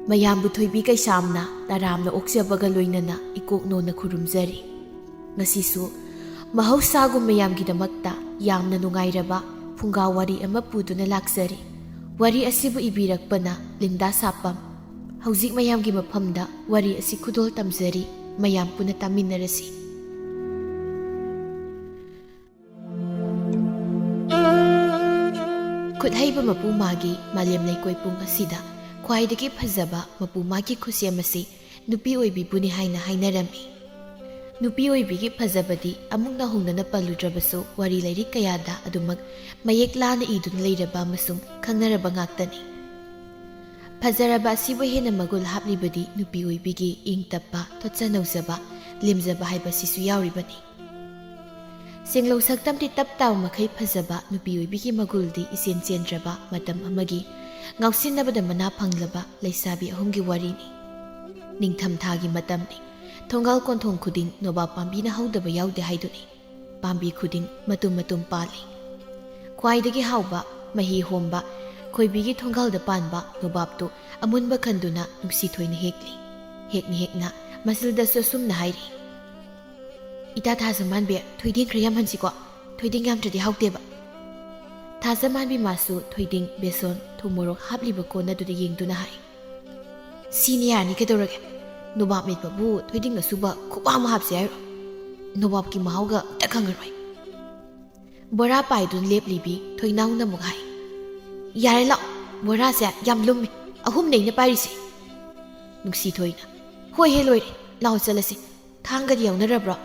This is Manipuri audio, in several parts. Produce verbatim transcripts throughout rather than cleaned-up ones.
ꯃꯌꯥꯝꯕꯨ ꯊꯣꯏꯕꯤ ꯀꯩꯁꯥꯝꯅ ꯇꯔꯥꯝꯅ ꯑꯣꯛꯆꯕꯒ ꯂꯣꯏꯅꯅ ꯏꯀꯣꯛ ꯅꯣꯟꯅ ꯈꯨꯔꯨꯝꯖꯔꯤ꯫ ꯉꯁꯤꯁꯨ ꯃꯍꯧꯁꯥꯒꯨꯝ ꯃꯌꯥꯝꯒꯤꯗꯃꯛꯇ ꯌꯥꯝꯅ ꯅꯨꯡꯉꯥꯏꯔꯕ ꯐꯨꯡꯒꯥ ꯋꯥꯔꯤ ꯑꯃ ꯄꯨꯗꯨꯅ ꯂꯥꯛꯆꯔꯤ꯫ ꯋꯥꯔꯤ ꯑꯁꯤꯕꯨ ꯏꯕꯤꯔꯛꯄꯅ ꯂꯤꯟꯗꯥ ꯁꯥꯄꯝ꯫ ꯍꯧꯖꯤꯛ ꯃꯌꯥꯝꯒꯤ ꯃꯐꯝꯗ ꯋꯥꯔꯤ ꯑꯁꯤ ꯈꯨꯗꯣꯜ ꯇꯝꯖꯔꯤ, ꯃꯌꯥꯝ ꯄꯨꯟꯅ ꯇꯥꯃꯤꯟꯅꯔꯁꯤ꯫ ꯈꯨꯠꯍꯩꯕ ꯃꯄꯨ ꯃꯥꯒꯤ ꯃꯥꯂꯦꯝ ꯂꯩꯀꯣꯏ ꯄꯨꯡ ꯑꯁꯤꯗ ꯈ꯭ꯋꯥꯏꯗꯒꯤ ꯐꯖꯕ ꯃꯄꯨ ꯃꯥꯒꯤ ꯈꯨꯠꯁꯦꯝ ꯑꯁꯤ ꯅꯨꯄꯤ ꯑꯣꯏꯕꯤꯕꯨꯅꯤ ꯍꯥꯏꯅ ꯍꯥꯏꯅꯔꯝꯃꯤ꯫ ꯅꯨꯄꯤ ꯑꯣꯏꯕꯤꯒꯤ ꯐꯖꯕꯗꯤ ꯑꯃꯨꯛ ꯅꯧꯍꯧꯅꯅ ꯄꯜꯂꯨꯗ꯭ꯔꯕꯁꯨ, ꯋꯥꯔꯤ ꯂꯥꯏꯔꯤꯛ ꯀꯌꯥꯗ ꯑꯗꯨꯃꯛ ꯃꯌꯦꯛ ꯂꯥꯅ ꯏꯗꯨꯅ ꯂꯩꯔꯕ ꯑꯃꯁꯨꯡ ꯈꯪꯅꯔꯕ ꯉꯥꯛꯇꯅꯤ꯫ ꯐꯖꯔꯕ ꯑꯁꯤꯕꯨ ꯍꯦꯟꯅ ꯃꯒꯨꯜ ꯍꯥꯞꯂꯤꯕꯗꯤ ꯅꯨꯄꯤ ꯑꯣꯏꯕꯤꯒꯤ ꯏꯪ ꯇꯞꯄ, ꯊꯣꯠꯆ ꯅꯧꯖꯕ, ꯂꯦꯝꯖꯕ ꯍꯥꯏꯕꯁꯤꯁꯨ ꯌꯥꯎꯔꯤꯕꯅꯤ꯫ ꯁꯦꯡꯂꯧ ꯁꯛꯇꯝꯗꯤ ꯇꯞ ꯇꯥꯕ ꯃꯈꯩ ꯐꯖꯕ ꯅꯨꯄꯤ ꯑꯣꯏꯕꯤꯒꯤ ꯃꯒꯨꯜꯗꯤ ꯏꯆꯦꯟ ꯆꯦꯟꯗ꯭ꯔꯕ ꯃꯇꯝ ꯑꯃꯒꯤ ꯉꯥꯎꯁꯤꯟꯅꯕꯗ ꯃꯅꯥ ꯐꯪꯂꯕ ꯂꯩꯁꯥꯕꯤ ꯑꯍꯨꯝꯒꯤ ꯋꯥꯔꯤꯅꯤ꯫ ꯅꯤꯡꯊꯝꯊꯥꯒꯤ ꯃꯇꯝꯅꯤ꯫ ꯊꯣꯡꯒꯥꯜ ꯀꯣꯟꯊꯣꯡ ꯈꯨꯗꯤꯡ ꯅꯣꯕꯥꯞ ꯄꯥꯝꯕꯤꯅ ꯍꯧꯗꯕ ꯌꯥꯎꯗꯦ ꯍꯥꯏꯗꯨꯅꯤ꯫ ꯄꯥꯝꯕꯤ ꯈꯨꯗꯤꯡ ꯃꯇꯨꯝ ꯃꯇꯨꯝ ꯄꯥꯜꯂꯤ꯫ ꯈ꯭ꯋꯥꯏꯗꯒꯤ ꯍꯥꯎꯕ, ꯃꯍꯤ ꯍꯣꯝꯕ, ꯈꯣꯏꯕꯤꯒꯤ ꯊꯣꯡꯒꯥꯜꯗ ꯄꯥꯟꯕ ꯅꯣꯕꯥꯞꯇꯨ ꯑꯃꯨꯟꯕ ꯈꯟꯗꯨꯅ ꯅꯨꯡꯁꯤꯊꯣꯏꯅ ꯍꯦꯛꯂꯤ꯫ ꯍꯦꯛꯅ ꯍꯦꯛꯅ ꯃꯆꯤꯜꯗꯁꯨ ꯑꯁꯨꯝꯅ ꯍꯥꯏꯔꯤ, "ꯏꯇꯥ ꯊꯥꯖꯃꯥꯟꯕꯤ, ꯊꯣꯏꯗꯤꯡ ꯈꯔ ꯌꯥꯝꯍꯟꯁꯤꯀꯣ, ꯊꯣꯏꯗꯤꯡ ꯌꯥꯝꯗ꯭ꯔꯗꯤ ꯍꯥꯎꯇꯦꯕ"꯫ ꯊꯥꯖꯃꯥꯟꯕꯤ ꯃꯥꯁꯨ ꯊꯣꯏꯗꯤꯡ, ꯕꯦꯁꯣꯟ, ꯊꯨꯝ ꯃꯣꯔꯣꯛ ꯍꯥꯞꯂꯤꯕ ꯀꯣꯟ ꯑꯗꯨꯗ ꯌꯦꯡꯗꯨꯅ ꯍꯥꯏ, "ꯁꯤꯅ ꯌꯥꯔꯅꯤ, ꯀꯩꯗꯧꯔꯒꯦ? ꯅꯣꯕꯥꯞ ꯃꯦꯠꯄꯕꯨ ꯊꯣꯏꯗꯤꯡ ꯑꯁꯨꯕ ꯈꯨꯕꯥ ꯑꯃ ꯍꯥꯞꯁꯦ ꯍꯥꯏꯔꯣ? ꯅꯣꯕꯥꯞꯀꯤ ꯃꯍꯥꯎꯒ ꯑꯝꯇ ꯈꯪꯉꯔꯣꯏ"꯫ ꯕꯣꯔꯥ ꯄꯥꯏꯗꯨꯅ ꯂꯦꯞꯂꯤꯕꯤ ꯊꯣꯏꯅꯥꯎꯅ ꯑꯃꯨꯛ ꯍꯥꯏ, "ꯌꯥꯔꯦ, ꯂꯥꯛꯑꯣ, ꯕꯣꯔꯥꯁꯦ ꯌꯥꯝ ꯂꯨꯝꯃꯤ, ꯑꯍꯨꯝꯅꯦ ꯑꯩꯅ ꯄꯥꯏꯔꯤꯁꯦ"꯫ ꯅꯨꯡꯁꯤꯊꯣꯏꯅ, "ꯍꯣꯏ ꯍꯦ, ꯂꯣꯏꯔꯦ, ꯂꯥꯛꯑꯣ ꯆꯠꯂꯁꯤ꯫ ꯊꯥꯡꯒꯗꯤ ꯌꯥꯎꯅꯔꯕ꯭ꯔꯣ?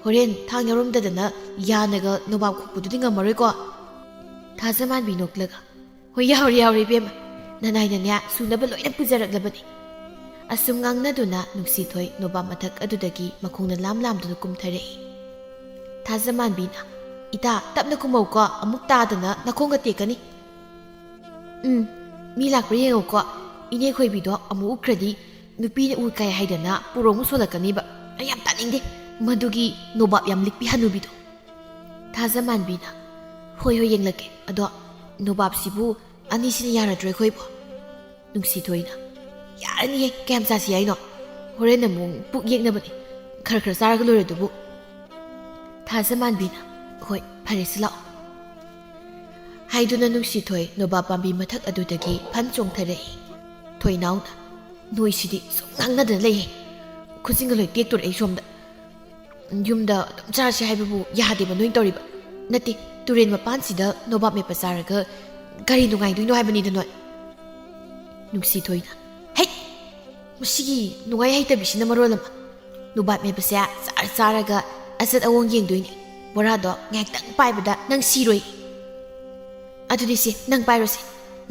ꯍꯣꯔꯦꯟ ꯊꯥꯡ ꯌꯥꯎꯔꯝꯗꯗꯅ ꯌꯥꯅꯒ ꯅꯣꯕꯥꯞ ꯈꯣꯛꯄꯗꯨꯗꯤ ꯉꯝꯃꯔꯣꯏꯀꯣ"꯫ ꯊꯥꯖꯃꯥꯟꯕꯤ ꯅꯣꯛꯂꯒ, "ꯍꯣꯏ, ꯌꯥꯎꯔꯦ, ꯌꯥꯎꯔꯦ ꯏꯕꯦꯝꯃ, ꯅꯅꯥꯏꯅꯅꯦ ꯁꯨꯅꯕ ꯂꯣꯏꯅ ꯄꯨꯖꯔꯛꯂꯕꯅꯤ"꯫ ꯑꯁꯨꯝ ꯉꯥꯡꯅꯗꯨꯅ ꯅꯨꯡꯁꯤꯊꯣꯏ ꯅꯣꯕꯥꯞ ꯃꯊꯛ ꯑꯗꯨꯗꯒꯤ ꯃꯈꯣꯡꯅ ꯂꯥꯝ ꯂꯥꯝꯗꯨꯅ ꯀꯨꯝꯊꯔꯛꯏ꯫ ꯊꯥꯖꯃꯥꯟꯕꯤꯅ, "ꯏꯇꯥ, ꯇꯞꯅ ꯀꯨꯝꯃꯧꯀꯣ, ꯑꯃꯨꯛ ꯇꯥꯗꯅ ꯅꯈꯣꯡꯒ ꯇꯦꯛꯀꯅꯤ"꯫ "ꯎꯝ, ꯃꯤ ꯂꯥꯛꯄ꯭ꯔꯥ ꯌꯦꯡꯉꯨꯀꯣ, ꯏꯅꯦ ꯈꯣꯏꯕꯤꯗꯣ ꯑꯃꯨꯛ ꯎꯈ꯭ꯔꯗꯤ ꯅꯨꯄꯤꯅ ꯎ ꯀꯥꯏ ꯍꯥꯏꯗꯅ ꯄꯨꯔꯣꯡ ꯁꯣꯜꯂꯛꯀꯅꯤꯕ꯫ ꯑꯩ ꯌꯥꯝ ꯇꯥꯅꯤꯡꯗꯦ ꯃꯗꯨꯒꯤ ꯅꯣꯕꯥꯞ ꯌꯥꯝ ꯂꯤꯛꯄꯤ ꯍꯅꯨꯕꯤꯗꯣ"꯫ ꯊꯥꯖꯃꯥꯟꯕꯤꯅ, "ꯍꯣꯏ, ꯍꯣꯏ, ꯌꯦꯡꯂꯛꯀꯦ꯫ ꯑꯗꯣ ꯅꯣꯕꯥꯞꯁꯤꯕꯨ ꯑꯅꯤꯁꯤꯅ ꯌꯥꯔꯗ꯭ꯔꯣ ꯑꯩꯈꯣꯏꯕꯣ?" ꯅꯨꯡꯁꯤꯊꯣꯏꯅ, "ꯌꯥꯔꯅꯤꯍꯦ, ꯀꯌꯥꯝ ꯆꯥꯁꯤ ꯍꯥꯏꯅꯣ? ꯍꯣꯔꯦꯟ ꯑꯃꯨꯛ ꯄꯨꯛ ꯌꯦꯛꯅꯕꯅꯦ, ꯈꯔ ꯈꯔ ꯆꯥꯔꯒ ꯂꯣꯏꯔꯦ ꯑꯗꯨꯕꯨ"꯫ ꯊꯥꯖꯃꯥꯟꯕꯤꯅ, "ꯍꯣꯏ, ꯐꯔꯦ, ꯁꯤ ꯂꯥꯛꯑꯣ"꯫ ꯍꯥꯏꯗꯨꯅ ꯅꯨꯡꯁꯤꯊꯣꯏ ꯅꯣꯕꯥꯞ ꯄꯥꯝꯕꯤ ꯃꯊꯛ ꯑꯗꯨꯗꯒꯤ ꯐꯟ ꯆꯣꯡꯊꯔꯛꯏ꯫ ꯊꯣꯏꯅꯥꯎꯅ, "ꯅꯣꯏꯁꯤꯗꯤ ꯁꯨꯝ ꯉꯥꯡꯅꯗꯅ ꯂꯩꯌꯦ, ꯈꯨꯖꯤꯟꯒ ꯂꯣꯏ ꯇꯦꯛꯇꯣꯔꯦ ꯑꯩ ꯁꯣꯝꯗ"꯫ "ꯌꯨꯝꯗ ꯑꯗꯨꯝ ꯆꯥꯔꯁꯦ ꯍꯥꯏꯕꯕꯨ ꯌꯥꯗꯦꯕ ꯅꯣꯏꯅ ꯇꯧꯔꯤꯕ꯫ ꯅꯠꯇꯦ, ꯇꯨꯔꯦꯟ ꯃꯄꯥꯟꯁꯤꯗ ꯅꯣꯕꯥꯞ ꯃꯦꯠꯄ ꯆꯥꯔꯒ ꯀꯔꯤ ꯅꯨꯡꯉꯥꯏꯗꯣꯏꯅꯣ ꯍꯥꯏꯕꯅꯤꯗ ꯅꯣꯏ"꯫ ꯅꯨꯡꯁꯤꯊꯣꯏꯅ, "ꯍꯩꯠ! ꯃꯁꯤꯒꯤ ꯅꯨꯡꯉꯥꯏ ꯍꯩꯇꯕꯤꯁꯤꯅ ꯃꯔꯣꯜ ꯑꯃ꯫ ꯅꯣꯕꯥꯞ ꯃꯦꯠꯄꯁꯦ ꯆꯥꯔ ꯆꯥꯔꯒ ꯑꯆꯠ ꯑꯋꯣꯡ ꯌꯦꯡꯗꯣꯏꯅꯤ꯫ ꯕꯣꯔꯥꯗꯣ ꯉꯥꯏꯍꯥꯛꯇꯪ ꯄꯥꯏꯕꯗ ꯅꯪ ꯁꯤꯔꯣꯏ"꯫ "ꯑꯗꯨꯗꯤ ꯁꯦ, ꯅꯪ ꯄꯥꯏꯔꯣꯁꯦ꯫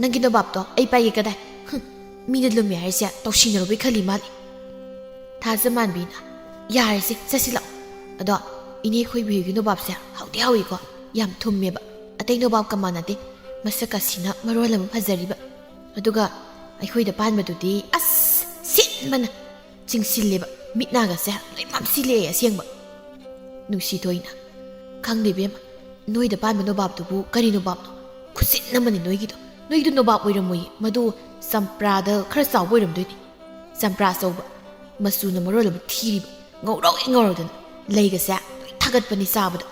ꯅꯪꯒꯤ ꯅꯣꯕꯥꯞꯇꯣ ꯑꯩ ꯄꯥꯏꯒꯦ ꯀꯗꯥꯏ? ꯍꯨꯝ, ꯃꯤꯅ ꯂꯨꯝꯃꯦ ꯍꯥꯏꯔꯤꯁꯦ ꯇꯧꯁꯤꯟꯅꯔꯨꯕꯩ ꯈꯜꯂꯤ ꯃꯥꯜꯂꯦ"꯫ ꯊꯥꯖꯃꯥꯟꯕꯤꯅ, "ꯌꯥꯔꯦꯁꯦ, ꯆꯠꯁꯤ ꯂꯥꯛꯑꯣ꯫ ꯑꯗꯣ ꯏꯅꯦ ꯈꯣꯏꯕꯤꯒꯤ ꯅꯣꯕꯥꯞꯁꯦ ꯍꯥꯎꯗꯤ ꯍꯥꯎꯏꯀꯣ, ꯌꯥꯝ ꯊꯨꯝꯃꯦꯕ꯫ ꯑꯇꯩ ꯅꯣꯕꯥꯞꯀ ꯃꯥꯟꯅꯗꯦ, ꯃꯁꯛ ꯑꯁꯤꯅ ꯃꯔꯣꯜ ꯑꯃ ꯐꯖꯔꯤꯕ꯫ ꯑꯗꯨꯒ ꯑꯩꯈꯣꯏꯗ ꯄꯥꯟꯕꯗꯨꯗꯤ ꯑꯁ ꯁꯤꯟꯕꯅ ꯆꯤꯡꯁꯤꯜꯂꯦꯕ, ꯃꯤꯠ ꯅꯥꯒꯁꯦ ꯂꯣꯏ ꯃꯝꯁꯤꯜꯂꯛꯑꯦ ꯑꯁꯦꯡꯕ"꯫ ꯅꯨꯡꯁꯤꯊꯣꯏꯅ, "ꯈꯪꯗꯦ ꯏꯕꯦꯝꯃ, ꯅꯣꯏꯗ ꯄꯥꯟꯕ ꯅꯣꯕꯥꯞꯇꯨꯕꯨ ꯀꯔꯤ ꯅꯣꯕꯥꯞꯅꯣ? ꯈꯨꯁꯤꯟ ꯑꯃꯅꯤ ꯅꯣꯏꯒꯤꯗꯣ꯫ ꯅꯣꯏꯒꯤꯗꯣ ꯅꯣꯕꯥꯞ ꯑꯣꯏꯔꯝꯃꯣꯏꯌꯦ, ꯃꯗꯨ ꯆꯝꯄ꯭ꯔꯥꯗ ꯈꯔ ꯆꯥꯎꯕ ꯑꯣꯏꯔꯝꯗꯣꯏꯅꯤ꯫ ꯆꯝꯄ꯭ꯔꯥ ꯑꯆꯧꯕ, ꯃꯆꯨꯅ ꯃꯔꯣꯜ ꯑꯃ ꯊꯤꯔꯤꯕ, ꯉꯧꯔꯣꯛ ꯉꯧꯔꯗꯅ, ꯂꯩꯒꯁꯦ ꯂꯣꯏ ꯊꯥꯒꯠꯄꯅꯤ ꯆꯥꯕꯗ"꯫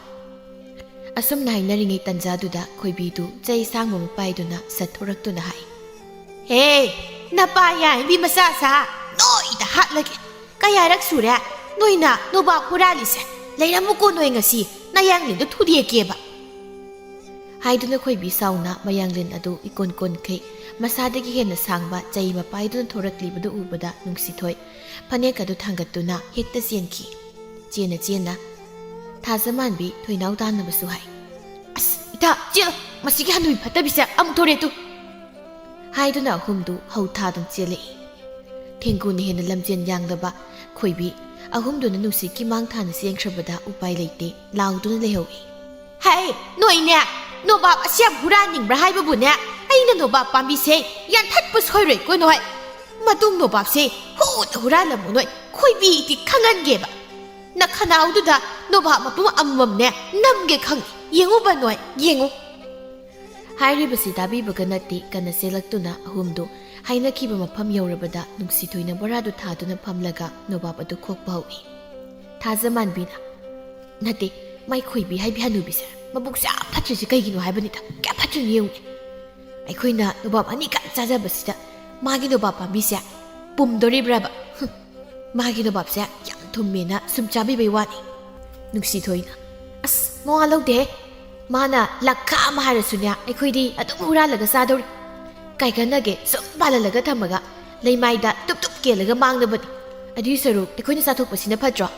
ꯑꯁꯨꯝꯅ ꯍꯥꯏꯅꯔꯤꯉꯩ ꯇꯟꯖꯥꯗꯨꯗ ꯈꯣꯏꯕꯤꯗꯨ ꯆꯩ ꯁꯥꯡꯕ ꯑꯃ ꯄꯥꯏꯗꯨꯅ ꯁꯠꯊꯣꯔꯛꯇꯨꯅ ꯍꯥꯏ, "ꯍꯦ, ꯅꯄꯥ ꯌꯥꯏꯕꯤ ꯃꯆꯥ ꯁꯥ, ꯅꯣꯏꯗ ꯍꯥꯠꯂꯒꯦ꯫ ꯀꯌꯥꯔꯛ ꯁꯨꯔꯦ ꯅꯣꯏꯅ ꯅꯣꯕꯥꯞ ꯍꯨꯔꯥꯜꯂꯤꯁꯦ? ꯂꯩꯔꯝꯃꯨꯀꯣ ꯅꯣꯏ ꯉꯁꯤ, ꯅꯌꯥꯡꯂꯦꯟꯗꯣ ꯊꯨꯗꯦꯛꯀꯦꯕ"꯫ ꯍꯥꯏꯗꯨꯅ ꯈꯣꯏꯕꯤ ꯁꯥꯎꯅ ꯃꯌꯥꯡꯂꯦꯟ ꯑꯗꯨ ꯏꯀꯣꯟ ꯀꯣꯟꯈꯩ ꯃꯁꯥꯗꯒꯤ ꯍꯦꯟꯅ ꯁꯥꯡꯕ ꯆꯩ ꯑꯃ ꯄꯥꯏꯗꯨꯅ ꯊꯣꯔꯛꯂꯤꯕꯗꯨ ꯎꯕꯗ ꯅꯨꯡꯁꯤꯊꯣꯏ ꯐꯅꯦꯛ ꯑꯗꯨ ꯊꯥꯡꯒꯠꯇꯨꯅ ꯍꯦꯛꯇ ꯆꯦꯟꯈꯤ꯫ ꯆꯦꯟꯅ ꯆꯦꯟꯅ ꯊꯥꯖꯃꯥꯟꯕꯤ ꯊꯣꯏꯅꯥꯎ ꯇꯥꯟꯅꯕꯁꯨ ꯍꯥꯏ, "ꯑꯁ, ꯏꯇꯥ, ꯆꯦꯜꯂꯣ, ꯃꯁꯤꯒꯤ ꯍꯅꯨꯕꯤ ꯐꯠꯇꯕꯤꯁꯦ ꯑꯃꯨꯛ ꯊꯣꯔꯛꯑꯦ ꯇꯨ"꯫ ꯍꯥꯏꯗꯨꯅ ꯑꯍꯨꯝꯗꯨ ꯍꯧ ꯊꯥꯗꯨꯅ ꯆꯦꯜꯂꯛꯏ꯫ ꯊꯦꯡꯒꯨꯅ ꯍꯦꯟꯅ ꯂꯝꯖꯦꯟ ꯌꯥꯡꯂꯕ ꯈꯣꯏꯕꯤ ꯑꯍꯨꯝꯗꯨꯅ ꯅꯨꯡꯁꯤꯠꯀꯤ ꯃꯥꯡ ꯊꯥꯅ ꯆꯦꯟꯈ꯭ꯔꯕꯗ ꯎꯄꯥꯏ ꯂꯩꯇꯦ, ꯂꯥꯎꯗꯨꯅ ꯂꯩꯍꯧꯏ꯫ "ꯍꯩ, ꯅꯣꯏꯅꯦ! ꯅꯣꯕꯥꯞ ꯑꯁꯤ ꯌꯥꯝ ꯍꯨꯔꯥꯟꯅꯤꯡꯕ꯭ꯔꯥ ꯍꯥꯏꯕꯕꯨꯅꯦ, ꯑꯩꯅ ꯅꯣꯕꯥꯞ ꯄꯥꯝꯕꯤꯁꯦ ꯌꯥꯟꯊꯠꯄ ꯁꯣꯏꯔꯣꯏꯀꯣ ꯅꯣꯏ꯫ ꯃꯇꯨꯡ ꯅꯣꯕꯥꯞꯁꯦ ꯍꯨꯅ ꯍꯨꯔꯥꯜꯂꯝꯃꯨ ꯅꯣꯏ, ꯈꯣꯏꯕꯤꯗꯤ ꯈꯪꯍꯟꯒꯦꯕ꯫ ꯅꯈꯅꯥꯎꯗꯨꯗ ꯅꯣꯕꯥꯞ ꯃꯄꯨꯝ ꯑꯃꯃꯝꯅꯦ ꯅꯝꯒꯦ ꯈꯪꯉꯤ꯫ ꯌꯦꯡꯉꯨꯕ ꯅꯣꯏ, ꯌꯦꯡꯉꯨ"꯫ ꯍꯥꯏꯔꯤꯕꯁꯤ ꯇꯥꯕꯤꯕꯒ ꯅꯠꯇꯦ, ꯀꯟꯅ ꯆꯦꯜꯂꯛꯇꯨꯅ ꯑꯍꯨꯝꯗꯨ ꯍꯥꯏꯅꯈꯤꯕ ꯃꯐꯝ ꯌꯧꯔꯕꯗ ꯅꯨꯡꯁꯤꯊꯣꯏꯅ ꯕꯣꯔꯥꯗꯨ ꯊꯥꯗꯨꯅ ꯐꯝꯂꯒ ꯅꯣꯕꯥꯞ ꯑꯗꯨ ꯈꯣꯛꯄ ꯍꯧꯏ꯫ ꯊꯥꯖꯃꯥꯟꯕꯤꯅ, "ꯅꯠꯇꯦ, ꯃꯥꯏ ꯈꯣꯏꯕꯤ ꯍꯥꯏꯕꯤ ꯍꯅꯨꯕꯤꯁꯦ ꯃꯕꯨꯛꯁꯦ ꯌꯥꯝ ꯐꯠꯇ꯭ꯔꯤꯁꯦ ꯀꯩꯒꯤꯅꯣ ꯍꯥꯏꯕꯅꯤꯗ, ꯀꯌꯥ ꯐꯠꯇ꯭ꯔꯤꯅꯣ ꯌꯦꯡꯉꯨꯅꯦ꯫ ꯑꯩꯈꯣꯏꯅ ꯅꯣꯕꯥꯞ ꯑꯅꯤꯈꯛ ꯆꯥꯖꯕꯁꯤꯗ ꯃꯥꯒꯤ ꯅꯣꯕꯥꯞ ꯄꯥꯝꯕꯤꯁꯦ ꯄꯨꯝꯗꯣꯔꯤꯕ꯭ꯔꯕ? ꯍꯨꯝ, ꯃꯥꯒꯤ ꯅꯣꯕꯥꯞꯁꯦ ꯌꯥꯝ ꯊꯨꯝꯃꯦꯅ ꯁꯨꯝ ꯆꯥꯕꯤꯕꯩ ꯋꯥꯅꯤ꯫" ꯅꯨꯡꯁꯤꯊꯣꯏꯅ, "ꯑꯁ, ꯃꯋꯥ ꯂꯧꯗꯦꯍꯦ꯫ ꯃꯥꯅ ꯂꯥꯛꯈ ꯑꯃ ꯍꯥꯏꯔꯁꯨꯅꯦ, ꯑꯩꯈꯣꯏꯗꯤ ꯑꯗꯨꯝ ꯍꯨꯔꯥꯜꯂꯒ ꯆꯥꯗꯧꯔꯤ꯫ ꯀꯥꯏ ꯀꯥꯟꯅꯒꯦ ꯁꯨꯝ ꯄꯥꯜꯍꯜꯂꯒ ꯊꯝꯃꯒ ꯂꯩꯃꯥꯏꯗ ꯇꯨꯞ ꯇꯨꯞ ꯀꯦꯜꯂꯒ ꯃꯥꯡꯅꯕꯅꯤ꯫ ꯑꯗꯨꯏ ꯁꯔꯨꯛ ꯑꯩꯈꯣꯏꯅ ꯆꯥꯊꯣꯛꯄꯁꯤꯅ ꯐꯠꯇ꯭ꯔꯣ?"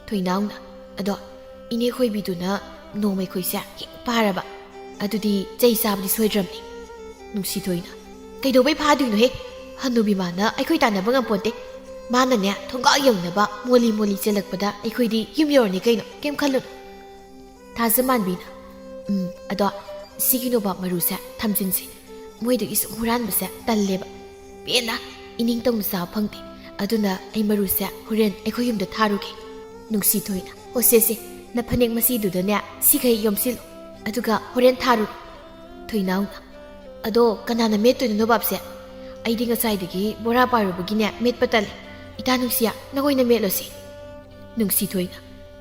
ꯊꯣꯏꯅꯥꯎꯅ, "ꯑꯗꯣ ꯏꯅꯦ ꯈꯣꯏꯕꯤꯗꯨꯅ ꯅꯣꯡꯃꯩ ꯈꯣꯏꯁꯦ ꯍꯦꯛ ꯐꯥꯔꯕ, ꯑꯗꯨꯗꯤ ꯆꯩ ꯆꯥꯕꯗꯤ ꯁꯣꯏꯗ꯭ꯔꯕꯅꯤ꯫" ꯅꯨꯡꯁꯤꯊꯣꯏꯅ, "ꯀꯩꯗꯧꯕꯩ ꯐꯥꯗꯣꯏꯅꯣꯍꯦ? ꯍꯅꯨꯕꯤ ꯃꯥꯅ ꯑꯩꯈꯣꯏ ꯇꯥꯟꯅꯕ ꯉꯝꯄꯣꯟꯇꯦ꯫ ꯃꯥꯅꯅꯦ ꯊꯣꯡꯒꯥꯜ ꯌꯧꯅꯕ ꯃꯣꯂꯤ ꯃꯣꯂꯤ ꯆꯦꯜꯂꯛꯄꯗ ꯑꯩꯈꯣꯏꯗꯤ ꯌꯨꯝ ꯌꯧꯔꯅꯤ ꯀꯩꯅꯣ, ꯀꯩꯝ ꯈꯜꯂꯨꯅꯨ꯫" ꯊꯥꯖꯃꯥꯟꯕꯤꯅ, "ꯎꯝ, ꯑꯗꯣ ꯁꯤꯒꯤ ꯅꯣꯕꯥꯞ ꯃꯔꯨꯁꯦ ꯊꯝꯖꯤꯟꯁꯤ꯫ ꯃꯣꯏꯗꯒꯤ ꯁꯨꯝ ꯍꯨꯔꯥꯟꯕꯁꯦ ꯇꯜꯂꯦꯕ꯫ ꯄꯦꯟꯅ ꯏꯅꯤꯡꯇꯝꯅ ꯆꯥꯕ ꯐꯪꯗꯦ꯫ ꯑꯗꯨꯅ ꯑꯩ ꯃꯔꯨꯁꯦ ꯍꯣꯔꯦꯟ ꯑꯩꯈꯣꯏ ꯌꯨꯝꯗ ꯊꯥꯔꯨꯒꯦ꯫" ꯅꯨꯡꯁꯤꯊꯣꯏꯅ, "ꯑꯣ ꯁꯦ ꯁꯦ, ꯅ ꯐꯅꯦꯛ ꯃꯁꯤꯗꯨꯗꯅꯦ ꯁꯤꯈꯩ ꯌꯣꯝꯁꯤꯜꯂꯨ, ꯑꯗꯨꯒ ꯍꯣꯔꯦꯟ ꯊꯥꯔꯨꯔꯣ꯫" ꯊꯣꯏꯅꯥꯎꯅ, "ꯑꯗꯣ ꯀꯅꯥꯅ ꯃꯦꯠꯇꯣꯏꯅꯣ ꯅꯣꯕꯥꯞꯁꯦ? ꯑꯩꯗꯤ ꯉꯁꯥꯏꯗꯒꯤ ꯕꯣꯔꯥ ꯄꯥꯏꯔꯨꯕꯒꯤꯅꯦ ꯃꯦꯠꯄ ꯇꯜꯂꯦ꯫ ꯏꯇꯥ ꯅꯨꯡꯁꯤꯌꯥ, ꯅꯈꯣꯏꯅ ꯃꯦꯠꯂꯣꯁꯤ꯫" ꯅꯨꯡꯁꯤꯊꯣꯏꯅ,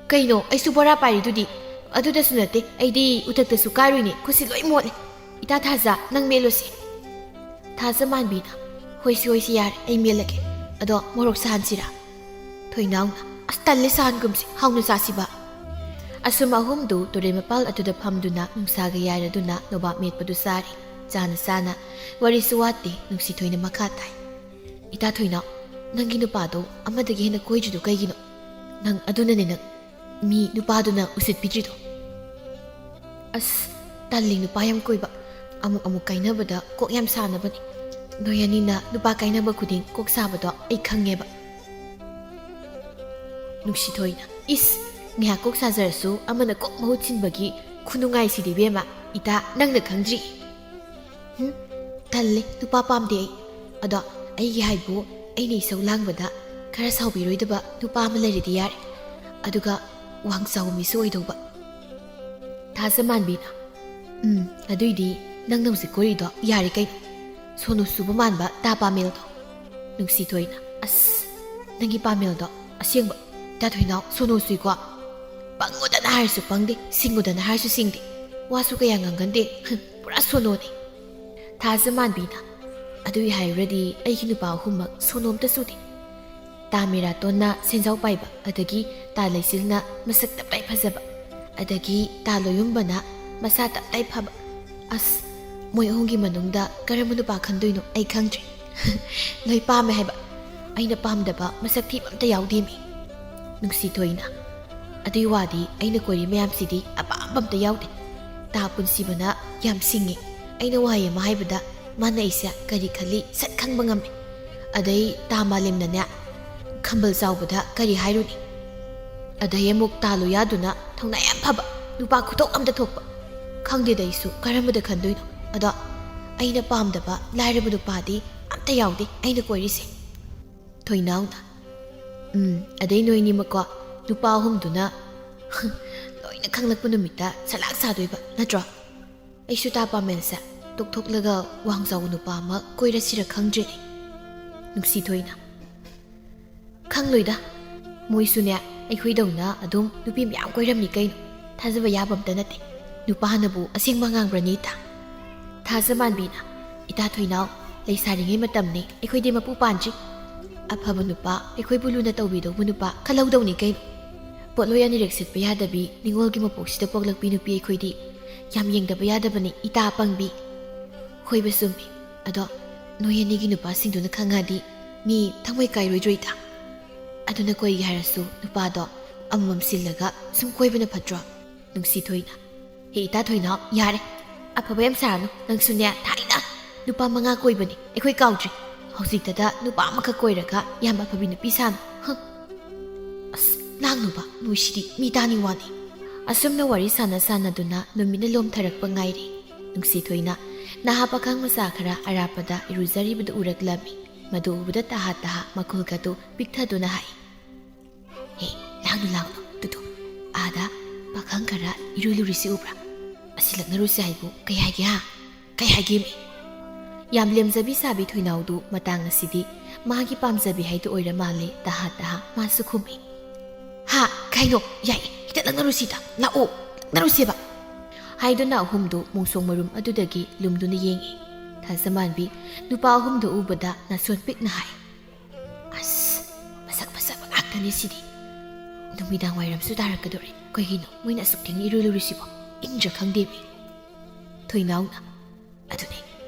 "ꯀꯩꯅꯣ, ꯑꯩꯁꯨ ꯕꯣꯔꯥ ꯄꯥꯏꯔꯤꯗꯨꯗꯤ꯫ ꯑꯗꯨꯗꯁꯨ ꯅꯠꯇꯦ, ꯑꯩꯗꯤ ꯎꯊꯛꯇꯁꯨ ꯀꯥꯔꯨꯏꯅꯦ, ꯈꯨꯠꯁꯤ ꯂꯣꯏ ꯃꯣꯠꯂꯦ꯫ ꯏꯇꯥ ꯊꯥꯖ, ꯅꯪ ꯃꯦꯠꯂꯨꯁꯤ꯫" ꯊꯥꯖꯃꯥꯟꯕꯤꯅ, "ꯍꯣꯏꯁꯤ, ꯍꯣꯏꯁꯤ, ꯌꯥꯔꯦ, ꯑꯩ ꯃꯦꯠꯂꯒꯦ꯫ ꯑꯗꯣ ꯃꯣꯔꯣꯛ ꯁꯥꯍꯟꯁꯤꯔꯥ?" ꯊꯣꯏꯅꯥꯎꯅ, "ꯑꯁ, ꯇꯜꯂꯦ, ꯁꯥꯍꯟꯒꯨꯝꯁꯤ, ꯍꯥꯎꯅ ꯆꯥꯁꯤꯕ꯫" ꯑꯁꯨꯝ ꯑꯍꯨꯝꯗꯨ ꯇꯨꯔꯦꯜ ꯃꯄꯥꯜ ꯑꯗꯨꯗ ꯐꯝꯗꯨꯅ ꯅꯨꯡꯁꯥꯒ ꯌꯥꯏꯔꯗꯨꯅ ꯅꯣꯕꯥꯞ ꯃꯦꯠꯄꯗꯨ ꯆꯥꯔꯤ꯫ ꯆꯥꯅ ꯆꯥꯅ ꯋꯥꯔꯤꯁꯨ ꯋꯥꯠꯇꯦ, ꯅꯨꯡꯁꯤꯊꯣꯏꯅ ꯃꯈꯥ ꯇꯥꯏ꯫ "ꯏꯇꯥ ꯊꯣꯏꯅꯥꯎ, ꯅꯪꯒꯤ ꯅꯨꯄꯥꯗꯣ ꯑꯃꯗꯒꯤ ꯍꯦꯟꯅ ꯀꯣꯏꯗ꯭ꯔꯤꯗꯣ ꯀꯩꯒꯤꯅꯣ? ꯅꯪ ꯑꯗꯨꯅꯅꯦ ꯅꯪ꯫ ꯃꯤ ꯅꯨꯄꯥꯗꯨꯅ ꯎꯁꯤꯠꯄꯤꯗ꯭ꯔꯤꯗꯣ꯫" "ꯑꯁ, ꯇꯜꯂꯤ ꯅꯨꯄꯥ ꯌꯥꯝ ꯀꯣꯏꯕ꯫ ꯑꯃꯨꯛ ꯑꯃꯨꯛ ꯀꯥꯏꯅꯕꯗ ꯀꯣꯛ ꯌꯥꯝ ꯁꯥꯅꯕꯅꯤ꯫ ꯅꯣꯏ ꯑꯅꯤꯅ ꯅꯨꯄꯥ ꯀꯥꯏꯅꯕ ꯈꯨꯗꯤꯡ ꯀꯣꯛ ꯁꯥꯕꯗꯣ ꯑꯩ ꯈꯪꯉꯦꯕ꯫" ꯅꯨꯡꯁꯤꯊꯣꯏꯅ, "ꯏꯁ, ꯉꯥꯏꯍꯥꯛ ꯀꯣꯛ ꯁꯥꯖꯔꯁꯨ ꯑꯃꯅ ꯀꯣꯛ ꯃꯍꯨꯠ ꯁꯤꯟꯕꯒꯤ ꯈꯨꯅꯨꯡꯉꯥꯏꯁꯤꯗꯤ ꯏꯕꯦꯝꯃ, ꯏꯇꯥ, ꯅꯪꯅ ꯈꯪꯗ꯭ꯔꯤ꯫" "ꯍꯨꯝ, ꯇꯜꯂꯦ, ꯅꯨꯄꯥ ꯄꯥꯝꯗꯦ ꯑꯩ꯫ ꯑꯗꯣ ꯑꯩꯒꯤ ꯍꯥꯏꯕꯨ ꯑꯩꯅ ꯏꯁꯧ ꯂꯥꯡꯕꯗ ꯈꯔ ꯁꯥꯎꯕꯤꯔꯣꯏꯗꯕ ꯅꯨꯄꯥ ꯑꯃ ꯂꯩꯔꯗꯤ ꯌꯥꯔꯦ꯫ ꯑꯗꯨꯒ ꯋꯥꯡ ꯆꯥꯎꯕ ꯃꯤꯁꯨ ꯑꯣꯏꯗꯧꯕ꯫" ꯊꯥꯖꯃꯥꯟꯕꯤꯅ, "ꯎꯝ, ꯑꯗꯨꯏꯗꯤ ꯅꯪꯅ ꯍꯧꯖꯤꯛ ꯀꯣꯏꯔꯤꯗꯣ ꯌꯥꯔꯦ ꯀꯩꯅꯣ꯫ ꯁꯣꯅꯨ ꯁꯨꯕ ꯃꯥꯟꯕ ꯇꯥ ꯄꯥꯃꯦꯜꯗꯣ꯫ ꯅꯨꯡꯁꯤꯊꯣꯏꯅ, "ꯑꯁ, ꯅꯪꯒꯤ ꯄꯥꯃꯦꯜꯗꯣ ꯑꯁꯦꯡꯕ ꯏꯇꯥ ꯊꯣꯏꯅꯥꯎ ꯁꯣꯅꯨ ꯁꯨꯏꯀꯣ꯫ ꯄꯪꯉꯨꯗꯅ ꯍꯥꯏꯔꯁꯨ ꯄꯪꯗꯦ, ꯁꯤꯡꯉꯨꯗꯅ ꯍꯥꯏꯔꯁꯨ ꯁꯤꯡꯗꯦ꯫ ꯋꯥꯁꯨ ꯀꯌꯥ ꯉꯥꯡꯒꯟꯗꯦ꯫ ꯍꯨꯝ, ꯄꯨꯔꯥ ꯁꯣꯅꯨꯅꯤ꯫" ꯊꯥꯖ ꯃꯥꯟꯕꯤꯅ, "ꯑꯗꯨꯏ ꯍꯥꯏꯔꯨꯔꯗꯤ ꯑꯩꯒꯤ ꯅꯨꯄꯥ ꯑꯍꯨꯝꯃꯛ ꯁꯣꯅꯣꯝꯇ ꯆꯨꯗꯦ꯫ ꯇꯥ ꯃꯦꯔꯥꯇꯣꯟꯅ ꯁꯦꯟꯖꯥꯎ ꯄꯥꯏꯕ, ꯑꯗꯒꯤ ꯇꯥ ꯂꯩꯆꯤꯜꯅ ꯃꯁꯛ ꯇꯞꯇꯥꯏ ꯐꯖꯕ, ꯑꯗꯒꯤ ꯇꯥ ꯂꯣꯌꯨꯝꯕꯅ ꯃꯁꯥ ꯇꯞꯇꯥꯏ ꯐꯕ꯫ ꯑꯁ, ꯃꯣꯏ ꯑꯍꯨꯝꯒꯤ ꯃꯅꯨꯡꯗ ꯀꯔꯝꯕ ꯅꯨꯄꯥ ꯈꯟꯗꯣꯏꯅꯣ ꯑꯩ ꯈꯪꯗ꯭ꯔꯦ꯫ ꯂꯣꯏ ꯄꯥꯝꯃꯦ ꯍꯥꯏꯕ꯫ ꯑꯩꯅ ꯄꯥꯝꯗꯕ ꯃꯁꯛ ꯊꯤꯕ ꯑꯝꯇ ꯌꯥꯎꯗꯦꯃꯤ꯫" ꯅꯨꯡꯁꯤꯊꯣꯏꯅ, "ꯑꯗꯨꯏ ꯋꯥꯗꯤ ꯑꯩꯅ ꯀꯣꯏꯔꯤ ꯃꯌꯥꯝꯁꯤꯗꯤ ꯑꯄꯥꯝꯕ ꯑꯝꯇ ꯌꯥꯎꯗꯦ꯫ ꯇꯥ ꯄꯨꯟꯁꯤꯕꯅ ꯌꯥꯝ ꯁꯤꯡꯉꯤ꯫ ꯑꯩꯅ ꯋꯥꯍꯩ ꯑꯃ ꯍꯥꯏꯕꯗ ꯃꯥꯅ ꯑꯩꯁꯦ ꯀꯔꯤ ꯈꯜꯂꯤ ꯁꯠ ꯈꯪꯕ ꯉꯝꯃꯤ꯫ ꯑꯗꯩ ꯇꯥ ꯃꯥꯂꯦꯝꯅꯅꯦ, ꯈꯝꯕꯜ ꯆꯥꯎꯕꯗ ꯀꯔꯤ ꯍꯥꯏꯔꯨꯅꯤ? ꯑꯗꯩ ꯑꯃꯨꯛ ꯇꯥ ꯂꯣꯌꯥꯗꯨꯅ ꯊꯧꯅꯥ ꯌꯥꯝ ꯐꯕ, ꯅꯨꯄꯥ ꯈꯨꯇꯣꯛ ꯑꯝꯇ ꯊꯣꯛꯄ꯫ ꯈꯪꯗꯦꯗ ꯑꯩꯁꯨ ꯀꯔꯝꯕꯗ ꯈꯟꯗꯣꯏꯅꯣ꯫ ꯑꯗꯣ ꯑꯩꯅ ꯄꯥꯝꯗꯕ ꯂꯥꯏꯔꯕ ꯅꯨꯄꯥꯗꯤ ꯑꯝꯇ ꯌꯥꯎꯗꯦ ꯑꯩꯅ ꯀꯣꯏꯔꯤꯁꯦ꯫" ꯊꯣꯏꯅꯥꯎꯅ, "ꯎꯝ, ꯑꯗꯩ ꯅꯣꯏꯅꯤꯃꯛꯀꯣ, ꯅꯨꯄꯥ ꯑꯍꯨꯝꯗꯨꯅ ꯂꯣꯏꯅ ꯈꯪꯂꯛꯄ ꯅꯨꯃꯤꯠꯇ ꯁꯂꯥꯛ ꯁꯥꯗꯣꯏꯕ ꯅꯠꯇ꯭ꯔꯣ? ꯑꯩꯁꯨ ꯇꯥ ꯄꯥꯃꯦꯜꯁꯦ ꯇꯣꯛꯊꯣꯛꯂꯒ ꯋꯥꯡ ꯆꯥꯎꯕ ꯅꯨꯄꯥ ꯑꯃ ꯀꯣꯏꯔꯁꯤꯔ ꯈꯪꯗ꯭ꯔꯦꯅꯦ꯫" ꯅꯨꯡꯁꯤꯊꯣꯏꯅ, "ꯈꯪꯂꯣꯏꯗ꯫ ꯃꯣꯏꯁꯨꯅꯦ ꯑꯩꯈꯣꯏꯗꯧꯅ ꯑꯗꯨꯝ ꯅꯨꯄꯤ ꯃꯌꯥꯝ ꯀꯣꯏꯔꯝꯅꯤ ꯀꯩꯅꯣ꯫ ꯊꯥꯖꯕ ꯌꯥꯕ ꯑꯝꯇ ꯅꯠꯇꯦ꯫ ꯅꯨꯄꯥꯅꯕꯨ ꯑꯁꯦꯡꯕ ꯉꯥꯡꯕ꯭ꯔꯅꯤ ꯏꯇꯥ?" ꯊꯥꯖ ꯃꯥꯟꯕꯤꯅ, "ꯏꯇꯥ ꯊꯣꯏꯅꯥꯎ, ꯂꯩꯁꯥꯔꯤꯉꯩ ꯃꯇꯝꯅꯤ, ꯑꯩꯈꯣꯏꯗꯤ ꯃꯄꯨ ꯄꯥꯟꯗ꯭ꯔꯤ꯫ ꯑꯐꯕ ꯅꯨꯄꯥ, ꯑꯩꯈꯣꯏꯕꯨ ꯂꯨꯅ ꯇꯧꯕꯤꯗꯧꯕ ꯅꯨꯄꯥ ꯈꯜꯍꯧꯗꯧꯅꯤ ꯀꯩꯅꯣ꯫ ꯄꯣꯠꯂꯣꯏ ꯑꯅꯤꯔꯛ ꯁꯤꯠꯄ ꯌꯥꯗꯕꯤ, ꯅꯤꯉꯣꯜꯒꯤ ꯃꯄꯣꯛꯁꯤꯗ ꯄꯣꯛꯂꯛꯄꯤ ꯅꯨꯄꯤ ꯑꯩꯈꯣꯏꯗꯤ ꯌꯥꯝ ꯌꯦꯡꯗꯕ ꯌꯥꯗꯕꯅꯤ, ꯏꯇꯥ ꯑꯄꯪꯕꯤ꯫" "ꯍꯣꯏꯕ ꯆꯨꯝꯃꯤ꯫ ꯑꯗꯣ ꯅꯣꯏ ꯑꯅꯤꯒꯤ ꯅꯨꯄꯥꯁꯤꯡꯗꯨꯅ ꯈꯪꯉꯗꯤ ꯃꯤ ꯊꯃꯣꯏ ꯀꯥꯏꯔꯣꯏꯗ꯭ꯔꯣ ꯏꯇꯥ? ꯑꯗꯨꯅ ꯀꯣꯏꯒꯦ ꯍꯥꯏꯔꯁꯨ ꯅꯨꯄꯥꯗꯣ ꯑꯃꯃꯝ ꯁꯤꯜꯂꯒ ꯁꯨꯝ ꯀꯣꯏꯕꯅ ꯐꯠꯇ꯭ꯔꯣ?" ꯅꯨꯡꯁꯤꯊꯣꯏꯅ, "ꯍꯦ ꯏꯇꯥ ꯊꯣꯏꯅꯥꯎ, ꯌꯥꯔꯦ꯫ ꯑꯐꯕ ꯌꯥꯝ ꯁꯥꯔꯅꯨ꯫ ꯅꯪꯁꯨꯅꯦ, ꯊꯥꯏꯅ ꯅꯨꯄꯥ ꯃꯉꯥ ꯀꯣꯏꯕꯅꯤ, ꯑꯩꯈꯣꯏ ꯀꯥꯎꯗ꯭ꯔꯤ꯫ ꯍꯧꯖꯤꯛꯇꯗ ꯅꯨꯄꯥ ꯑꯃꯈꯛ ꯀꯣꯏꯔꯒ ꯌꯥꯝ ꯑꯐꯕꯤ ꯅꯨꯄꯤ ꯁꯥꯅꯨ꯫ ꯍꯪ꯫ ꯑꯁ, ꯂꯥꯡꯅꯨꯕ, ꯅꯣꯏꯁꯤꯗꯤ ꯃꯤ ꯇꯥꯅꯤꯡ ꯋꯥꯅꯤ꯫" ꯑꯁꯨꯝꯅ ꯋꯥꯔꯤ ꯁꯥꯟꯅ ꯁꯥꯟꯅꯗꯨꯅ ꯅꯨꯃꯤꯠꯅ ꯂꯣꯝꯊꯔꯛꯄ ꯉꯥꯏꯔꯦ꯫ ꯅꯨꯡꯁꯤꯊꯣꯏꯅ ꯅꯍꯥ ꯄꯥꯈꯪ ꯃꯆꯥ ꯈꯔ ꯑꯔꯥꯞꯄꯗ ꯏꯔꯨꯖꯔꯤꯕꯗꯨ ꯎꯔꯛꯂꯝꯃꯤ꯫ ꯃꯗꯨ ꯎꯕꯗ ꯇꯍꯥ ꯇꯍꯥ ꯃꯈꯣꯜꯒꯗꯨ ꯄꯤꯛꯊꯗꯨꯅ ꯍꯥꯏ, "ꯍꯦ, ꯂꯥꯡꯅꯨ ꯂꯥꯡꯅꯨ, ꯇꯨꯇꯨ, ꯑꯥꯗ ꯄꯥꯈꯪ ꯈꯔ ꯏꯔꯨ ꯂꯨꯔꯤꯁꯤ ꯎꯕ꯭ꯔꯥ? ꯑꯁꯤ ꯂꯛꯅꯔꯨꯁꯤ ꯍꯥꯏꯕꯨ ꯀꯩ ꯍꯥꯏꯒꯦ ꯍꯥ?" ꯑꯩ ꯍꯥꯏꯒꯦꯃꯤ꯫ ꯌꯥꯝ ꯂꯦꯝꯖꯕꯤ ꯁꯥꯕꯤ ꯊꯣꯏꯅꯥꯎꯗꯨ ꯃꯇꯥꯡ ꯑꯁꯤꯗꯤ ꯃꯥꯒꯤ ꯄꯥꯝꯖꯕꯤ ꯍꯥꯏꯗꯨ ꯑꯣꯏꯔ ꯃꯥꯜꯂꯦ꯫ ꯇꯍꯥ ꯇꯍꯥ ꯃꯥꯁꯨ ꯈꯨꯝꯃꯤ꯫ "ꯍꯥ, ꯀꯩꯅꯣ? ꯌꯥꯏ, ꯍꯦꯛꯇ ꯂꯛꯅꯔꯨꯁꯤꯗ, ꯂꯥꯛꯑꯣ, ꯂꯛꯅꯔꯨꯁꯦꯕ" ꯍꯥꯏꯗꯨꯅ ꯑꯍꯨꯝꯗꯨ ꯃꯣꯡꯁꯣꯡ ꯃꯔꯨꯝ ꯑꯗꯨꯗꯒꯤ ꯂꯨꯝꯗꯨꯅ ꯌꯦꯡꯉꯤ꯫ ꯊꯥꯖꯃꯥꯟꯕꯤ ꯅꯨꯄꯥ ꯑꯍꯨꯝꯗꯨ ꯎꯕꯗ ꯅꯥꯁꯣꯟ ꯄꯤꯛꯅ ꯍꯥꯏ, "ꯑꯁ, ꯃꯁꯛ ꯐꯖꯕ ꯉꯥꯛꯇꯅꯤ ꯁꯤꯗꯤ꯫ ꯅꯨꯃꯤꯗꯥꯡ ꯋꯥꯏꯔꯝꯁꯨ ꯇꯥꯔꯛꯀꯗꯧꯔꯦ꯫ ꯀꯩꯒꯤꯅꯣ ꯃꯣꯏꯅ ꯑꯁꯨꯛ ꯊꯦꯡꯅ ꯏꯔꯨ ꯂꯨꯔꯤꯁꯤꯕꯣ? ꯏꯪꯗ꯭ꯔꯥ ꯈꯪꯗꯦꯃꯤ"꯫ ꯊꯣꯏꯅꯥꯎꯅ, "ꯑꯗꯨꯅꯦ,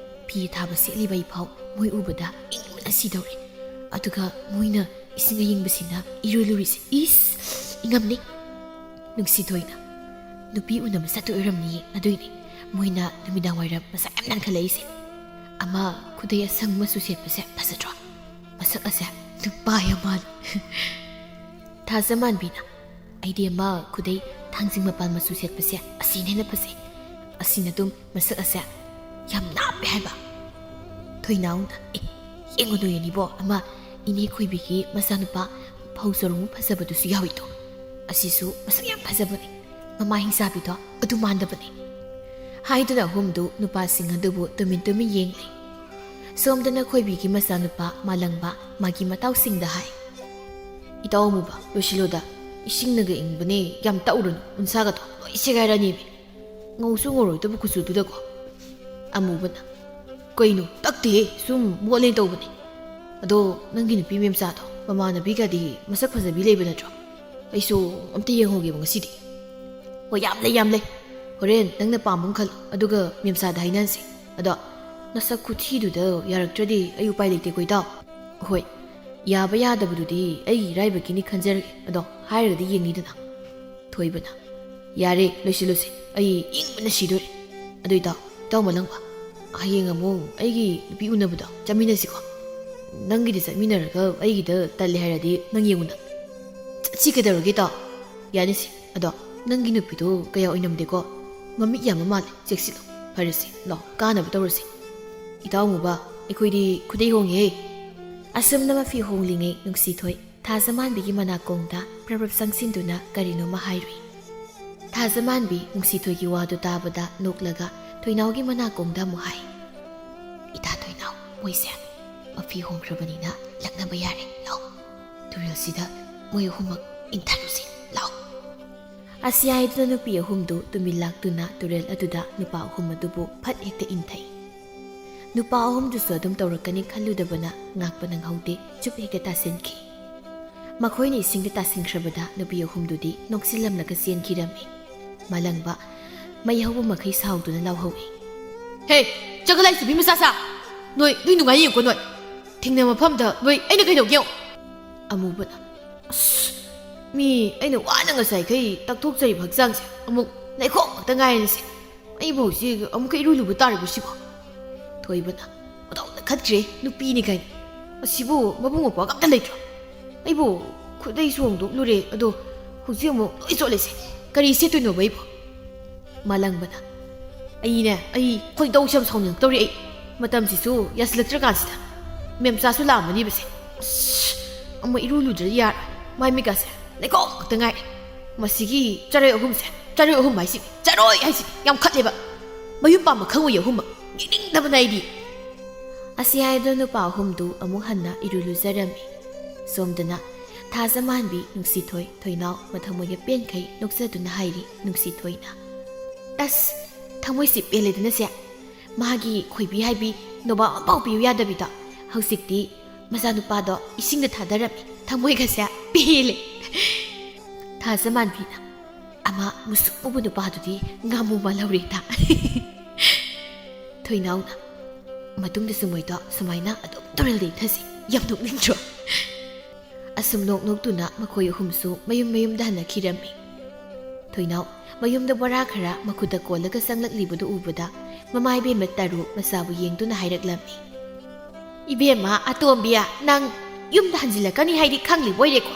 ꯐꯤ ꯊꯥꯕ ꯁꯦꯠꯂꯤꯕ ꯑꯩꯐꯥꯎ ꯃꯣꯏ ꯎꯕꯗ ꯏꯪꯕꯅ ꯁꯤꯗꯧꯔꯦ꯫ ꯑꯗꯨꯒ ꯃꯣꯏꯅ ꯏꯁꯤꯡ ꯑꯌꯤꯡꯕꯁꯤꯅ ꯏꯔꯨ ꯂꯨꯔꯤꯁꯦ, ꯏꯁ, ꯏꯉꯝꯅꯤ"꯫ ꯅꯨꯡꯁꯤꯊꯣꯏꯅ, "ꯅꯨꯄꯤ ꯎꯅꯕ ꯆꯠꯇꯣꯏ ꯑꯣꯏꯔꯝꯅꯤꯌꯦ, ꯑꯗꯨꯏꯅꯦ ꯃꯣꯏꯅ ꯅꯨꯃꯤꯗꯥꯡ ꯋꯥꯏꯔꯝ ꯃꯁꯥ ꯌꯥꯝ ꯅꯥꯟꯈꯠꯂꯛꯏꯁꯦ꯫ ꯑꯃ ꯈꯨꯗꯩ ꯑꯁꯪꯕ ꯃꯆꯨ ꯁꯦꯠꯄꯁꯦ ꯐꯖꯗ꯭ꯔꯣ? ꯃꯁꯛ ꯑꯁꯦ ꯅꯨꯄꯥ ꯌꯥꯝ ꯃꯥꯜꯂꯤ"꯫ ꯊꯥꯖꯃꯥꯟꯕꯤꯅ, "ꯑꯩꯗꯤ ꯑꯃ ꯈꯨꯗꯩ ꯊꯥꯡꯖꯤꯡ ꯃꯄꯥꯟ ꯃꯆꯨ ꯁꯦꯠꯄꯁꯦ ꯑꯁꯤꯅ ꯍꯦꯟꯅ ꯐꯖꯩ꯫ ꯑꯁꯤꯅ ꯑꯗꯨꯝ ꯃꯁꯛ ꯑꯁꯦ ꯌꯥꯝ ꯅꯥꯞꯄꯦ ꯍꯥꯏꯕ"꯫ ꯊꯣꯏꯅꯥꯎꯅ, "ꯑꯦ, ꯌꯦꯡꯉꯨ ꯅꯣꯏ ꯑꯅꯤꯕꯣ, ꯑꯃ ꯏꯅꯦ ꯈꯣꯏꯕꯤꯒꯤ ꯃꯆꯥꯅꯨꯄꯥ ꯐꯧ ꯆꯔꯣꯡ ꯐꯖꯕꯗꯨꯁꯨ ꯌꯥꯎꯏꯗꯣ꯫ ꯑꯁꯤꯁꯨ ꯃꯁꯛ ꯌꯥꯝ ꯐꯖꯕꯅꯦ꯫ ꯃꯃꯥ ꯍꯤꯡꯆꯥꯕꯤꯗꯣ ꯑꯗꯨ ꯃꯥꯟꯗꯕꯅꯦ"꯫ ꯍꯥꯏꯗꯨꯅ ꯑꯍꯨꯝꯗꯨ ꯅꯨꯄꯥꯁꯤꯡ ꯑꯗꯨꯕꯨ ꯇꯨꯃꯤꯟ ꯇꯨꯃꯤꯟ ꯌꯦꯡꯂꯤ꯫ ꯁꯣꯝꯗꯅ ꯈꯣꯏꯕꯤꯒꯤ ꯃꯆꯥꯅꯨꯄꯥ ꯃꯥꯂꯪꯕ ꯃꯥꯒꯤ ꯃꯇꯥꯎꯁꯤꯡꯗ ꯍꯥꯏ, "ꯏꯇꯥꯎ ꯑꯃꯨꯕ, ꯂꯣꯏꯁꯤꯜꯂꯨꯗ꯫ ꯏꯁꯤꯡꯅꯒ ꯏꯪꯕꯅꯦ, ꯌꯥꯝ ꯇꯛꯎꯔꯨꯅꯨ, ꯎꯟꯁꯥꯒꯗꯣ ꯂꯣꯏ ꯁꯦꯒꯥꯏꯔꯅꯤꯃꯤ꯫ ꯉꯧꯁꯨ ꯉꯧꯔꯣꯏꯗꯕ ꯀꯨꯆꯨꯗꯨꯗꯀꯣ"꯫ ꯑꯃꯨꯕꯅ, "ꯀꯩꯅꯣ, ꯇꯛꯇꯦꯍꯦ, ꯁꯨꯝ ꯃꯣꯠꯂꯦꯅ ꯇꯧꯕꯅꯦ꯫ ꯑꯗꯣ ꯅꯪꯒꯤ ꯅꯨꯄꯤ ꯃꯦꯝꯆꯥꯗꯣ, ꯃꯃꯥꯟꯅꯕꯤꯒꯗꯤ ꯃꯁꯛ ꯐꯖꯕꯤ ꯂꯩꯕ ꯅꯠꯇ꯭ꯔꯣ? ꯑꯩꯁꯨ ꯑꯝꯇ ꯌꯦꯡꯍꯧꯒꯦꯕ ꯉꯁꯤꯗꯤ"꯫ "ꯍꯣꯏ, ꯌꯥꯝ ꯂꯩ, ꯌꯥꯝ ꯂꯩ꯫ ꯍꯣꯔꯦꯟ ꯅꯪꯅ ꯄꯥꯝꯕ ꯑꯃ ꯈꯜꯂꯣ, ꯑꯗꯨꯒ ꯃꯦꯝꯆꯥꯗ ꯍꯥꯏꯅꯁꯤ꯫ ꯑꯗꯣ ꯅꯁꯛ ꯈꯨꯊꯤꯗꯨꯗ ꯌꯥꯔꯛꯇ꯭ꯔꯗꯤ ꯑꯩ ꯎꯄꯥꯏ ꯂꯩꯇꯦꯀꯣ, ꯏꯇꯥꯎ꯫ ꯍꯣꯏ, ꯌꯥꯕ ꯌꯥꯗꯕꯗꯨꯗꯤ ꯑꯩꯒꯤ ꯏꯔꯥꯏꯕꯛꯀꯤꯅꯤ ꯈꯟꯖꯔꯒꯦ꯫ ꯑꯗꯣ ꯍꯥꯏꯔꯒꯗꯤ ꯌꯦꯡꯅꯤꯗꯅ"꯫ ꯊꯣꯏꯕꯅ, "ꯌꯥꯔꯦ, ꯂꯣꯏꯁꯤꯜꯂꯨꯁꯦ꯫ ꯑꯩ ꯏꯪꯕꯅ ꯁꯤꯗꯣꯔꯦ꯫ ꯑꯗꯨ ꯏꯇꯥꯎ, ꯏꯇꯥꯎ ꯃꯂꯪꯕ, ꯍꯌꯦꯡ ꯑꯃꯨꯛ ꯑꯩꯒꯤ ꯅꯨꯄꯤ ꯎꯅꯕꯗꯣ ꯆꯠꯃꯤꯟꯅꯁꯤꯀꯣ꯫ ꯅꯪꯒꯤꯗꯤ ꯆꯠꯃꯤꯟꯅꯔꯒ ꯑꯩꯒꯤꯗ ꯇꯜꯂꯦ ꯍꯥꯏꯔꯗꯤ ꯅꯪ ꯌꯦꯡꯉꯨꯅ"꯫ "ꯆꯠꯁꯤ ꯀꯩꯗꯧꯔꯒꯦ ꯏꯇꯥꯎ? ꯌꯥꯅꯤꯁꯦ꯫ ꯑꯗꯣ ꯅꯪꯒꯤ ꯅꯨꯄꯤꯗꯣ ꯀꯌꯥ ꯑꯣꯏꯅꯝꯗꯦꯀꯣ꯫ ꯃꯃꯤꯠ ꯌꯥꯝꯕ ꯃꯥꯜꯂꯦ꯫ ꯆꯦꯛꯁꯤꯜꯂꯣ꯫ ꯐꯔꯦꯁꯦ, ꯂꯥꯛꯑꯣ, ꯀꯥꯅꯕ ꯇꯧꯔꯁꯦ꯫ ꯏꯇꯥꯎ ꯑꯃꯨꯕ, ꯑꯩꯈꯣꯏꯗꯤ ꯈꯨꯗꯩ ꯍꯣꯡꯉꯦꯍꯦ"꯫ ꯑꯁꯨꯝꯅ ꯃꯐꯤ ꯍꯣꯡꯂꯤꯉꯩ ꯅꯨꯡꯁꯤꯊꯣꯏ ꯊꯥꯖꯃꯥꯟꯕꯤꯒꯤ ꯃꯅꯥꯀꯣꯡꯗ ꯄ꯭ꯔꯞ ꯄ꯭ꯔꯞ ꯆꯪꯁꯤꯟꯗꯨꯅ ꯀꯔꯤꯅꯣꯃ ꯍꯥꯏꯔꯨꯏ꯫ ꯊꯥꯖꯃꯥꯟꯕꯤ ꯅꯨꯡꯁꯤꯊꯣꯏꯒꯤ ꯋꯥꯗꯨ ꯇꯥꯕꯗ ꯅꯣꯛꯂꯒ ꯊꯣꯏꯅꯥꯎꯒꯤ ꯃꯅꯥꯀꯣꯡꯗ ꯑꯃꯨꯛ ꯍꯥꯏ, "ꯏꯇꯥ ꯊꯣꯏꯅꯥꯎ, ꯃꯣꯏꯁꯦ ꯃꯐꯤ ꯍꯣꯡꯈ꯭ꯔꯕꯅꯤꯅ ꯂꯛꯅꯕ ꯌꯥꯔꯦ, ꯂꯥꯛꯑꯣ, ꯇꯨꯔꯦꯜꯁꯤꯗ ꯃꯣꯏ ꯑꯍꯨꯝꯃꯛ ꯏꯟꯊꯔꯨꯁꯤ, ꯂꯥꯛꯑꯣ"꯫ ꯑꯁꯤ ꯍꯥꯏꯗꯨꯅ ꯅꯨꯄꯤ ꯑꯍꯨꯝꯗꯨ ꯇꯨꯃꯤꯟ ꯂꯥꯛꯇꯨꯅ ꯇꯨꯔꯦꯜ ꯑꯗꯨꯗ ꯅꯨꯄꯥ ꯑꯍꯨꯝ ꯑꯗꯨꯕꯨ ꯐꯠ ꯍꯦꯛꯇ ꯏꯟꯊꯩ꯫ ꯅꯨꯄꯥ ꯑꯍꯨꯝꯗꯨꯁꯨ ꯑꯗꯨꯝ ꯇꯧꯔꯛꯀꯅꯤ ꯈꯜꯂꯨꯗꯕꯅ ꯉꯥꯛꯄ ꯅꯪꯍꯧꯗꯦ, ꯆꯨꯞ ꯍꯦꯛꯇ ꯇꯥꯁꯤꯟꯈꯤ꯫ ꯃꯈꯣꯏꯅ ꯏꯁꯤꯡꯗ ꯇꯥꯁꯤꯟꯈ꯭ꯔꯕꯗ ꯅꯨꯄꯤ ꯑꯍꯨꯝꯗꯨꯗꯤ ꯅꯣꯛꯁꯤꯜꯂꯝꯂꯒ ꯆꯦꯟꯈꯤꯔꯝꯃꯤ꯫ ꯃꯥꯂꯪꯕ ꯃꯩ ꯍꯧꯕ ꯃꯈꯩ ꯁꯥꯎꯗꯨꯅ ꯂꯥꯎꯍꯧꯏ, "ꯍꯦ, ꯆꯒ ꯂꯥꯏ ꯆꯨꯕꯤ ꯃꯆꯥꯁꯥ! ꯅꯣꯏ, ꯅꯣꯏ ꯅꯨꯡꯉꯥꯏ ꯌꯦꯡꯉꯨꯀꯣ ꯅꯣꯏ! ꯊꯦꯡꯅ ꯃꯐꯝꯗ ꯅꯣꯏ ꯑꯩꯅ ꯀꯩꯗꯧꯒꯦ ꯌꯦꯡꯉꯨ!" ꯑꯃꯨꯕꯅ, "ꯑꯁ, ꯃꯤ ꯑꯩꯅ ꯋꯥꯅ ꯉꯁꯥꯏꯈꯩ ꯇꯛꯊꯣꯛꯆꯔꯤꯕ ꯍꯛꯆꯥꯡꯁꯦ ꯑꯃꯨꯛ ꯂꯩꯈꯣꯝ ꯉꯥꯛꯇ ꯉꯥꯏꯔꯦꯅꯦꯁꯦ꯫ ꯑꯩꯕꯨ ꯍꯧꯖꯤꯛ ꯑꯃꯨꯛꯀ ꯏꯔꯨ ꯂꯨꯕ ꯇꯥꯔꯤꯕꯣ ꯁꯤꯕꯣ?" ꯊꯣꯏꯕꯅ, "ꯃꯇꯧꯅ ꯈꯠꯈ꯭ꯔꯦ, ꯅꯨꯄꯤꯅꯤ ꯀꯥꯏꯅ꯫ ꯑꯁꯤꯕꯨ ꯃꯕꯨꯡ ꯃꯧꯄ꯭ꯋꯥꯒ ꯑꯝꯇ ꯂꯩꯇ꯭ꯔꯣ? ꯑꯩꯕꯨ ꯈꯨꯗꯩꯁꯨ ꯍꯣꯡꯗꯣꯛꯂꯨꯔꯦ, ꯑꯗꯣ ꯍꯧꯖꯤꯛ ꯑꯃꯨꯛ ꯂꯣꯏ ꯆꯣꯠꯂꯦꯁꯦ꯫ ꯀꯔꯤ ꯁꯦꯠꯇꯣꯏꯅꯣꯕ ꯑꯩꯕꯨ?" ꯃꯥꯂꯪꯕꯅ, "ꯑꯩꯅꯦ, ꯑꯩ ꯈꯣꯏꯗꯧꯁꯦ ꯌꯥꯝ ꯁꯥꯎꯅꯤꯡꯉꯛꯇꯧꯔꯤ ꯑꯩ꯫ ꯃꯇꯝꯁꯤꯁꯨ ꯌꯥꯁꯤꯜꯂꯛꯇ꯭ꯔꯀꯥꯟꯁꯤꯗ꯫ ꯃꯦꯝꯆꯥꯁꯨ ꯂꯥꯛꯑꯝꯃꯅꯤꯕꯁꯦ꯫ ꯑꯁ, ꯑꯃ ꯏꯔꯨ ꯂꯨꯗ꯭ꯔꯗꯤ ꯌꯥꯔꯣꯏ꯫ ꯃꯥꯏ ꯃꯤꯠꯀꯥꯁꯦ ꯂꯩꯈꯣꯝ ꯉꯥꯛꯇ ꯉꯥꯏꯔꯦ꯫ ꯃꯁꯤꯒꯤ ꯆꯔꯣꯏ ꯑꯍꯨꯝꯁꯦ, ꯆꯔꯣꯏ ꯑꯍꯨꯝ ꯍꯥꯏꯁꯤꯅꯤ, ꯆꯔꯣꯏ ꯍꯥꯏꯁꯤꯅꯤ, ꯌꯥꯝ ꯈꯠꯂꯦꯕ꯫ ꯃꯌꯨꯝ ꯄꯥꯟꯕ ꯈꯪꯉꯣꯏ ꯑꯍꯨꯝꯃꯛ, ꯌꯦꯡꯅꯤꯡꯗꯕꯅ ꯑꯩꯗꯤ"꯫ ꯑꯁꯤ ꯍꯥꯏꯗꯨꯅ ꯅꯨꯄꯥ ꯑꯍꯨꯝꯗꯨ ꯑꯃꯨꯛ ꯍꯟꯅ ꯏꯔꯨ ꯂꯨꯖꯔꯝꯃꯤ꯫ ꯁꯣꯝꯗꯅ ꯊꯥꯖꯃꯥꯟꯕꯤ, ꯅꯨꯡꯁꯤꯊꯣꯏ, ꯊꯣꯏꯅꯥꯎ ꯃꯊꯃꯣꯏꯒ ꯄꯦꯟꯈꯩ ꯅꯣꯛꯆꯗꯨꯅ ꯍꯥꯏꯔꯤ ꯅꯨꯡꯁꯤꯊꯣꯏꯅ, "ꯑꯁ, ꯊꯃꯣꯏꯁꯤ ꯄꯦꯜꯂꯦꯗꯅꯁꯦ꯫ ꯃꯥꯒꯤ ꯈꯣꯏꯕꯤ ꯍꯥꯏꯕꯤ ꯅꯣꯕꯥꯞ ꯑꯃꯐꯥꯎ ꯄꯤꯌꯨ ꯌꯥꯗꯕꯤꯗꯣ ꯍꯧꯖꯤꯛꯇꯤ ꯃꯆꯥꯅꯨꯄꯥꯗꯣ ꯏꯁꯤꯡꯗ ꯊꯥꯗꯔꯝꯃꯤ꯫ ꯊꯃꯣꯏꯒꯁꯦ ꯄꯦꯜꯂꯦ"꯫ ꯊꯥꯖꯃꯥꯟꯕꯤꯅ, "ꯑꯃ ꯃꯨꯁꯨꯛ ꯃꯨꯕ ꯅꯨꯄꯥꯗꯨꯗꯤ ꯉꯥꯃꯨ ꯃꯥꯜꯍꯧꯔꯦꯗ"꯫ ꯊꯣꯏꯅꯥꯎꯅ, "ꯃꯇꯨꯡꯗꯁꯨ ꯃꯣꯏꯗꯣ ꯁꯨꯃꯥꯏꯅ ꯑꯗꯨꯝ ꯇꯨꯔꯦꯜꯗ ꯏꯟꯊꯁꯤ꯫ ꯌꯥꯝ ꯅꯣꯛꯅꯤꯡꯗ꯭ꯔꯣ?" ꯑꯁꯨꯝ ꯅꯣꯛ ꯅꯣꯛꯇꯨꯅ ꯃꯈꯣꯏ ꯑꯍꯨꯝꯁꯨ ꯃꯌꯨꯝ ꯃꯌꯨꯝꯗ ꯍꯟꯅꯈꯤꯔꯝꯃꯤ꯫ ꯊꯣꯏꯅꯥꯎ ꯃꯌꯨꯝꯗ ꯕꯣꯔꯥ ꯈꯔ ꯃꯈꯨꯠꯇ ꯀꯣꯜꯂꯒ ꯆꯪꯂꯛꯂꯤꯕꯗꯨ ꯎꯕꯗ ꯃꯃꯥ ꯏꯕꯦꯝꯃ ꯇꯔꯨ ꯃꯆꯥꯕꯨ ꯌꯦꯡꯗꯨꯅ ꯍꯥꯏꯔꯛꯂꯝꯃꯤ, "ꯏꯕꯦꯝꯃ ꯑꯇꯣꯝꯕꯤ, ꯅꯪ ꯌꯨꯝꯗ ꯍꯟꯖꯤꯜꯂꯛꯀꯅꯤ ꯍꯥꯏꯗꯤ ꯈꯪꯂꯤꯕ ꯑꯣꯏꯔꯦꯀꯣ?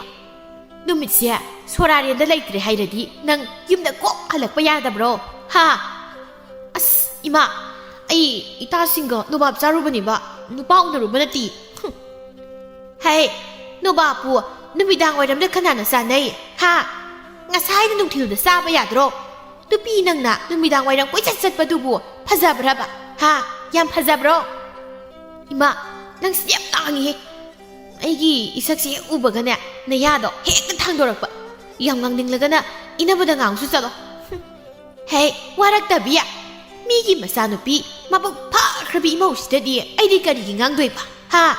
ꯅꯨꯃꯤꯠꯁꯦ ꯁꯣꯔꯥꯔꯦꯟꯗ ꯂꯩꯇ꯭ꯔꯦ ꯍꯥꯏꯔꯗꯤ ꯅꯪ ꯌꯨꯝꯗ ꯀꯣꯛ ꯍꯜꯂꯛꯄ ꯌꯥꯗꯕ꯭ꯔꯣ? ꯍꯥ? ꯑꯁ, ꯏꯃꯥ, ꯑꯩ ꯏꯇꯥꯁꯤꯡꯒ ꯅꯣꯕꯥꯞ ꯆꯥꯔꯨꯕꯅꯦꯕ, ꯅꯨꯄꯥ ꯎꯅꯔꯨꯕ ꯅꯠꯇꯦ"꯫ "ꯍꯝ꯫ ꯍꯩ, ꯅꯣꯕꯥꯞꯄꯨ ꯅꯨꯃꯤꯗꯥꯡ ꯋꯥꯏꯔꯝꯗ ꯀꯅꯥꯅ ꯆꯥꯅꯩ? ꯍꯥ? ꯉꯁꯥꯏꯅ ꯅꯨꯡꯊꯤꯜꯗ ꯆꯥꯕ ꯌꯥꯗ꯭ꯔꯣ? ꯅꯨꯄꯤ ꯅꯪꯅ ꯅꯨꯃꯤꯗꯥꯡ ꯋꯥꯏꯔꯝ ꯀꯣꯏꯆꯠ ꯆꯠꯄꯗꯨꯕꯨ ꯐꯖꯕ꯭ꯔꯕ? ꯍꯥ? ꯌꯥꯝ ꯐꯖꯕ꯭ꯔꯣ? ꯏꯃꯥ, ꯅꯪꯁꯤꯗꯤ ꯌꯥꯝ ꯂꯥꯡꯉꯤꯍꯦ꯫ ꯑꯩꯒꯤ ꯏꯁꯛꯁꯦ ꯍꯦꯛ ꯎꯕꯒꯅꯦ, ꯅꯌꯥꯗꯣ ꯍꯦꯛꯇ ꯊꯥꯡꯗꯣꯔꯛꯄ꯫ ꯌꯥꯝ ꯉꯥꯡꯅꯤꯡꯂꯒꯅ ꯏꯅꯕꯗ ꯉꯥꯡꯁꯨ ꯆꯠꯂꯣ꯫ ꯍꯦ, ꯋꯥꯔꯛꯇꯕꯤ꯫ ꯃꯤꯒꯤ ꯃꯆꯥꯅꯨꯄꯤ ꯃꯕꯨꯛ ꯐꯈ꯭ꯔꯕꯤ ꯏꯃꯧꯁꯤꯗꯗꯤ ꯑꯩꯗꯤ ꯀꯔꯤꯒꯤ ꯉꯥꯡꯗꯣꯏꯕ? ꯍꯥ?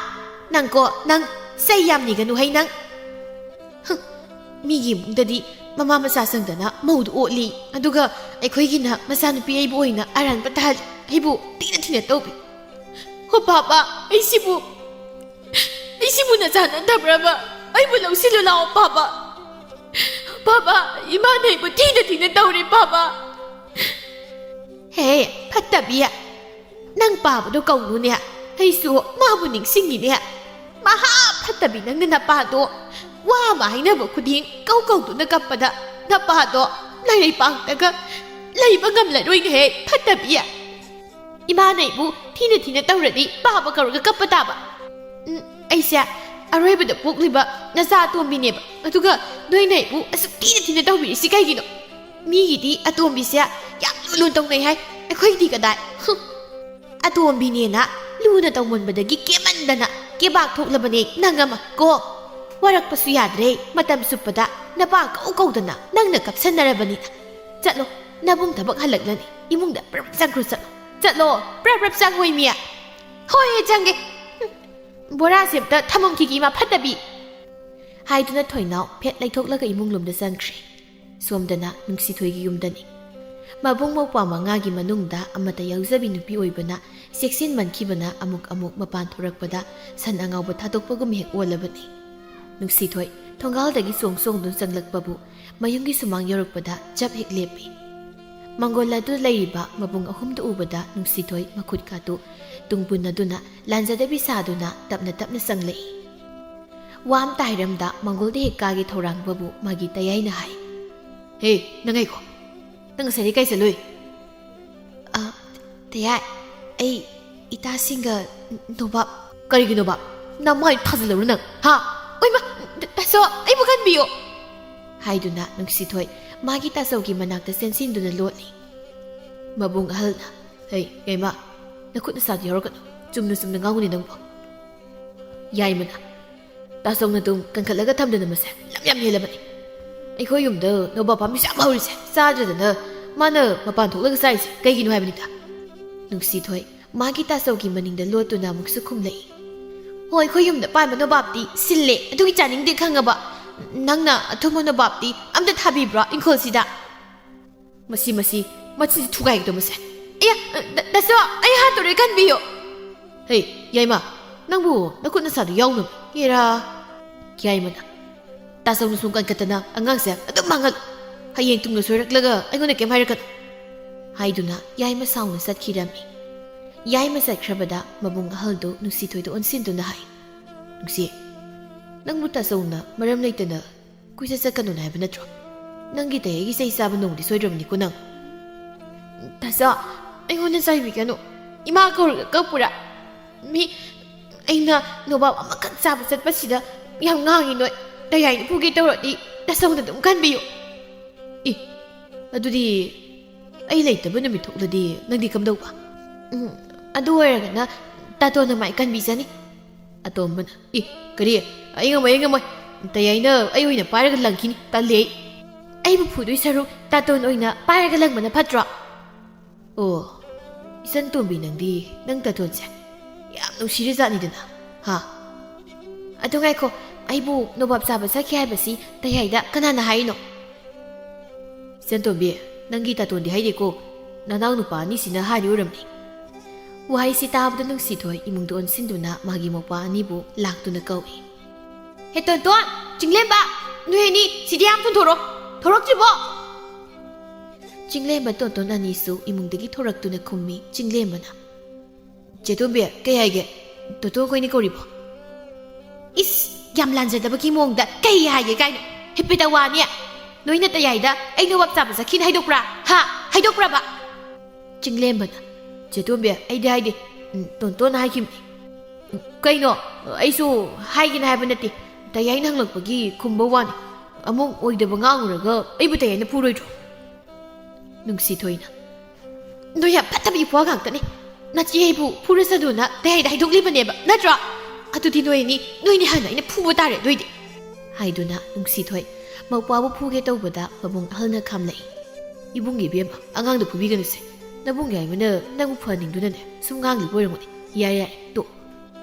ꯅꯪꯀꯣ, ꯅꯪ ꯆꯩ ꯌꯥꯝ ꯅꯤꯒꯅꯨ ꯍꯩ ꯅꯪ꯫ ꯍꯨꯝ, ꯃꯤꯒꯤ ꯏꯃꯨꯡꯗꯗꯤ ꯃꯃꯥ ꯃꯆꯥ ꯆꯪꯗꯅ ꯃꯧꯗꯨ ꯑꯣꯠꯂꯤ, ꯑꯗꯨꯒ ꯑꯩꯈꯣꯏꯒꯤꯅ ꯃꯆꯥꯅꯨꯄꯤ ꯑꯩꯕꯨ ꯑꯣꯏꯅ ꯑꯔꯥꯟꯕ ꯇꯥꯍꯜꯂꯤ, ꯑꯩꯕꯨ ꯊꯤꯅ ꯊꯤꯅ ꯇꯧꯕꯤ꯫ ꯍꯣ ꯄꯥꯄꯥ, ꯑꯩꯁꯤꯕꯨ, ꯑꯩꯁꯤꯕꯨ ꯅꯆꯥ ꯅꯠꯇꯕ꯭ꯔꯕ? ꯑꯩꯕꯨ ꯂꯧꯁꯤꯜꯂꯨ ꯂꯥꯛꯑꯣ ꯄꯥꯄꯥ꯫ ꯄꯥꯄꯥ, ꯏꯃꯥꯅ ꯑꯩꯕꯨ ꯊꯤꯅ ꯊꯤꯅ ꯇꯧꯔꯤ ꯄꯥꯄꯥ꯫ ꯍꯦ, ꯐꯠꯇꯕꯤ, ꯅꯪ ꯄꯥꯕꯗꯣ ꯀꯧꯅꯨꯅꯦ꯫ ꯑꯩꯁꯨ ꯃꯥꯕꯨ ꯅꯤꯡꯁꯤꯡꯉꯤꯅꯦ꯫ ꯃꯍꯥ ꯐꯠꯇꯕꯤ ꯅꯪꯅ ꯅꯄꯥꯗꯣ ꯋꯥ ꯑꯃ ꯍꯥꯏꯅꯕ ꯈꯨꯗꯤꯡ ꯀꯧ ꯀꯧꯗꯨꯅ ꯀꯞꯄꯗ ꯅꯄꯥꯗꯣ ꯂꯩꯔꯩꯄꯥꯛꯇꯒ ꯂꯩꯕ ꯉꯝꯂꯔꯣꯏꯅꯦꯍꯦ, ꯐꯠꯇꯕꯤ꯫ ꯏꯃꯥꯅ ꯑꯩꯕꯨ ꯊꯤꯅ ꯊꯤꯅ ꯇꯧꯔꯗꯤ ꯄꯥꯕ ꯀꯧꯔꯒ ꯀꯞꯄ ꯇꯥꯕ꯫ ꯎꯝ, ꯑꯩꯁꯦ ꯑꯔꯣꯏꯕꯗ ꯄꯣꯛꯂꯤꯕ ꯅꯆꯥ ꯑꯇꯣꯝꯕꯤꯅꯦꯕ, ꯑꯗꯨꯒ ꯅꯣꯏꯅ ꯑꯩꯕꯨ ꯑꯁꯨꯛ ꯊꯤꯅ ꯊꯤꯅ ꯇꯧꯕꯤꯔꯤꯁꯤ ꯀꯩꯒꯤꯅꯣ? ꯃꯤꯒꯤꯗꯤ ꯑꯇꯣꯝꯕꯤꯁꯦ ꯌꯥꯝ ꯂꯨ ꯂꯨꯅ ꯇꯧꯅꯩ ꯍꯥꯏ, ꯑꯩꯈꯣꯏꯒꯤꯗꯤ ꯀꯗꯥꯏ? ꯍꯨꯝ꯫ ꯑꯇꯣꯝꯕꯤꯅꯦꯅ ꯂꯨꯅ ꯇꯧꯃꯟꯕꯗꯒꯤ ꯀꯦꯃꯟꯗꯅ ꯀꯦꯕꯥꯛ ꯊꯣꯛꯂꯕꯅꯦ ꯅꯪ ꯑꯃ ꯀꯣ꯫ ꯋꯥꯔꯛꯄꯁꯨ ꯌꯥꯗ꯭ꯔꯦ, ꯃꯇꯝ ꯆꯨꯞꯄꯗ ꯅꯄꯥ ꯀꯧ ꯀꯧꯗꯅ ꯅꯪꯅ ꯀꯞꯁꯟꯅꯔꯕꯅꯤꯅ꯫ ꯆꯠꯂꯣ, ꯅꯕꯨꯡ ꯊꯕꯛ ꯍꯜꯂꯛꯂꯅꯤ, ꯏꯃꯨꯡꯗ ꯄ꯭ꯔꯞ ꯆꯪꯈ꯭ꯔꯣ, ꯆꯠꯂꯣ, ꯆꯠꯂꯣ, ꯄ꯭ꯔꯞ ꯄ꯭ꯔꯞ ꯆꯪꯉꯣꯏ ꯃꯤ꯫ ꯍꯣꯏ, ꯆꯪꯒꯦ꯫ ꯍꯨꯝ, ꯕꯣꯔꯥꯁꯦ ꯑꯝꯇ ꯊꯝꯃꯝꯈꯤꯒꯦ ꯏꯃꯥ ꯐꯠꯇꯕꯤ꯫ ꯍꯥꯏꯗꯨꯅ ꯊꯣꯏꯅꯥꯎ ꯐꯦꯠ ꯂꯩꯊꯣꯛꯂꯒ ꯏꯃꯨꯡ ꯂꯣꯝꯗ ꯆꯪꯈ꯭ꯔꯦ꯫ ꯁꯣꯝꯗꯅ ꯅꯨꯡꯁꯤꯊꯣꯏꯒꯤ ꯌꯨꯝꯗꯅꯤ꯫ ꯃꯕꯨꯡ ꯃꯧꯄ꯭ꯋꯥ ꯃꯉꯥꯒꯤ ꯃꯅꯨꯡꯗ ꯑꯃꯠꯇ ꯌꯥꯎꯖꯕꯤ ꯅꯨꯄꯤ ꯑꯣꯏꯕꯅ ꯆꯦꯛꯁꯤꯟꯃꯟꯈꯤꯕꯅ ꯑꯃꯨꯛ ꯑꯃꯨꯛ ꯃꯄꯥꯟ ꯊꯣꯔꯛꯄꯗ ꯁꯟ ꯑꯉꯥꯎꯕ ꯊꯥꯗꯣꯛꯄꯒꯨꯝ ꯍꯦꯛ ꯑꯣꯜꯂꯕꯅꯤ꯫ ꯅꯨꯡꯁꯤꯊꯣꯏ ꯊꯣꯡꯒꯥꯜꯗꯒꯤ ꯆꯣꯡ ꯆꯣꯡꯗꯨꯅ ꯆꯪꯂꯛꯄꯕꯨ ꯃꯌꯨꯝꯒꯤ ꯁꯨꯃꯥꯡ ꯌꯧꯔꯛꯄꯗ ꯆꯞ ꯍꯦꯛ ꯂꯦꯞꯄꯤ꯫ ꯃꯪꯒꯣꯜ ꯑꯗꯨ ꯂꯩꯔꯤꯕ ꯃꯕꯨꯡ ꯑꯍꯨꯝꯗꯨ ꯎꯕꯗ ꯅꯨꯡꯁꯤꯊꯣꯏ ꯃꯈꯨꯠꯀꯥꯗꯨ ꯇꯨꯡ ꯄꯨꯟꯅꯗꯨꯅ ꯂꯥꯟꯖꯗꯕꯤ ꯁꯥꯗꯨꯅ ꯇꯞꯅ ꯇꯞꯅ ꯆꯪꯂꯛꯏ꯫ ꯋꯥ ꯑꯃꯇ ꯍꯥꯏꯔꯝꯗ ꯃꯪꯒꯣꯜꯗ ꯍꯦꯛ ꯀꯥꯒꯦ ꯊꯧꯔꯥꯡꯕꯕꯨ ꯃꯥꯒꯤ ꯇꯌꯥꯏꯅ ꯍꯥꯏ꯫ "ꯍꯦ, ꯅꯪ ꯉꯥꯏꯈꯣ꯫ ꯅꯪ ꯉꯁꯥꯏꯗꯤ ꯀꯥꯏ ꯆꯠꯂꯨꯏ?" "ꯑ, ꯇꯌꯥꯏ, ꯑꯩ ꯏꯇꯥꯁꯤꯡꯒ ꯅꯣꯕꯥꯞ"꯫ "ꯀꯔꯤꯒꯤ ꯅꯣꯕꯥꯞ? ꯅꯃꯥꯏ ꯊꯥꯖꯤꯜꯂꯨꯔ ꯅꯪ, ꯍꯥ? ꯑꯣꯏꯃ, ꯇꯥꯆꯧ, ꯑꯩꯕꯨ ꯀꯟꯕꯤꯌꯨ!" ꯍꯥꯏꯗꯨꯅ ꯅꯨꯡꯁꯤꯊꯣꯏ ꯃꯥꯒꯤ ꯇꯥꯆꯧꯒꯤ ꯃꯅꯥꯛꯇ ꯆꯦꯟꯁꯤꯟꯗꯨꯅ ꯂꯣꯠꯂꯤ꯫ ꯃꯕꯨꯡ ꯑꯍꯜꯅ, "ꯍꯩ, ꯌꯥꯏꯃ, ꯅꯈꯨꯠ ꯅꯁꯥꯗꯨ ꯌꯥꯎꯔꯛꯀꯅꯨ꯫ ꯆꯨꯝꯅ ꯆꯨꯝꯅ ꯉꯥꯡꯉꯨꯅꯦ ꯅꯪꯕꯣ꯫" ꯌꯥꯏꯃꯅ, "ꯇꯥꯆꯧꯅ ꯑꯗꯨꯝ ꯀꯟꯈꯠꯂꯒ ꯊꯝꯗꯅ ꯃꯁꯦ ꯂꯝ ꯌꯥꯝ ꯍꯦꯜꯂꯕꯅꯤ꯫ ꯑꯩꯈꯣꯏ ꯌꯨꯝꯗ ꯅꯣꯕꯥꯞ ꯄꯥꯝꯕꯤꯁꯨ ꯌꯥꯝ ꯍꯧꯔꯤꯁꯦ, ꯆꯥꯗ꯭ꯔꯗꯅ ꯃꯥꯅ ꯃꯄꯥꯟ ꯊꯣꯛꯂꯒ ꯆꯥꯏꯁꯦ ꯀꯩꯒꯤꯅꯣ ꯍꯥꯏꯕꯅꯤꯗ?" ꯅꯨꯡꯁꯤꯊꯣꯏ ꯃꯥꯒꯤ ꯇꯥꯆꯧꯒꯤ ꯃꯅꯤꯡꯗ ꯂꯣꯠꯇꯨꯅ ꯑꯃꯨꯛꯁꯨ ꯈꯨꯝꯂꯛꯏ꯫ "ꯍꯣ, ꯑꯩꯈꯣꯏ ꯌꯨꯝꯗ ꯄꯥꯟꯕ ꯅꯣꯕꯥꯞꯇꯤ ꯁꯤꯜꯂꯦ, ꯑꯗꯨꯒꯤ ꯆꯥꯅꯤꯡꯗꯦ ꯈꯪꯉꯕ? ꯅꯪꯅ ꯑꯊꯨꯝꯕ ꯅꯣꯕꯥꯞꯇꯤ ꯑꯝꯇ ꯊꯥꯕꯤꯕ꯭ꯔꯣ ꯏꯪꯈꯣꯜꯁꯤꯗ?" ꯃꯁꯤ, ꯃꯁꯤ, ꯃꯁꯤꯗꯤ ꯊꯨꯒꯥꯏꯒꯗꯧꯕꯁꯦ꯫ "ꯑꯦ, ꯗ-, ꯗꯥꯆꯧ, ꯑꯩ ꯍꯥꯠꯇꯣꯔꯦ, ꯀꯟꯕꯤꯌꯨ꯫" "ꯍꯩ, ꯌꯥꯏꯃ, ꯅꯪꯕꯨ ꯅꯈꯨꯠ ꯅꯁꯥꯗꯨ ꯌꯥꯎꯅꯕ ꯏꯔꯥ?" ꯌꯥꯏꯃꯅ, "ꯇꯥꯆꯧꯅ ꯁꯨꯝ ꯀꯟꯈꯠꯇꯅ ꯑꯉꯥꯡꯁꯦ ꯑꯗꯨꯝ ꯃꯥꯡꯍꯜꯂꯨ꯫ ꯍꯌꯦꯡ ꯇꯨꯡꯗ ꯁꯣꯏꯔꯛꯂꯒ ꯑꯩꯉꯣꯟꯗ ꯀꯩꯝ ꯍꯥꯏꯔꯛꯀꯅꯨ꯫" ꯍꯥꯏꯗꯨꯅ ꯌꯥꯏꯃ ꯁꯥꯎꯅ ꯆꯠꯈꯤꯔꯝꯃꯤ꯫ ꯌꯥꯏꯃ ꯆꯠꯈ꯭ꯔꯕꯗ ꯃꯕꯨꯡ ꯑꯍꯜꯗꯨ ꯅꯨꯡꯁꯤꯊꯣꯏꯗ ꯑꯣꯟꯁꯤꯟꯗꯨꯅ ꯍꯥꯏ, "ꯅꯨꯡꯁꯤ, ꯅꯪꯕꯨ ꯇꯥꯆꯧꯅ ꯃꯔꯝ ꯂꯩꯇꯅ ꯀꯣꯏꯆꯠ ꯆꯠꯀꯅꯨꯅ ꯍꯥꯏꯕ ꯅꯠꯇ꯭ꯔꯣ? ꯅꯪꯒꯤ ꯇꯌꯥꯏꯒꯤ ꯆꯩ ꯆꯥꯕ ꯅꯣꯡꯃꯗꯤ ꯁꯣꯏꯗ꯭ꯔꯕꯅꯤꯀꯣ ꯅꯪ꯫" "ꯇꯥꯆꯧ, ꯑꯩꯉꯣꯟꯗ ꯆꯩꯕꯤꯒꯅꯨ꯫ ꯏꯃꯥ ꯀꯧꯔꯒ ꯀꯞꯄꯨꯔꯥ? ꯃꯤ, ꯑꯩꯅ ꯅꯣꯕꯥꯞ ꯑꯃꯈꯛ ꯆꯥꯕ ꯆꯠꯄꯁꯤꯗ ꯌꯥꯝ ꯉꯥꯡꯉꯤ ꯅꯣꯏ꯫ ꯇꯌꯥꯏꯅ ꯐꯨꯒꯦ ꯇꯧꯔꯗꯤ ꯇꯥꯆꯧꯅ ꯑꯗꯨꯝ ꯀꯟꯕꯤꯌꯨ꯫" "ꯑꯦ, ꯑꯗꯨꯗꯤ ꯑꯩ ꯂꯩꯇꯕ ꯅꯨꯃꯤꯠ ꯊꯣꯛꯂꯗꯤ ꯅꯪꯗꯤ ꯀꯝꯗꯧꯕ?" "ꯎꯝ, ꯑꯗꯨ ꯑꯣꯏꯔꯒꯅ ꯇꯥꯇꯣꯟꯅ ꯃꯥꯏ ꯀꯟꯕꯤꯖꯅꯤ꯫" ꯑꯇꯣꯝꯕꯅ, "ꯑꯦ, ꯀꯔꯤ? ꯑꯩ ꯉꯝꯃꯣꯏ, ꯑꯩ ꯉꯝꯃꯣꯏ꯫ ꯇꯌꯥꯏꯅ ꯑꯩ ꯑꯣꯏꯅ ꯄꯥꯏꯔꯒ ꯂꯪꯈꯤꯅꯤ꯫ ꯇꯜꯂꯦ ꯑꯩ꯫ ꯑꯩꯕꯨ ꯐꯨꯗꯣꯏ ꯁꯔꯨꯛ ꯇꯥꯇꯣꯟ ꯑꯣꯏꯅ ꯄꯥꯏꯔꯒ ꯂꯪꯕꯅ ꯐꯠꯇ꯭ꯔꯣ?" "ꯑꯣ, ꯏꯆꯟ ꯇꯣꯝꯕꯤ, ꯅꯪꯗꯤ ꯅꯪ ꯇꯥꯇꯣꯟꯁꯦ ꯌꯥꯝ ꯅꯨꯡꯁꯤꯔꯖꯥꯠꯅꯤꯗꯅ, ꯍꯥ?" "ꯑꯗꯨ ꯉꯥꯏꯈꯣ, ꯑꯩꯕꯨ ꯅꯣꯕꯥꯞ ꯆꯥꯕ ꯆꯠꯈꯤ ꯍꯥꯏꯕꯁꯤ ꯇꯌꯥꯏꯗ ꯀꯅꯥꯅ ꯍꯥꯏꯔꯤꯅꯣ?" "ꯏꯆꯟ ꯇꯣꯝꯕꯤ, ꯅꯪꯒꯤ ꯇꯥꯇꯣꯟꯗꯤ ꯍꯥꯏꯗꯦꯀꯣ, ꯅꯅꯥꯎ ꯅꯨꯄꯥ ꯑꯅꯤꯁꯤꯅ ꯍꯥꯏꯔꯤ ꯑꯣꯏꯔꯝꯅꯤ꯫" ꯋꯥꯍꯩꯁꯤ ꯇꯥꯕꯗ ꯅꯨꯡꯁꯤꯊꯣꯏ ꯏꯃꯨꯡꯗ ꯑꯣꯟꯁꯤꯟꯗꯨꯅ ꯃꯥꯒꯤ ꯃꯧꯄ꯭ꯋꯥ ꯑꯅꯤꯕꯨ ꯂꯥꯛꯇꯨꯅ ꯀꯧꯏ꯫ "ꯍꯦ ꯇꯣꯟꯇꯣꯟ, ꯆꯤꯡꯂꯦꯝꯕ, ꯅꯣꯏ ꯑꯅꯤ ꯁꯤꯗꯤ ꯌꯥꯝ ꯊꯨꯅ ꯊꯣꯔꯛꯑꯣ꯫ ꯊꯣꯔꯛꯇ꯭ꯔꯤꯕꯣ?" ꯆꯤꯡꯂꯦꯝꯕ ꯇꯣꯟꯇꯣꯟ ꯑꯅꯤꯁꯨ ꯏꯃꯨꯡꯗꯒꯤ ꯊꯣꯔꯛꯇꯨꯅ ꯈꯨꯝꯃꯤ꯫ ꯆꯤꯡꯂꯦꯝꯕꯅ, "ꯆꯦ ꯇꯣꯝꯕꯤ, ꯀꯩ ꯍꯥꯏꯒꯦ? ꯇꯣꯟꯇꯣꯟ ꯈꯣꯏꯅ ꯀꯧꯔꯤꯕꯣ?" "ꯏꯁ, ꯌꯥꯝ ꯂꯥꯟꯖꯗꯕꯒꯤ ꯃꯑꯣꯡꯗ ꯀꯩ ꯍꯥꯏꯒꯦ ꯀꯥꯏꯅ? ꯍꯤꯞꯄꯦꯗ ꯋꯥꯅꯤ꯫ ꯅꯣꯏꯅ ꯇꯌꯥꯏꯗ ꯑꯩ ꯅꯣꯕꯥꯞ ꯆꯥꯕ ꯆꯠꯈꯤꯅ ꯍꯥꯏꯗꯣꯛꯄ꯭ꯔꯥ? ꯍꯥ? ꯍꯥꯏꯗꯣꯛꯄ꯭ꯔꯕ?" ꯆꯤꯡꯂꯦꯝꯕꯅ, "ꯆꯦ ꯇꯣꯝꯕꯤ, ꯑꯩꯗꯤ ꯍꯥꯏꯗꯦ꯫ ꯎꯝ, ꯇꯣꯟꯇꯣꯟꯅ ꯍꯥꯏꯈꯤꯕꯅꯤ꯫" "ꯀꯩꯅꯣ? ꯑꯩꯁꯨ ꯍꯥꯏꯒꯦꯅ ꯍꯥꯏꯕ ꯅꯠꯇꯦ꯫ ꯇꯌꯥꯏꯅ ꯍꯪꯂꯛꯄꯒꯤ ꯈꯨꯝꯕ ꯋꯥꯅꯤ꯫ ꯑꯃꯨꯛ ꯑꯣꯏꯗꯕ ꯉꯥꯡꯉꯨꯔꯒ ꯑꯩꯕꯨ ꯇꯌꯥꯏꯅ ꯐꯨꯔꯣꯏꯗ꯭ꯔꯣ?" ꯅꯨꯡꯁꯤꯊꯣꯏꯅ, ꯅꯣꯏ ꯌꯥꯝ ꯐꯠꯇꯕ ꯏꯄ꯭ꯋꯥ ꯉꯥꯛꯇꯅꯦ꯫ ꯅꯆꯦ ꯑꯩꯕꯨ ꯐꯨꯔꯁꯅꯨꯅ ꯇꯩꯍꯥꯏꯗ ꯍꯥꯏꯗꯣꯛꯂꯤꯕꯅꯦꯕ, ꯅꯠꯇ꯭ꯔꯣ? ꯑꯗꯨꯗꯤ ꯅꯣꯏ ꯑꯅꯤ, ꯅꯣꯏꯅꯤ ꯍꯥꯟꯅ ꯑꯩꯅ ꯐꯨꯕ ꯇꯥꯔꯦ ꯑꯗꯨꯏꯗꯤ," ꯍꯥꯏꯗꯨꯅ ꯅꯨꯡꯁꯤꯊꯣꯏ ꯃꯧꯄ꯭ꯋꯥꯕꯨ ꯐꯨꯒꯦ ꯇꯧꯕꯗ ꯃꯕꯨꯡ ꯑꯍꯜꯅ ꯈꯥꯝꯂꯛꯏ꯫ "ꯏꯕꯨꯡꯒꯤ ꯏꯕꯦꯝꯃ, ꯑꯉꯥꯡꯗ ꯐꯨꯕꯤꯒꯅꯨꯁꯦ꯫ ꯅꯕꯨꯡ ꯌꯥꯏꯃꯅ ꯅꯪꯕꯨ ꯐꯍꯟꯅꯤꯡꯗꯨꯅꯅꯦ ꯁꯨꯝ ꯉꯥꯡꯂꯤꯕ ꯑꯣꯏꯔꯝꯒꯅꯤ꯫ ꯌꯥꯔꯦ, ꯌꯥꯔꯦ, ꯇꯣꯛ꯫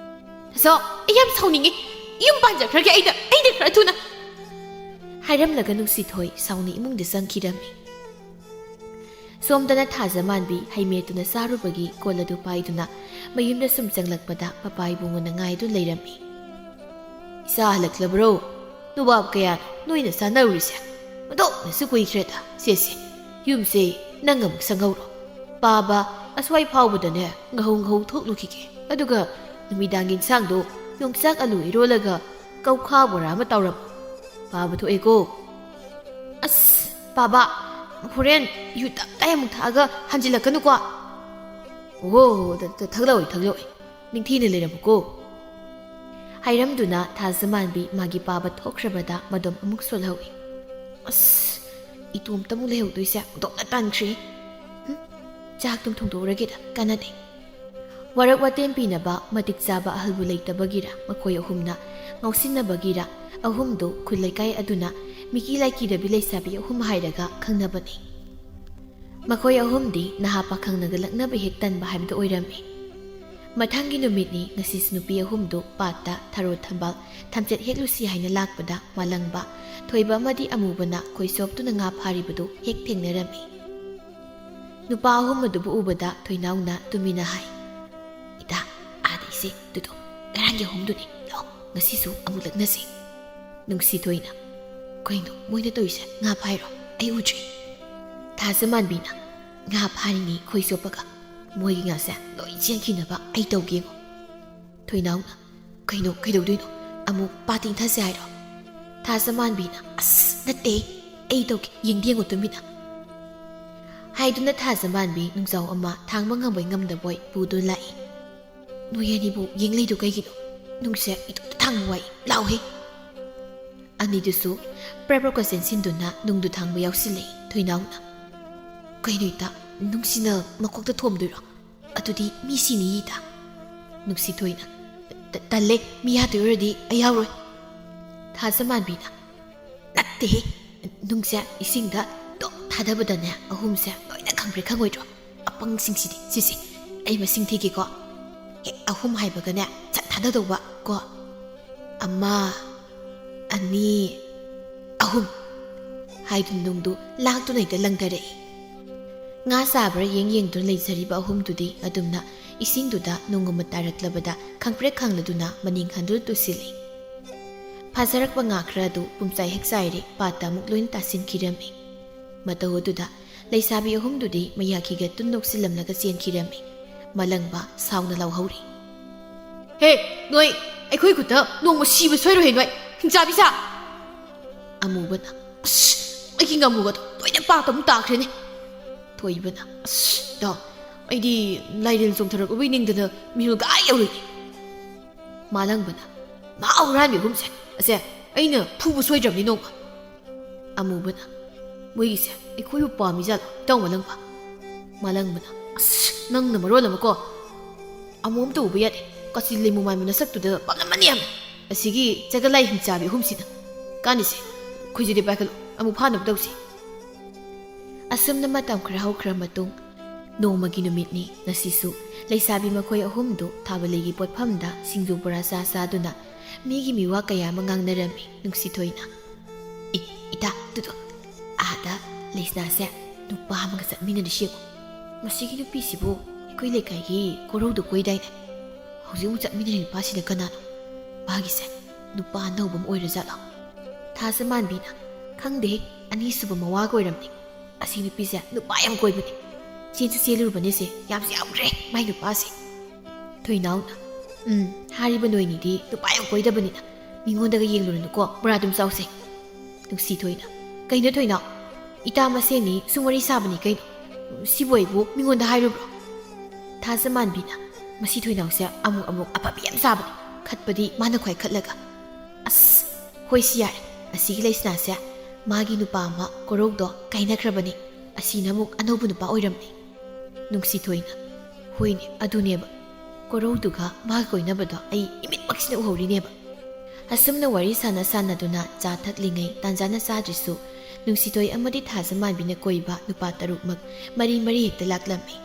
ꯑꯁꯣ, ꯑꯩ ꯌꯥꯝ ꯁꯥꯎꯅꯤꯡꯉꯤ꯫ ꯌꯨꯝ ꯄꯥꯟꯖꯈ꯭ꯔꯒꯦ ꯑꯩꯗ, ꯑꯩꯗ ꯈꯔ ꯊꯨꯅ," ꯍꯥꯏꯔꯝꯂꯒ ꯅꯨꯡꯁꯤꯊꯣꯏ ꯁꯥꯎꯅ ꯏꯃꯨꯡꯗ ꯆꯪꯈꯤꯔꯝꯃꯤ꯫ ꯁꯣꯝꯗꯅ ꯊꯥꯖꯃꯥꯟꯕꯤ ꯍꯩꯃꯦꯠꯇꯨꯅ ꯆꯥꯔꯨꯕꯒꯤ ꯀꯣꯜ ꯑꯗꯨ ꯄꯥꯏꯗꯨꯅ ꯃꯌꯨꯝꯗ ꯁꯨꯝ ꯆꯪꯂꯛꯄꯗ ꯃꯄꯥ ꯏꯕꯨꯡꯉꯣꯅ ꯉꯥꯏꯗꯨꯅ ꯂꯩꯔꯝꯃꯤ꯫ "ꯏꯆꯥ ꯍꯜꯂꯛꯂꯕ꯭ꯔꯣ? ꯅꯨꯕꯥꯞ ꯀꯌꯥꯅꯣ ꯅꯣꯏꯅ ꯆꯥꯅꯔꯨꯔꯤꯁꯦ? ꯑꯣꯟꯊꯣꯛꯅꯁꯨ ꯀꯨꯏꯈ꯭ꯔꯦꯗ꯫ ꯁꯦ, ꯁꯦ, ꯌꯨꯝꯁꯦ ꯅꯪ ꯑꯃꯨꯛ ꯁꯪꯍꯧꯔꯣ꯫ ꯄꯥꯕ ꯑꯁ꯭ꯋꯥꯏ ꯐꯥꯎꯕꯗꯅꯦ ꯉꯍꯧ ꯉꯍꯧ ꯊꯣꯛꯂꯨꯈꯤꯒꯦ꯫ ꯑꯗꯨꯒ ꯅꯨꯃꯤꯗꯥꯡꯒꯤ ꯏꯟꯁꯥꯡꯗꯣ ꯌꯣꯡꯆꯥꯛ ꯑꯂꯨ ꯏꯔꯣꯜꯂꯒ ꯀꯧꯈꯥ ꯕꯣꯔꯥ ꯑꯃ ꯇꯧꯔꯝꯃꯣ꯫ ꯄꯥꯕ ꯊꯣꯛꯑꯦꯀꯣ?" "ꯑꯁ, ꯄꯥꯕ, ꯍꯣꯔꯦꯟ ꯌꯨ ꯇꯞ ꯇꯥꯏ ꯑꯃꯨꯛ ꯊꯛꯑꯒ ꯍꯟꯖꯤꯜꯂꯛꯀꯅꯨꯀꯣ꯫" "ꯑꯣ, ꯊ-, ꯊ-, ꯊꯛꯂꯛꯑꯣꯏ, ꯊꯛꯂꯛꯑꯣꯏ꯫ ꯅꯤꯡꯊꯤꯅ ꯂꯩꯔꯝꯃꯨꯀꯣ," ꯍꯥꯏꯔꯝꯗꯨꯅ ꯊꯥꯖꯃꯥꯟꯕꯤ ꯃꯥꯒꯤ ꯄꯥꯕ ꯊꯣꯛꯈ꯭ꯔꯕꯗ ꯃꯗꯣꯝ ꯑꯃꯨꯛ ꯁꯣꯜꯍꯧꯏ꯫ "ꯑꯁ, ꯏꯇꯣꯝꯇ ꯑꯃꯨꯛ ꯂꯩꯍꯧꯗꯣꯏꯁꯦ ꯑꯣꯟꯊꯣꯛꯅ ꯇꯟꯈ꯭ꯔꯦ꯫ ꯍꯨꯝ, ꯆꯥꯛꯇꯨꯝ ꯊꯣꯡꯗꯣꯛꯎꯔꯒꯦꯗ, ꯀꯥꯟꯅꯗꯦ꯫" ꯋꯥꯔꯛ ꯋꯥꯇꯦꯝ ꯄꯤꯅꯕ ꯃꯇꯤꯛ ꯆꯥꯕ ꯑꯍꯜꯕꯨ ꯂꯩꯇꯕꯒꯤꯔ, ꯃꯈꯣꯏ ꯑꯍꯨꯝꯅ ꯉꯥꯎꯁꯤꯟꯅꯕꯒꯤꯔ, ꯑꯍꯨꯝꯗꯨ ꯈꯨꯜ ꯂꯩꯀꯥꯏ ꯑꯗꯨꯅ ꯃꯤꯀꯤ ꯂꯥꯏꯀꯤꯗꯕꯤ ꯂꯩꯁꯥꯕꯤ ꯑꯍꯨꯝ ꯍꯥꯏꯔꯒ ꯈꯪꯅꯕꯅꯤ꯫ ꯃꯈꯣꯏ ꯑꯍꯨꯝꯗꯤ ꯅꯍꯥ ꯄꯥꯈꯪꯅꯒ ꯂꯛꯅꯕ ꯍꯦꯛ ꯇꯟꯕ ꯍꯥꯏꯕꯗꯨ ꯑꯣꯏꯔꯝꯃꯤ꯫ ꯃꯊꯪꯒꯤ ꯅꯨꯃꯤꯠꯅꯤ꯫ ꯉꯁꯤꯁꯨ ꯅꯨꯄꯤ ꯑꯍꯨꯝꯗꯨ ꯄꯥꯠꯇ ꯊꯔꯣ ꯊꯝꯕꯥꯜ ꯊꯝꯆꯦꯠ ꯍꯦꯛꯂꯨꯁꯤ ꯍꯥꯏꯅ ꯂꯥꯛꯄꯗ ꯃꯥꯂꯪꯕ, ꯊꯣꯏꯕ ꯑꯃꯗꯤ ꯑꯃꯨꯕꯅ ꯈꯣꯏ ꯆꯣꯞꯇꯨꯅ ꯉꯥ ꯐꯥꯔꯤꯕꯗꯨ ꯍꯦꯛ ꯊꯦꯡꯅꯔꯝꯃꯤ꯫ ꯅꯨꯄꯥ ꯑꯍꯨꯝ ꯑꯗꯨꯕꯨ ꯎꯕꯗ ꯊꯣꯏꯅꯥꯎꯅ ꯇꯨꯃꯤꯟꯅ ꯍꯥꯏ, "ꯏꯇꯥ, ꯑꯥꯗ ꯏꯆꯦ ꯇꯨꯗꯣ ꯉꯔꯥꯡꯒꯤ ꯑꯍꯨꯝꯗꯨꯅꯤ, ꯂꯥꯛꯑꯣ, ꯉꯁꯤꯁꯨ ꯑꯃꯨꯛ ꯂꯛꯅꯁꯤ꯫" ꯅꯨꯡꯁꯤꯊꯣꯏꯅ, "ꯀꯩꯅꯣ ꯃꯣꯏꯅ ꯇꯧꯔꯤꯁꯦ? ꯉꯥ ꯐꯥꯏꯔꯣ? ꯑꯩ ꯎꯗ꯭ꯔꯤ꯫" ꯊꯥꯖꯃꯥꯟꯕꯤꯅ, "ꯉꯥ ꯐꯥꯔꯤꯅꯤ ꯈꯣꯏ ꯆꯣꯞꯄꯒ꯫ ꯃꯣꯏꯒꯤ ꯉꯥꯁꯦ ꯂꯣꯏ ꯆꯦꯟꯈꯤꯅꯕ ꯑꯩ ꯇꯧꯒꯦꯉꯣ꯫" ꯊꯣꯏꯅꯥꯎꯅ, "ꯀꯩꯅꯣ, ꯀꯩꯗꯧꯗꯣꯏꯅꯣ? ꯑꯃꯨꯛ ꯄꯥꯠ ꯏꯟꯊꯁꯦ ꯍꯥꯏꯔꯣ?" ꯊꯥꯖꯃꯥꯟꯕꯤꯅ, "ꯑꯁ, ꯅꯠꯇꯦ, ꯑꯩ ꯇꯧꯒꯦ, ꯌꯦꯡꯗꯤ ꯌꯦꯡꯉꯣ ꯇꯨꯃꯤꯟꯅ꯫" ꯍꯥꯏꯗꯨꯅ ꯊꯥꯖꯃꯥꯟꯕꯤ ꯅꯨꯡꯖꯥꯎ ꯑꯃ ꯊꯥꯡꯕ ꯉꯝꯕꯣꯏ ꯉꯝꯗꯕꯣꯏ ꯄꯨꯗꯨꯅ ꯂꯥꯛꯏ꯫ "ꯅꯣꯏ ꯑꯅꯤꯕꯨ ꯌꯦꯡꯂꯤꯗꯨ ꯀꯩꯒꯤꯅꯣ? ꯅꯨꯡꯁꯦ ꯏꯇꯣꯝꯇ ꯊꯥꯡꯕ ꯋꯥꯏ, ꯂꯥꯎꯍꯦ!" ꯑꯅꯤꯗꯨꯁꯨ ꯄ꯭ꯔꯞ ꯄ꯭ꯔꯞꯀ ꯆꯦꯟꯁꯤꯟꯗꯨꯅ ꯅꯨꯡꯗꯨ ꯊꯥꯡꯕ ꯌꯥꯎꯁꯤꯜꯂꯛꯏ꯫ ꯊꯣꯏꯅꯥꯎꯅ, "ꯀꯩꯅꯣ ꯏꯇꯥ, ꯅꯨꯡꯁꯤꯅ ꯃꯀꯣꯛꯇ ꯊꯣꯝꯗꯣꯏꯔꯣ? ꯑꯗꯨꯗꯤ ꯃꯤ ꯁꯤꯅꯤꯌꯦ ꯏꯇꯥ꯫ ꯅꯨꯡꯁꯤꯊꯣꯏꯅ, "ꯇ-, ꯇꯜꯂꯦ, ꯃꯤ ꯍꯥꯠꯇꯣꯏ ꯑꯣꯏꯔꯗꯤ ꯑꯩ ꯌꯥꯎꯔꯣꯏ"꯫ ꯊꯥꯖꯃꯥꯟꯕꯤꯅ, "ꯅꯠꯇꯦꯍꯦ, ꯅꯨꯡꯁꯦ ꯏꯁꯤꯡꯗ ꯇꯣꯛ ꯊꯥꯗꯕꯗꯅꯦ ꯑꯍꯨꯝꯁꯦ ꯂꯣꯏꯅ ꯈꯪꯕ꯭ꯔꯦ ꯈꯪꯉꯣꯏꯗ꯭ꯔꯣ? ꯑꯄꯪꯁꯤꯡꯁꯤꯗꯤ꯫ ꯁꯤꯁꯦ, ꯑꯩ ꯃꯁꯤꯡ ꯊꯤꯒꯦꯀꯣ꯫ ꯍꯦꯛ ꯑꯍꯨꯝ ꯍꯥꯏꯕꯒꯅꯦ ꯁꯠ ꯊꯥꯗꯗꯧꯕ ꯀꯣ꯫ ꯑꯃ, ꯑꯅꯤ, ꯑꯍꯨꯝ" ꯍꯥꯏꯗꯨꯅ ꯅꯨꯡꯗꯨ ꯂꯥꯛꯇꯨꯅ ꯍꯦꯛꯇ ꯂꯪꯊꯔꯛꯏ꯫ ꯉꯥ ꯆꯥꯕ꯭ꯔꯥ ꯌꯦꯡ ꯌꯦꯡꯗꯨꯅ ꯂꯩꯖꯔꯤꯕ ꯑꯍꯨꯝꯗꯨꯗꯤ ꯑꯗꯨꯝꯅ ꯏꯁꯤꯡꯗꯨꯗ ꯅꯣꯡ ꯑꯃ ꯇꯥꯔꯛꯂꯕꯗ ꯈꯪꯄ꯭ꯔꯦꯛ ꯈꯪꯂꯗꯨꯅ ꯃꯅꯤꯡ ꯍꯟꯗꯨꯅ ꯇꯨꯁꯤꯜꯂꯤ꯫ ꯐꯥꯖꯔꯛꯄ ꯉꯥ ꯈꯔ ꯑꯗꯨ ꯄꯨꯝꯆꯥꯏ ꯍꯦꯛ ꯆꯥꯏꯔꯦ, ꯄꯥꯠꯇ ꯑꯃꯨꯛ ꯂꯣꯏꯅ ꯇꯥꯁꯤꯟꯈꯤꯔꯝꯃꯤ꯫ ꯃꯇꯧ ꯑꯗꯨꯗ ꯂꯩꯁꯥꯕꯤ ꯑꯍꯨꯝꯗꯨꯗꯤ ꯃꯌꯥ ꯈꯤꯒꯠꯇꯨꯅ ꯅꯣꯛꯁꯤꯜꯂꯝꯂꯒ ꯆꯦꯟꯈꯤꯔꯝꯃꯤ꯫ ꯃꯂꯪꯕ ꯁꯥꯎꯅ ꯂꯥꯎꯍꯧꯔꯤ, "ꯍꯦ, ꯅꯣꯏ, ꯑꯩꯈꯣꯏ ꯈꯨꯠꯇ ꯅꯣꯡꯃ ꯁꯤꯕ ꯁꯣꯏꯔꯣꯏꯍꯦ ꯅꯣꯏ, ꯍꯤꯡꯆꯥꯕꯤ ꯁꯥ!" ꯑꯃꯨꯕꯅ, "ꯑꯁ, ꯑꯩꯒꯤ ꯉꯥꯃꯨꯒꯗꯣ ꯂꯣꯏꯅ ꯄꯥꯠꯇ ꯑꯃꯨꯛ ꯇꯥꯈ꯭ꯔꯦꯅꯦ!" ꯊꯣꯏꯕꯅ, "ꯑꯁ, ꯏꯇꯥꯎ, ꯑꯩꯗꯤ ꯂꯥꯏꯔꯦꯜ ꯆꯣꯡꯊꯔꯛꯂꯨꯕꯩ ꯅꯤꯡꯗꯅ ꯃꯤꯍꯨꯜ ꯀꯥ ꯌꯧꯔꯤꯅꯦ!" ꯃꯥꯂꯪꯕꯅ, "ꯃꯥ ꯍꯨꯔꯥꯟꯕꯤ ꯑꯍꯨꯝꯁꯦ, ꯑꯁꯦ ꯑꯩꯅ ꯐꯨꯕ ꯁꯣꯏꯗ꯭ꯔꯕꯅꯤ ꯅꯣꯡꯃ!" ꯑꯃꯨꯕꯅ, "ꯃꯣꯏꯒꯤꯁꯦ ꯑꯩꯈꯣꯏꯕꯨ ꯄꯥꯝꯃꯤꯖꯥꯠꯂꯣ, ꯏꯇꯥꯎ ꯃꯥꯂꯪꯕ?" ꯃꯥꯂꯪꯕꯅ, "ꯑꯁ, ꯅꯪꯅ ꯃꯔꯣꯜ ꯑꯃ ꯀꯣ! ꯑꯃꯨꯛ ꯑꯝꯇ ꯎꯕ ꯌꯥꯗꯦ, ꯀꯥꯆꯤꯟ ꯂꯩꯃꯨ ꯃꯥꯟꯕ ꯅꯁꯛꯇꯨꯗ ꯄꯥꯝꯂꯝꯃꯅꯤ ꯌꯥꯝꯅ꯫ ꯑꯁꯤꯒꯤ ꯆꯒꯂꯥꯏ ꯍꯤꯡꯆꯥꯕꯤ ꯑꯍꯨꯝꯁꯤꯅ꯫ ꯀꯥꯟꯅꯁꯦ, ꯈꯣꯏꯖꯨꯗꯤ ꯄꯥꯏꯈꯠꯂꯨ, ꯑꯃꯨꯛ ꯐꯥꯅꯕ ꯇꯧꯁꯤ꯫" ꯑꯁꯨꯝꯅ ꯃꯇꯝ ꯈꯔ ꯍꯧꯈ꯭ꯔ ꯃꯇꯨꯡ, ꯅꯣꯡꯃꯒꯤ ꯅꯨꯃꯤꯠꯅꯤ꯫ ꯉꯁꯤꯁꯨ ꯂꯩꯁꯥꯕꯤ ꯃꯈꯣꯏ ꯑꯍꯨꯝꯗꯨ ꯊꯥꯕꯜꯂꯩꯒꯤ ꯄꯣꯠꯐꯝꯗ ꯁꯤꯡꯖꯨ ꯕꯣꯔꯥ ꯆꯥ ꯆꯥꯗꯨꯅ ꯃꯤꯒꯤ ꯃꯤꯋꯥ ꯀꯌꯥ ꯑꯃ ꯉꯥꯡꯅꯔꯝꯃꯤ ꯅꯨꯡꯁꯤꯊꯣꯏꯅ꯫ "ꯑꯦ, ꯏꯇꯥ, ꯇꯨꯗꯣ, ꯑꯥꯗ ꯂꯩꯁꯅꯥꯁꯦ ꯅꯨꯄꯥ ꯑꯃꯒ ꯆꯠꯃꯤꯟꯅꯔꯤꯁꯤ ꯌꯦꯡꯉꯨ꯫ ꯃꯁꯤꯒꯤ ꯅꯨꯄꯤꯁꯤꯕꯨ ꯑꯩꯈꯣꯏ ꯂꯩꯀꯥꯏꯒꯤ ꯀꯣꯔꯧꯗꯣ ꯀꯣꯏꯗꯥꯏꯅꯦ? ꯍꯧꯖꯤꯛ ꯑꯃꯨꯛ ꯆꯠꯃꯤꯟꯅꯔꯤ ꯅꯨꯄꯥꯁꯤꯅ ꯀꯅꯥꯅꯣ? ꯃꯥꯒꯤꯁꯦ ꯅꯨꯄꯥ ꯑꯅꯧꯕ ꯑꯃ ꯑꯣꯏꯔꯖꯥꯠꯂꯣ?" ꯊꯥꯖꯃꯥꯟꯕꯤꯅ, "ꯈꯪꯗꯦꯍꯦ, ꯑꯅꯤꯁꯨꯕ ꯃꯋꯥꯒ ꯑꯣꯏꯔꯝꯅꯤ꯫ ꯑꯁꯤ ꯅꯨꯄꯤꯁꯦ ꯅꯨꯄꯥ ꯌꯥꯝ ꯀꯣꯏꯕꯅꯦ꯫ ꯆꯦꯟꯁꯨ ꯆꯦꯜꯂꯨꯔꯕꯅꯦ ꯁꯦ, ꯌꯥꯝꯁꯨ ꯌꯥꯝꯈ꯭ꯔꯦ ꯃꯥꯏ ꯅꯨꯄꯥꯁꯦ꯫" ꯊꯣꯏꯅꯥꯎꯅ, "ꯎꯝ, ꯍꯥꯏꯔꯤꯕ ꯅꯣꯏꯅꯤꯗꯤ ꯅꯨꯄꯥ ꯌꯥꯝ ꯀꯣꯏꯗꯕꯅꯤꯅ ꯃꯤꯉꯣꯟꯗꯒ ꯌꯦꯡꯂꯨꯔꯅꯨꯀꯣ, ꯕꯣꯔꯥ ꯑꯗꯨꯝ ꯆꯥꯎꯁꯦ꯫" ꯅꯨꯡꯁꯤꯊꯣꯏꯅ, "ꯀꯩꯅꯣ ꯊꯣꯏꯅꯥꯎ? ꯏꯇꯥ ꯃꯁꯦꯟꯅꯤ ꯁꯨꯝ ꯋꯥꯔꯤ ꯁꯥꯕꯅꯤ ꯀꯩꯅꯣ꯫ ꯁꯤꯕꯨ ꯑꯩꯕꯨ ꯃꯤꯉꯣꯟꯗ ꯍꯥꯏꯔꯨꯕ꯭ꯔꯣ?" ꯊꯥꯖꯃꯥꯟꯕꯤꯅ, "ꯃꯁꯤ ꯊꯣꯏꯅꯥꯎꯁꯦ ꯑꯃꯨꯛ ꯑꯃꯨꯛ ꯑꯐꯕꯤ ꯌꯥꯝ ꯁꯥꯕꯅꯤ, ꯈꯠꯄꯗꯤ ꯃꯥꯅ ꯈ꯭ꯋꯥꯏ ꯈꯠꯂꯒ꯫" "ꯑꯁ, ꯍꯣꯏꯁꯤ ꯌꯥꯔꯦ, ꯑꯁꯤꯒꯤ ꯂꯩꯁꯅꯥꯁꯦ ꯃꯥꯒꯤ ꯅꯨꯄꯥ ꯑꯃ ꯀꯣꯔꯧꯗꯣ ꯀꯥꯏꯅꯈ꯭ꯔꯕꯅꯤ꯫ ꯑꯁꯤꯅ ꯑꯃꯨꯛ ꯑꯅꯧꯕ ꯅꯨꯄꯥ ꯑꯣꯏꯔꯝꯃꯤ꯫ ꯅꯨꯡꯁꯤꯊꯣꯏꯅ, "ꯍꯣꯏꯅꯦ, ꯑꯗꯨꯅꯦꯕ꯫ ꯀꯣꯔꯧꯗꯨꯒ ꯃꯥꯒ ꯀꯣꯏꯅꯕꯗꯣ ꯑꯩ ꯏꯃꯤꯠꯃꯛꯁꯤꯅ ꯎꯍꯧꯔꯤꯅꯦꯕ"꯫ ꯑꯁꯨꯝꯅ ꯋꯥꯔꯤ ꯁꯥꯟꯅ ꯁꯥꯟꯅꯗꯨꯅ ꯆꯥ ꯊꯛꯂꯤꯉꯩ ꯇꯥꯟꯖꯥꯅ ꯆꯥꯗ꯭ꯔꯤꯁꯨ ꯅꯨꯡꯁꯤꯊꯣꯏ ꯑꯃꯗꯤ ꯊꯥꯖꯃꯥꯟꯕꯤꯅ ꯀꯣꯏꯕ ꯅꯨꯄꯥ ꯇꯔꯨꯛꯃꯛ ꯃꯔꯤ ꯃꯔꯤ ꯍꯦꯛꯇ ꯂꯥꯛꯂꯝꯃꯤ꯫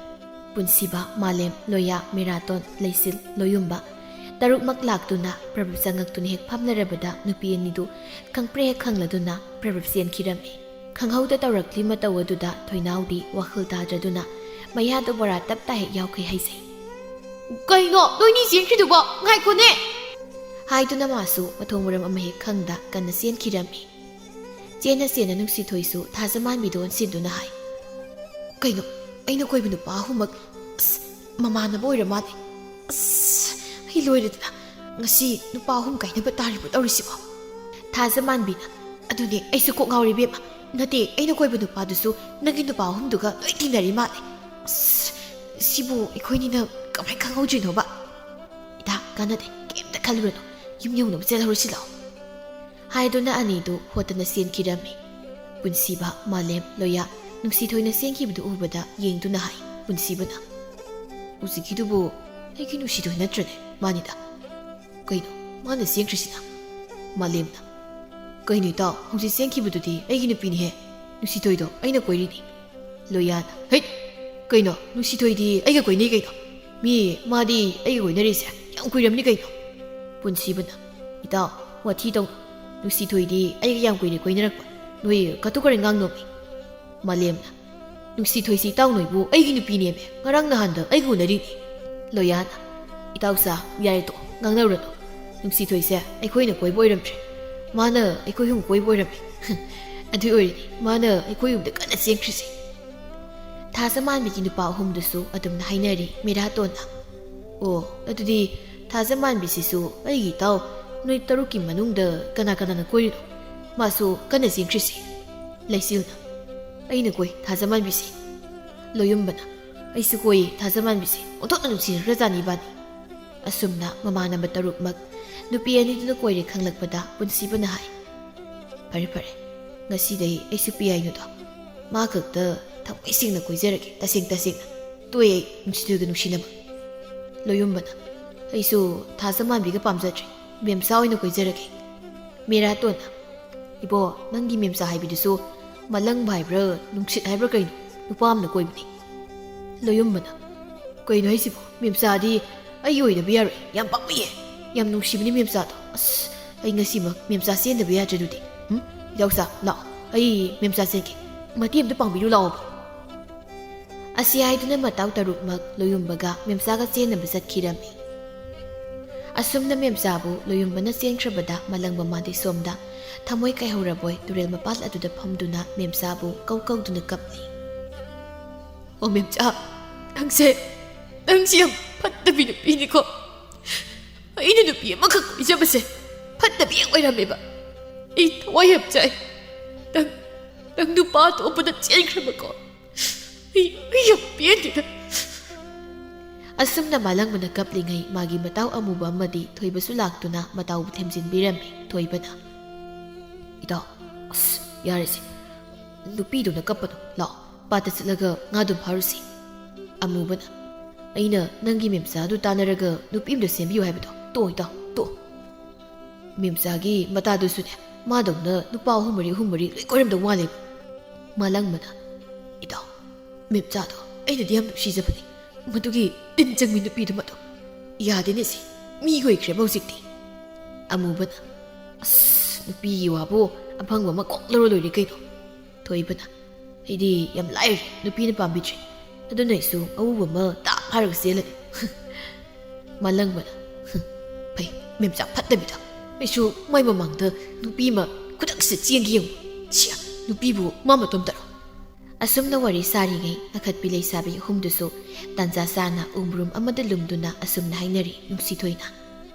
ꯄꯨꯟꯁꯤꯕ, ꯃꯥꯂꯦꯝ, ꯂꯣꯌꯥ, ꯃꯦꯔꯥꯇꯣꯟ, ꯂꯩꯆꯤꯜ, ꯂꯣꯌꯨꯝꯕ ꯇꯔꯨꯛꯃꯛ ꯂꯥꯛꯇꯨꯅ ꯄ꯭ꯔꯚꯨꯞ ꯆꯪꯉꯛꯇꯨꯅ ꯍꯦꯛ ꯐꯝꯂꯔꯕꯗ ꯅꯨꯄꯤ ꯑꯅꯤꯗꯨ ꯈꯪꯄ꯭ꯔꯦ ꯍꯦꯛ ꯈꯪꯂꯗꯨꯅ ꯄ꯭ꯔꯚꯨꯞ ꯆꯦꯟꯈꯤꯔꯝꯃꯤ꯫ ꯈꯪꯍꯧꯗ ꯇꯧꯔꯛꯂꯤ ꯃꯇꯧ ꯑꯗꯨꯗ ꯊꯣꯏꯅꯥꯎꯗꯤ ꯋꯥꯈꯜ ꯇꯥꯗ꯭ꯔꯗꯨꯅ ꯃꯌꯥꯗ ꯕꯣꯔꯥ ꯇꯞ ꯇꯥ ꯍꯦꯛ ꯌꯥꯎꯈꯩ ꯍꯥꯏꯖꯩ꯫ "ꯀꯩꯅꯣ ꯅꯣꯏꯅꯤ ꯆꯦꯟꯈ꯭ꯔꯤꯗꯨꯕꯣ? ꯉꯥꯏꯈꯣꯅꯦ!" ꯍꯥꯏꯗꯨꯅ ꯃꯥꯁꯨ ꯃꯊꯣꯡ ꯃꯔꯝ ꯑꯃ ꯍꯦꯛ ꯈꯪꯗ ꯀꯟꯅ ꯆꯦꯟꯈꯤꯔꯝꯃꯤ꯫ ꯆꯦꯟꯅ ꯆꯦꯟꯅ ꯅꯨꯡꯁꯤꯊꯣꯏꯁꯨ ꯊꯥꯖꯃꯥꯟꯕꯤꯗ ꯑꯣꯟꯁꯤꯟꯗꯨꯅ ꯍꯥꯏ, "ꯀꯩꯅꯣ, ꯑꯩꯅ ꯀꯣꯏꯕ ꯅꯨꯄꯥ ꯑꯍꯨꯝꯃꯛ, ꯑꯁ, ꯃꯃꯥꯟꯅꯕ ꯑꯣꯏꯔ ꯃꯥꯜꯂꯦ꯫ ꯑꯁ, ꯑꯩ ꯂꯣꯏꯔꯦꯗꯅ꯫ ꯉꯁꯤ ꯅꯨꯄꯥ ꯑꯍꯨꯝ ꯀꯥꯏꯅꯕ ꯇꯥꯔꯤꯕꯣ ꯇꯧꯔꯤꯁꯤꯕꯣ?" ꯊꯥꯖꯃꯥꯟꯕꯤꯅ, "ꯑꯗꯨꯅꯦ, ꯑꯩꯁꯨ ꯀꯣꯛ ꯉꯥꯎꯔꯦ ꯏꯕꯦꯝꯃ꯫ ꯅꯠꯇꯦ, ꯑꯩꯅ ꯀꯣꯏꯕ ꯅꯨꯄꯥꯗꯨꯁꯨ ꯅꯪꯒꯤ ꯅꯨꯄꯥ ꯑꯍꯨꯝꯗꯨꯒ ꯂꯣꯏ ꯇꯤꯟꯅꯔꯤ ꯃꯥꯜꯂꯦ꯫ ꯑꯁ, ꯁꯤꯕꯨ ꯑꯩꯈꯣꯏꯅꯤꯅ ꯀꯃꯥꯏ ꯈꯪꯍꯧꯗ꯭ꯔꯤꯅꯣꯕ? ꯏꯇꯥ, ꯀꯥꯟꯅꯗꯦ, ꯀꯩꯝꯇ ꯈꯜꯂꯨꯔꯅꯨ꯫ ꯌꯨꯝ ꯌꯧꯅꯕ ꯆꯦꯜꯍꯧꯔꯁꯤ ꯂꯥꯛꯑꯣ" ꯍꯥꯏꯗꯨꯅ ꯑꯅꯤꯗꯨ ꯍꯣꯠꯇꯅ ꯆꯦꯟꯈꯤꯔꯝꯃꯤ꯫ ꯄꯨꯟꯁꯤꯕ, ꯃꯥꯂꯦꯝ, ꯂꯣꯌꯥ, ꯅꯨꯡꯁꯤꯊꯣꯏꯅ ꯆꯦꯟꯈꯤꯕꯗꯨ ꯎꯕꯗ ꯌꯦꯡꯗꯨꯅ ꯍꯥꯏ ꯄꯨꯟꯁꯤꯕꯅ, "ꯍꯧꯖꯤꯛꯀꯤꯗꯨꯕꯨ ꯑꯩꯒꯤ ꯅꯨꯡꯁꯤꯊꯣꯏ ꯅꯠꯇ꯭ꯔꯅꯦ? ꯃꯥꯅꯤꯗ꯫ ꯀꯩꯅꯣ, ꯃꯥꯅ ꯆꯦꯟꯈ꯭ꯔꯤꯁꯤꯅ?" ꯃꯥꯂꯦꯝꯅ, "ꯀꯩꯅꯣ ꯏꯇꯥꯎ, ꯍꯧꯖꯤꯛ ꯆꯦꯟꯈꯤꯕꯗꯨꯗꯤ ꯑꯩꯒꯤ ꯅꯨꯄꯤꯅꯤꯍꯦ꯫ ꯅꯨꯡꯁꯤꯊꯣꯏꯗꯣ ꯑꯩꯅ ꯀꯣꯏꯔꯤꯅꯤ"꯫ ꯂꯣꯌꯥꯅ, "ꯍꯩꯠ! ꯀꯩꯅꯣ, ꯅꯨꯡꯁꯤꯊꯣꯏꯗꯤ ꯑꯩꯒ ꯀꯣꯏꯅꯩ ꯀꯩꯅꯣ? ꯃꯤ, ꯃꯥꯗꯤ ꯑꯩꯒ ꯀꯣꯏꯅꯔꯤꯁꯦ ꯌꯥꯝ ꯀꯨꯏꯔꯝꯅꯤ ꯀꯩꯅꯣ?" ꯄꯨꯟꯁꯤꯕꯅ, "ꯏꯇꯥꯎ, ꯋꯥꯊꯤ ꯇꯧꯅꯨ꯫ ꯅꯨꯡꯁꯤꯊꯣꯏꯗꯤ ꯑꯩꯒ ꯌꯥꯝ ꯀꯨꯏꯔꯦ ꯀꯣꯏꯅꯔꯛꯄ꯫ ꯅꯣꯏ ꯀꯇꯨ ꯀꯔꯟ ꯉꯥꯡꯅꯣꯃꯤ"꯫ ꯃꯥꯂꯦꯝꯅ, "ꯅꯨꯡꯁꯤꯊꯣꯏꯁꯤ ꯏꯇꯥꯎ ꯅꯣꯏꯕꯨ ꯑꯩꯒꯤ ꯅꯨꯄꯤꯅꯦꯃꯦ, ꯉꯔꯥꯡ ꯅꯍꯥꯟꯗ ꯑꯩꯒ ꯎꯅꯔꯤꯅꯤ"꯫ ꯂꯣꯌꯥꯅ, "ꯏꯇꯥꯎꯆꯥ, ꯌꯥꯔꯦ ꯇꯣꯛꯑꯣ, ꯉꯥꯡꯅꯔꯨꯔꯅꯨ꯫ ꯅꯨꯡꯁꯤꯊꯣꯏꯁꯦ ꯑꯩꯈꯣꯏꯅ ꯀꯣꯏꯕ ꯑꯣꯏꯔꯝꯗ꯭ꯔꯦ, ꯃꯥꯅ ꯑꯩꯈꯣꯏ ꯑꯍꯨꯝ ꯀꯣꯏꯕ ꯑꯣꯏꯔꯝꯃꯦ꯫ ꯑꯗꯨ ꯑꯣꯏꯔꯗꯤ ꯃꯥꯅ ꯑꯩꯈꯣꯏ ꯌꯨꯝꯗ ꯀꯟꯅ ꯆꯦꯟꯈ꯭ꯔꯤꯁꯦ"꯫ ꯊꯥꯖꯃꯥꯟꯕꯤꯒꯤ ꯅꯨꯄꯥ ꯑꯍꯨꯝꯗꯨꯁꯨ ꯑꯗꯨꯝꯅ ꯍꯥꯏꯅꯔꯤ ꯃꯦꯔꯥꯇꯣꯟꯅ, "ꯑꯣ, ꯑꯗꯨꯗꯤ ꯊꯥꯖꯃꯥꯟꯕꯤꯁꯤꯁꯨ ꯑꯩꯒꯤ ꯏꯇꯥꯎ ꯅꯣꯏ ꯇꯔꯨꯛꯀꯤ ꯃꯅꯨꯡꯗ ꯀꯅꯥ ꯀꯅꯥꯅ ꯀꯣꯏꯔꯤꯅꯣ? ꯃꯥꯁꯨ ꯀꯟꯅ ꯆꯦꯟꯈ꯭ꯔꯤꯁꯦ"꯫ ꯂꯩꯆꯤꯜꯅ, "ꯑꯩꯅ ꯀꯣꯏ ꯊꯥꯖꯃꯥꯟꯕꯤꯁꯤ"꯫ ꯂꯣꯌꯨꯝꯕꯅ, "ꯑꯩꯁꯨ ꯀꯣꯏꯌꯦ ꯊꯥꯖꯃꯥꯟꯕꯤꯁꯤ, ꯑꯣꯟꯊꯣꯛꯅ ꯅꯨꯡꯁꯤꯅꯈ꯭ꯔꯖꯥꯠꯅꯤ ꯏꯕꯥꯅꯤ"꯫ ꯑꯁꯨꯝꯅ ꯃꯃꯥꯟꯅꯕ ꯇꯔꯨꯛꯃꯛ ꯅꯨꯄꯤ ꯑꯅꯤꯗꯨꯅ ꯀꯣꯏꯔꯦ ꯈꯪꯂꯛꯄꯗ ꯄꯨꯟꯁꯤꯕꯅ ꯍꯥꯏ, "ꯐꯔꯦ ꯐꯔꯦ, ꯉꯁꯤꯗꯩ ꯑꯩꯁꯨ ꯄꯤꯌꯥꯏꯅꯨꯗꯣ ꯃꯥ ꯈꯛꯇ ꯊꯃꯣꯏ ꯁꯦꯡꯅ ꯀꯣꯏꯖꯔꯒꯦ, ꯇꯁꯦꯡ ꯇꯁꯦꯡꯅ꯫ ꯇꯣꯛꯑꯦ ꯑꯩ ꯅꯨꯡꯁꯤꯊꯣꯏꯒ ꯅꯨꯡꯁꯤꯅꯕ꯫ ꯂꯣꯌꯨꯝꯕꯅ, ꯑꯩꯁꯨ ꯊꯥꯖꯃꯥꯟꯕꯤꯒ ꯄꯥꯝꯖꯗ꯭ꯔꯦ, ꯃꯦꯝꯆꯥ ꯑꯣꯏꯅ ꯀꯣꯏꯖꯔꯒꯦ꯫ ꯃꯦꯔꯥꯇꯣꯟꯅ, ꯏꯕꯣ, ꯅꯪꯒꯤ ꯃꯦꯝꯆꯥ ꯍꯥꯏꯕꯤꯗꯨꯁꯨ ꯃꯂꯪꯕ ꯍꯥꯏꯕ꯭ꯔꯥ, ꯅꯨꯡꯁꯤꯠ ꯍꯥꯏꯕ꯭ꯔꯥ ꯀꯩꯅꯣ, ꯅꯨꯄꯥ ꯑꯃꯅ ꯀꯣꯏꯕꯅꯤ꯫ ꯂꯣꯌꯨꯝꯕꯅ, ꯀꯩꯅꯣ ꯍꯥꯏꯁꯤꯕꯣ? ꯃꯦꯝꯆꯥꯗꯤ ꯑꯩꯒꯤ ꯑꯣꯏꯗꯕ ꯌꯥꯔꯣꯏ꯫ ꯌꯥꯝ ꯄꯥꯝꯃꯨꯏꯌꯦ꯫ ꯌꯥꯝ ꯅꯨꯡꯁꯤꯕꯅꯤ ꯃꯦꯝꯆꯥꯗꯣ꯫ ꯑꯁ, ꯑꯩ ꯉꯁꯤꯃꯛ ꯃꯦꯝꯆꯥ ꯆꯦꯟꯗꯕ ꯌꯥꯗ꯭ꯔꯦ ꯑꯗꯨꯗꯤ꯫ ꯎꯝ? ꯏꯇꯥꯎꯆꯥ, ꯂꯥꯛꯑꯣ꯫ ꯑꯩ ꯃꯦꯝꯆꯥ ꯆꯦꯟꯒꯦ꯫ ꯃꯇꯦꯡ ꯑꯝꯇ ꯄꯥꯡꯕꯤꯔꯨ ꯂꯥꯛꯑꯣꯕ꯫ ꯑꯁꯤ ꯍꯥꯏꯗꯨꯅ ꯃꯇꯥꯎ ꯇꯔꯨꯛꯃꯛ ꯂꯣꯌꯨꯝꯕꯒ ꯃꯦꯝꯆꯥꯒ ꯆꯦꯟꯅꯕ ꯆꯠꯈꯤꯔꯝꯃꯤ꯫ ꯑꯁꯨꯝꯅ ꯃꯦꯝꯆꯥꯕꯨ ꯂꯣꯌꯨꯝꯕꯅ ꯆꯦꯟꯈ꯭ꯔꯕꯗ ꯃꯂꯪꯕ ꯃꯥꯗꯤ ꯁꯣꯝꯗ ꯊꯃꯣꯏ ꯀꯥꯏꯍꯧꯔꯕꯣꯏ ꯇꯨꯔꯦꯜ ꯃꯄꯥꯜ ꯑꯗꯨꯗ ꯐꯝꯗꯨꯅ ꯃꯦꯝꯆꯥꯕꯨ ꯀꯧ ꯀꯧꯗꯨꯅ ꯀꯞꯂꯤ꯫ ꯑꯣ ꯃꯦꯝꯆꯥ, ꯅꯪꯁꯦ, ꯅꯪꯁꯦ ꯌꯥꯝ ꯐꯠꯇꯕꯤ ꯅꯨꯄꯤꯅꯤꯀꯣ꯫ ꯑꯩꯅ ꯅꯨꯄꯤ ꯑꯃꯈꯛ ꯀꯣꯏꯖꯕꯁꯦ ꯐꯠꯇꯕꯤ ꯍꯦꯛ ꯑꯣꯏꯔꯝꯃꯦꯕ꯫ ꯑꯩ ꯊꯋꯥꯏ ꯌꯥꯝ ꯆꯥꯛꯑꯦ꯫ ꯅꯪ, ꯅꯪ ꯅꯨꯄꯥ ꯑꯇꯣꯞꯄꯗ ꯆꯦꯟꯈ꯭ꯔꯕꯀꯣ꯫ ꯑꯩ, ꯑꯩ ꯌꯥꯝ ꯄꯦꯟꯗꯦꯗ꯫ ꯑꯁꯨꯝꯅ ꯃꯥꯂꯪꯕꯅ ꯀꯞꯂꯤꯉꯩ ꯃꯥꯒꯤ ꯃꯇꯥꯎ ꯑꯃꯨꯕ ꯑꯃꯗꯤ ꯊꯣꯏꯕꯁꯨ ꯂꯥꯛꯇꯨꯅ ꯃꯇꯥꯎꯕꯨ ꯊꯦꯝꯖꯤꯟꯕꯤꯔꯝꯃꯤ꯫ ꯊꯣꯏꯕꯅ, ꯏꯇꯥꯎ, ꯑꯁ, ꯌꯥꯔꯦꯁꯦ꯫ ꯅꯨꯄꯤꯗꯧꯅ ꯀꯞꯄꯅꯨ꯫ ꯂꯥꯛꯑꯣ, ꯄꯥꯠꯇ ꯆꯠꯂꯒ ꯉꯥꯗꯨꯝ ꯐꯥꯔꯨꯁꯤ꯫ ꯑꯃꯨꯕꯅ, ꯑꯩꯅ ꯅꯪꯒꯤ ꯃꯦꯝꯆꯥꯗꯨ ꯇꯥꯟꯅꯔꯒ ꯅꯨꯄꯤ ꯑꯃꯗ ꯁꯦꯝꯕꯤꯌꯨ ꯍꯥꯏꯕꯗꯣ꯫ ꯇꯣꯛꯑꯣ ꯏꯇꯥꯎ, ꯇꯣꯛꯑꯣ꯫ ꯃꯦꯝꯆꯥꯒꯤ ꯃꯇꯥꯗꯨꯁꯨꯅꯦ, ꯃꯥꯗꯧꯅ ꯅꯨꯄꯥ ꯑꯍꯨꯝ ꯃꯔꯤ, ꯑꯍꯨꯝ ꯃꯔꯤ ꯂꯣꯏ ꯀꯣꯏꯔꯝꯗꯧ ꯃꯥꯜꯂꯦꯕ꯫ ꯃꯥꯂꯪꯕꯅ, ꯏꯇꯥꯎ, ꯃꯦꯝꯆꯥꯗꯣ ꯑꯩꯅꯗꯤ ꯌꯥꯝ ꯅꯨꯡꯁꯤꯖꯕꯅꯤ꯫ ꯃꯗꯨꯒꯤ ꯇꯤꯟ ꯆꯪꯕꯤ ꯅꯨꯄꯤꯗꯨ ꯃꯗꯣ ꯌꯥꯗꯦꯅꯦ ꯁꯤ, ꯃꯤꯒꯤ ꯑꯣꯏꯈ꯭ꯔꯦꯕ ꯍꯧꯖꯤꯛꯇꯤ꯫ ꯑꯃꯨꯕꯅ, ꯑꯁ, ꯅꯨꯄꯤꯒꯤ ꯋꯥꯕꯨ ꯑꯐꯪꯕ ꯑꯃ ꯀꯣꯛ ꯂꯧꯔ ꯂꯣꯏꯔꯦ ꯀꯩꯅꯣ꯫ ꯊꯣꯏꯕꯅ, ꯑꯩꯗꯤ ꯌꯥꯝ ꯂꯥꯏꯔꯦ, ꯅꯨꯄꯤꯅ ꯄꯥꯝꯕꯤꯗ꯭ꯔꯦ꯫ ꯑꯗꯨꯅ ꯑꯩꯁꯨ ꯑꯎꯕ ꯑꯃ ꯇꯥꯛ ꯐꯥꯔꯒ ꯆꯦꯜꯂꯒꯦ꯫ ꯃꯥꯂꯪꯕꯅ, ꯐꯩ, ꯃꯦꯝꯆꯥ ꯐꯠꯇꯕꯤꯗꯣ꯫ ꯑꯩꯁꯨ ꯃꯥꯏ ꯃꯃꯥꯡꯗ ꯅꯨꯄꯤ ꯑꯃ ꯈꯨꯗꯛꯁꯤꯗ ꯆꯦꯟꯒꯦ ꯌꯦꯡꯉꯨ꯫ ꯁꯤꯌꯥ, ꯅꯨꯄꯤꯕꯨ ꯃꯥ ꯃꯇꯣꯝꯇꯔꯣ? ꯑꯁꯨꯝꯅ ꯋꯥꯔꯤ ꯁꯥꯔꯤꯉꯩ ꯅꯈꯠꯄꯤ ꯂꯩꯁꯥꯕꯤ ꯑꯍꯨꯝꯗꯨꯁꯨ ꯇꯥꯟꯖꯥ ꯆꯥꯅ ꯎꯃꯨꯔꯨꯝ ꯑꯃꯗ ꯂꯨꯝꯗꯨꯅ ꯑꯁꯨꯝꯅ ꯍꯥꯏꯅꯔꯤ ꯅꯨꯡꯁꯤꯊꯣꯏꯅ,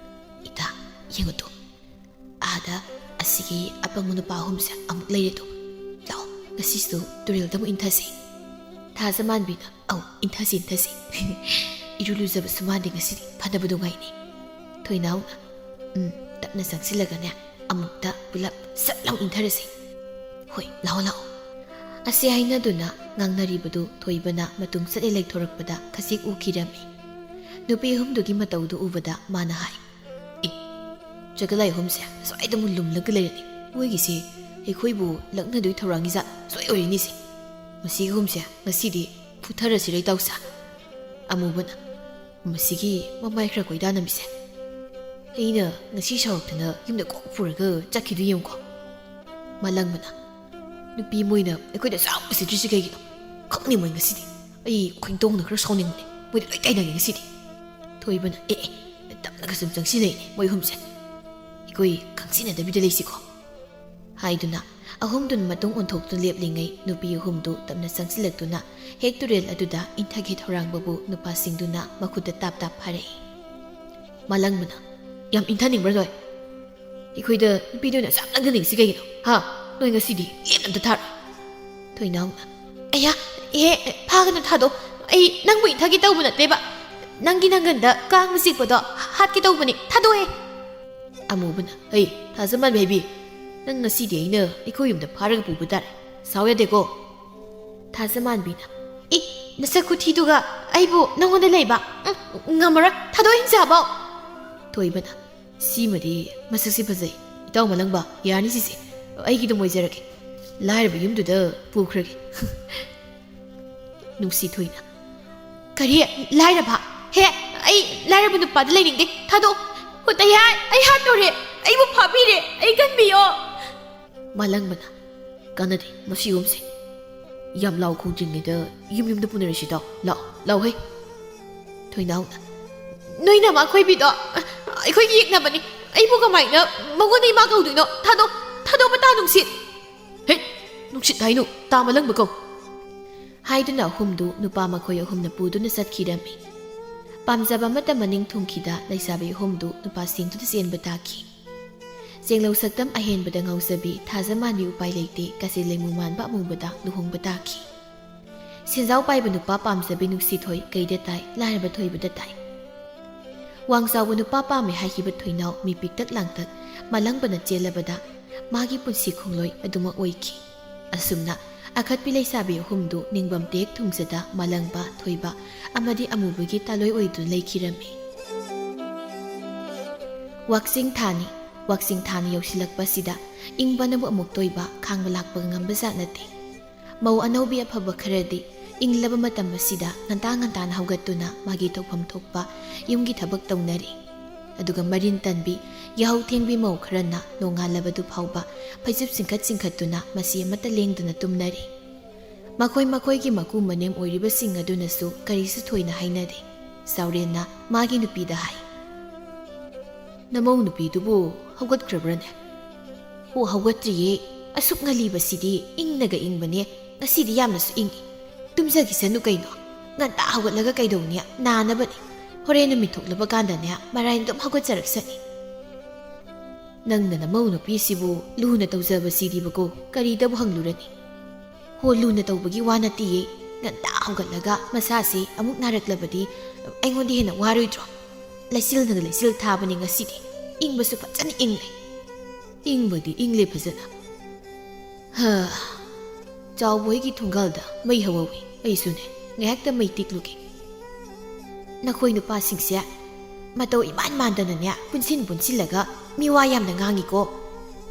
ꯏꯇꯥ, ꯌꯦꯡꯉꯨ ꯇꯨ, ꯑꯥꯗ ꯑꯁꯤꯒꯤ ꯑꯄꯪꯕ ꯅꯨꯄꯥ ꯑꯍꯨꯝꯁꯦ ꯑꯃꯨꯛ ꯂꯩꯔꯦ ꯇꯨ꯫ ꯂꯥꯛꯑꯣ, ꯉꯁꯤꯁꯨ ꯇꯨꯔꯦꯜꯗ ꯑꯃꯨꯛ ꯏꯟꯊꯁꯤ꯫ ꯊꯥꯖꯃꯥꯟꯕꯤꯅ, ꯑꯧ, ꯏꯟꯊꯁꯤ, ꯏꯟꯊꯁꯤ꯫ ꯏꯔꯨ ꯂꯨꯖꯕꯁꯨ ꯃꯥꯟꯗꯦ ꯉꯁꯤꯗꯤ, ꯐꯅꯕ ꯅꯨꯡꯉꯥꯏꯅꯤ꯫ ꯊꯣꯏꯅꯥꯎꯅ, ꯎꯝ, ꯇꯞꯅ ꯆꯪꯁꯤꯜꯂꯒꯅꯦ, ꯑꯃꯨꯛꯇ ꯄꯨꯂꯞ ꯁꯠ ꯂꯥꯎ ꯏꯟꯊꯔꯁꯤ꯫ ꯍꯣꯏ, ꯂꯥꯛꯑꯣ, ꯂꯥꯛꯑꯣ꯫ ꯑꯁꯤ ꯍꯥꯏꯅꯗꯨꯅ ꯉꯥꯡꯅꯔꯤꯕꯗꯨ ꯊꯣꯏꯕꯅ ꯃꯇꯨꯡ ꯆꯠꯂꯦ ꯂꯩꯊꯣꯔꯛꯄꯗ ꯈꯖꯤꯛ ꯎꯈꯤꯔꯝꯃꯤ꯫ ꯅꯨꯄꯤ ꯑꯍꯨꯝꯗꯨꯒꯤ ꯃꯇꯧꯗꯨ ꯎꯕꯗ ꯃꯥꯅ ꯍꯥꯏ, "ꯑꯦ, ꯆꯒꯂꯥꯏ ꯑꯍꯨꯝꯁꯦ ꯁ꯭ꯋꯥꯏꯗ ꯑꯃꯨꯛ ꯂꯨꯝꯂꯒ ꯂꯩꯔꯅꯤ꯫ ꯃꯣꯏꯒꯤꯁꯦ ꯑꯩꯈꯣꯏꯕꯨ ꯂꯛꯅꯗꯣꯏ ꯊꯧꯔꯥꯡꯒꯤ ꯖꯥꯠ ꯁꯣꯏ ꯑꯣꯏꯔꯅꯤꯁꯦ꯫ ꯃꯁꯤ ꯑꯍꯨꯝꯁꯦ ꯉꯁꯤꯗꯤ ꯐꯨꯊꯔꯁꯤꯔ ꯏꯇꯥꯎꯁꯥ?" ꯑꯃꯨꯕꯅ, "ꯃꯁꯤꯒꯤ ꯃꯃꯥꯏ ꯈꯔ ꯀꯣꯏꯗꯥꯅꯃꯤꯁꯦ꯫ ꯑꯩꯅ ꯉꯁꯤ ꯁꯥꯎꯔꯛꯇꯅ ꯌꯨꯝꯗ ꯀꯣꯛ ꯄꯨꯔꯒ ꯆꯠꯈꯤꯗꯣꯏ ꯌꯦꯡꯉꯨꯀꯣ꯫" ꯃꯥꯂꯪꯕꯅ, "ꯅꯨꯄꯤ ꯃꯣꯏꯅ ꯑꯩꯈꯣꯏꯗ ꯆꯥꯛ ꯎꯁꯤꯠꯇ꯭ꯔꯤꯁꯤ ꯀꯩꯒꯤꯅꯣ? ꯈꯪꯅꯤ ꯃꯣꯏ ꯉꯁꯤꯗꯤ꯫ ꯑꯩ ꯈꯣꯏꯗꯣꯡꯅ ꯈꯔ ꯁꯥꯎꯅꯤꯡꯕꯅꯦ꯫ ꯃꯣꯏꯗꯤ ꯂꯣꯏ ꯇꯥꯏꯅꯒꯦ ꯉꯁꯤꯗꯤ꯫" ꯊꯣꯏꯕꯅ, "ꯑꯦ ꯑꯦ, ꯇꯞꯅꯒ ꯁꯨꯝ ꯆꯪꯁꯤꯜꯂꯛꯏꯅꯦ ꯃꯣꯏ ꯑꯍꯨꯝꯁꯦ꯫ ꯑꯩꯈꯣꯏ ꯈꯪꯁꯤꯟꯅꯗꯕꯤꯗ ꯂꯩꯁꯤꯀꯣ?" ꯍꯥꯏꯗꯨꯅ ꯑꯍꯨꯝꯗꯨꯅ ꯃꯇꯨꯡ ꯑꯣꯟꯊꯣꯛꯇꯨꯅ ꯂꯦꯞꯂꯤꯉꯩ ꯅꯨꯄꯤ ꯑꯍꯨꯝꯗꯨ ꯇꯞꯅ ꯆꯪꯁꯤꯜꯂꯛꯇꯨꯅ ꯍꯦꯛ ꯇꯨꯔꯦꯜ ꯑꯗꯨꯗ ꯏꯟꯊꯒꯦ ꯊꯧꯔꯥꯡꯕꯕꯨ ꯅꯨꯄꯥꯁꯤꯡꯗꯨꯅ ꯃꯈꯨꯠꯇ ꯇꯥꯞ ꯇꯥꯞ ꯐꯥꯔꯛꯏ꯫ ꯃꯥꯂꯪꯕꯅ, "ꯌꯥꯝ ꯏꯟꯊꯅꯤꯡꯕ꯭ꯔꯥ ꯅꯣꯏ? ꯑꯩꯈꯣꯏꯗ ꯅꯨꯄꯤꯗ ꯑꯣꯏꯅ ꯑꯁꯨꯛ ꯌꯥꯝ ꯂꯛꯅꯅꯤꯡꯁꯤ ꯀꯩꯒꯤꯅꯣ? ꯍꯥ? ꯅꯣꯏ ꯉꯁꯤꯗꯤ ꯂꯦꯝꯅ ꯑꯝꯇ ꯊꯥꯔꯣꯏ꯫" ꯊꯣꯏꯅꯥꯎꯅ, "ꯑꯌꯥ, ꯏꯍꯦ, ꯐꯥꯒꯅꯨ ꯊꯥꯗꯣ꯫ ꯑꯩ ꯅꯪꯕꯨ ꯏꯟꯊꯒꯦ ꯇꯧꯕ ꯅꯠꯇꯦꯕ꯫ ꯅꯪꯒꯤ ꯅꯪꯒꯟꯗ ꯀꯥꯡꯅ ꯆꯤꯛꯄꯗꯣ ꯍꯥꯠꯀꯦ ꯇꯧꯕꯅꯤ꯫ ꯊꯥꯗꯣꯛꯑꯦ꯫" ꯑꯃꯨꯕꯅ, "ꯍꯩ, ꯊꯥꯖꯃꯥꯟꯕꯤ ꯍꯥꯏꯕꯤ, ꯅꯪ ꯉꯁꯤꯗꯤ ꯑꯩꯅ ꯑꯩꯈꯣꯏ ꯌꯨꯝꯗ ꯐꯥꯔꯒ ꯄꯨꯕ ꯇꯥꯔꯦ꯫ ꯁꯥꯎ ꯌꯥꯗꯦꯀꯣ꯫" ꯊꯥꯖꯃꯥꯟꯕꯤꯅ, "ꯏ, ꯅꯁꯛ ꯈꯨꯊꯤꯗꯨꯒ ꯑꯩꯕꯨ ꯅꯪꯉꯣꯟꯗ ꯂꯩꯕ? ꯎꯝ, ꯉꯝꯃꯔꯣꯏ꯫ ꯊꯥꯗꯣꯛꯑꯣ ꯍꯤꯡꯆꯥꯕꯧ꯫" ꯊꯣꯏꯕꯅ, "ꯁꯤꯃꯗꯤ ꯃꯁꯛꯁꯤ ꯐꯖꯩ꯫ ꯏꯇꯥꯎ ꯃꯥꯂꯪꯕ, ꯌꯥꯔꯅꯤ ꯁꯤꯁꯦ꯫ ꯑꯩꯒꯤ ꯑꯗꯨꯝ ꯑꯣꯏꯖꯔꯒꯦ꯫ ꯂꯥꯏꯔꯕ ꯌꯨꯝꯗꯨꯗ ꯄꯨꯈ꯭ꯔꯒꯦ꯫" ꯅꯨꯡꯁꯤꯊꯣꯏꯅ, "ꯀꯔꯤ? ꯂꯥꯏꯔꯕ? ꯍꯦ, ꯑꯩ ꯂꯥꯏꯔꯕ ꯅꯨꯄꯥꯗ ꯂꯩꯅꯤꯡꯗꯦ꯫ ꯊꯥꯗꯣꯛꯑꯣ꯫ ꯍꯨꯠ, ꯑꯩ ꯍꯥꯠ-, ꯑꯩ ꯍꯥꯠꯇꯧꯔꯦ꯫ ꯑꯩꯕꯨ ꯐꯥꯕꯤꯔꯦ꯫ ꯑꯩ ꯀꯟꯕꯤꯌꯣ꯫" ꯃꯥꯂꯪꯕꯅ, "ꯀꯥꯟꯅꯗꯦ ꯃꯁꯤ ꯑꯍꯨꯝꯁꯦ꯫ ꯌꯥꯝ ꯂꯥꯎ ꯈꯣꯡꯗ꯭ꯔꯤꯉꯩꯗ ꯌꯨꯝ ꯌꯨꯝꯗ ꯄꯨꯅꯔꯁꯤ ꯇꯥꯎ꯫ ꯂꯥꯛꯑꯣ, ꯂꯥꯛꯑꯣ ꯍꯦ꯫" ꯊꯣꯏꯅꯥꯎꯅ, "ꯅꯣꯏ ꯅꯃꯥ ꯈꯣꯏꯕꯤꯗꯣ ꯑꯩꯈꯣꯏꯒꯤ ꯌꯦꯛꯅꯕꯅꯤ꯫ ꯑꯩꯕꯨ ꯀꯃꯥꯏꯅ ꯃꯉꯣꯟꯗ ꯏꯃꯥ ꯀꯧꯗꯣꯏꯅꯣ? ꯊꯥꯗꯣꯛ, ꯊꯥꯗꯣꯛ ꯃꯇꯥ ꯅꯨꯡꯁꯤꯠ꯫" "ꯍꯦ, ꯅꯨꯡꯁꯤꯠ ꯍꯥꯏꯅꯨ, ꯇꯥ ꯃꯥꯂꯪꯕ ꯀꯧ꯫" ꯍꯥꯏꯗꯨꯅ ꯑꯍꯨꯝꯗꯨ ꯅꯨꯄꯥ ꯃꯈꯣꯏ ꯑꯍꯨꯝꯅ ꯄꯨꯗꯨꯅ ꯆꯠꯈꯤꯔꯝꯃꯤ꯫ ꯄꯥꯝꯖꯕ ꯑꯃꯠꯇ ꯃꯅꯤꯡ ꯊꯨꯡꯈꯤꯗ ꯂꯩꯁꯥꯕꯤ ꯑꯍꯨꯝꯗꯨ ꯅꯨꯄꯥꯁꯤꯡꯗꯨꯗ ꯆꯦꯟꯕ ꯇꯥꯈꯤ꯫ ꯆꯦꯡꯂꯧ ꯁꯛꯇꯝ ꯑꯍꯦꯟꯕꯗ ꯉꯥꯎꯖꯕꯤ ꯊꯥꯖꯃꯥꯟꯕꯤ ꯎꯄꯥꯏ ꯂꯩꯇꯦ ꯀꯥꯆꯤꯜ ꯂꯩꯃꯨ ꯃꯥꯟꯕ ꯑꯃꯨꯕꯗ ꯂꯨꯍꯣꯡꯕ ꯇꯥꯈꯤ꯫ ꯁꯦꯟꯖꯥꯎ ꯄꯥꯏꯕ ꯅꯨꯄꯥ ꯄꯥꯝꯖꯕꯤ ꯅꯨꯡꯁꯤꯊꯣꯏ ꯀꯩꯗ ꯇꯥꯏ, ꯂꯥꯏꯔꯕ ꯊꯣꯏꯕꯗ ꯇꯥꯏ꯫ ꯋꯥꯡ ꯆꯥꯎꯕ ꯅꯨꯄꯥ ꯄꯥꯝꯃꯦ ꯍꯥꯏꯈꯤꯕ ꯊꯣꯏꯅꯥꯎ ꯃꯤ ꯄꯤꯛꯇꯛ ꯂꯥꯡꯇꯛ ꯃꯥꯂꯪꯕꯅ ꯆꯦꯜꯂꯕꯗ ꯃꯥꯒꯤ ꯄꯨꯟꯁꯤ ꯈꯣꯡꯂꯣꯏ ꯑꯗꯨꯃꯛ ꯑꯣꯏꯈꯤ꯫ ꯑꯁꯨꯝꯅ ꯑꯈꯠꯄꯤ ꯂꯩꯁꯥꯕꯤ ꯑꯍꯨꯝꯗꯨ ꯅꯤꯡꯕꯝ ꯇꯦꯛ ꯊꯨꯡꯖꯗ ꯃꯥꯂꯪꯕ, ꯊꯣꯏꯕ ꯑꯃꯗꯤ ꯑꯃꯨꯕꯒꯤ ꯇꯥꯂꯣꯏ ꯑꯣꯏꯗꯨꯅ ꯂꯩꯈꯤꯔꯝꯃꯤ꯫ ꯋꯥꯛꯆꯤꯡ ꯊꯥꯅꯤ, ꯋꯥꯛꯆꯤꯡ ꯊꯥꯅ ꯌꯧꯁꯤꯜꯂꯛꯄꯁꯤꯗ ꯏꯪꯕꯅꯕꯨ ꯑꯃꯨꯛ ꯇꯣꯏꯕ, ꯈꯥꯡꯕ ꯂꯥꯛꯄ ꯉꯝꯕ ꯖꯥꯠ ꯅꯠꯇꯦ꯫ ꯃꯧ ꯑꯅꯧꯕꯤ ꯑꯐꯕ ꯈꯔꯗꯤ ꯏꯪꯂꯕ ꯃꯇꯝ ꯑꯁꯤꯗ ꯉꯟꯇꯥ ꯉꯟꯇꯥꯅ ꯍꯧꯒꯠꯇꯨꯅ ꯃꯥꯒꯤ ꯇꯧꯐꯝ ꯊꯣꯛꯄ ꯌꯨꯝꯒꯤ ꯊꯕꯛ ꯇꯧꯅꯔꯤ꯫ ꯑꯗꯨꯒ ꯃꯔꯤꯟ ꯇꯟꯕꯤ, ꯌꯥꯍꯧ ꯊꯦꯡꯕꯤ ꯃꯧ ꯈꯔꯅ ꯅꯣꯡꯉꯥꯜꯂꯕꯗꯨ ꯐꯥꯎꯕ ꯐꯩꯖꯨꯞ ꯆꯤꯡꯈꯠ ꯆꯤꯡꯈꯠꯇꯨꯅ ꯃꯁꯤ ꯑꯃꯠꯇ ꯂꯦꯡꯗꯅ ꯇꯨꯝꯅꯔꯤ꯫ ꯃꯈꯣꯏ ꯃꯈꯣꯏꯒꯤ ꯃꯀꯨ ꯃꯅꯦꯝ ꯑꯣꯏꯔꯤꯕꯁꯤꯡ ꯑꯗꯨꯅꯁꯨ ꯀꯔꯤꯁꯨ ꯊꯣꯏꯅ ꯍꯥꯏꯅꯗꯦ꯫ ꯆꯥꯎꯔꯦꯟꯅ ꯃꯥꯒꯤ ꯅꯨꯄꯤꯗ ꯍꯥꯏ, "ꯅꯃꯧ ꯅꯨꯄꯤꯗꯨꯕꯨ ꯍꯧꯒꯠꯈ꯭ꯔꯕ꯭ꯔꯅꯦ?" "ꯑꯣ, ꯍꯧꯒꯠꯇ꯭ꯔꯤꯌꯦ꯫ ꯑꯁꯨꯛ ꯉꯜꯂꯤꯕꯁꯤꯗꯤ ꯏꯪꯅꯒ ꯏꯪꯕꯅꯦ꯫ ꯉꯁꯤꯗꯤ ꯌꯥꯝꯅꯁꯨ ꯏꯪꯉꯤ꯫ ꯇꯨꯝꯖꯈꯤꯁꯅꯨ ꯀꯩꯅꯣ꯫ ꯉꯟꯇꯥ ꯍꯧꯒꯠꯂꯒ ꯀꯩꯗꯧꯅꯤ? ꯅꯥꯅꯕꯅꯤ꯫ ꯍꯣꯔꯦꯟ ꯅꯨꯃꯤꯠ ꯊꯣꯛꯂꯕ ꯀꯥꯟꯗꯅꯦ ꯃꯔꯥꯏꯅ ꯑꯗꯨꯝ ꯍꯧꯒꯠꯆꯔꯛꯁꯅꯤ꯫" "ꯅꯪꯅ ꯅꯃꯧ ꯅꯨꯄꯤꯁꯤꯕꯨ ꯂꯨꯅ ꯇꯧꯖꯕꯁꯤꯗꯤꯕꯀꯣ ꯀꯔꯤꯗꯕꯨ ꯍꯪꯂꯨꯔꯅꯤ? ꯍꯣ, ꯂꯨꯅ ꯇꯧꯕꯒꯤ ꯋꯥ ꯅꯠꯇꯤꯌꯦ꯫ ꯉꯟꯇꯥ ꯍꯧꯒꯠꯂꯒ ꯃꯁꯥꯁꯤ ꯑꯃꯨꯛ ꯅꯥꯔꯛꯂꯕꯗꯤ ꯑꯩꯉꯣꯟꯗ ꯍꯦꯟꯅ ꯋꯥꯔꯣꯏꯗ꯭ꯔꯣ? ꯂꯩꯆꯤꯜꯅꯒ ꯂꯩꯆꯤꯜ ꯊꯥꯕꯅꯤ ꯉꯁꯤꯗꯤ꯫ ꯏꯪꯕꯁꯨ ꯐꯖꯅ ꯏꯪꯂꯦ꯫" "ꯏꯪꯕꯗꯤ ꯏꯪꯂꯦ ꯐꯖꯅ꯫ ꯍ, ꯆꯥꯎꯕ ꯍꯣꯏꯒꯤ ꯊꯣꯡꯒꯥꯜꯗ ꯃꯩ ꯍꯧꯍꯧꯋꯤ꯫ ꯑꯩꯁꯨꯅꯦ ꯉꯥꯏꯍꯥꯛꯇ ꯃꯩ ꯇꯤꯛꯂꯨꯒꯦ꯫ ꯅꯈꯣꯏ ꯅꯨꯄꯥꯁꯤꯡꯁꯦ ꯃꯇꯧ ꯏꯃꯥꯟ ꯃꯥꯟꯗꯅꯅꯦ ꯄꯨꯟꯁꯤꯟ ꯄꯨꯟꯁꯤꯜꯂꯒ ꯃꯤꯋꯥ ꯌꯥꯝꯅ ꯉꯥꯡꯉꯤꯀꯣ꯫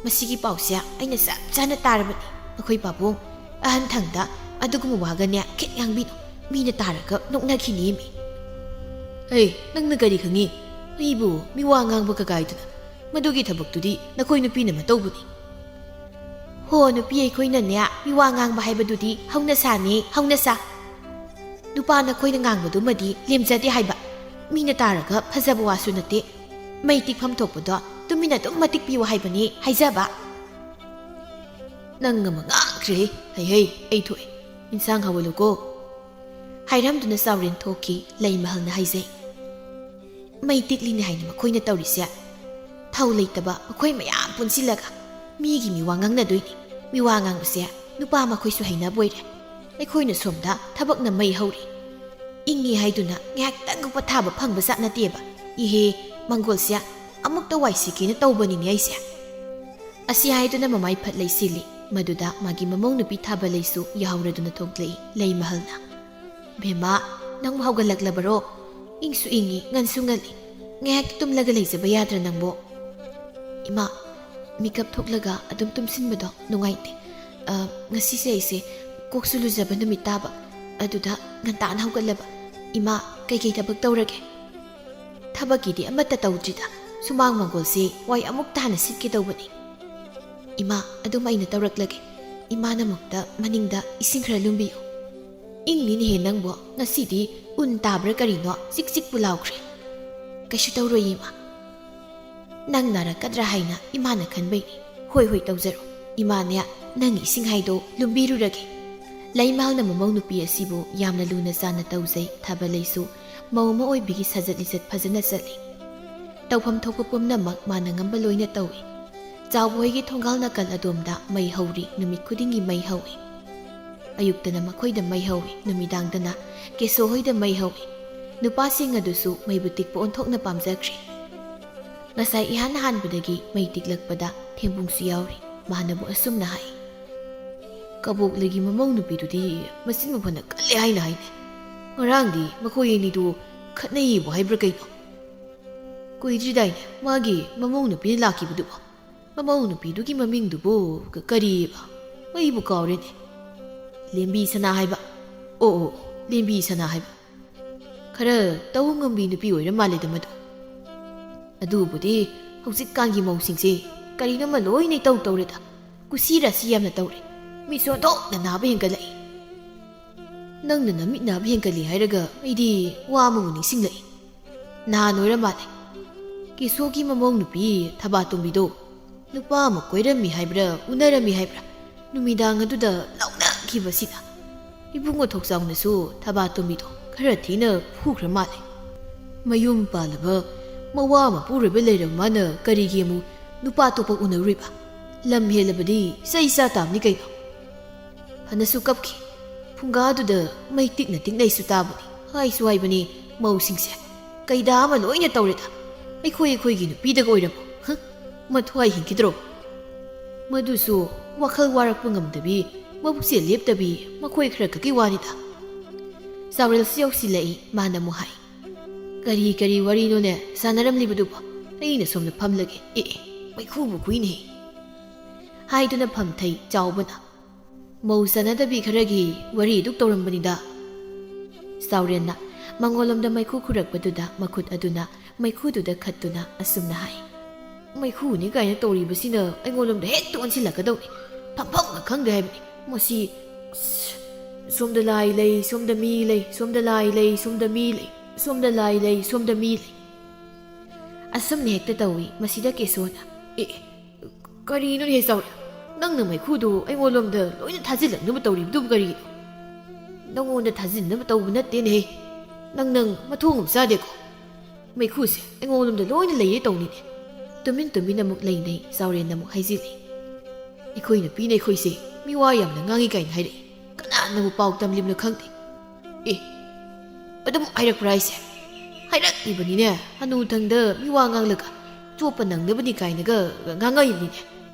ꯃꯁꯤꯒꯤ ꯄꯥꯎꯁꯦ ꯑꯩꯅ ꯆꯞ ꯆꯥꯅ ꯇꯥꯔꯕꯅꯤ꯫ ꯑꯩꯈꯣꯏ ꯄꯥꯕꯨꯡ ꯑꯍꯟ ꯊꯪꯗ ꯑꯗꯨꯒꯨꯝꯕ ꯋꯥꯒꯅꯦ ꯈꯤꯠ ꯉꯥꯡꯕꯤꯅꯨ꯫ ꯃꯤꯅ ꯇꯥꯔꯒ ꯅꯣꯛꯅꯈꯤꯅꯤ ꯃꯤ꯫" "ꯍꯦ, ꯅꯪꯅ ꯀꯔꯤ ꯈꯪꯉꯤ? ꯑꯩꯕꯨ ꯃꯤꯋꯥ ꯉꯥꯡꯕ ꯀꯀꯥꯏꯗꯨꯅ? ꯃꯗꯨꯒꯤ ꯊꯕꯛꯇꯨꯗꯤ ꯅꯈꯣꯏ ꯅꯨꯄꯤꯅ ꯃꯇꯧꯕꯅꯤ꯫" "ꯍꯣ, ꯅꯨꯄꯤ ꯑꯩꯈꯣꯏꯅꯅꯦ ꯃꯤꯋꯥ ꯉꯥꯡꯕ ꯍꯥꯏꯕꯗꯨꯗꯤ ꯍꯧꯅꯁꯥꯅꯦ, ꯍꯧꯅꯁꯥ꯫ ꯅꯨꯄꯥ ꯅꯈꯣꯏꯅ ꯉꯥꯡꯕꯗꯨꯃꯗꯤ ꯂꯦꯝꯖꯗꯦ ꯍꯥꯏꯕ꯫ ꯃꯤꯅ ꯇꯥꯔꯒ ꯐꯖꯕ ꯋꯥꯁꯨ ꯅꯠꯇꯦ꯫ ꯃꯩ ꯇꯤꯛꯐꯝ ꯊꯣꯛꯄꯗꯣ ꯇꯨꯃꯤꯟꯅ ꯑꯗꯨꯝ ꯃꯇꯤꯛꯄꯤꯌꯨ ꯍꯥꯏꯕꯅꯤ ꯍꯥꯏꯖꯕ꯫" "ꯅꯪ ꯑꯃ ꯉꯥꯡꯈ꯭ꯔꯦ꯫ ꯍꯩ ꯍꯩ, ꯑꯩ ꯊꯣꯛꯑꯦ꯫ ꯏꯟꯁꯥꯡ ꯍꯧꯍꯜꯂꯨꯀꯣ꯫" ꯍꯥꯏꯔꯝꯗꯨꯅ ꯆꯥꯎꯔꯦꯟ ꯊꯣꯛꯈꯤ꯫ ꯂꯩꯃꯍꯜꯅ ꯍꯥꯏꯖꯩ, "ꯃꯩ ꯇꯤꯛꯂꯤꯅꯤ ꯍꯥꯏꯅ ꯃꯈꯣꯏꯅ ꯇꯧꯔꯤꯁꯦ꯫ ꯊꯧ ꯂꯩꯇꯕ ꯃꯈꯣꯏ ꯃꯌꯥꯝ ꯄꯨꯟꯁꯤꯜꯂꯒ ꯃꯤꯒꯤ ꯃꯤꯋꯥ ꯉꯥꯡꯅꯗꯣꯏꯅꯤ꯫ ꯃꯤꯋꯥ ꯉꯥꯡꯕꯁꯦ ꯅꯨꯄꯥ ꯃꯈꯣꯏꯁꯨ ꯍꯩꯅꯕꯣꯏꯔꯦ꯫ ꯑꯩꯈꯣꯏꯅ ꯁꯣꯝꯗ ꯊꯕꯛꯅ ꯃꯩ ꯍꯧꯔꯤ꯫ ꯏꯪꯉꯤ ꯍꯥꯏꯗꯨꯅ ꯉꯥꯏꯍꯥꯛꯇꯪ ꯄꯣꯊꯥꯕ ꯐꯪꯕ ꯖꯥꯠ ꯅꯠꯇꯦꯕ꯫ ꯏꯍꯦ, ꯃꯪꯒꯣꯜꯁꯦ ꯑꯃꯨꯛꯇ ꯋꯥꯏꯁꯤꯠꯀꯦꯅ ꯇꯧꯕꯅꯤꯅꯦ ꯑꯩꯁꯦ꯫" ꯑꯁꯤ ꯍꯥꯏꯗꯨꯅ ꯃꯃꯥꯏ ꯐꯠ ꯂꯩꯁꯤꯜꯂꯤ꯫ ꯃꯗꯨꯗ ꯃꯥꯒꯤ ꯃꯃꯧ ꯅꯨꯄꯤ ꯊꯥꯕꯂꯩꯁꯨ ꯌꯥꯍꯧꯔꯗꯨꯅ ꯊꯣꯛꯂꯛꯏ꯫ ꯂꯩꯃꯍꯜꯅ, "ꯕꯦꯝꯃ, ꯅꯪꯕꯨ ꯍꯧꯒꯠꯂꯛꯂꯕꯔꯣ? ꯏꯪꯁꯨ ꯏꯪꯉꯤ, ꯉꯟꯁꯨ ꯉꯜꯂꯤ꯫ ꯉꯥꯏꯍꯥꯛ ꯇꯨꯝꯂꯒ ꯂꯩꯖꯕ ꯌꯥꯗ꯭ꯔꯥ ꯅꯪꯕꯨ?" "ꯏꯃꯥ, ꯃꯤꯀꯞ ꯊꯣꯛꯂꯒ ꯑꯗꯨꯝ ꯇꯨꯝꯁꯤꯟꯕꯗꯣ ꯅꯨꯡꯉꯥꯏꯇꯦ꯫ ꯑ, ꯉꯁꯤꯁꯦ ꯑꯩꯁꯦ ꯀꯣꯛꯁꯨ ꯂꯨꯖꯕ ꯅꯨꯃꯤꯠ ꯇꯥꯕ, ꯑꯗꯨꯗ ꯉꯟꯇꯥꯅ ꯍꯧꯒꯠꯂꯕ꯫ ꯏꯃꯥ, ꯀꯩꯀꯩ ꯊꯕꯛ ꯇꯧꯔꯒꯦ?" "ꯊꯕꯛꯀꯤꯗꯤ ꯑꯃꯠꯇ ꯇꯧꯗ꯭ꯔꯤꯗ꯫ ꯁꯨꯃꯥꯡ ꯃꯥꯡꯒꯣꯜꯁꯦ ꯋꯥꯏ ꯑꯃꯨꯛ ꯇꯥꯅ ꯁꯤꯠꯀꯦ ꯇꯧꯕꯅꯤ꯫ ꯏꯃꯥ, ꯑꯗꯨꯝ ꯑꯩꯅ ꯇꯧꯔꯛꯂꯒꯦ꯫ ꯏꯃꯥꯅ ꯑꯃꯨꯛꯇ ꯃꯅꯤꯡꯗ ꯏꯁꯤꯡ ꯈꯔ ꯂꯨꯝꯕꯤꯌꯨ꯫ ꯏꯪꯅꯤꯅꯦꯍꯦ ꯅꯪꯕꯨ, ꯉꯁꯤꯗꯤ ꯎꯟ ꯇꯥꯕ꯭ꯔꯥ ꯀꯔꯤꯅꯣ ꯆꯤꯛ ꯆꯤꯛꯄꯨ ꯂꯥꯎꯈ꯭ꯔꯦ꯫ ꯀꯩꯁꯨ ꯇꯧꯔꯣꯏ ꯏꯃꯥ꯫ ꯅꯪ ꯅꯥꯔꯛꯀꯗ꯭ꯔꯥ ꯍꯥꯏꯅ ꯏꯃꯥꯅ ꯈꯟꯕꯩꯅꯤ꯫ ꯍꯣꯏ ꯍꯣꯏ ꯇꯧꯖꯔꯣ꯫ ꯏꯃꯥꯅꯦ, ꯅꯪ ꯏꯁꯤꯡ ꯍꯥꯏꯗꯣ ꯂꯨꯝꯕꯤꯔꯨꯔꯒꯦ꯫" ꯂꯩꯃꯍꯜꯅ ꯃꯃꯧ ꯅꯨꯄꯤ ꯑꯁꯤꯕꯨ ꯌꯥꯝꯅ ꯂꯨꯅ ꯆꯥꯟꯅ ꯇꯧꯖꯩ꯫ ꯊꯥꯕꯂꯩꯁꯨ ꯃꯧ ꯑꯃ ꯑꯣꯏꯕꯒꯤ ꯁꯥꯖꯠ ꯂꯤꯆꯠ ꯐꯖꯅ ꯆꯠꯂꯤ꯫ ꯇꯧꯐꯝ ꯊꯣꯛꯄ ꯄꯨꯝꯅꯃꯛ ꯃꯥꯅ ꯉꯝꯕ ꯂꯣꯏꯅ ꯇꯧꯏ꯫ ꯆꯥꯎꯕ ꯍꯣꯏꯒꯤ ꯊꯣꯡꯒꯥꯜ ꯅꯥꯀꯜ ꯑꯗꯣꯝꯗ ꯃꯩ ꯍꯧꯔꯤ, ꯅꯨꯃꯤꯠ ꯈꯨꯗꯤꯡꯒꯤ ꯃꯩ ꯍꯧꯏ꯫ ꯑꯌꯨꯛꯇꯅ ꯃꯈꯣꯏꯗ ꯃꯩ ꯍꯧꯏ, ꯅꯨꯃꯤꯗꯥꯡꯗꯅ ꯀꯦꯁꯣ ꯍꯣꯏꯗ ꯃꯩ ꯍꯧꯏ꯫ ꯅꯨꯄꯥꯁꯤꯡ ꯑꯗꯨꯁꯨ ꯃꯩꯕꯨ ꯇꯤꯛꯄ ꯑꯣꯟꯊꯣꯛꯅ ꯄꯥꯝꯖꯈ꯭ꯔꯦ꯫ ꯉꯁꯥꯏ ꯏꯍꯥꯟ ꯍꯥꯟꯕꯗꯒꯤ ꯃꯩ ꯇꯤꯛꯂꯛꯄꯗ ꯊꯦꯝꯕꯨꯡꯁꯨ ꯌꯥꯎꯔꯤ꯫ ꯃꯥꯅꯕꯨ ꯑꯁꯨꯝꯅ ꯍꯥꯏ, "ꯀꯕꯣꯛꯂꯩꯒꯤ ꯃꯃꯧ ꯅꯨꯄꯤꯗꯨꯗꯤ ꯃꯆꯤꯟ ꯃꯐꯅ ꯀꯜꯂꯦ ꯍꯥꯏꯅ ꯍꯥꯏꯅꯦ꯫ ꯉꯔꯥꯡꯗꯤ ꯃꯈꯣꯏ ꯑꯅꯤꯗꯨ ꯈꯠꯅꯩꯕꯨ ꯍꯥꯏꯕ꯭ꯔꯥ ꯀꯩꯅꯣ? ꯀꯨꯏꯗ꯭ꯔꯤꯗꯥꯏꯅꯦ ꯃꯥꯒꯤ ꯃꯃꯧ ꯅꯨꯄꯤꯅ ꯂꯥꯛꯈꯤꯕꯗꯨꯕꯣ? ꯃꯃꯧ ꯅꯨꯄꯤꯗꯨꯒꯤ ꯃꯃꯤꯡꯗꯨꯕꯨ ꯀ-, ꯀꯔꯤꯕ? ꯑꯩꯕꯨ ꯀꯥꯎꯔꯦꯅꯦ꯫ ꯂꯦꯝꯕꯤ ꯁꯅꯥ ꯍꯥꯏꯕ꯫ ꯑꯣ, ꯑꯣ, ꯂꯦꯝꯕꯤ ꯁꯅꯥ ꯍꯥꯏꯕ꯫ ꯈꯔ ꯇꯧ ꯉꯝꯕꯤ ꯅꯨꯄꯤ ꯑꯣꯏꯔ ꯃꯥꯜꯂꯦꯗ ꯃꯗꯨ꯫ ꯑꯗꯨꯕꯨꯗꯤ ꯍꯧꯖꯤꯛꯀꯥꯟꯒꯤ ꯃꯧꯁꯤꯡꯁꯦ ꯀꯔꯤꯅꯣꯃ ꯂꯣꯏꯅ ꯏꯇꯧ ꯇꯧꯔꯦꯗ꯫ ꯀꯨꯁꯤ ꯔꯥꯁꯤ ꯌꯥꯝꯅ ꯇꯧꯔꯦ꯫ ꯃꯤꯠꯁꯨ ꯑꯣꯟꯊꯣꯛꯅ ꯅꯥꯕ ꯍꯦꯟꯒꯠꯂꯛꯏ꯫" "ꯅꯪꯅ ꯅꯃꯤꯠ ꯅꯥꯕ ꯍꯦꯟꯒꯠꯂꯤ ꯍꯥꯏꯔꯒ ꯑꯩꯗꯤ ꯋꯥ ꯑꯃꯕꯨ ꯅꯤꯡꯁꯤꯡꯂꯛꯏ꯫ ꯅꯍꯥꯟ ꯑꯣꯏꯔ ꯃꯥꯜꯂꯦ꯫ ꯀꯦꯁꯣꯒꯤ ꯃꯃꯧ ꯅꯨꯄꯤ ꯊꯕꯥꯇꯣꯝꯕꯤꯗꯣ ꯅꯨꯄꯥ ꯑꯃ ꯀꯣꯏꯔꯝꯃꯤ ꯍꯥꯏꯕ꯭ꯔꯥ, ꯎꯅꯔꯝꯃꯤ ꯍꯥꯏꯕ꯭ꯔꯥ, ꯅꯨꯃꯤꯗꯥꯡ ꯑꯗꯨꯗ ꯂꯥꯎꯅꯈꯤꯕꯁꯤꯗ ꯏꯕꯨꯡꯉꯣ ꯊꯣꯛꯆꯥꯎꯅꯁꯨ ꯊꯕꯥꯇꯣꯝꯕꯤꯗꯣ ꯈꯔ ꯊꯤꯅ ꯐꯨꯈ꯭ꯔ ꯃꯥꯜꯂꯦ꯫ ꯃꯌꯨꯝ ꯄꯥꯜꯂꯕ ꯃꯋꯥ ꯃꯄꯨꯔꯣꯏꯕ ꯂꯩꯔꯕ ꯃꯥꯅ ꯀꯔꯤꯒꯤ ꯑꯃꯨꯛ ꯅꯨꯄꯥ ꯑꯇꯣꯞꯄ ꯎꯅꯔꯨꯔꯤꯕ? ꯂꯝ ꯍꯦꯜꯂꯕꯗꯤ ꯆꯩ ꯆꯥ ꯇꯥꯕꯅꯤ ꯀꯩꯅꯣ꯫" ꯐꯅꯁꯨ ꯀꯞꯈꯤ꯫ ꯐꯨꯡꯒꯥꯗꯨꯗ ꯃꯩ ꯇꯤꯛꯅ ꯇꯤꯛꯅꯩꯁꯨ ꯇꯥꯕꯅꯤ꯫ ꯍꯥꯏꯁꯨ ꯍꯥꯏꯕꯅꯤ, ꯃꯧꯁꯤꯡꯁꯦ ꯀꯩꯗꯥ ꯑꯃ ꯂꯣꯏꯅ ꯇꯧꯔꯦꯗ꯫ ꯑꯩꯈꯣꯏ ꯑꯩꯈꯣꯏꯒꯤ ꯅꯨꯄꯤꯗꯒ ꯑꯣꯏꯔꯝꯃꯣ꯫ ꯍ? ꯃꯊ꯭ꯋꯥꯏ ꯍꯤꯡꯈꯤꯗ꯭ꯔꯣ? ꯃꯗꯨꯁꯨ ꯋꯥꯈꯜ ꯋꯥꯔꯛꯄ ꯉꯝꯗꯕꯤ, ꯃꯕꯨꯛꯁꯦ ꯂꯦꯞꯇꯕꯤ ꯃꯈꯣꯏ ꯈꯔ ꯈꯛꯀꯤ ꯋꯥꯅꯤꯗ꯫ ꯆꯥꯎꯔꯦꯜꯁꯨ ꯌꯧꯁꯤꯜꯂꯛꯏ꯫ ꯃꯥꯅ ꯑꯃꯨꯛ ꯍꯥꯏ, "ꯀꯔꯤ ꯀꯔꯤ ꯋꯥꯔꯤꯅꯣꯅꯦ ꯁꯥꯟꯅꯔꯝꯂꯤꯕꯗꯨꯕꯣ? ꯑꯩꯅ ꯁꯣꯝꯗ ꯐꯝꯂꯒꯦ꯫ ꯑꯦ ꯑꯦ, ꯃꯩꯈꯨꯕꯨ ꯈꯨꯏꯅꯦꯍꯦ!" ꯍꯥꯏꯗꯨꯅ ꯐꯝꯊꯩ ꯆꯥꯎꯕꯅ꯫ "ꯃꯧ ꯆꯥꯟꯅꯗꯕꯤ ꯈꯔꯒꯤ ꯋꯥꯔꯤ ꯑꯗꯨꯛ ꯇꯧꯔꯝꯕꯅꯤꯗ꯫" ꯆꯥꯎꯔꯦꯟꯅ ꯃꯉꯣꯟꯂꯣꯝꯗ ꯃꯩꯈꯨ ꯈꯨꯔꯛꯄꯗꯨꯗ ꯃꯈꯨꯠ ꯑꯗꯨꯅ ꯃꯩꯈꯨꯗꯨꯗ ꯈꯠꯇꯨꯅ ꯑꯁꯨꯝꯅ ꯍꯥꯏ, "ꯃꯩꯈꯨꯅꯤ ꯀꯥꯏꯅ ꯇꯧꯔꯤꯕꯁꯤꯅ ꯑꯩꯉꯣꯟꯂꯣꯝꯗ ꯍꯦꯛꯇ ꯑꯣꯟꯁꯤꯜꯂꯛꯀꯗꯧꯅꯤ꯫ ꯐꯝꯐꯝꯒ ꯈꯪꯗꯦ ꯍꯥꯏꯕꯅꯤ꯫ ꯃꯁꯤ, ꯑꯁ, ꯁꯣꯝꯗ ꯂꯥꯏ ꯂꯩ, ꯁꯣꯝꯗ ꯃꯤ ꯂꯩ, ꯁꯣꯝꯗ ꯂꯥꯏ ꯂꯩ, ꯁꯣꯝꯗ ꯃꯤ ꯂꯩ, ꯁꯣꯝꯗ ꯂꯥꯏ ꯂꯩ, ꯁꯣꯝꯗ ꯃꯤ ꯂꯩ꯫" ꯑꯁꯨꯝꯅ ꯍꯦꯛꯇ ꯇꯧꯏ꯫ ꯃꯁꯤꯗ ꯀꯦꯁꯣꯅ, "ꯑꯦ, ꯀꯔꯤꯅꯣꯅꯦ ꯆꯥꯎꯔꯦꯟ? ꯅꯪꯅ ꯃꯩꯈꯨꯗꯨ ꯑꯩꯉꯣꯟꯂꯣꯝꯗ ꯂꯣꯏꯅ ꯊꯥꯖꯤꯜꯂꯛꯅꯕ ꯇꯧꯔꯤꯕꯗꯨꯕꯨ ꯀꯔꯤꯒꯤꯅꯣ? ꯅꯪꯉꯣꯟꯗ ꯊꯥꯖꯤꯟꯅꯕ ꯇꯧꯕ ꯅꯠꯇꯦꯅꯦꯍꯦ꯫ ꯅꯪ, ꯅꯪ ꯃꯊꯣꯡ ꯑꯃ ꯆꯥꯗꯦꯀꯣ꯫ ꯃꯩꯈꯨꯁꯦ ꯑꯩꯉꯣꯟꯂꯣꯝꯗ ꯂꯣꯏꯅ ꯂꯩꯔꯦ ꯇꯧꯅꯤꯅꯦ꯫" ꯇꯨꯃꯤꯟ ꯇꯨꯃꯤꯟ ꯑꯃꯨꯛ ꯂꯩꯅꯩ꯫ ꯆꯥꯎꯔꯦꯟꯅ ꯑꯃꯨꯛ ꯍꯥꯏꯖꯤꯜꯂꯤ, "ꯑꯩꯈꯣꯏ ꯅꯨꯄꯤꯅ ꯑꯩꯈꯣꯏꯁꯦ ꯃꯤꯋꯥ ꯌꯥꯝꯅ ꯉꯥꯡꯉꯤ ꯀꯥꯏꯅ ꯍꯥꯏꯔꯛꯏ꯫ ꯀꯅꯥꯅꯕꯨ ꯄꯥꯎ ꯇꯝꯂꯤꯕꯅꯣ ꯈꯪꯗꯦ꯫" "ꯑꯦ, ꯑꯗꯨꯝ ꯍꯥꯏꯔꯛꯄ꯭ꯔꯥ ꯍꯥꯏꯁꯦ? ꯍꯥꯏꯔꯛꯏꯕꯅꯤꯅꯦ, ꯍꯅꯨꯊꯪꯗ ꯃꯤꯋꯥ ꯉꯥꯡꯂꯒ ꯆꯣꯞꯄ ꯅꯪꯅꯕꯅꯤ ꯀꯥꯏꯅꯒ ꯉꯥꯡꯉꯛꯏꯕꯅꯤꯅꯦ꯫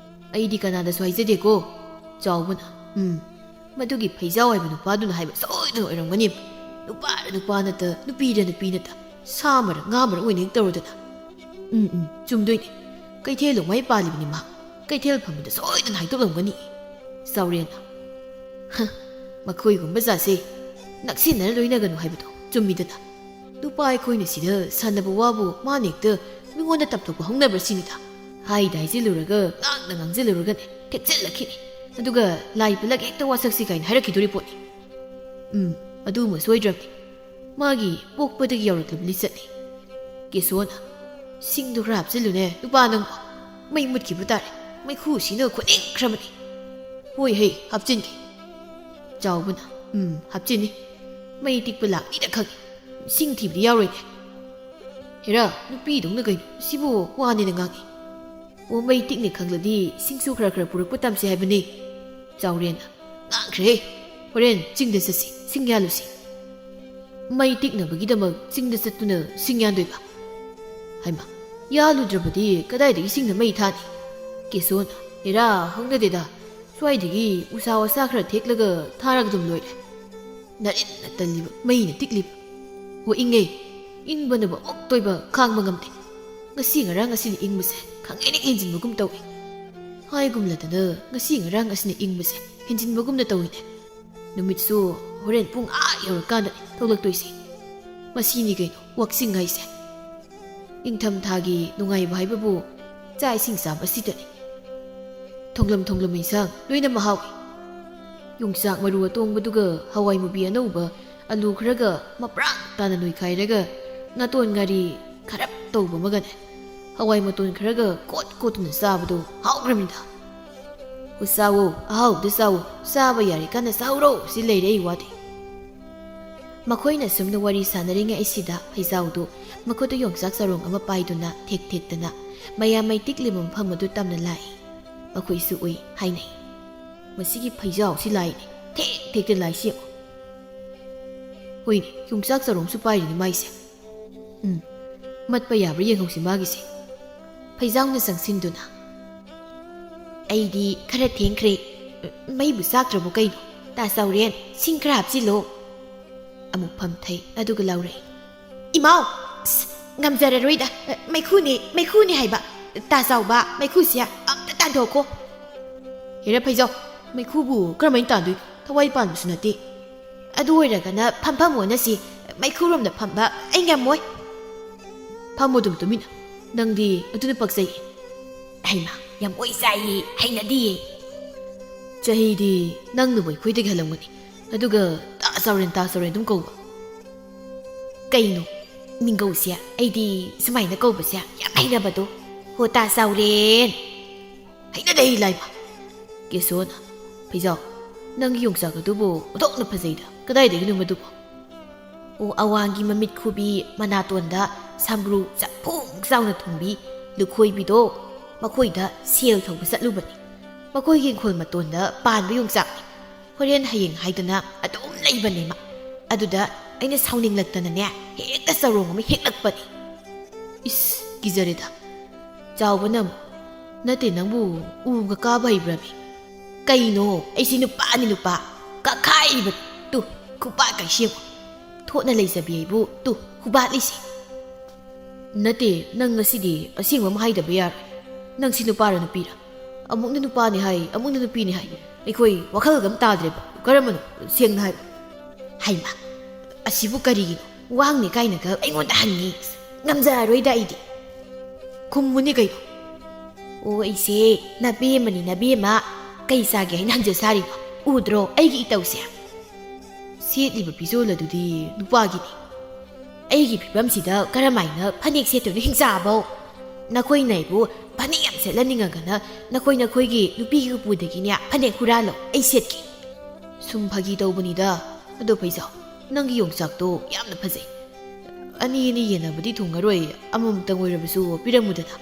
ꯑꯩꯗꯤ ꯀꯅꯥꯗꯁꯨ ꯍꯥꯏꯖꯗꯦꯀꯣ꯫" ꯆꯥꯎꯕꯅ, "ꯎꯝ, ꯃꯗꯨꯒꯤ ꯐꯩꯖꯥꯎ ꯍꯥꯏꯕ ꯅꯨꯄꯥꯗꯨꯅ ꯍꯥꯏꯕ ꯁꯣꯏꯗꯅ ꯑꯣꯏꯔꯝꯒꯅꯤ꯫ ꯅꯨꯄꯥꯔ ꯅꯨꯄꯥ ꯅꯠꯇ, ꯅꯨꯄꯤꯔ ꯅꯨꯄꯤ ꯅꯠꯇ, ꯁꯥ ꯃꯔꯛ ꯉꯥ ꯃꯔꯛ ꯑꯣꯏꯅ ꯍꯦꯛ ꯇꯧꯔꯗꯅ꯫ ꯎꯝ, ꯎꯝ, ꯆꯨꯝꯗꯣꯏꯅꯦ꯫ ꯀꯩꯊꯦꯜ ꯂꯣꯡꯃꯥꯏ ꯄꯥꯜꯂꯤꯕꯅꯤ ꯃꯥ꯫ ꯀꯩꯊꯦꯜ ꯐꯝꯕꯗ ꯁꯣꯏꯗꯅ ꯍꯥꯏꯗꯣꯛꯂꯝꯒꯅꯤ꯫" ꯆꯥꯎꯔꯦꯟꯅ, "ꯍ, ꯃꯈꯣꯏꯒꯨꯝꯕ ꯖꯥꯠꯁꯦ ꯅꯛꯁꯤꯟꯅꯔ ꯂꯣꯏꯅꯒꯅꯨ ꯍꯥꯏꯕꯗꯣ ꯆꯨꯝꯃꯤꯗꯅ꯫ ꯅꯨꯄꯥ ꯑꯩꯈꯣꯏꯅ ꯁꯤꯗ ꯁꯥꯟꯅꯕ ꯋꯥꯕꯨ ꯃꯥꯅ ꯍꯦꯛꯇ ꯃꯤꯉꯣꯟꯗ ꯇꯞꯊꯣꯛꯄ ꯍꯧꯅꯕ꯭ꯔꯥ ꯁꯤꯅꯤꯗ꯫ ꯍꯥꯏꯗ ꯍꯥꯏꯖꯤꯜꯂꯨꯔꯒ, ꯉꯥꯡꯗ ꯉꯥꯡꯖꯤꯜꯂꯨꯔꯒꯅꯦ ꯊꯦꯛꯆꯜꯂꯛꯈꯤꯅꯤ꯫ ꯑꯗꯨꯒ ꯂꯥꯏ ꯄꯜꯂꯒ ꯍꯦꯛꯇ ꯋꯥꯁꯛꯁꯤ ꯀꯥꯏꯅ ꯍꯥꯏꯔꯛꯈꯤꯗꯣꯔꯤ ꯄꯣꯠꯅꯤ꯫ ꯎꯝ, ꯑꯗꯨꯃ ꯁꯣꯏꯗ꯭ꯔꯕꯅꯤ꯫ ꯃꯥꯒꯤ ꯄꯣꯛꯄꯗꯒꯤ ꯌꯥꯎꯔꯛꯂꯕ ꯂꯤꯆꯠꯅꯤ꯫" ꯀꯦꯁꯣꯅ, "ꯁꯤꯡꯗꯨ ꯈꯔ ꯍꯥꯞꯆꯤꯜꯂꯨꯅꯦ ꯅꯨꯄꯥ ꯅꯪꯕꯣ꯫ ꯃꯩ ꯃꯨꯠꯈꯤꯕ ꯇꯥꯔꯦ꯫ ꯃꯩꯈꯨꯁꯤꯅ ꯈꯣꯠꯅꯤꯡꯈ꯭ꯔꯕꯅꯤ꯫" "ꯍꯣꯏ ꯍꯩ, ꯍꯥꯞꯆꯤꯟꯒꯦ꯫" ꯆꯥꯎꯕꯅ, "ꯎꯝ, ꯍꯥꯞꯆꯤꯟꯅꯤ꯫ ꯃꯩ ꯇꯤꯛꯄ ꯂꯥꯛꯅꯤꯅ ꯈꯪꯉꯤ꯫ ꯁꯤꯡ ꯊꯤꯕꯗꯤ ꯌꯥꯎꯔꯣꯏꯅꯦ꯫ ꯍꯦꯔꯥ, ꯅꯨꯄꯤꯗꯧꯅ ꯀꯩꯅꯣ ꯁꯤꯕꯨ ꯋꯥꯅꯦꯅ ꯉꯥꯡꯉꯤ꯫ ꯑꯣ, ꯃꯩ ꯇꯤꯛꯅꯤ ꯈꯪꯂꯗꯤ ꯁꯤꯡꯁꯨ ꯈꯔ ꯈꯔ ꯄꯨꯔꯛꯄ ꯇꯝꯁꯤ ꯍꯥꯏꯕꯅꯤ꯫" ꯆꯥꯎꯔꯦꯟꯅ, "ꯉꯥꯡꯈ꯭ꯔꯦꯍꯦ꯫ ꯍꯣꯔꯦꯟ ꯆꯤꯡꯗ ꯆꯠꯁꯤ, ꯁꯤꯡ ꯌꯥꯜꯂꯨꯁꯤ꯫ ꯃꯩ ꯇꯤꯛꯅꯕꯒꯤꯗꯃꯛ ꯆꯤꯡꯗ ꯆꯠꯇꯨꯅ ꯁꯤꯡ ꯌꯥꯟꯗꯣꯏꯕ? ꯍꯩꯃꯥ, ꯌꯥꯜꯂꯨꯗ꯭ꯔꯕꯗꯤ ꯀꯗꯥꯏꯗꯒꯤ ꯁꯤꯡꯅ ꯃꯩ ꯊꯥꯅꯤ?" ꯀꯦꯁꯣꯅ, "ꯍꯦꯔꯥ, ꯍꯧꯅꯗꯦꯗ꯫ ꯁ꯭ꯋꯥꯏꯗꯒꯤ ꯎꯁꯥ ꯋꯥꯁꯥ ꯈꯔ ꯊꯦꯛꯂꯒ ꯊꯥꯔꯒ ꯑꯗꯨꯝ ꯂꯣꯏꯔꯦ꯫ ꯅꯔꯤꯟꯅ ꯇꯜꯂꯤꯕ, ꯃꯩꯅ ꯇꯤꯛꯂꯤꯕ꯫ ꯑꯣ, ꯏꯪꯉꯦ꯫ ꯏꯪꯕꯅꯕꯨ ꯑꯃꯨꯛ ꯇꯣꯏꯕ ꯈꯥꯡꯕ ꯉꯝꯗꯦ꯫ ꯉꯁꯤ ꯉꯔꯥꯡ ꯑꯁꯤꯅ ꯏꯪꯕꯁꯦ ꯈꯪꯍꯦꯟ ꯍꯦꯛ ꯍꯦꯟꯖꯤꯟꯕꯒꯨꯝ ꯇꯧꯏ꯫ ꯍꯥꯏꯒꯨꯝꯂꯗꯅ ꯉꯁꯤ ꯉꯔꯥꯡ ꯑꯁꯤꯅ ꯏꯪꯕꯁꯦ ꯍꯦꯟꯖꯤꯟꯕꯒꯨꯝꯅ ꯇꯧꯏꯅꯦ꯫ ꯅꯨꯃꯤꯠꯁꯨ ꯍꯣꯔꯦꯟ ꯄꯨꯡ ꯑꯥ ꯌꯧꯔꯀꯥꯟꯗꯅꯤ ꯊꯣꯛꯂꯛꯇꯣꯏꯁꯦ꯫ ꯃꯁꯤꯅꯤ ꯀꯩꯅꯣ ꯋꯥꯛꯆꯤꯡ ꯍꯥꯏꯁꯦ꯫ ꯏꯪꯊꯝꯊꯥꯒꯤ ꯅꯨꯡꯉꯥꯏꯕ ꯍꯥꯏꯕꯕꯨ ꯆꯥꯛ ꯏꯁꯤꯡ ꯆꯥꯕ ꯑꯁꯤꯗꯅꯤ꯫ ꯊꯣꯡꯂꯝ ꯊꯣꯡꯂꯝ ꯏꯟꯁꯥꯡ ꯂꯣꯏꯅ ꯃꯍꯥꯎꯏ꯫ ꯌꯣꯡꯆꯥꯛ ꯃꯔꯨ ꯑꯇꯣꯡꯕꯗꯨꯒ ꯍꯋꯥꯏ ꯃꯨꯕꯤ ꯑꯅꯧꯕ, ꯑꯂꯨ ꯈꯔꯒ ꯃꯄ꯭ꯔꯥꯡ ꯇꯥꯅ ꯅꯣꯏꯈꯥꯏꯔꯒ ꯉꯥꯇꯣꯟ ꯉꯥꯔꯤ ꯈꯔꯞ ꯇꯧꯕ ꯑꯃꯒꯅꯦ꯫ ꯍꯋꯥꯏ ꯃꯇꯣꯟ ꯈꯔꯒ ꯀꯣꯠ ꯀꯣꯠꯇꯨꯅ ꯆꯥꯕꯗꯣ ꯍꯥꯎꯈ꯭ꯔꯃꯤꯗ꯫ ꯑꯣ, ꯆꯥꯋꯣ, ꯑꯍꯥꯎꯕꯗ ꯆꯥꯋꯣ, ꯆꯥꯕ ꯌꯥꯔꯤꯀꯥꯟꯗ ꯆꯥꯍꯧꯔꯣ, ꯁꯤ ꯂꯩꯔꯦ ꯑꯩ ꯋꯥꯗꯤ꯫ ꯃꯈꯣꯏꯅ ꯁꯨꯝꯅ ꯋꯥꯔꯤ ꯁꯥꯟꯅꯔꯤꯉꯩꯁꯤꯗ ꯐꯩꯖꯥꯎꯗꯨ ꯃꯈꯨꯠꯇ ꯌꯣꯡꯆꯥꯛ ꯆꯔꯣꯡ ꯑꯃ ꯄꯥꯏꯗꯨꯅ ꯊꯦꯛ ꯊꯦꯛꯇꯅ ꯃꯌꯥꯝꯃꯩ ꯇꯤꯛꯂꯤꯕ ꯃꯐꯝ ꯑꯗꯨ ꯇꯝꯅ ꯂꯥꯛꯏ꯫ ꯃꯈꯣꯏꯁꯨ ꯎꯏ ꯍꯥꯏꯅꯩ꯫ "ꯃꯁꯤꯒꯤ ꯐꯩꯖꯥꯎꯁꯤ ꯂꯥꯛꯏꯅꯦ, ꯊꯦꯛ ꯊꯦꯛꯇ ꯂꯥꯛꯏꯁꯤ ꯌꯦꯡꯉꯨ꯫ ꯍꯣꯏꯅꯦ, ꯌꯣꯡꯆꯥꯛ ꯆꯔꯣꯡꯁꯨ ꯄꯥꯏꯔꯤꯅꯦ ꯃꯥꯏꯁꯦ꯫ ꯎꯝ, ꯃꯠꯄ ꯌꯥꯕ꯭ꯔꯥ ꯌꯦꯡꯍꯧꯁꯤ ꯃꯥꯒꯤꯁꯦ"꯫ ꯐꯩꯖꯥꯎꯅ ꯆꯪꯁꯤꯟꯗꯨꯅ, "ꯑꯩꯗꯤ ꯈꯔ ꯊꯦꯡꯈ꯭ꯔꯦ꯫ ꯃꯩꯕꯨ ꯆꯥꯛꯇ꯭ꯔꯕꯣ ꯀꯩꯅꯣ? ꯇꯥ ꯆꯥꯎꯔꯦꯟ, ꯁꯤꯡ ꯈꯔ ꯍꯥꯞꯆꯤꯜꯂꯣ"꯫ ꯑꯃꯨꯛ ꯐꯝꯊꯩ, ꯑꯗꯨꯒ ꯂꯥꯎꯔꯛꯏ, "ꯏꯃꯥꯎ! ꯑꯁ, ꯉꯝꯖꯔꯔꯣꯏꯗ꯫ ꯃꯩꯈꯨꯅꯦ, ꯃꯩꯈꯨꯅꯦ ꯍꯥꯏꯕ꯫ ꯇꯥ ꯆꯥꯎꯕ, ꯃꯩꯈꯨꯁꯦ ꯑꯝꯇ ꯇꯥꯟꯊꯣꯛꯈꯣ"꯫ "ꯍꯦꯔꯥ ꯐꯩꯖꯥꯎ, ꯃꯩꯈꯨꯕꯨ ꯀꯔꯝꯍꯥꯏꯅ ꯇꯥꯟꯗꯣꯏꯅꯣ? ꯊꯋꯥꯏ ꯄꯥꯟꯕꯁꯨ ꯅꯠꯇꯦ"꯫ "ꯑꯗꯨ ꯑꯣꯏꯔꯒꯅ ꯐꯝꯐꯝ ꯑꯣꯟꯅꯁꯤ꯫ ꯃꯩꯈꯨꯔꯣꯝꯗ ꯐꯝꯕ ꯑꯩ ꯉꯝꯃꯣꯏ"꯫ "ꯐꯝꯃꯣ ꯑꯗꯨꯝ ꯇꯨꯃꯤꯟꯅ꯫ ꯅꯪꯗꯤ ꯑꯗꯨꯅ ꯄꯛꯆꯩ"꯫ "ꯍꯩꯃꯥ, ꯌꯥꯝ ꯑꯣꯏ ꯆꯥꯏꯌꯦ, ꯍꯩꯅꯗꯤꯌꯦ"꯫ "ꯆꯍꯤꯗꯤ ꯅꯪꯅꯕꯨ ꯑꯩꯈꯣꯏꯗꯒꯤ ꯍꯜꯂꯝꯒꯅꯤ, ꯑꯗꯨꯒ ꯇꯥ ꯆꯥꯎꯔꯦꯟ, ꯇꯥ ꯆꯥꯎꯔꯦꯟ ꯑꯗꯨꯝ ꯀꯧꯕ"꯫ "ꯀꯩꯅꯣ, ꯃꯤꯡꯒꯧꯁꯦ ꯑꯩꯗꯤ ꯁꯨꯃꯥꯏꯅ ꯀꯧꯕꯁꯦ ꯌꯥꯝ ꯍꯩꯅꯕꯗꯣ꯫ ꯍꯣ ꯇꯥ ꯆꯥꯎꯔꯦꯟ"꯫ "ꯍꯩꯅꯗꯦ ꯑꯩ ꯂꯥꯏꯃ"꯫ ꯀꯦꯁꯣꯅ, "ꯐꯩꯖꯥꯎ, ꯅꯪꯒꯤ ꯌꯣꯡꯆꯥꯛ ꯑꯗꯨꯕꯨ ꯑꯣꯟꯊꯣꯛꯅ ꯐꯖꯩꯗ꯫ ꯀꯗꯥꯏꯗꯒꯤꯅꯣ ꯃꯗꯨꯕꯨ?" "ꯑꯣ, ꯑꯋꯥꯡꯒꯤ ꯃꯃꯤꯠ ꯈꯨꯕꯤ, ꯃꯅꯥꯇꯣꯟꯗ ꯁꯝꯕ꯭ꯔꯨ ꯆꯥꯛꯐꯨꯡ ꯆꯥꯎꯅ ꯊꯨꯡꯕꯤ, ꯂꯨꯈꯣꯏꯕꯤꯗꯣ, ꯃꯈꯣꯏꯗ ꯁꯦꯜ ꯊꯧꯕ ꯆꯠꯂꯨꯕꯅꯤ꯫ ꯃꯈꯣꯏꯒꯤ ꯏꯪꯈꯣꯜ ꯃꯇꯣꯟꯗ ꯄꯥꯟꯕ ꯌꯣꯡꯆꯥꯛꯅꯤ꯫ ꯍꯣꯔꯦꯟ ꯍꯌꯦꯡ ꯍꯥꯏꯗꯅ ꯑꯗꯨꯝ ꯂꯩꯕꯅꯦ ꯃꯥ꯫ ꯑꯗꯨꯗ ꯑꯩꯅ ꯁꯥꯎꯅꯤꯡꯂꯛꯇꯅꯅꯦ, ꯍꯦꯛꯇ ꯆꯔꯣꯡ ꯑꯃ ꯍꯦꯛꯂꯛꯄꯅꯤ"꯫ "ꯏꯁ, ꯀꯤꯖꯔꯦꯗ꯫ ꯆꯥꯎꯕꯅ ꯑꯃꯨꯛ, ꯅꯠꯇꯦ, ꯅꯪꯕꯨ ꯎꯒ ꯀꯥꯕ ꯍꯩꯕ꯭ꯔꯃꯤ?" ꯀꯩꯅꯣ? ꯑꯩꯁꯤ ꯅꯨꯄꯥꯅꯤ, ꯅꯨꯄꯥ꯫ ꯀꯛꯈꯥꯏꯔꯤꯕ꯫ ꯇꯨ, ꯈꯨꯄꯥꯛ ꯀꯩꯁꯦ ꯌꯦꯡꯉꯣ꯫ ꯊꯣꯠꯅ ꯂꯩꯖꯕꯤ ꯑꯩꯕꯨ ꯇꯨ, ꯍꯨꯕꯥꯠꯂꯤꯁꯦ꯫ ꯅꯠꯇꯦ, ꯅꯪ ꯉꯁꯤꯗꯤ ꯑꯁꯦꯡꯕ ꯑꯃ ꯍꯥꯏꯗꯕ ꯌꯥꯔꯣꯏ꯫ ꯅꯪꯁꯤ ꯅꯨꯄꯥꯔ ꯅꯨꯄꯤꯔ? ꯑꯃꯨꯛꯅ ꯅꯨꯄꯥꯅꯤ ꯍꯥꯏ, ꯑꯃꯨꯛꯅ ꯅꯨꯄꯤꯅꯤ ꯍꯥꯏ꯫ ꯑꯩꯈꯣꯏ ꯋꯥꯈꯜꯒ ꯑꯃ ꯇꯥꯗ꯭ꯔꯦꯕ꯫ ꯀꯔꯝꯕꯅꯣ? ꯁꯦꯡꯅ ꯍꯥꯏꯔꯣ꯫ ꯍꯩꯃꯥ, ꯑꯁꯤꯕꯨ ꯀꯔꯤꯒꯤꯅꯣ? ꯋꯥꯍꯪꯅꯦ ꯀꯥꯏꯅꯒ ꯑꯩꯉꯣꯟꯗ ꯍꯪꯉꯤ꯫ ꯉꯝꯖꯔꯔꯣꯏꯗ ꯑꯩꯗꯤ꯫ ꯈꯨꯝꯃꯨꯅꯦ ꯀꯩꯅꯣ? ꯑꯣ, ꯑꯩꯁꯦ ꯅꯕꯦꯝꯃꯅꯤ, ꯅꯕꯦꯝꯃ꯫ ꯀꯩ ꯆꯥꯒꯦ ꯍꯥꯏꯅ ꯍꯪꯖ ꯁꯥꯔꯤꯅꯣ? ꯎꯗ꯭ꯔꯣ ꯑꯩꯒꯤ ꯏꯇꯧꯁꯦ? ꯁꯦꯠꯂꯤꯕ ꯐꯤꯖꯣꯜ ꯑꯗꯨꯗꯤ ꯅꯨꯄꯥꯒꯤꯅꯤ꯫ ꯑꯩꯒꯤ ꯐꯤꯕꯝꯁꯤꯗ ꯀꯔꯝꯍꯥꯏꯅ ꯐꯅꯦꯛ ꯁꯦꯠꯇꯣꯏꯅꯣ, ꯍꯤꯡꯆꯥꯕꯧ? ꯅꯈꯣꯏꯅ ꯑꯩꯕꯨ ꯐꯅꯦꯛ ꯌꯥꯝ ꯁꯦꯠꯍꯟꯅꯤꯡꯉꯒꯅ ꯅꯈꯣꯏ ꯅꯈꯣꯏꯒꯤ ꯅꯨꯄꯤꯒꯤ ꯎꯄꯨꯗꯒꯤꯅꯦ ꯐꯅꯦꯛ ꯍꯨꯔꯥꯜꯂꯣ, ꯑꯩ ꯁꯦꯠꯀꯦ꯫ ꯁꯨꯝ ꯐꯥꯒꯤ ꯇꯧꯕꯅꯤꯗ꯫ ꯑꯗꯣ ꯐꯩꯖꯥꯎ, ꯅꯪꯒꯤ ꯌꯣꯡꯆꯥꯛꯇꯣ ꯌꯥꯝꯅ ꯐꯖꯩ꯫ ꯑꯅꯤ ꯑꯅꯤ ꯌꯦꯟꯅꯕꯗꯤ ꯊꯨꯡꯉꯔꯣꯏ, ꯑꯃꯃꯝꯇꯪ ꯑꯣꯏꯔꯕꯁꯨ ꯄꯤꯔꯝꯃꯨꯗꯅ,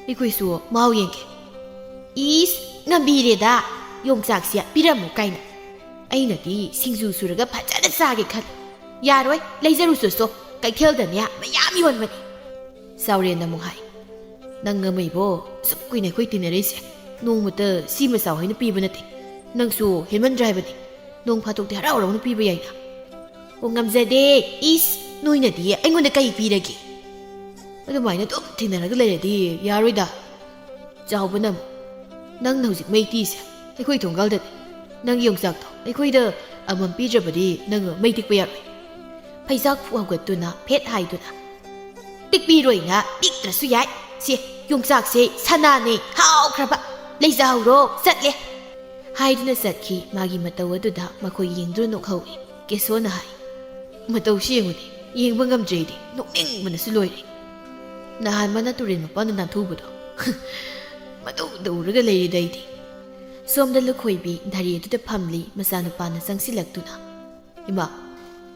ꯑꯩꯈꯣꯏꯁꯨ ꯃꯍꯥꯎ ꯌꯦꯡꯒꯦ꯫ ꯏꯁ, ꯉꯝꯕꯤꯔꯦꯗ, ꯌꯣꯡꯆꯥꯛꯁꯦ ꯄꯤꯔꯝꯃꯨ ꯀꯥꯏꯅ꯫ ꯑꯩꯅꯗꯤ ꯁꯤꯡꯖꯨ ꯁꯨꯔꯒ ꯐꯖꯅ ꯆꯥꯒꯦ ꯈꯜꯂꯤ꯫ ꯌꯥꯔꯣꯏ, ꯂꯩꯖꯔꯨꯆꯣꯆꯣ, ꯀꯩꯊꯦꯜꯗꯅꯦ ꯃꯌꯥꯝ ꯌꯣꯟꯕꯅꯤ꯫ ꯆꯥꯎꯔꯦꯟꯅ ꯑꯃꯨꯛ ꯍꯥꯏ, ꯅꯪ ꯉꯝꯃꯩꯕꯣ, ꯑꯁꯨꯛ ꯀꯨꯏꯅ ꯑꯩꯈꯣꯏ ꯇꯤꯟꯅꯔꯛꯏꯁꯦ, ꯅꯣꯡꯃꯇ ꯁꯤꯃ ꯆꯥꯎ ꯍꯥꯏꯅ ꯄꯤꯕ ꯅꯠꯇꯦ꯫ ꯅꯪꯁꯨ ꯍꯦꯟꯃꯟꯗ꯭ꯔꯥ ꯍꯥꯏꯕꯅꯤ꯫ ꯅꯣꯡ ꯐꯥꯗꯣꯛꯇꯤ ꯍꯔꯥꯎ ꯍꯔꯥꯎꯅ ꯄꯤꯕ ꯌꯥꯏꯅ꯫ ꯑꯣ, ꯉꯝꯖꯗꯦ꯫ ꯏꯁ, ꯅꯣꯏꯅꯗꯤ ꯑꯩꯉꯣꯟꯗ ꯀꯩ ꯄꯤꯔꯒꯦ? ꯑꯗꯨꯃꯥꯏꯅ ꯑꯗꯨꯝ ꯊꯦꯡꯅꯔꯒ ꯂꯩꯔꯗꯤ ꯌꯥꯔꯣꯏꯗ꯫ ꯆꯥꯎꯕꯅ ꯑꯃꯨꯛ, ꯅꯪꯅ ꯍꯧꯖꯤꯛ ꯃꯩ ꯇꯤꯛꯏꯁꯦ ꯑꯩꯈꯣꯏ ꯊꯣꯡꯒꯥꯜꯗꯅꯤ꯫ ꯅꯪꯒꯤ ꯌꯣꯡꯆꯥꯛꯇꯣ ꯑꯩꯈꯣꯏꯗ ꯑꯃꯃꯝ ꯄꯤꯗ꯭ꯔꯕꯗꯤ ꯅꯪ ꯃꯩ ꯇꯤꯛꯄ ꯌꯥꯔꯣꯏ꯫ ꯐꯩꯖꯥꯛ ꯐꯨ ꯍꯧꯒꯠꯇꯨꯅ ꯐꯦꯠ ꯍꯥꯏꯗꯨꯅ, ꯇꯤꯛꯄꯤꯔꯣꯏꯅ ꯇꯤꯛꯇ꯭ꯔꯁꯨ ꯌꯥꯏ꯫ ꯁꯦ, ꯌꯣꯡꯆꯥꯛꯁꯦ ꯁꯅꯥꯅꯦ, ꯍꯥꯎꯈ꯭ꯔꯕ꯫ ꯂꯩꯖꯍꯧꯔꯣ, ꯆꯠꯂꯦ꯫ ꯍꯥꯏꯗꯨꯅ ꯆꯠꯈꯤ꯫ ꯃꯥꯒꯤ ꯃꯇꯧ ꯑꯗꯨꯗ ꯃꯈꯣꯏ ꯌꯦꯡꯗꯨꯅ ꯅꯣꯛꯍꯧꯏ꯫ ꯀꯦꯁꯣꯅ ꯍꯥꯏ, ꯃꯇꯧꯁꯤ ꯌꯦꯡꯉꯨꯅꯦ, ꯌꯦꯡꯕ ꯉꯝꯗ꯭ꯔꯦ ꯑꯩꯗꯤ, ꯅꯣꯛꯅꯤꯡꯕꯅꯁꯨ ꯂꯣꯏꯔꯦ꯫ ꯅꯍꯥꯟ ꯃꯥꯅ ꯇꯨꯔꯦꯜ ꯃꯄꯥꯟꯗ ꯅꯥꯟꯊꯨꯕꯗꯣ, ꯃꯗꯨ ꯎꯗ ꯎꯔꯒ ꯂꯩꯔꯦꯗ ꯑꯩꯗꯤ꯫ ꯁꯣꯝꯗ ꯂꯨꯈꯣꯏꯕꯤ ꯙꯔꯤ ꯑꯗꯨꯗ ꯐꯝꯂꯤ, ꯃꯆꯥꯅꯨꯄꯥꯅ ꯆꯪꯁꯤꯜꯂꯛꯇꯨꯅ, ꯏꯃꯥ,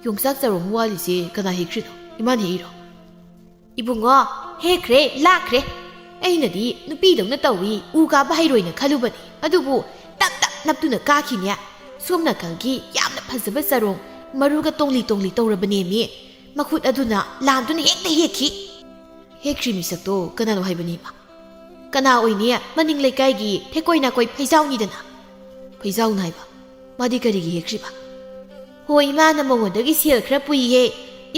ꯌꯣꯡꯆꯥꯛ ꯆꯔꯣꯡ ꯋꯥꯠꯂꯤꯁꯦ ꯀꯅꯥ ꯍꯦꯛꯈ꯭ꯔꯤꯅꯣ? ꯏꯃꯥꯅ ꯍꯦꯛꯏꯔꯣ? ꯏꯕꯨꯡꯉꯣ, ꯍꯦꯛꯈ꯭ꯔꯦ, ꯂꯥꯛꯈ꯭ꯔꯦ꯫ ꯑꯩꯅꯗꯤ ꯅꯨꯄꯤꯗꯧꯅ ꯇꯧꯏ, ꯎ ꯀꯥꯕ ꯍꯩꯔꯣꯏꯅ ꯈꯜꯂꯨꯕꯅꯤ꯫ ꯑꯗꯨꯕꯨ ꯇꯞ ꯇꯞ ꯅꯞꯇꯨꯅ ꯀꯥꯈꯤꯅꯦ꯫ ꯁꯣꯝ ꯅꯥꯀꯜꯒꯤ ꯌꯥꯝꯅ ꯐꯖꯕ ꯆꯔꯣꯡ, ꯃꯔꯨꯒ ꯇꯣꯡꯂꯤ ꯇꯣꯡꯂꯤ ꯇꯧꯔꯕꯅꯦꯃꯤ꯫ ꯃꯈꯨꯠ ꯑꯗꯨꯅ ꯂꯥꯝꯗꯨꯅ ꯍꯦꯛꯇ ꯍꯦꯛꯈꯤ꯫ ꯍꯦꯛꯈ꯭ꯔꯤ ꯃꯤꯁꯛꯇꯣ ꯀꯅꯥꯅꯣ ꯍꯥꯏꯕꯅꯤꯃ? ꯀꯅꯥ ꯑꯣꯏꯅꯤ? ꯃꯅꯤꯡ ꯂꯩꯀꯥꯏꯒꯤ ꯊꯦꯛꯀꯣꯏ ꯅꯥꯀꯣꯏ ꯐꯩꯖꯥꯎꯅꯤꯗꯅ꯫ ꯐꯩꯖꯥꯎꯅ ꯍꯥꯏꯕ꯫ "ꯃꯥꯗꯤ ꯀꯔꯤꯒꯤ ꯍꯦꯛꯈ꯭ꯔꯤꯕ?" "ꯍꯣꯏ, ꯏꯃꯥꯅ ꯃꯉꯣꯟꯗꯒꯤ ꯁꯦꯜ ꯈꯔ ꯄꯨꯏꯌꯦ꯫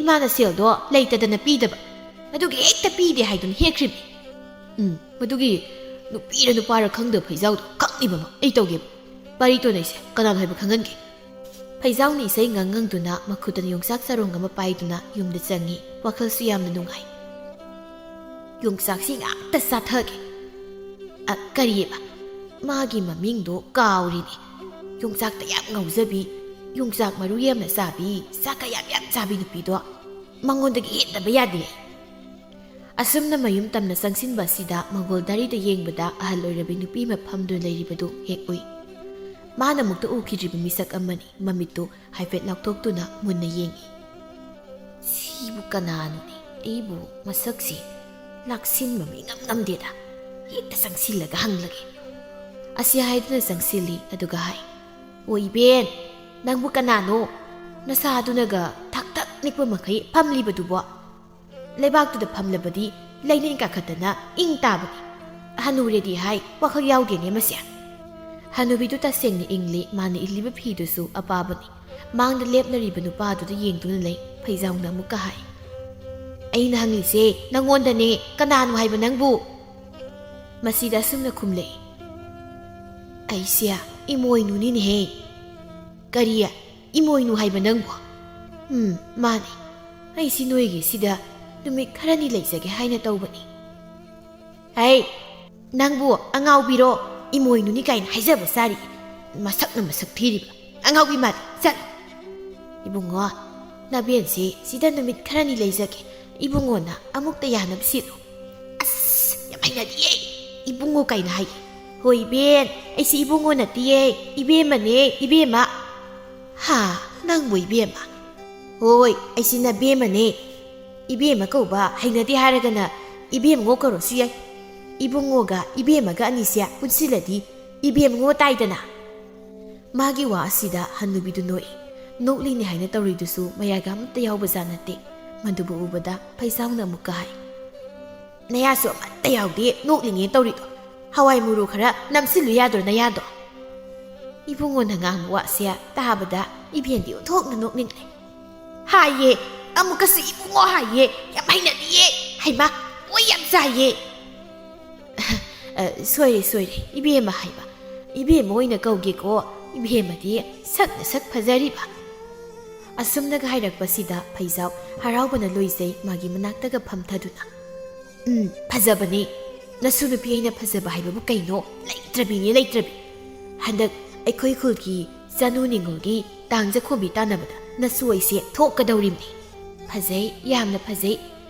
ꯏꯃꯥꯅ ꯁꯦꯜꯗꯣ ꯂꯩꯇꯗꯅ ꯄꯤꯗꯕ꯫ ꯑꯗꯨꯒꯤ ꯍꯦꯛꯇ ꯄꯤꯗꯦ ꯍꯥꯏꯗꯨꯅ ꯍꯦꯛꯈ꯭ꯔꯤꯕꯅꯤ꯫" "ꯎꯝ, ꯃꯗꯨꯒꯤ ꯅꯨꯄꯤꯔ ꯅꯨꯄꯥꯔ ꯈꯪꯗꯕ ꯐꯩꯖꯥꯎꯗꯣ ꯈꯪꯅꯤꯕ ꯑꯃ ꯑꯩ ꯇꯧꯒꯦꯕ꯫ ꯋꯥꯔꯤ ꯇꯣꯟꯅꯩꯁꯦ ꯀꯅꯥꯅꯣ ꯍꯥꯏꯕ ꯈꯪꯍꯟꯒꯦ꯫" ꯐꯩꯖꯥꯎꯅ ꯏꯁꯩ ꯉꯪ ꯉꯪꯗꯨꯅ ꯃꯈꯨꯠꯇꯅ ꯌꯣꯡꯆꯥꯛ ꯆꯔꯣꯡ ꯑꯃ ꯄꯥꯏꯗꯨꯅ ꯌꯨꯝꯗ ꯆꯪꯉꯤ꯫ ꯋꯥꯈꯜꯁꯨ ꯌꯥꯝꯅ ꯅꯨꯡꯉꯥꯏ꯫ "ꯌꯣꯡꯆꯥꯛꯁꯤ ꯉꯥꯛꯇ ꯆꯥꯊꯒꯦ꯫" "ꯑ, ꯀꯔꯤꯑꯕ?" "ꯃꯥꯒꯤ ꯃꯃꯤꯡꯗꯣ ꯀꯥꯎꯔꯤꯅꯦ꯫ ꯌꯣꯡꯆꯥꯛꯇ ꯌꯥꯝ ꯉꯥꯎꯖꯕꯤ, ꯌꯣꯡꯆꯥꯛ ꯃꯔꯨ ꯌꯥꯝꯅ ꯆꯥꯕꯤ, ꯆꯥꯛꯀ ꯌꯥꯝ ꯌꯥꯝ ꯆꯥꯕꯤ ꯅꯨꯄꯤꯗꯣ꯫ ꯃꯉꯣꯟꯗꯒꯤ ꯍꯦꯟꯗꯕ ꯌꯥꯗꯦ꯫" ꯑꯁꯨꯝꯅ ꯃꯌꯨꯝ ꯇꯝꯅ ꯆꯪꯁꯤꯟꯕ ꯑꯁꯤꯗ ꯃꯪꯒꯣꯜ ꯗꯥꯔꯤꯗ ꯌꯦꯡꯕꯗ ꯑꯍꯜ ꯑꯣꯏꯔꯕꯤ ꯅꯨꯄꯤ ꯑꯃ ꯐꯝꯗꯨꯅ ꯂꯩꯔꯤꯕꯗꯨ ꯍꯦꯛ ꯎꯏ꯫ ꯃꯥꯅ ꯑꯃꯨꯛꯇ ꯎꯈꯤꯗ꯭ꯔꯤꯕ ꯃꯤꯁꯛ ꯑꯃꯅꯤ꯫ ꯃꯃꯤꯠꯇꯨ ꯍꯥꯏꯐꯦꯠ ꯂꯥꯎꯊꯣꯛꯇꯨꯅ ꯃꯨꯟꯅ ꯌꯦꯡꯏ꯫ "ꯁꯤꯕꯨ ꯀꯅꯥꯅꯣꯅꯦ? ꯑꯩꯕꯨ ꯃꯁꯛꯁꯤ ꯂꯥꯛꯁꯤꯟꯕ ꯃꯤ ꯉꯝ ꯉꯝꯗꯦꯗ꯫ ꯍꯦꯛꯇ ꯆꯪꯁꯤꯜꯂꯒ ꯍꯪꯂꯒꯦ꯫" ꯑꯁꯤ ꯍꯥꯏꯗꯨꯅ ꯆꯪꯁꯤꯜꯂꯤ꯫ ꯑꯗꯨꯒ ꯍꯥꯏ, "ꯑꯣ ꯏꯕꯦꯟ, ꯅꯪꯕꯨ ꯀꯅꯥꯅꯣ? ꯅꯁꯥꯗꯨꯅꯒ ꯊꯛ ꯊꯛ ꯅꯤꯛꯄ ꯃꯈꯩ ꯐꯝꯂꯤꯕꯗꯨꯕꯣ? ꯂꯩꯕꯥꯛꯇꯨꯗ ꯐꯝꯂꯕꯗꯤ ꯂꯩꯅꯤꯡ ꯀꯥꯈꯠꯇꯅ ꯏꯪ ꯇꯥꯕꯅꯤ꯫ ꯍꯅꯨꯔꯦꯗꯤ ꯍꯥꯏ, ꯋꯥꯈꯜ ꯌꯥꯎꯗꯦꯅꯦ ꯃꯁꯦ꯫" ꯍꯅꯨꯕꯤꯗꯨ ꯇꯁꯦꯡꯅ ꯏꯪꯂꯤ꯫ ꯃꯥꯅ ꯏꯜꯂꯤꯕ ꯐꯤꯗꯨꯁꯨ ꯑꯄꯥꯕꯅꯤ꯫ ꯃꯥꯡꯗ ꯂꯦꯞꯂꯔꯤꯕ ꯅꯨꯄꯥꯗꯨꯗ ꯌꯦꯡꯗꯨꯅ ꯂꯩ꯫ ꯐꯩꯖꯥꯎꯅ ꯑꯃꯨꯛꯀ ꯍꯥꯏ, "ꯑꯩꯅ ꯍꯪꯂꯤꯁꯦ ꯅꯪꯉꯣꯟꯗꯅꯦ, ꯀꯅꯥꯅꯣ ꯍꯥꯏꯕ ꯅꯪꯕꯨ?" ꯃꯁꯤꯗ ꯑꯁꯨꯝꯅ ꯈꯨꯝꯂꯛꯏ, "ꯑꯩꯁꯦ ꯏꯃꯣꯏꯅꯨꯅꯤꯅꯦꯍꯦ꯫" "ꯀꯔꯤ? ꯏꯃꯣꯏꯅꯨ ꯍꯥꯏꯕ ꯅꯪꯕꯨ?" "ꯎꯝ, ꯃꯥꯅꯦ꯫ ꯑꯩꯁꯤ ꯅꯣꯏꯒꯤ ꯁꯤꯗ ꯅꯨꯃꯤꯠ ꯈꯔꯅꯤ ꯂꯩꯖꯒꯦ ꯍꯥꯏꯅ ꯇꯧꯕꯅꯤ꯫" "ꯍꯩ, ꯅꯪꯕꯨ ꯑꯉꯥꯎꯕꯤꯔꯣ? ꯏꯃꯣꯏꯅꯨꯅꯤ ꯀꯥꯏꯅ ꯍꯥꯏꯖꯕ ꯆꯥꯔꯤ꯫ ꯃꯁꯛꯅ ꯃꯁꯛ ꯊꯤꯔꯤꯕ꯫ ꯑꯉꯥꯎꯕꯤ ꯃꯥꯜꯂꯤ꯫ ꯆꯠꯂꯣ꯫" "ꯏꯕꯨꯡꯉꯣ, ꯅꯕꯦꯟꯁꯦ ꯁꯤꯗ ꯅꯨꯃꯤꯠ ꯈꯔꯅꯤ ꯂꯩꯖꯒꯦ꯫ ꯏꯕꯨꯡꯉꯣꯅ ꯑꯃꯨꯛꯇ ꯌꯥꯅꯕ ꯁꯤꯜꯂꯨ꯫" "ꯑꯁ, ꯌꯥꯝ ꯍꯩꯅꯗꯤꯌꯦ꯫ ꯏꯕꯨꯡꯉꯣ ꯀꯥꯏꯅ ꯍꯥꯏꯌꯦ꯫" "ꯍꯣꯏ ꯏꯕꯦꯟ, ꯑꯩꯁꯤ ꯏꯕꯨꯡꯉꯣ ꯅꯠꯇꯤꯌꯦ, ꯏꯕꯦꯝꯃꯅꯦ, ꯏꯕꯦꯝꯃ꯫" "ꯍꯥ, ꯅꯪꯕꯨ ꯏꯕꯦꯝꯃ?" "ꯍꯣꯏ, ꯑꯩꯁꯤ ꯅꯕꯦꯝꯃꯅꯦ꯫ ꯏꯕꯦꯝꯃ ꯀꯧꯕ ꯍꯩꯅꯗꯦ ꯍꯥꯏꯔꯒꯅ ꯏꯕꯦꯝꯉꯣ ꯀꯧꯔꯁꯨ ꯌꯥꯏ꯫ ꯏꯕꯨꯡꯉꯣꯒ ꯏꯕꯦꯝꯃꯒ ꯑꯅꯤꯁꯦ ꯄꯨꯟꯁꯤꯜꯂꯗꯤ ꯏꯕꯦꯝꯉꯣ ꯇꯥꯏꯗꯅ꯫" ꯃꯥꯒꯤ ꯋꯥ ꯑꯁꯤꯗ ꯍꯟꯅꯨꯕꯤꯗꯨ ꯅꯣꯛꯏ꯫ ꯅꯣꯛꯂꯤꯅꯦ ꯍꯥꯏꯅ ꯇꯧꯔꯤꯗꯨꯁꯨ ꯃꯌꯥꯏꯒ ꯑꯃꯠꯇ ꯌꯥꯎꯕꯖꯥꯠ ꯅꯠꯇꯦ꯫ ꯃꯗꯨꯕꯨ ꯎꯕꯗ ꯐꯩꯖꯥꯎꯅ ꯑꯃꯨꯛꯀ ꯍꯥꯏ, "ꯅꯌꯥꯁꯨ ꯑꯃꯠꯇ ꯌꯥꯎꯗꯦ ꯅꯣꯛꯂꯤꯅꯦ ꯇꯧꯔꯤꯗꯣ꯫ ꯍꯋꯥꯏ ꯃꯨꯔꯨ ꯈꯔ ꯅꯝꯁꯤꯜꯂꯨ ꯌꯥꯗ꯭ꯔꯣ ꯅꯌꯥꯗꯣ?" ꯏꯕꯨꯡꯉꯣꯅ ꯉꯥꯡꯕ ꯋꯥꯁꯦ ꯇꯥꯕꯗ ꯏꯕꯦꯟꯗꯤ ꯑꯣꯟꯊꯣꯛꯅ ꯅꯣꯛꯅꯤꯡꯂꯦ꯫ "ꯍꯥꯏꯌꯦ, ꯑꯃꯨꯛꯀꯁꯨ ꯏꯕꯨꯡꯉꯣ ꯍꯥꯏꯌꯦ, ꯌꯥꯝ ꯍꯩꯅꯗꯤꯌꯦ꯫ ꯍꯩꯃꯥ, ꯃꯣꯏ ꯌꯥꯝ ꯆꯥꯏꯌꯦ꯫" "ꯑ, ꯁꯣꯏꯔꯦ, ꯁꯣꯏꯔꯦ, ꯏꯕꯦꯝꯃ ꯍꯥꯏꯕ꯫ ꯏꯕꯦꯝꯃ ꯑꯣꯏꯅ ꯀꯧꯒꯦꯀꯣ, ꯏꯕꯦꯝꯃꯗꯤ ꯁꯛꯅ ꯁꯛ ꯐꯖꯔꯤꯕ꯫" ꯑꯁꯨꯝꯅꯒ ꯍꯥꯏꯔꯛꯄꯁꯤꯗ ꯐꯩꯖꯥꯎ ꯍꯔꯥꯎꯕꯅ ꯂꯣꯏꯖꯩ ꯃꯥꯒꯤ ꯃꯅꯥꯛꯇꯒ ꯐꯝꯊꯗꯨꯅ꯫ "ꯎꯝ, ꯐꯖꯕꯅꯦ꯫ ꯅꯁꯨ ꯅꯨꯄꯤ ꯑꯩꯅ ꯐꯖꯕ ꯍꯥꯏꯕꯕꯨ ꯀꯩꯅꯣ? ꯂꯩꯇ꯭ꯔꯕꯤꯅꯦ, ꯂꯩꯇ꯭ꯔꯕꯤ꯫ ꯍꯟꯗꯛ ꯑꯩꯈꯣꯏ ꯈꯨꯜꯒꯤ ꯆꯅꯨ ꯅꯤꯉꯣꯜꯒꯤ ꯇꯥꯡ ꯆꯈꯣꯝꯕꯤ ꯇꯥꯟꯅꯕꯗ ꯅꯁꯨ ꯑꯩꯁꯦ ꯊꯣꯛꯀꯗꯧꯔꯤꯕꯅꯤ꯫ ꯐꯖꯩ, ꯌꯥꯝꯅ ꯐꯖꯩ꯫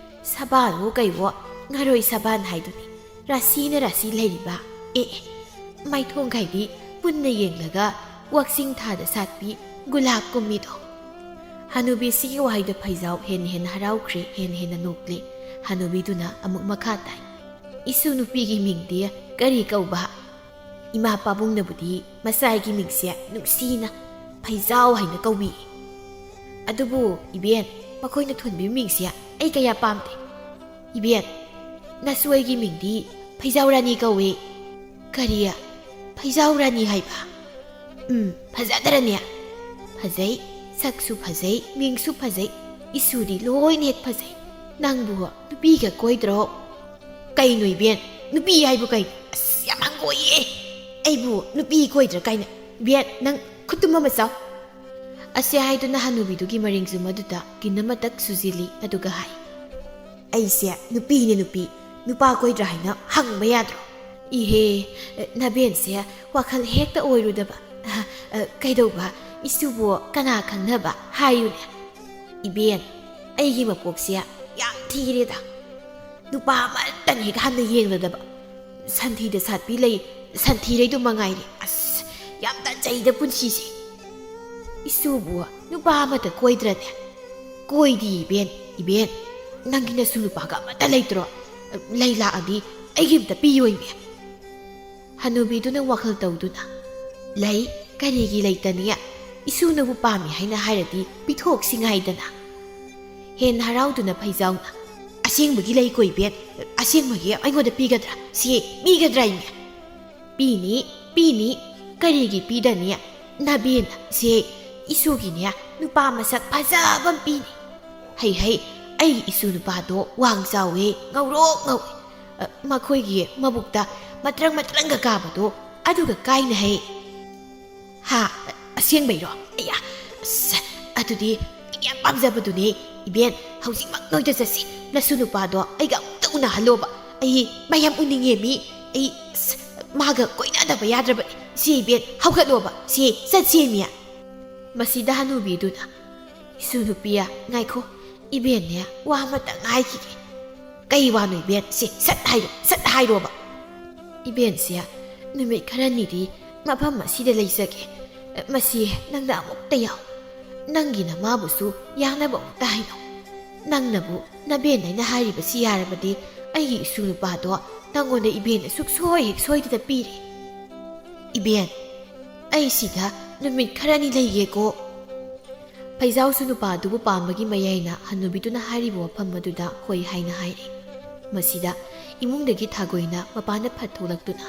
ꯁꯕꯥꯟꯋꯣ ꯀꯩꯋꯣ, ꯉꯥꯔꯣꯏ ꯁꯕꯥꯟ ꯍꯥꯏꯗꯨꯅꯤ꯫ ꯔꯥꯁꯤꯅ ꯔꯥꯁꯤ ꯂꯩꯔꯤꯕ꯫ ꯑꯦ, ꯑꯦ, ꯃꯥꯏꯊꯣꯡꯈꯥꯏꯗꯤ ꯄꯨꯟꯅ ꯌꯦꯡꯂꯒ ꯋꯥꯛꯆꯤꯡ ꯊꯥꯗ ꯁꯥꯠꯄꯤ ꯒꯨꯂꯥꯞ ꯀꯨꯝꯃꯤꯗꯣ꯫" ꯍꯅꯨꯕꯤꯁꯤꯒꯤ ꯋꯥꯍꯩꯗ ꯐꯩꯖꯥꯎ ꯍꯦꯟꯅ ꯍꯦꯟꯅ ꯍꯔꯥꯎꯈ꯭ꯔꯦ, ꯍꯦꯟꯅ ꯍꯦꯟꯅ ꯅꯣꯛꯂꯦ꯫ ꯍꯅꯨꯕꯤꯗꯨꯅ ꯑꯃꯨꯛ ꯃꯈꯥ ꯇꯥꯏ, "ꯏꯁꯨ ꯅꯨꯄꯤꯒꯤ ꯃꯤꯡꯗꯤ ꯀꯔꯤ ꯀꯧꯕ?" "ꯏꯃꯥ ꯄꯥꯕꯨꯡꯅꯕꯨꯗꯤ ꯃꯆꯥꯒꯤ ꯃꯤꯡꯁꯦ ꯅꯨꯡꯁꯤꯅ ꯐꯩꯖꯥꯎ ꯍꯥꯏꯅ ꯀꯧꯕꯤ꯫ ꯑꯗꯨꯕꯨ ꯏꯕꯦꯟ, ꯃꯈꯣꯏꯅ ꯊꯣꯟꯕꯤꯕ ꯃꯤꯡꯁꯦ ꯑꯩ ꯀꯌꯥ ꯄꯥꯝꯗꯦ꯫ ꯏꯕꯦꯟ, ꯅꯁꯨ ꯑꯩꯒꯤ ꯃꯤꯡꯗꯤ ꯐꯩꯖꯥꯎ ꯔꯥꯅꯤ ꯀꯧꯏ꯫" "ꯀꯔꯤ? ꯐꯩꯖꯥꯎ ꯔꯥꯅꯤ ꯍꯥꯏꯕ? ꯎꯝ, ꯐꯖꯗ꯭ꯔꯅꯦ?" "ꯐꯖꯩ, ꯁꯛꯁꯨ ꯐꯖꯩ, ꯃꯤꯡꯁꯨ ꯐꯖꯩ, ꯏꯁꯨꯗꯤ ꯂꯣꯏꯅ ꯍꯦꯛ ꯐꯖꯩ꯫ ꯅꯪꯕꯨ ꯅꯨꯄꯤꯒ ꯀꯣꯏꯗ꯭ꯔꯣ?" "ꯀꯩꯅꯣ ꯏꯕꯦꯟ, ꯅꯨꯄꯤ ꯍꯥꯏꯕꯨ ꯀꯩꯅꯣ? ꯑꯁ, ꯌꯥꯝ ꯍꯪꯒꯣꯏꯌꯦ꯫ ꯑꯩꯕꯨ ꯅꯨꯄꯤ ꯀꯣꯏꯗ꯭ꯔꯥ ꯀꯥꯏꯅ? ꯏꯕꯦꯟ, ꯅꯪ ꯈꯨꯠꯇꯨꯝ ꯑꯃ ꯆꯥꯎ꯫" ꯑꯁꯤ ꯍꯥꯏꯗꯨꯅ ꯍꯅꯨꯕꯤꯗꯨꯒꯤ ꯃꯔꯤꯡꯖꯨꯝ ꯑꯗꯨꯗ ꯀꯤꯟ ꯑꯃꯇꯛ ꯁꯨꯖꯤꯜꯂꯤ, ꯑꯗꯨꯒ ꯍꯥꯏ, "ꯑꯩꯁꯦ ꯅꯨꯄꯤꯅꯦ ꯅꯨꯄꯤ, ꯅꯨꯄꯥ ꯀꯣꯏꯗ꯭ꯔꯥ ꯍꯥꯏꯅ ꯍꯪꯕ ꯌꯥꯗ꯭ꯔꯣ?" "ꯏꯍꯦ, ꯅꯕꯦꯟꯁꯦ ꯋꯥꯈꯜ ꯍꯦꯛꯇ ꯑꯣꯏꯔꯨꯗꯕ꯫ ꯑ, ꯑ, ꯀꯩꯗꯧꯕ? ꯏꯁꯨꯕꯨ ꯀꯅꯥ ꯈꯪꯅꯕ? ꯍꯥꯏꯌꯨꯅꯦ꯫" "ꯏꯕꯦꯟ, ꯑꯩꯒꯤ ꯃꯄꯣꯛꯁꯦ ꯌꯥꯝ ꯊꯤꯔꯦꯗ꯫ ꯅꯨꯄꯥ ꯑꯃꯠꯇꯅ ꯍꯦꯛ ꯍꯟꯅ ꯌꯦꯡꯂꯗꯕ꯫ ꯁꯟꯊꯤꯗ ꯁꯥꯠꯄꯤ ꯂꯩ, ꯁꯟꯊꯤꯔꯩꯗꯨ ꯃꯉꯥꯏꯔꯦ꯫ ꯑꯁ, ꯌꯥꯝ ꯇꯟꯖꯩꯗ ꯄꯨꯟꯁꯤꯁꯦ꯫" "ꯏꯁꯨꯕꯨ ꯅꯨꯄꯥ ꯑꯃꯠꯇ ꯀꯣꯏꯗ꯭ꯔꯅꯦ?" "ꯀꯣꯏꯗꯤ ꯏꯕꯦꯟ, ꯏꯕꯦꯟ, ꯅꯪꯒꯤ ꯅꯁꯨ ꯅꯨꯄꯥꯒ ꯑꯃꯠꯇ ꯂꯩꯇ꯭ꯔꯣ? ꯂꯩ ꯂꯥꯛꯑꯗꯤ ꯑꯩꯒꯤ ꯑꯝꯇ ꯄꯤꯌꯣꯏꯃꯦ꯫" ꯍꯅꯨꯕꯤꯗꯨꯅ ꯋꯥꯈꯜ ꯇꯧꯗꯨꯅ, "ꯂꯩ, ꯀꯔꯤꯒꯤ ꯂꯩꯇꯅꯤ? ꯏꯁꯨꯅꯕꯨ ꯄꯥꯝꯃꯤ ꯍꯥꯏꯅ ꯍꯥꯏꯔꯗꯤ ꯄꯤꯊꯣꯛꯁꯤ ꯉꯥꯏꯗꯅ꯫" ꯍꯦꯟꯅ ꯍꯔꯥꯎꯗꯨꯅ ꯐꯩꯖꯥꯎꯅ, "ꯑꯁꯦꯡꯕꯒꯤ ꯂꯩ ꯀꯣꯏꯕꯦꯟ, ꯑꯁꯦꯡꯕꯒꯤ ꯑꯩꯉꯣꯟꯗ ꯄꯤꯒꯗ꯭ꯔꯥ? ꯁꯤ ꯄꯤꯒꯗ꯭ꯔꯥ ꯏꯅꯦ?" "ꯄꯤꯅꯤ, ꯄꯤꯅꯤ, "ꯀꯔꯤꯒꯤ ꯄꯤꯗꯅꯤ? ꯅꯕꯦꯟ ꯁꯦ ꯏꯁꯨꯒꯤꯅꯦ ꯅꯨꯄꯥ ꯃꯁꯛ ꯐꯖꯕ ꯑꯃ ꯄꯤꯅꯤ꯫ ꯍꯩ ꯍꯩ, ꯑꯩ ꯏꯁꯨ ꯅꯨꯄꯥꯗꯣ ꯋꯥꯡ ꯆꯥꯎꯋꯦ, ꯉꯧꯔꯣꯛ ꯉꯧꯋꯦ꯫ ꯑ, ꯃꯈꯣꯏꯒꯤ ꯃꯕꯨꯛꯇ ꯃꯇ꯭ꯔꯪ ꯃꯇ꯭ꯔꯪꯒ ꯀꯥꯕꯗꯣ ꯑꯗꯨꯒ ꯀꯥꯏꯅ ꯍꯩ"꯫ "ꯍꯥ? ꯑꯁꯦꯡꯕꯩꯔꯣ? ꯑꯌꯥ, ꯑꯁ, ꯑꯗꯨꯗꯤ ꯑꯩꯅ ꯌꯥꯝ ꯄꯥꯝꯖꯕꯗꯨꯅꯦ꯫ ꯏꯕꯦꯟ, ꯍꯧꯖꯤꯛꯃꯛ ꯅꯣꯏꯗ ꯆꯠꯁꯤ꯫ ꯅꯁꯨ ꯅꯨꯄꯥꯗꯣ ꯑꯩꯒ ꯑꯃꯨꯛꯇ ꯎꯅꯍꯜꯂꯣꯕ꯫ ꯑꯩ ꯃꯌꯥꯝ ꯎꯅꯤꯡꯉꯦ ꯃꯤ꯫ ꯑꯩ, ꯑꯁ, ꯃꯥꯒ ꯀꯣꯏꯅꯗꯕ ꯌꯥꯗ꯭ꯔꯕꯅꯤ꯫ ꯁꯦ ꯏꯕꯦꯟ, ꯍꯧꯒꯠꯂꯣꯕ꯫ ꯁꯦ, ꯆꯠꯁꯦ ꯃꯤ"꯫ ꯃꯁꯤꯗ ꯍꯅꯨꯕꯤꯗꯨꯅ, "ꯏꯁꯨ ꯅꯨꯄꯤ, ꯉꯥꯏꯈꯣ, ꯏꯕꯦꯟꯅꯦ ꯋꯥ ꯑꯃꯇꯪ ꯍꯥꯏꯈꯤꯒꯦ"꯫ "ꯀꯩ ꯋꯥꯅꯣ ꯏꯕꯦꯟ? ꯁꯦ, ꯁꯠ ꯍꯥꯏꯔꯣ, ꯁꯠ ꯍꯥꯏꯔꯣꯕ"꯫ "ꯏꯕꯦꯟꯁꯦ ꯅꯨꯃꯤꯠ ꯈꯔꯅꯤꯗꯤ ꯃꯐꯝ ꯑꯁꯤꯗ ꯂꯩꯖꯒꯦ꯫ ꯃꯁꯤ ꯅꯪꯅ ꯑꯃꯨꯛꯇ ꯌꯥꯎ꯫ ꯅꯪꯒꯤ ꯅꯃꯥꯕꯨꯁꯨ ꯌꯥꯅꯕ ꯑꯃꯨꯛꯇ ꯍꯥꯏꯅꯧ꯫ ꯅꯪꯅꯕꯨ ꯅꯕꯦꯟ ꯑꯩꯅ ꯍꯥꯏꯔꯤꯕꯁꯤ ꯌꯥꯔꯕꯗꯤ ꯑꯩꯒꯤ ꯏꯁꯨ ꯅꯨꯄꯥꯗꯣ ꯅꯪꯉꯣꯟꯗ ꯏꯕꯦꯟꯅ ꯁꯨꯛꯁꯣꯏ ꯍꯦꯛ ꯁꯣꯏꯗꯅ ꯄꯤꯔꯦ"꯫ "ꯏꯕꯦꯟ, ꯑꯩ ꯁꯤꯗ ꯅꯨꯃꯤꯠ ꯈꯔꯅꯤ ꯂꯩꯒꯦꯀꯣ"꯫ ꯐꯩꯖꯥꯎꯁꯨ ꯅꯨꯄꯥ ꯑꯗꯨꯕꯨ ꯄꯥꯝꯕꯒꯤ ꯃꯌꯥꯏꯅ ꯍꯅꯨꯕꯤꯗꯨꯅ ꯍꯥꯏꯔꯤꯕ ꯋꯥꯐꯝ ꯑꯗꯨꯗ ꯍꯣꯏ ꯍꯥꯏꯅ ꯍꯥꯏꯔꯦ꯫ ꯃꯁꯤꯗ ꯏꯃꯨꯡꯗꯒꯤ ꯊꯥꯒꯣꯏꯅ ꯃꯄꯥꯟꯗ ꯐꯠ ꯊꯣꯛꯂꯛꯇꯨꯅ,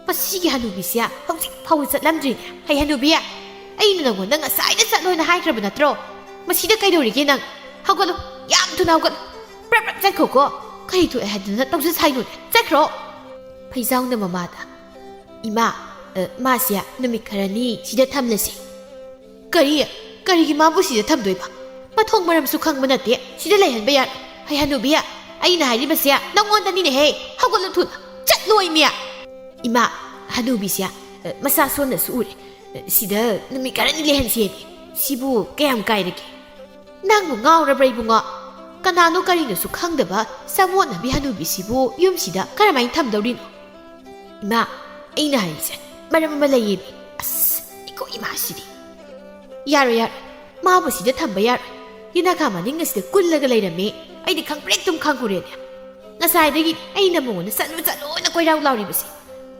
"ꯃꯁꯤꯒꯤ ꯍꯅꯨꯕꯤꯁꯦ ꯍꯧꯖꯤꯛ ꯐꯥꯎꯕ ꯆꯠꯂꯝꯗ꯭ꯔꯤꯅꯦ꯫ ꯍꯩ ꯍꯅꯨꯕꯤ, ꯑꯩꯅ ꯅꯪꯉꯣꯟꯗ ꯉꯁꯥꯏꯅ ꯆꯠꯂꯣꯅ ꯍꯥꯏꯈ꯭ꯔꯕ ꯅꯠꯇ꯭ꯔꯣ? ꯃꯁꯤꯗ ꯀꯩꯗꯧꯔꯤꯒꯦ ꯅꯪ? ꯍꯧꯒꯠꯂꯨ, ꯌꯥꯝ ꯊꯨꯅ ꯍꯧꯒꯠꯂꯨ꯫ ꯄ꯭ꯔꯞ ꯄ꯭ꯔꯞ ꯆꯠꯈꯣꯀꯣ꯫ ꯀꯔꯤ ꯊꯣꯛꯑꯦ ꯍꯥꯏꯗꯅ ꯇꯧꯖ ꯁꯥꯏꯅꯣꯅꯦ? ꯆꯠꯈ꯭ꯔꯣ"꯫ ꯐꯩꯖꯥꯎꯅ ꯃꯃꯥꯗ, "ꯏꯃꯥ, ꯑ, ꯃꯥꯁꯦ ꯅꯨꯃꯤꯠ ꯈꯔꯅꯤ ꯁꯤꯗ ꯊꯝꯂꯁꯤ"꯫ "ꯀꯔꯤ? ꯀꯔꯤꯒꯤ ꯃꯥꯕꯨ ꯁꯤꯗ ꯊꯝꯗꯣꯏꯕ? ꯃꯊꯣꯡ ꯃꯔꯝꯁꯨ ꯈꯪꯕ ꯅꯠꯇꯦ꯫ ꯁꯤꯗ ꯂꯩꯍꯟꯕ ꯌꯥꯔꯣꯏ꯫ ꯍꯩ ꯍꯅꯨꯕꯤ, ꯑꯩꯅ ꯍꯥꯏꯔꯤꯕꯁꯦ ꯅꯪꯉꯣꯟꯗꯅꯤꯅꯦꯍꯦ꯫ ꯍꯧꯒꯠꯂꯨ ꯊꯨꯅ꯫ ꯆꯠꯂꯣ ꯏꯃꯤ"꯫ "ꯏꯃꯥ, ꯍꯅꯨꯕꯤꯁꯦ, ꯑ, ꯃꯁꯥ ꯁꯣꯟꯅꯁꯨ ꯎꯔꯦ꯫ ꯑ, ꯁꯤꯗ ꯅꯨꯃꯤꯠ ꯈꯔꯅꯤ ꯂꯩꯍꯟꯁꯦꯃꯤ꯫ ꯁꯤꯕꯨ ꯀꯌꯥꯝ ꯀꯥꯏꯔꯒꯦ?" "ꯅꯪꯕꯨ ꯉꯥꯎꯔꯕ꯭ꯔꯥ ꯏꯕꯨꯡꯉꯣ? ꯀꯅꯥꯅꯣ ꯀꯔꯤꯅꯣꯁꯨ ꯈꯪꯗꯕ ꯆꯃꯣꯠꯅꯕꯤ ꯍꯅꯨꯕꯤꯁꯤꯕꯨ ꯌꯨꯝꯁꯤꯗ ꯀꯔꯝꯍꯥꯏꯅ ꯊꯝꯗꯧꯔꯤꯅꯣ?" "ꯏꯃꯥ, ꯑꯩꯅ ꯍꯥꯏꯔꯤꯁꯦ ꯃꯔꯝ ꯑꯃ ꯂꯩꯌꯦꯃꯤ꯫ ꯑꯁ, ꯑꯩꯈꯣꯏ ꯏꯃꯥꯁꯤꯗꯤ"꯫ "ꯌꯥꯔꯣꯏ, ꯌꯥꯔꯣꯏ꯫ ꯃꯥꯕꯨ ꯁꯤꯗ ꯊꯝꯕ ꯌꯥꯔꯣꯏ꯫ ꯌꯦꯅꯈꯥ ꯃꯅꯤꯡ ꯑꯁꯤꯗ ꯀꯨꯜꯂꯒ ꯂꯩꯔꯝꯃꯤ꯫ ꯑꯩꯗꯤ ꯈꯪꯄ꯭ꯔꯦꯛ ꯑꯗꯨꯝ ꯈꯪꯉꯨꯔꯦꯅꯦ꯫ ꯉꯁꯥꯏꯗꯒꯤ ꯑꯩꯅ ꯃꯉꯣꯟꯗ ꯆꯠꯂꯨ ꯆꯠꯂꯨꯅ ꯀꯣꯏꯔꯥꯎ ꯂꯥꯎꯔꯤꯕꯁꯦ꯫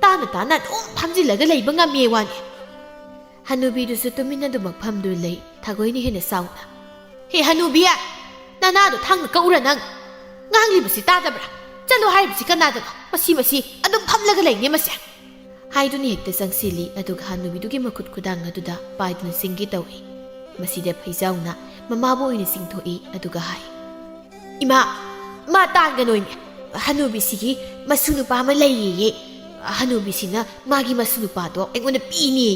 ꯇꯥꯅ ꯇꯥꯅ ꯑꯗꯨꯝ ꯐꯝꯖꯤꯜꯂꯒ ꯂꯩꯕ ꯉꯝꯃꯦ ꯋꯥꯅꯤ"꯫ ꯍꯅꯨꯕꯤꯗꯨꯁꯨ ꯇꯨꯃꯤꯟꯅ ꯑꯗꯨꯃꯛ ꯐꯝꯗꯨꯅ ꯂꯩ꯫ ꯊꯥꯒꯣꯏꯅ ꯍꯦꯟꯅ ꯁꯥꯎꯅ, "ꯍꯦ ꯍꯅꯨꯕꯤ! ꯅꯅꯥꯗꯣ ꯊꯥꯡꯅ ꯀꯛꯎꯔ ꯅꯪ? ꯉꯥꯡꯂꯤꯕꯁꯤ ꯇꯥꯗꯕ꯭ꯔꯥ? ꯆꯠꯂꯣ ꯍꯥꯏꯔꯤꯕꯁꯤ ꯀꯅꯥꯗꯅꯣ? ꯃꯁꯤ, ꯃꯁꯤ ꯑꯗꯨꯝ ꯐꯝꯂꯒ ꯂꯩꯅꯦ ꯃꯁꯦ"꯫ ꯍꯥꯏꯗꯨꯅ ꯍꯦꯛꯇ ꯆꯪꯁꯤꯜꯂꯤ, ꯑꯗꯨꯒ ꯍꯅꯨꯕꯤꯗꯨꯒꯤ ꯃꯈꯨꯠ ꯈꯨꯗꯥꯡ ꯑꯗꯨꯗ ꯄꯥꯏꯗꯨꯅ ꯆꯤꯡꯒꯦ ꯇꯧꯏ꯫ ꯃꯁꯤꯗ ꯐꯩꯖꯥꯎꯅ ꯃꯃꯥꯕꯨ ꯑꯣꯏꯅ ꯆꯤꯡꯊꯣꯛꯏ, ꯑꯗꯨꯒ ꯍꯥꯏ, "ꯏꯃꯥ, ꯃꯥ ꯇꯥꯟꯒꯅꯣꯏꯃꯤ꯫ ꯍꯅꯨꯕꯤꯁꯤꯒꯤ ꯃꯁꯨ ꯅꯨꯄꯥ ꯑꯃ ꯂꯩꯌꯦꯌꯦ꯫ ꯍꯅꯨꯕꯤꯁꯤꯅ ꯃꯥꯒꯤ ꯃꯁꯨ ꯅꯨꯄꯥꯗꯣ ꯑꯩꯉꯣꯟꯗ ꯄꯤꯅꯦꯌꯦ꯫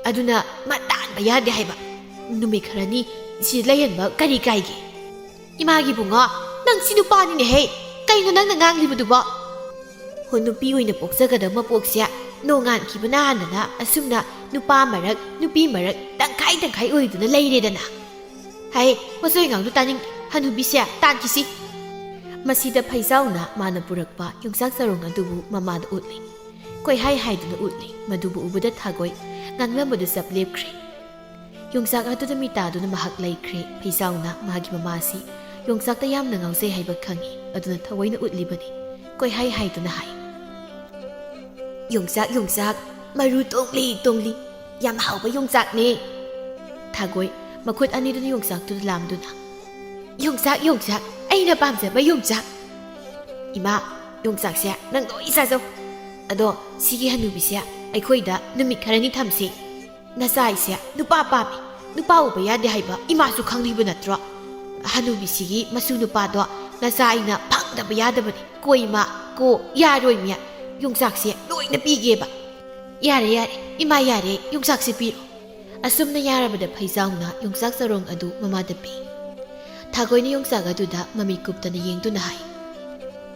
ꯑꯗꯨꯅ ꯃꯥ ꯇꯥꯟꯕ ꯌꯥꯗꯦ ꯍꯥꯏꯕ꯫ ꯅꯨꯃꯤꯠ ꯈꯔꯅꯤ ꯁꯤ ꯂꯩꯍꯟꯕ ꯀꯔꯤ ꯀꯥꯏꯒꯦ?" "ꯏꯃꯥꯒꯤ ꯕꯨꯡꯉꯣ, ꯅꯪ ꯁꯤ ꯅꯨꯄꯥꯅꯤꯅꯦꯍꯦ꯫ ꯀꯩꯅꯣ ꯅꯪꯅ ꯉꯥꯡꯂꯤꯕꯗꯨꯕꯣ?" ꯍꯣ, ꯅꯨꯄꯤ ꯑꯣꯏꯅ ꯄꯣꯛꯆꯒꯗꯕ ꯃꯄꯣꯛꯁꯦ ꯅꯣꯡꯉꯥꯟꯈꯤꯕꯅ ꯍꯥꯟꯅꯅ ꯑꯁꯨꯝꯅ ꯅꯨꯄꯥ ꯃꯔꯛ, ꯅꯨꯄꯤ ꯃꯔꯛ, ꯇꯪꯈꯥꯏ ꯇꯪꯈꯥꯏ ꯑꯣꯏꯗꯨꯅ ꯂꯩꯔꯦꯗꯅ꯫ ꯍꯩ, ꯃꯆꯣꯏ ꯉꯥꯡꯗꯨ ꯇꯥꯅꯤꯡꯗꯦ꯫ ꯍꯅꯨꯕꯤꯁꯦ ꯇꯥꯟꯈꯤꯁꯤ꯫ ꯃꯁꯤꯗ ꯐꯩꯖꯥꯎꯅ ꯃꯥꯅ ꯄꯨꯔꯛꯄ ꯌꯣꯡꯆꯥꯛ ꯆꯔꯣꯡ ꯑꯗꯨꯕꯨ ꯃꯃꯥꯗ ꯎꯠꯂꯤ꯫ ꯀꯣꯏꯍꯥꯏ ꯍꯥꯏꯗꯨꯅ ꯎꯠꯂꯤ꯫ ꯃꯗꯨꯕꯨ ꯎꯕꯗ ꯊꯥꯒꯣꯏ ꯉꯥꯡꯂꯝꯕꯗꯨ ꯆꯞ ꯂꯦꯞꯈ꯭ꯔꯦ꯫ ꯌꯣꯡꯆꯥꯛ ꯑꯗꯨꯗ ꯃꯤꯇꯥꯗꯨꯅ ꯃꯍꯥꯛ ꯂꯩꯈ꯭ꯔꯦ꯫ ꯐꯩꯖꯥꯎꯅ ꯃꯥꯒꯤ ꯃꯃꯥꯁꯤ ꯌꯣꯡꯆꯥꯛꯇ ꯌꯥꯝꯅ ꯉꯥꯎꯖꯩ ꯍꯥꯏꯕ ꯈꯪꯏ, ꯑꯗꯨꯅ ꯊꯑꯣꯏꯅ ꯎꯠꯂꯤꯕꯅꯤ꯫ ꯀꯣꯏꯍꯥꯏ ꯍꯥꯏꯗꯨꯅ ꯍꯥꯏ, "ꯌꯣꯡꯆꯥꯛ, ꯌꯣꯡꯆꯥꯛ, ꯃꯔꯨ ꯇꯣꯡꯂꯤ ꯇꯣꯡꯂꯤ, ꯌꯥꯝ ꯍꯥꯎꯕ ꯌꯣꯡꯆꯥꯛꯅꯦ!" ꯊꯥꯒꯣꯏ ꯃꯈꯨꯠ ꯑꯅꯤꯗꯨꯅ ꯌꯣꯡꯆꯥꯛꯇꯨꯗ ꯂꯥꯝꯗꯨꯅ, "ꯌꯣꯡꯆꯥꯛ, ꯌꯣꯡꯆꯥꯛ, ꯑꯩꯅ ꯄꯥꯝꯖꯕ ꯌꯣꯡꯆꯥꯛ!" "ꯏꯃꯥ, ꯌꯣꯡꯆꯥꯛꯁꯦ ꯅꯪ ꯂꯣꯏ ꯆꯥꯖꯧ꯫ ꯑꯗꯣ ꯁꯤꯒꯤ ꯍꯅꯨꯕꯤꯁꯦ ꯑꯩꯈꯣꯏꯗ ꯅꯨꯃꯤꯠ ꯈꯔꯅꯤ ꯊꯝꯁꯤ꯫ ꯅꯆꯥ ꯑꯩꯁꯦ ꯅꯨꯄꯥ ꯄꯥꯝꯃꯤ꯫ ꯅꯨꯄꯥ ꯎꯕ ꯌꯥꯗꯦ ꯍꯥꯏꯕ ꯏꯃꯥꯁꯨ ꯈꯪꯂꯤꯕ ꯅꯠꯇ꯭ꯔꯣ? ꯍꯅꯨꯕꯤꯁꯤꯒꯤ ꯃꯁꯨ ꯅꯨꯄꯥꯗꯣ ꯅꯆꯥ ꯑꯩꯅ ꯐꯪꯗꯕ ꯌꯥꯗꯕꯅꯤ꯫ ꯀꯣ ꯏꯃꯥ, ꯀꯣ, ꯌꯥꯔꯣꯏꯃꯤ꯫ ꯌꯣꯡꯆꯥꯛꯁꯦ ꯂꯣꯏꯅ ꯄꯤꯒꯦꯕ꯫" "ꯌꯥꯔꯦ, ꯌꯥꯔꯦ, ꯏꯃꯥ ꯌꯥꯔꯦ, ꯌꯣꯡꯆꯥꯛꯁꯦ ꯄꯤꯔꯣ꯫" ꯑꯁꯨꯝꯅ ꯌꯥꯔꯕꯗ ꯐꯩꯖꯥꯎꯅ ꯌꯣꯡꯆꯥꯛ ꯆꯔꯣꯡ ꯑꯗꯨ ꯃꯃꯥꯗ ꯄꯤ꯫ ꯊꯥꯒꯣꯏꯅ ꯌꯣꯡꯆꯥꯛ ꯑꯗꯨꯗ ꯃꯃꯤꯠ ꯀꯨꯞꯇꯅ ꯌꯦꯡꯗꯨꯅ ꯍꯥꯏ,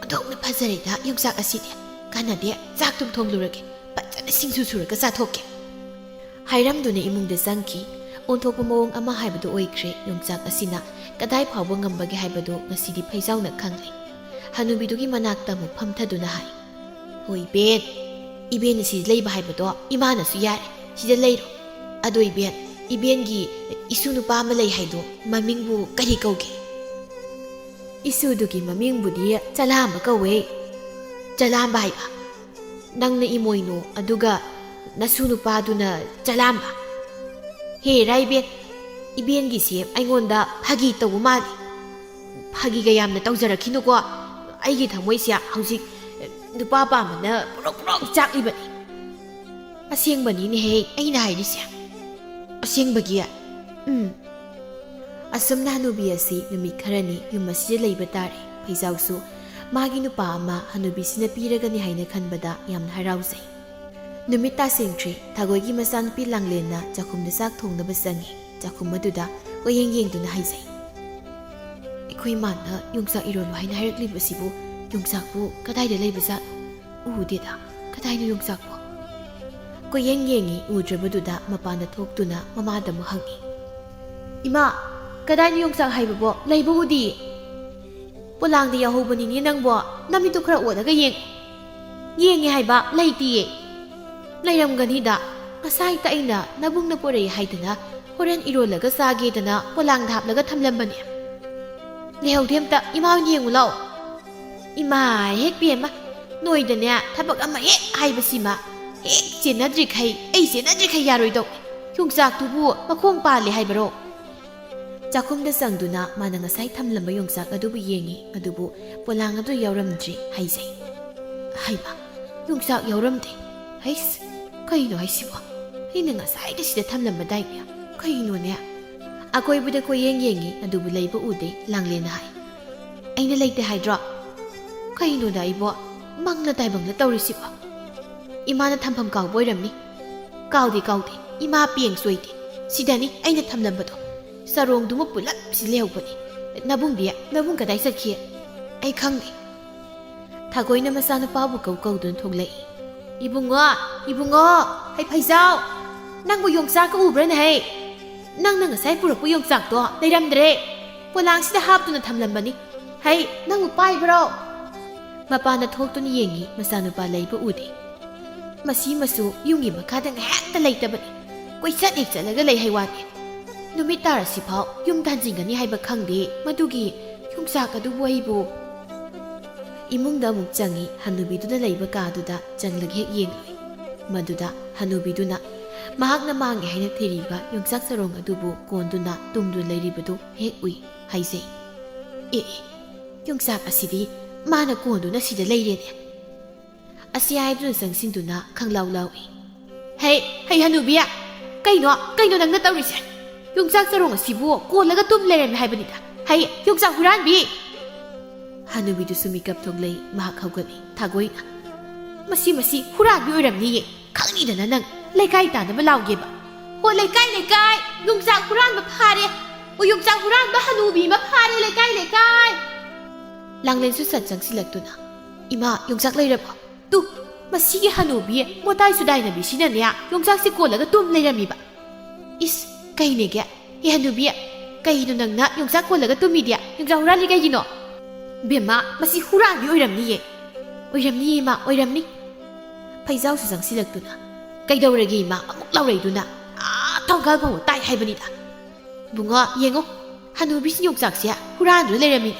"ꯑꯣꯟꯊꯣꯛꯅ ꯐꯖꯔꯦꯗ ꯌꯣꯡꯆꯥꯛ ꯑꯁꯤꯗꯤ꯫ ꯀꯥꯟꯅꯗꯦ, ꯆꯥꯛ ꯇꯨꯝ ꯊꯣꯡꯂꯨꯔꯒꯦ, ꯐꯖꯅ ꯁꯤꯡꯖꯨ ꯁꯨꯔꯒ ꯆꯥꯊꯣꯛꯀꯦ꯫" ꯍꯥꯏꯔꯝꯗꯨꯅ ꯏꯃꯨꯡꯗ ꯆꯪꯈꯤ꯫ ꯑꯣꯟꯊꯣꯛꯄ ꯃꯑꯣꯡ ꯑꯃ ꯍꯥꯏꯕꯗꯨ ꯑꯣꯏꯈ꯭ꯔꯦ꯫ ꯌꯣꯡꯆꯥꯛ ꯑꯁꯤꯅ ꯀꯗꯥꯏ ꯐꯥꯎꯕ ꯉꯝꯕꯒꯦ ꯍꯥꯏꯕꯗꯨ ꯉꯁꯤꯗꯤ ꯐꯩꯖꯥꯎꯅ ꯈꯪꯂꯦ꯫ ꯍꯅꯨꯕꯤꯗꯨꯒꯤ ꯃꯅꯥꯛꯇ ꯑꯃꯨꯛ ꯐꯝꯊꯗꯨꯅ ꯍꯥꯏ, "ꯍꯣ ꯏꯕꯦꯟ, ꯏꯕꯦꯟ ꯑꯁꯤ ꯂꯩꯕ ꯍꯥꯏꯕꯗꯣ ꯏꯃꯥꯅꯁꯨ ꯌꯥꯔꯦ, ꯁꯤꯗ ꯂꯩꯔꯣ꯫ ꯑꯗꯣ ꯏꯕꯦꯟ, ꯏꯕꯦꯟꯒꯤ ꯏꯁꯨ ꯅꯨꯄꯥ ꯑꯃ ꯂꯩ ꯍꯥꯏꯗꯣ ꯃꯃꯤꯡꯕꯨ ꯀꯔꯤ ꯀꯧꯒꯦ?" "ꯏꯁꯨꯗꯨꯒꯤ ꯃꯃꯤꯡꯕꯨꯗꯤ ꯆꯂꯥꯝꯕ ꯀꯧꯋꯦ꯫" "ꯆꯂꯥꯝꯕ ꯍꯥꯏꯕ? ꯅꯪꯅ ꯏꯃꯣꯏꯅꯨ, ꯑꯗꯨꯒ ꯅꯁꯨ ꯅꯨꯄꯥꯗꯨꯅ ꯆꯂꯥꯝꯕ? ꯍꯦ ꯔꯥꯏꯕꯦꯟ, ꯏꯕꯦꯟꯒꯤꯁꯦ ꯑꯩꯉꯣꯟꯗ ꯐꯥꯒꯤ ꯇꯧꯕ ꯃꯥꯜꯂꯤ꯫ ꯐꯥꯒꯤꯒ ꯌꯥꯝꯅ ꯇꯧꯖꯔꯛꯈꯤꯅꯨꯀꯣ꯫ ꯑꯩꯒꯤ ꯊꯃꯣꯏꯁꯦ ꯍꯧꯖꯤꯛ ꯅꯨꯄꯥ ꯄꯥꯝꯕꯅ ꯄ꯭ꯔꯣꯛ ꯄ꯭ꯔꯣꯛ ꯆꯥꯛꯂꯤꯕꯅꯤ꯫" "ꯑꯁꯦꯡꯕꯅꯤꯅꯦꯍꯦ ꯑꯩꯅ ꯍꯥꯏꯔꯤꯁꯦ꯫ ꯑꯁꯦꯡꯕꯒꯤ?" "ꯎꯝ꯫" ꯑꯁꯨꯝꯅ ꯍꯅꯨꯕꯤ ꯑꯁꯤ ꯅꯨꯃꯤꯠ ꯈꯔꯅꯤ ꯌꯨꯝ ꯑꯁꯤꯗ ꯂꯩꯕ ꯇꯥꯔꯦ꯫ ꯐꯩꯖꯥꯎꯁꯨ ꯃꯥꯒꯤ ꯅꯨꯄꯥ ꯑꯃ ꯍꯅꯨꯕꯤꯁꯤꯅ ꯄꯤꯔꯒꯅꯤ ꯍꯥꯏꯅ ꯈꯟꯕꯗ ꯌꯥꯝꯅ ꯍꯔꯥꯎꯖꯩ꯫ ꯅꯨꯃꯤꯠ ꯇꯥꯁꯤꯟꯈ꯭ꯔꯦ꯫ ꯊꯥꯒꯣꯏꯒꯤ ꯃꯆꯥꯅꯨꯄꯤ ꯂꯥꯡꯂꯦꯟꯅ ꯆꯥꯛꯈꯨꯝꯗ ꯆꯥꯛ ꯊꯣꯡꯅꯕ ꯆꯪꯉꯤ꯫ ꯆꯥꯛꯈꯨꯝ ꯑꯗꯨꯗ ꯀꯣꯏꯌꯦꯡ ꯌꯦꯡꯗꯨꯅ ꯍꯥꯏꯖꯩ, "ꯑꯩꯈꯣꯏ ꯃꯥꯅ ꯌꯣꯡꯆꯥꯛ ꯏꯔꯣꯟꯕ ꯍꯥꯏꯅ ꯍꯥꯏꯔꯛꯂꯤꯕꯁꯤꯕꯨ ꯌꯣꯡꯆꯥꯛꯄꯨ ꯀꯗꯥꯏꯗ ꯂꯩꯕꯖꯥꯠꯅꯣ? ꯎꯗꯦꯗ꯫ ꯀꯗꯥꯏꯅꯣ ꯌꯣꯡꯆꯥꯛꯄꯨ?" ꯀꯣꯏꯌꯦꯡ ꯌꯦꯡꯉꯤ꯫ ꯎꯗ꯭ꯔꯕꯗꯨꯗ ꯃꯄꯥꯟꯗ ꯊꯣꯛꯇꯨꯅ ꯃꯃꯥꯗ ꯑꯃꯨꯛ ꯍꯪꯉꯤ, "ꯏꯃꯥ, ꯀꯗꯥꯏꯅꯣ ꯌꯣꯡꯆꯥꯛ ꯍꯥꯏꯕꯕꯣ? ꯂꯩꯕ ꯎꯗꯤꯌꯦ꯫ ꯄꯣꯂꯥꯡꯗ ꯌꯥꯎꯍꯧꯕꯅꯤꯅꯦ ꯅꯪꯕꯣ꯫ ꯅꯃꯤꯠꯇꯨ ꯈꯔ ꯑꯣꯠꯂꯒ ꯌꯦꯡ꯫" "ꯌꯦꯡꯉꯦ ꯍꯥꯏꯕ, ꯂꯩꯇꯤꯌꯦ꯫" "ꯂꯩꯔꯝꯒꯅꯤꯗ꯫ ꯉꯁꯥꯏꯇ ꯑꯩꯅ ꯅꯕꯨꯡꯅ ꯄꯣꯔꯛꯏ ꯍꯥꯏꯗꯅ ꯍꯣꯔꯦꯟ ꯏꯔꯣꯜꯂꯒ ꯆꯥꯒꯦꯗꯅ ꯄꯣꯂꯥꯡꯗ ꯍꯥꯞꯂꯒ ꯊꯝꯂꯝꯕꯅꯦ꯫" "ꯂꯩꯍꯧꯗꯦ ꯑꯝꯇ꯫ ꯏꯃꯥ ꯑꯣꯏꯅ ꯌꯦꯡꯉꯨ ꯂꯥꯎ꯫" "ꯏꯃꯥ ꯍꯦꯛ ꯄꯦꯝꯃ, ꯅꯣꯏꯗꯅꯦ ꯊꯕꯛ ꯑꯃ ꯍꯦꯛ ꯍꯥꯏꯕꯁꯤꯃ ꯍꯦꯛ ꯆꯦꯟꯅꯗ꯭ꯔꯤꯈꯩ, ꯑꯩ ꯆꯦꯟꯅꯗ꯭ꯔꯤꯈꯩ ꯌꯥꯔꯣꯏꯗꯧ꯫ ꯌꯣꯡꯆꯥꯛꯇꯨꯕꯨ ꯃꯈꯣꯡ ꯄꯥꯜꯂꯦ ꯍꯥꯏꯕꯔꯣ?" ꯆꯥꯛꯈꯨꯝꯗ ꯆꯪꯗꯨꯅ ꯃꯥꯅ ꯉꯁꯥꯏ ꯊꯝꯂꯝꯕ ꯌꯣꯡꯆꯥꯛ ꯑꯗꯨꯕꯨ ꯌꯦꯡꯉꯤ, ꯑꯗꯨꯕꯨ ꯄꯣꯂꯥꯡ ꯑꯗꯨ ꯌꯥꯎꯔꯝꯗ꯭ꯔꯤ ꯍꯥꯏꯖꯩ꯫ "ꯍꯩꯃꯥ, ꯌꯣꯡꯆꯥꯛ ꯌꯥꯎꯔꯝꯗꯦ꯫ ꯍꯩꯁ, ꯀꯩꯅꯣ ꯍꯥꯏꯁꯤꯕꯣ? ꯑꯩꯅ ꯉꯁꯥꯏꯗ ꯁꯤꯗ ꯊꯝꯂꯝꯕꯗꯥꯏꯅꯦ꯫ ꯀꯩꯅꯣꯅꯦ?" ꯑꯀꯣꯏꯕꯗ ꯀꯣꯏꯌꯦꯡ ꯌꯦꯡꯉꯤ, ꯑꯗꯨꯕꯨ ꯂꯩꯕ ꯎꯗꯦ꯫ ꯂꯥꯡꯂꯦꯟꯅ ꯍꯥꯏ, "ꯑꯩꯅ ꯂꯩꯇꯦ ꯍꯥꯏꯗ꯭ꯔꯣ? ꯀꯩꯅꯣꯗ ꯑꯩꯕꯣ ꯃꯪꯂ ꯇꯥꯏꯕꯪꯂ ꯇꯧꯔꯤꯁꯤꯕꯣ? ꯏꯃꯥꯅ ꯊꯝꯐꯝ ꯀꯥꯎꯕ ꯑꯣꯏꯔꯝꯅꯤ꯫" "ꯀꯥꯎꯗꯦ, ꯀꯥꯎꯗꯦ꯫ ꯏꯃꯥ ꯄꯦꯡ ꯆꯣꯏꯗꯦ꯫ ꯁꯤꯗꯅꯤ ꯑꯩꯅ ꯊꯝꯂꯝꯕꯗꯣ꯫ ꯆꯔꯣꯡꯗꯨꯃ ꯄꯨꯂꯞ ꯁꯤ ꯂꯩꯍꯧꯕꯅꯤ꯫ ꯅꯕꯨꯡꯗꯤ, ꯅꯕꯨꯡ ꯀꯗꯥꯏ ꯆꯠꯈꯤ? ꯑꯩ ꯈꯪꯗꯦ꯫" ꯊꯥꯒꯣꯏꯅ ꯃꯆꯥꯅꯨꯄꯥꯕꯨ ꯀꯧ ꯀꯧꯗꯨꯅ ꯊꯣꯛꯂꯛꯏ꯫ "ꯏꯕꯨꯡꯉꯣ, ꯏꯕꯨꯡꯉꯣ, ꯍꯩ ꯐꯩꯖꯥꯎ, ꯅꯪꯕꯨ ꯌꯣꯡꯆꯥꯛꯀ ꯎꯕ꯭ꯔꯥꯅꯦ ꯍꯩ? ꯅꯪꯅ ꯉꯁꯥꯏ ꯄꯨꯔꯛꯄ ꯌꯣꯡꯆꯥꯛꯇꯣ ꯂꯩꯔꯝꯗ꯭ꯔꯦ꯫ ꯄꯣꯂꯥꯡꯁꯤꯗ ꯍꯥꯞꯇꯨꯅ ꯊꯝꯂꯝꯕꯅꯤ꯫ ꯍꯩ, ꯅꯪꯕꯨ ꯄꯥꯏꯕ꯭ꯔꯣ?" ꯃꯄꯥꯟꯗ ꯊꯣꯛꯇꯨꯅ ꯌꯦꯡꯉꯤ, ꯃꯆꯥꯅꯨꯄꯥ ꯂꯩꯕ ꯎꯗꯦ꯫ ꯃꯁꯤꯃꯁꯨ ꯌꯨꯝꯒꯤ ꯃꯈꯥꯗ ꯉꯥꯏꯍꯥꯛꯇ ꯂꯩꯇꯕꯅꯤ꯫ ꯀꯣꯏꯆꯠ ꯍꯦꯛ ꯆꯠꯂꯒ ꯂꯩ ꯍꯥꯏ ꯋꯥꯅꯤ꯫ ꯅꯨꯃꯤꯠ ꯇꯥꯔꯁꯤꯐꯥꯎ ꯌꯨꯝꯗ ꯍꯟꯖꯤꯟꯒꯅꯤ ꯍꯥꯏꯕ ꯈꯪꯗꯦ꯫ ꯃꯗꯨꯒꯤ ꯌꯣꯡꯆꯥꯛ ꯑꯗꯨꯕꯨ ꯑꯩꯕꯨ꯫ ꯏꯃꯨꯡꯗ ꯑꯃꯨꯛ ꯆꯪꯉꯤ꯫ ꯍꯅꯨꯕꯤꯗꯨꯅ ꯂꯩꯕ ꯀꯥꯗꯨꯗ ꯆꯪꯂꯒ ꯍꯦꯛ ꯌꯦꯡꯂꯨꯏ꯫ ꯃꯗꯨꯗ ꯍꯅꯨꯕꯤꯗꯨꯅ ꯃꯍꯥꯛꯅ ꯃꯥꯡꯉꯦ ꯍꯥꯏꯅ ꯊꯤꯔꯤꯕ ꯌꯣꯡꯆꯥꯛ ꯆꯔꯣꯡ ꯑꯗꯨꯕꯨ ꯀꯣꯟꯗꯨꯅ ꯇꯨꯝꯗꯨꯅ ꯂꯩꯔꯤꯕꯗꯨ ꯍꯦꯛ ꯎꯏ ꯍꯥꯏꯖꯩ꯫ "ꯑꯦ, ꯑꯦ, ꯌꯣꯡꯆꯥꯛ ꯑꯁꯤꯗꯤ ꯃꯥꯅ ꯀꯣꯟꯗꯨꯅ ꯁꯤꯗ ꯂꯩꯔꯦꯅꯦ!" ꯑꯁꯤ ꯍꯥꯏꯗꯨꯅ ꯆꯪꯁꯤꯟꯗꯨꯅ ꯈꯪꯂꯥꯎ ꯂꯥꯎꯏ꯫ ꯍꯩ, ꯍꯩ ꯍꯅꯨꯕꯤ, ꯀꯩꯅꯣ, ꯀꯩꯅꯣ ꯅꯪꯅ ꯇꯧꯔꯤꯁꯦ? ꯌꯣꯡꯆꯥꯛ ꯆꯔꯣꯡ ꯑꯁꯤꯕꯨ ꯀꯣꯜꯂꯒ ꯇꯨꯝ ꯂꯩꯔꯝꯃꯦ ꯍꯥꯏꯕꯅꯤꯗ꯫ ꯍꯩ, ꯌꯣꯡꯆꯥꯛ ꯍꯨꯔꯥꯟꯕꯤ! ꯍꯅꯨꯕꯤꯗꯨꯁꯨ ꯃꯤꯀꯞ ꯊꯣꯛꯂꯛꯏ, ꯃꯍꯥꯛ ꯍꯧꯒꯠꯂꯤ꯫ ꯊꯥꯒꯣꯏꯅ, "ꯃꯁꯤ, ꯃꯁꯤ ꯍꯨꯔꯥꯟꯕꯤ ꯑꯣꯏꯔꯝꯅꯤꯌꯦ꯫ ꯈꯪꯅꯤꯗꯅ ꯅꯪ꯫ ꯂꯩꯀꯥꯏ ꯇꯥꯅꯕ ꯂꯥꯎꯒꯦꯕ꯫ ꯍꯣ, ꯂꯩꯀꯥꯏ, ꯂꯩꯀꯥꯏ! ꯌꯣꯡꯆꯥꯛ ꯍꯨꯔꯥꯟꯕ ꯐꯥꯔꯦ! ꯑꯣ, ꯌꯣꯡꯆꯥꯛ ꯍꯨꯔꯥꯟꯕ ꯍꯅꯨꯕꯤ ꯑꯃ ꯐꯥꯔꯦ, ꯂꯩꯀꯥꯏ, ꯂꯩꯀꯥꯏ!" ꯂꯥꯡꯂꯦꯟꯁꯨ ꯁꯠ ꯆꯪꯁꯤꯜꯂꯛꯇꯨꯅ, "ꯏꯃꯥ, ꯌꯣꯡꯆꯥꯛ ꯂꯩꯔꯕꯣ? ꯇꯨ, ꯃꯁꯤꯒꯤ ꯍꯅꯨꯕꯤ ꯃꯣꯇꯥꯏ ꯁꯨꯗꯥꯏꯅꯕꯤꯁꯤꯅꯅꯦ ꯌꯣꯡꯆꯥꯛꯁꯦ ꯀꯣꯜꯂꯒ ꯇꯨꯝ ꯂꯩꯔꯝꯃꯤꯕ꯫ ꯏꯁ, ꯀꯩꯅꯦꯒꯦ? ꯍꯦ ꯍꯅꯨꯕꯤ, ꯀꯩꯅꯣ ꯅꯪꯅ ꯌꯣꯡꯆꯥꯛ ꯀꯣꯜꯂꯒ ꯇꯨꯝꯃꯤꯗꯤ? ꯌꯣꯡꯆꯥꯛ ꯍꯨꯔꯥꯜꯂꯤ ꯀꯩꯒꯤꯅꯣ?" "ꯕꯦꯝꯃ, ꯃꯁꯤ ꯍꯨꯔꯥꯟꯕꯤ ꯑꯣꯏꯔꯝꯅꯤꯌꯦ꯫" "ꯑꯣꯏꯔꯝꯅꯤꯌꯦ ꯏꯃꯥ, ꯑꯣꯏꯔꯝꯅꯤ꯫" ꯐꯩꯖꯥꯎꯁꯨ ꯆꯪꯁꯤꯜꯂꯛꯇꯨꯅ, "ꯀꯩꯗꯧꯔꯒꯦ ꯏꯃꯥ?" ꯑꯃꯨꯛ ꯂꯥꯎꯔꯛꯏꯗꯨꯅ, "ꯑꯥ, ꯊꯣꯡꯒꯥꯜ ꯐꯥꯎꯕ ꯇꯥꯏ ꯍꯥꯏꯕꯅꯤꯗ꯫ ꯏꯕꯨꯡꯉꯣ, ꯌꯦꯡꯉꯣ, ꯍꯅꯨꯕꯤꯁꯤ ꯌꯣꯡꯆꯥꯛꯁꯦ ꯍꯨꯔꯥꯟꯗꯨꯅ ꯂꯩꯔꯝꯃꯤ꯫"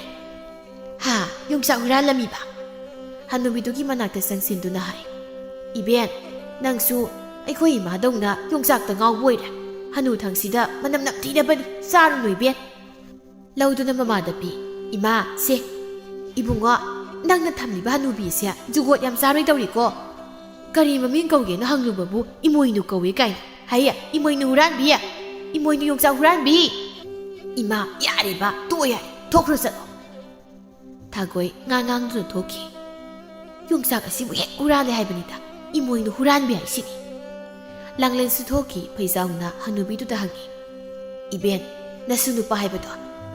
"ꯍꯥ? ꯌꯣꯡꯆꯥꯛ ꯍꯨꯔꯥꯜꯂꯝꯃꯤꯕ?" ꯍꯅꯨꯕꯤꯗꯨꯒꯤ ꯃꯅꯥꯛꯇ ꯆꯪꯁꯤꯟꯗꯨꯅ ꯍꯥꯏ꯫ "ꯏꯕꯦꯟ, ꯅꯪꯁꯨ ꯑꯩꯈꯣꯏ ꯏꯃꯥꯗꯧꯅ ꯌꯣꯡꯆꯥꯛꯇ ꯉꯥꯎꯕ ꯑꯣꯏꯔꯦ꯫ ꯍꯅꯨ ꯊꯪꯁꯤꯗ ꯃꯅꯝ ꯅꯝꯊꯤꯔꯕꯅꯤ, ꯆꯥꯔꯨꯅꯨ ꯏꯕꯦꯟ꯫" ꯂꯧꯗꯨꯅ ꯃꯃꯥꯗ ꯄꯤ꯫ "ꯏꯃꯥ, ꯁꯦ, ꯏꯕꯨꯡꯉꯣ, ꯅꯪꯅ ꯊꯝꯂꯤꯕ ꯍꯅꯨꯕꯤꯁꯦ ꯖꯨꯒꯣꯠ ꯌꯥꯝ ꯆꯥꯔꯣꯏꯗꯧꯔꯤꯀꯣ꯫ ꯀꯔꯤ ꯃꯃꯤꯡ ꯀꯧꯒꯦꯅ ꯍꯪꯂꯨꯕꯕꯨ ꯏꯃꯣꯏꯅꯨ ꯀꯧꯋꯦ ꯀꯥꯏꯅ꯫ ꯍꯩꯌꯦ, ꯏꯃꯣꯏꯅꯨ ꯍꯨꯔꯥꯟꯕꯤ, ꯏꯃꯣꯏꯅꯨ ꯌꯣꯡꯆꯥꯛ ꯍꯨꯔꯥꯟꯕꯤ꯫" "ꯏꯃꯥ, ꯌꯥꯔꯦꯕ, ꯇꯣꯛꯑꯣ ꯌꯥꯔꯦ, ꯊꯣꯛꯈ꯭ꯔꯣ ꯆꯠꯂꯣ꯫" ꯊꯥꯒꯣꯏ ꯉꯥꯡ ꯉꯥꯡꯗꯨꯅ ꯊꯣꯛꯈꯤ꯫ "ꯌꯣꯡꯆꯥꯛ ꯑꯁꯤꯕꯨ ꯍꯦꯛ ꯍꯨꯔꯥꯜꯂꯦ ꯍꯥꯏꯕꯅꯤꯗ, ꯏꯃꯣꯏꯅꯨ ꯍꯨꯔꯥꯟꯕꯤ ꯍꯥꯏꯁꯤꯅꯤ꯫" ꯂꯥꯡꯂꯦꯟꯁꯨ ꯊꯣꯛꯈꯤ꯫ ꯐꯩꯖꯥꯎꯅ ꯍꯅꯨꯕꯤꯗꯨꯗ ꯍꯪꯉꯤ, "ꯏꯕꯦꯟ, ꯅꯁꯨ ꯅꯨꯄꯥ ꯍꯥꯏꯕꯗꯣ,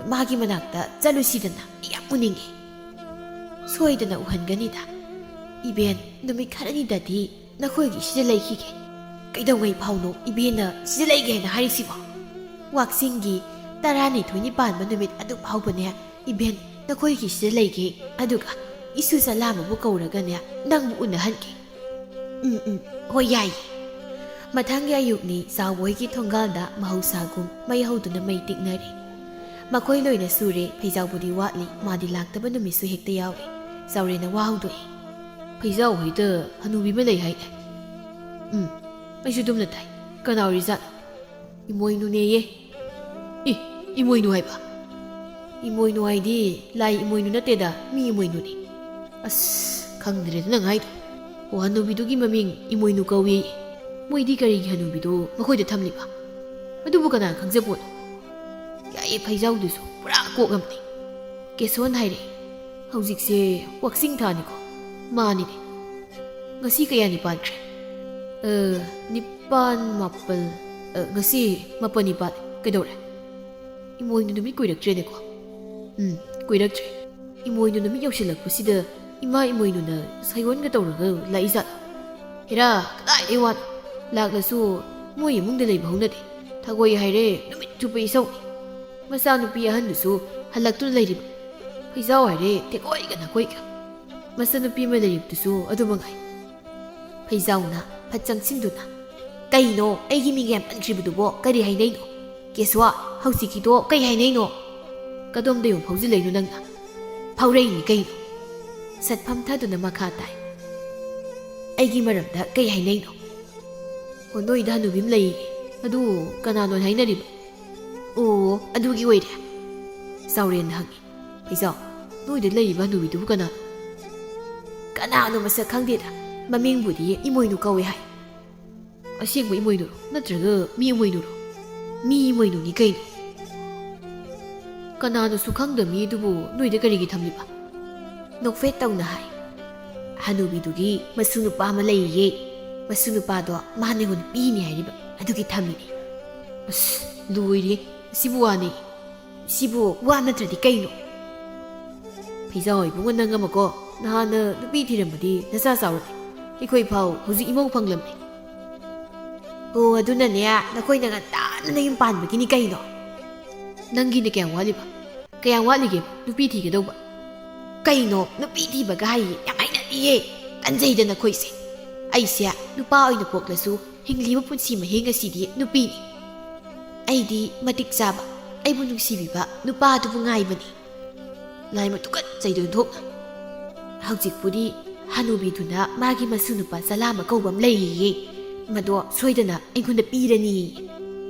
ꯃꯥꯒꯤ ꯃꯅꯥꯛꯇ ꯆꯠꯂꯨꯁꯤꯗꯅ, ꯑꯩ ꯌꯥꯝ ꯎꯅꯤꯡꯉꯤ꯫" "ꯁꯣꯏꯗꯅ ꯎꯍꯟꯒꯅꯤꯗ꯫ ꯏꯕꯦꯟ, ꯅꯨꯃꯤꯠ ꯈꯔꯅꯤꯗꯗꯤ ꯅꯈꯣꯏꯒꯤ ꯁꯤꯗ ꯂꯩꯈꯤꯒꯦ꯫" "ꯀꯩꯗꯧꯉꯩ ꯐꯥꯎꯅꯣ ꯏꯕꯦꯟꯅ ꯁꯤꯗ ꯂꯩꯒꯦ ꯍꯥꯏꯅ ꯍꯥꯏꯔꯤꯁꯤꯕꯣ?" "ꯋꯥꯛꯆꯤꯡꯒꯤ ꯇꯔꯥꯅꯤꯊꯣꯏꯅꯤ ꯄꯥꯟꯕ ꯅꯨꯃꯤꯠ ꯑꯗꯨ ꯐꯥꯎꯕꯅꯦ ꯏꯕꯦꯟ ꯅꯈꯣꯏꯒꯤ ꯁꯤꯗ ꯂꯩꯒꯦ꯫ ꯑꯗꯨꯒ ꯏꯁꯨ ꯆꯂꯥꯝꯕꯕꯨ ꯀꯧꯔꯒꯅꯦ ꯅꯪꯕꯨ ꯎꯅꯍꯟꯒꯦ꯫" "ꯎꯝ, ꯎꯝ, ꯍꯣꯏ, ꯌꯥꯏꯌꯦ꯫" ꯃꯊꯪꯒꯤ ꯑꯌꯨꯛꯅꯤ꯫ ꯆꯥꯎꯕꯣꯏꯒꯤ ꯊꯣꯡꯒꯥꯜꯗ ꯃꯍꯧꯁꯥꯒꯨꯝ ꯃꯩ ꯍꯧꯗꯨꯅ ꯃꯩ ꯇꯤꯛꯅꯔꯤ꯫ ꯃꯈꯣꯏ ꯂꯣꯏꯅ ꯁꯨꯔꯦ꯫ ꯐꯩꯖꯥꯎꯕꯨꯗꯤ ꯋꯥꯠꯂꯤ, ꯃꯥꯗꯤ ꯂꯥꯛꯇꯕ ꯅꯨꯃꯤꯠꯁꯨ ꯍꯦꯛꯇ ꯌꯥꯎꯏ꯫ ꯆꯥꯎꯔꯦꯟꯅ ꯋꯥ ꯍꯧꯗꯣꯛꯏ꯫ "ꯐꯩꯖꯥꯎ ꯍꯣꯏꯗ ꯍꯅꯨꯕꯤ ꯑꯃ ꯂꯩ ꯍꯥꯏꯅꯦ꯫" "ꯎꯝ, ꯑꯩꯁꯨ ꯑꯗꯨꯝꯅ ꯇꯥꯏ꯫ ꯀꯅꯥ ꯑꯣꯏꯔꯤꯖꯥꯠꯅꯣ?" "ꯏꯃꯣꯏꯅꯨꯅꯦꯌꯦ꯫" "ꯏ, ꯏꯃꯣꯏꯅꯨ ꯍꯥꯏꯕ?" "ꯏꯃꯣꯏꯅꯨ ꯍꯥꯏꯗꯤ ꯂꯥꯏ ꯏꯃꯣꯏꯅꯨ ꯅꯠꯇꯦꯗ, ꯃꯤ ꯏꯃꯣꯏꯅꯨꯅꯤ꯫" "ꯑꯁ, ꯈꯪꯗ꯭ꯔꯦꯗ ꯅꯪ ꯍꯥꯏꯗꯣ꯫ ꯑꯣ, ꯍꯅꯨꯕꯤꯗꯨꯒꯤ ꯃꯃꯤꯡ ꯏꯃꯣꯏꯅꯨ ꯀꯧꯏ꯫ ꯃꯣꯏꯗꯤ ꯀꯔꯤꯒꯤ ꯍꯅꯨꯕꯤꯗꯣ ꯃꯈꯣꯏꯗ ꯊꯝꯂꯤꯕ? ꯑꯗꯨꯕꯨ ꯀꯅꯥ ꯈꯪꯖꯄꯣꯠꯅꯣ? ꯌꯥꯏꯌꯦ, ꯐꯩꯖꯥꯎꯗꯨꯁꯨ ꯄꯨꯔꯥ ꯀꯣꯛ ꯑꯃꯅꯤ꯫ ꯀꯦꯁꯣꯟ ꯍꯥꯏꯔꯦ, ꯍꯧꯖꯤꯛꯁꯦ ꯋꯥꯛꯆꯤꯡ ꯊꯥꯅꯤꯀꯣ? ꯃꯥꯅꯤꯅꯦ꯫ ꯉꯁꯤ ꯀꯌꯥꯅꯤ ꯄꯥꯟꯈ꯭ꯔꯦ? ꯑ, ꯅꯤꯄꯥꯟ, ꯃꯥꯄꯜ, ꯑ, ꯉꯁꯤ ꯃꯥꯄꯜꯅꯤ ꯄꯥꯜꯂꯦ꯫ ꯀꯩꯗꯧꯔꯦ? ꯏꯃꯣꯏꯅꯨ ꯅꯨꯃꯤꯠ ꯀꯨꯏꯔꯛꯇ꯭ꯔꯦꯅꯦꯀꯣ꯫ ꯎꯝ, ꯀꯨꯏꯔꯛꯇ꯭ꯔꯦ꯫ ꯏꯃꯣꯏꯅꯨ ꯅꯨꯃꯤꯠ ꯌꯧꯁꯤꯜꯂꯛꯄꯁꯤꯗ ꯏꯃꯥ ꯏꯃꯣꯏꯅꯨꯅ ꯁꯥꯏꯑꯣꯟꯒ ꯇꯧꯔꯒ ꯂꯥꯛꯏꯖꯥꯠꯂꯣ? ꯍꯦꯔꯥ, ꯀꯗꯥꯏꯗꯩ ꯋꯥꯅꯣ? ꯂꯥꯛꯂꯁꯨ ꯃꯣꯏ ꯏꯃꯨꯡꯗ ꯂꯩꯕ ꯍꯧꯅꯗꯦ꯫ ꯊꯒꯣꯏ ꯍꯥꯏꯔꯦ ꯅꯨꯃꯤꯠ ꯆꯨꯞꯄ ꯏꯁꯧꯅꯤ꯫ ꯃꯆꯥꯅꯨꯄꯤ ꯑꯍꯟꯗꯨꯁꯨ ꯍꯜꯂꯛꯇꯨꯅ ꯂꯩꯔꯤꯕ꯫ ꯐꯩꯖꯥꯎ ꯍꯥꯏꯔꯦ ꯇꯦꯀꯣꯏꯒ ꯅꯥꯀꯣꯏꯒ꯫ ꯃꯆꯥꯅꯨꯄꯤ ꯑꯃ ꯂꯩꯔꯤꯕꯗꯨꯁꯨ ꯑꯗꯨ ꯃꯉꯥꯏ꯫ ꯐꯩꯖꯥꯎꯅ ꯐꯠ ꯆꯪꯁꯤꯟꯗꯨꯅ, "ꯀꯩꯅꯣ ꯑꯩꯒꯤ ꯃꯤꯡ ꯌꯥꯝ ꯄꯟꯈ꯭ꯔꯤꯕꯗꯨꯕꯣ? ꯀꯔꯤ ꯍꯥꯏꯅꯩꯅꯣ? ꯀꯦꯁ꯭ꯋꯥ, ꯍꯧꯖꯤꯛꯀꯤꯗꯣ ꯀꯩ ꯍꯥꯏꯅꯩꯅꯣ? ꯀꯗꯣꯝꯗ ꯌꯣꯡ ꯐꯥꯎꯖꯤꯜꯂꯛꯏꯅꯣ ꯅꯪꯅ?" "ꯐꯥꯎꯔꯛꯏꯅꯤ ꯀꯩꯅꯣ?" ꯁꯠꯐꯝ ꯊꯥꯗꯨꯅ ꯃꯈꯥ ꯇꯥꯏ, "ꯑꯩꯒꯤ ꯃꯔꯝꯗ ꯀꯩ ꯍꯥꯏꯅꯩꯅꯣ?" "ꯑꯣ, ꯅꯣꯏꯗ ꯍꯅꯨꯕꯤ ꯑꯃ ꯂꯩꯌꯦ꯫ ꯑꯗꯨ ꯀꯅꯥꯅꯣ ꯍꯥꯏꯅꯔꯤꯕ?" "ꯑꯣ, ꯑꯗꯨꯒꯤ ꯑꯣꯏꯔꯦ?" ꯆꯥꯎꯔꯦꯟꯅ ꯍꯪꯉꯤ꯫ "ꯐꯩꯖꯥꯎ, ꯅꯣꯏꯗ ꯂꯩꯔꯤꯕ ꯍꯅꯨꯕꯤꯗꯨꯕꯨ ꯀꯅꯥꯅꯣ?" "ꯀꯅꯥꯅꯣ ꯃꯁꯛ ꯈꯪꯗꯦꯗ꯫ ꯃꯃꯤꯡꯕꯨꯗꯤ ꯏꯃꯣꯏꯅꯨ ꯀꯧꯋꯦ ꯍꯥꯏ꯫" "ꯑꯁꯦꯡꯕ ꯏꯃꯣꯏꯅꯨꯔꯣ? ꯅꯠꯇ꯭ꯔꯒ ꯃꯤ ꯏꯃꯣꯏꯅꯨꯔꯣ?" "ꯃꯤ ꯏꯃꯣꯏꯅꯨꯅꯤ ꯀꯩꯅꯣ꯫" "ꯀꯅꯥꯅꯣꯁꯨ ꯈꯪꯗꯕ ꯃꯤ ꯑꯗꯨꯕꯨ ꯅꯣꯏꯗ ꯀꯔꯤꯒꯤ ꯊꯝꯂꯤꯕ?" ꯅꯣꯛꯐꯦꯠ ꯇꯧꯅ ꯍꯥꯏ, "ꯍꯅꯨꯕꯤꯗꯨꯒꯤ ꯃꯁꯨ ꯅꯨꯄꯥ ꯑꯃ ꯂꯩꯔꯤꯌꯦ꯫ ꯃꯁꯨ ꯅꯨꯄꯥꯗꯣ ꯃꯥꯅ ꯑꯩꯉꯣꯟꯗ ꯄꯤꯅꯤ ꯍꯥꯏꯔꯤꯕ꯫ ꯑꯗꯨꯒꯤ ꯊꯝꯃꯤꯅꯤ꯫" "ꯑꯁ, ꯂꯣꯏꯔꯦ꯫ ꯑꯁꯤꯕꯨ ꯋꯥꯅꯤ꯫ ꯁꯤꯕꯨ ꯋꯥ ꯅꯠꯇ꯭ꯔꯗꯤ ꯀꯩꯅꯣ?" "ꯐꯩꯖꯥꯎ ꯏꯕꯨꯡꯉꯣ, ꯅꯪ ꯑꯃꯀꯣ, ꯅꯍꯥꯟꯅ ꯅꯨꯄꯤ ꯊꯤꯔꯝꯃꯗꯤ ꯅꯆꯥ ꯆꯥꯎꯔꯅꯤ꯫ ꯑꯩꯈꯣꯏ ꯐꯥꯎ ꯍꯧꯖꯤꯛ ꯏꯃꯧ ꯐꯪꯂꯝꯅꯤ꯫" "ꯑꯣ, ꯑꯗꯨꯅꯅꯦ, ꯅꯈꯣꯏꯅ ꯉꯟꯇꯥꯅ ꯅꯌꯨꯝ ꯄꯥꯟꯕꯒꯤꯅꯤ ꯀꯩꯅꯣ꯫ ꯅꯪꯒꯤꯅ ꯀꯌꯥꯝ ꯋꯥꯠꯂꯤꯕ? ꯀꯌꯥꯝ ꯋꯥꯠꯂꯤꯒꯦ ꯅꯨꯄꯤ ꯊꯤꯒꯗꯧꯕ?" "ꯀꯩꯅꯣ, ꯅꯨꯄꯤ ꯊꯤꯕꯒ ꯍꯥꯏꯌꯦ? ꯌꯥꯝ ꯍꯩꯅꯗꯤꯌꯦ꯫ ꯀꯟꯖꯩꯗ ꯅꯈꯣꯏꯁꯦ꯫ ꯑꯩꯁꯦ ꯅꯨꯄꯥ ꯑꯣꯏꯅ ꯄꯣꯛꯂꯁꯨ ꯍꯤꯡꯂꯤꯕ ꯄꯨꯟꯁꯤ ꯃꯍꯤꯡ ꯑꯁꯤꯗꯤ ꯅꯨꯄꯤꯅꯤ꯫ ꯑꯩꯗꯤ ꯃꯇꯤꯛ ꯆꯥꯕ, ꯑꯩꯕꯨ ꯅꯨꯡꯁꯤꯕꯤꯕ ꯅꯨꯄꯥ ꯑꯗꯨꯕꯨ ꯉꯥꯏꯕꯅꯤ꯫" ꯂꯥꯏꯃ ꯇꯨꯀꯠꯆꯩꯗ ꯑꯣꯟꯊꯣꯛꯅ꯫ "ꯍꯧꯖꯤꯛꯄꯨꯗꯤ ꯍꯅꯨꯕꯤꯗꯨꯅ ꯃꯥꯒꯤ ꯃꯁꯨ ꯅꯨꯄꯥ ꯆꯂꯥꯝꯕ ꯀꯧꯕ ꯑꯃ ꯂꯩꯌꯦꯌꯦ꯫ ꯃꯗꯣ ꯁꯣꯏꯗꯅ ꯑꯩꯉꯣꯟꯗ ꯄꯤꯔꯅꯤꯌꯦ꯫"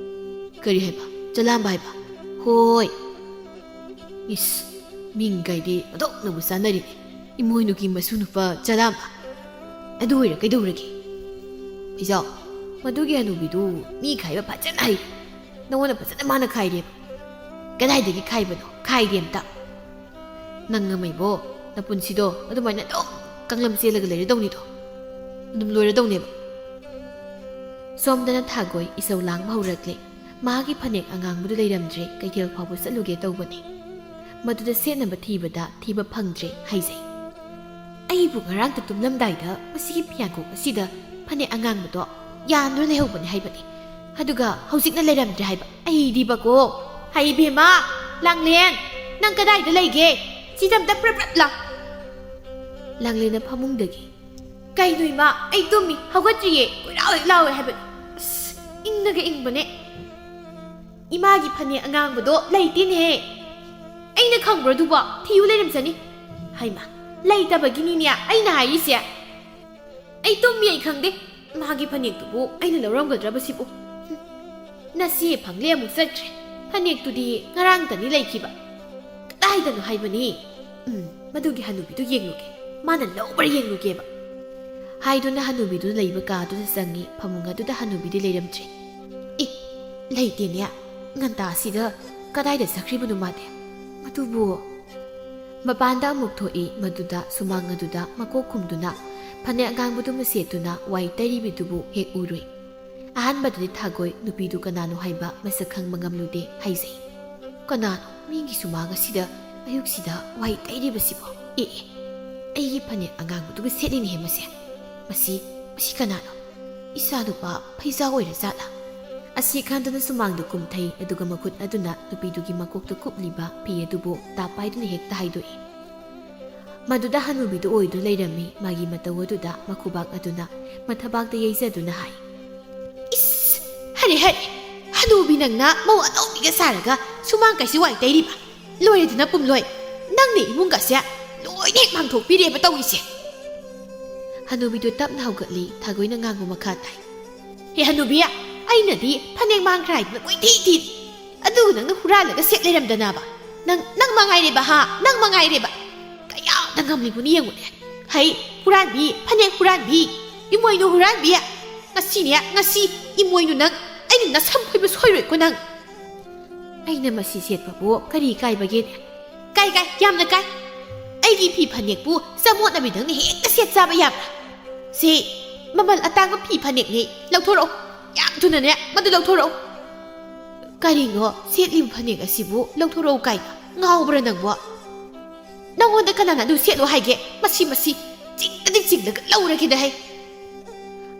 "ꯀꯔꯤ ꯍꯥꯏꯕ? ꯆꯂꯥꯝꯕ ꯍꯥꯏꯕ?" "ꯍꯣꯏ꯫" ꯏꯁ, ꯃꯤꯡ ꯀꯥꯏꯗꯤ ꯑꯣꯟꯊꯣꯛꯅꯕꯨ ꯆꯥꯟꯅꯔꯤꯅꯦ꯫ ꯏꯃꯣꯏꯅꯨꯒꯤ ꯃꯁꯨ ꯅꯨꯄꯥ ꯆꯂꯥꯝꯕ꯫ ꯑꯗꯨ ꯑꯣꯏꯔ ꯀꯩꯗꯧꯔꯒꯦ? ꯐꯩꯖꯥꯎ, ꯃꯗꯨꯒꯤ ꯍꯅꯨꯕꯤꯗꯨ ꯃꯤ ꯈꯥꯏꯕ ꯐꯖꯅ ꯍꯩ꯫ ꯅꯉꯣꯟꯗ ꯐꯖꯅ ꯃꯥꯅ ꯈꯥꯏꯔꯦꯕ꯫ ꯀꯗꯥꯏꯗꯒꯤ ꯈꯥꯏꯕꯅꯣ? ꯈꯥꯏꯗꯦ ꯑꯝꯇ꯫ ꯅꯪ ꯑꯃ ꯏꯕꯣ, ꯅꯄꯨꯟꯁꯤꯗꯣ ꯑꯗꯨꯃꯥꯏꯅ ꯑꯗꯨꯝ ꯀꯥꯡꯂꯝ ꯆꯦꯜꯂꯒ ꯂꯩꯔꯗꯧꯅꯤꯗꯣ꯫ ꯑꯗꯨꯝ ꯂꯣꯏꯔꯗꯧꯅꯦꯕ꯫ ꯁꯣꯝꯗꯅ ꯊꯥꯒꯣꯏ ꯏꯁꯧ ꯂꯥꯡꯕ ꯍꯧꯔꯛꯂꯦ꯫ ꯃꯍꯥꯛꯀꯤ ꯐꯅꯦꯛ ꯑꯉꯥꯡꯕꯗꯨ ꯂꯩꯔꯝꯗ꯭ꯔꯦ, ꯀꯩꯊꯦꯜ ꯐꯥꯎꯕ ꯆꯠꯂꯨꯒꯦ ꯇꯧꯕꯅꯤ꯫ ꯃꯗꯨꯗ ꯁꯦꯠꯅꯕ ꯊꯤꯕꯗ ꯊꯤꯕ ꯐꯪꯗ꯭ꯔꯦ ꯍꯥꯏꯖꯩ꯫ ꯑꯩꯕꯨ ꯉꯔꯥꯡꯇ ꯇꯨꯝꯂꯝꯗꯥꯏꯗ ꯃꯁꯤꯒꯤ ꯐꯤꯌꯥꯡꯀꯣꯛ ꯑꯁꯤꯗ ꯐꯅꯦꯛ ꯑꯉꯥꯡꯕꯗꯣ ꯌꯥꯟꯗꯨꯅ ꯂꯩꯍꯧꯕꯅꯤ ꯍꯥꯏꯕꯅꯤ꯫ ꯑꯗꯨꯒ ꯍꯧꯖꯤꯛꯅ ꯂꯩꯔꯝꯗ꯭ꯔꯦ ꯍꯥꯏꯕ꯫ ꯑꯩꯗꯤꯕꯀꯣ꯫ ꯍꯩ ꯏꯕꯦꯝꯃ, ꯂꯥꯡꯂꯦꯟ, ꯅꯪ ꯀꯗꯥꯏꯗ ꯂꯩꯒꯦ? ꯁꯤꯗ ꯑꯝꯇ ꯄ꯭ꯔꯞ ꯄ꯭ꯔꯞ ꯂꯥꯎ꯫ ꯂꯥꯡꯂꯦꯟꯅ ꯐꯃꯨꯡꯗꯒꯤ, "ꯀꯩꯅꯣ ꯏꯃꯥ? ꯑꯩ ꯇꯨꯝꯃꯤ, ꯍꯧꯒꯠꯇ꯭ꯔꯤꯌꯦ, ꯀꯣꯏꯂꯥꯎ ꯍꯦꯛ ꯂꯥꯎꯋꯦ ꯍꯥꯏꯕꯅꯤ꯫ ꯑꯁ, ꯏꯪꯅꯒ ꯏꯪꯕꯅꯦ꯫ ꯏꯃꯥꯒꯤ ꯐꯅꯦꯛ ꯑꯉꯥꯡꯕꯗꯣ ꯂꯩꯇꯦꯅꯦꯍꯦ꯫ ꯑꯩꯅ ꯈꯪꯕ꯭ꯔꯣ ꯑꯗꯨꯕꯣ? ꯊꯤꯌꯨ ꯂꯩꯔꯝꯁꯅꯤ꯫" ꯍꯩꯃꯥ, ꯂꯩꯇꯕꯒꯤꯅꯤꯅꯦ ꯑꯩꯅ ꯍꯥꯏꯔꯤꯁꯦ꯫ ꯑꯩ ꯇꯨꯝꯃꯤ, ꯑꯩ ꯈꯪꯗꯦ꯫ ꯃꯥꯒꯤ ꯐꯅꯦꯛꯇꯨꯕꯨ ꯑꯩꯅ ꯂꯧꯔꯝꯒꯗ꯭ꯔꯕ ꯁꯤꯕꯨ? ꯍꯨꯝ꯫ ꯅꯆꯦ ꯐꯪꯂꯦ ꯑꯃꯨꯛ ꯆꯠꯈ꯭ꯔꯦ꯫ ꯐꯅꯦꯛꯇꯨꯗꯤ ꯉꯔꯥꯡꯇꯅꯤ ꯂꯩꯈꯤꯕ꯫ ꯀꯗꯥꯏꯗꯅꯣ ꯍꯥꯏꯕꯅꯤ? ꯎꯝ, ꯃꯗꯨꯒꯤ ꯍꯅꯨꯕꯤꯗꯨ ꯌꯦꯡꯂꯨꯒꯦ꯫ ꯃꯥꯅ ꯂꯧꯕ꯭ꯔꯥ ꯌꯦꯡꯂꯨꯒꯦꯕ꯫ ꯍꯥꯏꯗꯨꯅ ꯍꯅꯨꯕꯤꯗꯨ ꯂꯩꯕ ꯀꯥꯗꯨꯗ ꯆꯪꯉꯤ꯫ ꯐꯃꯨꯡ ꯑꯗꯨꯗ ꯍꯅꯨꯕꯤꯗꯤ ꯂꯩꯔꯝꯗ꯭ꯔꯦ꯫ "ꯑꯦ, ꯂꯩꯇꯦꯅꯦ꯫ ꯉꯟꯇꯥꯁꯤꯗ ꯀꯗꯥꯏꯗ ꯆꯠꯈ꯭ꯔꯤꯕꯅꯣ ꯃꯥꯗꯤ? ꯑꯗꯨꯕꯨ?" ꯃꯄꯥꯟꯗ ꯑꯃꯨꯛ ꯊꯣꯛꯏ꯫ ꯃꯗꯨꯗ ꯁꯨꯃꯥꯡ ꯑꯗꯨꯗ ꯃꯀꯣꯛ ꯈꯨꯝꯗꯨꯅ ꯐꯅꯦꯛ ꯑꯉꯥꯡꯕꯗꯨꯃ ꯁꯦꯠꯇꯨꯅ ꯋꯥꯏ ꯇꯩꯔꯤꯕꯤꯗꯨꯕꯨ ꯍꯦꯛ ꯎꯔꯨꯏ꯫ ꯑꯍꯥꯟꯕꯗꯗꯤ ꯊꯥꯒꯣꯏ ꯅꯨꯄꯤꯗꯨ ꯀꯅꯥꯅꯣ ꯍꯥꯏꯕ ꯃꯁꯛ ꯈꯪꯕ ꯉꯝꯂꯨꯗꯦ ꯍꯥꯏꯖꯩ꯫ "ꯀꯅꯥꯅꯣ ꯃꯤꯒꯤ ꯁꯨꯃꯥꯡ ꯑꯁꯤꯗ ꯑꯌꯨꯛꯁꯤꯗ ꯋꯥꯏ ꯇꯩꯔꯤꯕꯁꯤꯕꯣ? ꯑꯦ, ꯑꯦ, ꯑꯩꯒꯤ ꯐꯅꯦꯛ ꯑꯉꯥꯡꯕꯗꯨꯒ ꯁꯦꯠꯂꯤꯅꯦꯍꯦ ꯃꯁꯦ꯫ ꯃꯁꯤ, ꯃꯁꯤ ꯀꯅꯥꯅꯣ? ꯏꯆꯥꯅꯨꯄꯥ ꯐꯩꯖꯥ ꯑꯣꯏꯔ ꯖꯥꯠꯂꯥ?" ꯑꯁꯤ ꯈꯟꯗꯨꯅ ꯁꯨꯃꯥꯡꯗ ꯀꯨꯝꯊꯩ, ꯑꯗꯨꯒ ꯃꯈꯨꯠ ꯑꯗꯨꯅ ꯅꯨꯄꯤꯗꯨꯒꯤ ꯃꯀꯣꯛꯇ ꯀꯨꯞꯂꯤꯕ ꯐꯤ ꯑꯗꯨꯕꯨ ꯇꯥꯞ ꯄꯥꯏꯗꯨꯅ ꯍꯦꯛꯇ ꯍꯥꯏꯗꯣꯛꯏ꯫ ꯃꯗꯨꯗ ꯍꯅꯨꯕꯤꯗꯨ ꯑꯣꯏꯗꯨꯅ ꯂꯩꯔꯝꯃꯤ꯫ ꯃꯥꯒꯤ ꯃꯇꯧ ꯑꯗꯨꯗ ꯃꯈꯨꯕꯥꯛ ꯑꯗꯨꯅ ꯃꯊꯕꯥꯛꯇ ꯌꯩꯖꯗꯨꯅ ꯍꯥꯏ, "ꯏꯁ! ꯍꯔꯦ, ꯍꯔꯦ! ꯍꯅꯨꯕꯤ ꯅꯪꯅ ꯃꯧ ꯑꯅꯧꯕꯤꯒ ꯁꯥꯔꯒ ꯁꯨꯃꯥꯡ ꯀꯥꯏꯁꯤ ꯋꯥꯏ ꯇꯩꯔꯤꯕ? ꯂꯣꯏꯔꯦꯗꯅ ꯄꯨꯝꯂꯣꯏ! ꯅꯪꯅ ꯏꯃꯨꯡꯒꯁꯦ ꯂꯣꯏꯅ ꯍꯦꯛ ꯃꯥꯡꯊꯣꯛꯄꯤꯔꯦꯕ ꯇꯧꯔꯤꯁꯦ!" ꯍꯅꯨꯕꯤꯗꯨ ꯇꯞꯅ ꯍꯧꯒꯠꯂꯤ꯫ ꯊꯥꯒꯣꯏꯅ ꯉꯥꯡꯕ ꯃꯈꯥ ꯇꯥꯏ꯫ "ꯍꯦ ꯍꯅꯨꯕꯤ, ꯑꯩꯅꯗꯤ ꯐꯅꯦꯛ ꯃꯥꯡꯈ꯭ꯔꯦ ꯍꯥꯏꯗꯅ ꯀꯣꯏꯊꯤ ꯊꯤꯔꯤ꯫ ꯑꯗꯨꯒ ꯅꯪꯅ ꯍꯨꯔꯥꯜꯂꯒ ꯁꯦꯠ ꯂꯩꯔꯝꯗꯅꯕ꯫ ꯅꯪ, ꯅꯪ ꯃꯉꯥꯏꯔꯦꯕ ꯍꯥ, ꯅꯪ ꯃꯉꯥꯏꯔꯦꯕ꯫ ꯀꯌꯥꯗ ꯉꯝꯂꯤꯕꯅꯤ ꯌꯦꯡꯉꯨꯅꯦ꯫ ꯍꯩ, ꯍꯨꯔꯥꯟꯕꯤ, ꯐꯅꯦꯛ ꯍꯨꯔꯥꯟꯕꯤ, ꯏꯃꯣꯏꯅꯨ ꯍꯨꯔꯥꯟꯕꯤ꯫ ꯑꯁꯤꯅꯦ, ꯉꯁꯤ ꯏꯃꯣꯏꯅꯨ ꯅꯪ, ꯑꯩꯅ ꯅꯁꯝ ꯐꯣꯏꯕ ꯁꯣꯏꯔꯣꯏꯀꯣ ꯅꯪ꯫ ꯑꯩꯅ ꯃꯁꯤ ꯁꯦꯠꯄꯕꯨ ꯀꯔꯤ ꯀꯥꯏꯕꯒꯦꯅꯦ? ꯀꯥꯏ, ꯀꯥꯏ, ꯌꯥꯝꯅ ꯀꯥꯏ꯫ ꯑꯩꯒꯤ ꯐꯤ ꯐꯅꯦꯛꯄꯨ ꯆꯃꯣꯠꯅꯕꯤꯗꯪꯅ ꯍꯦꯛꯇ ꯁꯦꯠ ꯆꯥꯕ ꯌꯥꯕ꯭ꯔꯥ? ꯁꯤ ꯃꯃꯜ ꯑꯇꯥꯡꯕ ꯐꯤ ꯐꯅꯦꯛꯅꯤ, ꯂꯧꯊꯣꯔꯛꯑꯣ꯫ ꯌꯥꯝ ꯊꯨꯅꯅꯦ ꯃꯗꯨ ꯂꯧꯊꯣꯔꯛꯑꯣ꯫ ꯀꯔꯤꯅꯣ ꯁꯦꯠꯂꯤꯕ ꯐꯅꯦꯛ ꯑꯁꯤꯕꯨ ꯂꯧꯊꯣꯔꯛꯎ ꯀꯥꯏꯅ? ꯉꯥꯎꯕ꯭ꯔꯥ ꯅꯪꯕꯣ? ꯅꯪꯉꯣꯟꯗ ꯀꯅꯥꯅ ꯑꯗꯨ ꯁꯦꯠꯂꯣ ꯍꯥꯏꯒꯦ? ꯃꯁꯤ, ꯃꯁꯤ ꯆꯤꯡꯗꯗꯤ ꯆꯤꯡꯂꯒ ꯂꯧꯔꯒꯦꯗ ꯍꯩ꯫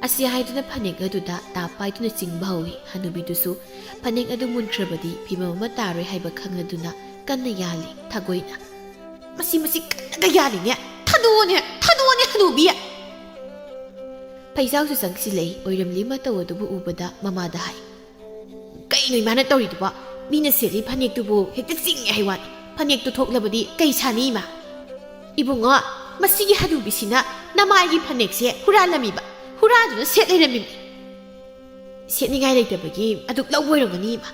ꯑꯁꯤ ꯍꯥꯏꯗꯨꯅ ꯐꯅꯦꯛ ꯑꯗꯨꯗ ꯇꯥꯞ ꯄꯥꯏꯗꯨꯅ ꯆꯤꯡꯕ ꯍꯧꯏ꯫ ꯍꯅꯨꯕꯤꯗꯨꯁꯨ ꯐꯅꯦꯛ ꯑꯗꯨ ꯃꯨꯟꯈ꯭ꯔꯕꯗꯤ ꯐꯤꯕꯝ ꯑꯃ ꯇꯥꯔꯣꯏ ꯍꯥꯏꯕ ꯈꯪꯂꯗꯨꯅ ꯀꯟꯅ ꯌꯥꯜꯂꯤ꯫ ꯊꯥꯒꯣꯏꯅ, "ꯃꯁꯤ, ꯃꯁꯤ ꯀꯟꯅꯒ ꯌꯥꯜꯂꯤꯅꯦ꯫ ꯊꯥꯗꯣꯛꯑꯣꯅꯦ, ꯊꯥꯗꯣꯛꯑꯣꯅꯦ ꯍꯅꯨꯕꯤ!" ꯐꯩꯖꯥꯎꯁꯨ ꯆꯪꯁꯤꯜꯂꯛꯏ꯫ ꯑꯣꯏꯔꯝꯂꯤ ꯃꯇꯧ ꯑꯗꯨꯕꯨ ꯎꯕꯗ ꯃꯃꯥꯗ ꯍꯥꯏ, "ꯀꯩꯅꯣ ꯏꯃꯥꯅ ꯇꯧꯔꯤꯗꯨꯕꯣ? ꯃꯤꯅ ꯁꯦꯠꯂꯤ ꯐꯅꯦꯛꯇꯨꯕꯨ ꯍꯦꯛꯇ ꯆꯤꯡꯉꯦ ꯍꯥꯏ ꯋꯥꯅꯤ꯫ ꯐꯅꯦꯛꯇꯨ ꯊꯣꯛꯂꯕꯗꯤ ꯀꯩ ꯁꯥꯅꯤ ꯏꯃꯥ?" "ꯏꯕꯨꯡꯉꯣ, ꯃꯁꯤꯒꯤ ꯍꯅꯨꯕꯤꯁꯤꯅ ꯅꯃꯥꯏꯒꯤ ꯐꯅꯦꯛꯁꯦ ꯍꯨꯔꯥꯜꯂꯝꯃꯤꯕ, ꯍꯨꯔꯥꯟꯗꯨꯅ ꯁꯦꯠ ꯂꯩꯔꯝꯃꯤꯕꯅꯤ꯫ ꯁꯦꯠꯅꯤꯡꯉꯥꯏ ꯂꯩꯇꯕꯒꯤ ꯑꯗꯨꯛ ꯂꯧꯕ ꯑꯣꯏꯔꯝꯒꯅꯤ ꯏꯃꯥ꯫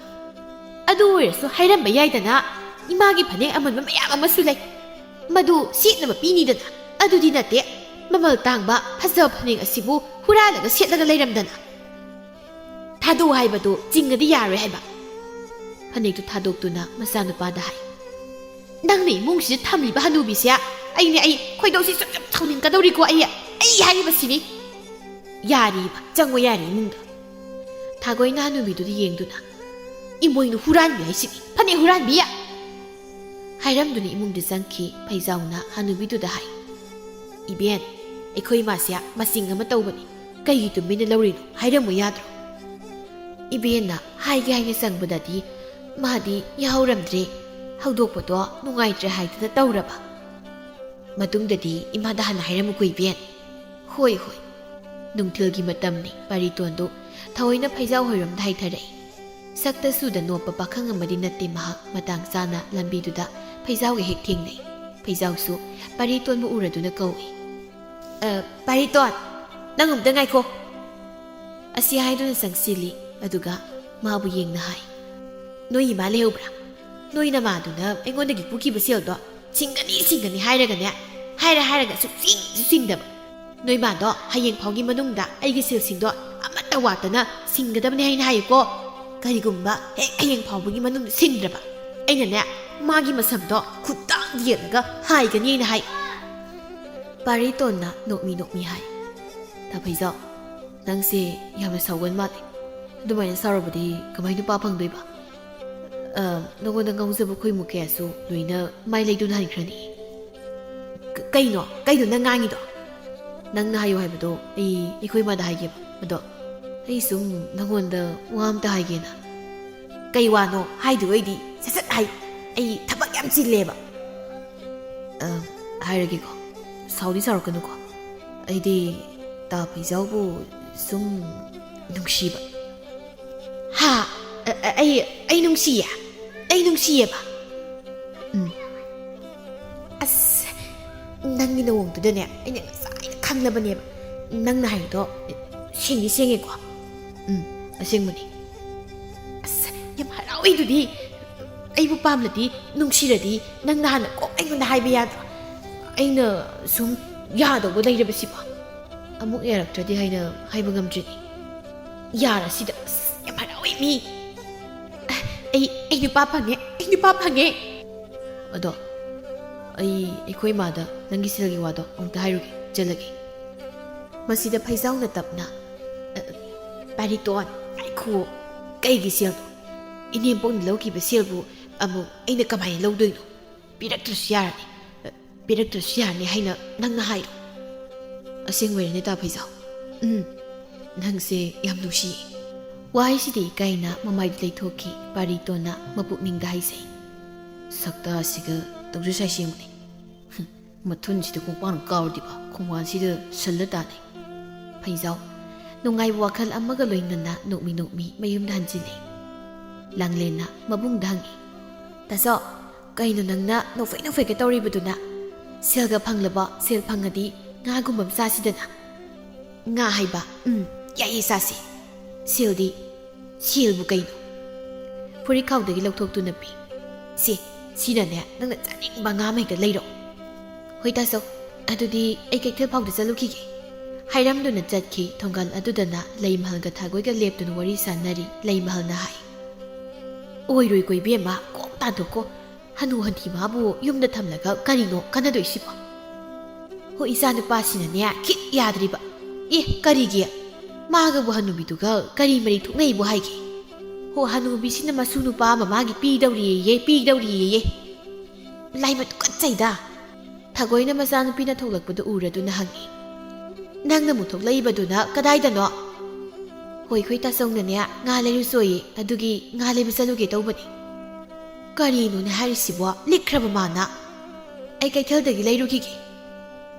ꯑꯗꯨ ꯑꯣꯏꯔꯁꯨ ꯍꯥꯏꯔꯝꯕ ꯌꯥꯏꯗꯅ, ꯏꯃꯥꯒꯤ ꯐꯅꯦꯛ ꯑꯃꯟꯕ ꯃꯌꯥꯝ ꯑꯃꯁꯨ ꯂꯩ꯫ ꯃꯗꯨ ꯁꯦꯠꯅꯕ ꯄꯤꯅꯤꯗꯅ꯫ ꯑꯗꯨꯗꯤ ꯅꯠꯇꯦ, ꯃꯃꯜ ꯇꯥꯡꯕ ꯐꯖꯕ ꯐꯅꯦꯛ ꯑꯁꯤꯕꯨ ꯍꯨꯔꯥꯜꯂꯒ ꯁꯦꯠꯂꯒ ꯂꯩꯔꯝꯗꯅ꯫ ꯊꯥꯗꯣꯛꯎ ꯍꯥꯏꯕꯗꯨ ꯆꯤꯡꯉꯗꯤ ꯌꯥꯔꯣꯏ ꯍꯥꯏꯕ꯫" ꯐꯅꯦꯛꯇꯨ ꯊꯥꯗꯣꯛꯇꯨꯅ ꯃꯆꯥꯅꯨꯄꯥꯗ ꯍꯥꯏ, "ꯅꯪꯅ ꯏꯃꯨꯡꯁꯤꯗ ꯊꯝꯂꯤꯕ ꯍꯅꯨꯕꯤꯁꯦ, ꯑꯩꯅꯦ, ꯑꯩ ꯈꯣꯏꯗꯧꯁꯤ ꯆꯞ ꯆꯞ ꯁꯥꯎꯅꯤꯡꯀꯗꯧꯔꯤꯀꯣ꯫ ꯑꯩ, ꯑꯩ ꯍꯥꯏꯔꯤꯕꯁꯤꯅꯤ꯫ ꯌꯥꯔꯤꯕ, ꯆꯪꯉꯣ ꯌꯥꯔꯦ ꯏꯃꯨꯡꯗ꯫" ꯊꯥꯒꯣꯏꯅ ꯍꯅꯨꯕꯤꯗꯨꯗ ꯌꯦꯡꯗꯨꯅ, "ꯏꯃꯣꯏꯅꯨ ꯍꯨꯔꯥꯟꯕꯤ ꯍꯥꯏꯁꯤꯅꯤ, ꯐꯅꯦꯛ ꯍꯨꯔꯥꯟꯕꯤ!" ꯍꯥꯏꯔꯝꯗꯨꯅ ꯏꯃꯨꯡꯗ ꯆꯪꯈꯤ꯫ ꯐꯩꯖꯥꯎꯅ ꯍꯅꯨꯕꯤꯗꯨꯗ ꯍꯥꯏ, "ꯏꯕꯦꯟ, ꯑꯩꯈꯣꯏ ꯏꯃꯥꯁꯦ ꯃꯆꯤꯡ ꯑꯃ ꯇꯧꯕꯅꯤ꯫ ꯀꯩꯒꯤ ꯇꯨꯃꯤꯟꯅ ꯂꯧꯔꯤꯅꯣ? ꯍꯥꯏꯔꯝꯃꯨ ꯌꯥꯗ꯭ꯔꯣ?" ꯏꯕꯦꯟꯅ ꯍꯥꯏꯒꯦ ꯍꯥꯏꯅ ꯆꯪꯕꯗꯗꯤ ꯃꯥꯗꯤ ꯌꯥꯍꯧꯔꯝꯗ꯭ꯔꯦ꯫ ꯍꯧꯗꯣꯛꯄꯗꯣ ꯅꯨꯡꯉꯥꯏꯇ꯭ꯔꯦ ꯍꯥꯏꯗꯨꯅ ꯇꯧꯔꯕ꯫ "ꯃꯇꯨꯡꯗꯗꯤ ꯏꯃꯥꯗ ꯍꯥꯟꯅ ꯍꯥꯏꯔꯝꯃꯨꯀꯣ ꯏꯕꯦꯟ꯫" "ꯍꯣꯏ, ꯍꯣꯏ꯫" ꯅꯨꯡꯊꯤꯜꯒꯤ ꯃꯇꯝꯅꯤ꯫ ꯄꯥꯔꯤꯇꯣꯟꯗꯨ ꯊꯑꯣꯏꯅ ꯐꯩꯖꯥꯎ ꯍꯣꯏꯔꯣꯝꯗ ꯍꯥꯏꯊꯔꯛꯏ꯫ ꯁꯛꯇ ꯆꯨꯗ ꯅꯣꯞꯄ ꯄꯥꯈꯪ ꯑꯃꯗꯤ ꯅꯠꯇꯦ ꯃꯍꯥꯛ꯫ ꯃꯇꯥꯡ ꯆꯥꯅ ꯂꯝꯕꯤꯗꯨꯗ ꯐꯩꯖꯥꯎꯒ ꯍꯦꯛ ꯊꯦꯡꯅꯩ꯫ ꯐꯩꯖꯥꯎꯁꯨ ꯄꯥꯔꯤꯇꯣꯟꯕꯨ ꯎꯔꯗꯨꯅ ꯀꯧꯏ꯫ "ꯑ, ꯄꯥꯔꯤꯇꯣꯟ, ꯅꯪ ꯑꯃꯨꯛꯇ ꯉꯥꯏꯈꯣ꯫" ꯑꯁꯤ ꯍꯥꯏꯗꯨꯅ ꯆꯪꯁꯤꯜꯂꯤ꯫ ꯑꯗꯨꯒ ꯃꯥꯕꯨ ꯌꯦꯡꯅ ꯍꯥꯏ, "ꯅꯣꯏ ꯏꯃꯥ ꯂꯩꯍꯧꯕ꯭ꯔꯥ? ꯅꯣꯏ ꯅꯃꯥꯗꯨꯅ ꯑꯩꯉꯣꯟꯗꯒꯤ ꯄꯨꯈꯤꯕ ꯁꯦꯜꯗꯣ ꯁꯤꯡꯒꯅꯤ, ꯁꯤꯡꯒꯅꯤ ꯍꯥꯏꯔꯒꯅꯦ, ꯍꯥꯏꯔ ꯍꯥꯏꯔꯒ ꯁꯨꯛꯁꯤꯡꯁꯨ ꯁꯤꯡꯗꯕ꯫ ꯅꯣꯏ ꯃꯥꯗꯣ ꯍꯌꯦꯡ ꯐꯥꯎꯒꯤ ꯃꯅꯨꯡꯗ ꯑꯩꯒꯤ ꯁꯦꯜꯁꯤꯡꯗꯣ ꯑꯃꯠꯇ ꯋꯥꯠꯇꯅ ꯁꯤꯡꯒꯗꯕꯅꯤ ꯍꯥꯏꯅ ꯍꯥꯏꯌꯨꯀꯣ꯫ ꯀꯔꯤꯒꯨꯝꯕ ꯍꯦꯛ ꯍꯌꯦꯡ ꯐꯥꯎꯕꯒꯤ ꯃꯅꯨꯡꯗ ꯁꯤꯡꯗ꯭ꯔꯕ, ꯑꯩꯅꯅꯦ, ꯃꯥꯒꯤ ꯃꯁꯝꯗꯣ ꯈꯨꯠꯇꯥꯡ ꯌꯦꯡꯉꯒ ꯍꯥꯏꯒꯅꯤ ꯍꯥꯏꯅ ꯍꯥꯏ꯫ ꯄꯥꯔꯤꯇꯣꯟꯅ ꯅꯣꯛꯃꯤ ꯅꯣꯛꯃꯤ ꯍꯥꯏ, "ꯇꯥ ꯐꯩꯖꯥꯎ, ꯅꯪꯁꯦ ꯌꯥꯝꯅ ꯁꯥꯎꯒꯟ ꯃꯥꯜꯂꯦ꯫ ꯑꯗꯨꯃꯥꯏꯅ ꯁꯥꯎꯔꯕꯗꯤ ꯀꯃꯥꯏꯅ ꯅꯨꯄꯥ ꯐꯪꯗꯣꯏꯕ? ꯑ, ꯅꯉꯣꯟꯗ ꯉꯥꯎꯖꯕ ꯈꯣꯏꯃꯨ ꯀꯌꯥꯁꯨ ꯂꯣꯏꯅ ꯃꯥꯏ ꯂꯩꯗꯨꯅ ꯍꯟꯈ꯭ꯔꯅꯤ꯫" "ꯀ-, ꯀꯩꯅꯣ? ꯀꯩꯅꯣ ꯅꯪ ꯉꯥꯡꯉꯤꯗꯣ?" "ꯅꯪꯅ ꯍꯥꯏꯌꯣ ꯍꯥꯏꯕꯗꯣ ꯑꯩ ꯑꯩꯈꯣꯏ ꯏꯃꯥꯗ ꯍꯥꯏꯒꯦꯕ꯫ ꯑꯗꯣ ꯑꯩ ꯁꯨꯝ ꯅꯉꯣꯟꯗ ꯋꯥ ꯑꯝꯇ ꯍꯥꯏꯒꯦꯅ꯫" "ꯀꯩ ꯋꯥꯅꯣ? ꯍꯥꯏꯗꯣꯏ ꯑꯣꯏꯗꯤ ꯁꯠ ꯁꯠ ꯍꯥꯏ꯫ ꯑꯩ ꯊꯕꯛ ꯌꯥꯝ ꯆꯤꯜꯂꯦꯕ꯫" "ꯑ, ꯍꯥꯏꯔꯒꯦꯀꯣ꯫ ꯁꯥꯎꯗꯤ ꯁꯥꯎꯔꯛꯀꯅꯨꯀꯣ꯫ ꯑꯩꯗꯤ ꯇꯥ ꯐꯩꯖꯥꯎꯕꯨ ꯁꯨꯝ ꯅꯨꯡꯁꯤꯕ꯫" "ꯍꯥ? ꯑ, ꯑ, ꯑꯩ, ꯑꯩ ꯅꯨꯡꯁꯤꯌꯦ? ꯑꯩ ꯅꯨꯡꯁꯤꯌꯦꯕ?" "ꯎꯝ꯫" "ꯑꯁ, ꯅꯪꯒꯤ ꯅꯑꯣꯡꯗꯨꯗꯅꯦ ꯑꯩꯅ ꯉꯁꯥꯏꯅ ꯈꯪꯂꯕꯅꯦꯕ꯫ ꯅꯪꯅ ꯍꯥꯏꯗꯣ ꯁꯦꯡꯗꯤ ꯁꯦꯡꯉꯦꯀꯣ?" "ꯎꯝ, ꯑꯁꯦꯡꯕꯅꯤ꯫" "ꯑꯁ, ꯌꯥꯝ ꯍꯔꯥꯎꯋꯦ ꯑꯗꯨꯗꯤ꯫ ꯑꯩꯕꯨ ꯄꯥꯝꯂꯗꯤ, ꯅꯨꯡꯁꯤꯔꯗꯤ ꯅꯪꯅ ꯍꯥꯟꯅ ꯀꯣꯛ ꯑꯩꯉꯣꯟꯗ ꯍꯥꯏꯕ ꯌꯥꯗ꯭ꯔꯣ? ꯑꯩꯅ ꯁꯨꯝ ꯌꯥꯗꯧꯕ ꯂꯩꯔꯕꯁꯤꯕꯣ? ꯑꯃꯨꯛ ꯌꯥꯔꯛꯇ꯭ꯔꯗꯤ ꯍꯥꯏꯅ ꯍꯥꯏꯕ ꯉꯝꯗ꯭ꯔꯤꯅꯤ꯫ ꯌꯥꯔꯁꯤꯗ꯫ ꯑꯁ, ꯌꯥꯝ ꯍꯔꯥꯎꯋꯦ ꯃꯤ꯫ ꯑꯩ, ꯑꯩ ꯅꯨꯄꯥ ꯐꯪꯉꯦ, ꯑꯩ ꯅꯨꯄꯥ ꯐꯪꯉꯦ꯫" "ꯑꯗꯣ ꯑꯩ ꯑꯩꯈꯣꯏ ꯏꯃꯥꯗ ꯅꯪꯒꯤ ꯁꯦꯜꯒꯤ ꯋꯥꯗꯣ ꯑꯃꯨꯛꯇ ꯍꯥꯏꯔꯨꯒꯦ, ꯆꯦꯜꯂꯒꯦ꯫" ꯃꯁꯤꯗ ꯐꯩꯖꯥꯎꯅ ꯇꯞꯅ, "ꯑ, ꯄꯥꯔꯤꯇꯣꯟ, ꯉꯥꯏꯈꯨꯑꯣ꯫ ꯀꯩꯒꯤ ꯁꯦꯜꯅꯣ? ꯏꯅꯦꯝꯄꯣꯛꯅ ꯂꯧꯈꯤꯕ ꯁꯦꯜꯕꯨ ꯑꯃꯨꯛ ꯑꯩꯅ ꯀꯃꯥꯏꯅ ꯂꯧꯗꯣꯏꯅꯣ? ꯄꯤꯔꯛꯇ꯭ꯔꯁꯨ ꯌꯥꯔꯅꯤ꯫ ꯑ, ꯄꯤꯔꯛꯇ꯭ꯔꯁꯨ ꯌꯥꯔꯅꯤ ꯍꯥꯏꯅ ꯅꯪꯅ ꯍꯥꯏꯔꯣ꯫" "ꯑꯁꯦꯡꯕꯩꯔꯅꯦ ꯇꯥ ꯐꯩꯖꯥꯎ?" "ꯎꯝ, ꯅꯪꯁꯦ ꯌꯥꯝ ꯅꯨꯡꯁꯤꯌꯦ꯫" ꯋꯥꯍꯩꯁꯤꯗ ꯏꯀꯥꯏꯅ ꯃꯃꯥꯏꯗ ꯂꯩꯊꯣꯛꯈꯤ ꯄꯥꯔꯤꯇꯣꯟꯅ ꯃꯄꯨꯛꯅꯤꯡꯗ ꯍꯥꯏꯖꯩ꯫ "ꯁꯛꯇꯥꯁꯤꯒ ꯇꯧꯖ ꯁꯥꯏ ꯁꯦꯡꯕꯅꯤ꯫ ꯍꯨꯝ, ꯃꯊꯨꯟꯁꯤꯗ ꯈꯣꯡꯄꯥꯛꯅ ꯀꯥꯎꯔꯗꯤꯕ ꯈꯣꯡꯕꯥꯟꯁꯤꯗ ꯁꯜꯂ ꯇꯥꯅꯤ꯫" ꯐꯩꯖꯥꯎ ꯅꯨꯡꯉꯥꯏꯕ ꯋꯥꯈꯜ ꯑꯃꯒ ꯂꯣꯏꯅꯅ ꯅꯣꯛꯃꯤ ꯅꯣꯛꯃꯤ ꯃꯌꯨꯝꯗ ꯍꯟꯖꯤꯜꯂꯤ꯫ ꯂꯥꯡꯂꯦꯟꯅ ꯃꯕꯨꯡꯗ ꯍꯪꯉꯤ, "ꯇꯥꯆꯧ, ꯀꯩꯅꯣ ꯅꯪꯅ ꯅꯣꯛꯐꯦꯠ ꯅꯣꯛꯐꯦꯠꯀ ꯇꯧꯔꯤꯕꯗꯨꯅ? ꯁꯦꯜꯒ ꯐꯪꯂꯕ, ꯁꯦꯜ ꯐꯪꯉꯗꯤ ꯉꯥꯒꯨꯝꯕ ꯑꯃ ꯆꯥꯁꯤꯗꯅ꯫" "ꯉꯥ ꯍꯥꯏꯕ? ꯎꯝ, ꯌꯥꯏꯌꯦ, ꯆꯥꯁꯤ꯫ ꯁꯦꯜꯗꯤ, ꯁꯦꯜꯕꯨ ꯀꯩꯅꯣ?" ꯐꯨꯔꯤꯠꯈꯥꯎꯗꯒꯤ ꯂꯧꯊꯣꯛꯇꯨꯅ ꯄꯤ꯫ "ꯁꯦ, ꯁꯤꯅꯅꯦ, ꯅꯪꯅ ꯆꯥꯅꯤꯡꯕ ꯉꯥ ꯑꯃ ꯍꯦꯛꯇ ꯂꯩꯔꯛꯑꯣ꯫" "ꯍꯣꯏ ꯇꯥꯆꯧ, ꯑꯗꯨꯗꯤ ꯑꯩ ꯀꯩꯊꯦꯜ ꯐꯥꯎꯗ ꯆꯠꯂꯨꯈꯤꯒꯦ꯫" ꯍꯥꯏꯔꯝꯗꯨꯅ ꯆꯠꯈꯤ꯫ ꯊꯣꯡꯒꯜ ꯑꯗꯨꯗꯅ ꯂꯩꯃꯍꯜꯒ ꯊꯥꯒꯣꯏꯒ ꯂꯦꯞꯇꯨꯅ ꯋꯥꯔꯤ ꯁꯥꯟꯅꯔꯤ꯫ ꯂꯩꯃꯍꯜꯅ ꯍꯥꯏ, "ꯑꯣꯏꯔꯣꯏꯀꯣ ꯏꯕꯦꯝꯃ, ꯀꯣꯛ ꯇꯥꯟꯊꯣꯛꯀꯣ꯫ ꯍꯅꯨ ꯍꯟꯊꯤ ꯃꯥꯕꯨ ꯌꯨꯝꯗ ꯊꯝꯂꯒ ꯀꯔꯤꯅꯣ ꯀꯥꯟꯅꯗꯣꯏꯁꯤꯕꯣ?" ꯍꯣ, ꯏꯆꯥ ꯅꯨꯄꯥꯁꯤꯅꯅꯦ ꯈꯤꯠ ꯌꯥꯗ꯭ꯔꯤꯕ꯫ ꯑꯦ, ꯀꯔꯤꯒꯤ? ꯃꯥꯒꯕꯨ ꯍꯅꯨꯕꯤꯗꯨꯒ ꯀꯔꯤ ꯃꯔꯤ ꯊꯣꯛꯅꯩꯕꯨ ꯍꯥꯏꯒꯦ? ꯍꯣ, ꯍꯅꯨꯕꯤꯁꯤꯅ ꯃꯁꯨ ꯅꯨꯄꯥ ꯑꯃ ꯃꯥꯒꯤ ꯄꯤꯗꯧꯔꯤꯌꯦ, ꯄꯤꯗꯧꯔꯤꯌꯦ꯫ ꯂꯥꯏꯃ ꯇꯨꯀꯠꯆꯩꯗ꯫ ꯊꯥꯒꯣꯏꯅ ꯃꯆꯥꯅꯨꯄꯤꯅ ꯊꯣꯛꯂꯛꯄꯗꯨ ꯎꯔꯗꯨꯅ ꯍꯪꯉꯤ, "ꯅꯪꯅ ꯑꯃꯨꯛ ꯊꯣꯛꯂꯛꯏꯕꯗꯨꯅ ꯀꯗꯥꯏꯗꯅꯣ?" "ꯍꯣꯏ, ꯑꯩꯈꯣꯏ ꯇꯥꯆꯧꯅꯅꯦ ꯉꯥ ꯂꯩꯔꯨꯆꯣꯌꯦ, ꯑꯗꯨꯒꯤ ꯉꯥ ꯂꯩꯕ ꯆꯠꯂꯨꯒꯦ ꯇꯧꯕꯅꯤ꯫" "ꯀꯔꯤꯅꯣꯅꯦ ꯍꯥꯏꯔꯤꯁꯤꯕꯣ? ꯂꯤꯛꯈ꯭ꯔꯕ ꯃꯥꯅ?" "ꯑꯩ ꯀꯩꯊꯦꯜꯗꯒꯤ ꯂꯩꯔꯨꯈꯤꯒꯦ꯫"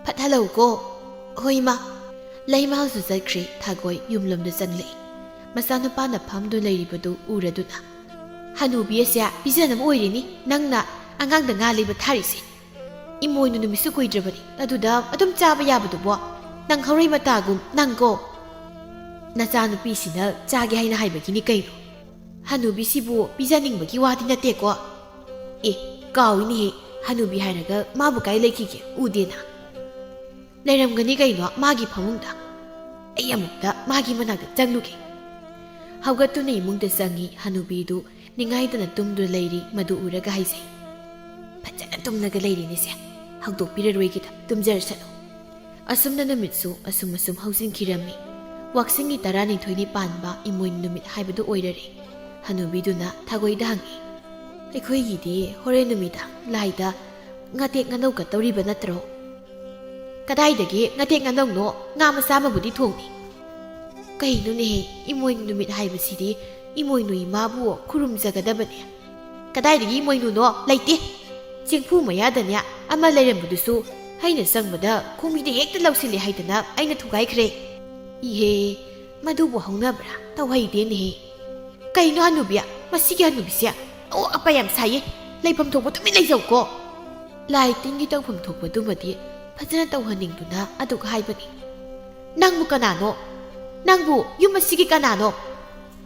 "ꯐꯠ ꯍꯜꯂꯛꯎꯀꯣ꯫" "ꯍꯣꯏ, ꯏꯃꯥ꯫" ꯂꯩꯃꯍꯜꯁꯨ ꯆꯠꯈ꯭ꯔꯦ꯫ ꯊꯥꯒꯣꯏ ꯌꯨꯝꯂꯣꯝꯗ ꯆꯪꯂꯛꯏ꯫ ꯃꯆꯥꯅꯨꯄꯥꯅ ꯐꯝꯗꯨꯅ ꯂꯩꯔꯤꯕꯗꯨ ꯎꯔꯗꯨꯅ, "ꯍꯅꯨꯕꯤ ꯑꯁꯦ ꯄꯤꯖꯅꯕ ꯑꯣꯏꯔꯤꯅꯤ ꯅꯪꯅ ꯑꯉꯥꯡꯗ ꯉꯥ ꯂꯩꯕ ꯊꯥꯔꯤꯁꯦ꯫ ꯏꯃꯣꯏꯅꯨ ꯅꯨꯃꯤꯠꯁꯨ ꯀꯨꯏꯗ꯭ꯔꯕꯅꯤ, ꯑꯗꯨꯗ ꯑꯗꯨꯝ ꯆꯥꯕ ꯌꯥꯕꯗꯨꯕꯣ? ꯅꯪ ꯍꯧꯔꯩ ꯃꯇꯥꯒꯨꯝ ꯅꯪꯀꯣ꯫ ꯅꯆꯥꯅꯨꯄꯤꯁꯤꯅ ꯆꯥꯒꯦ ꯍꯥꯏꯅ ꯍꯥꯏꯕꯒꯤꯅꯤ ꯀꯩꯅꯣ꯫ ꯍꯅꯨꯕꯤꯁꯤꯕꯨ ꯄꯤꯖꯅꯤꯡꯕꯒꯤ ꯋꯥꯗꯤ ꯅꯠꯇꯦꯀꯣ꯫ ꯑꯦ, ꯀꯥꯎꯏꯅꯦꯍꯦ, ꯍꯅꯨꯕꯤ ꯍꯥꯏꯔꯒ ꯃꯥꯕꯨ ꯀꯥꯏ ꯂꯩꯈꯤꯒꯦ? ꯎꯗꯦꯅ꯫" "ꯂꯩꯔꯝꯒꯅꯤ ꯀꯩꯅꯣ ꯃꯥꯒꯤ ꯐꯃꯨꯡꯗ꯫ ꯑꯩ ꯑꯃꯨꯛꯇ ꯃꯥꯒꯤ ꯃꯅꯥꯛꯇ ꯆꯪꯂꯨꯒꯦ꯫" ꯍꯧꯒꯠꯇꯨꯅ ꯏꯃꯨꯡꯗ ꯆꯪꯉꯤ꯫ ꯍꯅꯨꯕꯤꯗꯨ ꯅꯤꯡꯉꯥꯏꯗꯅ ꯇꯨꯝꯗꯨꯅ ꯂꯩꯔꯤ꯫ ꯃꯗꯨ ꯎꯔꯒ ꯍꯥꯏꯖꯩ, "ꯐꯖꯅ ꯇꯨꯝꯂꯒ ꯂꯩꯔꯤꯅꯤꯁꯦ, ꯍꯧꯗꯣꯛꯄꯤꯔꯔꯣꯏꯒꯦꯗ, ꯇꯨꯝꯖꯔꯁꯅꯨ꯫" ꯑꯁꯨꯝꯅ ꯅꯨꯃꯤꯠꯁꯨ ꯑꯁꯨꯝ ꯑꯁꯨꯝ ꯍꯧꯖꯤꯟꯈꯤꯔꯝꯃꯤ꯫ ꯋꯥꯛꯆꯤꯡꯒꯤ ꯇꯔꯥꯅꯤꯊꯣꯏꯅꯤ ꯄꯥꯟꯕ ꯏꯃꯣꯏꯅꯨ ꯅꯨꯃꯤꯠ ꯍꯥꯏꯕꯗꯨ ꯑꯣꯏꯔꯔꯦ꯫ ꯍꯅꯨꯕꯤꯗꯨꯅ ꯊꯥꯒꯣꯏꯗ ꯍꯪꯉꯤ, "ꯑꯩꯈꯣꯏꯒꯤꯗꯤ ꯍꯣꯔꯦꯟ ꯅꯨꯃꯤꯗꯥꯡ ꯂꯥꯏꯗ ꯉꯥꯇꯦꯛ ꯉꯥꯅꯧ ꯀꯠꯇꯧꯔꯤꯕ ꯅꯠꯇ꯭ꯔꯣ?" "ꯀꯗꯥꯏꯗꯒꯤ ꯉꯥꯇꯦꯛ ꯉꯥꯅꯧꯅꯣ? ꯉꯥ ꯃꯆꯥ ꯑꯃꯕꯨꯗꯤ ꯊꯣꯡꯅꯤ꯫" "ꯀꯩꯅꯣꯅꯦꯍꯦ, ꯏꯃꯣꯏꯅꯨ ꯅꯨꯃꯤꯠ ꯍꯥꯏꯕꯁꯤꯗꯤ ꯏꯃꯣꯏꯅꯨ ꯏꯃꯥꯕꯨ ꯈꯨꯔꯨꯝꯖꯒꯗꯕꯅꯦ꯫" "ꯀꯗꯥꯏꯗꯒꯤ ꯏꯃꯣꯏꯅꯨꯅꯣ? ꯂꯩꯇꯦ꯫ ꯆꯦꯡꯐꯨ ꯃꯌꯥꯗꯅꯦ ꯑꯃ ꯂꯩꯔꯝꯕꯗꯨꯁꯨ ꯑꯩꯅ ꯆꯪꯕꯗ ꯈꯣꯡꯕꯤꯗ ꯍꯦꯛꯇ ꯂꯧꯁꯤꯜꯂꯦ ꯍꯥꯏꯗꯅ ꯑꯩꯅ ꯊꯨꯒꯥꯏꯈ꯭ꯔꯦ꯫" "ꯏꯍꯦ, ꯃꯗꯨꯕꯨ ꯍꯧꯅꯕ꯭ꯔꯥ? ꯇꯧꯍꯩꯗꯦꯅꯦꯍꯦ꯫" "ꯀꯩꯅꯣ ꯍꯅꯨꯕꯤ? ꯃꯁꯤꯒꯤ ꯍꯅꯨꯕꯤꯁꯦ ꯑꯋꯣꯛ ꯑꯄꯥ ꯌꯥꯝ ꯁꯥꯏꯌꯦ꯫ ꯂꯩꯐꯝ ꯊꯣꯛꯄ ꯇꯨꯃꯤꯟ ꯂꯩꯖꯧꯀꯣ꯫" ꯂꯥꯏ ꯇꯤꯟꯒꯤ ꯇꯧꯐꯝ ꯊꯣꯛꯄꯗꯨꯃꯗꯤ ꯐꯖꯅ ꯇꯧꯍꯟꯅꯤꯡꯗꯨꯅ ꯑꯗꯨꯛ ꯍꯥꯏꯕꯅꯤ꯫ "ꯅꯪꯕꯨ ꯀꯅꯥꯅꯣ? ꯅꯪꯕꯨ ꯌꯨꯝ ꯑꯁꯤꯒꯤ ꯀꯅꯥꯅꯣ?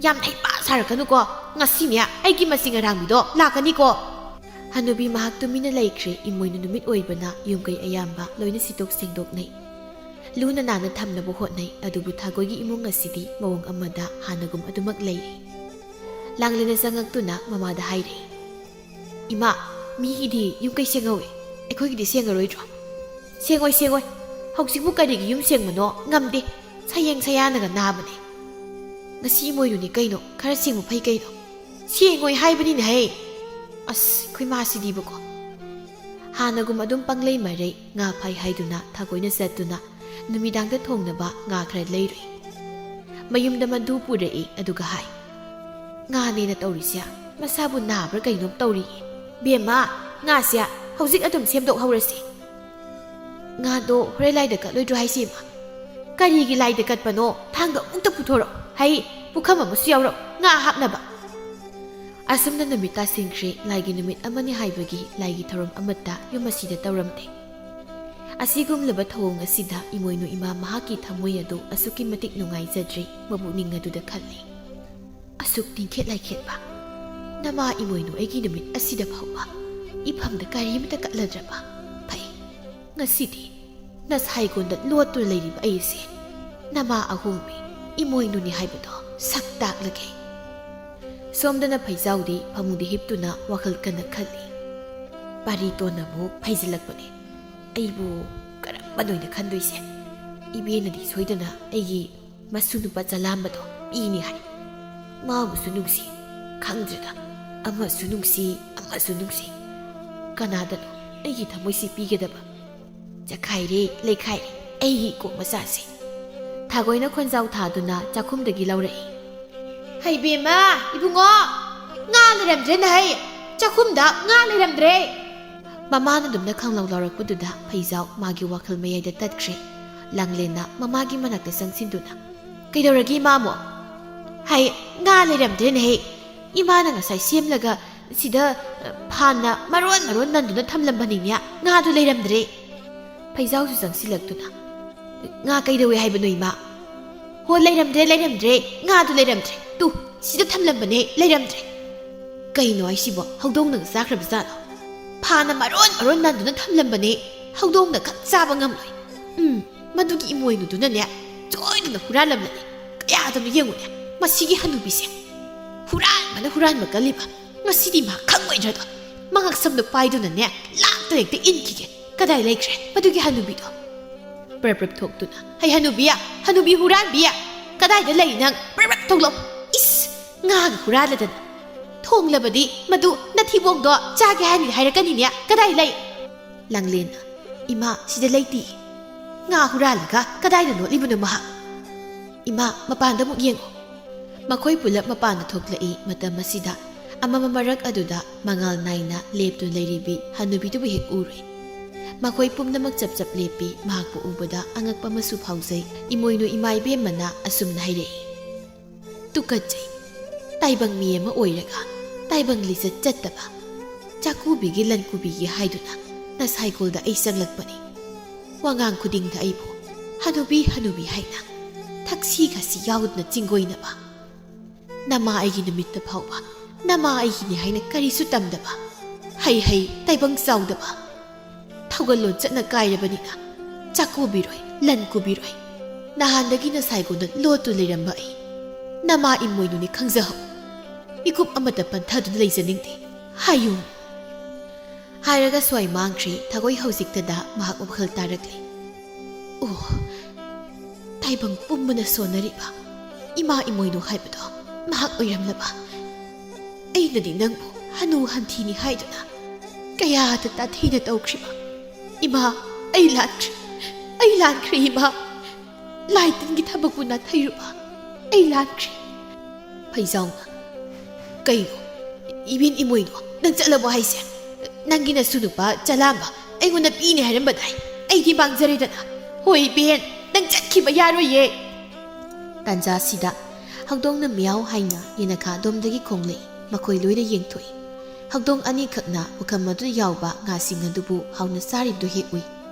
ꯌꯥꯝ ꯍꯩꯄꯥ ꯁꯥꯔꯛꯀꯅꯨꯀꯣ꯫ ꯉꯁꯤꯅꯦ ꯑꯩꯒꯤ ꯃꯆꯤꯡ ꯑꯔꯥꯡꯕꯤꯗꯣ ꯂꯥꯛꯀꯅꯤꯀꯣ꯫" ꯍꯅꯨꯕꯤ ꯃꯍꯥꯛ ꯇꯨꯃꯤꯟꯅ ꯂꯩꯈ꯭ꯔꯦ꯫ ꯏꯃꯣꯏꯅꯨ ꯅꯨꯃꯤꯠ ꯑꯣꯏꯕꯅ ꯌꯨꯝ ꯀꯩ ꯑꯌꯥꯝꯕ ꯂꯣꯏꯅ ꯁꯤꯠꯇꯣꯛ ꯁꯦꯡꯗꯣꯛꯅꯩ꯫ ꯂꯨꯅ ꯅꯥꯟꯅ ꯊꯝꯅꯕ ꯍꯣꯠꯅꯩ, ꯑꯗꯨꯕꯨ ꯊꯥꯒꯣꯏꯒꯤ ꯏꯃꯨꯡ ꯑꯁꯤꯗꯤ ꯃꯑꯣꯡ ꯑꯃꯗ ꯍꯥꯟꯅꯒꯨꯝ ꯑꯗꯨꯃꯛ ꯂꯩꯔꯤ꯫ ꯂꯥꯡꯂꯦꯟꯅ ꯆꯪꯉꯛꯇꯨꯅ ꯃꯃꯥꯗ ꯍꯥꯏꯔꯦ, "ꯏꯃꯥ, ꯃꯤꯒꯤꯗꯤ ꯌꯨꯝ ꯀꯩ ꯁꯦꯡꯍꯧꯋꯦ, ꯑꯩꯈꯣꯏꯒꯤꯗꯤ ꯁꯦꯡꯉꯔꯣꯏꯗ꯭ꯔꯣ?" "ꯁꯦꯡꯉꯣꯏ, ꯁꯦꯡꯉꯣꯏ꯫ ꯍꯧꯖꯤꯛꯄꯨ ꯀꯔꯤꯒꯤ ꯌꯨꯝ ꯁꯦꯡꯕꯅꯣ? ꯉꯝꯗꯦ꯫ ꯁꯌꯦꯡ ꯁꯌꯥꯅꯒ ꯅꯥꯕꯅꯦ꯫ ꯉꯁꯤ ꯏꯃꯣꯏꯅꯨꯅꯤ ꯀꯩꯅꯣ, ꯈꯔ ꯁꯦꯡꯕ ꯐꯩ ꯀꯩꯅꯣ꯫ ꯁꯦꯡꯉꯣꯏ ꯍꯥꯏꯕꯅꯤꯅꯦ ꯍꯦ꯫ ꯑꯁ, ꯑꯩꯈꯣꯏ ꯃꯥꯁꯤꯗꯤꯕꯀꯣ꯫" ꯍꯥꯟꯅꯒꯨꯝ ꯑꯗꯨꯝ ꯄꯪꯂꯩ ꯃꯔꯩ, ꯉꯥ ꯐꯥꯏ ꯍꯥꯏꯗꯨꯅ ꯊꯥꯒꯣꯏꯅ ꯆꯠꯇꯨꯅ ꯅꯨꯃꯤꯗꯥꯡꯗ ꯊꯣꯡꯅꯕ ꯉꯥ ꯈꯔ ꯂꯩꯔꯨꯏ꯫ ꯃꯌꯨꯝꯗ ꯃꯗꯨ ꯄꯨꯔꯛꯏ, ꯑꯗꯨꯒ ꯍꯥꯏ, "ꯉꯥꯅꯦꯅ ꯇꯧꯔꯤꯁꯦ ꯃꯁꯥꯕꯨ ꯅꯥꯕ꯭ꯔꯥ ꯀꯩꯅꯣꯝ ꯇꯧꯔꯤꯌꯦ꯫ ꯕꯦꯝꯃ, ꯉꯥꯁꯦ ꯍꯧꯖꯤꯛ ꯑꯗꯨꯝ ꯁꯦꯝꯗꯣꯛꯍꯧꯔꯁꯤ꯫ ꯉꯥꯗꯣ ꯍꯣꯔꯦꯟ ꯂꯥꯏꯗ ꯀꯠꯂꯣꯏꯗ꯭ꯔꯣ ꯍꯥꯏꯁꯦ, ꯏꯃꯥ?" "ꯀꯔꯤꯒꯤ ꯂꯥꯏꯗ ꯀꯠꯄꯅꯣ? ꯊꯥꯡꯒ ꯑꯃꯨꯛꯇ ꯄꯨꯊꯣꯔꯛꯑꯣ꯫ ꯍꯩ, ꯄꯨꯈꯝ ꯑꯃꯁꯨ ꯌꯥꯎꯔꯛꯑꯣ, ꯉꯥ ꯍꯥꯞꯅꯕ꯫" ꯑꯁꯨꯝꯅ ꯅꯨꯃꯤꯠ ꯇꯥꯁꯤꯟꯈ꯭ꯔꯦ꯫ ꯂꯥꯏꯒꯤ ꯅꯨꯃꯤꯠ ꯑꯃꯅꯤ ꯍꯥꯏꯕꯒꯤ ꯂꯥꯏꯒꯤ ꯊꯧꯔꯝ ꯑꯃꯠꯇ ꯌꯨꯝ ꯑꯁꯤꯗ ꯇꯧꯔꯝꯗꯦ꯫ ꯑꯁꯤꯒꯨꯝꯂꯕ ꯊꯧꯑꯣꯡ ꯑꯁꯤꯗ ꯏꯃꯣꯏꯅꯨ ꯏꯃꯥ ꯃꯍꯥꯛꯀꯤ ꯊꯃꯣꯏ ꯑꯗꯨ ꯑꯁꯨꯛꯀꯤ ꯃꯇꯤꯛ ꯅꯨꯡꯉꯥꯏꯖꯗ꯭ꯔꯤ, ꯃꯄꯨꯛꯅꯤꯡ ꯑꯗꯨꯗ ꯈꯜꯂꯤ꯫ "ꯑꯁꯨꯛ ꯅꯤꯡꯈꯦꯠ ꯂꯥꯏꯈꯦꯠꯄ ꯅꯃꯥ ꯏꯃꯣꯏꯅꯨ ꯑꯩꯒꯤ ꯅꯨꯃꯤꯠ ꯑꯁꯤꯗ ꯐꯥꯎꯕ ꯏꯐꯝꯗ ꯀꯔꯤꯃꯇ ꯀꯠꯂꯗ꯭ꯔꯕ ꯐꯩ꯫ ꯉꯁꯤꯗꯤ ꯅꯁꯥꯏꯒꯣꯟꯗ ꯂꯣꯠꯇꯨꯅ ꯂꯩꯔꯤꯕ ꯑꯩꯁꯦ ꯅꯃꯥ ꯑꯍꯣꯡꯕꯤ ꯏꯃꯣꯏꯅꯨꯅꯤ ꯍꯥꯏꯕꯗꯣ ꯁꯛ ꯇꯥꯛꯂꯒꯦ꯫" ꯁꯣꯝꯗꯅ ꯐꯩꯖꯥꯎꯗꯤ ꯐꯃꯨꯡꯗ ꯍꯤꯞꯇꯨꯅ ꯋꯥꯈꯜ ꯀꯟꯅ ꯈꯜꯂꯤ꯫ ꯄꯥꯔꯤ ꯇꯣꯟꯅ ꯑꯃꯨꯛ ꯐꯩꯖꯤꯜꯂꯛꯄꯅꯦ꯫ "ꯑꯩꯕꯨ ꯀꯔꯝꯕꯅꯣꯏꯅ ꯈꯟꯗꯣꯏꯁꯦ? ꯏꯕꯦꯅꯗꯤ ꯁꯣꯏꯗꯅ ꯑꯩꯒꯤ ꯃꯁꯨ ꯅꯨꯄꯥ ꯆꯂꯥꯝꯕꯗꯣ ꯄꯤꯅꯤ ꯍꯥꯏ꯫ ꯃꯥꯕꯨꯁꯨ ꯅꯨꯡꯁꯤ, ꯈꯪꯗ꯭ꯔꯦꯗ, ꯑꯃꯁꯨ ꯅꯨꯡꯁꯤ, ꯑꯃꯁꯨ ꯅꯨꯡꯁꯤ꯫ ꯀꯅꯥꯗꯅꯣ ꯑꯩꯒꯤ ꯊꯃꯣꯏꯁꯤ ꯄꯤꯒꯗꯕ? ꯆꯈꯥꯏꯔꯦ, ꯂꯩꯈꯥꯏꯔꯦ ꯑꯩꯒꯤ ꯏꯀꯣꯛ ꯃꯆꯥꯁꯦ꯫" ꯊꯥꯒꯣꯏꯅ ꯈꯣꯟꯖꯥꯎ ꯊꯥꯗꯨꯅ ꯆꯥꯛꯈꯨꯝꯗꯒꯤ ꯂꯧꯔꯛꯏ꯫ "ꯍꯩꯕꯦꯝꯃ, ꯏꯕꯨꯡꯉꯣ, ꯉꯥ ꯂꯩꯔꯝꯗ꯭ꯔꯦꯅ ꯍꯩ, ꯆꯥꯛꯈꯨꯝꯗ ꯉꯥ ꯂꯩꯔꯝꯗ꯭ꯔꯦ!" ꯃꯃꯥꯅ ꯑꯗꯨꯝꯅ ꯈꯪꯂꯥꯎ ꯂꯥꯎꯔꯛꯄꯗꯨꯗ ꯐꯩꯖꯥꯎ ꯃꯥꯒꯤ ꯋꯥꯈꯜ ꯃꯌꯥꯏꯗ ꯇꯠꯈ꯭ꯔꯦ꯫ ꯂꯥꯡꯂꯦꯟꯅ ꯃꯃꯥꯒꯤ ꯃꯅꯥꯛꯇ ꯆꯪꯁꯤꯟꯗꯨꯅ, "ꯀꯩꯗꯧꯔꯒꯦ ꯏꯃꯥꯃꯣ?" "ꯍꯩ, ꯉꯥ ꯂꯩꯔꯝꯗ꯭ꯔꯦꯅꯦꯍꯦ꯫ ꯏꯃꯥꯅ ꯉꯁꯥꯏ ꯁꯦꯝꯂꯒ ꯁꯤꯗ, ꯑ, ꯐꯥꯟꯅ ꯃꯔꯣꯟ ꯃꯔꯣꯟ ꯅꯟꯗꯨꯅ ꯊꯝꯂꯝꯕꯅꯤꯅꯦ, ꯉꯥꯗꯨ ꯂꯩꯔꯝꯗ꯭ꯔꯦ꯫" ꯐꯩꯖꯥꯎꯁꯨ ꯆꯪꯁꯤꯜꯂꯛꯇꯨꯅ, "ꯉꯥ ꯀꯩꯗꯧꯋꯦ ꯍꯥꯏꯕꯅꯣ ꯏꯃꯥ?" "ꯍꯣ, ꯂꯩꯔꯝꯗ꯭ꯔꯦ, ꯂꯩꯔꯝꯗ꯭ꯔꯦ, ꯉꯥꯗꯨ ꯂꯩꯔꯝꯗ꯭ꯔꯦ꯫ ꯇꯨ, ꯁꯤꯗ ꯊꯝꯂꯝꯕꯅꯦ, ꯂꯩꯔꯝꯗ꯭ꯔꯦ꯫" "ꯀꯩꯅꯣ ꯍꯥꯏꯁꯤꯕꯣ? ꯍꯧꯗꯣꯡꯅꯒ ꯆꯥꯈ꯭ꯔꯕ ꯖꯥꯠꯂꯣ? ꯐꯥꯟꯅ ꯃꯔꯣꯟ ꯃꯔꯣꯟ ꯅꯟꯗꯨꯅ ꯊꯝꯂꯝꯕꯅꯦ, ꯍꯧꯗꯣꯡꯅ ꯈꯛ ꯆꯥꯕ ꯉꯝꯂꯣꯏ꯫ ꯎꯝ, ꯃꯗꯨꯒꯤ ꯏꯃꯣꯏꯅꯨꯗꯨꯅꯅꯦ, ꯁꯣꯏꯗꯅ ꯍꯨꯔꯥꯜꯂꯝꯂꯅꯤ꯫ ꯀꯌꯥꯗꯅꯣ ꯌꯦꯡꯉꯨꯅꯦ, ꯃꯁꯤꯒꯤ ꯍꯅꯨꯕꯤꯁꯦ꯫ ꯍꯨꯔꯥꯟꯕꯅ ꯍꯨꯔꯥꯟꯕ ꯀꯜꯂꯤꯕ꯫ ꯉꯁꯤꯗꯤ ꯃꯥ ꯈꯪꯉꯣꯏꯗ꯭ꯔꯗꯣ꯫ ꯃꯉꯛ ꯁꯝꯗꯣ ꯄꯥꯏꯗꯨꯅꯅꯦ, ꯂꯥꯛꯇ ꯍꯦꯛꯇ ꯏꯟꯈꯤꯒꯦ꯫ ꯀꯗꯥꯏ ꯂꯩꯈ꯭ꯔꯦ ꯃꯗꯨꯒꯤ ꯍꯅꯨꯕꯤꯗꯣ? ꯄ꯭ꯔꯞ ꯄ꯭ꯔꯞ ꯊꯣꯛꯇꯨꯅ, "ꯍꯩ ꯍꯅꯨꯕꯤ, ꯍꯅꯨꯕꯤ ꯍꯨꯔꯥꯟꯕꯤ, ꯀꯗꯥꯏꯗ ꯂꯩ ꯅꯪ? ꯄ꯭ꯔꯞ ꯄ꯭ꯔꯞ ꯊꯣꯛꯂꯛꯑꯣ꯫ ꯏꯁ, ꯉꯥꯒ ꯍꯨꯔꯥꯜꯂꯗꯅ꯫ ꯊꯣꯡꯂꯕꯗꯤ ꯃꯗꯨ ꯅꯊꯤꯕꯣꯡꯗꯣ ꯆꯥꯒꯦ ꯍꯥꯏꯅꯤ ꯍꯥꯏꯔꯛꯀꯅꯤꯅꯦ꯫ ꯀꯗꯥꯏ ꯂꯩ?" ꯂꯥꯡꯂꯦꯟꯅ, "ꯏꯃꯥ, ꯁꯤꯗ ꯂꯩꯇꯦ꯫ ꯉꯥ ꯍꯨꯔꯥꯜꯂꯒ ꯀꯗꯥꯏꯗ ꯂꯣꯠꯂꯤꯕꯅꯣ ꯃꯍꯥꯛ? ꯏꯃꯥ, ꯃꯄꯥꯟꯗ ꯑꯃꯨꯛ ꯌꯦꯡꯉꯨ꯫" ꯃꯈꯣꯏ ꯄꯨꯂꯞ ꯃꯄꯥꯟꯗ ꯊꯣꯛꯂꯛꯏ꯫ ꯃꯇꯝ ꯑꯁꯤꯗ ꯑꯃꯝꯕ ꯃꯔꯛ ꯑꯗꯨꯗ ꯃꯉꯥꯜ ꯅꯥꯏꯅ ꯂꯦꯞꯇꯨꯅ ꯂꯩꯔꯤꯕꯤ ꯍꯅꯨꯕꯤꯗꯨꯕꯨ ꯍꯦꯛ ꯎꯔꯨꯏ꯫ ꯃꯈꯣꯏ ꯄꯨꯝꯅꯃꯛ ꯆꯞ ꯆꯞ ꯂꯦꯞꯄꯤ꯫ ꯃꯍꯥꯛꯄꯨ ꯎꯕꯗ ꯑꯉꯛꯄ ꯑꯃꯁꯨ ꯐꯥꯎꯖꯩ꯫ ꯏꯃꯣꯏꯅꯨ ꯏꯃꯥ ꯏꯕꯦꯝꯃꯅ ꯑꯁꯨꯝꯅ ꯍꯥꯏꯔꯛꯏ, "ꯇꯨꯀꯠꯆꯩ꯫ ꯇꯥꯏꯕꯪ ꯃꯤ ꯑꯃ ꯑꯣꯏꯔꯒ ꯇꯥꯏꯕꯪ ꯂꯤꯆꯠ ꯆꯠꯇꯕ, ꯆꯥꯛꯀꯨꯕꯤꯒꯤ ꯂꯟꯀꯨꯕꯤꯒꯤ ꯍꯥꯏꯗꯨꯅ ꯅꯁꯥꯏꯒꯣꯜꯗ ꯑꯩ ꯆꯪꯂꯛꯄꯅꯤ꯫ ꯋꯥꯉꯥꯡ ꯈꯨꯗꯤꯡꯗ ꯑꯩꯕꯨ ꯍꯅꯨꯕꯤ, ꯍꯅꯨꯕꯤ ꯍꯥꯏꯅ ꯊꯛꯁꯤ ꯈꯥꯁꯤ ꯌꯥꯎꯗꯅ ꯆꯤꯡꯒꯣꯏꯅꯕ꯫ ꯅꯃꯥ ꯑꯩꯒꯤ ꯅꯨꯃꯤꯠꯇ ꯐꯥꯎꯕ ꯅꯃꯥ ꯑꯩꯒꯤꯅꯤ ꯍꯥꯏꯅ ꯀꯔꯤꯁꯨ ꯇꯝꯗꯕ, ꯍꯩ ꯍꯩ ꯇꯥꯏꯕꯪ ꯆꯥꯎꯗꯕ, ꯊꯧꯒꯜꯂꯣꯟ ꯆꯠꯅ ꯀꯥꯏꯔꯕꯅꯤꯅ ꯆꯥꯛꯀꯨꯕꯤꯔꯣꯏ, ꯂꯟ ꯀꯨꯕꯤꯔꯣꯏ꯫ ꯅꯍꯥꯟꯗꯒꯤ ꯅꯁꯥꯏꯒꯣꯟꯗ ꯂꯣꯠꯇꯨ ꯂꯩꯔꯝꯕ ꯑꯩ ꯅꯃꯥ ꯏꯃꯣꯏꯅꯨꯅꯤ ꯈꯪꯖꯍꯧ꯫ ꯃꯤꯀꯨꯞ ꯑꯃꯇ ꯄꯟꯊꯗꯨꯅ ꯂꯩꯖꯅꯤꯡꯗꯦ꯫ ꯍꯥꯏꯌꯨ꯫" ꯍꯥꯏꯔꯒ ꯁ꯭ꯋꯥꯏ ꯃꯥꯡꯈ꯭ꯔꯦ꯫ ꯊꯥꯒꯣꯏ ꯍꯧꯖꯤꯛꯇꯗ ꯃꯍꯥꯛ ꯋꯥꯈꯜ ꯇꯥꯔꯛꯂꯦ꯫ ꯑꯣ, ꯇꯥꯏꯕꯪ ꯄꯨꯝꯕꯅ ꯁꯣꯟꯅꯔꯤꯕ ꯏꯃꯥ ꯏꯃꯣꯏꯅꯨ ꯍꯥꯏꯕꯗꯣ ꯃꯍꯥꯛ ꯑꯣꯏꯔꯝꯂꯕ꯫ ꯑꯩꯅꯗꯤ ꯅꯪꯕꯨ ꯍꯅꯨ ꯍꯟꯊꯤꯅꯤ ꯍꯥꯏꯗꯨꯅ ꯀꯌꯥꯗ ꯇꯥꯊꯤꯅ ꯇꯧꯈ꯭ꯔꯤꯕ꯫ ꯏꯃꯥ, ꯑꯩ ꯂꯥꯟꯈ꯭ꯔꯦ, ꯑꯩ ꯂꯥꯟꯈ꯭ꯔꯦ ꯏꯃꯥ꯫ ꯂꯥꯏ ꯇꯤꯟꯒꯤ ꯊꯕꯛꯄꯨ ꯅꯥꯊꯩꯔꯨꯕ ꯑꯩ ꯂꯥꯟꯈ꯭ꯔꯦ꯫ ꯐꯩꯖꯥꯎꯅ, "ꯀꯩꯅꯣ? ꯏꯕꯦꯟ ꯏꯃꯣꯏꯅꯣ, ꯅꯪ ꯆꯠꯂꯕꯣ ꯍꯥꯏꯁꯦ? ꯅꯪꯒꯤ ꯅꯁꯨ ꯅꯨꯄꯥ ꯆꯂꯥꯝꯕ ꯑꯩꯉꯣꯟꯗ ꯄꯤꯅꯤ ꯍꯥꯏꯔꯝꯕꯗꯥꯏ? ꯑꯩꯗꯤ ꯃꯥꯡꯖꯔꯦꯗꯅ꯫ ꯍꯣꯏ ꯏꯕꯦꯟ, ꯅꯪ ꯆꯠꯈꯤꯕ ꯌꯥꯔꯣꯏꯌꯦ꯫" ꯇꯥꯟꯖꯥꯁꯤꯗ ꯍꯧꯗꯣꯡꯅ ꯃꯤꯌꯥꯎ ꯍꯥꯏꯅ ꯌꯦꯅꯈꯥ ꯑꯗꯣꯝꯗꯒꯤ ꯈꯣꯡꯂꯛꯏ꯫ ꯃꯈꯣꯏ ꯂꯣꯏꯅ ꯌꯦꯡꯊꯣꯛꯏ꯫ ꯍꯧꯗꯣꯡ ꯑꯅꯤꯈꯛꯅ ꯄꯨꯈꯝ ꯑꯗꯨꯗ ꯌꯥꯎꯕ ꯉꯥꯁꯤꯡ ꯑꯗꯨꯕꯨ ꯍꯥꯎꯅ ꯆꯥꯔꯤꯕꯗꯨ ꯍꯦꯛ ꯎꯏ꯫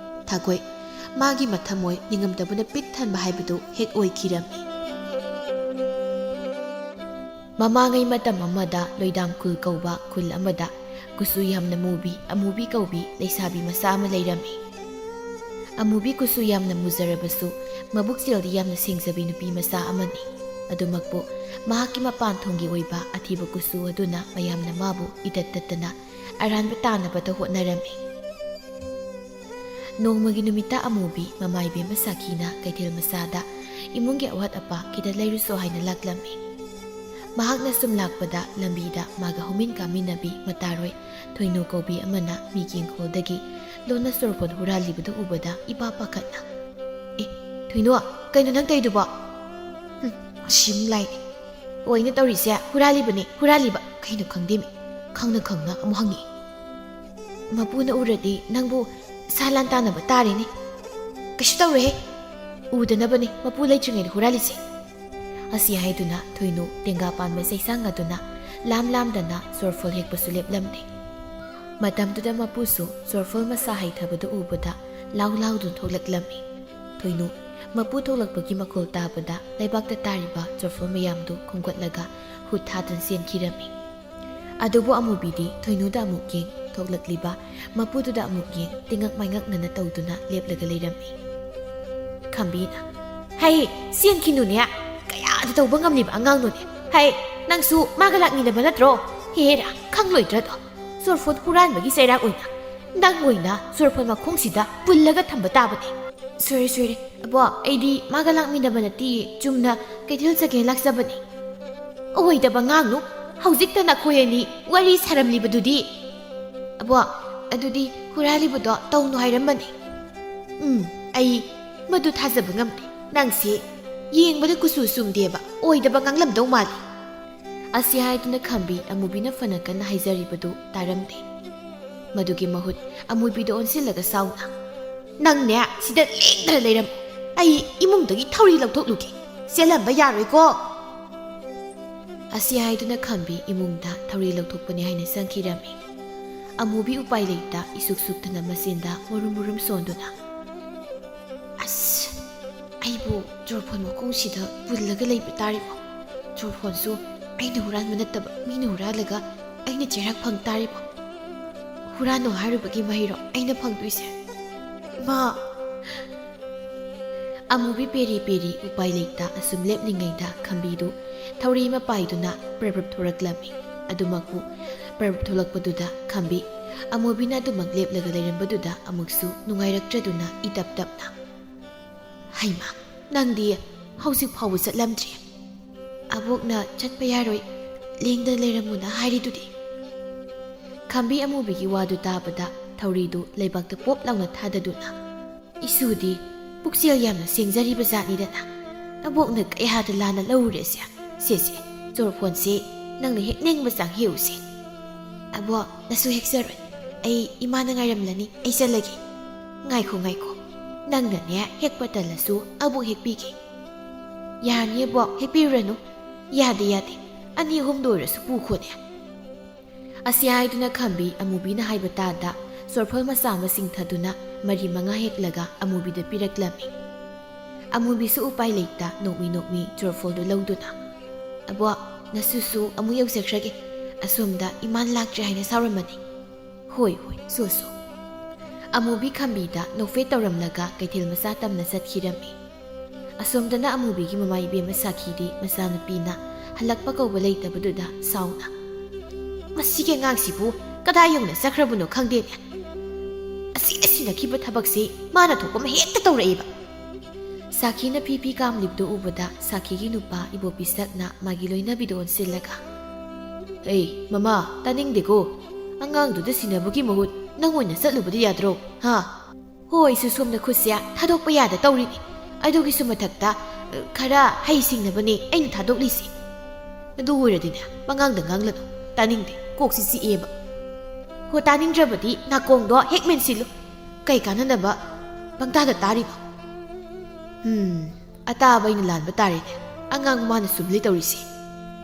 ꯊꯥꯒꯣꯏ, ꯃꯥꯒꯤ ꯃꯊꯃꯣꯏ ꯅꯤꯡꯉꯝꯗꯕꯅ ꯄꯤꯛ ꯊꯟꯕ ꯍꯥꯏꯕꯗꯨ ꯍꯦꯛ ꯑꯣꯏꯈꯤꯔꯝꯃꯤ꯫ ꯃꯃꯥꯡꯉꯩ ꯃꯇꯝ ꯑꯃꯗ ꯂꯣꯏꯗꯥꯝ ꯈꯨꯜ ꯀꯧꯕ ꯈꯨꯜ ꯑꯃꯗ ꯀꯨꯆꯨ ꯌꯥꯝꯅ ꯃꯨꯕꯤ, ꯑꯃꯨꯕꯤ ꯀꯧꯕꯤ ꯂꯩꯁꯥꯕꯤ ꯃꯆꯥ ꯑꯃ ꯂꯩꯔꯝꯃꯤ꯫ ꯑꯃꯨꯕꯤ ꯀꯨꯆꯨ ꯌꯥꯝꯅ ꯃꯨꯖꯔꯕꯁꯨ ꯃꯕꯨꯛꯆꯦꯜꯗꯤ ꯌꯥꯝꯅ ꯁꯦꯡꯖꯕꯤ ꯅꯨꯄꯤ ꯃꯆꯥ ꯑꯃꯅꯤ꯫ ꯑꯗꯨꯃꯛꯄꯨ ꯃꯍꯥꯛꯀꯤ ꯃꯄꯥꯟ ꯊꯣꯡꯒꯤ ꯑꯣꯏꯕ ꯑꯊꯤꯕ ꯀꯨꯆꯨ ꯑꯗꯨꯅ ꯃꯌꯥꯝꯅ ꯃꯥꯕꯨ ꯏꯇꯠ ꯇꯠꯇꯅ ꯑꯔꯥꯟꯕ ꯇꯥꯅꯕꯗ ꯍꯣꯠꯅꯔꯝꯃꯤ꯫ ꯅꯣꯡꯃꯒꯤ ꯅꯨꯃꯤꯠꯇ ꯑꯃꯨꯕꯤ ꯃꯃꯥ ꯏꯕꯦꯝꯃ ꯁꯥꯈꯤꯅ ꯀꯩꯊꯦꯜ ꯃꯆꯥꯗ ꯏꯃꯨꯡꯒꯤ ꯑꯋꯥꯠ ꯑꯄꯥ ꯈꯤꯇ ꯂꯩꯔꯨꯁꯣ ꯍꯥꯏꯅ ꯂꯥꯛꯂꯝꯃꯤ꯫ ꯃꯍꯥꯛꯅ ꯁꯨꯝ ꯂꯥꯛꯄꯗ ꯂꯝꯕꯤꯗ ꯃꯥꯒ ꯍꯧꯃꯤꯟ ꯀꯥꯃꯤꯟꯅꯕꯤ ꯃꯇꯥꯔꯣꯏ ꯊꯣꯏꯅꯨ ꯀꯧꯕꯤ ꯑꯃꯅ ꯃꯤꯒꯤ ꯏꯪꯈꯣꯜꯗꯒꯤ ꯂꯣꯟꯅ ꯆꯣꯔꯐꯣꯟ ꯍꯨꯔꯥꯜꯂꯤꯕꯗꯨ ꯎꯕꯗ ꯏꯄꯥ ꯄꯥꯈꯠꯅ, "ꯑꯦ, ꯊꯣꯏꯅꯨ, ꯀꯩꯅꯣ ꯅꯪ ꯇꯧꯔꯤꯗꯨꯕꯣ?" "ꯍꯨꯝ, ꯑꯁꯤꯃꯨꯛ ꯂꯥꯏꯅꯦ꯫ ꯑꯣꯏꯅ ꯇꯧꯔꯤꯁꯦ ꯍꯨꯔꯥꯜꯂꯤꯕꯅꯦ, ꯍꯨꯔꯥꯜꯂꯤꯕ꯫ ꯀꯩꯅꯣ ꯈꯪꯗꯦꯃꯤ꯫ ꯈꯪꯅ ꯈꯪꯅ ꯑꯃꯨꯛ ꯍꯪꯉꯛꯑꯦ꯫ ꯃꯄꯨꯅ ꯎꯔꯗꯤ ꯅꯪꯕꯨ ꯁꯥ ꯂꯥꯟ ꯇꯥꯟꯅꯕ ꯇꯥꯔꯦꯅꯦ꯫ ꯀꯩꯁꯨ ꯇꯧꯔꯣꯏꯍꯦ꯫ ꯎꯗꯅꯕꯅꯦ ꯃꯄꯨ ꯂꯩꯇ꯭ꯔꯤꯉꯩꯗ ꯍꯨꯔꯥꯜꯂꯤꯁꯦ꯫" ꯑꯁꯤ ꯍꯥꯏꯗꯨꯅ ꯊꯣꯏꯅꯨ ꯇꯦꯡꯒꯥ ꯄꯥꯟꯕ ꯆꯩꯁꯥꯡ ꯑꯗꯨꯅ ꯂꯥꯝ ꯂꯥꯝꯗꯅ ꯆꯣꯔꯐꯣꯜ ꯍꯦꯛꯄꯁꯨ ꯂꯦꯞꯂꯝꯗꯦ꯫ ꯃꯇꯝꯗꯨꯗ ꯃꯄꯨꯁꯨ ꯆꯣꯔꯐꯣꯜ ꯃꯁꯥ ꯍꯩꯊꯕꯗꯨ ꯎꯕꯗ ꯂꯥꯎ ꯂꯥꯎꯗꯨꯅ ꯊꯣꯛꯂꯛꯂꯝꯃꯤ꯫ ꯊꯣꯏꯅꯨ ꯃꯄꯨ ꯊꯣꯛꯂꯛꯄꯒꯤ ꯃꯈꯣꯜ ꯇꯥꯕꯗ ꯂꯩꯕꯥꯛꯇ ꯇꯥꯔꯤꯕ ꯆꯣꯔꯐꯣꯜ ꯃꯌꯥꯝꯗꯨ ꯈꯣꯝꯒꯠꯂꯒ ꯍꯨꯠ ꯊꯥꯗꯨꯅ ꯆꯦꯟꯈꯤꯔꯝꯃꯤ꯫ ꯑꯗꯨꯕꯨ ꯑꯃꯨꯕꯤꯗꯤ ꯊꯣꯏꯅꯨꯗ ꯑꯃꯨꯛ ꯌꯦꯡ, ꯊꯣꯛꯂꯛꯂꯤꯕ ꯃꯄꯨꯗꯨꯗ ꯑꯃꯨꯛ ꯌꯦꯡ, ꯇꯤꯡꯉꯛ ꯃꯥꯏꯉꯛꯅꯅ ꯇꯧꯗꯨꯅ ꯂꯦꯞꯂꯒ ꯂꯩꯔꯝꯃꯤ꯫ ꯈꯝꯕꯤꯅ, "ꯍꯩ, ꯆꯦꯟꯈꯤꯅꯨꯅꯦ꯫ ꯀꯌꯥꯗ ꯇꯧꯕ ꯉꯝꯂꯤꯕ ꯑꯉꯥꯡꯅꯣꯅꯦ꯫ ꯍꯩ, ꯅꯪꯁꯨ ꯃꯥꯒ ꯂꯥꯛꯃꯤꯟꯅꯕ ꯅꯠꯇ꯭ꯔꯣ? ꯍꯦꯔꯥ, ꯈꯪꯂꯣꯏꯗ꯭ꯔꯗꯣ? ꯆꯣꯔꯐꯣꯟ ꯍꯨꯔꯥꯟꯕꯒꯤ ꯆꯩꯔꯥꯛ ꯑꯣꯏꯅ ꯅꯪ ꯑꯣꯏꯅ ꯆꯣꯔꯐꯣꯟ ꯃꯈꯣꯡꯁꯤꯗ ꯄꯨꯜꯂꯒ ꯊꯝꯕ ꯇꯥꯕꯅꯦ꯫" "ꯁꯣꯏꯔꯦ, ꯁꯣꯏꯔꯦ꯫ ꯑꯕꯣ, ꯑꯩꯗꯤ ꯃꯥꯒ ꯂꯥꯛꯃꯤꯟꯅꯕ ꯅꯠꯇꯤꯌꯦ, ꯆꯨꯝꯅ ꯀꯩꯊꯦꯜ ꯆꯠꯀꯦꯅ ꯂꯥꯛꯆꯕꯅꯦ꯫" "ꯑꯣꯏꯗꯕ ꯉꯥꯡꯅꯨ꯫ ꯍꯧꯖꯤꯛꯇ ꯅꯈꯣꯏ ꯑꯅꯤ ꯋꯥꯔꯤ ꯁꯥꯔꯝꯂꯤꯕꯗꯨꯗꯤ꯫" "ꯑꯕꯣ, ꯑꯗꯨꯗꯤ ꯍꯨꯔꯥꯜꯂꯤꯕꯗꯣ ꯇꯧꯅꯨ ꯍꯥꯏꯔꯝꯕꯅꯦ꯫" "ꯎꯝ, ꯑꯩ ꯃꯗꯨ ꯊꯥꯖꯕ ꯉꯝꯗꯦ꯫ ꯅꯪꯁꯦ ꯌꯦꯡꯕꯗ ꯀꯨꯆꯨ ꯆꯨꯝꯗꯦꯕ, ꯑꯣꯏꯗꯕ ꯉꯥꯡꯂꯝꯗꯧ ꯃꯥꯜꯂꯤ꯫" ꯑꯁꯤ ꯍꯥꯏꯗꯨꯅ ꯈꯝꯕꯤ ꯑꯃꯨꯕꯤꯅ ꯐꯅ ꯀꯟꯅ ꯍꯥꯏꯖꯔꯤꯕꯗꯨ ꯇꯥꯔꯝꯗꯦ꯫ ꯃꯗꯨꯒꯤ ꯃꯍꯨꯠ ꯑꯃꯨꯕꯤꯗ ꯑꯣꯟꯁꯤꯜꯂꯒ ꯁꯥꯎꯅ, "ꯅꯪꯅꯦ ꯁꯤꯗ ꯂꯦꯡꯗꯅ ꯂꯩꯔꯝꯃꯨ꯫ ꯑꯩ ꯏꯃꯨꯡꯗꯒꯤ ꯊꯧꯔꯤ ꯂꯧꯊꯣꯛꯂꯨꯒꯦ꯫ ꯆꯦꯜꯂꯝꯕ ꯌꯥꯔꯣꯏꯀꯣ꯫" ꯑꯁꯤ ꯍꯥꯏꯗꯨꯅ ꯈꯝꯕꯤ ꯏꯃꯨꯡꯗ ꯊꯧꯔꯤ ꯂꯧꯊꯣꯛꯄꯅꯤ ꯍꯥꯏꯅ ꯆꯪꯈꯤꯔꯝꯃꯤ꯫ ꯑꯃꯨꯕꯤ ꯎꯄꯥꯏ ꯂꯩꯇ ꯏꯁꯨꯛ ꯁꯨꯛꯇꯅ ꯃꯆꯤꯟꯗ ꯃꯨꯔꯨꯝ ꯃꯨꯔꯨꯝ ꯁꯣꯟꯗꯨꯅ, "ꯑꯁ, ꯑꯩꯕꯨ ꯆꯣꯔꯐꯣꯟ ꯃꯈꯣꯡꯁꯤꯗ ꯄꯨꯜꯂꯒ ꯂꯩꯕ ꯇꯥꯔꯤꯕꯣ? ꯆꯣꯔꯐꯣꯟꯁꯨ ꯑꯩꯅ ꯍꯨꯔꯥꯟꯕ ꯅꯠꯇꯕ ꯃꯤꯅ ꯍꯨꯔꯥꯜꯂꯒ ꯑꯩꯅ ꯆꯩꯔꯥꯛ ꯐꯪ ꯇꯥꯔꯤꯕꯣ? ꯍꯨꯔꯥꯟꯅꯨ ꯍꯥꯏꯔꯨꯕꯒꯤ ꯃꯍꯩꯔꯣ ꯑꯩꯅ ꯐꯪꯗꯣꯏꯁꯦ? ꯏꯃꯥ!" ꯑꯃꯨꯕꯤ ꯄꯦꯔꯤ ꯄꯦꯔꯤ ꯎꯄꯥꯏ ꯂꯩꯇ ꯑꯁꯨꯝ ꯂꯦꯞꯂꯤꯉꯩꯗ ꯈꯝꯕꯤꯗꯨ ꯊꯧꯔꯤ ꯑꯃ ꯄꯥꯏꯗꯨꯅ ꯄ꯭ꯔꯞ ꯄ꯭ꯔꯞ ꯊꯣꯔꯛꯂꯝꯃꯤ꯫ ꯑꯗꯨꯃꯛꯄꯨ ꯄ꯭ꯔꯞ ꯄ꯭ꯔꯞ ꯊꯣꯛꯂꯛꯄꯗꯨꯗ ꯈꯝꯕꯤ ꯑꯃꯨꯕꯤꯅ ꯑꯗꯨꯃꯛ ꯂꯦꯞꯂꯒ ꯂꯩꯔꯝꯕꯗꯨꯗ ꯑꯃꯨꯛꯁꯨ ꯅꯨꯡꯉꯥꯏꯔꯛꯇ꯭ꯔꯗꯨꯅ ꯏꯇꯞ ꯇꯞꯅ, "ꯍꯩꯃꯥ, ꯅꯪꯗꯤ ꯍꯧꯖꯤꯛ ꯐꯥꯎꯕ ꯆꯠꯂꯝꯗ꯭ꯔꯤ? ꯑꯕꯣꯛꯅ ꯆꯠꯄ ꯌꯥꯔꯣꯏ, ꯂꯦꯡꯗꯅ ꯂꯩꯔꯝꯃꯨꯅ ꯍꯥꯏꯔꯤꯗꯨꯗꯤ?" ꯈꯝꯕꯤ ꯑꯃꯨꯕꯤꯒꯤ ꯋꯥꯗꯨ ꯇꯥꯕꯗ ꯊꯧꯔꯤꯗꯨ ꯂꯩꯕꯥꯛꯇ ꯄꯣꯞ ꯂꯥꯎꯅ ꯊꯥꯗꯗꯨꯅ, "ꯏꯁꯨꯗꯤ ꯄꯨꯛꯆꯦꯜ ꯌꯥꯝꯅ ꯁꯦꯡꯖꯔꯤꯕ ꯖꯥꯠꯅꯤꯗꯅ꯫ ꯑꯕꯣꯛꯅ ꯀꯌꯥꯗ ꯂꯥꯟꯅ ꯂꯧꯔꯨꯔꯦꯁꯦ꯫ ꯁꯦ ꯁꯦ, ꯆꯣꯔꯐꯣꯟꯁꯦ ꯅꯪꯅ ꯍꯦꯛꯅꯤꯡꯕ ꯆꯥꯡ ꯍꯦꯛꯎꯁꯦ꯫ ꯑꯕꯣꯛ, ꯅꯁꯨ ꯍꯦꯛꯆꯔꯣꯏ꯫ ꯑꯩ ꯏꯃꯥꯅ ꯉꯥꯏꯔꯝꯂꯅꯤ, ꯑꯩ ꯆꯠꯂꯒꯦ꯫" "ꯉꯥꯏꯈꯣ, ꯉꯥꯏꯈꯣ꯫ ꯅꯪꯅꯅꯦ ꯍꯦꯛꯄ ꯇꯜꯂꯁꯨ ꯑꯕꯣꯛ ꯍꯦꯛꯄꯤꯒꯦ꯫" "ꯌꯥꯅꯤ ꯑꯕꯣꯛ, ꯍꯦꯛꯄꯤꯔꯨꯔꯅꯨ꯫" "ꯌꯥꯗꯦ, ꯌꯥꯗꯦ꯫ ꯑꯅꯤ ꯑꯍꯨꯝꯗ ꯑꯣꯏꯔꯁꯨ ꯄꯨꯈꯣꯅꯦ꯫" ꯑꯁꯤ ꯍꯥꯏꯗꯨꯅ ꯈꯝꯕꯤ ꯑꯃꯨꯕꯤꯅ ꯍꯥꯏꯕ ꯇꯥꯗ ꯆꯣꯔꯐꯜ ꯃꯆꯥ ꯑꯃ ꯆꯤꯡꯊꯗꯨꯅ ꯃꯔꯤ ꯃꯉꯥ ꯍꯦꯛꯂꯒ ꯑꯃꯨꯕꯤꯗ ꯄꯤꯔꯛꯂꯝꯃꯤ꯫ ꯑꯃꯨꯕꯤꯁꯨ ꯎꯄꯥꯏ ꯂꯩꯇ ꯅꯣꯛꯃꯤ ꯅꯣꯛꯃꯤ ꯆꯣꯔꯐꯜꯗꯨ ꯂꯧꯗꯨꯅ, "ꯑꯕꯣꯛ, ꯅꯁꯨꯁꯨ ꯑꯃꯨꯛ ꯌꯧꯖꯈ꯭ꯔꯒꯦ꯫ ꯑꯁꯣꯝꯗ ꯏꯃꯥꯟ ꯂꯥꯛꯇ꯭ꯔꯦ ꯍꯥꯏꯅ ꯁꯥꯎꯔꯝꯃꯅꯤ꯫" "ꯍꯣꯏ, ꯍꯣꯏ, ꯁꯣ, ꯁꯣ꯫" ꯑꯃꯨꯕꯤ ꯈꯝꯕꯤꯗ ꯅꯣꯛꯐꯦꯠ ꯇꯧꯔꯝꯂꯒ ꯀꯩꯊꯦꯜ ꯃꯆꯥ ꯇꯝꯅ ꯆꯠꯈꯤꯔꯝꯃꯤ꯫ ꯑꯁꯣꯝꯗꯅ ꯑꯃꯨꯕꯤꯒꯤ ꯃꯃꯥ ꯏꯕꯦꯝꯃ ꯁꯥꯈꯤꯗꯤ ꯃꯆꯥꯅꯨꯄꯤꯅ ꯍꯜꯂꯛꯄ ꯀꯧꯕ ꯂꯩꯇꯕꯗꯨꯗ ꯁꯥꯎꯅ, "ꯃꯁꯤꯒꯤ ꯑꯉꯥꯡꯁꯤꯕꯨ ꯀꯗꯥꯏ ꯌꯧꯅ ꯆꯠꯈ꯭ꯔꯕꯅꯣ ꯈꯪꯗꯦꯅꯦ꯫ ꯑꯁꯤ ꯑꯁꯤꯅꯈꯤꯕ ꯊꯕꯛꯁꯤ ꯃꯥꯅ ꯊꯣꯛꯄ ꯑꯃ ꯍꯦꯛꯇ ꯇꯧꯔꯛꯏꯕ꯫" ꯁꯥꯈꯤꯅ ꯐꯤ ꯐꯤ ꯀꯥꯝꯂꯤꯕꯗꯨ ꯎꯕꯗ ꯁꯥꯈꯤꯒꯤ ꯅꯨꯄꯥ ꯏꯕꯣꯄꯤꯁꯛꯅ ꯃꯥꯒꯤ ꯂꯣꯏꯅꯕꯤꯗꯨ ꯑꯣꯟꯁꯤꯜꯂꯒ, "ꯑꯩ, ꯃꯃꯥ, ꯇꯥꯅꯤꯡꯗꯦꯀꯣ꯫ ꯑꯉꯥꯡꯗꯨꯗ ꯁꯤꯟꯅꯕꯒꯤ ꯃꯍꯨꯠ ꯅꯪ ꯑꯣꯏꯅ ꯆꯠꯂꯨꯕꯗꯤ ꯌꯥꯗ꯭ꯔꯣ, ꯍꯥ?" "ꯍꯣꯏ, ꯑꯩꯁꯨ ꯁꯣꯝꯗ ꯈꯨꯠꯁꯦ ꯊꯥꯗꯣꯛꯄ ꯌꯥꯗ ꯇꯧꯔꯤꯅꯤ꯫ ꯑꯗꯨꯒꯤꯁꯨ ꯃꯊꯛꯇ, ꯑ, ꯈꯔ ꯍꯩ ꯁꯤꯡꯅꯕꯅꯦ ꯑꯩꯅ ꯊꯥꯗꯣꯛꯂꯤꯁꯦ꯫" "ꯑꯗꯨ ꯑꯣꯏꯔꯗꯤꯅꯦ, ꯄꯉꯥꯡꯗ ꯉꯥꯡꯂꯅꯨ꯫ ꯇꯥꯅꯤꯡꯗꯦ, ꯀꯣꯛꯁꯤ ꯆꯤꯛꯑꯦꯕ꯫" "ꯍꯣ, ꯇꯥꯅꯤꯡꯗ꯭ꯔꯕꯗꯤ ꯅꯥꯀꯣꯡꯗꯣ ꯍꯦꯛ ꯃꯦꯟꯁꯤꯜꯂꯨ꯫ ꯀꯩ ꯀꯥꯟꯅꯅꯕ ꯄꯪꯇꯥꯗ ꯇꯥꯔꯤꯕ?" "ꯎꯝ, ꯑꯇꯥꯕ ꯑꯩꯅ ꯂꯥꯟꯕ ꯇꯥꯔꯦꯅꯦ꯫ ꯑꯉꯥꯡ ꯃꯥꯅ ꯆꯨꯝꯂꯤ ꯇꯧꯔꯤꯁꯦ꯫"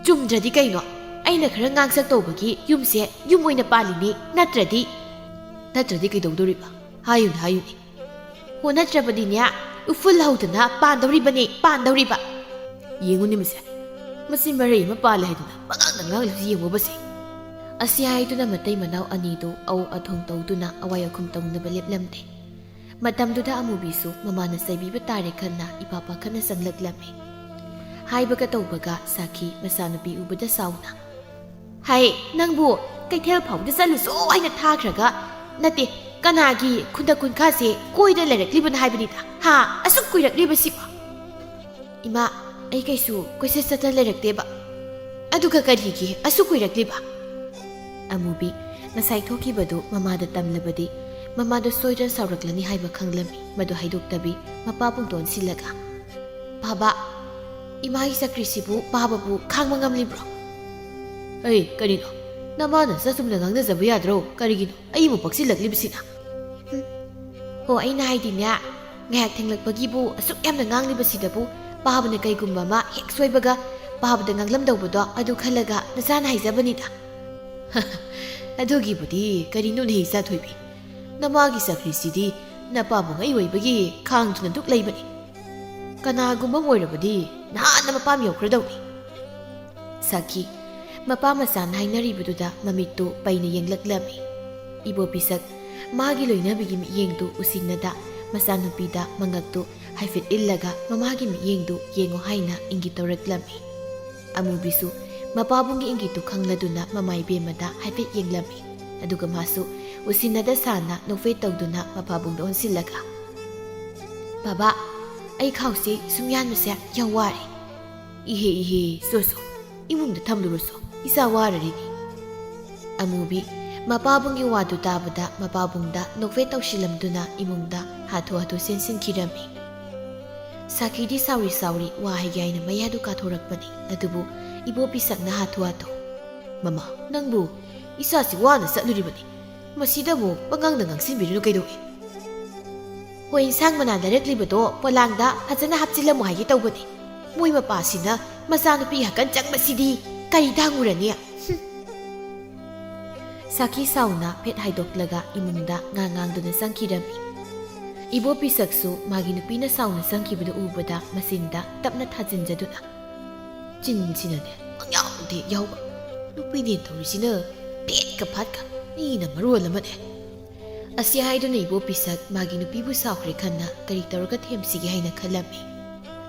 "ꯆꯨꯝꯗ꯭ꯔꯗꯤ ꯀꯩꯅꯣ? ꯑꯩꯅ ꯈꯔ ꯉꯥꯡꯁꯛ ꯇꯧꯕꯒꯤ ꯌꯨꯝꯁꯦ ꯌꯨꯝ ꯑꯣꯏꯅ ꯄꯥꯜꯂꯤꯅꯤ, ꯅꯠꯇ꯭ꯔꯗꯤ?" "ꯅꯠꯇ꯭ꯔꯗꯤ ꯀꯩꯗꯧꯗꯣꯔꯤꯕ? ꯍꯥꯏꯌꯨꯅꯦ, ꯍꯥꯏꯌꯨꯅꯦ꯫" "ꯍꯣ, ꯅꯠꯇ꯭ꯔꯕꯗꯤꯅꯦ, ꯎꯐꯨꯜ ꯍꯧꯗꯅ ꯄꯥꯟꯗꯧꯔꯤꯕꯅꯦ, ꯄꯥꯟꯗꯧꯔꯤꯕ꯫" "ꯌꯦꯡꯉꯨꯅꯦ ꯃꯁꯦ, ꯃꯁꯤ ꯃꯔꯩ ꯑꯃ ꯄꯥꯜꯂꯦ ꯍꯥꯏꯗꯅ ꯄꯉꯥꯡꯗ ꯉꯥꯡꯂꯤꯕꯁꯤ ꯌꯦꯡꯉꯨꯕꯁꯦ꯫" ꯑꯁꯤ ꯍꯥꯏꯗꯨꯅ ꯃꯇꯩ ꯃꯅꯥꯎ ꯑꯅꯤꯗꯨ ꯑꯧ ꯑꯊꯣꯡ ꯇꯧꯗꯨꯅ ꯑꯋꯥꯏ ꯑꯈꯨꯝ ꯇꯧꯅꯕ ꯂꯦꯞꯂꯝꯗꯦ꯫ ꯃꯇꯝꯗꯨꯗ ꯑꯃꯨꯕꯤꯁꯨ ꯃꯃꯥꯅ ꯆꯩꯕꯤꯕ ꯇꯥꯔꯦ ꯈꯟꯅ ꯏꯄꯥ ꯄꯥꯈꯠꯅ ꯆꯪꯂꯛꯂꯝꯃꯤ꯫ ꯍꯥꯏꯕꯒ ꯇꯧꯕꯒ ꯁꯥꯈꯤ ꯃꯆꯥꯅꯨꯄꯤ ꯎꯕꯗ ꯁꯥꯎꯅ, "ꯍꯥꯏ, ꯅꯪꯕꯨ ꯀꯩꯊꯦꯜ ꯐꯥꯎꯕꯗ ꯆꯠꯂꯨꯆꯣ ꯍꯥꯏꯅ ꯊꯥꯈ꯭ꯔꯒ, ꯅꯠꯇꯦ, ꯀꯅꯥꯒꯤ ꯈꯨꯟꯗ ꯈꯨꯟꯈꯥꯁꯦ ꯀꯣꯏꯗ ꯂꯩꯔꯛꯂꯤꯕꯅꯣ ꯍꯥꯏꯕꯅꯤꯗ? ꯍꯥ? ꯑꯁꯨꯛ ꯀꯨꯏꯔꯛꯂꯤꯕꯁꯤꯕꯨ?" "ꯏꯃꯥ, ꯑꯩ ꯀꯩꯁꯨ ꯀꯣꯏꯆꯠ ꯆꯠꯇ ꯂꯩꯔꯛꯇꯦꯕ꯫ ꯑꯗꯨꯒ ꯀꯔꯤꯒꯤ ꯑꯁꯨꯛ ꯀꯨꯏꯔꯛꯂꯤꯕ?" ꯑꯃꯨꯕꯤ ꯉꯁꯥꯏ ꯊꯣꯛꯈꯤꯕꯗꯨ ꯃꯃꯥꯗ ꯇꯝꯂꯕꯗꯤ ꯃꯃꯥꯗ ꯁꯣꯏꯗꯅ ꯁꯥꯎꯔꯛꯂꯅꯤ ꯍꯥꯏꯕ ꯈꯪꯂꯝꯃꯤ꯫ ꯃꯗꯨ ꯍꯥꯏꯗꯣꯛꯇꯕꯤ ꯃꯄꯥꯕꯨꯡꯗ ꯑꯣꯟꯁꯤꯜꯂꯒ, "ꯕꯥꯕꯥ, ꯏꯃꯥꯒꯤ ꯆꯀ꯭ꯔꯤꯁꯤꯕꯨ ꯄꯥꯕꯕꯨ ꯈꯥꯡꯕ ꯉꯝꯂꯤꯕ꯭ꯔꯣ?" "ꯑꯩ, ꯀꯔꯤꯅꯣ? ꯅꯃꯥꯅ ꯆꯥꯆꯨꯝꯅ ꯉꯥꯡꯅꯖꯕ ꯌꯥꯗ꯭ꯔꯣ? ꯀꯔꯤꯒꯤꯅꯣ ꯑꯩꯕꯨ ꯄꯛꯁꯤꯜꯂꯛꯂꯤꯕꯁꯤꯅ?" "ꯍꯨꯝ꯫ ꯍꯣ, ꯑꯩꯅ ꯍꯥꯏꯗꯤꯅꯦ, ꯉꯥꯏꯍꯥꯛ ꯊꯦꯡꯂꯛꯄꯒꯤꯕꯨ ꯑꯁꯨꯛ ꯌꯥꯝꯅ ꯉꯥꯡꯂꯤꯕꯁꯤꯗꯕꯨ ꯄꯥꯕꯅ ꯀꯩꯒꯨꯝꯕ ꯑꯃ ꯍꯦꯛ ꯁꯣꯏꯕꯒ ꯄꯥꯕꯗ ꯉꯥꯡꯂꯝꯗꯧꯕꯗꯣ ꯑꯗꯨ ꯈꯜꯂꯒ ꯅꯆꯥꯅ ꯍꯥꯏꯖꯕꯅꯤꯗ꯫" "ꯑꯗꯨꯒꯤꯕꯨꯗꯤ ꯀꯔꯤꯅꯣꯅꯦ ꯏꯆꯥ ꯊꯣꯏꯕꯤ? ꯅꯃꯥꯒꯤ ꯆꯀ꯭ꯔꯤꯁꯤꯗꯤ ꯅꯄꯥꯕꯨꯡ ꯑꯩ ꯑꯣꯏꯕꯒꯤ ꯈꯥꯡꯗꯨꯅ ꯗꯨꯛ ꯂꯩꯕꯅꯤ꯫ ꯀꯅꯥꯒꯨꯝꯕ ꯑꯃ ꯑꯣꯏꯔꯕꯗꯤ ꯅꯍꯥꯟꯅ ꯃꯄꯥꯝ ꯌꯧꯈ꯭ꯔꯗꯧꯅꯤ꯫" ꯁꯥꯈꯤ ꯃꯄꯥ ꯃꯆꯥꯅ ꯍꯥꯏꯅꯔꯤꯕꯗꯨꯗ ꯃꯃꯤꯠꯇꯨ ꯄꯩꯅ ꯌꯦꯡꯂꯛꯂꯝꯃꯤ꯫ ꯏꯕꯣ ꯄꯤꯁꯛ ꯃꯥꯒꯤ ꯂꯣꯏꯅꯕꯤꯒꯤ ꯃꯤꯠꯌꯦꯡꯗꯨ ꯎꯁꯤꯟꯅꯗ ꯃꯆꯥꯅꯨꯄꯤꯗ ꯃꯉꯛꯇꯨ ꯍꯥꯏꯐꯦꯠ ꯏꯜꯂꯒ ꯃꯃꯥꯒꯤ ꯃꯤꯠꯌꯦꯡꯗꯨ ꯌꯦꯡꯉꯨ ꯍꯥꯏꯅ ꯏꯪꯒꯤꯠ ꯇꯧꯔꯛꯂꯝꯃꯤ꯫ ꯑꯃꯨꯕꯤꯁꯨ ꯃꯄꯥꯕꯨꯡꯒꯤ ꯏꯪꯒꯤꯠꯇꯨ ꯈꯪꯂꯗꯨꯅ ꯃꯃꯥ ꯏꯕꯦꯝꯃꯗ ꯍꯥꯏꯐꯦꯠ ꯌꯦꯡꯂꯝꯃꯤ꯫ ꯑꯗꯨꯒ ꯃꯥꯁꯨ ꯎꯁꯤꯟꯅꯗ ꯁꯥꯅ ꯅꯣꯛꯐꯦꯠ ꯇꯧꯗꯨꯅ ꯃꯄꯥꯕꯨꯡꯗ ꯑꯣꯟꯁꯤꯜꯂꯒ, "ꯕꯥꯕꯥ, ꯑꯩ ꯈꯥꯎꯁꯦ ꯁꯨꯝ ꯌꯥꯟꯕꯁꯦ ꯌꯥꯝ ꯋꯥꯔꯦ꯫" "ꯏꯍꯦ, ꯏꯍꯦ, ꯁꯣ, ꯁꯣ, ꯏꯃꯨꯡꯗ ꯊꯝꯂꯨꯔꯣ ꯁꯣ, ꯏꯆꯥ ꯋꯥꯔꯔꯤꯅꯤ꯫" ꯑꯃꯨꯕꯤ ꯃꯄꯥꯕꯨꯡꯒꯤ ꯋꯥꯗꯨ ꯇꯥꯕꯗ ꯃꯄꯥꯕꯨꯡꯗ ꯅꯣꯛꯐꯦꯠ ꯇꯧꯁꯤꯜꯂꯝꯗꯨꯅ ꯏꯃꯨꯡꯗ ꯍꯥꯊꯨ ꯍꯥꯊꯨ ꯆꯦꯟꯁꯤꯟꯈꯤꯔꯝꯃꯤ꯫ ꯁꯥꯈꯤꯗꯤ ꯁꯥꯎꯔꯤ ꯁꯥꯎꯔꯤ ꯋꯥ ꯍꯥꯏꯒꯦ ꯍꯥꯏꯅ ꯃꯌꯥꯗꯨ ꯀꯥꯊꯣꯔꯛꯄꯅꯤ꯫ ꯑꯗꯨꯕꯨ ꯏꯕꯣ ꯄꯤꯁꯛꯅ ꯍꯥꯊꯨ ꯍꯥꯊꯨ, "ꯃꯃꯥ, ꯅꯪꯕꯨ ꯏꯆꯥꯁꯤ ꯋꯥꯅ ꯆꯠꯂꯨꯔꯤꯕꯅꯤ꯫ ꯃꯁꯤꯗ ꯑꯃꯨꯛ ꯄꯉꯥꯡꯗ ꯉꯥꯡꯁꯤꯟꯕꯤꯔꯤꯅꯨ ꯀꯩꯗꯧꯏ?" "ꯍꯣꯏ, ꯏꯟꯁꯥꯡ ꯃꯅꯥ ꯂꯩꯔꯛꯂꯤꯕꯗꯣ ꯄꯣꯂꯥꯡꯗ ꯐꯖꯅ ꯍꯥꯞꯆꯤꯜꯂꯝꯃꯨ ꯍꯥꯏꯒꯦ ꯇꯧꯕꯅꯤ꯫ ꯃꯣꯏ ꯃꯄꯥꯁꯤꯅ ꯃꯆꯥꯅꯨꯄꯤ ꯍꯥꯀꯟ ꯆꯪꯕꯁꯤꯗꯤ ꯀꯔꯤ ꯇꯥꯡꯉꯨꯔꯅꯤ?" ꯍꯨꯝ꯫ ꯁꯥꯈꯤ ꯁꯥꯎꯅ ꯐꯦꯠ ꯍꯥꯏꯗꯣꯛꯂꯒ ꯏꯃꯨꯡꯗ ꯉꯥ ꯉꯥꯡꯗꯨꯅ ꯆꯪꯈꯤꯔꯝꯃꯤ꯫ ꯏꯕꯣ ꯄꯤꯁꯛꯁꯨ ꯃꯥꯒꯤ ꯅꯨꯄꯤꯅ ꯁꯥꯎꯅ ꯆꯪꯈꯤꯕꯗꯨ ꯎꯕꯗ ꯃꯆꯤꯟꯗ ꯇꯞꯅ ꯊꯥꯖꯤꯟꯖꯗꯨꯅ, "ꯆꯤꯟꯁꯤꯅꯅꯦ ꯄꯪꯌꯥꯎꯗ ꯍꯦꯛ ꯌꯥꯎꯕ꯫ ꯅꯨꯄꯤꯅꯦ ꯇꯧꯔꯤꯁꯤꯅ ꯐꯦꯠꯀ ꯐꯥꯠꯀ, ꯃꯤꯅ ꯃꯔꯣꯜ ꯑꯃꯅꯦ꯫" ꯑꯁꯤ ꯍꯥꯏꯗꯨꯅ ꯏꯕꯣ ꯄꯤꯁꯛ ꯃꯥꯒꯤ ꯅꯨꯄꯤꯕꯨ ꯁꯥꯎꯈ꯭ꯔꯦ ꯈꯟꯅ ꯀꯔꯤ ꯇꯧꯔꯒ ꯊꯦꯝꯁꯤꯒꯦ ꯍꯥꯏꯅ ꯈꯜꯂꯝꯃꯤ꯫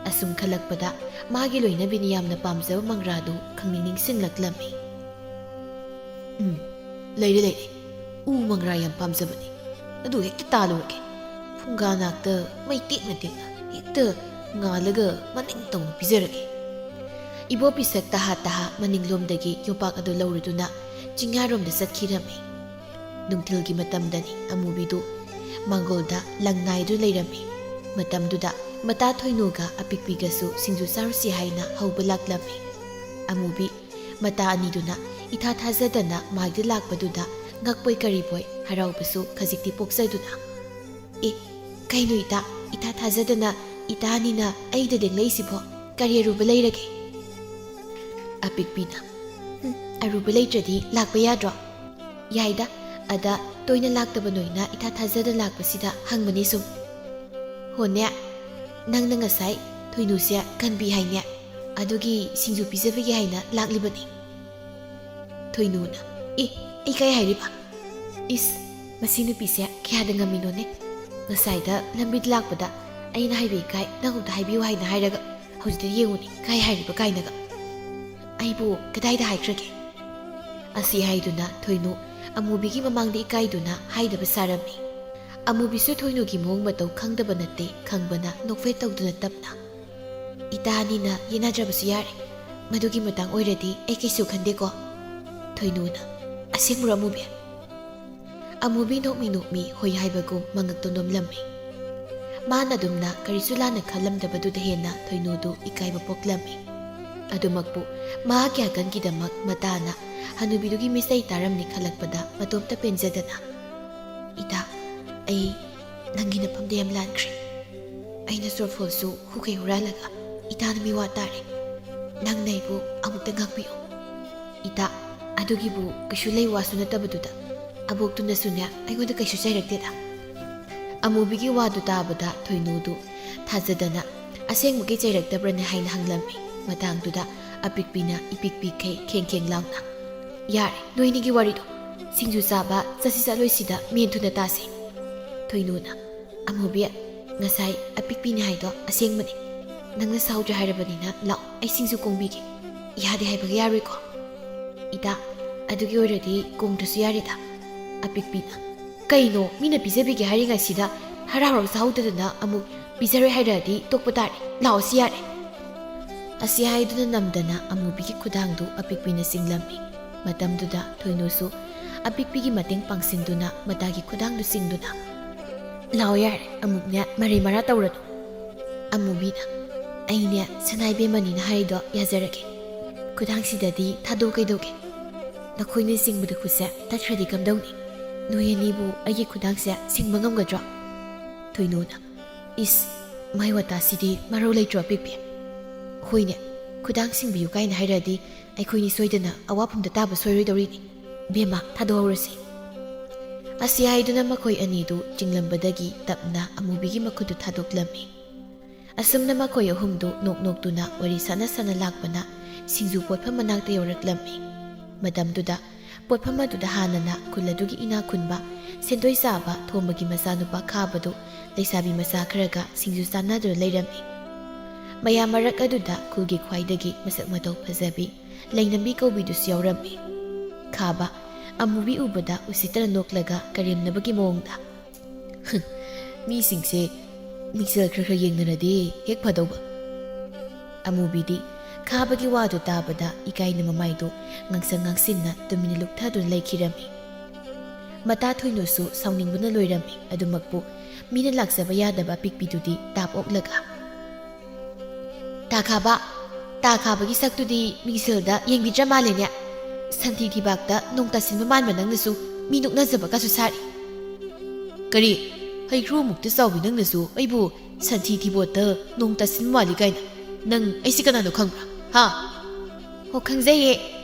ꯑꯁꯨꯝ ꯈꯜꯂꯛꯄꯗ ꯃꯥꯒꯤ ꯂꯣꯏꯅꯕꯤꯅ ꯌꯥꯝꯅ ꯄꯥꯝꯖꯕ ꯃꯪꯒ꯭ꯔꯥꯗꯨ ꯈꯪꯅꯤꯡ ꯅꯤꯡꯁꯤꯡꯂꯛꯂꯝꯃꯤ꯫ "ꯎꯝ, ꯂꯩꯔꯦ, ꯂꯩꯔꯦ꯫ ꯎ ꯃꯪꯒ꯭ꯔꯥ ꯌꯥꯝ ꯄꯥꯝꯖꯕꯅꯤ꯫ ꯑꯗꯨ ꯍꯦꯛꯇ ꯇꯥꯜꯂꯨꯔꯒꯦ꯫ ꯐꯨꯡꯒꯥ ꯅꯥꯛꯇ ꯃꯩ ꯇꯦꯛꯅ ꯇꯦꯛꯅ ꯍꯦꯛꯇ ꯉꯥꯜꯂꯒ ꯃꯅꯤꯡ ꯇꯧꯅ ꯄꯤꯖꯔꯒꯦ"꯫ ꯏꯕꯣ ꯄꯤꯁꯛ ꯇꯍꯥ ꯇꯍꯥ ꯃꯅꯤꯡꯂꯣꯝꯗꯒꯤ ꯌꯣꯄꯥꯛ ꯑꯗꯨ ꯂꯧꯔꯗꯨꯅ ꯆꯤꯡꯌꯥꯔꯣꯝꯗ ꯆꯠꯈꯤꯔꯝꯃꯤ꯫ ꯅꯨꯡꯊꯤꯜꯒꯤ ꯃꯇꯝꯗꯅꯤ꯫ ꯑꯃꯨꯕꯤꯗꯨ ꯃꯥꯡꯒꯣꯜꯗ ꯂꯪ ꯉꯥꯏꯗꯨ ꯂꯩꯔꯝꯃꯤ꯫ ꯃꯇꯝꯗꯨꯗ ꯃꯇꯥ ꯊꯣꯏꯅꯨꯒ ꯑꯄꯤꯛꯄꯤꯒꯁꯨ ꯁꯤꯡꯖꯨ ꯆꯥꯔꯨꯁꯤ ꯍꯥꯏꯅ ꯍꯧꯕ ꯂꯥꯛꯂꯝꯃꯤ꯫ ꯑꯃꯨꯕꯤ ꯃꯇꯥ ꯑꯅꯤꯗꯨꯅ ꯏꯊꯥ ꯊꯥꯖꯗꯅ ꯃꯥꯏꯗ ꯂꯥꯛꯄꯗꯨꯗ ꯉꯛꯄꯣꯏ ꯀꯔꯤꯕꯣꯏ ꯍꯔꯥꯎꯕꯁꯨ ꯈꯖꯤꯛꯇꯤ ꯄꯣꯛꯆꯗꯨꯅ, "ꯑꯦ, ꯀꯩꯅꯣ ꯏꯇꯥ, ꯏꯊꯥ ꯊꯥꯖꯗꯅ ꯏꯇꯥ ꯑꯅꯤꯅ ꯑꯩꯗ ꯂꯦꯡꯂꯛꯏꯁꯤꯕꯣ? ꯀꯔꯤ ꯑꯔꯨꯕ ꯂꯩꯔꯒꯦ?" ꯑꯄꯤꯛꯄꯤꯅ, "ꯎꯝ, ꯑꯔꯨꯕ ꯂꯩꯇ꯭ꯔꯗꯤ ꯂꯥꯛꯄ ꯌꯥꯗ꯭ꯔꯣ?" "ꯌꯥꯏꯗ, ꯑꯗ ꯇꯣꯏꯅ ꯂꯥꯛꯇꯕ ꯅꯣꯏꯅ ꯏꯊꯥ ꯊꯥꯖꯗ ꯂꯥꯛꯄꯁꯤꯗ ꯍꯪꯕꯅꯤ ꯁꯨꯝ꯫ ꯍꯣꯅꯦ, ꯅꯪꯅ ꯉꯁꯥꯏ ꯊꯣꯏꯅꯨꯁꯦ ꯀꯟꯕꯤ ꯍꯥꯏꯅꯦ, ꯑꯗꯨꯒꯤ ꯁꯤꯡꯖꯨ ꯄꯤꯖꯕꯒꯤ ꯍꯥꯏꯅ ꯂꯥꯛꯂꯤꯕꯅꯤ"꯫ ꯊꯣꯏꯅꯨꯅ, "ꯑꯦ, ꯑꯩ ꯀꯥꯏ ꯍꯥꯏꯔꯤꯕ? ꯏꯁ, ꯃꯁꯤ ꯅꯨꯄꯤꯁꯦ ꯀꯌꯥꯗ ꯉꯝꯃꯤꯅꯣꯅꯦ? ꯉꯁꯥꯏꯗ ꯂꯝꯕꯤꯗ ꯂꯥꯛꯄꯗ ꯑꯩꯅ ꯍꯥꯏꯕ ꯏꯀꯥꯏ, ꯅꯪ ꯑꯝꯇ ꯍꯥꯏꯕꯤꯌꯨ ꯍꯥꯏꯅ ꯍꯥꯏꯔꯒ ꯍꯧꯖꯤꯛꯇꯤ ꯌꯦꯡꯉꯨꯅꯦ, ꯀꯥꯏ ꯍꯥꯏꯔꯤꯕ ꯀꯥꯏꯅꯒ꯫ ꯑꯩꯕꯨ ꯀꯗꯥꯏꯗ ꯍꯥꯏꯈ꯭ꯔꯒꯦ?" ꯑꯁꯤ ꯍꯥꯏꯗꯨꯅ ꯊꯣꯏꯅꯨ ꯑꯃꯨꯕꯤꯒꯤ ꯃꯃꯥꯡꯗ ꯏꯀꯥꯏꯗꯨꯅ ꯍꯥꯏꯗꯕ ꯁꯥꯔꯝꯃꯤ꯫ ꯑꯃꯨꯕꯤꯁꯨ ꯊꯣꯏꯅꯨꯒꯤ ꯃꯑꯣꯡ ꯃꯇꯧ ꯈꯪꯗꯕ ꯅꯠꯇꯦ, ꯈꯪꯕꯅ ꯅꯣꯛꯐꯦꯠ ꯇꯧꯗꯨꯅ ꯇꯞꯅ, "ꯏꯇꯥ ꯑꯅꯤꯅ ꯌꯦꯟꯅꯗ꯭ꯔꯕꯁꯨ ꯌꯥꯔꯦ꯫ ꯃꯗꯨꯒꯤ ꯃꯇꯥꯡ ꯑꯣꯏꯔꯗꯤ ꯑꯩ ꯀꯩꯁꯨ ꯈꯟꯗꯦꯀꯣ"꯫ ꯊꯣꯏꯅꯨꯅ, "ꯑꯁꯦꯡꯕꯔꯣ ꯑꯃꯨꯕꯤ?" ꯑꯃꯨꯕꯤ ꯅꯣꯛꯃꯤ ꯅꯣꯛꯃꯤ ꯍꯣꯏ ꯍꯥꯏꯕꯒꯨꯝ ꯃꯉꯛꯇꯣ ꯅꯣꯝꯂꯝꯃꯤ꯫ ꯃꯥꯅ ꯑꯗꯨꯝꯅ ꯀꯔꯤꯁꯨ ꯂꯥꯟꯅ ꯈꯜꯂꯝꯗꯕꯗꯨꯗ ꯍꯦꯟꯅ ꯊꯣꯏꯅꯨꯗꯨ ꯏꯀꯥꯏꯕ ꯄꯣꯛꯂꯝꯃꯤ꯫ ꯑꯗꯨꯃꯛꯄꯨ ꯃꯍꯥꯛꯀꯤ ꯑꯀꯟꯒꯤꯗꯃꯛ ꯃꯇꯥꯅ ꯍꯅꯨꯕꯤꯗꯨꯒꯤ ꯃꯤꯁꯩ ꯇꯥꯔꯝꯅꯤ ꯈꯜꯂꯛꯄꯗ ꯃꯇꯣꯝꯇ ꯄꯦꯟꯖꯗꯅ, "ꯏꯇꯥ, ꯑꯩ ꯅꯪꯒꯤ ꯅꯐꯝꯗ ꯌꯥꯝ ꯂꯥꯟꯈ꯭ꯔꯦ꯫ ꯑꯩꯅ ꯆꯣꯔꯐꯣꯜꯁꯨ ꯍꯨꯈꯩ ꯍꯨꯔꯥꯜꯂꯒ ꯏꯇꯥꯅ ꯃꯤꯋꯥ ꯇꯥꯔꯦ꯫ ꯅꯪꯅ ꯑꯩꯕꯨ ꯑꯃꯨꯛꯇ ꯉꯥꯛꯄꯤꯌꯨ"꯫ "ꯏꯇꯥ, ꯑꯗꯨꯒꯤꯕꯨ ꯀꯩꯁꯨ ꯂꯩ ꯋꯥꯁꯨ ꯅꯠꯇꯕꯗꯨꯗ꯫ ꯑꯕꯣꯛꯇꯨꯅꯁꯨꯅꯦ ꯑꯩꯉꯣꯟꯗ ꯀꯩꯁꯨ ꯆꯩꯔꯛꯇꯦꯗ"꯫ ꯑꯃꯨꯕꯤꯒꯤ ꯋꯥꯗꯨ ꯇꯥꯕꯗ ꯊꯣꯏꯅꯨꯗꯨ ꯊꯥꯖꯗꯅ, "ꯑꯁꯦꯡꯕꯒꯤ ꯆꯩꯔꯛꯇꯕ꯭ꯔꯅꯦ?" ꯍꯥꯏꯅ ꯍꯪꯂꯝꯃꯤ꯫ ꯃꯇꯥꯡꯗꯨꯗ ꯑꯄꯤꯛꯄꯤꯅ ꯏꯄꯤꯛ ꯄꯤꯛꯈꯩ ꯈꯦꯡ ꯈꯦꯡ ꯂꯥꯎꯅ, "ꯌꯥꯔꯦ, ꯅꯣꯏꯅꯤꯒꯤ ꯋꯥꯔꯤꯗꯣ꯫ ꯁꯤꯡꯖꯨ ꯆꯥꯕ ꯆꯠꯁꯤ ꯆꯠꯂꯣꯏꯁꯤꯗ ꯃꯦꯟ ꯊꯨꯅ ꯇꯥꯁꯤ꯫ ꯊꯣꯏꯅꯨꯅ, "ꯑꯃꯨꯕꯤ, ꯉꯁꯥꯏ ꯑꯄꯤꯛꯄꯤꯅꯤ ꯍꯥꯏꯗꯣ ꯑꯁꯦꯡꯕꯅꯤ꯫ ꯅꯪꯅ ꯁꯥꯎꯗ꯭ꯔꯦ ꯍꯥꯏꯔꯕꯅꯤꯅ ꯂꯥꯛꯑꯣ, ꯑꯩ ꯁꯤꯡꯖꯨ ꯀꯣꯡꯕꯤꯒꯦ꯫ ꯌꯥꯗꯦ ꯍꯥꯏꯕꯒ ꯌꯥꯔꯣꯏꯀꯣ?" "ꯏꯇꯥ, ꯑꯗꯨꯒꯤ ꯑꯣꯏꯔꯗꯤ ꯀꯣꯡꯗ꯭ꯔꯁꯨ ꯌꯥꯔꯦꯗ꯫" ꯑꯄꯤꯛꯄꯤꯅ, "ꯀꯩꯅꯣ, ꯃꯤꯅ ꯄꯤꯖꯕꯤꯒꯦ ꯍꯥꯏꯔꯤꯉꯩꯁꯤꯗ ꯍꯔꯥꯎ ꯍꯔꯥꯎ ꯆꯥꯍꯧꯗꯗꯅ ꯑꯃꯨꯛ ꯄꯤꯖꯔꯣꯏ ꯍꯥꯏꯔꯛꯑꯗꯤ ꯇꯣꯛꯄ ꯇꯥꯔꯦ꯫ ꯂꯥꯛꯑꯣ, ꯁꯤ ꯌꯥꯔꯦ꯫" ꯑꯁꯤ ꯍꯥꯏꯗꯨꯅ ꯅꯝꯗꯅ ꯑꯃꯨꯕꯤꯒꯤ ꯈꯨꯗꯥꯡꯗꯨ ꯑꯄꯤꯛꯄꯤꯅ ꯆꯤꯡꯂꯝꯃꯤ꯫ ꯃꯇꯝꯗꯨꯗ ꯊꯣꯏꯅꯨꯁꯨ ꯑꯄꯤꯛꯄꯤꯒꯤ ꯃꯇꯦꯡ ꯄꯥꯡꯁꯤꯟꯗꯨꯅ ꯃꯇꯥꯒꯤ ꯈꯨꯗꯥꯡꯗꯨ ꯆꯤꯡꯗꯨꯅ, "ꯂꯥꯛꯑꯣ ꯌꯥꯔꯦ, ꯑꯃꯨꯛꯅꯦ ꯃꯔꯩ ꯃꯔꯥ ꯇꯧꯔꯅꯨ꯫" ꯑꯃꯨꯕꯤꯅ, "ꯑꯩꯅꯦ ꯁꯅꯥ ꯏꯕꯦꯝꯃꯅꯤꯅ ꯍꯥꯏꯔꯤꯗꯣ ꯌꯥꯖꯔꯒꯦ꯫ ꯈꯨꯗꯥꯡꯁꯤꯗꯗꯤ ꯊꯥꯗꯣꯛ ꯀꯩꯗꯧꯒꯦ? ꯅꯈꯣꯏꯅ ꯆꯤꯡꯕꯗ ꯈꯨꯠꯁꯦ ꯇꯠꯈ꯭ꯔꯗꯤ ꯀꯝꯗꯧꯅꯤ? ꯅꯣꯏ ꯑꯅꯤꯕꯨ ꯑꯩꯒꯤ ꯈꯨꯗꯥꯡꯁꯦ ꯁꯤꯡꯕ ꯉꯝꯒꯗ꯭ꯔꯣ?" ꯊꯣꯏꯅꯨꯅ, "ꯏꯁ, ꯃꯥꯏ ꯋꯥꯇꯥꯁꯤꯗꯤ ꯃꯔꯧ ꯂꯩꯇ꯭ꯔꯣ ꯑꯄꯤꯛꯄꯤ? ꯍꯣꯏꯅꯦ, ꯈꯨꯗꯥꯡ ꯁꯤꯡꯕꯤꯌꯨ ꯀꯥꯏꯅ ꯍꯥꯏꯔꯛꯑꯗꯤ ꯑꯩꯈꯣꯏꯅꯤ ꯁꯣꯏꯗꯅ ꯑꯋꯥꯐꯝꯗ ꯇꯥꯕ ꯁꯣꯏꯔꯣꯏꯗꯧꯔꯤꯅꯤ꯫ ꯕꯦꯝꯃ, ꯊꯥꯗꯣꯛꯍꯧꯔꯁꯤ꯫" ꯑꯁꯤ ꯍꯥꯏꯗꯨꯅ ꯃꯈꯣꯏ ꯑꯅꯤꯗꯨ ꯆꯤꯡꯂꯝꯕꯗꯒꯤ ꯇꯞꯅ ꯑꯃꯨꯕꯤꯒꯤ ꯃꯈꯨꯠꯇꯨ ꯊꯥꯗꯣꯛꯂꯝꯃꯤ꯫ ꯑꯁꯨꯝꯅ ꯃꯈꯣꯏ ꯑꯍꯨꯝꯗꯨ ꯅꯣꯛ ꯅꯣꯛꯇꯨꯅ ꯋꯥꯔꯤ ꯁꯥꯟꯅ ꯁꯥꯟꯅ ꯂꯥꯛꯄꯅ ꯁꯤꯡꯖꯨ ꯄꯣꯠꯐꯝ ꯃꯅꯥꯛꯇ ꯌꯧꯔꯛꯂꯝꯃꯤ꯫ ꯃꯇꯝꯗꯨꯗ ꯄꯣꯠꯐꯝ ꯑꯗꯨꯗ ꯍꯥꯟꯅꯅ ꯈꯨꯜ ꯑꯗꯨꯒꯤ ꯏꯅꯥꯛ ꯈꯨꯟꯕ ꯁꯦꯟꯗꯣꯏ ꯆꯥꯕ ꯊꯣꯝꯕꯒꯤ ꯃꯆꯥꯅꯨꯄꯥ ꯈꯥꯕꯗꯨ ꯂꯩꯁꯥꯕꯤ ꯃꯆꯥ ꯈꯔꯒ ꯁꯤꯡꯖꯨ ꯆꯥꯟꯅꯗꯨꯅ ꯂꯩꯔꯝꯃꯤ꯫ ꯃꯌꯥꯝ ꯃꯔꯛ ꯑꯗꯨꯗ ꯈꯨꯜꯒꯤ ꯈ꯭ꯋꯥꯏꯗꯒꯤ ꯃꯁꯛ ꯃꯇꯧ ꯐꯖꯕꯤ ꯂꯩꯅꯝꯕꯤ ꯀꯧꯕꯤꯗꯨꯁꯨ ꯌꯥꯎꯔꯝꯃꯤ꯫ ꯈꯥꯕ ꯑꯃꯨꯕꯤ ꯎꯕꯗ ꯎꯁꯤꯠꯇꯅ ꯅꯣꯛꯂꯒ ꯀꯔꯦꯝꯅꯕꯒꯤ ꯃꯑꯣꯡꯗ, "ꯃꯤꯁꯤꯡꯁꯦ ꯃꯤꯡꯁꯦꯜ ꯈꯔ ꯈꯔ ꯌꯦꯡꯅꯔꯗꯤ ꯍꯦꯛ ꯐꯗꯧꯕ꯫" ꯑꯃꯨꯕꯤꯗꯤ ꯈꯥꯕꯒꯤ ꯋꯥꯗꯨ ꯇꯥꯕꯗ ꯏꯀꯥꯏꯅ ꯃꯃꯥꯏꯗꯨ ꯉꯥꯡꯁꯪ ꯉꯥꯡꯁꯤꯟꯅ ꯇꯨꯃꯤꯟꯅ ꯂꯨꯞꯊꯗꯨꯅ ꯂꯩꯈꯤꯔꯝꯃꯤ꯫ ꯃꯇꯥ ꯊꯣꯏꯅꯨꯁꯨ ꯁꯥꯎꯅꯤꯡꯕꯅ ꯂꯣꯏꯔꯝꯃꯤ꯫ ꯑꯗꯨꯃꯛꯄꯨ ꯃꯤꯅ ꯂꯥꯛꯆꯕ ꯌꯥꯗꯕ ꯑꯄꯤꯛꯄꯤꯗꯨꯗꯤ ꯇꯥꯞ ꯑꯣꯛꯂꯒ, "ꯇꯥ ꯈꯥꯕ, ꯇꯥ ꯈꯥꯕꯒꯤ ꯁꯛꯇꯨꯗꯤ ꯃꯤꯡꯁꯦꯜꯗ ꯌꯦꯡꯕꯤꯗ꯭ꯔ ꯃꯥꯜꯂꯦꯅꯦ꯫ ꯁꯟꯊꯤ ꯊꯤꯕꯥꯛꯇ ꯅꯣꯡ ꯇꯥꯁꯤꯟꯕ ꯃꯥꯟꯕ ꯅꯪꯅꯁꯨ ꯃꯤ ꯅꯣꯛꯅꯖꯕꯒꯁꯨ ꯁꯥꯔꯤ꯫" "ꯀꯔꯤ? ꯍꯩꯀ꯭ꯔꯨꯃꯨꯛꯇ ꯆꯥꯎꯕꯤ ꯅꯪꯅꯁꯨ ꯑꯩꯕꯨ ꯁꯟꯊꯤ ꯊꯤꯕꯣꯠꯇ ꯅꯣꯡ ꯇꯥꯁꯤꯟꯕ ꯃꯥꯜꯂꯤ ꯀꯥꯏꯅ? ꯅꯪ ꯑꯩꯁꯤ ꯀꯅꯥꯅꯣ ꯈꯪꯕ꯭ꯔꯥ? ꯍꯥ?" "ꯑꯣ, ꯈꯪꯖꯩꯌꯦ꯫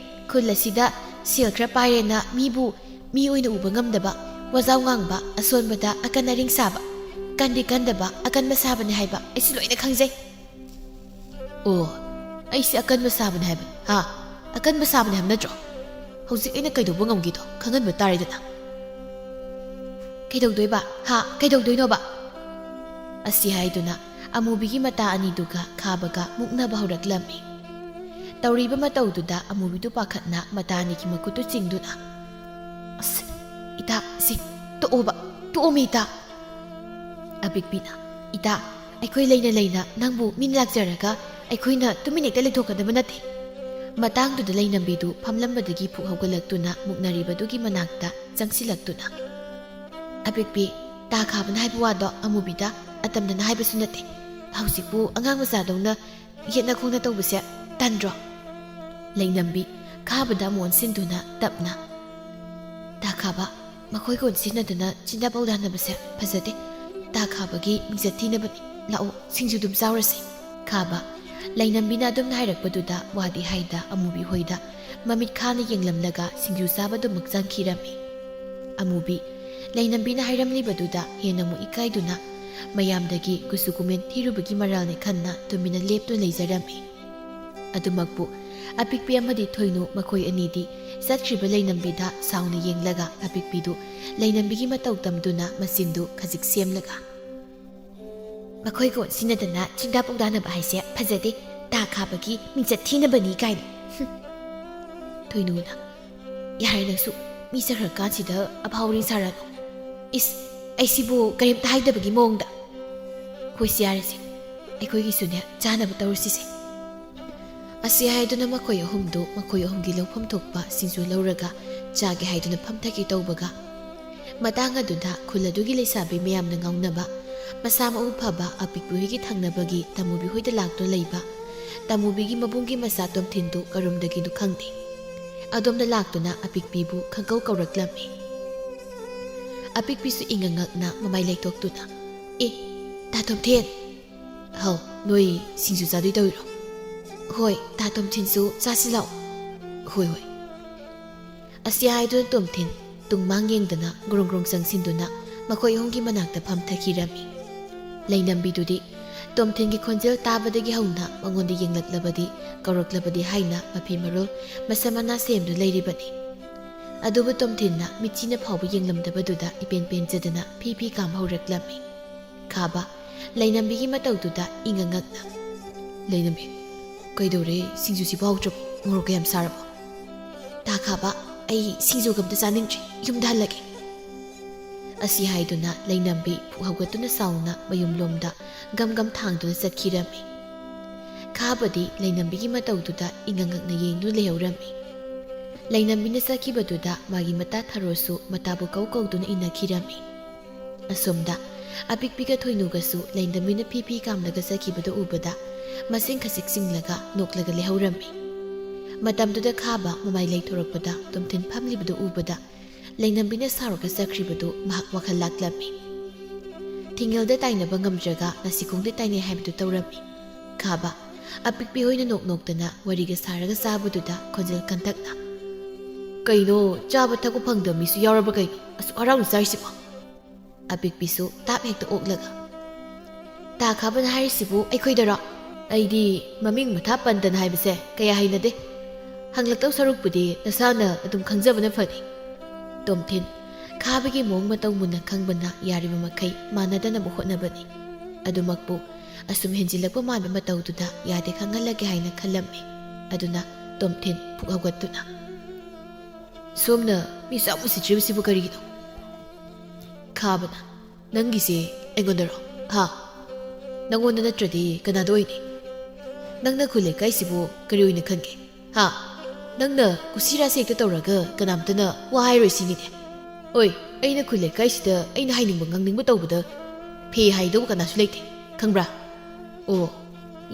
ꯈꯨꯜ ꯑꯁꯤꯗ ꯁꯦꯜ ꯈꯔ ꯄꯥꯏꯔꯦꯅ ꯃꯤꯕꯨ ꯃꯤ ꯑꯣꯏꯅ ꯎꯕ ꯉꯝꯗꯕ, ꯋꯥꯖꯥꯎ ꯉꯥꯡꯕ, ꯑꯁꯣꯟꯕꯗ ꯑꯀꯟ ꯑꯔꯤꯡ ꯁꯥꯕ, ꯀꯟꯗꯤ ꯀꯟꯗꯕ, ꯑꯀꯟꯕ ꯁꯥꯕꯅꯦ ꯍꯥꯏꯕ ꯑꯩꯁꯨ ꯂꯣꯏꯅ ꯈꯪꯖꯩ꯫" "ꯑꯣ, ꯑꯩꯁꯦ ꯑꯀꯟꯕ ꯁꯥꯕꯅꯦ ꯍꯥꯏꯕ, ꯍꯥ? ꯑꯀꯟꯕ ꯁꯥꯕꯅꯦ ꯍꯥꯏꯕ ꯅꯠꯇ꯭ꯔꯣ?" ꯍꯧꯖꯤꯛ ꯑꯩꯅ ꯀꯩꯗꯧꯕ ꯉꯝꯒꯦꯗꯣ ꯈꯪꯍꯟꯕ ꯇꯥꯔꯦꯗꯅ꯫ "ꯀꯩꯗꯧꯗꯣꯏꯕ? ꯍꯥ? ꯀꯩꯗꯧꯗꯣꯏꯅꯣꯕ?" ꯑꯁꯤ ꯍꯥꯏꯗꯨꯅ ꯑꯃꯨꯕꯤꯒꯤ ꯃꯇꯥ ꯑꯅꯤꯗꯨꯒ ꯈꯥꯕꯒ ꯃꯨꯛꯅꯕ ꯍꯧꯔꯛꯂꯝꯃꯤ꯫ ꯇꯧꯔꯤꯕ ꯃꯇꯧꯗꯨꯗ ꯑꯃꯨꯕꯤꯗꯨ ꯄꯥꯈꯠꯅ ꯃꯇꯥ ꯑꯅꯤꯒꯤ ꯃꯈꯨꯠꯇꯨ ꯆꯤꯡꯗꯨꯅ, "ꯑꯁ, ꯏꯇꯥ, ꯁꯤ, ꯇꯣꯛꯑꯣꯕ, ꯇꯣꯛꯑꯣꯃꯤ ꯏꯇꯥ!" ꯑꯄꯤꯛꯄꯤꯅ, "ꯏꯇꯥ, ꯑꯩꯈꯣꯏ ꯂꯩꯅ ꯂꯩꯅ ꯅꯪꯕꯨ ꯃꯤꯅ ꯂꯥꯛꯆꯔꯒ ꯑꯩꯈꯣꯏꯅ ꯇꯨꯃꯤꯟ ꯍꯦꯛꯇ ꯂꯩꯊꯣꯛꯀꯗꯕ ꯅꯠꯇꯦ꯫" ꯃꯇꯥꯡꯗꯨꯗ ꯂꯩꯅꯝꯕꯤꯗꯨ ꯐꯝꯂꯝꯕꯗꯒꯤ ꯐꯨꯛ ꯍꯧꯒꯠꯂꯛꯇꯨꯅ ꯃꯨꯛꯅꯔꯤꯕꯗꯨꯒꯤ ꯃꯅꯥꯛꯇ ꯆꯪꯁꯤꯜꯂꯛꯇꯨꯅ, "ꯑꯄꯤꯛꯄꯤ, ꯇꯥ ꯈꯥꯕꯅ ꯍꯥꯏꯕ ꯋꯥꯗꯣ ꯑꯃꯨꯕꯤꯗ ꯑꯇꯝꯅꯅ ꯍꯥꯏꯕꯁꯨ ꯅꯠꯇꯦ꯫ ꯍꯧꯖꯤꯛꯄꯨ ꯑꯉꯥꯡ ꯃꯆꯥꯗꯧꯅ ꯌꯦꯠꯅ ꯈꯣꯡꯅ ꯇꯧꯕꯁꯦ ꯇꯟꯗ꯭ꯔꯣ?" ꯂꯩꯅꯝꯕꯤ ꯈꯥꯕꯗ ꯑꯃꯨꯛ ꯑꯣꯟꯁꯤꯟꯗꯨꯅ ꯇꯞꯅ, "ꯇꯥ ꯈꯥꯕ, ꯃꯈꯣꯏꯒ ꯑꯣꯟꯁꯤꯟꯅꯗꯅ ꯆꯤꯟꯗꯥ ꯄꯥꯎꯗꯥꯅꯕꯁꯦ ꯐꯖꯗꯦ꯫ ꯇꯥ ꯈꯥꯕꯒꯤ ꯃꯤꯡꯆꯠ ꯊꯤꯅꯕꯅꯤ꯫ ꯂꯥꯛꯑꯣ, ꯁꯤꯡꯖꯨ ꯑꯗꯨꯝ ꯆꯥꯎꯔꯁꯤ꯫" ꯈꯥꯕ, ꯂꯩꯅꯝꯕꯤꯅ ꯑꯗꯨꯝꯅ ꯍꯥꯏꯔꯛꯄꯗꯨꯗ ꯋꯥꯗꯤ ꯍꯥꯏꯗ ꯑꯃꯨꯕꯤ ꯍꯣꯏꯗ ꯃꯃꯤꯠ ꯈꯥꯅ ꯌꯦꯡꯂꯝꯂꯒ ꯁꯤꯡꯖꯨ ꯆꯥꯕꯗꯨꯃꯛ ꯆꯪꯈꯤꯔꯝꯃꯤ꯫ ꯑꯃꯨꯕꯤ, ꯂꯩꯅꯝꯕꯤꯅ ꯍꯥꯏꯔꯝꯂꯤꯕꯗꯨꯗ ꯍꯦꯟꯅ ꯑꯃꯨꯛ ꯏꯀꯥꯏꯗꯨꯅ ꯃꯌꯥꯝꯗꯒꯤ ꯀꯨꯆꯨ ꯀꯨꯃꯦꯟ ꯊꯤꯔꯨꯕꯒꯤ ꯃꯔꯥꯜꯅꯤ ꯈꯟꯅ ꯇꯨꯃꯤꯟꯅ ꯂꯦꯞꯇꯨꯅ ꯂꯩꯖꯔꯝꯃꯤ꯫ ꯑꯗꯨꯃꯛꯄꯨ ꯑꯄꯤꯛꯄꯤ ꯑꯃꯗꯤ ꯊꯣꯏꯅꯨ ꯃꯈꯣꯏ ꯑꯅꯤꯗꯤ ꯆꯠꯈ꯭ꯔꯤꯕ ꯂꯩꯅꯝꯕꯤꯗ ꯁꯥꯎꯅ ꯌꯦꯡꯂꯒ ꯑꯄꯤꯛꯄꯤꯗꯨ ꯂꯩꯅꯝꯕꯤꯒꯤ ꯃꯇꯧ ꯇꯝꯗꯨꯅ ꯃꯆꯤꯟꯗꯨ ꯈꯖꯤꯛ ꯁꯦꯝꯂꯒ, "ꯃꯈꯣꯏꯒ ꯑꯣꯟꯁꯤꯟꯅꯗꯅ ꯆꯤꯡꯗꯥ ꯄꯥꯎꯗꯥꯅꯕ ꯍꯥꯏꯁꯦ ꯐꯖꯗꯦ, ꯇꯥ ꯈꯥꯕꯒꯤ ꯃꯤꯡꯆꯠ ꯊꯤꯅꯕꯅꯤ" ꯀꯥꯏꯅ꯫ ꯍꯨꯝ꯫ ꯊꯣꯏꯅꯨꯅ, "ꯌꯥꯔꯦ ꯅꯪꯁꯨ, ꯃꯤ ꯆꯠꯈ꯭ꯔꯀꯥꯟꯁꯤꯗ ꯑꯐꯥꯎ ꯑꯔꯤꯡ ꯁꯥꯔꯅꯨ꯫ ꯏꯁ, ꯑꯩꯁꯤꯕꯨ ꯀꯔꯤꯝꯇ ꯍꯥꯏꯗꯕꯒꯤ ꯃꯑꯣꯡꯗ꯫ ꯍꯣꯏꯁꯦ, ꯌꯥꯔꯦꯁꯦ, ꯑꯩꯈꯣꯏꯒꯤꯁꯨꯅꯦ ꯆꯥꯅꯕ ꯇꯧꯔꯁꯤꯁꯦ꯫" ꯑꯁꯤ ꯍꯥꯏꯗꯨꯅ ꯃꯈꯣꯏ ꯑꯍꯨꯝꯗꯨ ꯃꯈꯣꯏ ꯑꯍꯨꯝꯒꯤ ꯂꯧꯐꯝ ꯊꯣꯛꯄ ꯁꯤꯡꯖꯨ ꯂꯧꯔꯒ ꯆꯥꯒꯦ ꯍꯥꯏꯗꯨꯅ ꯐꯝꯊꯒꯦ ꯇꯧꯕꯒ, ꯃꯇꯥꯡ ꯑꯗꯨꯗ ꯈꯨꯜ ꯑꯗꯨꯒꯤ ꯂꯩꯁꯥꯕꯤ ꯃꯌꯥꯝꯅ ꯉꯥꯎꯅꯕ, ꯃꯁꯥ ꯃꯎ ꯐꯕ ꯑꯄꯤꯛꯄꯤ ꯍꯣꯏꯒꯤ ꯊꯪꯅꯕꯒꯤ ꯇꯃꯨꯕꯤ ꯍꯣꯏꯗ ꯂꯥꯛꯇꯨꯅ ꯂꯩꯕ ꯇꯃꯨꯕꯤꯒꯤ ꯃꯕꯨꯡꯒꯤ ꯃꯆꯥ ꯇꯣꯝꯊꯤꯟꯗꯨ ꯀꯔꯣꯝꯗꯒꯤꯅꯣ ꯈꯪꯗꯦ, ꯑꯗꯣꯝꯗ ꯂꯥꯛꯇꯨꯅ ꯑꯄꯤꯛꯄꯤꯕꯨ ꯈꯪꯀꯧ ꯀꯧꯔꯛꯂꯝꯃꯤ꯫ ꯑꯄꯤꯛꯄꯤꯁꯨ ꯏꯉꯛ ꯉꯛꯅ ꯃꯃꯥꯏ ꯂꯩꯊꯣꯛꯇꯨꯅ, "ꯑꯦ, ꯇꯥ ꯇꯣꯝꯊꯤꯟ!" "ꯍꯥꯎ, ꯅꯣꯏ ꯁꯤꯡꯖꯨ ꯆꯥꯗꯣꯏ ꯇꯧꯔꯤꯔꯣ?" "ꯍꯣꯏ, ꯇꯥ ꯇꯣꯝꯊꯤꯟꯁꯨ ꯆꯥꯁꯤ ꯂꯥꯛꯑꯣ꯫" "ꯍꯣꯏ, ꯍꯣꯏ꯫" ꯑꯁꯤ ꯍꯥꯏꯗꯨꯅ ꯇꯣꯝꯊꯤꯟ ꯇꯨꯡ ꯃꯥꯡ ꯌꯦꯡꯗꯅ ꯒ꯭ꯔꯣꯡ ꯒ꯭ꯔꯣꯡ ꯆꯪꯁꯤꯟꯗꯨꯅ ꯃꯈꯣꯏ ꯑꯍꯨꯝꯒꯤ ꯃꯅꯥꯛꯇ ꯐꯝꯊꯈꯤꯔꯝꯃꯤ꯫ ꯂꯩꯅꯝꯕꯤꯗꯨꯗꯤ ꯇꯣꯝꯊꯤꯟꯒꯤ ꯈꯣꯟꯖꯦꯜ ꯇꯥꯕꯗꯒꯤ ꯍꯧꯅ ꯃꯉꯣꯟꯗ ꯌꯦꯡꯂꯛꯂꯕꯗꯤ, ꯀꯧꯔꯛꯂꯕꯗꯤ ꯍꯥꯏꯅ ꯃꯐꯤ ꯃꯔꯣꯜ ꯃꯁꯝ ꯃꯅꯥ ꯁꯦꯝꯗꯨꯅ ꯂꯩꯔꯤꯕꯅꯤ꯫ ꯑꯗꯨꯕꯨ ꯇꯣꯝꯊꯤꯟꯅ ꯃꯤꯠꯆꯤꯅ ꯐꯥꯎꯕ ꯌꯦꯡꯂꯝꯗꯕꯗꯨꯗ ꯏꯄꯦꯟ ꯄꯦꯟꯖꯗꯅ ꯐꯤ ꯐꯤ ꯀꯥꯝ ꯍꯧꯔꯛꯂꯝꯃꯤ꯫ ꯈꯥꯕ, ꯂꯩꯅꯝꯕꯤꯒꯤ ꯃꯇꯧꯗꯨꯗ ꯏꯉꯛ ꯉꯛꯅ, "ꯂꯩꯅꯝꯕꯤ, ꯀꯩꯗꯧꯔꯦ? ꯁꯤꯡꯖꯨꯁꯤꯕꯨ ꯍꯥꯎꯇ꯭ꯔꯕꯣ? ꯃꯣꯔꯣꯛ ꯀꯌꯥꯝ ꯁꯥꯔꯕꯣ?" "ꯇꯥ ꯈꯥꯕ, ꯑꯩ ꯁꯤꯡꯖꯨꯒ ꯑꯝꯇ ꯆꯥꯅꯤꯡꯗ꯭ꯔꯦ, ꯌꯨꯝꯗ ꯍꯜꯂꯒꯦ꯫" ꯑꯁꯤ ꯍꯥꯏꯗꯨꯅ ꯂꯩꯅꯝꯕꯤ ꯐꯨꯛ ꯍꯧꯒꯠꯇꯨꯅ ꯁꯥꯎꯅ ꯃꯌꯨꯝꯂꯣꯝꯗ ꯒꯝ ꯒꯝ ꯊꯥꯡꯗꯨꯅ ꯆꯠꯈꯤꯔꯝꯃꯤ꯫ ꯈꯥꯕꯗꯤ ꯂꯩꯅꯝꯕꯤꯒꯤ ꯃꯇꯧꯗꯨꯗ ꯏꯉꯛ ꯉꯛꯅ ꯌꯦꯡꯗꯨꯅ ꯂꯩꯍꯧꯔꯝꯃꯤ꯫ ꯂꯩꯅꯝꯕꯤꯅ ꯆꯠꯈꯤꯕꯗꯨꯗ ꯃꯥꯒꯤ ꯃꯇꯥ ꯊꯔꯣꯁꯨ ꯃꯇꯥꯕꯨ ꯀꯧ ꯀꯧꯗꯨꯅ ꯏꯟꯅꯈꯤꯔꯝꯃꯤ꯫ ꯑꯁꯣꯝꯗ ꯑꯄꯤꯛꯄꯤꯒ ꯊꯣꯏꯅꯨꯒꯁꯨ ꯂꯩꯅꯝꯕꯤꯅ ꯐꯤ ꯐꯤ ꯀꯥꯝꯂꯒ ꯆꯠꯈꯤꯕꯗꯨ ꯎꯕꯗ ꯃꯁꯤꯡ ꯈꯖꯤꯛ ꯆꯤꯡꯂꯒ ꯅꯣꯛꯂꯒ ꯂꯩꯍꯧꯔꯝꯃꯤ꯫ ꯃꯇꯝꯗꯨꯗ ꯈꯥꯕ ꯃꯃꯥꯏ ꯂꯩꯊꯣꯔꯛꯄꯗ ꯇꯣꯝꯊꯤꯟ ꯐꯝꯂꯤꯕꯗꯨ ꯎꯕꯗ ꯂꯩꯅꯝꯕꯤꯅ ꯁꯥꯎꯔꯒ ꯆꯠꯈ꯭ꯔꯤꯕꯗꯨ ꯃꯍꯥꯛ ꯋꯥꯈꯜ ꯂꯥꯛꯂꯝꯃꯤ꯫ ꯊꯤꯡꯉꯦꯜꯗ ꯇꯥꯏꯅꯕ ꯉꯝꯗ꯭ꯔꯒ ꯅꯥꯁꯤꯈꯣꯡꯗ ꯇꯥꯏꯅꯩ ꯍꯥꯏꯕꯗꯨ ꯇꯧꯔꯝꯃꯤ꯫ ꯈꯥꯕ, ꯑꯄꯤꯛꯄꯤ ꯍꯣꯏꯅ ꯅꯣꯛ ꯅꯣꯛꯇꯅ ꯋꯥꯔꯤꯒ ꯁꯥꯔꯒ ꯆꯥꯕꯗꯨꯗ ꯈꯣꯟꯖꯦꯜ ꯀꯟꯇꯛꯅ, "ꯀꯩꯅꯣ, ꯆꯥꯕ ꯊꯛꯄ ꯐꯪꯗꯕ ꯃꯤꯁꯨ ꯌꯥꯎꯔꯕ ꯀꯩꯅꯣ? ꯑꯁꯨꯛ ꯍꯔꯥꯎꯅ ꯆꯥꯔꯤꯁꯤꯕꯣ?" ꯑꯄꯤꯛꯄꯤꯁꯨ ꯇꯥꯞ ꯍꯦꯛꯇ ꯑꯣꯛꯂꯒ, "ꯇꯥ ꯈꯥꯕꯅ ꯍꯥꯏꯔꯤꯁꯤꯕꯨ ꯑꯩꯈꯣꯏꯗꯔꯣ? ꯑꯩꯗꯤ ꯃꯃꯤꯡ ꯃꯊꯥ ꯄꯟꯗꯅ ꯍꯥꯏꯕꯁꯦ ꯀꯌꯥ ꯍꯩꯅꯗꯦ꯫ ꯍꯪꯂꯛꯇꯧ ꯁꯔꯨꯛꯄꯨꯗꯤ ꯅꯁꯥꯅ ꯑꯗꯨꯝ ꯈꯪꯖꯕꯅ ꯐꯅꯤ꯫" ꯇꯣꯝꯊꯤꯟ, ꯈꯥꯕꯒꯤ ꯃꯑꯣꯡ ꯃꯇꯧ ꯃꯨꯟꯅ ꯈꯪꯕꯅ ꯌꯥꯔꯤꯕ ꯃꯈꯩ ꯃꯥꯟꯅꯗꯅꯕ ꯍꯣꯠꯅꯕꯅꯤ꯫ ꯑꯗꯨꯃꯛꯄꯨ ꯑꯁꯨꯝ ꯍꯦꯟꯖꯤꯜꯂꯛꯄ ꯃꯥꯟꯕ ꯃꯇꯧꯗꯨꯗ ꯌꯥꯗꯦ ꯈꯪꯍꯜꯂꯒꯦ ꯍꯥꯏꯅ ꯈꯜꯂꯝꯃꯤ꯫ ꯑꯗꯨꯅ ꯇꯣꯝꯊꯤꯟ ꯐꯨꯛ ꯍꯧꯒꯠꯇꯨꯅ, "ꯁꯣꯝꯅ ꯃꯤ ꯁꯨꯛ ꯎꯁꯤꯠꯇ꯭ꯔꯤꯕꯁꯤꯕꯨ ꯀꯔꯤꯒꯤꯅꯣ?" ꯈꯥꯕꯅ, "ꯅꯪꯒꯤꯁꯦ ꯑꯩꯉꯣꯟꯗꯔꯣ? ꯍꯥ? ꯅꯪꯉꯣꯟꯗ ꯅꯠꯇ꯭ꯔꯗꯤ ꯀꯅꯥꯗ ꯑꯣꯏꯅꯤ? ꯅꯪꯅ ꯈꯨꯜ ꯂꯩꯀꯥꯏꯁꯤꯕꯨ ꯀꯔꯤ ꯑꯣꯏꯅ ꯈꯟꯒꯦ? ꯍꯥ? ꯅꯪꯅ ꯀꯨꯁꯤꯔꯥꯁꯤ ꯍꯦꯛꯇ ꯇꯧꯔꯒ ꯀꯅꯥꯝꯇꯅ ꯋꯥ ꯍꯥꯏꯔꯣꯏ ꯁꯤꯅꯤꯅꯦ꯫ ꯍꯣꯏ, ꯑꯩꯅ ꯈꯨꯜ ꯂꯩꯀꯥꯏꯁꯤꯗ ꯑꯩꯅ ꯍꯥꯏꯅꯤꯡꯕ ꯉꯥꯡꯅꯤꯡꯕ ꯇꯧꯕꯗ ꯐꯦ ꯍꯥꯏꯗꯧꯕ ꯀꯅꯥꯁꯨ ꯂꯩꯇꯦ, ꯈꯪꯕ꯭ꯔꯥ? ꯑꯣ,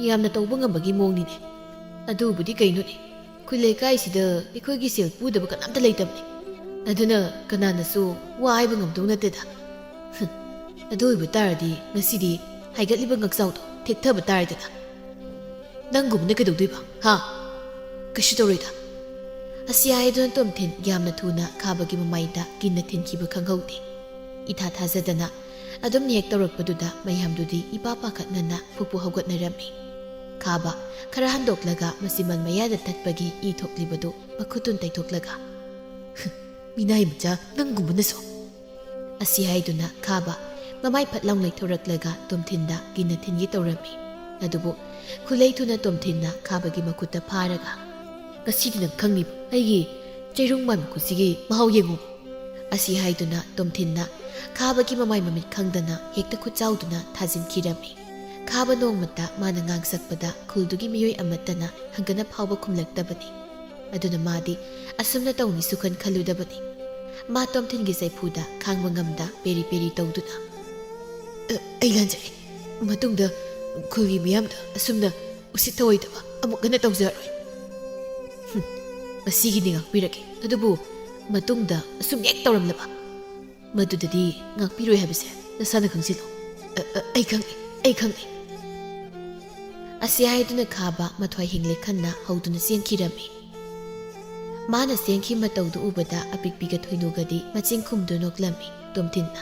ꯌꯥꯝꯅ ꯇꯧꯕ ꯉꯝꯕꯒꯤ ꯃꯑꯣꯡꯅꯤꯅꯦ꯫ ꯑꯗꯨꯕꯨꯗꯤ ꯀꯩꯅꯣꯅꯦ, ꯈꯨꯜ ꯂꯩꯀꯥꯏꯁꯤꯗ ꯑꯩꯈꯣꯏꯒꯤ ꯁꯦꯜ ꯄꯨꯗꯕ ꯀꯅꯥꯝꯇ ꯂꯩꯇꯕꯅꯦ꯫ ꯑꯗꯨꯅ ꯀꯅꯥꯅꯁꯨ ꯋꯥ ꯍꯥꯏꯕ ꯉꯝꯗꯧ ꯅꯠꯇꯦꯗ꯫ ꯍꯨꯝ, ꯑꯗꯨ ꯑꯣꯏꯕ ꯇꯥꯔꯗꯤ ꯉꯁꯤꯗꯤ ꯍꯥꯏꯒꯠꯂꯤꯕ ꯉꯛꯆꯥꯎꯗꯣ ꯊꯦꯛꯊꯕ ꯇꯥꯔꯦꯗꯅ꯫ ꯅꯪꯒꯨꯝꯕꯅ ꯀꯩꯗꯧꯗꯣꯏꯕ, ꯍꯥ? ꯀꯩꯁꯨ ꯇꯧꯔꯣꯏꯗ꯫" ꯑꯁꯤ ꯍꯥꯏꯗꯨꯅ ꯇꯣꯝꯊꯤꯟ ꯌꯥꯝꯅ ꯊꯨꯅ ꯈꯥꯕꯒꯤ ꯃꯃꯥꯏꯗ ꯀꯤꯟꯅ ꯊꯤꯟꯈꯤꯕ ꯈꯪꯍꯧꯗꯦ꯫ ꯏꯊꯥ ꯊꯥꯖꯗꯅ ꯑꯗꯨꯝ ꯍꯦꯛ ꯇꯧꯔꯛꯄꯗꯨꯗ ꯃꯌꯥꯝꯗꯨꯗꯤ ꯏꯄꯥ ꯄꯥꯈꯠꯅꯅ ꯐꯨꯛ ꯐꯨꯛ ꯍꯧꯒꯠꯅꯔꯝꯃꯤ꯫ ꯈꯥꯕ ꯈꯔ ꯍꯟꯗꯣꯛꯂꯒ ꯃꯆꯤꯟꯕꯥꯜ ꯃꯌꯥꯗ ꯇꯠꯄꯒꯤ ꯏ ꯊꯣꯛꯂꯤꯕꯗꯨ ꯃꯈꯨꯠꯇꯨꯅ ꯇꯩꯊꯣꯛꯂꯒ, "ꯃꯤꯅꯥꯏ ꯃꯆꯥ, ꯅꯪꯒꯨꯝꯕꯅꯁꯨ!" ꯑꯁꯤ ꯍꯥꯏꯗꯨꯅ ꯈꯥꯕ ꯃꯃꯥꯏ ꯐꯠ ꯂꯥꯎ ꯂꯩꯊꯣꯔꯛꯂꯒ ꯇꯣꯝꯊꯤꯟꯗ ꯀꯤꯟꯅ ꯊꯤꯟꯒꯦ ꯇꯧꯔꯝꯃꯤ꯫ ꯑꯗꯨꯕꯨ ꯈꯨꯂꯩ ꯊꯨꯅ ꯇꯣꯝꯊꯤꯟꯅ ꯈꯥꯕꯒꯤ ꯃꯈꯨꯠꯇ ꯐꯥꯔꯒ, "ꯉꯁꯤꯗꯤ ꯅꯪ ꯈꯪꯅꯤꯕ, ꯑꯩꯒꯤ ꯆꯩꯔꯨꯡ ꯃꯥꯟꯕ ꯈꯨꯠꯁꯤꯒꯤ ꯃꯍꯥꯎ ꯌꯦꯡꯉꯨ!" ꯑꯁꯤ ꯍꯥꯏꯗꯨꯅ ꯇꯣꯝꯊꯤꯟꯅ ꯈꯥꯕꯒꯤ ꯃꯃꯥꯏ ꯃꯃꯤꯠ ꯈꯪꯗꯅ ꯍꯦꯛꯇ ꯈꯨꯠꯆꯥꯎꯗꯨꯅ ꯊꯥꯖꯤꯟꯈꯤꯔꯝꯃꯤ꯫ ꯈꯥꯕ ꯅꯣꯡꯃꯇ ꯃꯥꯅ ꯉꯥꯡꯁꯛꯄꯗ ꯈꯨꯜꯗꯨꯒꯤ ꯃꯤꯑꯣꯏ ꯑꯃꯠꯇꯅ ꯍꯪꯒꯅ ꯐꯥꯎꯕ ꯈꯨꯝꯂꯛꯇꯕꯅꯤ꯫ ꯑꯗꯨꯅ ꯃꯥꯗꯤ ꯑꯁꯨꯝꯅ ꯇꯧꯅꯤꯁꯨ ꯈꯟ ꯈꯜꯂꯨꯗꯕꯅꯤ꯫ ꯃꯥ ꯇꯣꯝꯊꯤꯟꯒꯤ ꯆꯩꯐꯨꯗ ꯈꯥꯡꯕ ꯉꯝꯗ ꯄꯦꯔꯤ ꯄꯦꯔꯤ ꯇꯧꯗꯨꯅ, "ꯑ, ꯑꯩ ꯂꯥꯟꯖꯔꯦ꯫ ꯃꯇꯨꯡꯗ ꯈꯨꯜꯒꯤ ꯃꯤꯌꯥꯝꯗ ꯑꯁꯨꯝꯅ ꯎꯁꯤꯠ ꯊꯑꯣꯏꯗꯕ ꯑꯃꯨꯛ ꯍꯟꯅ ꯇꯧꯖꯔꯣꯏ꯫ ꯍꯨꯝ, ꯉꯁꯤꯒꯤꯗꯤ ꯉꯥꯛꯄꯤꯔꯒꯦ, ꯑꯗꯨꯕꯨ ꯃꯇꯨꯡꯗ ꯑꯁꯨꯝ ꯍꯦꯛ ꯇꯧꯔꯝꯂꯕ, ꯃꯗꯨꯗꯗꯤ ꯉꯥꯛꯄꯤꯔꯣꯏ ꯍꯥꯏꯕꯁꯦ ꯅꯁꯥꯅ ꯈꯪꯖꯤꯜꯂꯨ꯫" "ꯑ, ꯑ, ꯑꯩ ꯈꯪꯉꯦ, ꯑꯩ ꯈꯪꯉꯦ꯫" ꯑꯁꯤ ꯍꯥꯏꯗꯨꯅ ꯈꯥꯕ ꯃꯊ꯭ꯋꯥꯏ ꯍꯤꯡꯂꯦ ꯈꯟꯅ ꯍꯧꯗꯨꯅ ꯆꯦꯟꯈꯤꯔꯝꯃꯤ꯫ ꯃꯥꯅ ꯆꯦꯟꯈꯤ ꯃꯇꯧꯗꯨ ꯎꯕꯗ ꯑꯄꯤꯛꯄꯤꯒ ꯊꯣꯏꯅꯨꯒꯗꯤ ꯃꯆꯤꯟ ꯈꯨꯝꯗꯨꯅ ꯅꯣꯛꯂꯝꯃꯤ꯫ ꯇꯣꯝꯊꯤꯟꯅ,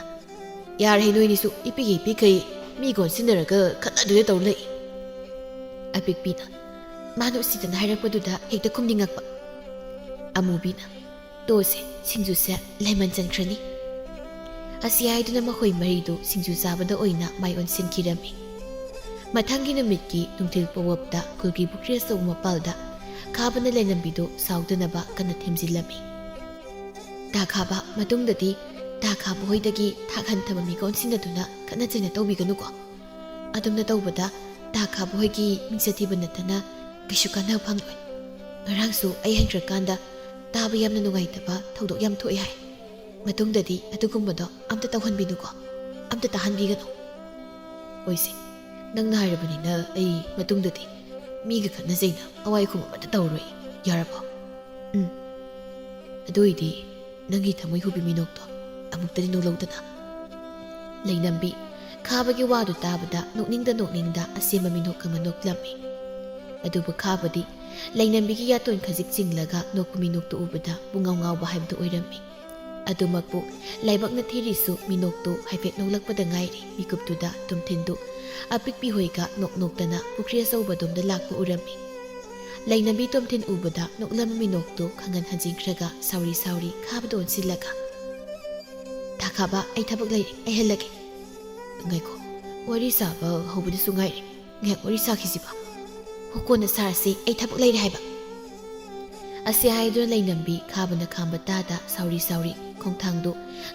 "ꯌꯥꯔꯦ ꯅꯣꯏꯅꯤꯁꯨ, ꯏꯄꯤꯛ ꯏꯄꯤꯛꯈꯩ ꯃꯤ ꯀꯣꯟꯁꯤꯟꯅꯔꯒ ꯈꯠꯅꯗꯨꯅ ꯇꯧ ꯂꯩ꯫" ꯑꯄꯤꯛꯄꯤꯅ, "ꯃꯥꯅ ꯎꯁꯤꯠꯇꯅ ꯍꯥꯏꯔꯛꯄꯗꯨꯗ ꯍꯦꯛꯇ ꯈꯨꯝꯅꯤꯡꯉꯛꯄ꯫" ꯑꯃꯨꯕꯤꯅ, "ꯇꯣꯁꯦ, ꯁꯤꯡꯖꯨꯁꯦ ꯂꯦꯃꯟ ꯆꯟꯈ꯭ꯔꯅꯤ꯫" ꯑꯁꯤ ꯍꯥꯏꯗꯨꯅ ꯃꯈꯣꯏ ꯃꯔꯤꯗꯨ ꯁꯤꯡꯖꯨ ꯆꯥꯕꯗ ꯑꯣꯏꯅ ꯃꯥꯏ ꯑꯣꯟꯁꯤꯟꯈꯤꯔꯝꯃꯤ꯫ ꯃꯊꯪꯒꯤ ꯅꯨꯃꯤꯠꯀꯤ ꯅꯨꯡꯊꯤꯜ ꯄꯣꯋꯞꯇ ꯈꯨꯜꯒꯤ ꯄꯨꯈ꯭ꯔꯤ ꯑꯆꯧꯕ ꯃꯄꯥꯜꯗ ꯈꯥꯕꯅ ꯂꯩꯅꯝꯕꯤꯗꯨ ꯁꯥꯎꯗꯅꯕ ꯀꯟꯅ ꯊꯦꯝꯖꯤꯜꯂꯝꯃꯤ꯫ "ꯇꯥ ꯈꯥꯕ, ꯃꯇꯨꯡꯗꯗꯤ ꯇꯥ ꯈꯥꯕ ꯍꯣꯏꯗꯒꯤ ꯊꯥꯛ ꯍꯟꯊꯕ ꯃꯤꯒ ꯑꯣꯟꯁꯤꯟꯅꯗꯨꯅ ꯈꯠꯅ ꯆꯩꯅ ꯇꯧꯕꯤꯒꯅꯨꯀꯣ꯫ ꯑꯗꯨꯝꯅ ꯇꯧꯕꯗ ꯇꯥ ꯈꯥꯕ ꯍꯣꯏꯒꯤ ꯃꯤꯡꯆꯠ ꯊꯤꯕ ꯅꯠꯇꯅ ꯀꯩꯁꯨ ꯀꯥꯟꯅꯕ ꯐꯪꯂꯣꯏ꯫ ꯉꯔꯥꯡꯁꯨ ꯑꯩ ꯍꯟꯈ꯭ꯔꯀꯥꯟꯗ ꯇꯥꯕ ꯌꯥꯝꯅ ꯅꯨꯡꯉꯥꯏꯇꯕ ꯊꯧꯗꯣꯛ ꯌꯥꯝ ꯊꯣꯛꯑꯦ ꯍꯥꯏ꯫ ꯃꯇꯨꯡꯗꯗꯤ ꯑꯗꯨꯒꯨꯝꯕꯗꯣ ꯑꯝꯇ ꯇꯧꯍꯟꯕꯤꯅꯨꯀꯣ꯫ ꯑꯝꯇ ꯇꯥꯍꯟꯕꯤꯒꯅꯨ꯫" "ꯍꯣꯏꯁꯦ, ꯅꯪꯅ ꯍꯥꯏꯔꯕꯅꯤꯅ ꯑꯩ ꯃꯇꯨꯡꯗꯗꯤ ꯃꯤꯒ ꯈꯠꯅ ꯆꯩꯅ ꯑꯋꯥꯏ ꯈꯨꯝ ꯑꯃꯠꯇ ꯇꯧꯔꯔꯣꯏ꯫ ꯌꯥꯔꯕꯣ?" "ꯎꯝ꯫ ꯑꯗꯨ ꯑꯣꯏꯗꯤ ꯅꯪꯒꯤ ꯊꯃꯣꯏ ꯍꯨꯕꯤ ꯃꯤꯅꯣꯛꯇꯣ ꯑꯃꯨꯛꯇꯗꯤ ꯅꯣꯛꯂꯧꯗꯅ꯫" ꯂꯩꯅꯝꯕꯤ ꯈꯥꯕꯒꯤ ꯋꯥꯗꯨ ꯇꯥꯕꯗ ꯅꯣꯛꯅꯤꯡꯗ ꯅꯣꯛꯅꯤꯡꯗ ꯑꯁꯦꯝꯕ ꯃꯤꯅꯣꯛ ꯑꯃ ꯅꯣꯛꯂꯝꯃꯤ꯫ ꯑꯗꯨꯕꯨ ꯈꯥꯕꯗꯤ ꯂꯩꯅꯝꯕꯤꯒꯤ ꯌꯥꯇꯣꯟ ꯈꯖꯤꯛ ꯆꯤꯡꯂꯒ ꯅꯣꯛꯄ ꯃꯤꯅꯣꯛꯇꯨ ꯎꯕꯗ ꯄꯨꯡꯉꯥꯎ ꯉꯥꯎꯕ ꯍꯥꯏꯕꯗꯨ ꯑꯣꯏꯔꯝꯃꯤ꯫ ꯑꯗꯨꯃꯛꯄꯨ ꯂꯥꯏꯕꯛꯅ ꯊꯤꯔꯤꯁꯨ ꯃꯤꯅꯣꯛꯇꯨ ꯍꯥꯏꯐꯦꯠ ꯅꯣꯛꯂꯛꯄꯗ ꯉꯥꯏꯔꯤ꯫ ꯃꯤꯀꯨꯞꯇꯨꯗ ꯇꯣꯝꯊꯤꯟꯗꯨ ꯑꯄꯤꯛꯄꯤ ꯍꯣꯏꯒ ꯅꯣꯛ ꯅꯣꯛꯇꯅ ꯄꯨꯈ꯭ꯔꯤ ꯑꯆꯧꯕꯗꯣꯝꯗ ꯂꯥꯛꯄ ꯎꯔꯝꯃꯤ꯫ ꯂꯩꯅꯕꯤ ꯇꯣꯝꯊꯤꯟ ꯎꯕꯗ ꯅꯣꯛꯂꯝꯕ ꯃꯤꯅꯣꯛꯇꯨ ꯈꯪꯍꯟ ꯍꯟꯖꯤꯟꯈ꯭ꯔꯒ ꯁꯥꯎꯔꯤ ꯁꯥꯎꯔꯤ ꯈꯥꯕꯗ ꯑꯣꯟꯁꯤꯜꯂꯒ, "ꯊꯥꯈꯥꯕ, ꯑꯩ ꯊꯕꯛ ꯂꯩꯔꯦ, ꯑꯩ ꯍꯜꯂꯒꯦ꯫" "ꯉꯥꯏꯈꯣ, ꯋꯥꯔꯤ ꯁꯥꯕ ꯍꯧꯕꯗꯁꯨ ꯉꯥꯏꯔꯦ, ꯉꯥꯏꯍꯥꯛ ꯋꯥꯔꯤ ꯁꯥꯈꯤꯁꯤꯕ꯫" "ꯍꯣ, ꯀꯣꯟꯅ ꯁꯥꯔꯁꯤ, ꯑꯩ ꯊꯕꯛ ꯂꯩꯔꯦ ꯍꯥꯏꯕ꯫" ꯑꯁꯤ ꯍꯥꯏꯗꯨꯅ ꯂꯩꯅꯝꯕꯤ ꯈꯥꯕꯅ ꯈꯥꯝꯕ ꯇꯥꯗ ꯁꯥꯎꯔꯤ ꯁꯥꯎꯔꯤ ꯈꯣꯡꯊꯥꯡꯗꯨ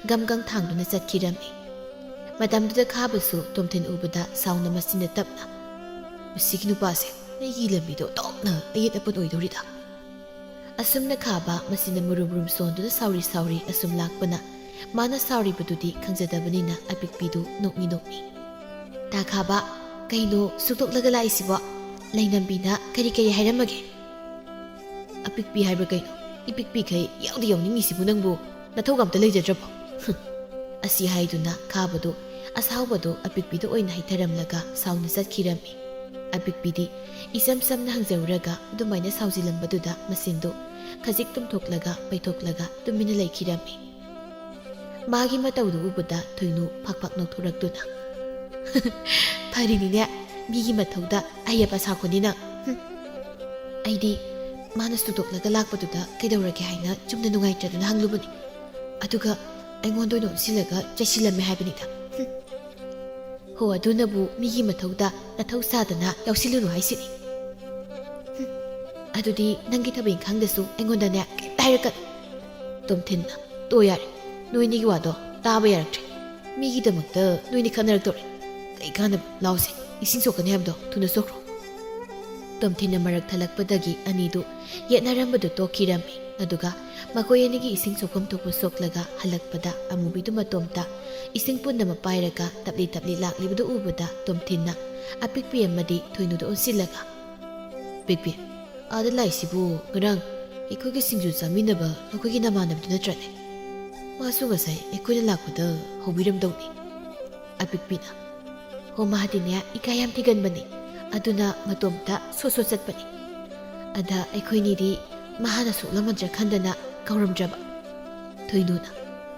ꯒꯝ ꯒꯝ ꯊꯥꯡꯗꯨꯅ ꯆꯠꯈꯤꯔꯝꯃꯤ꯫ ꯃꯇꯝꯗꯨꯗ ꯈꯥꯕꯁꯨ ꯇꯣꯝꯊꯤꯟ ꯎꯕꯗ ꯁꯥꯎꯅ ꯃꯆꯤꯟꯗ ꯇꯞꯅ, "ꯃꯁꯤꯒꯤ ꯅꯨꯄꯥꯁꯦ ꯑꯩꯒꯤ ꯂꯝꯕꯤꯗꯣ ꯑꯣꯟꯊꯣꯛꯅ ꯑꯌꯦꯠ ꯑꯄꯟ ꯑꯣꯏꯗꯧꯔꯤꯗ꯫" ꯑꯁꯨꯝꯅ ꯈꯥꯕ ꯃꯆꯤꯟꯗ ꯃꯨꯔꯨꯝ ꯃꯨꯔꯨꯝ ꯁꯣꯟꯗꯨꯅ ꯁꯥꯎꯔꯤ ꯁꯥꯎꯔꯤ ꯑꯁꯨꯝ ꯂꯥꯛꯄꯅ ꯃꯥꯅ ꯁꯥꯎꯔꯤꯕꯗꯨꯗꯤ ꯈꯪꯖꯗꯕꯅꯤꯅ ꯑꯄꯤꯛꯄꯤꯗꯨ ꯅꯣꯛꯃꯤ ꯅꯣꯛꯃꯤ꯫ "ꯊꯥꯈꯥꯕ, ꯀꯩꯅꯣ ꯁꯨꯛꯇꯣꯛꯂꯒ ꯂꯥꯛꯏꯁꯤꯕꯣ? ꯂꯩꯅꯝꯕꯤꯅ ꯀꯔꯤ ꯀꯔꯤ ꯍꯥꯏꯔꯝꯃꯒꯦ?" "ꯑꯄꯤꯛꯄꯤ ꯍꯥꯏꯕ꯭ꯔꯥ ꯀꯩꯅꯣ? ꯏꯄꯤꯛ ꯄꯤꯈꯩ ꯌꯥꯎꯗꯤ ꯌꯥꯎꯅꯤꯡꯉꯤꯁꯤꯕꯨ ꯅꯪꯕꯨ? ꯅꯊꯧꯒ ꯑꯝꯇ ꯂꯩꯖꯗ꯭ꯔꯕꯣ?" ꯍꯨꯝ꯫ ꯑꯁꯤ ꯍꯥꯏꯗꯨꯅ ꯈꯥꯕꯗꯨ ꯑꯁꯥꯎꯕꯗꯨ ꯑꯄꯤꯛꯄꯤꯗ ꯑꯣꯏꯅ ꯍꯩꯊꯔꯝꯂꯒ ꯁꯥꯎꯅ ꯆꯠꯈꯤꯔꯝꯃꯤ꯫ ꯑꯄꯤꯛꯄꯤꯗꯤ ꯏꯆꯝ ꯆꯝꯅ ꯍꯪꯖꯔꯨꯔꯒ ꯑꯗꯨꯃꯥꯏꯅ ꯁꯥꯎꯖꯤꯜꯂꯝꯕꯗꯨꯗ ꯃꯆꯤꯟꯗꯨ ꯈꯖꯤꯛ ꯇꯨꯝꯊꯣꯛꯂꯒ ꯄꯩꯊꯣꯛꯂꯒ ꯇꯨꯃꯤꯟꯅ ꯂꯩꯈꯤꯔꯝꯃꯤ꯫ ꯃꯥꯒꯤ ꯃꯇꯧꯗꯨ ꯎꯕꯗ ꯊꯣꯏꯅꯨ ꯐꯛ ꯐꯛ ꯅꯣꯛꯊꯣꯔꯛꯇꯨꯅ, "ꯐꯔꯤꯅꯤꯅꯦ, ꯃꯤꯒꯤ ꯃꯊꯧꯗ ꯑꯍꯩ ꯑꯄꯥ ꯁꯥꯈꯣꯅꯤ ꯅꯪ꯫ ꯍꯨꯝ꯫ ꯑꯩꯗꯤ ꯃꯥꯅ ꯁꯨꯛꯇꯣꯛꯂꯒ ꯂꯥꯛꯄꯗꯨꯗ ꯀꯩꯗꯧꯔꯒꯦ ꯍꯥꯏꯅ ꯆꯨꯝꯅ ꯅꯨꯡꯉꯥꯏꯇ꯭ꯔꯗꯨꯅ ꯍꯪꯂꯨꯕꯅꯤ꯫ ꯑꯗꯨꯒ ꯑꯩꯉꯣꯟꯗ ꯑꯣꯏꯅ ꯑꯣꯟꯁꯤꯜꯂꯒ ꯆꯩꯁꯤꯜꯂꯝꯃꯦ ꯍꯥꯏꯕꯅꯤꯗ꯫ ꯍꯨꯝ꯫ ꯍꯣ, ꯑꯗꯨꯅꯕꯨ ꯃꯤꯒꯤ ꯃꯊꯧꯗ ꯅꯊꯧ ꯁꯥꯗꯅ ꯌꯥꯎꯁꯤꯜꯂꯨꯅꯨ ꯍꯥꯏꯁꯤꯅꯤ꯫ ꯍꯨꯝ꯫ ꯑꯗꯨꯗꯤ ꯅꯪꯒꯤ ꯊꯕꯛ ꯏꯪꯈꯥꯡꯗꯁꯨ ꯑꯩꯉꯣꯟꯗꯅꯦ ꯀꯩꯝꯇ ꯍꯥꯏꯔꯛꯀꯅꯨ꯫" ꯇꯣꯝꯊꯤꯟꯅ, "ꯇꯣ ꯌꯥꯔꯦ, ꯅꯣꯏꯅꯤꯒꯤ ꯋꯥꯗꯣ ꯇꯥꯕ ꯌꯥꯔꯛꯇ꯭ꯔꯦ꯫ ꯃꯤꯒꯤꯗꯃꯛꯇ ꯅꯣꯏꯅꯤ ꯈꯠꯅꯔꯛꯇꯧꯔꯦ꯫ ꯀꯩ ꯀꯥꯟꯅꯕ? ꯂꯥꯎꯁꯦ, ꯏꯁꯤꯡ ꯁꯣꯛꯀꯅꯤ ꯍꯥꯏꯕꯗꯣ ꯊꯨꯅ ꯁꯣꯛꯈ꯭ꯔꯣ꯫" ꯇꯣꯝꯊꯤꯟꯅ ꯃꯔꯛ ꯊꯠꯂꯛꯄꯗꯒꯤ ꯑꯅꯤꯗꯨ ꯌꯦꯠꯅꯔꯝꯕꯗꯨ ꯇꯣꯛꯈꯤꯔꯝꯃꯤ꯫ ꯑꯗꯨꯒ ꯃꯈꯣꯏ ꯑꯅꯤꯒꯤ ꯏꯁꯤꯡ ꯁꯣꯛꯐꯝ ꯊꯣꯛꯄ ꯁꯣꯛꯂꯒ ꯍꯜꯂꯛꯄꯗ ꯑꯃꯨꯕꯤꯗꯨ ꯃꯇꯣꯝꯇ ꯏꯁꯤꯡ ꯄꯨꯟꯅꯃꯛ ꯄꯥꯏꯔꯒ ꯇꯞꯂꯤ ꯇꯞꯂꯤ ꯂꯥꯛꯂꯤꯕꯗꯨ ꯎꯕꯗ ꯇꯣꯝꯊꯤꯟꯅ ꯑꯄꯤꯛꯄꯤ ꯑꯃꯗꯤ ꯊꯣꯏꯅꯨꯗ ꯑꯣꯟꯁꯤꯜꯂꯒ, "ꯄꯤꯛꯄꯤ, ꯑꯥꯗ ꯂꯥꯛꯏꯁꯤꯕꯨ ꯉꯔꯥꯡ ꯑꯩꯈꯣꯏꯒ ꯁꯤꯡꯖꯨ ꯆꯥꯃꯤꯟꯅꯕ ꯑꯩꯈꯣꯏꯒꯤ ꯅꯃꯥꯟꯅꯕꯗꯨ ꯅꯠꯇ꯭ꯔꯅꯦ? ꯃꯥꯁꯨ ꯉꯁꯥꯏ ꯑꯩꯈꯣꯏꯅ ꯂꯥꯛꯄꯗ ꯍꯧꯕꯤꯔꯝꯗꯧꯅꯤ꯫" ꯑꯄꯤꯛꯄꯤꯅ, "ꯍꯣ, ꯃꯥꯗꯤꯅꯦ ꯏꯀꯥꯏ ꯌꯥꯝ ꯊꯤꯒꯟꯕꯅꯤ, ꯑꯗꯨꯅ ꯃꯇꯣꯝꯇ ꯁꯣꯠ ꯁꯣꯠ ꯆꯠꯄꯅꯤ꯫ ꯑꯗ ꯑꯩꯈꯣꯏꯅꯤꯗꯤ ꯃꯍꯥꯛꯅ ꯁꯣꯛꯂꯝꯃꯗ꯭ꯔꯥ ꯈꯟꯗꯅ ꯀꯧꯔꯝꯗ꯭ꯔꯕ꯫" ꯊꯣꯏꯅꯨꯅ,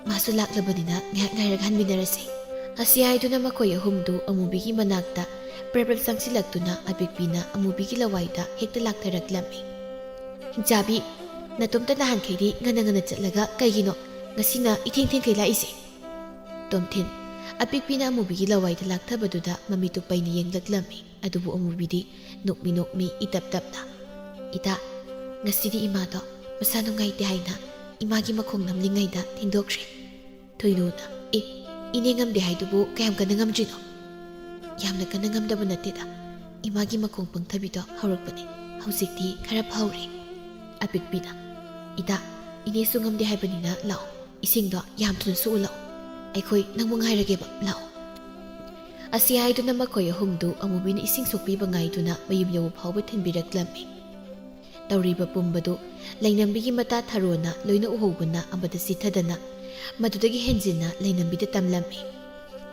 ꯃꯥꯁꯨ ꯂꯥꯛꯂꯕꯅꯤꯅ ꯉꯥꯏꯍꯥꯛ ꯉꯥꯏꯔꯒ ꯍꯟꯃꯤꯟꯅꯔꯁꯤ꯫ ꯑꯁꯤ ꯍꯥꯏꯗꯨꯅ ꯃꯈꯣꯏ ꯑꯍꯨꯝꯗꯨ ꯑꯃꯨꯕꯤꯒꯤ ꯃꯅꯥꯛꯇ ꯄ꯭ꯔꯞ ꯄ꯭ꯔꯞ ꯆꯪꯁꯤꯜꯂꯛꯇꯨꯅ ꯑꯄꯤꯛꯄꯤꯅ ꯑꯃꯨꯕꯤꯒꯤ ꯂꯋꯥꯏꯗ ꯍꯦꯛꯇ ꯂꯥꯛꯊꯔꯛꯂꯝꯃꯤ꯫ "ꯍꯤꯡꯆꯥꯕꯤ, ꯅꯇꯣꯝꯇ ꯅꯍꯥꯟꯈꯩꯗꯤ ꯉꯟꯅ ꯉꯟꯅ ꯆꯠꯂꯒ ꯀꯩꯒꯤꯅꯣ ꯉꯁꯤꯅ ꯏꯊꯦꯡ ꯊꯦꯡꯈꯩ ꯂꯥꯛꯏꯁꯦ?" ꯇꯣꯝꯊꯤꯟ, ꯑꯄꯤꯛꯄꯤꯅ ꯑꯃꯨꯕꯤꯒꯤ ꯂꯋꯥꯏꯗ ꯂꯥꯛꯊꯕꯗꯨꯗ ꯃꯃꯤꯠꯇꯨ ꯄꯩꯅ ꯌꯦꯡꯂꯛꯂꯝꯃꯤ꯫ ꯑꯗꯨꯕꯨ ꯑꯃꯨꯕꯤꯗꯤ ꯅꯣꯛꯃꯤ ꯅꯣꯛꯃꯤ ꯏꯇꯞ ꯇꯞꯅ, "ꯏꯇꯥ, ꯉꯁꯤꯗꯤ ꯏꯃꯥꯗꯣ ꯃꯁꯥ ꯅꯨꯡꯉꯥꯏꯇꯦ ꯍꯥꯏꯅ ꯏꯃꯥꯒꯤ ꯃꯈꯣꯡ ꯅꯝꯂꯤꯉꯩꯗ ꯊꯦꯡꯗꯣꯛꯈ꯭ꯔꯦ꯫" ꯊꯣꯏꯅꯨꯅ, "ꯑꯦ, ꯏꯅꯦ ꯉꯝꯗꯦ ꯍꯥꯏꯗꯨꯕꯨ ꯀꯌꯥꯝ ꯀꯟꯅ ꯉꯝꯗ꯭ꯔꯤꯅꯣ?" "ꯌꯥꯝꯅ ꯀꯟꯅ ꯉꯝꯗꯕ ꯅꯠꯇꯦꯗ, ꯏꯃꯥꯒꯤ ꯃꯈꯣꯡ ꯄꯪꯊꯕꯤꯗꯣ ꯍꯧꯔꯛꯄꯅꯦ꯫ ꯍꯧꯖꯤꯛꯇꯤ ꯈꯔ ꯐꯍꯧꯔꯦ꯫" ꯑꯄꯤꯛꯄꯤꯅ, "ꯏꯇꯥ, ꯏꯅꯦꯁꯨ ꯉꯝꯗꯦ ꯍꯥꯏꯕꯅꯤꯅ ꯂꯥꯛꯑꯣ, ꯏꯁꯤꯡꯗꯣ ꯌꯥꯝ ꯊꯨꯅ ꯁꯣꯛꯎ ꯂꯥꯛꯑꯣ, ꯑꯩꯈꯣꯏ ꯅꯪꯕꯨ ꯉꯥꯏꯔꯒꯦꯕ, ꯂꯥꯛꯑꯣ꯫" ꯑꯁꯤ ꯍꯥꯏꯗꯨꯅ ꯃꯈꯣꯏ ꯑꯍꯨꯝꯗꯨ ꯑꯃꯨꯕꯤꯅ ꯏꯁꯤꯡ ꯁꯣꯛꯄꯤꯕ ꯉꯥꯏꯗꯨꯅ ꯃꯌꯨꯝ ꯌꯧꯕ ꯐꯥꯎꯕ ꯊꯤꯟꯕꯤꯔꯛꯂꯝꯃꯤ꯫ ꯇꯧꯔꯤꯕ ꯄꯨꯝꯕꯗꯨ ꯂꯩꯅꯝꯕꯤꯒꯤ ꯃꯇꯥ ꯊꯔꯣꯅ ꯂꯣꯏꯅ ꯎꯍꯧꯕꯅ ꯑꯃꯗ ꯆꯤꯊꯗꯅ ꯃꯗꯨꯗꯒꯤ ꯍꯦꯟꯖꯤꯟꯅ ꯂꯩꯅꯝꯕꯤꯗ ꯇꯝꯂꯝꯃꯤ꯫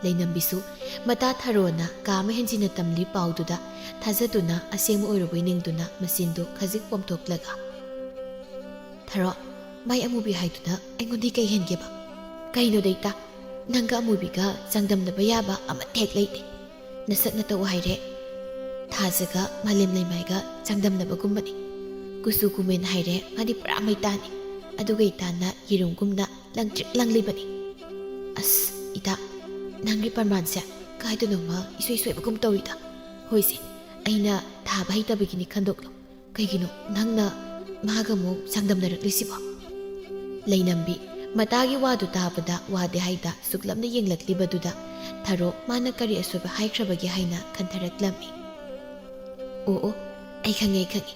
ꯂꯩꯅꯝꯕꯤꯁꯨ ꯃꯇꯥ ꯊꯔꯣꯅ ꯀꯥ ꯑꯃ ꯍꯦꯟꯖꯤꯟꯅ ꯇꯝꯂꯤ ꯄꯥꯎꯗꯨꯗ ꯊꯥꯖꯗꯨꯅ ꯑꯁꯦꯡꯕ ꯑꯣꯏꯔꯕꯣꯏ ꯅꯤꯡꯗꯨꯅ ꯃꯆꯤꯟꯗꯨ ꯈꯖꯤꯛ ꯄꯣꯝꯊꯣꯛꯂꯒ, "ꯊꯔꯣ, ꯃꯥꯏ ꯑꯃꯨꯕꯤ ꯍꯥꯏꯗꯨꯅ ꯑꯩꯉꯣꯟꯗꯤ ꯀꯩ ꯍꯦꯟꯒꯦꯕ? ꯀꯩꯅꯣ ꯗꯩꯇꯥ, ꯅꯪꯒ ꯑꯃꯨꯕꯤꯒ ꯆꯥꯡꯗꯝꯅꯕ ꯌꯥꯕ ꯑꯃꯠꯇ ꯍꯦꯛ ꯂꯩꯇꯦ꯫ ꯅꯁꯛ ꯅꯇꯧ ꯍꯥꯏꯔꯦ ꯊꯥꯖꯒ ꯃꯥꯂꯦꯝ ꯂꯩꯃꯥꯏꯒ ꯆꯥꯡꯗꯝꯅꯕꯒꯨꯝꯕꯅꯤ꯫ ꯀꯨꯆꯨ ꯀꯨꯃꯦꯟ ꯍꯥꯏꯔꯦ ꯃꯥꯗꯤ ꯄꯨꯔꯥ ꯃꯩꯇꯥꯅꯤ꯫ ꯑꯗꯨꯒ ꯏꯇꯥꯅ ꯌꯦꯔꯨꯝꯒꯨꯝꯅ ꯂꯪꯇ꯭ꯔꯤꯛ ꯂꯪꯂꯤꯕꯅꯤ꯫" "ꯑꯁ, ꯏꯇꯥ, ꯅꯪꯒꯤ ꯄ꯭ꯔꯃꯥꯟꯁꯦ ꯀꯥꯏꯗꯅꯣꯃ ꯏꯁꯣꯏ ꯁꯣꯏꯕꯒꯨꯝ ꯇꯧꯏꯗ꯫ ꯍꯣꯏꯁꯦ, ꯑꯩꯅ ꯊꯥꯕ ꯍꯩꯇꯕꯒꯤꯅꯤ ꯈꯟꯗꯣꯛꯂꯣ꯫ ꯀꯩꯒꯤꯅꯣ ꯅꯪꯅ ꯃꯥꯒ ꯑꯃꯨꯛ ꯆꯥꯡꯗꯝꯅꯔꯛꯂꯤꯁꯤꯕꯣ?" ꯂꯩꯅꯝꯕꯤ ꯃꯇꯥꯒꯤ ꯋꯥꯗꯨ ꯇꯥꯕꯗ ꯋꯥꯗꯦ ꯍꯥꯏꯗ ꯁꯨꯛꯂꯞꯅ ꯌꯦꯡꯂꯛꯂꯤꯕꯗꯨꯗ ꯊꯔꯣ ꯃꯥꯅ ꯀꯔꯤ ꯑꯁꯣꯏꯕ ꯍꯥꯏꯈ꯭ꯔꯕꯒꯦ ꯍꯥꯏꯅ ꯈꯟꯊꯔꯛꯂꯝꯃꯤ꯫ "ꯑꯣ ꯑꯣ, ꯑꯩ ꯈꯪꯉꯦ, ꯑꯩ ꯈꯪꯉꯦ꯫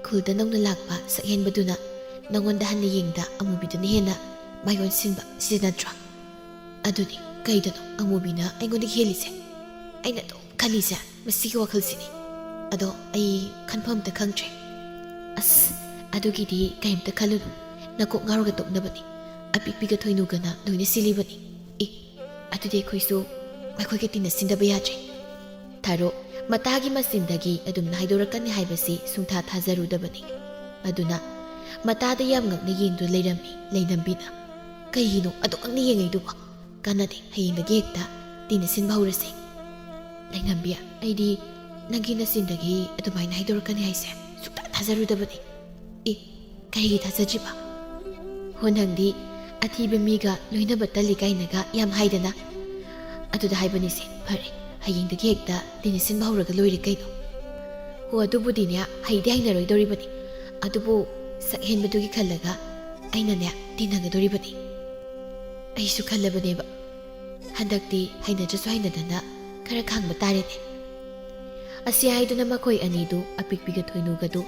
ꯈꯨꯜꯗ ꯅꯧꯅ ꯂꯥꯛꯄ ꯁꯛꯍꯦꯟꯕꯗꯨꯅ ꯅꯉꯣꯟꯗ ꯍꯟꯅ ꯌꯦꯡꯗ ꯑꯃꯨꯕꯤꯗꯨꯅ ꯍꯦꯟꯅ ꯃꯥꯏ ꯑꯣꯟꯁꯤꯟꯕ, ꯁꯤ ꯅꯠꯇ꯭ꯔꯣ?" "ꯑꯗꯨꯅꯤ, ꯀꯩꯗꯅꯣ ꯑꯃꯨꯕꯤꯅ ꯑꯩꯉꯣꯟꯗꯒꯤ ꯍꯦꯜꯂꯤꯁꯦ? ꯑꯩꯅ ꯑꯗꯨꯝ ꯈꯜꯂꯤꯁꯦ ꯃꯁꯤꯒꯤ ꯋꯥꯈꯜꯁꯤꯅꯤ꯫ ꯑꯗꯣ ꯑꯩ ꯈꯟꯐꯝ ꯑꯝꯇ ꯈꯪꯗ꯭ꯔꯦ꯫ ꯑꯁ, ꯑꯗꯨꯒꯤꯗꯤ ꯀꯩꯝꯇ ꯈꯜꯂꯨꯅꯨ꯫ ꯅꯀꯣꯛ ꯉꯥꯎꯔꯒ ꯇꯣꯛꯅꯕꯅꯤ꯫ ꯑꯄꯤꯛꯄꯤꯒ ꯊꯣꯏꯅꯨꯒꯅ ꯂꯣꯏꯅ ꯁꯤꯜꯂꯤꯕꯅꯤ꯫ ꯑꯦ, ꯑꯗꯨꯗꯤ ꯑꯩꯈꯣꯏꯁꯨ ꯃꯈꯣꯏꯒ ꯇꯤꯟꯅꯁꯤꯟꯗꯕ ꯌꯥꯗ꯭ꯔꯦ꯫" ꯊꯔꯣ ꯃꯇꯥꯒꯤ ꯃꯆꯤꯟꯗꯒꯤ ꯑꯗꯨꯝꯅ ꯍꯥꯏꯗꯣꯔꯛꯀꯅꯤ ꯍꯥꯏꯕꯁꯤ ꯁꯨꯡꯊꯥ ꯊꯥꯖꯔꯨꯗꯕꯅꯤ꯫ ꯑꯗꯨꯅ ꯃꯇꯥꯗ ꯌꯥꯝ ꯉꯛꯅ ꯌꯦꯡꯗꯨꯅ ꯂꯩꯔꯝꯃꯤ ꯂꯩꯅꯝꯕꯤꯅ꯫ "ꯀꯩꯒꯤꯅꯣ ꯑꯗꯨꯈꯛꯅ ꯌꯦꯡꯉꯛꯏꯗꯨꯕꯣ? ꯀꯥꯟꯅꯗꯦ, ꯍꯌꯦꯡꯗꯒꯤ ꯍꯦꯛꯇ ꯇꯤꯟꯅ ꯁꯤꯟꯕ ꯍꯧꯔꯁꯦ꯫" "ꯂꯩꯅꯝꯕꯤ, ꯑꯩꯗꯤ ꯅꯪꯒꯤ ꯅꯆꯤꯟꯗꯒꯤ ꯑꯗꯨꯃꯥꯏꯅ ꯍꯥꯏꯗꯣꯔꯛꯀꯅꯤ ꯍꯥꯏꯁꯦ ꯁꯨꯛꯊꯥ ꯊꯥꯖꯔꯨꯗꯕꯅꯤ꯫" "ꯑꯦ, ꯀꯔꯤꯒꯤ ꯊꯥꯖꯗ꯭ꯔꯤꯕ?" "ꯍꯣ, ꯅꯪꯗꯤ ꯑꯊꯤꯕ ꯃꯤꯒ ꯂꯣꯏꯅꯕ ꯇꯜꯂꯤ ꯀꯥꯏꯅꯒ ꯌꯥꯝ ꯍꯥꯏꯗꯅ꯫" "ꯑꯗꯨꯗ ꯍꯥꯏꯕꯅꯤꯁꯦ, ꯐꯔꯦ, ꯍꯌꯦꯡꯗꯒꯤ ꯍꯦꯛꯇ ꯇꯤꯟꯅ ꯁꯤꯟꯕ ꯍꯧꯔꯒ ꯂꯣꯏꯔꯦ ꯀꯩꯅꯣ꯫" "ꯍꯣ, ꯑꯗꯨꯕꯨꯗꯤꯅꯦ, ꯍꯩꯗꯤ ꯍꯩꯅꯔꯣꯏꯗꯧꯔꯤꯕꯅꯤ, ꯑꯗꯨꯕꯨ ꯁꯛ ꯍꯦꯟꯕꯗꯨꯒꯤ ꯈꯜꯂꯒ ꯑꯩꯅꯅꯦ ꯇꯤꯟꯅꯒꯗꯣꯔꯤꯕꯅꯤ꯫" "ꯑꯩꯁꯨ ꯈꯜꯂꯕꯅꯦꯕ, ꯍꯟꯗꯛꯇꯤ ꯍꯩꯅꯗ꯭ꯔꯁꯨ ꯍꯩꯅꯗꯅ ꯈꯔ ꯈꯥꯡꯕ ꯇꯥꯔꯦꯅꯦ꯫" ꯑꯁꯤ ꯍꯥꯏꯗꯨꯅ ꯃꯈꯣꯏ ꯑꯅꯤꯗꯨ, ꯑꯄꯤꯛꯄꯤꯒ ꯊꯣꯏꯅꯨꯒꯗꯨ,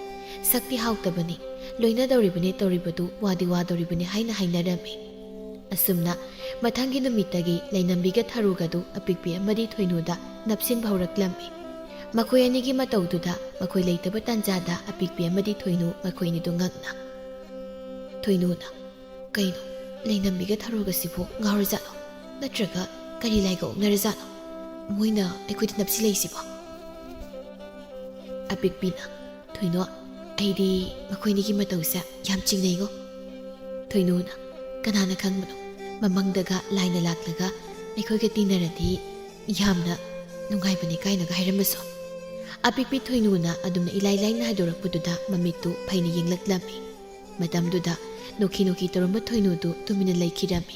"ꯁꯛꯇꯤ ꯍꯥꯎꯇꯕꯅꯤ, ꯂꯣꯏꯅꯗꯧꯔꯤꯕꯅꯤ ꯇꯧꯔꯤꯕꯗꯨ, ꯋꯥꯗꯤ ꯋꯥꯗꯧꯔꯤꯕꯅꯤ" ꯍꯥꯏꯅ ꯍꯥꯏꯅꯔꯝꯃꯤ꯫ ꯑꯁꯨꯝꯅ ꯃꯊꯪꯒꯤ ꯅꯨꯃꯤꯠꯇꯒꯤ ꯂꯩꯅꯝꯕꯤꯒ ꯊꯔꯨꯒꯗꯨ ꯑꯄꯤꯛꯄꯤ ꯑꯃꯗꯤ ꯊꯣꯏꯅꯨꯗ ꯅꯞꯁꯤꯟꯕ ꯍꯧꯔꯛꯂꯝꯃꯤ꯫ ꯃꯈꯣꯏ ꯑꯅꯤꯒꯤ ꯃꯇꯧꯗꯨꯗ ꯃꯈꯣꯏ ꯂꯩꯇꯕ ꯇꯥꯟꯖꯥꯗ ꯑꯄꯤꯛꯄꯤ ꯑꯃꯗꯤ ꯊꯣꯏꯅꯨ ꯃꯈꯣꯏ ꯑꯅꯤꯗꯨ ꯉꯛꯅ꯫ ꯊꯣꯏꯅꯨꯅ, "ꯀꯩꯅꯣ, ꯂꯩꯅꯝꯕꯤꯒ ꯊꯔꯨꯒꯁꯤꯕꯨ ꯉꯥꯎꯔꯖꯥꯠꯂꯣ? ꯅꯠꯇ꯭ꯔꯒ ꯀꯔꯤ ꯂꯥꯏꯒ ꯑꯣꯛꯅꯔꯖꯥꯠꯅꯣ? ꯃꯣꯏꯅ ꯑꯩꯈꯣꯏꯗ ꯅꯞꯁꯤꯜꯂꯛꯏꯁꯤꯕꯣ?" ꯑꯄꯤꯛꯄꯤꯅ, "ꯊꯣꯏꯅꯣ, ꯑꯩꯗꯤ ꯃꯈꯣꯏꯅꯤꯒꯤ ꯃꯇꯧꯁꯦ ꯌꯥꯝ ꯆꯤꯡꯅꯩꯉꯣ꯫" ꯊꯣꯏꯅꯨꯅ, "ꯀꯅꯥꯅ ꯈꯪꯕꯅꯣ, ꯃꯃꯪꯗꯒ ꯂꯥꯏꯅ ꯂꯥꯛꯂꯒ ꯑꯩꯈꯣꯏꯒ ꯇꯤꯟꯅꯔꯗꯤ ꯌꯥꯝꯅ ꯅꯨꯡꯉꯥꯏꯕꯅꯦ" ꯀꯥꯏꯅꯒ ꯍꯥꯏꯔꯝꯕꯁꯨ꯫ ꯑꯄꯤꯛꯄꯤ ꯊꯣꯏꯅꯨꯅ ꯑꯗꯨꯝꯅ ꯏꯂꯥꯏ ꯂꯥꯏꯅ ꯍꯥꯏꯗꯣꯔꯛꯄꯗꯨꯗ ꯃꯃꯤꯠꯇꯨ ꯐꯩꯅ ꯌꯦꯡꯂꯛꯂꯝꯃꯤ꯫ ꯃꯇꯝꯗꯨꯗ ꯅꯣꯛꯈꯤ ꯅꯣꯛꯈꯤ ꯇꯧꯔꯝꯕ ꯊꯣꯏꯅꯨꯗꯨ ꯇꯨꯃꯤꯟꯅ ꯂꯩꯈꯤꯔꯝꯃꯤ꯫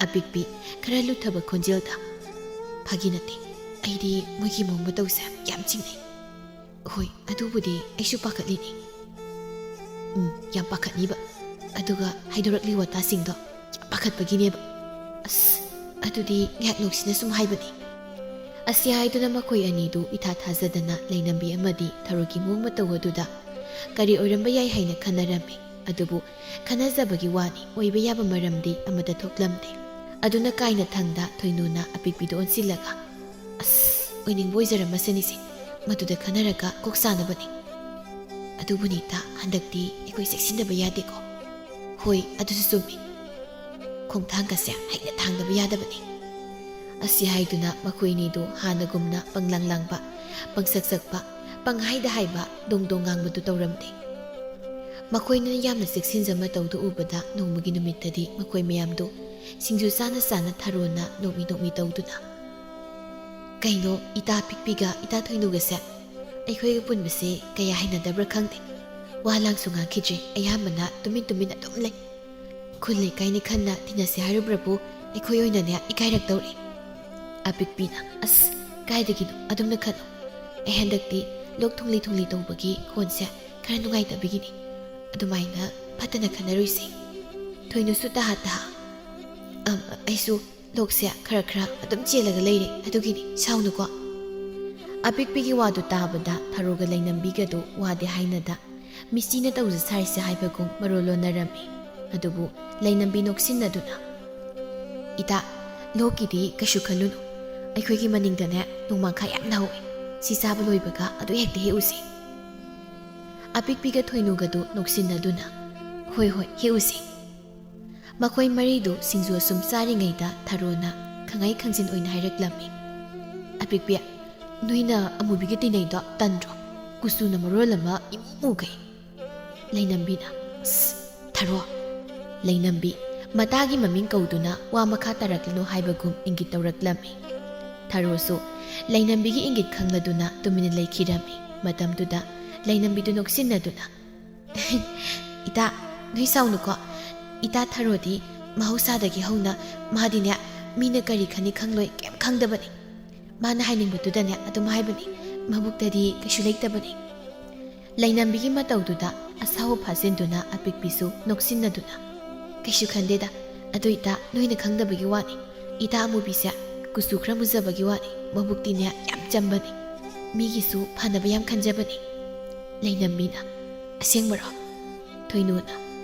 ꯑꯄꯤꯛꯄꯤ ꯈꯔ ꯂꯨꯊꯕ ꯈꯣꯟꯖꯦꯜꯗ, "ꯐꯥꯒꯤ ꯅꯠꯇꯦ, ꯑꯩꯗꯤ ꯃꯣꯏꯒꯤ ꯃꯑꯣꯡ ꯃꯇꯧꯁꯦ ꯌꯥꯝ ꯆꯤꯡꯅꯩ꯫" "ꯍꯣꯏ, ꯑꯗꯨꯕꯨꯗꯤ ꯑꯩꯁꯨ ꯄꯥꯈꯠꯂꯤꯅꯤ꯫" "ꯎꯝ, ꯌꯥꯝ ꯄꯥꯈꯠꯅꯤꯕ꯫ ꯑꯗꯨꯒ ꯍꯥꯏꯗꯣꯔꯛꯂꯤ ꯋꯥꯇꯥꯁꯤꯡꯗꯣ ꯌꯥꯝ ꯄꯥꯈꯠꯄꯒꯤꯅꯦꯕ꯫" "ꯑꯁ, ꯑꯗꯨꯗꯤ ꯉꯥꯏꯍꯥꯛ ꯅꯣꯛꯁꯤꯅ ꯁꯨꯝ ꯍꯥꯏꯕꯅꯤ꯫" ꯑꯁꯤ ꯍꯥꯏꯗꯨꯅ ꯃꯈꯣꯏ ꯑꯅꯤꯗꯨ ꯏꯊꯥ ꯊꯥꯖꯗꯅ ꯂꯩꯅꯝꯕꯤ ꯑꯃꯗꯤ ꯊꯔꯨꯒꯤ ꯃꯑꯣꯡ ꯃꯇꯧ ꯑꯗꯨꯗ ꯀꯔꯤ ꯑꯣꯏꯔꯝꯕ ꯌꯥꯏ ꯍꯥꯏꯅ ꯈꯟꯅꯔꯝꯃꯤ꯫ ꯑꯗꯨꯕꯨ ꯈꯟꯅꯖꯕꯒꯤ ꯋꯥꯅꯤ, ꯑꯣꯏꯕ ꯌꯥꯕ ꯃꯔꯝꯗꯤ ꯑꯃꯠꯇ ꯊꯣꯛꯂꯝꯗꯦ꯫ ꯑꯗꯨꯅ ꯀꯥꯏꯅ ꯊꯪꯗ ꯊꯣꯏꯅꯨꯅ ꯑꯄꯤꯛꯄꯤꯗ ꯑꯣꯟꯁꯤꯜꯂꯒ, "ꯑꯁ, ꯑꯣꯏꯅꯤꯡꯕ ꯑꯣꯏꯖꯔꯝꯃꯁꯅꯤꯁꯦ, ꯃꯗꯨꯗ ꯈꯟꯅꯔꯒ ꯀꯣꯛ ꯁꯥꯅꯕꯅꯤ꯫" "ꯑꯗꯨꯕꯨꯅꯤꯇ, ꯍꯟꯗꯛꯇꯤ ꯑꯩꯈꯣꯏ ꯆꯦꯛꯁꯤꯟꯗꯕ ꯌꯥꯗꯦꯀꯣ꯫" "ꯍꯣꯏ, ꯑꯗꯨꯁꯨ ꯆꯨꯝꯃꯤ꯫ ꯈꯣꯡꯊꯥꯡꯒꯁꯦ ꯍꯩꯅ ꯊꯥꯡꯗꯕ ꯌꯥꯗꯕꯅꯤ꯫" ꯑꯁꯤ ꯍꯥꯏꯗꯨꯅ ꯃꯈꯣꯏꯅꯤꯗꯨ ꯍꯥꯟꯅꯒꯨꯝꯅ ꯄꯪꯂꯥꯡ ꯂꯥꯡꯕ, ꯄꯪꯁꯛ ꯁꯛꯄ, ꯄꯪꯍꯥꯏꯗ ꯍꯥꯏꯕ, ꯗꯣꯡ ꯗꯣꯡ ꯉꯥꯡꯕꯗꯨ ꯇꯧꯔꯝꯗꯦ꯫ ꯃꯈꯣꯏꯅ ꯌꯥꯝꯅ ꯆꯦꯛꯁꯤꯟꯖ ꯃꯇꯧꯗꯨ ꯎꯕꯗ ꯅꯣꯡꯃꯒꯤ ꯅꯨꯃꯤꯠꯇꯗꯤ ꯃꯈꯣꯏ ꯃꯌꯥꯝꯗꯨ ꯁꯤꯡꯖꯨ ꯆꯥꯅ ꯆꯥꯅ ꯊꯔꯣꯅ ꯅꯣꯛꯃꯤ ꯅꯣꯛꯃꯤ ꯇꯧꯗꯨꯅ, "ꯀꯩꯅꯣ, ꯏꯇꯥ ꯄꯤꯛꯄꯤꯒ ꯏꯇꯥ ꯊꯣꯏꯅꯨꯒꯁꯦ ꯑꯩꯈꯣꯏꯒ ꯄꯨꯟꯕꯁꯦ ꯀꯌꯥ ꯍꯩꯅꯗꯕ꯭ꯔꯥ ꯈꯪꯗꯦ꯫ ꯋꯥ ꯂꯥꯡꯁꯨ ꯉꯥꯡꯈꯤꯗ꯭ꯔꯦ, ꯑꯌꯥꯝꯕꯅ ꯇꯨꯃꯤꯟ ꯇꯨꯃꯤꯟ ꯑꯗꯨꯝ ꯂꯩ꯫ ꯈꯨꯜ ꯂꯩꯀꯥꯏꯅꯤ ꯈꯟꯅ ꯇꯤꯟꯅꯁꯦ ꯍꯥꯏꯔꯨꯕ꯭ꯔꯕꯨ ꯑꯩꯈꯣꯏ ꯑꯣꯏꯅꯅꯦ ꯏꯀꯥꯏꯔꯛꯇꯧꯔꯤ꯫" ꯑꯄꯤꯛꯄꯤꯅ, "ꯑꯁ, ꯀꯥꯏꯗꯒꯤꯅꯣ, ꯑꯗꯨꯝꯅ ꯈꯜꯂꯣ꯫ ꯑꯩ ꯍꯟꯗꯛꯇꯤ ꯂꯣꯛ ꯊꯨꯡꯂꯤ ꯊꯨꯡꯂꯤ ꯇꯧꯕꯒꯤ ꯈꯣꯟꯁꯦ ꯈꯔ ꯅꯨꯡꯉꯥꯏꯇꯕꯒꯤꯅꯤ꯫ ꯑꯗꯨꯃꯥꯏꯅ ꯐꯠꯇꯅ ꯈꯟꯅꯔꯣꯏꯁꯦ꯫" ꯊꯣꯏꯅꯨꯁꯨ ꯇꯍꯥ ꯇꯍꯥ, "ꯑꯝ, ꯑꯩꯁꯨ ꯂꯣꯛꯁꯦ ꯈꯔ ꯈꯔ ꯑꯗꯨꯝ ꯆꯦꯜꯂꯒ ꯂꯩꯔꯦ, ꯑꯗꯨꯒꯤꯅꯤ, ꯁꯥꯎꯅꯨꯀꯣ꯫" ꯑꯄꯤꯛꯄꯤꯒꯤ ꯋꯥꯗꯨ ꯇꯥꯕꯗ ꯊꯔꯣꯒ ꯂꯩꯅꯝꯕꯤꯒꯗꯨ ꯋꯥꯗꯤ ꯍꯥꯏꯅꯗ, ꯃꯤꯆꯤꯅ ꯇꯧꯖ ꯁꯥꯔꯤꯁꯦ ꯍꯥꯏꯕꯒꯨꯝ ꯃꯔꯣꯜ ꯂꯣꯟꯅꯔꯝꯃꯤ꯫ ꯑꯗꯨꯕꯨ ꯂꯩꯅꯝꯕꯤ ꯅꯣꯛꯁꯤꯟꯅꯗꯨꯅ, "ꯏꯇꯥ, ꯂꯣꯛꯀꯤꯗꯤ ꯀꯩꯁꯨ ꯈꯜꯂꯨꯅꯨ꯫ ꯑꯩꯈꯣꯏꯒꯤ ꯃꯅꯤꯡꯗꯅꯦ ꯅꯣꯡꯃꯥꯡꯈꯥ ꯌꯥꯝꯅ ꯍꯧꯋꯤ꯫ ꯁꯤ ꯆꯥꯕ ꯂꯣꯏꯕꯒ ꯑꯗꯨ ꯍꯦꯛꯇ ꯍꯦꯛꯎꯁꯤ꯫" ꯑꯄꯤꯛꯄꯤꯒ ꯊꯣꯏꯅꯨꯒꯗꯨ ꯅꯣꯛꯁꯤꯟꯅꯗꯨꯅ, "ꯍꯣꯏ, ꯍꯣꯏ, ꯍꯦꯛꯎꯁꯤ꯫" ꯃꯈꯣꯏ ꯃꯔꯤꯗꯨ ꯁꯤꯡꯖꯨ ꯑꯁꯨꯝ ꯆꯥꯔꯤꯉꯩꯗ ꯊꯔꯣꯅ ꯈꯪꯉꯩ ꯈꯪꯖꯤꯟ ꯑꯣꯏꯅ ꯍꯥꯏꯔꯛꯂꯝꯃꯤ, "ꯑꯄꯤꯛꯄꯤ, ꯅꯣꯏꯅ ꯑꯃꯨꯕꯤꯒ ꯇꯤꯟꯅꯩꯗꯣ ꯇꯟꯗ꯭ꯔꯣ? ꯀꯨꯆꯨꯅ ꯃꯔꯣꯜ ꯑꯃ ꯏꯃꯨ ꯃꯨꯒꯩ꯫" ꯂꯩꯅꯝꯕꯤꯅ, "ꯑꯁ, ꯊꯔꯣ꯫" ꯂꯩꯅꯝꯕꯤ ꯃꯇꯥꯒꯤ ꯃꯃꯤꯡ ꯀꯧꯗꯨꯅ ꯋꯥ ꯃꯈꯥ ꯇꯥꯔꯛꯂꯅꯨ ꯍꯥꯏꯕꯒꯨꯝ ꯏꯪꯒꯤꯠ ꯇꯧꯔꯛꯂꯝꯃꯤ꯫ ꯊꯔꯣꯁꯨ ꯂꯩꯅꯝꯕꯤꯒꯤ ꯏꯪꯒꯤꯠ ꯈꯪꯂꯗꯨꯅ ꯇꯨꯃꯤꯟꯅ ꯂꯩꯈꯤꯔꯝꯃꯤ꯫ ꯃꯇꯝꯗꯨꯗ ꯂꯩꯅꯝꯕꯤꯗꯨ ꯅꯣꯛꯁꯤꯟꯅꯗꯨꯅ, "ꯏꯇꯥ, ꯅꯣꯏ ꯁꯥꯎꯅꯨꯀꯣ꯫ ꯏꯇꯥ ꯊꯔꯣꯗꯤ ꯃꯍꯧꯁꯥꯗꯒꯤ ꯍꯧꯅ ꯃꯥꯗꯤꯅꯦ ꯃꯤꯅ ꯀꯔꯤ ꯈꯟꯅꯤ ꯈꯪꯂꯣꯏ ꯀꯩꯝ ꯈꯪꯗꯕꯅꯤ꯫ ꯃꯥꯅ ꯍꯥꯏꯅꯤꯡꯕꯗꯨꯗꯅꯦ ꯑꯗꯨꯝ ꯍꯥꯏꯕꯅꯤ꯫ ꯃꯕꯨꯛꯇꯗꯤ ꯀꯩꯁꯨ ꯂꯩꯇꯕꯅꯤ꯫" ꯂꯩꯅꯝꯕꯤꯒꯤ ꯃꯇꯧꯗꯨꯗ ꯑꯁꯥꯎꯕ ꯐꯥꯖꯤꯟꯗꯨꯅ ꯑꯄꯤꯛꯄꯤꯁꯨ ꯅꯣꯛꯁꯤꯟꯅꯗꯨꯅ, "ꯀꯩꯁꯨ ꯈꯟꯗꯦꯗ꯫ ꯑꯗꯨ ꯏꯇꯥ ꯅꯣꯏꯅ ꯈꯪꯗꯕꯒꯤ ꯋꯥꯅꯤ꯫ ꯏꯇꯥ ꯑꯃꯨꯕꯤꯁꯦ ꯀꯨꯆꯨ ꯈꯔ ꯃꯨꯖꯕꯒꯤ ꯋꯥꯅꯤ꯫ ꯃꯕꯨꯛꯇꯤꯅꯦ ꯌꯥꯝ ꯆꯝꯕꯅꯤ꯫ ꯃꯤꯒꯤꯁꯨ ꯐꯅꯕ ꯌꯥꯝ ꯈꯟꯖꯕꯅꯤ꯫" ꯂꯩꯅꯝꯕꯤꯅ, "ꯑꯁꯦꯡꯕꯔꯣ? ꯊꯣꯏꯅꯨꯅ,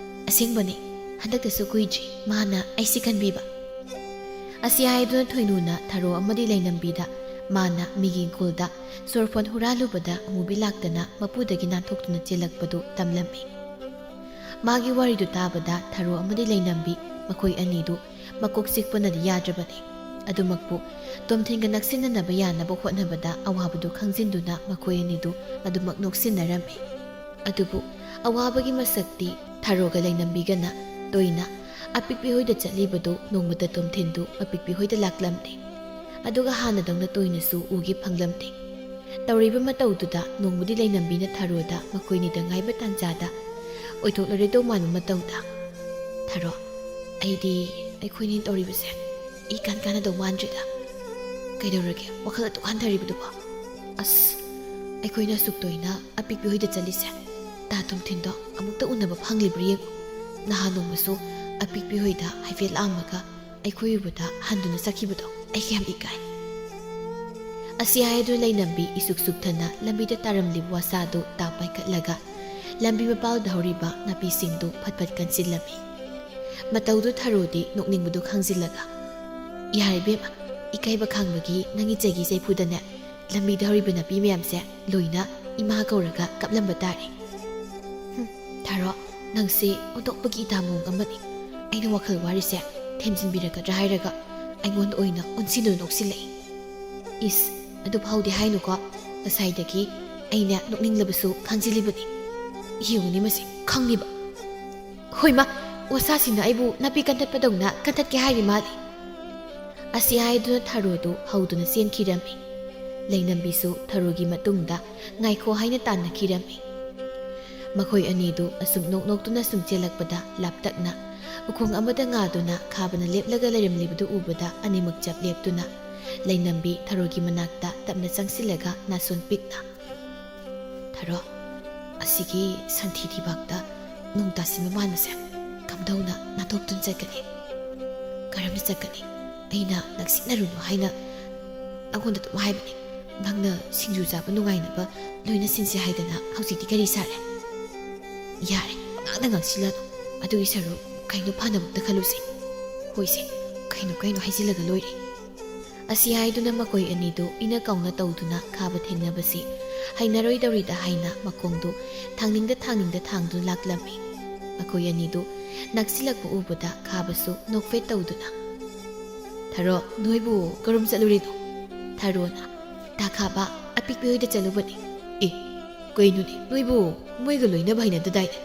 ꯑꯁꯦꯡꯕꯅꯤ꯫ ꯍꯟꯗꯛꯇꯁꯨ ꯀꯨꯏꯗ꯭ꯔꯤ ꯃꯥꯅ ꯑꯩꯁꯤ ꯈꯟꯕꯤꯕ꯫" ꯑꯁꯤ ꯍꯥꯏꯗꯨꯅ ꯊꯣꯏꯅꯨꯅ ꯊꯔꯣ ꯑꯃꯗꯤ ꯂꯩꯅꯝꯕꯤꯗ ꯃꯥꯅ ꯃꯤꯒꯤ ꯏꯪꯈꯣꯜꯗ ꯁꯣꯔꯐꯣꯟ ꯍꯨꯔꯥꯜꯂꯨꯕꯗ ꯑꯃꯨꯕꯤ ꯂꯥꯛꯇꯅ ꯃꯄꯨꯗꯒꯤ ꯅꯥꯟꯊꯣꯛꯇꯨꯅ ꯆꯦꯜꯂꯛꯄꯗꯨ ꯇꯝꯂꯝꯃꯤ꯫ ꯃꯥꯒꯤ ꯋꯥꯔꯤꯗꯨ ꯇꯥꯕꯗ ꯊꯔꯣ ꯑꯃꯗꯤ ꯂꯩꯅꯝꯕꯤ ꯃꯈꯣꯏ ꯑꯅꯤꯗꯨ ꯃꯀꯣꯛ ꯆꯤꯛꯄꯅꯗꯤ ꯌꯥꯗ꯭ꯔꯕꯅꯤ꯫ ꯑꯗꯨꯃꯛꯄꯨ ꯇꯣꯝꯊꯤꯟꯒ ꯅꯛꯁꯤꯟꯅꯅꯕ ꯌꯥꯅꯕ ꯍꯣꯠꯅꯕꯗ ꯑꯋꯥꯕꯗꯨ ꯈꯪꯖꯤꯟꯗꯨꯅ ꯃꯈꯣꯏ ꯑꯅꯤꯗꯨ ꯑꯗꯨꯃꯛ ꯅꯣꯛꯁꯤꯟꯅꯔꯝꯃꯤ꯫ ꯑꯗꯨꯕꯨ ꯑꯋꯥꯕꯒꯤ ꯃꯁꯛꯇꯤ ꯊꯔꯣꯒ ꯂꯩꯅꯝꯕꯤꯒꯅ ꯇꯣꯏꯅ ꯑꯄꯤꯛꯄꯤ ꯍꯣꯏꯗ ꯆꯠꯂꯤꯕꯗꯨ ꯅꯣꯡꯃꯇ ꯇꯣꯝꯊꯤꯟꯗꯨ ꯑꯄꯤꯛꯄꯤ ꯍꯣꯏꯗ ꯂꯥꯛꯂꯝꯗꯦ꯫ ꯑꯗꯨꯒ ꯍꯥꯟꯅꯗꯧꯅ ꯇꯣꯏꯅꯁꯨ ꯎꯒꯦ ꯐꯪꯂꯝꯗꯦ꯫ ꯇꯧꯔꯤꯕ ꯃꯇꯧꯗꯨꯗ ꯅꯣꯡꯃꯗꯤ ꯂꯩꯅꯝꯕꯤꯅ ꯊꯔꯣꯗ ꯃꯈꯣꯏꯅꯤꯗ ꯉꯥꯏꯕ ꯇꯥꯟꯖꯥꯗ ꯑꯣꯏꯊꯣꯛꯂꯔꯣꯏꯗꯧ ꯃꯥꯟꯕ ꯃꯇꯧꯗ, "ꯊꯔꯣ, ꯑꯩꯗꯤ ꯑꯩꯈꯣꯏꯅꯤ ꯇꯧꯔꯤꯕꯁꯦ ꯏꯀꯥꯟ ꯀꯥꯟꯅꯗꯧ ꯃꯥꯟꯗ꯭ꯔꯦꯗ꯫ ꯀꯩꯗꯧꯔꯒꯦ ꯋꯥꯈꯜ ꯑꯗꯨꯛ ꯍꯟꯊꯔꯤꯕꯗꯨꯕꯣ? ꯑꯁ, ꯑꯩꯈꯣꯏꯅ ꯑꯁꯨꯛ ꯇꯣꯏꯅ ꯑꯄꯤꯛꯄꯤ ꯍꯣꯏꯗ ꯆꯠꯂꯤꯁꯦ, ꯇꯥ ꯇꯣꯝꯊꯤꯟꯗꯣ ꯑꯃꯨꯛꯇ ꯎꯅꯕ ꯐꯪꯂꯤꯕ꯭ꯔꯥ ꯌꯦꯡꯉꯨ꯫ ꯅꯍꯥꯟ ꯅꯣꯡꯃꯁꯨ ꯑꯄꯤꯛꯄꯤ ꯍꯣꯏꯗ ꯍꯥꯏꯐꯦꯠ ꯂꯥꯛꯑꯝꯃꯒ ꯑꯩꯈꯣꯏ ꯎꯕꯗ ꯍꯟꯗꯨꯅ ꯆꯠꯈꯤꯕꯗꯣ ꯑꯩ ꯌꯥꯝ ꯏꯀꯥꯏ꯫" ꯑꯁꯤ ꯍꯥꯏꯗꯨꯅ ꯂꯩꯅꯝꯕꯤ ꯏꯁꯨꯛ ꯁꯨꯛꯊꯅ ꯂꯝꯕꯤꯗ ꯇꯥꯔꯝꯂꯤꯕ ꯋꯥꯁꯥꯗꯨ ꯇꯥ ꯄꯥꯏꯈꯠꯂꯒ ꯂꯝꯕꯤ ꯃꯄꯥꯜꯗ ꯍꯧꯔꯤꯕ ꯅꯥꯄꯤꯁꯤꯡꯗꯨ ꯐꯠ ꯐꯠ ꯀꯟꯁꯤꯜꯂꯝꯃꯤ꯫ ꯃꯇꯧꯗꯨ ꯊꯔꯣꯗꯤ ꯅꯣꯛꯅꯤꯡꯕꯗꯨ ꯈꯪꯖꯤꯜꯂꯒ, "ꯌꯥꯔꯦ ꯏꯕꯦꯝꯃ, ꯏꯀꯥꯏꯕ ꯈꯥꯡꯕꯒꯤ ꯅꯪꯒꯤ ꯆꯩꯒꯤ ꯆꯩꯐꯨꯗꯅꯦ ꯂꯝꯕꯤꯗ ꯍꯧꯔꯤꯕ ꯅꯥꯄꯤ ꯃꯌꯥꯝꯁꯦ ꯂꯣꯏꯅ ꯏꯃꯥ ꯀꯧꯔꯒ ꯀꯞꯂꯝꯕ ꯇꯥꯔꯦ꯫ ꯍꯨꯝ, ꯊꯔꯣ, ꯅꯪꯁꯦ ꯑꯣꯟꯊꯣꯛꯄꯒꯤ ꯏꯇꯥ ꯃꯑꯣꯡ ꯑꯃꯅꯤ꯫ ꯑꯩꯅ ꯋꯥꯈꯜ ꯋꯥꯔꯤꯁꯦ ꯊꯦꯝꯖꯤꯟꯕꯤꯔꯛꯀꯗ꯭ꯔꯥ ꯍꯥꯏꯔꯒ ꯑꯩꯉꯣꯟꯗ ꯑꯣꯏꯅ ꯑꯣꯟꯁꯤꯟꯗꯨꯅ ꯅꯣꯛꯁꯤꯜꯂꯛꯏ꯫ ꯏꯁ, ꯑꯗꯨ ꯐꯥꯎꯗꯤ ꯍꯥꯏꯅꯨꯀꯣ꯫ ꯉꯁꯥꯏꯗꯒꯤ ꯑꯩꯅ ꯅꯣꯛꯅꯤꯡꯂꯕꯁꯨ ꯈꯥꯡꯖꯤꯜꯂꯤꯕꯅꯤ꯫ ꯌꯦꯡꯉꯨꯅꯦ ꯃꯁꯤ, ꯈꯪꯉꯤꯕ꯫ ꯍꯣꯏꯃ, ꯋꯥꯁꯥꯁꯤꯅ ꯑꯩꯕꯨ ꯅꯥꯄꯤ ꯀꯟꯊꯠꯄꯗꯧꯅ ꯀꯟꯊꯠꯀꯦ ꯍꯥꯏꯔꯤ ꯃꯥꯜꯂꯤ꯫" ꯑꯁꯤ ꯍꯥꯏꯗꯨꯅ ꯊꯔꯣꯗꯨ ꯍꯧꯗꯨꯅ ꯆꯦꯟꯈꯤꯔꯝꯃꯤ꯫ ꯂꯩꯅꯝꯕꯤꯁꯨ ꯊꯔꯣꯒꯤ ꯃꯇꯨꯡꯗ ꯉꯥꯏꯈꯣ ꯍꯥꯏꯅ ꯇꯥꯟꯅꯈꯤꯔꯝꯃꯤ꯫ ꯃꯈꯣꯏ ꯑꯅꯤꯗꯨ ꯑꯁꯨꯝ ꯅꯣꯛ ꯅꯣꯛꯇꯨꯅ ꯁꯨꯝ ꯆꯦꯜꯂꯛꯄꯗ ꯂꯥꯞꯇꯛꯅ ꯎꯈꯣꯡ ꯑꯃꯗ ꯉꯥꯗꯨꯅ ꯈꯥꯕꯅ ꯂꯦꯞꯂꯒ ꯂꯩꯔꯝꯂꯤꯕꯗꯨ ꯎꯕꯗ ꯑꯅꯤꯃꯛ ꯆꯞ ꯂꯦꯞꯇꯨꯅ ꯂꯩꯅꯝꯕꯤ ꯊꯔꯣꯒꯤ ꯃꯅꯥꯛꯇ ꯇꯞꯅ ꯆꯪꯁꯤꯜꯂꯒ ꯅꯥꯁꯣꯟ ꯄꯤꯛꯅ, "ꯊꯔꯣ, ꯑꯁꯤꯒꯤ ꯁꯟꯊꯤ ꯊꯤꯕꯥꯛꯇ ꯅꯣꯡ ꯇꯥꯁꯤꯟꯕ ꯃꯥꯟꯕꯁꯦ ꯀꯝꯗꯧꯅ ꯅꯥꯟꯊꯣꯛꯇꯨꯅ ꯆꯠꯀꯅꯤ? ꯀꯔꯝꯅ ꯆꯠꯀꯅꯤ? ꯑꯩꯅ ꯅꯛꯁꯤꯟꯅꯔꯨꯅꯨ ꯍꯥꯏꯅ ꯅꯉꯣꯟꯗ ꯑꯗꯨꯝ ꯍꯥꯏꯕꯅꯤ꯫ ꯅꯪꯅ ꯁꯤꯡꯖꯨ ꯆꯥꯕ ꯅꯨꯡꯉꯥꯏꯅꯕ ꯂꯣꯏꯅ ꯁꯤꯟꯁꯦ ꯍꯥꯏꯗꯅ ꯍꯧꯖꯤꯛꯇꯤ ꯀꯔꯤ ꯁꯥꯔꯦ? ꯌꯥꯔꯦ, ꯄꯉꯥꯡꯗ ꯉꯥꯡꯁꯤꯜꯂꯅꯨ꯫ ꯑꯗꯨꯒꯤ ꯁꯔꯨꯛ ꯀꯩꯅꯣ ꯐꯅꯕ ꯑꯝꯇ ꯈꯜꯂꯨꯁꯦ꯫ ꯍꯣꯏꯁꯦ, ꯀꯩꯅꯣ ꯀꯩꯅꯣ ꯍꯥꯏꯖꯤꯜꯂꯒ ꯂꯣꯏꯔꯦ꯫" ꯑꯁꯤ ꯍꯥꯏꯗꯨꯅ ꯃꯈꯣꯏ ꯑꯅꯤꯗꯨ ꯏꯅ ꯀꯥꯎꯅ ꯇꯧꯗꯨꯅ ꯈꯥꯕ ꯊꯦꯡꯅꯕꯁꯤ ꯍꯩꯅꯔꯣꯏꯗꯧꯔꯤꯗ ꯍꯥꯏꯅ ꯃꯈꯣꯡꯗꯨ ꯊꯥꯡꯅꯤꯡꯗ ꯊꯥꯡꯅꯤꯡꯗ ꯊꯥꯡꯗꯨꯅ ꯂꯥꯛꯂꯝꯃꯤ꯫ ꯃꯈꯣꯏ ꯑꯅꯤꯗꯨ ꯅꯛꯁꯤꯜꯂꯛꯄ ꯎꯕꯗ ꯈꯥꯕꯁꯨ ꯅꯣꯛꯐꯦꯠ ꯇꯧꯗꯨꯅ, "ꯊꯔꯣ, ꯅꯣꯏꯕꯨ ꯀꯔꯝ ꯆꯠꯂꯨꯔꯤꯅꯣ?" ꯊꯔꯣꯅ, "ꯇꯥ ꯈꯥꯕ, ꯑꯄꯤꯛꯄꯤ ꯍꯣꯏꯗ ꯆꯠꯂꯨꯕꯅꯤ꯫" "ꯑꯦ, "ꯀꯩꯅꯣꯅꯦ, ꯅꯣꯏꯕꯨ ꯃꯣꯏꯒ ꯂꯣꯏꯅꯕ ꯍꯩꯅꯗꯗꯥꯏꯅꯦ?"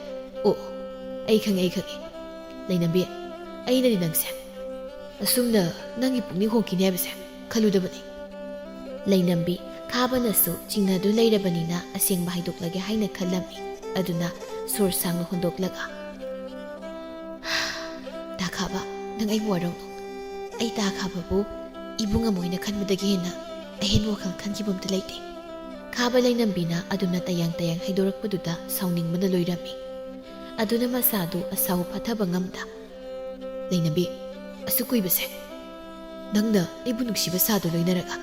"ꯑꯣ, ꯑꯩ ꯈꯪꯉꯦ, ꯑꯩ ꯈꯪꯉꯦ꯫ ꯂꯩꯅꯕꯤ, ꯑꯩꯅꯗꯤ ꯅꯪꯁꯦ ꯑꯁꯨꯝꯅ ꯅꯪꯒꯤ ꯄꯨꯛꯅꯤꯡ ꯍꯣꯡꯈꯤꯅꯤ ꯍꯥꯏꯕꯁꯦ ꯈꯜꯂꯨꯗꯕꯅꯤ꯫" ꯂꯩꯅꯝꯕꯤ, ꯈꯥꯕꯅꯁꯨ ꯆꯤꯡꯅꯗꯨ ꯂꯩꯔꯕꯅꯤꯅ ꯑꯁꯦꯡꯕ ꯍꯥꯏꯗꯣꯛꯂꯒꯦ ꯍꯥꯏꯅ ꯈꯜꯂꯝꯃꯤ꯫ ꯑꯗꯨꯅ ꯁꯣꯔ ꯁꯥꯡꯅ ꯍꯣꯟꯗꯣꯛꯂꯒ, "ꯇꯥ ꯈꯥꯕ, ꯅꯪ ꯑꯩꯕꯨ ꯋꯥꯔꯧꯅꯨ꯫ ꯑꯩ ꯇꯥ ꯈꯥꯕꯕꯨ ꯏꯕꯨꯡ ꯑꯃ ꯑꯣꯏꯅ ꯈꯟꯕꯗꯒꯤ ꯍꯦꯟꯅ ꯑꯍꯦꯟꯕ ꯋꯥꯈꯜ ꯈꯟꯈꯤꯕ ꯑꯝꯇ ꯂꯩꯇꯦ꯫" ꯈꯥꯕ ꯂꯩꯅꯝꯕꯤꯅ ꯑꯗꯨꯝꯅ ꯇꯌꯥꯡ ꯇꯌꯥꯡ ꯍꯥꯏꯗꯣꯔꯛꯄꯗꯨꯗ ꯁꯥꯎꯅꯤꯡꯕꯅ ꯂꯣꯏꯔꯝꯃꯤ꯫ ꯑꯗꯨꯅ ꯃꯁꯥꯗꯨ ꯑꯁꯥꯎ ꯐꯊꯕ ꯉꯝꯗ, "ꯂꯩꯅꯝꯕꯤ, ꯑꯁꯨꯛ ꯀꯨꯏꯕꯁꯦ ꯅꯪꯅ ꯑꯩꯕꯨ ꯅꯨꯡꯁꯤꯕ ꯁꯥꯗꯨ ꯂꯣꯏꯅꯔꯒ,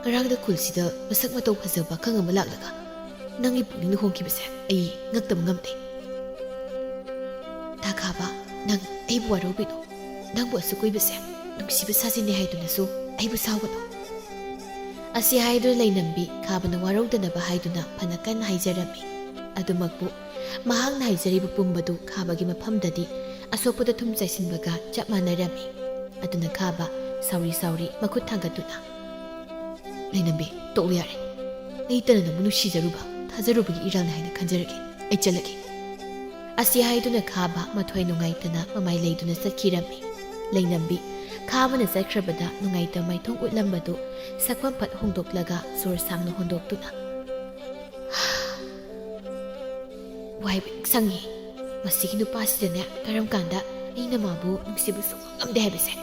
ꯉꯔꯥꯡꯗ ꯈꯨꯜꯁꯤꯗ ꯃꯁꯛ ꯃꯇꯧ ꯐꯖꯕ ꯑꯈꯪ ꯑꯃ ꯂꯥꯛꯂꯒ ꯅꯪꯒꯤ ꯄꯨꯛꯅꯤꯡ ꯍꯣꯡꯈꯤꯕꯁꯦ ꯑꯩ ꯉꯛꯇꯕ ꯉꯝꯗꯦ꯫ ꯇꯥ ꯈꯥꯕ, ꯅꯪ ꯑꯩꯕꯨ ꯋꯥꯔꯧꯕꯤꯅꯨ꯫ ꯅꯪꯕꯨ ꯑꯁꯨꯛ ꯀꯨꯏꯕꯁꯦ ꯅꯨꯡꯁꯤꯕ ꯁꯥꯖꯤꯟꯅꯦ ꯍꯥꯏꯗꯨꯅꯁꯨ ꯑꯩꯕꯨ ꯁꯥꯎꯒꯅꯨ꯫" ꯑꯁꯤ ꯍꯥꯏꯗꯨꯅ ꯂꯩꯅꯝꯕꯤ ꯈꯥꯕꯅ ꯋꯥꯔꯧꯗꯅꯕ ꯍꯥꯏꯗꯨꯅ ꯐꯅ ꯀꯟꯅ ꯍꯥꯏꯖꯔꯝꯃꯤ꯫ ꯑꯗꯨꯃꯛꯄꯨ ꯃꯍꯥꯛꯅ ꯍꯥꯏꯖꯔꯤꯕ ꯄꯨꯝꯕꯗꯨ ꯈꯥꯕꯒꯤ ꯃꯐꯝꯗꯗꯤ ꯑꯁꯣꯛꯄꯗ ꯊꯨꯝ ꯆꯥꯏꯁꯤꯟꯕꯒ ꯆꯞ ꯃꯥꯟꯅꯔꯝꯃꯤ꯫ ꯑꯗꯨꯅ ꯈꯥꯕ ꯁꯥꯎꯔꯤ ꯁꯥꯎꯔꯤ ꯃꯈꯨꯠ ꯊꯥꯡꯒꯠꯇꯨꯅ, "ꯂꯩꯅꯝꯕꯤ, ꯇꯣꯛꯂꯨ ꯌꯥꯔꯦ꯫ ꯑꯩ ꯇꯅ ꯅꯪꯕꯨ ꯅꯨꯡꯁꯤꯖꯔꯨꯕ, ꯊꯥꯖꯔꯨꯕꯒꯤ ꯏꯔꯥꯜꯅꯦ ꯍꯥꯏꯅ ꯈꯟꯖꯔꯒꯦ꯫ ꯑꯩ ꯆꯠꯂꯒꯦ꯫" ꯑꯁꯤ ꯍꯥꯏꯗꯨꯅ ꯈꯥꯕ ꯃꯊ꯭ꯋꯥꯏ ꯅꯨꯡꯉꯥꯏꯇꯅ ꯃꯃꯥꯏ ꯂꯩꯗꯨꯅ ꯆꯠꯈꯤꯔꯝꯃꯤ꯫ ꯂꯩꯅꯝꯕꯤ ꯈꯥꯕꯅ ꯆꯠꯈ꯭ꯔꯕꯗ ꯅꯨꯡꯉꯥꯏꯇꯕ ꯃꯥꯏꯊꯣꯡ ꯎꯠꯂꯝꯕꯗꯨ ꯁꯛꯐꯝ ꯐꯠ ꯍꯣꯡꯗꯣꯛꯂꯒ ꯁꯣꯔ ꯁꯥꯡꯅ ꯍꯣꯟꯗꯣꯛꯇꯨꯅ, "ꯋꯥꯏꯕ ꯁꯪꯉꯤ꯫ ꯃꯁꯤꯒꯤ ꯅꯨꯄꯥꯁꯤꯗꯅꯦ ꯀꯔꯝ ꯀꯥꯟꯗ ꯑꯩꯅ ꯃꯥꯕꯨ ꯅꯨꯡꯁꯤꯕ ꯁꯨꯡꯉꯝ ꯉꯝꯗꯦ ꯍꯥꯏꯕꯁꯦ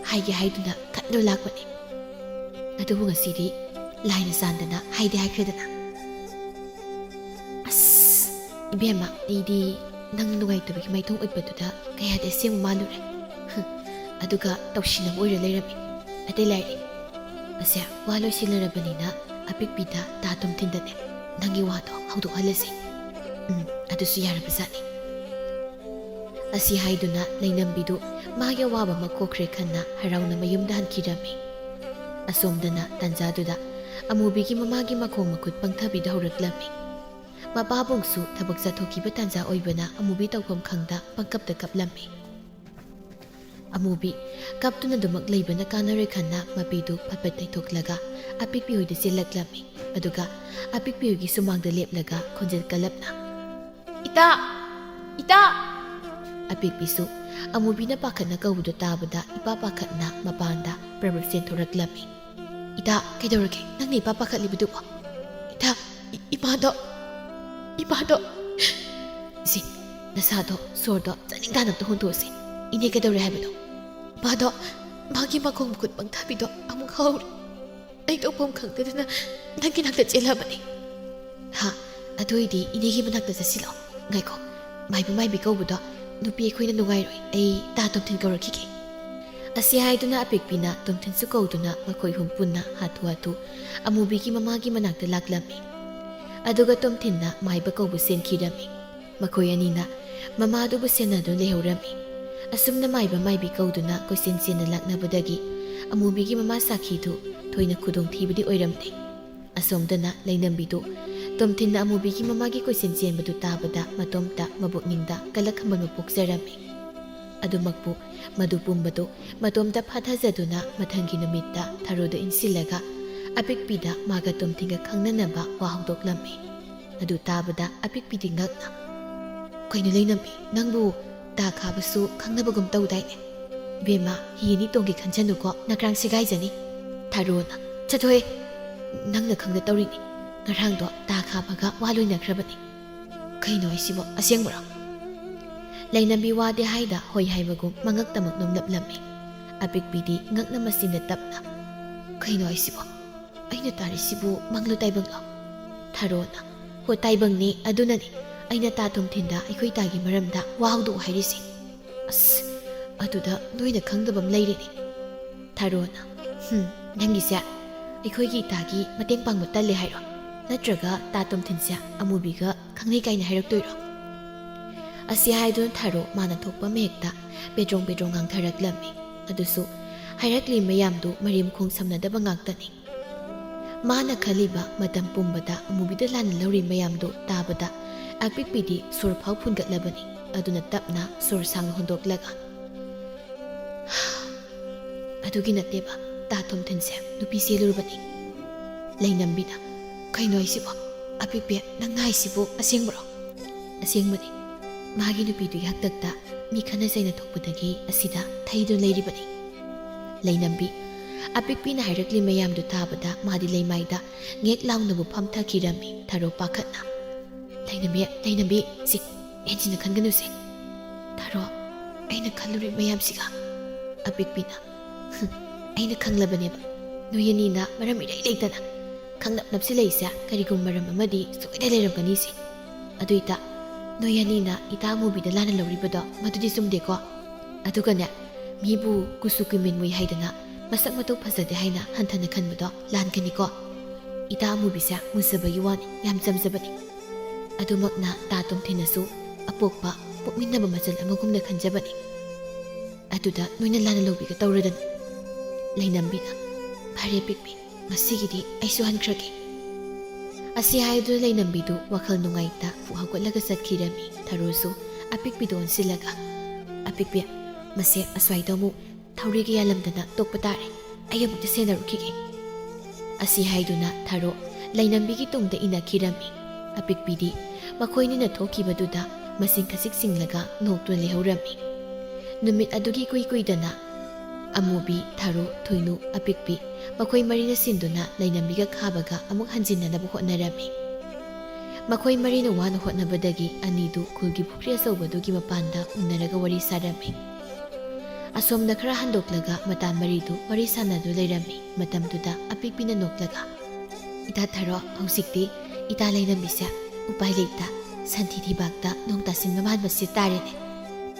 ꯍꯥꯏꯒꯦ ꯍꯥꯏꯗꯨꯅ ꯈꯟꯗꯨꯅ ꯂꯥꯛꯄꯅꯤ꯫ ꯑꯗꯨꯕꯨ ꯉꯁꯤꯗꯤ ꯂꯥꯏꯅ ꯆꯥꯟꯗꯅ ꯍꯥꯏꯗꯤ ꯍꯥꯏꯈ꯭ꯔꯦꯗꯅ꯫" "ꯑꯁ, ꯏꯕꯦꯝꯃ, ꯑꯩꯗꯤ ꯅꯪ ꯅꯨꯡꯉꯥꯏꯇꯕꯒꯤ ꯃꯥꯏꯊꯣꯡ ꯎꯠꯄꯗꯨꯗ ꯀꯌꯥꯗꯤ ꯑꯁꯦꯡꯕ ꯃꯥꯜꯂꯨꯔꯦ꯫ ꯑꯗꯨꯒ ꯇꯧꯁꯤꯟꯅꯕ ꯑꯣꯏꯔ ꯂꯩꯔꯝꯃꯤ꯫ ꯑꯇꯩ ꯂꯥꯏꯔꯤ꯫ ꯑꯁꯦ, ꯋꯥ ꯂꯣꯏꯁꯤꯟꯅꯔꯕꯅꯤꯅ ꯑꯄꯤꯛꯄꯤꯗ ꯇꯥ ꯇꯨꯝꯊꯤꯟꯗꯅꯦ ꯅꯪꯒꯤ ꯋꯥꯗꯣ ꯍꯧꯗꯣꯛꯍꯜꯂꯁꯤ꯫ ꯎꯝ, ꯑꯗꯨꯁꯨ ꯌꯥꯔꯕꯖꯥꯠꯅꯤ꯫" ꯑꯁꯤ ꯍꯥꯏꯗꯨꯅ ꯂꯩꯅꯝꯕꯤꯗꯨ ꯃꯥꯒꯤ ꯑꯋꯥꯕ ꯑꯃ ꯀꯣꯛꯈ꯭ꯔꯦ ꯈꯟꯅ ꯍꯔꯥꯎꯅ ꯃꯌꯨꯝꯗ ꯍꯟꯈꯤꯔꯝꯃꯤ꯫ ꯑꯁꯣꯝꯗꯅ ꯇꯟꯖꯥꯗꯨꯗ ꯑꯃꯨꯕꯤꯒꯤ ꯃꯃꯥꯒꯤ ꯃꯈꯣꯡ ꯃꯈꯨꯠ ꯄꯪꯊꯕꯤꯗ ꯍꯧꯔꯛꯂꯝꯃꯤ꯫ ꯃꯄꯥꯕꯨꯡꯁꯨ ꯊꯕꯛ ꯆꯠꯊꯣꯛꯈꯤꯕ ꯇꯟꯖꯥ ꯑꯣꯏꯕꯅ ꯑꯃꯨꯕꯤ ꯇꯧꯐꯝ ꯈꯪꯗ ꯄꯪꯀꯞꯇ ꯀꯞꯂꯝꯃꯤ꯫ ꯑꯃꯨꯕꯤ ꯀꯞꯇꯨꯅ ꯑꯗꯨꯃꯛ ꯂꯩꯕꯅ ꯀꯥꯟꯅꯔꯣꯏ ꯈꯟꯅ ꯃꯄꯤꯗꯨ ꯐꯠ ꯐꯠ ꯇꯩꯊꯣꯛꯂꯒ ꯑꯄꯤꯛꯄꯤ ꯍꯣꯏꯗ ꯆꯦꯜꯂꯛꯂꯝꯃꯤ꯫ ꯑꯗꯨꯒ ꯑꯄꯤꯛꯄꯤ ꯍꯣꯏꯒꯤ ꯁꯨꯃꯥꯡꯗ ꯂꯦꯞꯂꯒ ꯈꯣꯟꯖꯦꯜ ꯀꯜꯂꯞꯅ, "ꯏꯇꯥ! ꯏꯇꯥ!" ꯑꯄꯤꯛꯄꯤꯁꯨ ꯑꯃꯨꯕꯤꯅ ꯄꯥꯈꯠꯅ ꯀꯧꯕꯗꯨ ꯇꯥꯕꯗ ꯏꯄꯥ ꯄꯥꯈꯠꯅ ꯃꯄꯥꯟꯗ ꯄ꯭ꯔꯞ ꯄ꯭ꯔꯞ ꯆꯦꯟꯊꯣꯔꯛꯂꯝꯃꯤ꯫ "ꯏꯇꯥ, ꯀꯩꯗꯧꯔꯒꯦ? ꯅꯪꯅ ꯏꯄꯥ ꯄꯥꯈꯠꯂꯤꯕꯗꯨꯕꯣ?" "ꯏꯇꯥ, ꯏ-, ꯏꯃꯥꯗꯣ, ꯏꯃꯥꯗꯣ!" "ꯁꯤ, ꯅꯁꯥꯗꯣ, ꯁꯣꯔꯗꯣ ꯆꯥꯅꯤꯡ ꯇꯥꯅ ꯑꯝꯇ ꯍꯣꯟꯗꯣꯛꯑꯁꯤ꯫ ꯏꯅꯦ ꯀꯩꯗꯧꯔꯦ ꯍꯥꯏꯕꯅꯣ?" "ꯏꯃꯥꯗꯣ, ꯃꯥꯒꯤ ꯃꯈꯣꯡ ꯃꯈꯨꯠ ꯄꯪꯊꯥꯕꯤꯗꯣ ꯑꯃꯨꯛ ꯍꯧꯔꯦ꯫ ꯑꯩ ꯇꯧꯐꯝ ꯈꯪꯗꯗꯅ ꯅꯪꯒꯤ ꯅꯥꯛꯇ ꯆꯦꯜꯂꯕꯅꯤ꯫" "ꯍꯥ, ꯑꯗꯨ ꯑꯣꯏꯗꯤ ꯏꯅꯦꯒꯤ ꯃꯅꯥꯛꯇ ꯆꯠꯁꯤꯜꯂꯣ꯫ ꯉꯥꯏꯈꯣ, ꯃꯥꯏꯕ ꯃꯥꯏꯕꯤ ꯀꯧꯕꯗꯣ ꯅꯨꯄꯤ ꯑꯩꯈꯣꯏꯅ ꯅꯨꯡꯉꯥꯏꯔꯣꯏ꯫ ꯑꯩ ꯇꯥ ꯇꯣꯝꯊꯤꯟ ꯀꯧꯔꯛꯈꯤꯒꯦ꯫" ꯑꯁꯤ ꯍꯥꯏꯗꯨꯅ ꯑꯄꯤꯛꯄꯤꯅ ꯇꯣꯝꯊꯤꯟꯁꯨ ꯀꯧꯗꯨꯅ ꯃꯈꯣꯏ ꯑꯍꯨꯝ ꯄꯨꯟꯅ ꯍꯥꯊꯨ ꯍꯥꯊꯨ ꯑꯃꯨꯕꯤꯒꯤ ꯃꯃꯥꯒꯤ ꯃꯅꯥꯛꯇ ꯂꯥꯛꯂꯝꯃꯤ꯫ ꯑꯗꯨꯒ ꯇꯣꯝꯊꯤꯟꯅ ꯃꯥꯏꯕ ꯀꯧꯕ ꯆꯦꯟꯈꯤꯔꯝꯃꯤ꯫ ꯃꯈꯣꯏ ꯑꯅꯤꯅ ꯃꯃꯥꯗꯨꯕꯨ ꯁꯦꯟꯅꯗꯨꯅ ꯂꯩꯍꯧꯔꯝꯃꯤ꯫ ꯑꯁꯨꯝꯅ ꯃꯥꯏꯕ ꯃꯥꯏꯕꯤ ꯀꯧꯗꯨꯅ ꯀꯣꯏꯆꯦꯟ ꯆꯦꯟꯅ ꯂꯥꯛꯅꯕꯗꯒꯤ ꯑꯃꯨꯕꯤꯒꯤ ꯃꯃꯥ ꯁꯥꯈꯤꯗꯨ ꯊꯣꯏꯅ ꯈꯨꯗꯣꯡꯊꯤꯕꯗꯤ ꯑꯣꯏꯔꯝꯗꯦ꯫ ꯑꯁꯣꯝꯗꯅ ꯂꯩꯅꯝꯕꯤꯗꯨ ꯇꯣꯝꯊꯤꯟꯅ ꯑꯃꯨꯕꯤꯒꯤ ꯃꯃꯥꯒꯤ ꯀꯣꯏꯆꯦꯟ ꯆꯦꯟꯕꯗꯨ ꯇꯥꯕꯗ ꯃꯇꯣꯝꯇ ꯃꯕꯨꯛꯅꯤꯡꯗ ꯀꯂꯛ ꯈꯝꯕꯟꯕ ꯄꯣꯛꯆꯔꯝꯃꯤ꯫ ꯑꯗꯨꯃꯛꯄꯨ ꯃꯗꯨ ꯄꯨꯝꯕꯗꯨ ꯃꯇꯣꯝꯇ ꯐꯥꯊꯖꯗꯨꯅ ꯃꯊꯪꯒꯤ ꯅꯨꯃꯤꯠꯇ ꯊꯔꯣꯗ ꯏꯟꯁꯤꯜꯂꯒ ꯑꯄꯤꯛꯄꯤꯗ ꯃꯥꯒ ꯇꯣꯝꯊꯤꯟꯒ ꯈꯪꯅꯅꯕ ꯋꯥ ꯍꯧꯗꯣꯛꯂꯝꯃꯤ꯫ ꯑꯗꯨ ꯇꯥꯕꯗ ꯑꯄꯤꯛꯄꯤꯗꯤ ꯉꯛꯅ, "ꯀꯩꯅꯣ ꯂꯩꯅꯝꯕꯤ, ꯅꯪꯕꯨ ꯇꯥ ꯈꯥꯕꯁꯨ ꯈꯪꯅꯕꯒꯨꯝ ꯇꯧꯗꯥꯏꯅꯦ? ꯏꯕꯦꯝꯃ, ꯍꯤ ꯑꯅꯤ ꯇꯣꯡꯒꯦ ꯈꯟꯖꯅꯨꯀꯣ, ꯅꯀ꯭ꯔꯥꯡ ꯁꯦꯒꯥꯏꯖꯅꯤ꯫" ꯊꯔꯣꯅ, "ꯆꯠꯊꯣꯍꯦ, ꯅꯪꯅ ꯈꯪꯗ ꯇꯧꯔꯤꯅꯤ꯫ ꯉꯔꯥꯡꯗꯣ ꯇꯥ ꯈꯥꯕꯒ ꯋꯥ ꯂꯣꯏꯅꯈ꯭ꯔꯕꯅꯤ꯫" "ꯀꯩꯅꯣ ꯍꯥꯏꯁꯤꯕꯣ, ꯑꯁꯦꯡꯕꯔꯣ?" ꯂꯩꯅꯝꯕꯤ ꯋꯥꯗꯦ ꯍꯥꯏꯗ ꯍꯣꯏ ꯍꯥꯏꯕꯒꯨꯝ ꯃꯉꯛꯇꯃꯛ ꯅꯣꯝꯂꯞꯂꯝꯃꯤ꯫ ꯑꯄꯤꯛꯄꯤꯗꯤ ꯉꯛꯅ ꯃꯆꯤꯟꯗ ꯇꯞꯅ, "ꯀꯩꯅꯣ ꯍꯥꯏꯁꯤꯕꯣ? ꯑꯩꯅ ꯇꯥꯔꯤꯁꯤꯕꯨ ꯃꯪꯂꯣ ꯇꯥꯏꯕꯪꯂꯣ?" ꯊꯔꯣꯅ, "ꯍꯣ, ꯇꯥꯏꯕꯪꯅꯤ, ꯑꯗꯨꯅꯅꯤ ꯑꯩꯅ ꯇꯥ ꯇꯣꯝꯊꯤꯟꯗ ꯑꯩꯈꯣꯏ ꯇꯥꯒꯤ ꯃꯔꯝꯗ ꯋꯥ ꯍꯧꯗꯣꯛꯑꯣ ꯍꯥꯏꯔꯤꯁꯦ꯫" "ꯑꯁ, ꯑꯗꯨꯗ ꯅꯣꯏꯅ ꯈꯪꯗꯕ ꯑꯃ ꯂꯩꯔꯦꯅꯦ꯫" ꯊꯔꯣꯅ, "ꯍꯨꯝ, ꯅꯪꯒꯤꯁꯦ ꯑꯩꯈꯣꯏꯒꯤ ꯏꯇꯥꯒꯤ ꯃꯇꯦꯡ ꯄꯥꯡꯕ ꯇꯜꯂꯦ ꯍꯥꯏꯔꯣ? ꯅꯠꯇ꯭ꯔꯒ ꯇꯥ ꯇꯣꯝꯊꯤꯟꯁꯦ ꯑꯃꯨꯕꯤꯒ ꯈꯪꯅꯩ ꯀꯥꯏꯅ ꯍꯥꯏꯔꯛꯇꯣꯏꯔꯣ?" ꯑꯁꯤ ꯍꯥꯏꯗꯨꯅ ꯊꯔꯣ ꯃꯥꯅ ꯊꯣꯛꯄ ꯑꯃ ꯍꯦꯛꯇ ꯄꯦꯗ꯭ꯔꯣꯡ ꯄꯦꯗ꯭ꯔꯣꯡ ꯉꯥꯡꯊꯔꯛꯂꯝꯃꯤ꯫ ꯑꯗꯨꯁꯨ ꯍꯥꯏꯔꯛꯂꯤ ꯃꯌꯥꯝꯗꯨ ꯃꯔꯤꯝ ꯈꯣꯡ ꯁꯝꯅꯗꯕ ꯉꯥꯛꯇꯅꯤ꯫ ꯃꯥꯅ ꯈꯜꯂꯤꯕ ꯃꯇꯝ ꯄꯨꯝꯕꯗ ꯑꯃꯨꯕꯤꯗ ꯂꯥꯟꯅ ꯂꯧꯔꯤ ꯃꯌꯥꯝꯗꯨ ꯇꯥꯕꯗ ꯑꯄꯤꯛꯄꯤꯗꯤ ꯁꯣꯔ ꯐꯥꯎ ꯐꯨꯟꯒꯠꯂꯕꯅꯤ꯫ ꯑꯗꯨꯅ ꯇꯞꯅ ꯁꯣꯔ ꯁꯥꯡꯅ ꯍꯣꯟꯗꯣꯛꯂꯒ, "ꯑꯗꯨꯒꯤ ꯅꯠꯇꯦꯕ, ꯇꯥ ꯇꯣꯝꯊꯤꯟꯁꯦ ꯅꯨꯄꯤ ꯆꯦꯜꯂꯨꯔꯕꯅꯤ꯫ ꯂꯩꯅꯝꯕꯤꯅ, "ꯀꯩꯅꯣ ꯍꯥꯏꯁꯤꯕꯣ? ꯑꯄꯤꯛꯄꯤ, ꯅꯪꯅ ꯍꯥꯏꯁꯤꯕꯨ ꯑꯁꯦꯡꯕꯔꯣ?" "ꯑꯁꯦꯡꯕꯅꯤ꯫ ꯃꯥꯒꯤ ꯅꯨꯄꯤꯗꯨꯒꯤ ꯍꯥꯛꯇꯛꯇ ꯃꯤ ꯈꯠꯅ ꯆꯩꯅ ꯊꯣꯛꯄꯗꯒꯤ ꯑꯁꯤꯗ ꯊꯩꯗꯨꯅ ꯂꯩꯔꯤꯕꯅꯤ꯫" ꯂꯩꯅꯝꯕꯤ, ꯑꯄꯤꯛꯄꯤꯅ ꯍꯥꯏꯔꯛꯂꯤ ꯃꯌꯥꯝꯗꯨ ꯇꯥꯕꯗ ꯃꯥꯗꯤ ꯂꯩꯃꯥꯏꯗ ꯉꯦꯛ ꯂꯥꯎꯅꯕꯨ ꯐꯝꯊꯈꯤꯔꯝꯃꯤ꯫ ꯊꯔꯣ ꯄꯥꯈꯠꯅ, "ꯂꯩꯅꯝꯕꯤ, ꯂꯩꯅꯝꯕꯤ, ꯁꯤ ꯍꯦꯟꯖꯤꯟꯅ ꯈꯟꯒꯅꯨꯁꯦ꯫" "ꯊꯔꯣ, ꯑꯩꯅ ꯈꯜꯂꯨꯔꯤ ꯃꯌꯥꯝꯁꯤꯒ?" ꯑꯄꯤꯛꯄꯤꯅ, "ꯍꯨꯝ, ꯑꯩꯅ ꯈꯪꯂꯕꯅꯦꯕ, ꯅꯣꯏ ꯑꯅꯤꯅ ꯃꯔꯝ ꯏꯔꯩ ꯂꯩꯇꯅ ꯈꯪꯅꯞ ꯅꯞꯁꯤꯜꯂꯛꯏꯁꯦ꯫ ꯀꯔꯤꯒꯨꯝꯕ ꯃꯔꯝ ꯑꯃꯗꯤ ꯁꯣꯏꯗ ꯂꯩꯔꯝꯒꯅꯤꯁꯦ꯫ ꯑꯗꯨꯏꯇ ꯅꯣꯏ ꯑꯅꯤꯅ ꯏꯇꯥ ꯑꯃꯨꯕꯤꯗ ꯂꯥꯟꯅ ꯂꯧꯔꯤꯕꯗꯣ ꯃꯗꯨꯗꯤ ꯆꯨꯝꯗꯦꯀꯣ꯫ ꯑꯗꯨꯒꯅꯦ, ꯃꯤꯕꯨ ꯀꯨꯆꯨ ꯀꯨꯃꯦꯟ ꯃꯨꯏ ꯍꯥꯏꯗꯅ ꯃꯁꯛ ꯃꯇꯧ ꯐꯖꯗꯦ ꯍꯥꯏꯅ ꯍꯟꯊꯅ ꯈꯟꯕꯗꯣ ꯂꯥꯟꯒꯅꯤꯀꯣ꯫ ꯏꯇꯥ ꯑꯃꯨꯕꯤꯁꯦ ꯃꯨꯖꯕꯒꯤ ꯋꯥꯅꯤ, ꯌꯥꯝ ꯆꯝꯖꯕꯅꯤ꯫ ꯑꯗꯨꯃꯛꯅ ꯇꯥ ꯇꯣꯝꯊꯤꯅꯁꯨ ꯑꯄꯣꯛꯄ ꯄꯣꯛꯃꯤꯟꯅꯕ ꯃꯆꯜ ꯑꯃꯒꯨꯝꯅ ꯈꯟꯖꯕꯅꯤ꯫ ꯑꯗꯨꯗ ꯅꯣꯏꯅ ꯂꯥꯟꯅ ꯂꯧꯕꯤꯒ ꯇꯧꯔꯗꯅ꯫" ꯂꯩꯅꯝꯕꯤꯅ, "ꯐꯔꯦ ꯄꯤꯛꯄꯤ, ꯉꯁꯤꯒꯤꯗꯤ ꯑꯩꯁꯨ ꯍꯟꯈ꯭ꯔꯒꯦ꯫" ꯑꯁꯤ ꯍꯥꯏꯗꯨꯅ ꯂꯩꯅꯝꯕꯤꯗꯨ ꯋꯥꯈꯜ ꯅꯨꯡꯉꯥꯏꯇ ꯐꯨꯛ ꯍꯧꯒꯠꯂꯒ ꯆꯠꯈꯤꯔꯝꯃꯤ꯫ ꯊꯔꯣꯁꯨ ꯑꯄꯤꯛꯄꯤꯗ ꯑꯣꯟꯁꯤꯜꯂꯒ, "ꯑꯄꯤꯛꯄꯤ, ꯃꯁꯦ ꯑꯁ꯭ꯋꯥꯏꯗ ꯑꯃꯨꯛ ꯊꯧꯔꯤ ꯀꯌꯥ ꯂꯝꯗꯅ ꯇꯣꯛꯄ ꯇꯥꯔꯦ꯫ ꯑꯩ ꯑꯃꯨꯛꯇ ꯁꯦꯟꯅꯔꯨꯈꯤꯒꯦ꯫" ꯑꯁꯤ ꯍꯥꯏꯗꯨꯅ ꯊꯔꯣ ꯂꯩꯅꯝꯕꯤꯒꯤ ꯇꯨꯡꯗ ꯏꯟꯅꯈꯤꯔꯝꯃꯤ꯫ ꯑꯄꯤꯛꯄꯤꯗꯤ ꯃꯈꯣꯏꯅꯤꯅ ꯊꯣꯛꯈꯤꯕꯗꯨꯗ ꯃꯁꯤꯡ ꯈꯖꯤꯛ ꯆꯤꯡꯂꯒ ꯅꯣꯛꯇꯨꯅ ꯂꯩꯍꯧꯔꯝꯃꯤ꯫ ꯅꯨꯃꯤꯠ ꯑꯗꯨꯒꯤ ꯏꯀꯨꯏ ꯀꯨꯏꯗꯅ ꯑꯃꯨꯕꯤ, ꯊꯔꯣ, ꯊꯣꯏꯅꯨ, ꯑꯄꯤꯛꯄꯤ, ꯃꯈꯣꯏ ꯃꯔꯤꯅ ꯁꯤꯟꯗꯨꯅ ꯂꯩꯅꯝꯕꯤꯒ ꯈꯥꯕꯒ ꯑꯃꯨꯛ ꯍꯟꯖꯤꯟꯅꯅꯕ ꯍꯣꯠꯅꯔꯝꯃꯤ꯫ ꯃꯈꯣꯏ ꯃꯔꯤꯅ ꯋꯥꯅ ꯍꯣꯠꯅꯕꯗꯒꯤ ꯑꯅꯤꯗꯨ ꯈꯨꯜꯒꯤ ꯄꯨꯈ꯭ꯔꯤ ꯑꯆꯧꯕꯗꯨꯒꯤ ꯃꯄꯥꯟꯗ ꯎꯅꯔꯒ ꯋꯥꯔꯤ ꯁꯥꯔꯝꯃꯤ꯫ ꯑꯁꯣꯝꯗ ꯈꯔ ꯍꯟꯗꯣꯛꯂꯒ ꯃꯇꯥ ꯃꯔꯤꯗꯨ ꯋꯥꯔꯤ ꯁꯥꯟꯅꯗꯨ ꯂꯩꯔꯝꯃꯤ꯫ ꯃꯇꯝꯗꯨꯗ ꯑꯄꯤꯛꯄꯤꯅ ꯅꯣꯛꯂꯒ, "ꯏꯇꯥ ꯊꯔꯣ, ꯍꯧꯖꯤꯛꯇꯤ ꯏꯇꯥ ꯂꯩꯅꯝꯕꯤꯁꯦ ꯎꯄꯥꯏ ꯂꯩꯇ ꯁꯟꯊꯤ ꯊꯤꯕꯥꯛꯇ ꯅꯣꯡ ꯇꯥꯁꯤꯟꯕ ꯃꯥꯟꯕꯁꯦ ꯇꯥꯔꯦꯅꯦ꯫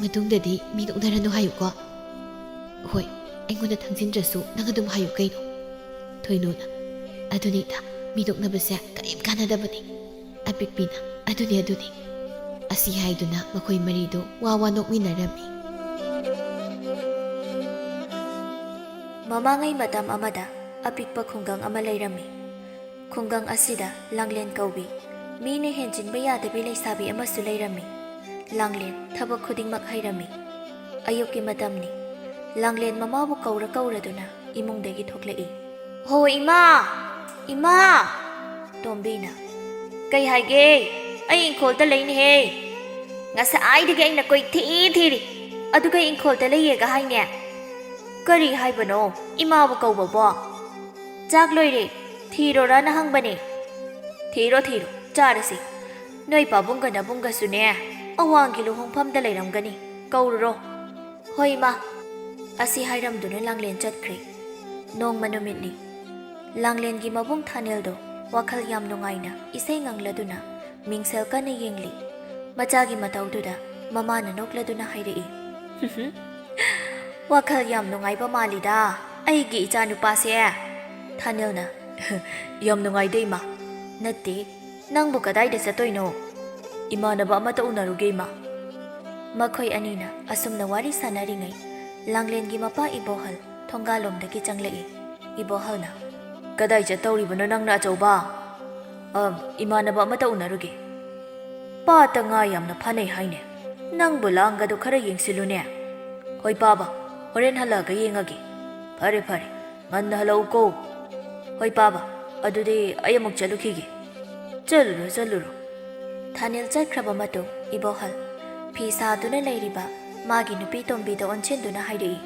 ꯃꯇꯨꯡꯗꯗꯤ ꯃꯤ ꯅꯣꯛꯅꯔꯅꯨ ꯍꯥꯏꯌꯨꯀꯣ꯫" "ꯍꯣꯏ, ꯑꯩꯉꯣꯟꯗ ꯊꯪꯖꯤꯟꯗ꯭ꯔꯁꯨ ꯅꯪ ꯑꯗꯨꯝ ꯍꯥꯏꯌꯨ ꯀꯩꯅꯣ꯫" ꯊꯣꯏꯅꯨꯅ, "ꯑꯗꯨꯅꯤꯗ, ꯃꯤ ꯅꯣꯛꯅꯕꯁꯦ ꯀꯔꯤꯝ ꯀꯥꯟꯅꯗꯕꯅꯤ꯫" ꯑꯄꯤꯛꯄꯤꯅ, "ꯑꯗꯨꯅꯤ, ꯑꯗꯨꯅꯤ꯫" ꯑꯁꯤ ꯍꯥꯏꯗꯨꯅ ꯃꯈꯣꯏ ꯃꯔꯤꯗꯨ ꯋꯥ ꯋꯥ ꯅꯣꯛꯃꯤꯟꯅꯔꯝꯃꯤ꯫ ꯃꯃꯥꯡꯉꯩ ꯃꯇꯝ ꯑꯃꯗ ꯑꯄꯤꯛꯄ ꯈꯨꯡꯒꯪ ꯑꯃ ꯂꯩꯔꯝꯃꯤ꯫ ꯈꯨꯡꯒꯪ ꯑꯁꯤꯗ ꯂꯥꯡꯂꯦꯟ ꯀꯧꯕꯤ, ꯃꯤꯅ ꯍꯦꯟꯖꯤꯟꯕ ꯌꯥꯗꯕꯤ ꯂꯩꯁꯥꯕꯤ ꯑꯃꯁꯨ ꯂꯩꯔꯝꯃꯤ꯫ ꯂꯥꯡꯂꯦꯟ ꯊꯕꯛ ꯈꯨꯗꯤꯡꯃꯛ ꯍꯩꯔꯝꯃꯤ꯫ ꯑꯌꯨꯛꯀꯤ ꯃꯇꯝꯅꯤ꯫ ꯂꯥꯡꯂꯦꯟ ꯃꯃꯥꯕꯨ ꯀꯧꯔ ꯀꯧꯔꯗꯨꯅ ꯏꯃꯨꯡꯗꯒꯤ ꯊꯣꯛꯂꯛꯏ꯫ "ꯍꯣ ꯏꯃꯥ!" "ꯏꯃꯥ!" ꯇꯣꯝꯕꯤꯅ, "ꯀꯩ ꯍꯥꯏꯒꯦ? ꯑꯩ ꯏꯪꯈꯣꯜꯗ ꯂꯩꯅꯦꯍꯦ꯫ ꯉꯁꯥꯏꯗꯒꯤ ꯑꯩꯅ ꯀꯣꯏꯊꯤ ꯊꯤꯔꯤ, ꯑꯗꯨꯒ ꯏꯪꯈꯣꯜꯗ ꯂꯩꯌꯦꯒ ꯍꯥꯏꯅꯦ꯫ ꯀꯔꯤ ꯍꯥꯏꯕꯅꯣ ꯏꯃꯥꯕꯨ ꯀꯧꯕꯕꯣ? ꯆꯥꯛ ꯂꯣꯏꯔꯦ, ꯊꯤꯔꯣꯔꯅ ꯍꯪꯕꯅꯦ꯫ ꯊꯤꯔꯣ, ꯊꯤꯔꯣ, ꯆꯥꯔꯁꯤ꯫ ꯅꯣꯏ ꯄꯥꯕꯨꯡꯒ ꯅꯕꯨꯡꯒꯁꯨꯅꯦ, ꯑꯋꯥꯡꯒꯤ ꯂꯨꯍꯣꯡꯐꯝꯗ ꯂꯩꯔꯝꯒꯅꯤ꯫ ꯀꯧꯔꯨꯔꯣ꯫" "ꯍꯣꯏ, ꯏꯃꯥ꯫" ꯑꯁꯤ ꯍꯥꯏꯔꯝꯗꯨꯅ ꯂꯥꯡꯂꯦꯟ ꯆꯠꯈ꯭ꯔꯦ꯫ ꯅꯣꯡꯃ ꯅꯨꯃꯤꯠꯅꯤ꯫ ꯂꯥꯡꯂꯦꯟꯒꯤ ꯃꯕꯨꯡ ꯊꯥꯅꯦꯜꯗꯣ ꯋꯥꯈꯜ ꯌꯥꯝ ꯅꯨꯡꯉꯥꯏꯅ ꯏꯁꯩ ꯉꯪꯂꯗꯨꯅ ꯃꯤꯡꯁꯦꯜ ꯀꯟꯅ ꯌꯦꯡꯂꯤ꯫ ꯃꯆꯥꯒꯤ ꯃꯇꯧꯗꯨꯗ ꯃꯃꯥꯅ ꯅꯣꯛꯂꯗꯨꯅ ꯍꯥꯏꯔꯛꯏ, "ꯋꯥꯈꯜ ꯌꯥꯝ ꯅꯨꯡꯉꯥꯏꯕ ꯃꯥꯜꯂꯤꯗ ꯑꯩꯒꯤ ꯏꯆꯥꯅꯨꯄꯥꯁꯦ꯫" ꯊꯥꯅꯦꯜꯅ, "ꯌꯥꯝ ꯅꯨꯡꯉꯥꯏꯗꯦ, ꯏꯃꯥ꯫" "ꯅꯠꯇꯦ, ꯅꯪꯕꯨ ꯀꯗꯥꯏꯗ ꯆꯠꯇꯣꯏꯅꯣ?" "ꯏꯃꯥꯟꯅꯕ ꯑꯃꯠꯇ ꯎꯅꯔꯨꯒꯦ, ꯏꯃꯥ꯫" ꯃꯈꯣꯏ ꯑꯅꯤꯅ ꯑꯁꯨꯝꯅ ꯋꯥꯔꯤ ꯁꯥꯟꯅꯔꯤꯉꯩ, ꯂꯥꯡꯂꯦꯟꯒꯤ ꯃꯄꯥ ꯏꯕꯣꯍꯜ ꯊꯣꯡꯒꯥꯜꯂꯣꯝꯗꯒꯤ ꯆꯪꯂꯛꯏ꯫ ꯏꯕꯣꯍꯜꯅ, "ꯀꯗꯥꯏ ꯆꯠꯇꯧꯔꯤꯕꯅꯣ ꯅꯪꯅ, ꯑꯆꯧꯕ?" "ꯑꯝ, ꯏꯃꯥꯟꯅꯕ ꯑꯃꯠꯇ ꯎꯅꯔꯨꯒꯦ꯫" "ꯄꯥꯠꯇ ꯉꯥ ꯌꯥꯝꯅ ꯐꯥꯅꯩ ꯍꯥꯏꯅꯦ꯫ ꯅꯪꯕꯨ ꯂꯥꯡꯒꯗꯣ ꯈꯔ ꯌꯦꯡꯁꯤꯜꯂꯨꯅꯦ꯫" "ꯍꯣꯏ, ꯄꯥꯕ, ꯍꯣꯔꯦꯟ ꯍꯜꯂꯛꯑꯒ ꯌꯦꯡꯉꯒꯦ꯫" "ꯐꯔꯦ, ꯐꯔꯦ, ꯉꯟꯅ ꯍꯜꯂꯛꯎꯀꯣ꯫" "ꯍꯣꯏ, ꯄꯥꯕ, ꯑꯗꯨꯗꯤ ꯑꯩ ꯑꯃꯨꯛ ꯆꯠꯂꯨꯈꯤꯒꯦ꯫" "ꯆꯠꯂꯨꯔꯣ, ꯆꯠꯂꯨꯔꯣ꯫" ꯊꯥꯅꯦꯜ ꯆꯠꯈ꯭ꯔꯕ ꯃꯇꯨꯡ, ꯏꯕꯣꯍꯜ ꯐꯤ ꯁꯥꯗꯨꯅ ꯂꯩꯔꯤꯕ ꯃꯥꯒꯤ ꯅꯨꯄꯤ ꯇꯣꯝꯕꯤꯗ ꯑꯣꯟꯁꯤꯟꯗꯨꯅ ꯍꯥꯏꯔꯛꯏ,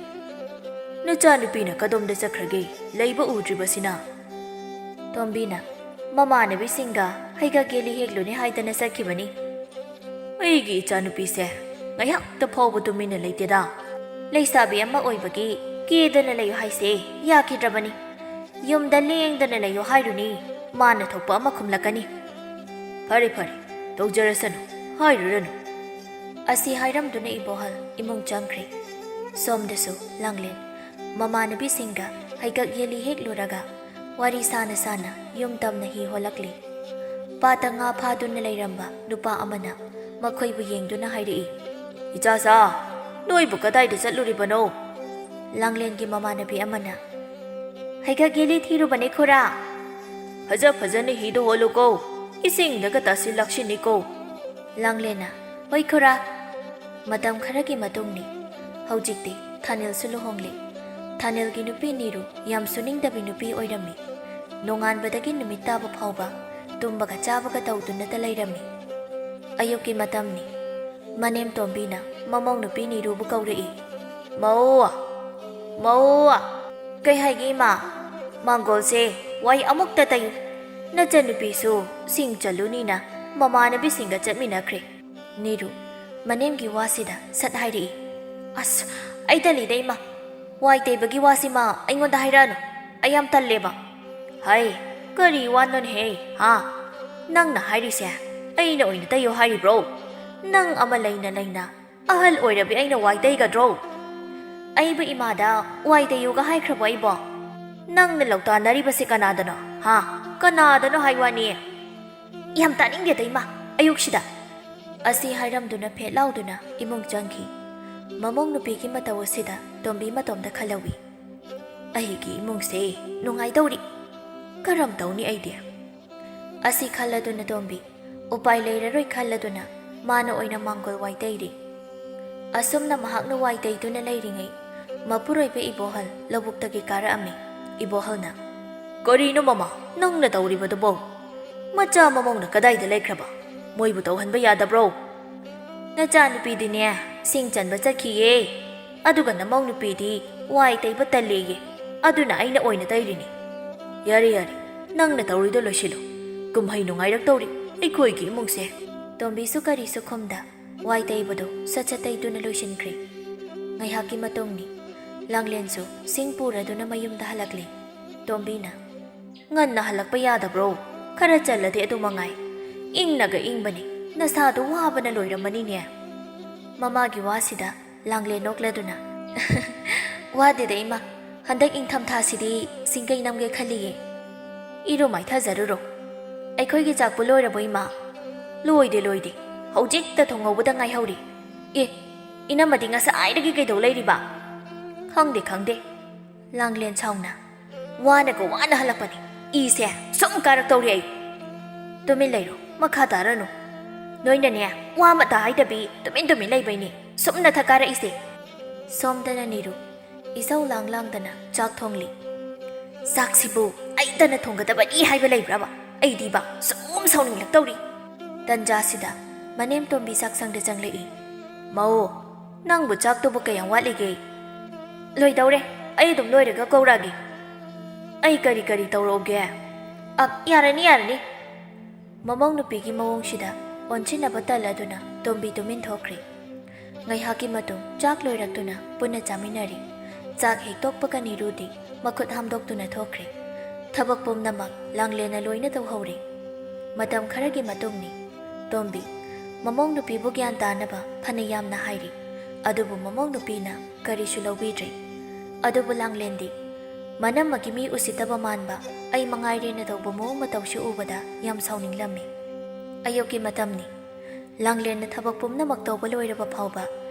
"ꯅꯆꯥꯅꯨꯄꯤꯅ ꯀꯗꯣꯝꯗ ꯆꯠꯈ꯭ꯔꯒꯦ, ꯂꯩꯕ ꯎꯗ꯭ꯔꯤꯕꯁꯤꯅ?" ꯇꯣꯝꯕꯤꯅ, "ꯃꯃꯥꯟꯅꯕꯤꯁꯤꯡꯒ ꯍꯩꯒꯛ ꯌꯦꯂꯤ ꯍꯦꯛꯂꯨꯅꯤ ꯍꯥꯏꯗꯅ ꯆꯠꯈꯤꯕꯅꯤ꯫" "ꯑꯩꯒꯤ ꯏꯆꯥꯅꯨꯄꯤꯁꯦ ꯉꯥꯏꯍꯥꯛꯇ ꯐꯥꯎꯕ ꯇꯨꯃꯤꯟꯅ ꯂꯩꯇꯦꯗ꯫ ꯂꯩꯁꯥꯕꯤ ꯑꯃ ꯑꯣꯏꯕꯒꯤ ꯀꯦꯗꯅ ꯂꯩꯌꯨ ꯍꯥꯏꯁꯦ ꯌꯥꯈꯤꯗ꯭ꯔꯕꯅꯤ꯫ ꯌꯨꯝꯗ ꯂꯦꯡꯗꯅ ꯂꯩꯌꯨ ꯍꯥꯏꯔꯨꯅꯤ, ꯃꯥꯅ ꯊꯣꯛꯄ ꯑꯃ ꯈꯨꯝꯂꯛꯀꯅꯤ꯫" "ꯐꯔꯦ, ꯐꯔꯦ, ꯇꯧꯖꯔꯁꯅꯨ, ꯍꯥꯏꯔꯨꯔꯅꯨ꯫" ꯑꯁꯤ ꯍꯥꯏꯔꯝꯗꯨꯅ ꯏꯕꯣꯍꯜ ꯏꯃꯨꯡ ꯆꯪꯈ꯭ꯔꯦ꯫ ꯁꯣꯝꯗꯁꯨ ꯂꯥꯡꯂꯦꯟ ꯃꯃꯥꯟꯅꯕꯤꯁꯤꯡꯒ ꯍꯩꯀꯛ ꯌꯦꯜꯂꯤ ꯍꯦꯛꯂꯨꯔꯒ ꯋꯥꯔꯤ ꯁꯥꯅ ꯁꯥꯅ ꯌꯨꯝ ꯇꯝꯅ ꯍꯤ ꯍꯣꯜꯂꯛꯂꯤ꯫ ꯄꯥꯠꯇ ꯉꯥ ꯐꯥꯗꯨꯅ ꯂꯩꯔꯝꯕ ꯅꯨꯄꯥ ꯑꯃꯅ ꯃꯈꯣꯏꯕꯨ ꯌꯦꯡꯗꯨꯅ ꯍꯥꯏꯔꯛꯏ, "ꯏꯆꯥꯁꯥ, ꯅꯣꯏꯕꯨ ꯀꯗꯥꯏꯗ ꯆꯠꯂꯨꯔꯤꯕꯅꯣ?" ꯂꯥꯡꯂꯦꯟꯒꯤ ꯃꯃꯥꯟꯅꯕꯤ ꯑꯃꯅ, "ꯍꯩꯀꯛ ꯌꯦꯜꯂꯤ ꯊꯤꯔꯨꯕꯅꯦ, ꯈꯨꯔꯥ꯫" "ꯐꯖ ꯐꯖꯅ ꯍꯤꯗꯨ ꯍꯣꯜꯂꯨꯀꯣ, ꯏꯁꯤꯡꯗꯒ ꯇꯥꯁꯤꯜ ꯂꯥꯛꯁꯤꯟꯅꯤꯀꯣ꯫" ꯂꯥꯡꯂꯦꯟꯅ, "ꯍꯣꯏ, ꯈꯨꯔꯥ꯫" ꯃꯇꯝ ꯈꯔꯒꯤ ꯃꯇꯨꯡꯅꯤ꯫ ꯍꯧꯖꯤꯛꯇꯤ ꯊꯥꯅꯤꯜꯁꯨ ꯂꯨꯍꯣꯡꯂꯦ꯫ ꯊꯥꯅꯤꯜꯒꯤ ꯅꯨꯄꯤ ꯅꯤꯔꯨ ꯌꯥꯝ ꯁꯨꯅꯤꯡꯗꯕꯤ ꯅꯨꯄꯤ ꯑꯣꯏꯔꯝꯃꯤ꯫ ꯅꯣꯡꯉꯥꯟꯕꯗꯒꯤ ꯅꯨꯃꯤꯠ ꯇꯥꯕ ꯐꯥꯎꯕ ꯇꯨꯝꯕꯒ ꯆꯥꯕꯒ ꯇꯧꯗꯨꯅꯇ ꯂꯩꯔꯝꯃꯤ꯫ ꯑꯌꯨꯛꯀꯤ ꯃꯇꯝꯅꯤ꯫ ꯃꯅꯦꯝ ꯇꯣꯝꯕꯤꯅ ꯃꯃꯧ ꯅꯨꯄꯤ ꯅꯤꯔꯨꯕꯨ ꯀꯧꯔꯛꯏ꯫ "ꯃꯧ! ꯃꯧ!" "ꯀꯩ ꯍꯥꯏꯒꯦ, ꯏꯃꯥ?" "ꯃꯥꯡꯒꯣꯜꯁꯦ ꯋꯥꯏ ꯑꯃꯨꯛꯇ ꯇꯩꯌꯨ꯫ ꯅꯆꯟꯅꯨꯄꯤꯁꯨ ꯁꯤꯡ ꯆꯜꯂꯨꯅꯤꯅ ꯃꯃꯥꯟꯅꯕꯤꯁꯤꯡꯒ ꯆꯠꯃꯤꯟꯅꯈ꯭ꯔꯦ꯫" ꯅꯤꯔꯨ ꯃꯅꯦꯝꯒꯤ ꯋꯥꯁꯤꯗ ꯁꯠ ꯍꯥꯏꯔꯛꯏ꯫ "ꯑꯁ, ꯑꯩ ꯇꯜꯂꯤꯗ, ꯏꯃꯥ꯫ ꯋꯥꯏ ꯇꯩꯕꯒꯤ ꯋꯥꯁꯤꯃ ꯑꯩꯉꯣꯟꯗ ꯍꯥꯏꯔꯛꯑꯅꯨ꯫ ꯑꯩ ꯌꯥꯝ ꯇꯜꯂꯦꯕ꯫" "ꯍꯩ, ꯀꯔꯤ ꯋꯥꯅꯣꯅꯦꯍꯦ, ꯍꯥ? ꯅꯪꯅ ꯍꯥꯏꯔꯤꯁꯦ ꯑꯩꯅ ꯑꯣꯏꯅ ꯇꯩꯌꯣ ꯍꯥꯏꯔꯤꯕ꯭ꯔꯣ? ꯅꯪ ꯑꯃ ꯂꯩꯅ ꯂꯩꯅ ꯑꯍꯜ ꯑꯣꯏꯔꯕꯤ ꯑꯩꯅ ꯋꯥꯏ ꯇꯩꯒꯗ꯭ꯔꯣ?" "ꯑꯩꯕꯨ ꯏꯃꯥꯗ ꯋꯥꯏ ꯇꯩꯌꯨꯒ ꯍꯥꯏꯈ꯭ꯔꯕꯣ ꯑꯩꯕꯣ? ꯅꯪꯅ ꯂꯧꯇꯥꯟꯅꯔꯤꯕꯁꯦ ꯀꯅꯥꯗꯅꯣ, ꯍꯥ? ꯀꯅꯥꯗꯅꯣ ꯍꯥꯏ ꯋꯥꯅꯤ?" "ꯌꯥꯝ ꯇꯥꯅꯤꯡꯗꯦꯗ, ꯏꯃꯥ, ꯑꯌꯨꯛꯁꯤꯗ!" ꯑꯁꯤ ꯍꯥꯏꯔꯝꯗꯨꯅ ꯐꯦꯠ ꯂꯥꯎꯗꯨꯅ ꯏꯃꯨꯡ ꯆꯪꯈꯤ꯫ ꯃꯃꯧ ꯅꯨꯄꯤꯒꯤ ꯃꯇꯧ ꯑꯁꯤꯗ ꯇꯣꯝꯕꯤ ꯃꯇꯣꯝꯗ ꯈꯜꯍꯧꯏ꯫ "ꯑꯩꯒꯤ ꯏꯃꯨꯡꯁꯦ ꯅꯨꯡꯉꯥꯏꯗꯧꯔꯤ꯫ ꯀꯔꯝ ꯇꯧꯅꯤ ꯑꯩꯗꯤ?" ꯑꯁꯤ ꯈꯜꯂꯗꯨꯅ ꯇꯣꯝꯕꯤ ꯎꯄꯥꯏ ꯂꯩꯔꯔꯣꯏ ꯈꯜꯂꯗꯨꯅ ꯃꯥꯅ ꯑꯣꯏꯅ ꯃꯥꯡꯒꯣꯜ ꯋꯥꯏ ꯇꯩꯔꯤ꯫ ꯑꯁꯨꯝꯅ ꯃꯍꯥꯛꯅ ꯋꯥꯏ ꯇꯩꯗꯨꯅ ꯂꯩꯔꯤꯉꯩ, ꯃꯄꯨꯔꯣꯏꯕ ꯏꯕꯣꯍꯜ ꯂꯧꯕꯨꯛꯇꯒꯤ ꯀꯥꯔꯛꯑꯝꯃꯤ꯫ ꯏꯕꯣꯍꯜꯅ, "ꯀꯔꯤꯅꯣ ꯃꯃꯥ, ꯅꯪꯅ ꯇꯧꯔꯤꯕꯗꯨꯕꯣ? ꯃꯆꯥ ꯃꯃꯧꯅ ꯀꯗꯥꯏꯗ ꯂꯩꯈ꯭ꯔꯕ? ꯃꯣꯏꯕꯨ ꯇꯧꯍꯟꯕ ꯌꯥꯗꯕ꯭ꯔꯣ?" "ꯅꯆꯥꯅꯨꯄꯤꯗꯤꯅꯦ, ꯁꯤꯡ ꯆꯟꯕ ꯆꯠꯈꯤꯌꯦ꯫ ꯑꯗꯨꯒ ꯅꯃꯧ ꯅꯨꯄꯤꯗꯤ ꯋꯥꯏ ꯇꯩꯕ ꯇꯜꯂꯦꯌꯦ꯫ ꯑꯗꯨꯅ ꯑꯩꯅ ꯑꯣꯏꯅ ꯇꯩꯔꯤꯅꯤ꯫" "ꯌꯥꯔꯦ, ꯌꯥꯔꯦ, ꯅꯪꯅ ꯇꯧꯔꯤꯗꯣ ꯂꯣꯏꯁꯤꯜꯂꯨ꯫ ꯀꯨꯝꯍꯩ ꯅꯨꯡꯉꯥꯏꯔꯛꯇꯧꯔꯤ ꯑꯩꯈꯣꯏꯒꯤ ꯏꯃꯨꯡꯁꯦ꯫" ꯇꯣꯝꯕꯤꯁꯨ ꯀꯔꯤꯁꯨ ꯈꯨꯝꯗ ꯋꯥꯏ ꯇꯩꯕꯗꯨ ꯁꯠ ꯁꯠ ꯇꯩꯗꯨꯅ ꯂꯣꯏꯁꯤꯟꯈ꯭ꯔꯦ꯫ ꯉꯥꯏꯍꯥꯛꯀꯤ ꯃꯇꯨꯡꯅꯤ꯫ ꯂꯥꯡꯂꯦꯟꯁꯨ ꯁꯤꯡ ꯄꯨꯔꯗꯨꯅ ꯃꯌꯨꯝꯗ ꯍꯜꯂꯛꯂꯦ꯫ ꯇꯣꯝꯕꯤꯅ, "ꯉꯟꯅ ꯍꯜꯂꯛꯄ ꯌꯥꯗꯕ꯭ꯔꯣ? ꯈꯔ ꯆꯜꯂꯗꯤ ꯑꯗꯨ ꯃꯉꯥꯏ꯫ ꯏꯪꯅꯒ ꯏꯪꯕꯅꯤ꯫ ꯅꯁꯥꯗꯣ ꯋꯥꯕꯅ ꯂꯣꯏꯔꯝꯃꯅꯤꯅꯦ꯫" ꯃꯃꯥꯒꯤ ꯋꯥꯁꯤꯗ ꯂꯥꯡꯂꯦꯟ ꯅꯣꯛꯂꯗꯨꯅ, "ꯋꯥꯗꯦꯗ ꯏꯃꯥ, ꯍꯟꯗꯛ ꯏꯪꯊꯝꯊꯥꯁꯤꯗꯤ ꯁꯤꯡꯒꯩ ꯅꯝꯒꯦ ꯈꯜꯂꯤꯌꯦ꯫ ꯏꯔꯨ ꯃꯥꯏꯊꯖꯔꯨꯔꯣ꯫" "ꯑꯩꯈꯣꯏꯒꯤ ꯆꯥꯛꯄꯨ ꯂꯣꯏꯔꯕꯣ ꯏꯃꯥ?" "ꯂꯣꯏꯗꯦ, ꯂꯣꯏꯗꯦ꯫ ꯍꯧꯖꯤꯛꯇ ꯊꯣꯡꯍꯧꯕꯗ ꯉꯥꯏꯍꯧꯔꯤ꯫ ꯑꯦ, ꯏꯅꯝꯃꯗꯤ ꯉꯁꯥꯏꯗꯒꯤ ꯀꯩꯗꯧ ꯂꯩꯔꯤꯕ?" "ꯈꯪꯗꯦ, ꯈꯪꯗꯦ꯫" ꯂꯥꯡꯂꯦꯟ ꯁꯥꯎꯅ, "ꯋꯥꯅꯒ ꯋꯥꯅ ꯍꯜꯂꯛꯄꯅꯤ꯫ ꯏꯁꯦ ꯁꯨꯝ ꯀꯥꯔꯛꯇꯧꯔꯤ ꯑꯩ꯫" "ꯇꯨꯃꯤꯟ ꯂꯩꯔꯣ, ꯃꯈꯥ ꯇꯥꯔꯅꯨ꯫ ꯅꯣꯏꯅꯅꯦ, ꯋꯥ ꯑꯃꯇ ꯍꯥꯏꯗꯕꯤ ꯇꯨꯃꯤꯟ ꯇꯨꯃꯤꯟ ꯂꯩꯕꯩꯅꯤ ꯁꯨꯝ ꯅꯊꯛ ꯀꯥꯔꯛꯏꯁꯦ꯫" ꯁꯣꯝꯗꯅ ꯅꯤꯔꯨ ꯏꯁꯧ ꯂꯥꯡ ꯂꯥꯡꯗꯅ ꯆꯥꯛ ꯊꯣꯡꯂꯤ꯫ "ꯆꯥꯛꯁꯤꯕꯨ ꯑꯩꯇꯅ ꯊꯣꯡꯒꯗꯕꯅꯤ ꯍꯥꯏꯕ ꯂꯩꯕ꯭ꯔꯕ? ꯑꯩꯗꯤꯕ ꯁꯨꯝ ꯁꯥꯎꯅꯤꯡꯂꯛꯇꯧꯔꯤ꯫ ꯇꯟꯖꯥꯁꯤꯗ ꯃꯅꯦꯝ ꯇꯣꯝꯕꯤ ꯆꯥꯛꯁꯪꯗ ꯆꯪꯂꯛꯏ꯫ "ꯃꯧ, ꯅꯪꯕꯨ ꯆꯥꯛꯇꯨꯕꯨ ꯀꯌꯥꯝ ꯋꯥꯠꯂꯤꯒꯦ?" "ꯂꯣꯏꯗꯧꯔꯦ, ꯑꯩ ꯑꯗꯨꯝ ꯂꯣꯏꯔꯒ ꯀꯧꯔꯛꯑꯒꯦ꯫ ꯑꯩ ꯀꯔꯤ ꯀꯔꯤ ꯇꯧꯔꯛꯎꯒꯦ?" "ꯑ, ꯌꯥꯔꯅꯤ, ꯌꯥꯔꯅꯤ꯫" ꯃꯃꯧ ꯅꯨꯄꯤꯒꯤ ꯃꯑꯣꯡꯁꯤꯗ ꯑꯣꯟꯁꯤꯟꯅꯕ ꯇꯜꯂꯗꯨꯅ ꯇꯣꯝꯕꯤ ꯇꯨꯃꯤꯟ ꯊꯣꯛꯈ꯭ꯔꯦ꯫ ꯉꯥꯏꯍꯥꯛꯀꯤ ꯃꯇꯨꯡ ꯆꯥꯛ ꯂꯣꯏꯔꯛꯇꯨꯅ ꯄꯨꯟꯅ ꯆꯥꯃꯤꯟꯅꯔꯤ꯫ ꯆꯥꯛ ꯍꯦꯛ ꯇꯣꯛꯄꯒ ꯅꯤꯔꯨꯗꯤ ꯃꯈꯨꯠ ꯍꯥꯝꯗꯣꯛꯇꯨꯅ ꯊꯣꯛꯈ꯭ꯔꯦ꯫ ꯊꯕꯛ ꯄꯨꯝꯅꯃꯛ ꯂꯥꯡꯂꯦꯟꯅ ꯂꯣꯏꯅ ꯇꯧꯍꯧꯔꯦ꯫ ꯃꯇꯝ ꯈꯔꯒꯤ ꯃꯇꯨꯡꯅꯤ꯫ ꯇꯣꯝꯕꯤ ꯃꯃꯧ ꯅꯨꯄꯤꯕꯨ ꯒ꯭ꯌꯥꯟ ꯇꯥꯅꯕ ꯐꯅ ꯌꯥꯝꯅ ꯍꯥꯏꯔꯤ, ꯑꯗꯨꯕꯨ ꯃꯃꯧ ꯅꯨꯄꯤꯅ ꯀꯔꯤꯁꯨ ꯂꯧꯕꯤꯗ꯭ꯔꯦ꯫ ꯑꯗꯨꯕꯨ ꯂꯥꯡꯂꯦꯟꯗꯤ ꯃꯅꯝꯃꯒꯤ ꯃꯤ ꯎꯁꯤꯠꯇꯕ ꯃꯥꯟꯕ ꯑꯩ ꯃꯉꯥꯏꯔꯦꯅ ꯇꯧꯕ ꯃꯑꯣꯡ ꯃꯇꯧꯁꯤ ꯎꯕꯗ ꯌꯥꯝ ꯁꯥꯎꯅꯤꯡꯂꯝꯃꯤ꯫ ꯑꯌꯨꯛꯀꯤ ꯃꯇꯝꯅꯤ꯫ ꯂꯥꯡꯂꯦꯟꯅ ꯊꯕꯛ ꯄꯨꯝꯅꯃꯛ ꯇꯧꯕ ꯂꯣꯏꯔꯕ ꯐꯥꯎꯕ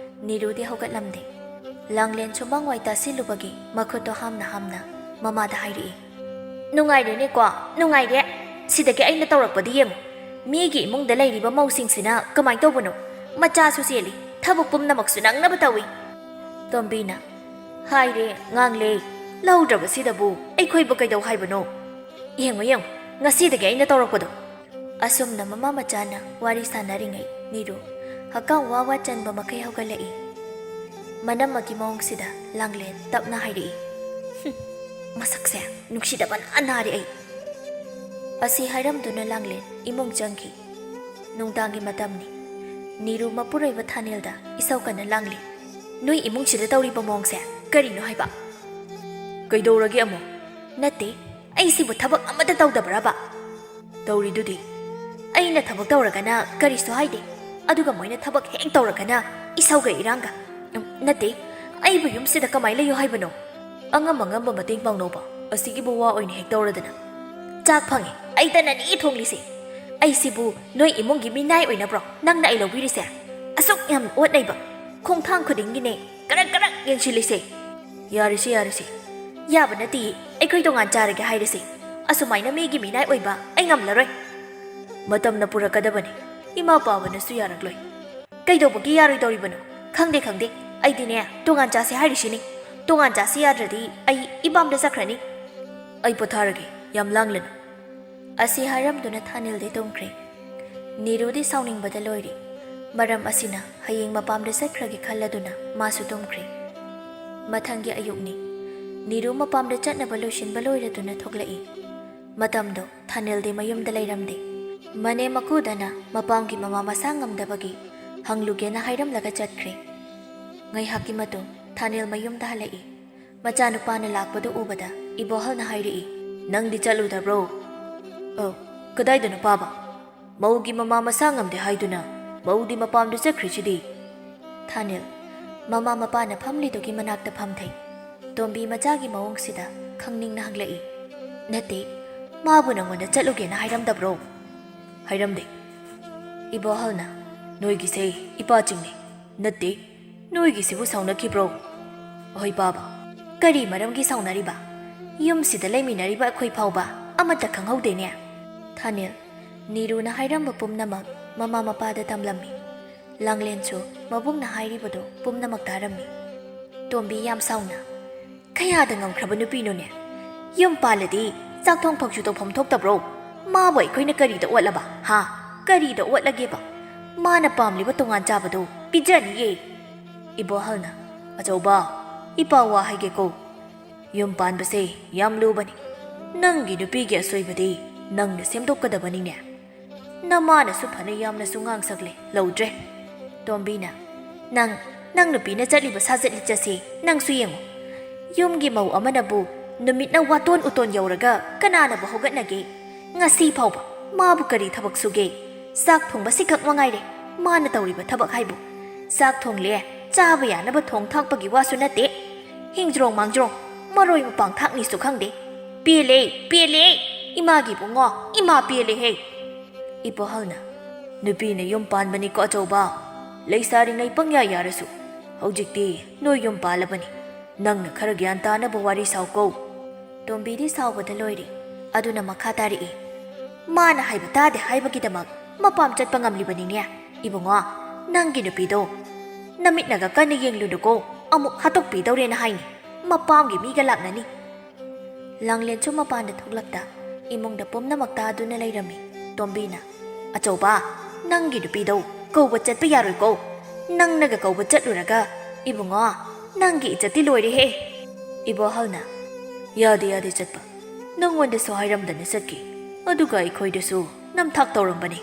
ꯅꯤꯔꯨꯗꯤ ꯍꯧꯒꯠꯂꯝꯗꯦ꯫ ꯂꯥꯡꯂꯦꯟ ꯁꯨꯃꯥꯡ ꯋꯥꯏ ꯇꯥꯁꯤꯜꯂꯨꯕꯒꯤ ꯃꯈꯨꯠꯇꯣ ꯍꯥꯝꯅ ꯍꯥꯝꯅ ꯃꯃꯥꯗ ꯍꯥꯏꯔꯛꯏ, "ꯅꯨꯡꯉꯥꯏꯔꯦꯅꯦꯀꯣ, ꯅꯨꯡꯉꯥꯏꯔꯦ꯫ ꯁꯤꯗꯒꯤ ꯑꯩꯅ ꯇꯧꯔꯛꯄꯗꯤ ꯌꯦꯡꯉꯨ꯫ ꯃꯤꯒꯤ ꯏꯃꯨꯡꯗ ꯂꯩꯔꯤꯕ ꯃꯧꯁꯤꯡꯁꯤꯅ ꯀꯃꯥꯏꯅ ꯇꯧꯕꯅꯣ? ꯃꯆꯥꯁꯨ ꯆꯦꯜꯂꯤ, ꯊꯕꯛ ꯄꯨꯝꯅꯃꯛꯁꯨ ꯅꯪꯅꯕ ꯇꯧꯏ꯫" ꯇꯣꯝꯕꯤꯅ, "ꯍꯥꯏꯔꯦ, ꯉꯥꯡꯂꯦ, ꯂꯧꯗ꯭ꯔꯕꯁꯤꯗꯕꯨ ꯑꯩꯈꯣꯏꯕꯨ ꯀꯩꯗꯧ ꯍꯥꯏꯕꯅꯣ? ꯌꯦꯡꯉꯨ, ꯌꯦꯡꯉꯨ, ꯉꯁꯤꯗꯒꯤ ꯑꯩꯅ ꯇꯧꯔꯛꯄꯗꯣ꯫" ꯑꯁꯨꯝꯅ ꯃꯃꯥ ꯃꯆꯥꯅ ꯋꯥꯔꯤ ꯁꯥꯟꯅꯔꯤꯉꯩ ꯅꯤꯔꯨ ꯍꯛꯀꯥꯝ ꯋꯥ ꯋꯥ ꯆꯟꯕ ꯃꯈꯩ ꯍꯧꯒꯠꯂꯛꯏ꯫ ꯃꯅꯝꯃꯒꯤ ꯃꯑꯣꯡꯁꯤꯗ ꯂꯥꯡꯂꯦꯟ ꯇꯞꯅ ꯍꯥꯏꯔꯛꯏ, "ꯍꯨꯝ, ꯃꯁꯛꯁꯦ ꯅꯨꯡꯁꯤꯗꯕꯅ ꯅꯥꯔꯦ ꯑꯩ꯫" ꯑꯁꯤ ꯍꯥꯏꯔꯝꯗꯨꯅ ꯂꯥꯡꯂꯦꯟ ꯏꯃꯨꯡ ꯆꯪꯈꯤ꯫ ꯅꯨꯡꯗꯥꯡꯒꯤ ꯃꯇꯝꯅꯤ꯫ ꯅꯤꯔꯨ ꯃꯄꯨꯔꯣꯏꯕ ꯊꯥꯅꯦꯜꯗ ꯏꯁꯧ ꯀꯟꯅ ꯂꯥꯡꯂꯤ, "ꯅꯣꯏ ꯏꯃꯨꯡꯁꯤꯗ ꯇꯧꯔꯤꯕ ꯃꯑꯣꯡꯁꯦ ꯀꯔꯤꯅꯣ ꯍꯥꯏꯕ?" "ꯀꯩꯗꯧꯔꯒꯦ ꯑꯃꯨꯛ?" "ꯅꯠꯇꯦ, ꯑꯩꯁꯤꯕꯨ ꯊꯕꯛ ꯑꯃꯠꯇ ꯇꯧꯗꯕ꯭ꯔꯕ?" "ꯇꯧꯔꯤꯗꯨꯗꯤ?" "ꯑꯩꯅ ꯊꯕꯛ ꯇꯧꯔꯒꯅ ꯀꯔꯤꯁꯨ ꯍꯥꯏꯗꯦ, ꯑꯗꯨꯒ ꯃꯣꯏꯅ ꯊꯕꯛ ꯍꯦꯛ ꯇꯧꯔꯒꯅ ꯏꯁꯧꯒ ꯏꯔꯥꯡꯒ꯫ ꯎꯝ, ꯅꯠꯇꯦ, ꯑꯩꯕꯨ ꯌꯨꯝꯁꯤꯗ ꯀꯃꯥꯏ ꯂꯩꯌꯨ ꯍꯥꯏꯕꯅꯣ?" "ꯑꯉꯝ ꯑꯉꯝꯕ ꯃꯇꯦꯡ ꯄꯥꯡꯅꯧꯕ, ꯑꯁꯤꯒꯤꯕꯨ ꯋꯥ ꯑꯣꯏꯅ ꯍꯦꯛ ꯇꯧꯔꯗꯅ꯫" "ꯆꯥꯛ ꯐꯪꯉꯦ, ꯑꯩꯇꯅꯅꯤ ꯊꯣꯡꯂꯤꯁꯦ꯫ ꯑꯩꯁꯤꯕꯨ ꯅꯣꯏ ꯏꯃꯨꯡꯒꯤ ꯃꯤꯅꯥꯏ ꯑꯣꯏꯅꯕ꯭ꯔꯣ ꯅꯪꯅ ꯑꯩ ꯂꯧꯕꯤꯔꯤꯁꯦ? ꯑꯁꯨꯛ ꯌꯥꯝ ꯑꯣꯠꯅꯩꯕ, ꯈꯣꯡꯊꯥꯡ ꯈꯨꯗꯤꯡꯒꯤꯅꯦ ꯀꯔꯛ ꯀꯔꯛ ꯌꯦꯡꯁꯤꯜꯂꯤꯁꯦ꯫" "ꯌꯥꯔꯦꯁꯦ, ꯌꯥꯔꯦꯁꯦ꯫" "ꯌꯥꯕ ꯅꯠꯇꯦ, ꯑꯩꯈꯣꯏ ꯇꯣꯉꯥꯟ ꯆꯥꯔꯒꯦ ꯍꯥꯏꯔꯁꯦ꯫ ꯑꯁꯨꯃꯥꯏꯅ ꯃꯤꯒꯤ ꯃꯤꯅꯥꯏ ꯑꯣꯏꯕ ꯑꯩ ꯉꯝꯂꯔꯣꯏ꯫" "ꯃꯇꯝꯅ ꯄꯨꯔꯛꯀꯗꯕꯅꯤ, ꯏꯃꯥ ꯄꯥꯕꯅꯁꯨ ꯌꯥꯔꯛꯂꯣꯏ꯫" "ꯀꯩꯗꯧꯕꯒꯤ ꯌꯥꯔꯣꯏꯗꯧꯔꯤꯕꯅꯣ?" "ꯈꯪꯗꯦ, ꯈꯪꯗꯦ, ꯑꯩꯗꯤꯅꯦ ꯇꯣꯉꯥꯟ ꯆꯥꯁꯦ ꯍꯥꯏꯔꯤꯁꯤꯅꯤ꯫ ꯇꯣꯉꯥꯟ ꯆꯥꯁꯦ ꯌꯥꯗ꯭ꯔꯗꯤ ꯑꯩ ꯏꯄꯥꯝꯗ ꯆꯠꯈ꯭ꯔꯅꯤ꯫" "ꯑꯩ ꯄꯣꯊꯥꯔꯒꯦ, ꯌꯥꯝ ꯂꯥꯡꯂꯅꯨ꯫ ꯑꯁꯤ ꯍꯥꯏꯔꯝꯗꯨꯅ ꯊꯥꯅꯤꯜꯗꯤ ꯇꯨꯝꯈ꯭ꯔꯦ꯫ ꯅꯤꯔꯨꯗꯤ ꯁꯥꯎꯅꯤꯡꯕꯗ ꯂꯣꯏꯔꯦ꯫ ꯃꯔꯝ ꯑꯁꯤꯅ ꯍꯌꯦꯡ ꯃꯄꯥꯝꯗ ꯆꯠꯈ꯭ꯔꯒꯦ ꯈꯜꯂꯗꯨꯅ ꯃꯥꯁꯨ ꯇꯨꯝꯈ꯭ꯔꯦ꯫ ꯃꯊꯪꯒꯤ ꯑꯌꯨꯛꯅꯤ꯫ ꯅꯤꯔꯨ ꯃꯄꯥꯝꯗ ꯆꯠꯅꯕ ꯂꯣꯏꯁꯤꯟꯕ ꯂꯣꯏꯔꯗꯨꯅ ꯊꯣꯛꯂꯛꯏ꯫ ꯃꯇꯝꯗꯣ ꯊꯥꯅꯤꯜꯗꯤ ꯃꯌꯨꯝꯗ ꯂꯩꯔꯝꯗꯦ꯫ ꯃꯅꯦꯝ ꯃꯀꯨꯗꯅ ꯃꯄꯥꯝꯒꯤ ꯃꯃꯥ ꯃꯁꯥ ꯉꯝꯗꯕꯒꯤ ꯍꯪꯂꯨꯒꯦꯅ ꯍꯥꯏꯔꯝꯂꯒ ꯆꯠꯈ꯭ꯔꯦ꯫ ꯉꯥꯏꯍꯥꯛꯀꯤ ꯃꯇꯨꯡ ꯊꯥꯅꯤꯜ ꯃꯌꯨꯝꯗ ꯍꯜꯂꯛꯏ꯫ ꯃꯆꯥꯅꯨꯄꯥꯅ ꯂꯥꯛꯄꯗꯨ ꯎꯕꯗ ꯏꯕꯣꯍꯜꯅ ꯍꯥꯏꯔꯛꯏ, "ꯅꯪꯗꯤ ꯆꯠꯂꯨꯗꯕ꯭ꯔꯣ?" "ꯑꯧ, ꯀꯗꯥꯏꯗꯅꯣ ꯄꯥꯕ? ꯃꯧꯒꯤ ꯃꯃꯥ ꯃꯁꯥ ꯉꯝꯗꯦ ꯍꯥꯏꯗꯨꯅ ꯃꯧꯗꯤ ꯃꯄꯥꯝꯗ ꯆꯠꯈ꯭ꯔꯤꯁꯤꯗꯤ?" ꯊꯥꯅꯤꯜ, ꯃꯃꯥ ꯃꯄꯥꯅ ꯐꯝꯂꯤꯗꯨꯒꯤ ꯃꯅꯥꯛꯇ ꯐꯝꯊꯩ꯫ ꯇꯣꯝꯕꯤ ꯃꯆꯥꯒꯤ ꯃꯑꯣꯡꯁꯤꯗ ꯈꯪꯅꯤꯡꯅ ꯍꯪꯂꯛꯏ, "ꯅꯠꯇꯦ, ꯃꯥꯕꯨ ꯅꯪꯉꯣꯟꯗ ꯆꯠꯂꯨꯒꯦꯅ ꯍꯥꯏꯔꯝꯗꯕ꯭ꯔꯣ?" "ꯍꯥꯏꯔꯝꯗꯦ꯫" ꯏꯕꯣꯍꯜꯅ, "ꯅꯣꯏꯒꯤꯁꯦ ꯏꯄꯥꯆꯤꯡꯅꯤ, ꯅꯠꯇꯦ, ꯅꯣꯏꯒꯤꯁꯤꯕꯨ ꯁꯥꯎꯅꯈꯤꯕ꯭ꯔꯣ?" "ꯑꯍꯣꯏ ꯄꯥꯕ, ꯀꯔꯤ ꯃꯔꯝꯒꯤ ꯁꯥꯎꯅꯔꯤꯕ? ꯌꯨꯝꯁꯤꯗ ꯂꯩꯃꯤꯟꯅꯔꯤꯕ ꯑꯩꯈꯣꯏ ꯐꯥꯎꯕ ꯑꯃꯠꯇ ꯈꯪꯍꯧꯗꯦꯅꯦ꯫" ꯊꯥꯅꯤꯜ, ꯅꯤꯔꯨꯅ ꯍꯥꯏꯔꯝꯕ ꯄꯨꯝꯅꯃꯛ ꯃꯃꯥ ꯃꯄꯥꯗ ꯇꯝꯂꯝꯃꯤ꯫ ꯂꯥꯡꯂꯦꯟꯁꯨ ꯃꯕꯨꯡꯅ ꯍꯥꯏꯔꯤꯕꯗꯨ ꯄꯨꯝꯅꯃꯛ ꯇꯥꯔꯝꯃꯤ꯫ ꯇꯣꯝꯕꯤ ꯌꯥꯝ ꯁꯥꯎꯅ, "ꯀꯌꯥꯗ ꯉꯝꯈ꯭ꯔꯕ ꯅꯨꯄꯤꯅꯣꯅꯦ? ꯌꯨꯝ ꯄꯥꯜꯂꯗꯤ ꯆꯥꯛ ꯊꯣꯡ ꯐꯥꯎꯁꯨ ꯇꯧꯐꯝ ꯊꯣꯛꯇꯕ꯭ꯔꯣ? ꯃꯥꯕꯨ ꯑꯩꯈꯣꯏꯅ ꯀꯔꯤꯗ ꯑꯣꯠꯂꯕ? ꯍꯥ? ꯀꯔꯤꯗ ꯑꯣꯠꯂꯒꯦꯕ? ꯃꯥꯅ ꯄꯥꯝꯂꯤꯕ ꯇꯣꯉꯥꯟ ꯆꯥꯕꯗꯣ ꯄꯤꯖꯅꯤꯌꯦ꯫" ꯏꯕꯣꯍꯜꯅ, "ꯑꯆꯧꯕ, ꯏꯄꯥ ꯋꯥ ꯍꯥꯏꯒꯦꯀꯣ꯫ ꯌꯨꯝ ꯄꯥꯟꯕꯁꯦ ꯌꯥꯝ ꯂꯨꯕꯅꯤ꯫ ꯅꯪꯒꯤ ꯅꯨꯄꯤꯒꯤ ꯑꯁꯣꯏꯕꯗꯤ ꯅꯪꯅ ꯁꯦꯝꯗꯣꯛꯀꯗꯕꯅꯤꯅꯦ꯫" ꯅꯃꯥꯅꯁꯨ ꯐꯅ ꯌꯥꯝꯅꯁꯨ ꯉꯥꯡꯁꯛꯂꯦ, ꯂꯧꯗ꯭ꯔꯦ꯫ ꯇꯣꯝꯕꯤꯅ, "ꯅꯪ, ꯅꯪ ꯅꯨꯄꯤꯅ ꯆꯠꯂꯤꯕ ꯁꯥꯖꯠ ꯂꯤꯆꯠꯁꯤ ꯅꯪꯁꯨ ꯌꯦꯡꯉꯨ꯫ ꯌꯨꯝꯒꯤ ꯃꯧ ꯑꯃꯅꯕꯨ ꯅꯨꯃꯤꯠꯅ ꯋꯥꯇꯣꯟ ꯎꯇꯣꯟ ꯌꯧꯔꯒ ꯀꯅꯥꯅꯕꯨ ꯍꯧꯒꯠꯅꯒꯦ? ꯉꯁꯤ ꯐꯥꯎꯕ ꯃꯥꯕꯨ ꯀꯔꯤ ꯊꯕꯛ ꯁꯨꯒꯦ? ꯆꯥꯛ ꯊꯣꯡꯕ ꯁꯤꯈꯛ ꯃꯉꯥꯏꯔꯦ ꯃꯥꯅ ꯇꯧꯔꯤꯕ ꯊꯕꯛ ꯍꯥꯏꯕꯨ꯫ ꯆꯥꯛ ꯊꯣꯡꯂꯦ, ꯆꯥꯕ ꯌꯥꯅꯕ ꯊꯣꯡ ꯊꯥꯛꯄꯒꯤ ꯋꯥꯁꯨ ꯅꯠꯇꯦ꯫ ꯍꯤꯡꯖ꯭ꯔꯣꯡ ꯃꯥꯡꯖ꯭ꯔꯣꯡ, ꯃꯔꯣꯏ ꯃꯄꯥꯡ ꯊꯥꯛꯅꯤꯁꯨ ꯈꯪꯗꯦ꯫ ꯄꯦꯜꯂꯦ, ꯄꯦꯜꯂꯦ꯫ ꯏꯃꯥꯒꯤ ꯏꯕꯨꯡꯉꯣ, ꯏꯃꯥ ꯄꯦꯜꯂꯦꯍꯦ꯫" ꯏꯕꯣꯍꯜꯅ, "ꯅꯨꯄꯤꯅ ꯌꯨꯝ ꯄꯥꯟꯕꯅꯤꯀꯣ ꯑꯆꯧꯕ꯫ ꯂꯩꯁꯥꯔꯤꯉꯩ ꯄꯪꯌꯥ ꯌꯥꯔꯁꯨ, ꯍꯧꯖꯤꯛꯇꯤ ꯅꯣꯏ ꯌꯨꯝ ꯄꯥꯜꯂꯕꯅꯤ꯫ ꯅꯪꯅ ꯈꯔ ꯒ꯭ꯌꯥꯟ ꯇꯥꯅꯕ ꯋꯥꯔꯤ ꯁꯥꯎꯀꯣ꯫" ꯇꯣꯝꯕꯤꯗꯤ ꯁꯥꯎꯕꯗ ꯂꯣꯏꯔꯦ꯫ ꯑꯗꯨꯅ ꯃꯈꯥ ꯇꯥꯔꯛꯏ, "ꯃꯥꯅ ꯍꯥꯏꯕ ꯇꯥꯗꯦ ꯍꯥꯏꯕꯒꯤꯗꯃꯛ ꯃꯄꯥꯝ ꯆꯠꯄ ꯉꯝꯂꯤꯕꯅꯤꯅꯦ꯫ ꯏꯕꯨꯡꯉꯣ, ꯅꯪꯒꯤ ꯅꯨꯄꯤꯗꯣ ꯅꯃꯤꯠꯅꯒ ꯀꯟꯅ ꯌꯦꯡꯂꯨꯅꯨꯀꯣ, ꯑꯃꯨꯛ ꯍꯥꯠꯇꯣꯛꯄꯤꯗꯧꯔꯦꯅ ꯍꯥꯏꯅꯤ꯫ ꯃꯄꯥꯝꯒꯤ ꯃꯤꯒ ꯂꯥꯛꯅꯅꯤ꯫" ꯂꯥꯡꯂꯦꯟꯁꯨ ꯃꯄꯥꯟꯗ ꯊꯣꯛꯂꯛꯇ ꯏꯃꯨꯡꯗ ꯄꯨꯝꯅꯃꯛ ꯇꯥꯗꯨꯅ ꯂꯩꯔꯝꯃꯤ꯫ ꯇꯣꯝꯕꯤꯅ, "ꯑꯆꯧꯕ, ꯅꯪꯒꯤ ꯅꯨꯄꯤꯗꯧ ꯀꯧꯕ ꯆꯠꯄ ꯌꯥꯔꯣꯏꯀꯣ꯫ ꯅꯪꯅꯒ ꯀꯧꯕ ꯆꯠꯂꯨꯔꯒ, ꯏꯕꯨꯡꯉꯣ, ꯅꯪꯒꯤ ꯏꯖꯠꯇꯤ ꯂꯣꯏꯔꯦꯍꯦ!" ꯏꯕꯣꯍꯜꯅ, "ꯌꯥꯗꯦ, ꯌꯥꯗꯦ ꯆꯠꯄ꯫ ꯅꯪꯉꯣꯟꯗꯁꯨ ꯍꯥꯏꯔꯝꯗꯅ ꯆꯠꯈꯤ꯫ ꯑꯗꯨꯒ ꯑꯩꯈꯣꯏꯗꯁꯨ ꯅꯝꯊꯥꯛ ꯇꯧꯔꯝꯕꯅꯤ꯫"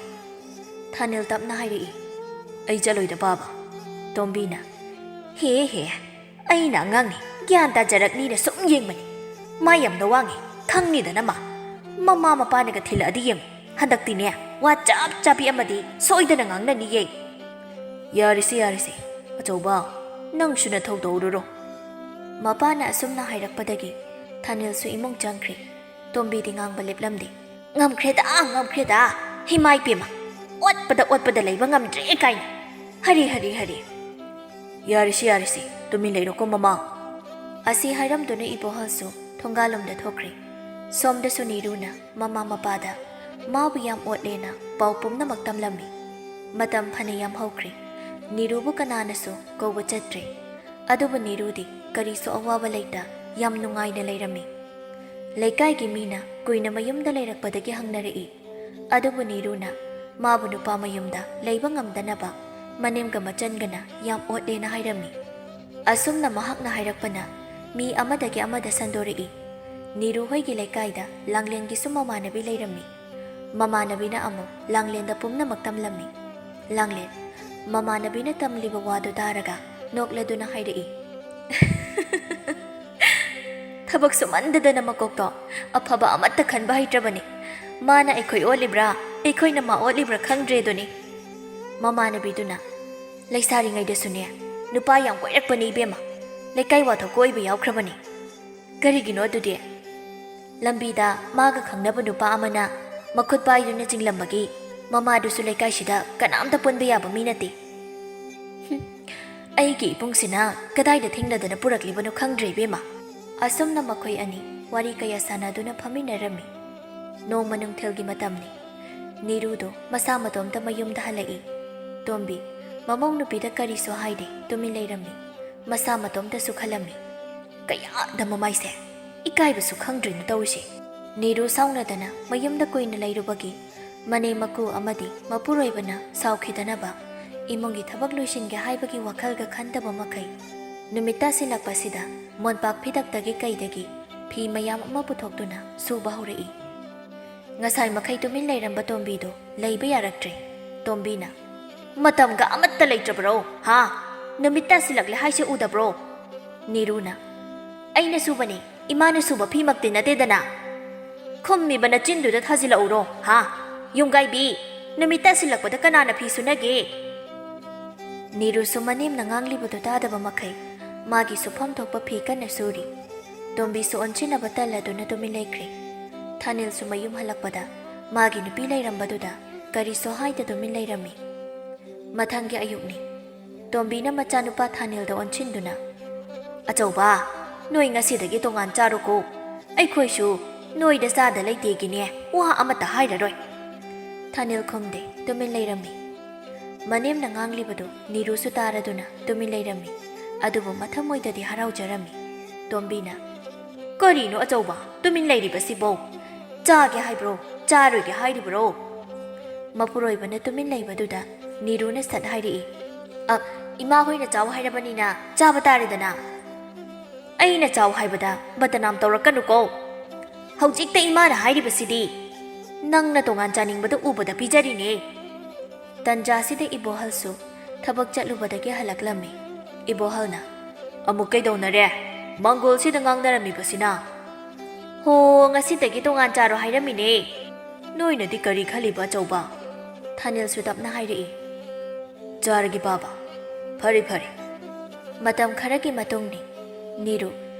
ꯊꯥꯅꯤꯜ ꯇꯞꯅ ꯍꯥꯏꯔꯛꯏ, "ꯑꯩ ꯆꯠꯂꯣꯏꯗ ꯕꯥꯕꯥ꯫" ꯇꯣꯝꯕꯤꯅ, "ꯍꯦ ꯍꯦ, ꯑꯩꯅ ꯑꯉꯥꯡꯅꯤ, ꯒ꯭ꯌꯥꯟ ꯇꯥꯖꯔꯛꯅꯤꯅ ꯁꯨꯝ ꯌꯦꯡꯕꯅꯤ꯫ ꯃꯥ ꯌꯥꯝꯅ ꯋꯥꯡꯉꯤ, ꯈꯪꯅꯤꯗꯅ ꯃꯥ꯫ ꯃꯃꯥ ꯃꯄꯥꯅꯒ ꯊꯤꯜꯂꯛꯑꯗꯤ ꯌꯦꯡꯉꯨ, ꯍꯟꯗꯛꯇꯤꯅꯦ, ꯋꯥ ꯆꯞ ꯆꯥꯕꯤ ꯑꯃꯗꯤ ꯁꯣꯏꯗꯅ ꯉꯥꯡꯅꯅꯤꯌꯦ꯫" "ꯌꯥꯔꯦꯁꯦ, ꯌꯥꯔꯦꯁꯦ, ꯑꯆꯧꯕ, ꯅꯪꯁꯨ ꯅꯊꯧ ꯇꯧꯔꯨꯔꯣ꯫" ꯃꯄꯥꯅ ꯑꯁꯨꯝꯅ ꯍꯥꯏꯔꯛꯄꯗꯒꯤ ꯊꯥꯅꯤꯜꯁꯨ ꯏꯃꯨꯡ ꯆꯪꯈ꯭ꯔꯦ꯫ ꯇꯣꯝꯕꯤꯗꯤ ꯉꯥꯡꯕ ꯂꯦꯞꯂꯝꯗꯦ꯫ "ꯉꯝꯈ꯭ꯔꯦꯗ, ꯉꯝꯈ꯭ꯔꯦꯗ꯫ ꯍꯤꯃꯥꯏ ꯄꯦꯝꯃ, ꯑꯣꯠꯄꯗ ꯑꯣꯠꯄꯗ ꯂꯩꯕ ꯉꯝꯗ꯭ꯔꯦ ꯀꯥꯏꯅ꯫ ꯍꯔꯤ, ꯍꯔꯤ, ꯍꯔꯤ꯫" "ꯌꯥꯔꯦꯁꯤ, ꯌꯥꯔꯦꯁꯤ, ꯇꯨꯃꯤꯟ ꯂꯩꯔꯣꯀꯣ ꯃꯃꯥ꯫" ꯑꯁꯤ ꯍꯥꯏꯔꯝꯗꯨꯅ ꯏꯕꯣꯍꯜꯁꯨ ꯊꯣꯡꯒꯥꯜꯂꯣꯝꯗ ꯊꯣꯛꯈ꯭ꯔꯦ꯫ ꯁꯣꯝꯗꯁꯨ ꯅꯤꯔꯨꯅ ꯃꯃꯥ ꯃꯄꯥꯗ ꯃꯥꯕꯨ ꯌꯥꯝ ꯑꯣꯠꯂꯦꯅ ꯄꯥꯎ ꯄꯨꯝꯅꯃꯛ ꯇꯝꯂꯝꯃꯤ꯫ ꯃꯇꯝ ꯐꯅ ꯌꯥꯝ ꯍꯧꯈ꯭ꯔꯦ꯫ ꯅꯤꯔꯨꯕꯨ ꯀꯅꯥꯅꯁꯨ ꯀꯧꯕ ꯆꯠꯇ꯭ꯔꯦ꯫ ꯑꯗꯨꯕꯨ ꯅꯤꯔꯨꯗꯤ ꯀꯔꯤꯁꯨ ꯑꯋꯥꯕ ꯂꯩꯇ ꯌꯥꯝ ꯅꯨꯡꯉꯥꯏꯅ ꯂꯩꯔꯝꯃꯤ꯫ ꯂꯩꯀꯥꯏꯒꯤ ꯃꯤꯅ ꯀꯨꯏꯅ ꯃꯌꯨꯝꯗ ꯂꯩꯔꯛꯄꯗꯒꯤ ꯍꯪꯅꯔꯛꯏ꯫ ꯑꯗꯨꯕꯨ ꯅꯤꯔꯨꯅ ꯃꯥꯕꯨ ꯅꯨꯄꯥ ꯃꯌꯨꯝꯗ ꯂꯩꯕ ꯉꯝꯗꯅꯕ ꯃꯅꯦꯝꯒ ꯃꯆꯟꯒꯅ ꯌꯥꯝ ꯑꯣꯠꯂꯦꯅ ꯍꯥꯏꯔꯝꯃꯤ꯫ ꯑꯁꯨꯝꯅ ꯃꯍꯥꯛꯅ ꯍꯥꯏꯔꯛꯄꯅ ꯃꯤ ꯑꯃꯗꯒꯤ ꯑꯃꯗ ꯁꯟꯗꯣꯔꯛꯏ꯫ ꯅꯤꯔꯨ ꯍꯣꯏꯒꯤ ꯂꯩꯀꯥꯏꯗ ꯂꯥꯡꯂꯦꯟꯒꯤꯁꯨ ꯃꯃꯥꯟꯅꯕꯤ ꯂꯩꯔꯝꯃꯤ꯫ ꯃꯃꯥꯟꯅꯕꯤꯅ ꯑꯃꯨꯛ ꯂꯥꯡꯂꯦꯟꯗ ꯄꯨꯝꯅꯃꯛ ꯇꯝꯂꯝꯃꯤ꯫ ꯂꯥꯡꯂꯦꯟ, ꯃꯃꯥꯟꯅꯕꯤꯅ ꯇꯝꯂꯤꯕ ꯋꯥꯗꯨ ꯇꯥꯔꯒ ꯅꯣꯛꯂꯗꯨꯅ ꯍꯥꯏꯔꯛꯏ, "ꯊꯕꯛ ꯁꯨꯃꯟꯗꯗꯅ ꯃꯀꯣꯛꯇꯣ ꯑꯐꯕ ꯑꯃꯠꯇ ꯈꯟꯕ ꯍꯩꯇ꯭ꯔꯕꯅꯤ꯫ ꯃꯥꯅ ꯑꯩꯈꯣꯏ ꯑꯣꯠꯂꯤꯕ꯭ꯔꯥ, ꯑꯩꯈꯣꯏꯅ ꯃꯥ ꯑꯣꯠꯂꯤꯕ꯭ꯔꯥ ꯈꯪꯗ꯭ꯔꯦꯗꯨꯅꯤ꯫" ꯃꯃꯥꯟꯅꯕꯤꯗꯨꯅ, "ꯂꯩꯁꯥꯔꯤꯉꯩꯗꯁꯨꯅꯦ ꯅꯨꯄꯥ ꯌꯥꯝ ꯀꯣꯏꯔꯛꯄꯅꯤ ꯏꯕꯦꯝꯃ, ꯂꯩꯀꯥꯏ ꯋꯥꯊꯣꯛ ꯀꯣꯏꯕ ꯌꯥꯎꯈ꯭ꯔꯕꯅꯤ꯫" "ꯀꯔꯤꯒꯤꯅꯣ ꯑꯗꯨꯗꯤ?" "ꯂꯝꯕꯤꯗ ꯃꯥꯒ ꯈꯪꯅꯕ ꯅꯨꯄꯥ ꯑꯃꯅ ꯃꯈꯨꯠ ꯄꯥꯏꯗꯨꯅ ꯆꯤꯡꯂꯝꯕꯒꯤ ꯃꯃꯥꯗꯨꯁꯨ ꯂꯩꯀꯥꯏꯁꯤꯗ ꯀꯅꯥꯝꯇ ꯄꯨꯟꯕ ꯌꯥꯕ ꯃꯤ ꯅꯠꯇꯦ꯫" "ꯍꯨꯝ, ꯑꯩꯒꯤ ꯏꯕꯨꯡꯁꯤꯅ ꯀꯗꯥꯏꯗ ꯊꯦꯡꯅꯗꯅ ꯄꯨꯔꯛꯂꯤꯕꯅꯣ ꯈꯪꯗ꯭ꯔꯦ ꯏꯕꯦꯝꯃ꯫" ꯑꯁꯨꯝꯅ ꯃꯈꯣꯏ ꯑꯅꯤ ꯋꯥꯔꯤ ꯀꯌꯥ ꯁꯥꯟꯅꯗꯨꯅ ꯐꯝꯃꯤꯟꯅꯔꯝꯃꯤ꯫ ꯅꯣꯡꯃ ꯅꯨꯡꯊꯤꯜꯒꯤ ꯃꯇꯝꯅꯤ꯫ ꯅꯤꯔꯨꯗꯨ ꯃꯁꯥ ꯃꯇꯣꯝꯇ ꯃꯌꯨꯝꯗ ꯍꯜꯂꯛꯏ꯫ ꯇꯣꯝꯕꯤ, ꯃꯃꯧ ꯅꯨꯄꯤꯗ ꯀꯔꯤꯁꯨ ꯍꯥꯏꯗꯦ, ꯇꯨꯃꯤꯟ ꯂꯩꯔꯝꯃꯤ꯫ ꯃꯁꯥ ꯃꯇꯣꯝꯇꯁꯨ ꯈꯜꯂꯝꯃꯤ, "ꯀꯌꯥꯗ ꯃꯃꯥꯏꯁꯦ!" ꯏꯀꯥꯏꯕꯁꯨ ꯈꯪꯗ꯭ꯔꯤꯅ ꯇꯧꯔꯤꯁꯦ꯫ ꯅꯤꯔꯨ ꯁꯥꯎꯅꯗꯅ ꯃꯌꯨꯝꯗ ꯀꯨꯏꯅ ꯂꯩꯔꯨꯕꯒꯤ ꯃꯅꯦꯝ ꯃꯀꯨ ꯑꯃꯗꯤ ꯃꯄꯨꯔꯣꯏꯕꯅ ꯁꯥꯎꯈꯤꯗꯅꯕ ꯏꯃꯨꯡꯒꯤ ꯊꯕꯛ ꯂꯣꯏꯁꯤꯟꯒꯦ ꯍꯥꯏꯕꯒꯤ ꯋꯥꯈꯜꯒ ꯈꯟꯗꯕ ꯃꯈꯩ ꯅꯨꯃꯤꯠ ꯇꯥꯁꯤꯜꯂꯛꯄꯁꯤꯗ ꯃꯣꯟꯄꯥꯛ ꯐꯤꯗꯛꯇꯒꯤ ꯀꯩꯗꯒꯤ ꯐꯤ ꯃꯌꯥꯝ ꯑꯃ ꯄꯨꯊꯣꯛꯇꯨꯅ ꯁꯨꯕ ꯍꯧꯔꯛꯏ꯫ ꯉꯁꯥꯏ ꯃꯈꯩ ꯇꯨꯃꯤꯟ ꯂꯩꯔꯝꯕ ꯇꯣꯝꯕꯤꯗꯣ ꯂꯩꯕ ꯌꯥꯔꯛꯇ꯭ꯔꯦ꯫ ꯇꯣꯝꯕꯤꯅ, "ꯃꯇꯝꯒ ꯑꯃꯠꯇ ꯂꯩꯇ꯭ꯔꯕ꯭ꯔꯣ? ꯍꯥ? ꯅꯨꯃꯤꯠ ꯇꯥꯁꯤꯜꯂꯛꯂꯦ ꯍꯥꯏꯁꯦ ꯎꯗꯕ꯭ꯔꯣ?" ꯅꯤꯔꯨꯅ, "ꯑꯩꯅ ꯁꯨꯕꯅꯦ, ꯏꯃꯥꯅ ꯁꯨꯕ ꯐꯤꯃꯛꯇꯤ ꯅꯠꯇꯦꯗꯅ꯫ ꯈꯨꯝꯃꯤꯕ ꯅꯆꯤꯟꯗꯨꯗ ꯊꯥꯖꯤꯜꯂꯛꯎꯔꯣ, ꯍꯥ? ꯌꯨꯝꯒꯥꯏꯕꯤ, ꯅꯨꯃꯤꯠ ꯇꯥꯁꯤꯜꯂꯛꯄꯗ ꯀꯅꯥꯅ ꯐꯤ ꯁꯨꯅꯒꯦ?" ꯅꯤꯔꯨꯁꯨ ꯃꯅꯦꯝꯅ ꯉꯥꯡꯂꯤꯕꯗꯨ ꯇꯥꯗꯕ ꯃꯈꯩ ꯃꯥꯒꯤ ꯁꯨꯐꯝ ꯊꯣꯛꯄ ꯐꯤ ꯀꯟꯅ ꯁꯨꯔꯤ꯫ ꯇꯣꯝꯕꯤꯁꯨ ꯑꯣꯟꯁꯤꯟꯅꯕ ꯇꯜꯂꯗꯨꯅ ꯇꯨꯃꯤꯟ ꯂꯩꯈ꯭ꯔꯦ꯫ ꯊꯥꯅꯤꯜꯁꯨ ꯃꯌꯨꯝ ꯍꯜꯂꯛꯄꯗ ꯃꯥꯒꯤ ꯅꯨꯄꯤ ꯂꯩꯔꯝꯕꯗꯨꯗ ꯀꯔꯤꯁꯨ ꯍꯥꯏꯗ ꯇꯨꯃꯤꯟ ꯂꯩꯔꯝꯃꯤ꯫ ꯃꯊꯪꯒꯤ ꯑꯌꯨꯛꯅꯤ꯫ ꯇꯣꯝꯕꯤꯅ ꯃꯆꯥꯅꯨꯄꯥ ꯊꯥꯅꯤꯜꯗ ꯑꯣꯟꯁꯤꯟꯗꯨꯅ, "ꯑꯆꯧꯕ, ꯅꯣꯏ ꯉꯁꯤꯗꯒꯤ ꯇꯣꯉꯥꯟ ꯆꯥꯔꯣꯀꯣ꯫ ꯑꯩꯈꯣꯏꯁꯨ ꯅꯣꯏꯗ ꯆꯥꯗ ꯂꯩꯇꯦꯒꯤꯅꯦ, ꯋꯥ ꯑꯃꯠꯇ ꯍꯥꯏꯔꯔꯣꯏ꯫" ꯊꯥꯅꯤꯜ ꯈꯨꯝꯗꯦ, ꯇꯨꯃꯤꯟ ꯂꯩꯔꯝꯃꯤ꯫ ꯃꯅꯦꯝꯅ ꯉꯥꯡꯂꯤꯕꯗꯨ ꯅꯤꯔꯨꯁꯨ ꯇꯥꯔꯗꯨꯅ ꯇꯨꯃꯤꯟ ꯂꯩꯔꯝꯃꯤ꯫ ꯑꯗꯨꯕꯨ ꯃꯊꯃꯣꯏꯗꯗꯤ ꯍꯔꯥꯎꯖꯔꯝꯃꯤ꯫ ꯇꯣꯝꯕꯤꯅ, "ꯀꯔꯤꯅꯣ ꯑꯆꯧꯕ, ꯇꯨꯃꯤꯟ ꯂꯩꯔꯤꯕꯁꯤꯕꯣ? ꯆꯥꯒꯦ ꯍꯥꯏꯕ꯭ꯔꯣ? ꯆꯥꯔꯣꯏꯒꯦ ꯍꯥꯏꯔꯤꯕ꯭ꯔꯣ?" ꯃꯄꯨꯔꯣꯏꯕꯅ ꯇꯨꯃꯤꯟ ꯂꯩꯕꯗꯨꯗ ꯅꯤꯔꯨꯅ ꯁꯠ ꯍꯥꯏꯔꯛꯏ, "ꯑ, ꯏꯃꯥ ꯍꯣꯏꯅ ꯆꯥꯎ ꯍꯥꯏꯔꯕꯅꯤꯅ ꯆꯥꯕ ꯇꯥꯔꯦꯗꯅ꯫ ꯑꯩꯅ ꯆꯥꯎ ꯍꯥꯏꯕꯗ ꯕꯗꯅꯥꯝ ꯇꯧꯔꯛꯀꯅꯨꯀꯣ꯫ ꯍꯧꯖꯤꯛꯇ ꯏꯃꯥꯅ ꯍꯥꯏꯔꯤꯕꯁꯤꯗꯤ ꯅꯪꯅ ꯇꯣꯉꯥꯟ ꯆꯥꯅꯤꯡꯕꯗ ꯎꯕꯗ ꯄꯤꯖꯔꯤꯅꯦ꯫" ꯇꯟꯖꯥꯁꯤꯗ ꯏꯕꯣꯍꯜꯁꯨ ꯊꯕꯛ ꯆꯠꯂꯨꯕꯗꯒꯤ ꯍꯜꯂꯛꯂꯝꯃꯤ꯫ ꯏꯕꯣꯍꯜꯅ, "ꯑꯃꯨꯛ ꯀꯩꯗꯧꯅꯔꯦ? ꯃꯪꯒꯣꯜꯁꯤꯗ ꯉꯥꯡꯅꯔꯝꯃꯤꯕꯁꯤꯅ?" "ꯍꯣ, ꯉꯁꯤꯗꯒꯤ ꯇꯣꯉꯥꯟ ꯆꯥꯔꯣ ꯍꯥꯏꯔꯝꯃꯤꯅꯦ꯫ ꯅꯣꯏꯅꯗꯤ ꯀꯔꯤ ꯈꯜꯂꯤꯕ ꯑꯆꯧꯕ?" ꯊꯥꯅꯤꯜꯁꯨ ꯇꯞꯅ ꯍꯥꯏꯔꯛꯏ, "ꯆꯥꯔꯒꯦ ꯕꯥꯕꯥ꯫ ꯐꯔꯦ, ꯐꯔꯦ꯫" ꯃꯇꯝ ꯈꯔꯒꯤ ꯃꯇꯨꯡꯅꯤ꯫ ꯅꯤꯔꯨ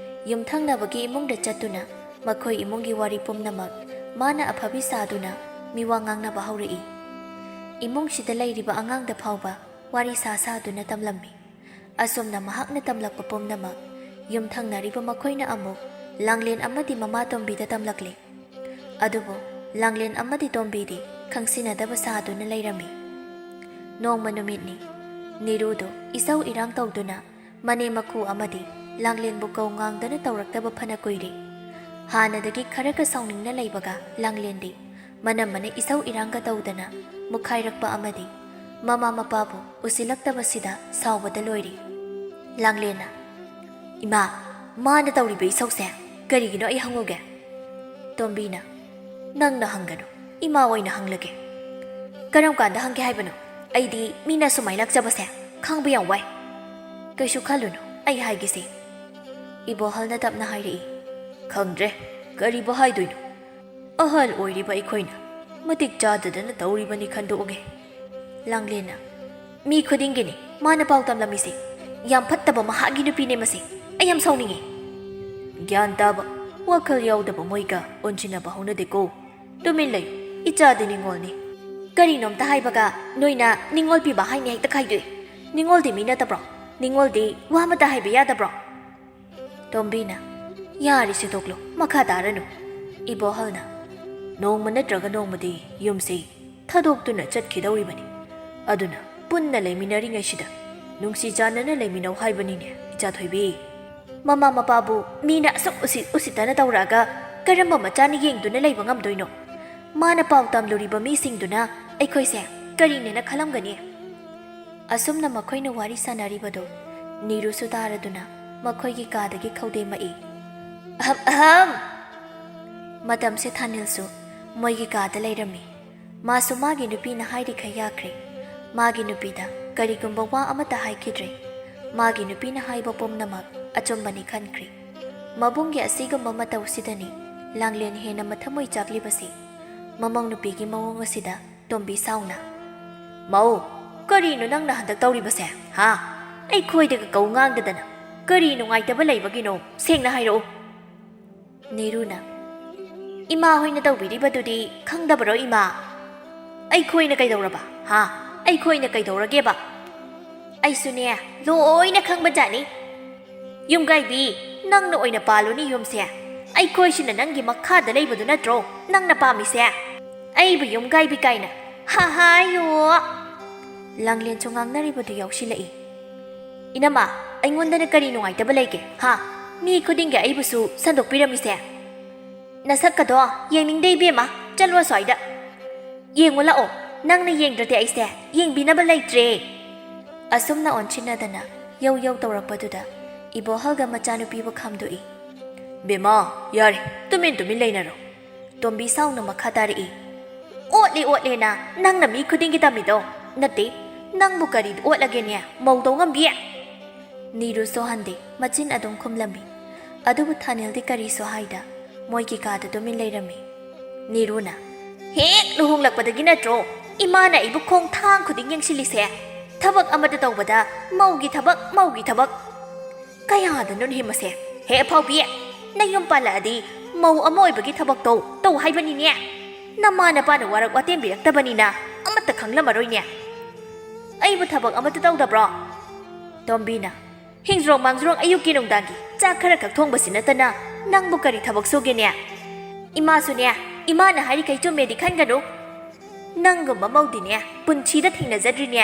ꯌꯨꯝꯊꯪꯅꯕꯒꯤ ꯏꯃꯨꯡꯗ ꯆꯠꯇꯨꯅ ꯃꯈꯣꯏ ꯏꯃꯨꯡꯒꯤ ꯋꯥꯔꯤ ꯄꯨꯝꯅꯃꯛ ꯃꯥꯅ ꯑꯐꯕꯤ ꯁꯥꯗꯨꯅ ꯃꯤꯋꯥ ꯉꯥꯡꯅꯕ ꯍꯧꯔꯛꯏ꯫ ꯏꯃꯨꯡꯁꯤꯗ ꯂꯩꯔꯤꯕ ꯑꯉꯥꯡꯗ ꯐꯥꯎꯕ ꯋꯥꯔꯤ ꯁꯥ ꯁꯥꯗꯨꯅ ꯇꯝꯂꯝꯃꯤ꯫ ꯑꯁꯨꯝꯅ ꯃꯍꯥꯛꯅ ꯇꯝꯂꯛꯄ ꯄꯨꯝꯅꯃꯛ ꯌꯨꯝꯊꯪꯅꯔꯤꯕ ꯃꯈꯣꯏꯅ ꯑꯃꯨꯛ ꯂꯥꯡꯂꯦꯟ ꯑꯃꯗꯤ ꯃꯃꯥ ꯇꯣꯝꯕꯤꯗ ꯇꯝꯂꯛꯂꯤ꯫ ꯑꯗꯨꯕꯨ ꯂꯥꯡꯂꯦꯟ ꯑꯃꯗꯤ ꯇꯣꯝꯕꯤꯗꯤ ꯈꯪꯁꯤꯟꯅꯗꯕ ꯁꯥꯗꯨꯅ ꯂꯩꯔꯝꯃꯤ꯫ ꯅꯣꯡꯃ ꯅꯨꯃꯤꯠꯅꯤ꯫ ꯅꯤꯔꯨꯗꯨ ꯏꯁꯧ ꯏꯔꯥꯡ ꯇꯧꯗꯨꯅ ꯃꯅꯦꯝ ꯃꯀꯨ ꯑꯃꯗꯤ ꯂꯥꯡꯂꯦꯟꯕꯨ ꯀꯧ ꯉꯥꯡꯗꯅ ꯇꯧꯔꯛꯇꯕ ꯐꯅ ꯀꯨꯏꯔꯦ꯫ ꯍꯥꯟꯅꯗꯒꯤ ꯈꯔꯒ ꯁꯥꯎꯅꯤꯡꯅ ꯂꯩꯕꯒ ꯂꯥꯡꯂꯦꯟꯗꯤ ꯃꯅꯝꯃꯅ ꯏꯁꯧ ꯏꯔꯥꯡꯒ ꯇꯧꯗꯅ ꯃꯨꯛꯈꯥꯏꯔꯛꯄ ꯑꯃꯗꯤ ꯃꯃꯥ ꯃꯄꯥꯕꯨ ꯎꯁꯤꯜꯂꯛꯇꯕꯁꯤꯗ ꯁꯥꯎꯕꯗ ꯂꯣꯏꯔꯤ꯫ ꯂꯥꯡꯂꯦꯟꯅ, "ꯏꯃꯥ, ꯃꯥꯅ ꯇꯧꯔꯤꯕ ꯏꯁꯧꯁꯦ ꯀꯔꯤꯒꯤꯅꯣ ꯑꯩ ꯍꯪꯉꯨꯒꯦ?" ꯇꯣꯝꯕꯤꯅ, "ꯅꯪꯅ ꯍꯪꯒꯅꯨ, ꯏꯃꯥ ꯑꯣꯏꯅ ꯍꯪꯂꯒꯦ꯫ ꯀꯔꯝ ꯀꯥꯟꯗ ꯍꯪꯒꯦ ꯍꯥꯏꯕꯅꯣ? ꯑꯩꯗꯤ ꯃꯤꯅ ꯁꯨꯃꯥꯏꯅ ꯂꯥꯛꯆꯕꯁꯦ ꯈꯥꯡꯕ ꯌꯥꯝ ꯋꯥꯏ꯫ ꯀꯩꯁꯨ ꯈꯜꯂꯨꯅꯨ, ꯑꯩ ꯍꯥꯏꯒꯦꯁꯦ꯫" ꯏꯕꯣꯍꯜꯅ ꯇꯞꯅ ꯍꯥꯏꯔꯛꯏ꯫ "ꯈꯪꯗ꯭ꯔꯦ, ꯀꯔꯤꯕꯨ ꯍꯥꯏꯗꯣꯏꯅꯣ? ꯑꯍꯜ ꯑꯣꯏꯔꯤꯕ ꯑꯩꯈꯣꯏꯅ ꯃꯇꯤꯛ ꯆꯥꯗꯗꯅ ꯇꯧꯔꯤꯕꯅꯤ ꯈꯟꯗꯣꯛꯑꯒꯦ꯫" ꯂꯥꯡꯂꯦꯟꯅ, "ꯃꯤ ꯈꯨꯗꯤꯡꯒꯤꯅꯤ ꯃꯥꯅ ꯄꯥꯎ ꯇꯝꯂꯝꯃꯤꯁꯦ꯫ ꯌꯥꯝ ꯐꯠꯇꯕ ꯃꯍꯥꯛꯀꯤ ꯅꯨꯄꯤꯅꯦ ꯃꯁꯤ꯫ ꯑꯩ ꯌꯥꯝ ꯁꯥꯎꯅꯤꯡꯉꯤ꯫" "ꯒ꯭ꯌꯥꯟ ꯇꯥꯕ, ꯋꯥꯈꯜ ꯌꯥꯎꯗꯕ ꯃꯣꯏꯒ ꯑꯣꯟꯁꯤꯟꯅꯕ ꯍꯧꯅꯗꯦꯀꯣ꯫ ꯇꯨꯃꯤꯟ ꯂꯩꯌꯨ, ꯏꯆꯥꯗꯤ ꯅꯤꯡꯉꯣꯜꯅꯤ꯫" "ꯀꯔꯤꯅꯣꯝꯇ ꯍꯥꯏꯕꯒ ꯅꯣꯏꯅ ꯅꯤꯡꯉꯣꯜ ꯄꯤꯕ ꯍꯥꯏꯅꯤ ꯍꯦꯛꯇ ꯈꯥꯏꯗꯣꯛꯏ꯫ ꯅꯤꯡꯉꯣꯜꯗꯤ ꯃꯤ ꯅꯠꯇꯕ꯭ꯔꯣ? ꯅꯤꯡꯉꯣꯜꯗꯤ ꯋꯥ ꯑꯃꯇ ꯍꯥꯏꯕ ꯌꯥꯗꯕ꯭ꯔꯣ?" ꯇꯣꯝꯕꯤꯅ, "ꯌꯥꯔꯦ, ꯁꯤꯗꯣꯛꯂꯣ, ꯃꯈꯥ ꯇꯥꯔꯅꯨ꯫" ꯏꯕꯣꯍꯜꯅ, "ꯅꯣꯡꯃ ꯅꯠꯇ꯭ꯔꯒ ꯅꯣꯡꯃꯗꯤ ꯌꯨꯝꯁꯤ ꯊꯥꯗꯣꯛꯇꯨꯅ ꯆꯠꯈꯤꯗꯧꯔꯤꯕꯅꯤ꯫ ꯑꯗꯨꯅ ꯄꯨꯟꯅ ꯂꯩꯃꯤꯟꯅꯔꯤꯉꯩꯁꯤꯗ ꯅꯨꯡꯁꯤ ꯆꯥꯟꯅꯅ ꯂꯩꯃꯤꯟꯅꯧ ꯍꯥꯏꯕꯅꯤꯅꯦ, ꯏꯆꯥ ꯊꯣꯏꯕꯤ꯫ ꯃꯃꯥ ꯃꯄꯥꯕꯨ ꯃꯤꯅ ꯑꯁꯨꯛ ꯎꯁꯤꯠ ꯎꯁꯤꯠꯇꯅ ꯇꯧꯔꯛꯑꯒ ꯀꯔꯝꯕ ꯃꯆꯥꯅ ꯌꯦꯡꯗꯨꯅ ꯂꯩꯕ ꯉꯝꯗꯣꯏꯅꯣ? ꯃꯥꯅ ꯄꯥꯎ ꯇꯝꯂꯨꯔꯤꯕ ꯃꯤꯁꯤꯡꯗꯨꯅ ꯑꯩꯈꯣꯏꯁꯦ ꯀꯔꯤꯅꯦꯅ ꯈꯜꯂꯝꯒꯅꯤ?" ꯑꯁꯨꯝꯅ ꯃꯈꯣꯏꯅ ꯋꯥꯔꯤ ꯁꯥꯟꯅꯔꯤꯕꯗꯨ ꯅꯤꯔꯨꯁꯨ ꯇꯥꯔꯗꯨꯅ ꯃꯈꯣꯏꯒꯤ ꯀꯥꯗꯒꯤ ꯈꯧꯗꯦꯝꯃꯛꯏ꯫ "ꯑꯍꯝ, ꯑꯍꯝ!" ꯃꯇꯝꯁꯦ ꯊꯥꯅꯤꯜꯁꯨ ꯃꯣꯏꯒꯤ ꯀꯥꯗ ꯂꯩꯔꯝꯃꯤ꯫ ꯃꯥꯁꯨ ꯃꯥꯒꯤ ꯅꯨꯄꯤꯅ ꯍꯥꯏꯔꯤꯈꯩ ꯌꯥꯈ꯭ꯔꯦ꯫ ꯃꯥꯒꯤ ꯅꯨꯄꯤꯗ ꯀꯔꯤꯒꯨꯝꯕ ꯋꯥ ꯑꯃꯠꯇ ꯍꯥꯏꯈꯤꯗ꯭ꯔꯦ꯫ ꯃꯥꯒꯤ ꯅꯨꯄꯤꯅ ꯍꯥꯏꯕ ꯄꯨꯝꯅꯃꯛ ꯑꯆꯨꯝꯕꯅꯤ ꯈꯟꯈ꯭ꯔꯦ꯫ ꯃꯕꯨꯡꯒꯤ ꯑꯁꯤꯒꯨꯝꯕ ꯃꯇꯧꯁꯤꯗꯅꯤ ꯂꯥꯡꯂꯦꯟ ꯍꯦꯟꯅ ꯃꯊꯃꯣꯏ ꯆꯥꯛꯂꯤꯕꯁꯤ꯫ ꯃꯃꯧ ꯅꯨꯄꯤꯒꯤ ꯃꯑꯣꯡ ꯑꯁꯤꯗ ꯇꯣꯝꯕꯤ ꯁꯥꯎꯅ, "ꯃꯧ, ꯀꯔꯤꯅꯣ ꯅꯪꯅ ꯍꯟꯗꯛ ꯇꯧꯔꯤꯕꯁꯦ? ꯍꯥ? ꯑꯩꯈꯣꯏꯗꯒ ꯀꯧ ꯉꯥꯡꯗꯗꯅ ꯀꯔꯤ ꯅꯨꯡꯉꯥꯏꯇꯕ ꯂꯩꯕꯒꯤꯅꯣ? ꯁꯦꯡꯅ ꯍꯥꯏꯔꯛꯎ꯫" ꯅꯤꯔꯨꯅ, "ꯏꯃꯥ ꯍꯣꯏꯅ ꯇꯧꯕꯤꯔꯤꯕꯗꯨꯗꯤ ꯈꯪꯗꯕꯔꯣ, ꯏꯃꯥ? ꯑꯩꯈꯣꯏꯅ ꯀꯩꯗꯧꯔꯕ? ꯍꯥ? ꯑꯩꯈꯣꯏꯅ ꯀꯩꯗꯧꯔꯒꯦꯕ? ꯑꯩꯁꯨꯅꯦ, ꯂꯣꯏꯅ ꯈꯪꯕꯖꯥꯠꯅꯤ꯫ ꯌꯨꯝꯒꯥꯏꯕꯤ, ꯅꯪꯅ ꯑꯣꯏꯅ ꯄꯥꯜꯂꯨꯅꯤ ꯌꯨꯝꯁꯦ꯫ ꯑꯩꯈꯣꯏꯁꯤꯅ ꯅꯪꯒꯤ ꯃꯈꯥꯗ ꯂꯩꯕꯗꯨ ꯅꯠꯇ꯭ꯔꯣ ꯅꯪꯅ ꯄꯥꯝꯃꯤꯁꯦ? ꯑꯩꯕꯨ ꯌꯨꯝꯒꯥꯏꯕꯤ ꯀꯥꯏꯅ꯫ ꯍꯥ ꯍꯥ ꯌꯣ!" ꯂꯥꯡꯂꯦꯟꯁꯨ ꯉꯥꯡꯅꯔꯤꯕꯗꯨ ꯌꯥꯎꯁꯤꯜꯂꯛꯏ꯫ "ꯏꯅꯝꯃ, ꯑꯩꯉꯣꯟꯗꯅ ꯀꯔꯤ ꯅꯨꯡꯉꯥꯏꯇꯕ ꯂꯩꯒꯦ? ꯍꯥ? ꯃꯤ ꯈꯨꯗꯤꯡꯒꯤ ꯑꯩꯕꯨꯁꯨ ꯁꯟꯗꯣꯛꯄꯤꯔꯝꯃꯤꯁꯦ? "ꯅꯁꯛꯀꯗꯣ ꯌꯦꯡꯅꯤꯡꯗꯦ ꯏꯕꯦꯝꯃ, ꯆꯠꯂꯣ ꯑꯁ꯭ꯋꯥꯏꯗ꯫ ꯌꯦꯡꯉꯨ ꯂꯥꯛꯑꯣ, ꯅꯪꯅ ꯌꯦꯡꯗ꯭ꯔꯗꯤ ꯑꯩꯁꯦ ꯌꯦꯡꯕꯤꯅꯕ ꯂꯩꯇ꯭ꯔꯦ"꯫ ꯑꯁꯨꯝꯅ ꯑꯣꯟꯁꯤꯟꯅꯗꯅ ꯌꯧ ꯌꯧ ꯇꯧꯔꯛꯄꯗꯨꯗ ꯏꯕꯣꯍꯜꯒ ꯃꯆꯥꯅꯨꯄꯤꯕꯨ ꯈꯥꯝꯗꯣꯛꯏ꯫ "ꯕꯦꯝꯃ, ꯌꯥꯔꯦ, ꯇꯨꯃꯤꯟ ꯇꯨꯃꯤꯟ ꯂꯩꯅꯔꯣ"꯫ ꯇꯣꯝꯕꯤ ꯁꯥꯎꯅ ꯃꯈꯥ ꯇꯥꯔꯛꯏ꯫ "ꯑꯣꯠꯂꯦ ꯑꯣꯠꯂꯦꯅ ꯅꯪꯅ ꯃꯤ ꯈꯨꯗꯤꯡꯒꯤ ꯇꯝꯃꯤꯗꯣ꯫ ꯅꯠꯇꯦ, ꯅꯪꯕꯨ ꯀꯔꯤ ꯑꯣꯠꯂꯒꯦꯅꯦ, ꯃꯧꯗꯧ ꯉꯝꯕꯤ?" ꯅꯤꯔꯨꯁꯨ ꯍꯟꯗꯦ, ꯃꯆꯤꯟ ꯑꯗꯨꯝ ꯈꯨꯝꯂꯝꯃꯤ꯫ ꯑꯗꯨꯕꯨ ꯊꯥꯅꯤꯜꯗꯤ ꯀꯔꯤꯁꯨ ꯍꯥꯏꯗ ꯃꯣꯏꯒꯤ ꯀꯥꯗ ꯇꯨꯃꯤꯟ ꯂꯩꯔꯝꯃꯤ꯫ ꯅꯤꯔꯨꯅ, "ꯍꯦꯛ ꯂꯨꯍꯣꯡꯂꯛꯄꯗꯒꯤ ꯅꯠꯇ꯭ꯔꯣ ꯏꯃꯥꯅ ꯑꯩꯕꯨ ꯈꯣꯡꯊꯥꯡ ꯈꯨꯗꯤꯡ ꯌꯦꯡꯁꯤꯜꯂꯤꯁꯦ? ꯊꯕꯛ ꯑꯃꯗ ꯇꯧꯕꯗ ꯃꯧꯒꯤ ꯊꯕꯛ, ꯃꯧꯒꯤ ꯊꯕꯛ꯫ ꯀꯌꯥꯗꯅꯣꯅꯦꯍꯦ ꯃꯁꯦ? ꯍꯦ ꯑꯐꯥꯎꯕꯤ, ꯅꯌꯨꯝ ꯄꯥꯜꯂꯛꯑꯗꯤ ꯃꯧ ꯑꯃ ꯑꯣꯏꯕꯒꯤ ꯊꯕꯛꯇꯣ ꯇꯧ ꯍꯥꯏꯕꯅꯤꯅꯦ꯫ ꯅꯃꯥ ꯅꯄꯥꯅ ꯋꯥꯔꯛ ꯋꯥꯇꯦꯝꯕꯤꯔꯛꯇꯕꯅꯤꯅ ꯑꯃꯠꯇ ꯈꯪꯂꯝꯃꯔꯣꯏꯅꯦ꯫ ꯑꯩꯕꯨ ꯊꯕꯛ ꯑꯃꯠꯇ ꯇꯧꯗꯕ꯭ꯔꯣ?" ꯇꯣꯝꯕꯤꯅ, "ꯍꯤꯡꯖ꯭ꯔꯣꯡ ꯃꯥꯡꯖ꯭ꯔꯣꯡ ꯑꯌꯨꯛꯀꯤ ꯅꯨꯡꯗꯥꯡꯒꯤ ꯆꯥꯛ ꯈꯔ ꯈꯛ ꯊꯣꯡꯕꯁꯤ ꯅꯠꯇꯅ ꯅꯪꯕꯨ ꯀꯔꯤ ꯊꯕꯛ ꯁꯨꯒꯦꯅꯦ? ꯏꯃꯥꯁꯨꯅꯦ, ꯏꯃꯥꯅ ꯍꯥꯏꯔꯤꯈꯩ ꯆꯨꯝꯃꯦꯗꯤ ꯈꯟꯒꯅꯨ꯫ ꯅꯪꯒꯨꯝꯕ ꯃꯧꯗꯤꯅꯦ ꯄꯨꯟꯁꯤꯗ ꯊꯦꯡꯅꯖꯗ꯭ꯔꯤꯅꯦ꯫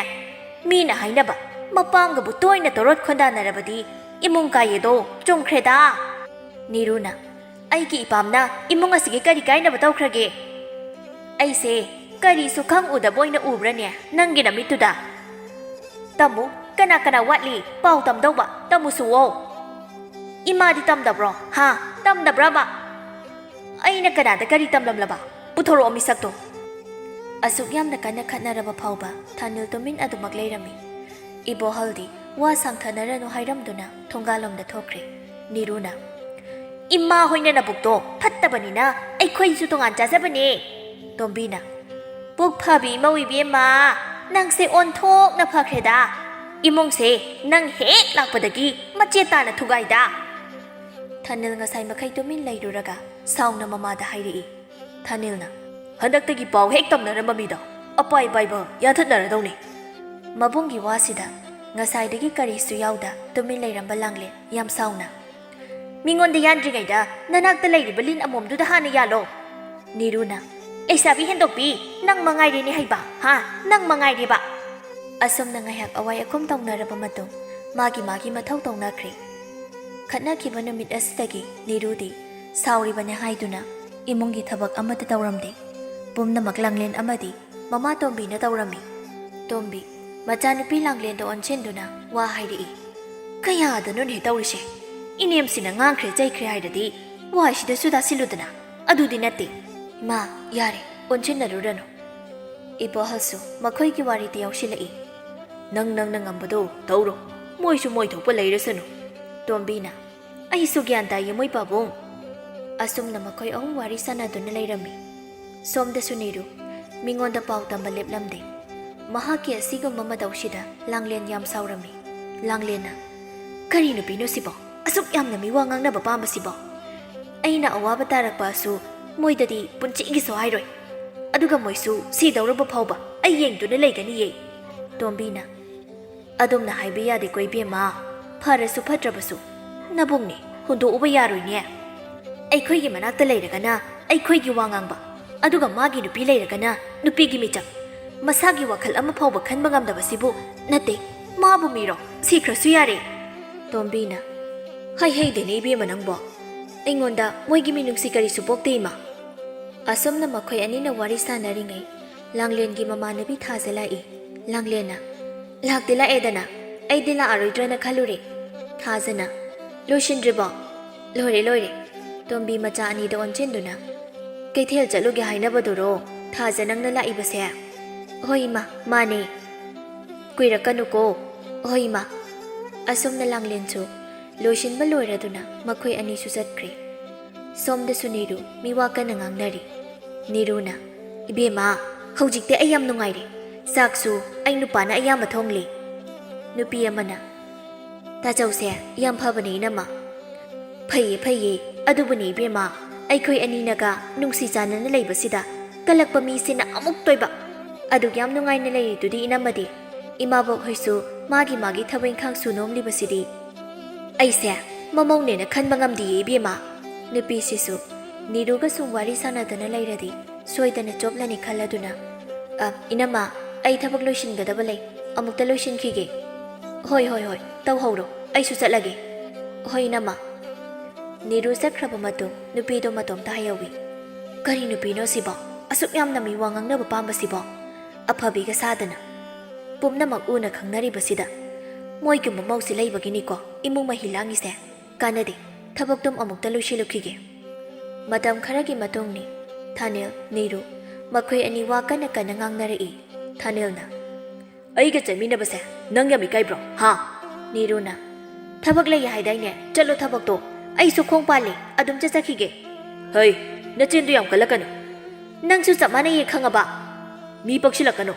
ꯃꯤꯅ ꯍꯥꯏꯅꯕ, ꯃꯄꯥꯡꯒꯕꯨ ꯇꯣꯏꯅ ꯇꯣꯔꯣꯠ ꯈꯣꯟꯗꯥꯅꯔꯕꯗꯤ ꯏꯃꯨꯡ ꯀꯥꯏꯌꯦꯗꯣ ꯆꯨꯝꯈ꯭ꯔꯦꯗ"꯫ ꯅꯤꯔꯨꯅ, "ꯑꯩꯒꯤ ꯏꯄꯥꯝꯅ ꯏꯃꯨꯡ ꯑꯁꯤꯒꯤ ꯀꯔꯤ ꯀꯥꯏꯅꯕ ꯇꯧꯈ꯭ꯔꯒꯦ? ꯑꯩꯁꯦ ꯀꯔꯤꯁꯨ ꯈꯪ ꯎꯗꯕ ꯑꯣꯏꯅ ꯎꯕ꯭ꯔꯅꯦ ꯅꯪꯒꯤ ꯅꯃꯤꯠꯇꯨꯗ? ꯇꯝꯃꯨ, ꯀꯅꯥ ꯀꯅꯥ ꯋꯥꯠꯂꯤ ꯄꯥꯎ ꯇꯝꯗꯧꯕ? ꯇꯝꯃꯨꯁꯨꯋꯣ꯫ ꯏꯃꯥꯗꯤ ꯇꯝꯗꯕ꯭ꯔꯣ? ꯍꯥ? ꯇꯝꯗꯕ꯭ꯔꯕ? ꯑꯩꯅ ꯀꯅꯥꯗ ꯀꯔꯤ ꯇꯝꯂꯝꯂꯕ? ꯄꯨꯊꯣꯔꯛꯑꯣ ꯃꯤꯁꯛꯇꯣ"꯫ ꯑꯁꯨꯛ ꯌꯥꯝꯅ ꯀꯟꯅ ꯈꯠꯅꯔꯕ ꯐꯥꯎꯕ ꯊꯥꯅꯤꯜ ꯇꯨꯃꯤꯟ ꯑꯗꯨꯃꯛ ꯂꯩꯔꯝꯃꯤ꯫ ꯏꯕꯣꯍꯜꯗꯤ ꯋꯥ ꯁꯥꯡꯊꯅꯔꯅꯨ ꯍꯥꯏꯔꯝꯗꯨꯅ ꯊꯣꯡꯒꯥꯜꯂꯣꯝꯗ ꯊꯣꯛꯈ꯭ꯔꯦ꯫ ꯅꯤꯔꯨꯅ, "ꯏꯃꯥ ꯍꯣꯏꯅ ꯅꯕꯨꯛꯇꯣ ꯐꯠꯇꯕꯅꯤꯅ ꯑꯩꯈꯣꯏꯁꯨ ꯇꯣꯉꯥꯟ ꯆꯥꯖꯕꯅꯦ"꯫ ꯇꯣꯝꯕꯤꯅ, "ꯄꯨꯛ ꯐꯕꯤ ꯏꯃꯧ ꯏꯕꯦꯝꯃ, ꯅꯪꯁꯦ ꯑꯣꯟꯊꯣꯛꯅ ꯐꯈ꯭ꯔꯦꯗ꯫ ꯏꯃꯨꯡꯁꯦ ꯅꯪ ꯍꯦꯛ ꯂꯥꯛꯄꯗꯒꯤ ꯃꯆꯦ ꯇꯥꯅ ꯊꯨꯒꯥꯏꯗ"꯫ ꯊꯥꯅꯤꯜ ꯉꯁꯥꯏ ꯃꯈꯩ ꯇꯨꯃꯤꯟ ꯂꯩꯔꯨꯔꯒ ꯁꯥꯎꯅ ꯃꯃꯥꯗ ꯍꯥꯏꯔꯛꯏ꯫ ꯊꯥꯅꯤꯜꯅ, "ꯍꯟꯗꯛꯇꯒꯤ ꯄꯥꯎ ꯍꯦꯛ ꯇꯝꯅꯔꯝꯕ ꯃꯤꯗꯣ ꯑꯄꯥꯏ ꯄꯥꯏꯕ ꯌꯥꯟꯊꯠꯅꯔꯗꯧꯅꯤ"꯫ ꯃꯕꯨꯡꯒꯤ ꯋꯥꯁꯤꯗ ꯉꯁꯥꯏꯗꯒꯤ ꯀꯔꯤꯁꯨ ꯌꯥꯎꯗ ꯇꯨꯃꯤꯟ ꯂꯩꯔꯝꯕ ꯂꯥꯡꯂꯦ ꯌꯥꯝ ꯁꯥꯎꯅ, "ꯃꯤꯉꯣꯟꯗ ꯌꯥꯟꯗ꯭ꯔꯤꯉꯩꯗ ꯅꯅꯥꯛꯇ ꯂꯩꯔꯤꯕ ꯂꯤꯟ ꯑꯃꯣꯝꯗꯨꯗ ꯍꯥꯟꯅ ꯌꯥꯜꯂꯣ"꯫ ꯅꯤꯔꯨꯅ, "ꯂꯩꯁꯥꯕꯤ ꯍꯦꯟꯗꯣꯛꯄꯤ, ꯅꯪ ꯃꯉꯥꯏꯔꯦꯅꯦ ꯍꯩꯕ, ꯍꯥ? ꯅꯪ ꯃꯉꯥꯏꯔꯦꯕ"꯫ ꯑꯁꯨꯝꯅ ꯉꯥꯏꯍꯥꯛ ꯑꯋꯥꯏ ꯑꯈꯨꯝ ꯇꯧꯅꯔꯕ ꯃꯇꯨꯡ ꯃꯥꯒꯤ ꯃꯥꯒꯤ ꯃꯊꯧ ꯇꯧꯅꯈ꯭ꯔꯦ꯫ ꯈꯠꯅꯈꯤꯕ ꯅꯨꯃꯤꯠ ꯑꯁꯤꯗꯒꯤ ꯅꯤꯔꯨꯗꯤ ꯁꯥꯎꯔꯤꯕꯅꯦ ꯍꯥꯏꯗꯨꯅ ꯏꯃꯨꯡꯒꯤ ꯊꯕꯛ ꯑꯃꯠꯇ ꯇꯧꯔꯝꯗꯦ꯫ ꯄꯨꯝꯅꯃꯛ ꯂꯥꯡꯂꯦꯟ ꯑꯃꯗꯤ ꯃꯃꯥ ꯇꯣꯝꯕꯤꯅ ꯇꯧꯔꯝꯃꯤ꯫ ꯇꯣꯝꯕꯤ ꯃꯆꯥꯅꯨꯄꯤ ꯂꯥꯡꯂꯦꯟꯗ ꯑꯣꯟꯁꯤꯟꯗꯨꯅ ꯋꯥ ꯍꯥꯏꯔꯛꯏ꯫ "ꯀꯌꯥꯗꯅꯣꯅꯦ ꯇꯧꯔꯤꯁꯦ? ꯏꯅꯦꯝꯁꯤꯅ ꯉꯥꯡꯈ꯭ꯔꯦ ꯆꯩꯈ꯭ꯔꯦ ꯍꯥꯏꯔꯗꯤ ꯋꯥꯏꯁꯤꯗꯁꯨ ꯇꯥꯁꯤꯜꯂꯨꯗꯅ꯫ ꯑꯗꯨꯗꯤ ꯅꯠꯇꯦ꯫ ꯏꯃꯥ, ꯌꯥꯔꯦ, ꯑꯣꯟꯁꯤꯟꯅꯔꯨꯔꯅꯨ꯫" ꯏꯕꯣꯍꯜꯁꯨ ꯃꯈꯣꯏꯒꯤ ꯋꯥꯔꯤꯗ ꯌꯥꯎꯁꯤꯜꯂꯛꯏ꯫ "ꯅꯪ ꯅꯪꯅ ꯉꯝꯕꯗꯣ ꯇꯧꯔꯣ, ꯃꯣꯏꯁꯨ ꯃꯣꯏ ꯊꯣꯛꯄ ꯂꯩꯔꯁꯅꯨ꯫" ꯇꯣꯝꯕꯤꯅ, "ꯑꯩꯁꯨ ꯒ꯭ꯌꯥꯟ ꯇꯥꯏꯌꯦ ꯃꯣꯏ ꯄꯥꯕꯨꯡ꯫" ꯑꯁꯨꯝꯅ ꯃꯈꯣꯏ ꯑꯍꯨꯝ ꯋꯥꯔꯤ ꯁꯥꯟꯅꯗꯨꯅ ꯂꯩꯔꯝꯃꯤ꯫ ꯁꯣꯝꯗꯁꯨ ꯅꯤꯔꯨ ꯃꯤꯉꯣꯟꯗ ꯄꯥꯎ ꯇꯝꯕ ꯂꯦꯞꯂꯝꯗꯦ꯫ ꯃꯍꯥꯛꯀꯤ ꯑꯁꯤꯒꯨꯝꯕ ꯃꯇꯧꯁꯤꯗ ꯂꯥꯡꯂꯦꯟ ꯌꯥꯝ ꯁꯥꯎꯔꯝꯃꯤ꯫ ꯂꯥꯡꯂꯦꯟꯅ, "ꯀꯔꯤ ꯅꯨꯄꯤꯅꯣ ꯁꯤꯕꯣ? ꯑꯁꯨꯛ ꯌꯥꯝꯅ ꯃꯤꯋꯥ ꯉꯥꯡꯅꯕ ꯄꯥꯝꯕꯁꯤꯕꯣ? ꯑꯩꯅ ꯑꯋꯥꯕ ꯇꯥꯔꯛꯄꯁꯨ ꯃꯣꯏꯗꯗꯤ ꯄꯨꯟꯁꯤꯒꯤꯁꯨ ꯍꯥꯏꯔꯣꯏ꯫ ꯑꯗꯨꯒ ꯃꯣꯏꯁꯨ ꯁꯤꯗꯧꯔꯕ ꯐꯥꯎꯕ ꯑꯩ ꯌꯦꯡꯗꯨꯅ ꯂꯩꯒꯅꯤꯌꯦ꯫" ꯇꯣꯝꯕꯤꯅ, "ꯑꯗꯨꯝꯅ ꯍꯥꯏꯕ ꯌꯥꯗꯦꯀꯣ ꯏꯕꯦꯝꯃ꯫ ꯐꯔꯁꯨ ꯐꯠꯇ꯭ꯔꯕꯁꯨ ꯅꯕꯨꯡꯅꯦ, ꯍꯨꯟꯗꯣꯛꯎꯕ ꯌꯥꯔꯣꯏꯅꯦ꯫ ꯑꯩꯈꯣꯏꯒꯤ ꯃꯅꯥꯛꯇ ꯂꯩꯔꯒꯅ ꯑꯩꯈꯣꯏꯒꯤ ꯋꯥ ꯉꯥꯡꯕ, ꯑꯗꯨꯒ ꯃꯥꯒꯤ ꯅꯨꯄꯤ ꯂꯩꯔꯒꯅ ꯅꯨꯄꯤꯒꯤ ꯃꯤꯆꯪ꯫ ꯃꯁꯥꯒꯤ ꯋꯥꯈꯜ ꯑꯃ ꯐꯥꯎꯕ ꯈꯟꯕ ꯉꯝꯗꯕꯁꯤꯕꯨ ꯅꯠꯇꯦ, ꯃꯥꯕꯨ ꯃꯤꯔꯣ? ꯁꯤꯈ꯭ꯔꯁꯨ ꯌꯥꯔꯦ꯫" ꯇꯣꯝꯕꯤꯅ, "ꯍꯩ ꯍꯩꯗꯦꯅꯦ ꯏꯕꯦꯝꯃ ꯅꯪꯕꯣ꯫ ꯑꯩꯉꯣꯟꯗ ꯃꯣꯏꯒꯤ ꯃꯤꯅꯨꯡꯁꯤ ꯀꯔꯤꯁꯨ ꯄꯣꯛꯇꯦ ꯏꯃꯥ꯫" ꯑꯁꯨꯝꯅ ꯃꯈꯣꯏ ꯑꯅꯤꯅ ꯋꯥꯔꯤ ꯁꯥꯟꯅꯔꯤꯉꯩ ꯂꯥꯡꯂꯦꯟꯒꯤ ꯃꯃꯥꯟꯅꯕꯤ ꯊꯥꯖ ꯂꯥꯛꯏ꯫ ꯂꯥꯡꯂꯦꯟꯅ, "ꯂꯥꯛꯇꯤ ꯂꯥꯛꯑꯦꯗꯅ, ꯑꯩꯗꯤ ꯂꯥꯛꯑꯔꯣꯏꯗ꯭ꯔꯅ ꯈꯜꯂꯨꯔꯦ꯫" ꯊꯥꯖꯅ, "ꯂꯣꯏꯁꯤꯟꯗ꯭ꯔꯤꯕꯣ?" "ꯂꯣꯏꯔꯦ, ꯂꯣꯏꯔꯦ꯫" ꯇꯣꯝꯕꯤ ꯃꯆꯥ ꯑꯅꯤꯗ ꯑꯣꯟꯁꯤꯟꯗꯨꯅ, "ꯀꯩꯊꯦꯜ ꯆꯠꯂꯨꯒꯦ ꯍꯥꯏꯅꯕꯗꯨꯔꯣ ꯊꯥꯖ ꯅꯪꯅ ꯂꯥꯛꯏꯕꯁꯦ?" "ꯍꯣꯏ ꯏꯃꯥ, ꯃꯥꯅꯦ꯫" "ꯀꯨꯏꯔꯛꯀꯅꯨꯀꯣ꯫" "ꯍꯣꯏ ꯏꯃꯥ꯫" ꯑꯁꯨꯝꯅ ꯂꯥꯡꯂꯦꯟꯁꯨ ꯂꯣꯏꯁꯤꯟꯕ ꯂꯣꯏꯔꯗꯨꯅ ꯃꯈꯣꯏ ꯑꯅꯤꯁꯨ ꯆꯠꯈ꯭ꯔꯦ꯫ ꯁꯣꯝꯗꯁꯨ ꯅꯤꯔꯨ ꯃꯤꯋꯥ ꯀꯟꯅ ꯉꯥꯡꯅꯔꯤ꯫ ꯅꯤꯔꯨꯅ, "ꯏꯕꯦꯝꯃ, ꯍꯧꯖꯤꯛꯇꯤ ꯑꯩ ꯌꯥꯝ ꯅꯨꯡꯉꯥꯏꯔꯦ꯫ ꯆꯥꯛꯁꯨ ꯑꯩ ꯅꯨꯄꯥꯅ ꯑꯌꯥꯝꯕ ꯊꯣꯡꯂꯦ꯫" ꯅꯨꯄꯤ ꯑꯃꯅ, "ꯇꯥꯆꯧꯁꯦ ꯌꯥꯝ ꯐꯕꯅꯦ ꯏꯅꯝꯃ꯫" "ꯐꯩꯌꯦ, ꯐꯩꯌꯦ꯫ ꯑꯗꯨꯕꯨꯅꯦ ꯏꯕꯦꯝꯃ, ꯑꯩꯈꯣꯏ ꯑꯅꯤꯅꯒ ꯅꯨꯡꯁꯤ ꯆꯥꯟꯅꯅ ꯂꯩꯕꯁꯤꯗ ꯀꯜꯂꯛꯄ ꯃꯤꯁꯤꯅ ꯑꯃꯨꯛ ꯇꯣꯏꯕ꯫ ꯑꯗꯨꯛ ꯌꯥꯝ ꯅꯨꯡꯉꯥꯏꯅ ꯂꯩꯔꯤꯗꯨꯗꯤ ꯏꯅꯝꯃꯗꯤ, ꯏꯃꯥꯕꯣꯛ ꯍꯣꯏꯁꯨ ꯃꯥꯒꯤ ꯃꯥꯒꯤ ꯊꯕꯛ ꯏꯪꯈꯥꯡ ꯁꯨ ꯅꯣꯝꯂꯤꯕꯁꯤꯗꯤ꯫" "ꯑꯩꯁꯦ ꯃꯃꯧꯅꯦꯅ ꯈꯟꯕ ꯉꯝꯗꯤꯌꯦ ꯏꯕꯦꯝꯃ꯫" ꯅꯨꯄꯤꯁꯤꯁꯨ ꯅꯤꯔꯨꯒ ꯁꯨꯝ ꯋꯥꯔꯤ ꯁꯥꯟꯅꯗꯅ ꯂꯩꯔꯗꯤ ꯁꯣꯏꯗꯅ ꯆꯣꯞꯂꯅꯤ ꯈꯜꯂꯗꯨꯅ, "ꯑ, ꯏꯅꯝꯃ, ꯑꯩ ꯊꯕꯛ ꯂꯣꯏꯁꯤꯟꯒꯗꯕ ꯂꯩ, ꯑꯃꯨꯛꯇ ꯂꯣꯏꯁꯤꯟꯈꯤꯒꯦ꯫" "ꯍꯣꯏ, ꯍꯣꯏ, ꯍꯣꯏ, ꯇꯧꯍꯧꯔꯣ, ꯑꯩꯁꯨ ꯆꯠꯂꯒꯦ꯫" "ꯍꯣꯏ, ꯏꯅꯝꯃ꯫" ꯅꯤꯔꯨ ꯆꯠꯈ꯭ꯔꯕ ꯃꯇꯨꯡ ꯅꯨꯄꯤꯗꯣ ꯃꯇꯣꯝꯇ ꯍꯥꯏꯍꯧꯏ꯫ "ꯀꯔꯤ ꯅꯨꯄꯤꯅꯣ ꯁꯤꯕꯣ? ꯑꯁꯨꯛ ꯌꯥꯝꯅ ꯃꯤ ꯋꯥ ꯉꯥꯡꯅꯕ ꯄꯥꯝꯕꯁꯤꯕꯣ? ꯑꯐꯕꯤꯒ ꯁꯥꯗꯅ꯫ ꯄꯨꯝꯅꯃꯛ ꯎꯅ ꯈꯪꯅꯔꯤꯕꯁꯤꯗ꯫ ꯃꯣꯏꯒꯨꯝꯕ ꯃꯧꯁꯤ ꯂꯩꯕꯒꯤꯅꯤꯀꯣ ꯏꯃꯨꯡ ꯃꯍꯤ ꯂꯥꯡꯉꯤꯁꯦ꯫ ꯀꯥꯟꯅꯗꯦ, ꯊꯕꯛꯇꯨꯝ ꯑꯃꯨꯛꯇ ꯂꯣꯏꯁꯤꯜꯂꯨꯈꯤꯒꯦ"꯫ ꯃꯇꯝ ꯈꯔꯒꯤ ꯃꯇꯨꯡꯅꯤ꯫ ꯊꯥꯅꯤꯜ, ꯅꯤꯔꯨ, ꯃꯈꯣꯏ ꯑꯅꯤ ꯋꯥ ꯀꯟꯅ ꯀꯟꯅ ꯉꯥꯡꯅꯔꯛꯏ꯫ ꯊꯥꯅꯤꯜꯅ, "ꯑꯩꯒ ꯆꯠꯃꯤꯟꯅꯕꯁꯦ ꯅꯪ ꯌꯥꯝ ꯏꯀꯥꯏꯕ꯭ꯔꯣ, ꯍꯥ?" ꯅꯤꯔꯨꯅ, "ꯊꯕꯛ ꯂꯩ ꯍꯥꯏꯗꯥꯏꯅꯦ? ꯆꯠꯂꯣ ꯊꯕꯛꯇꯣ꯫ ꯑꯩꯁꯨ ꯈꯣꯡ ꯄꯥꯜꯂꯦ, ꯑꯗꯨꯝ ꯆꯠꯆꯈꯤꯒꯦ"꯫ "ꯍꯩ, ꯅꯆꯤꯟꯗꯨ ꯌꯥꯝ ꯀꯜꯂꯛꯀꯅꯨ꯫ ꯅꯪꯁꯨ ꯆꯞ ꯃꯥꯟꯅꯩꯌꯦ ꯈꯪꯉꯕ? ꯃꯤ ꯄꯛꯁꯤꯜꯂꯛꯀꯅꯨ"꯫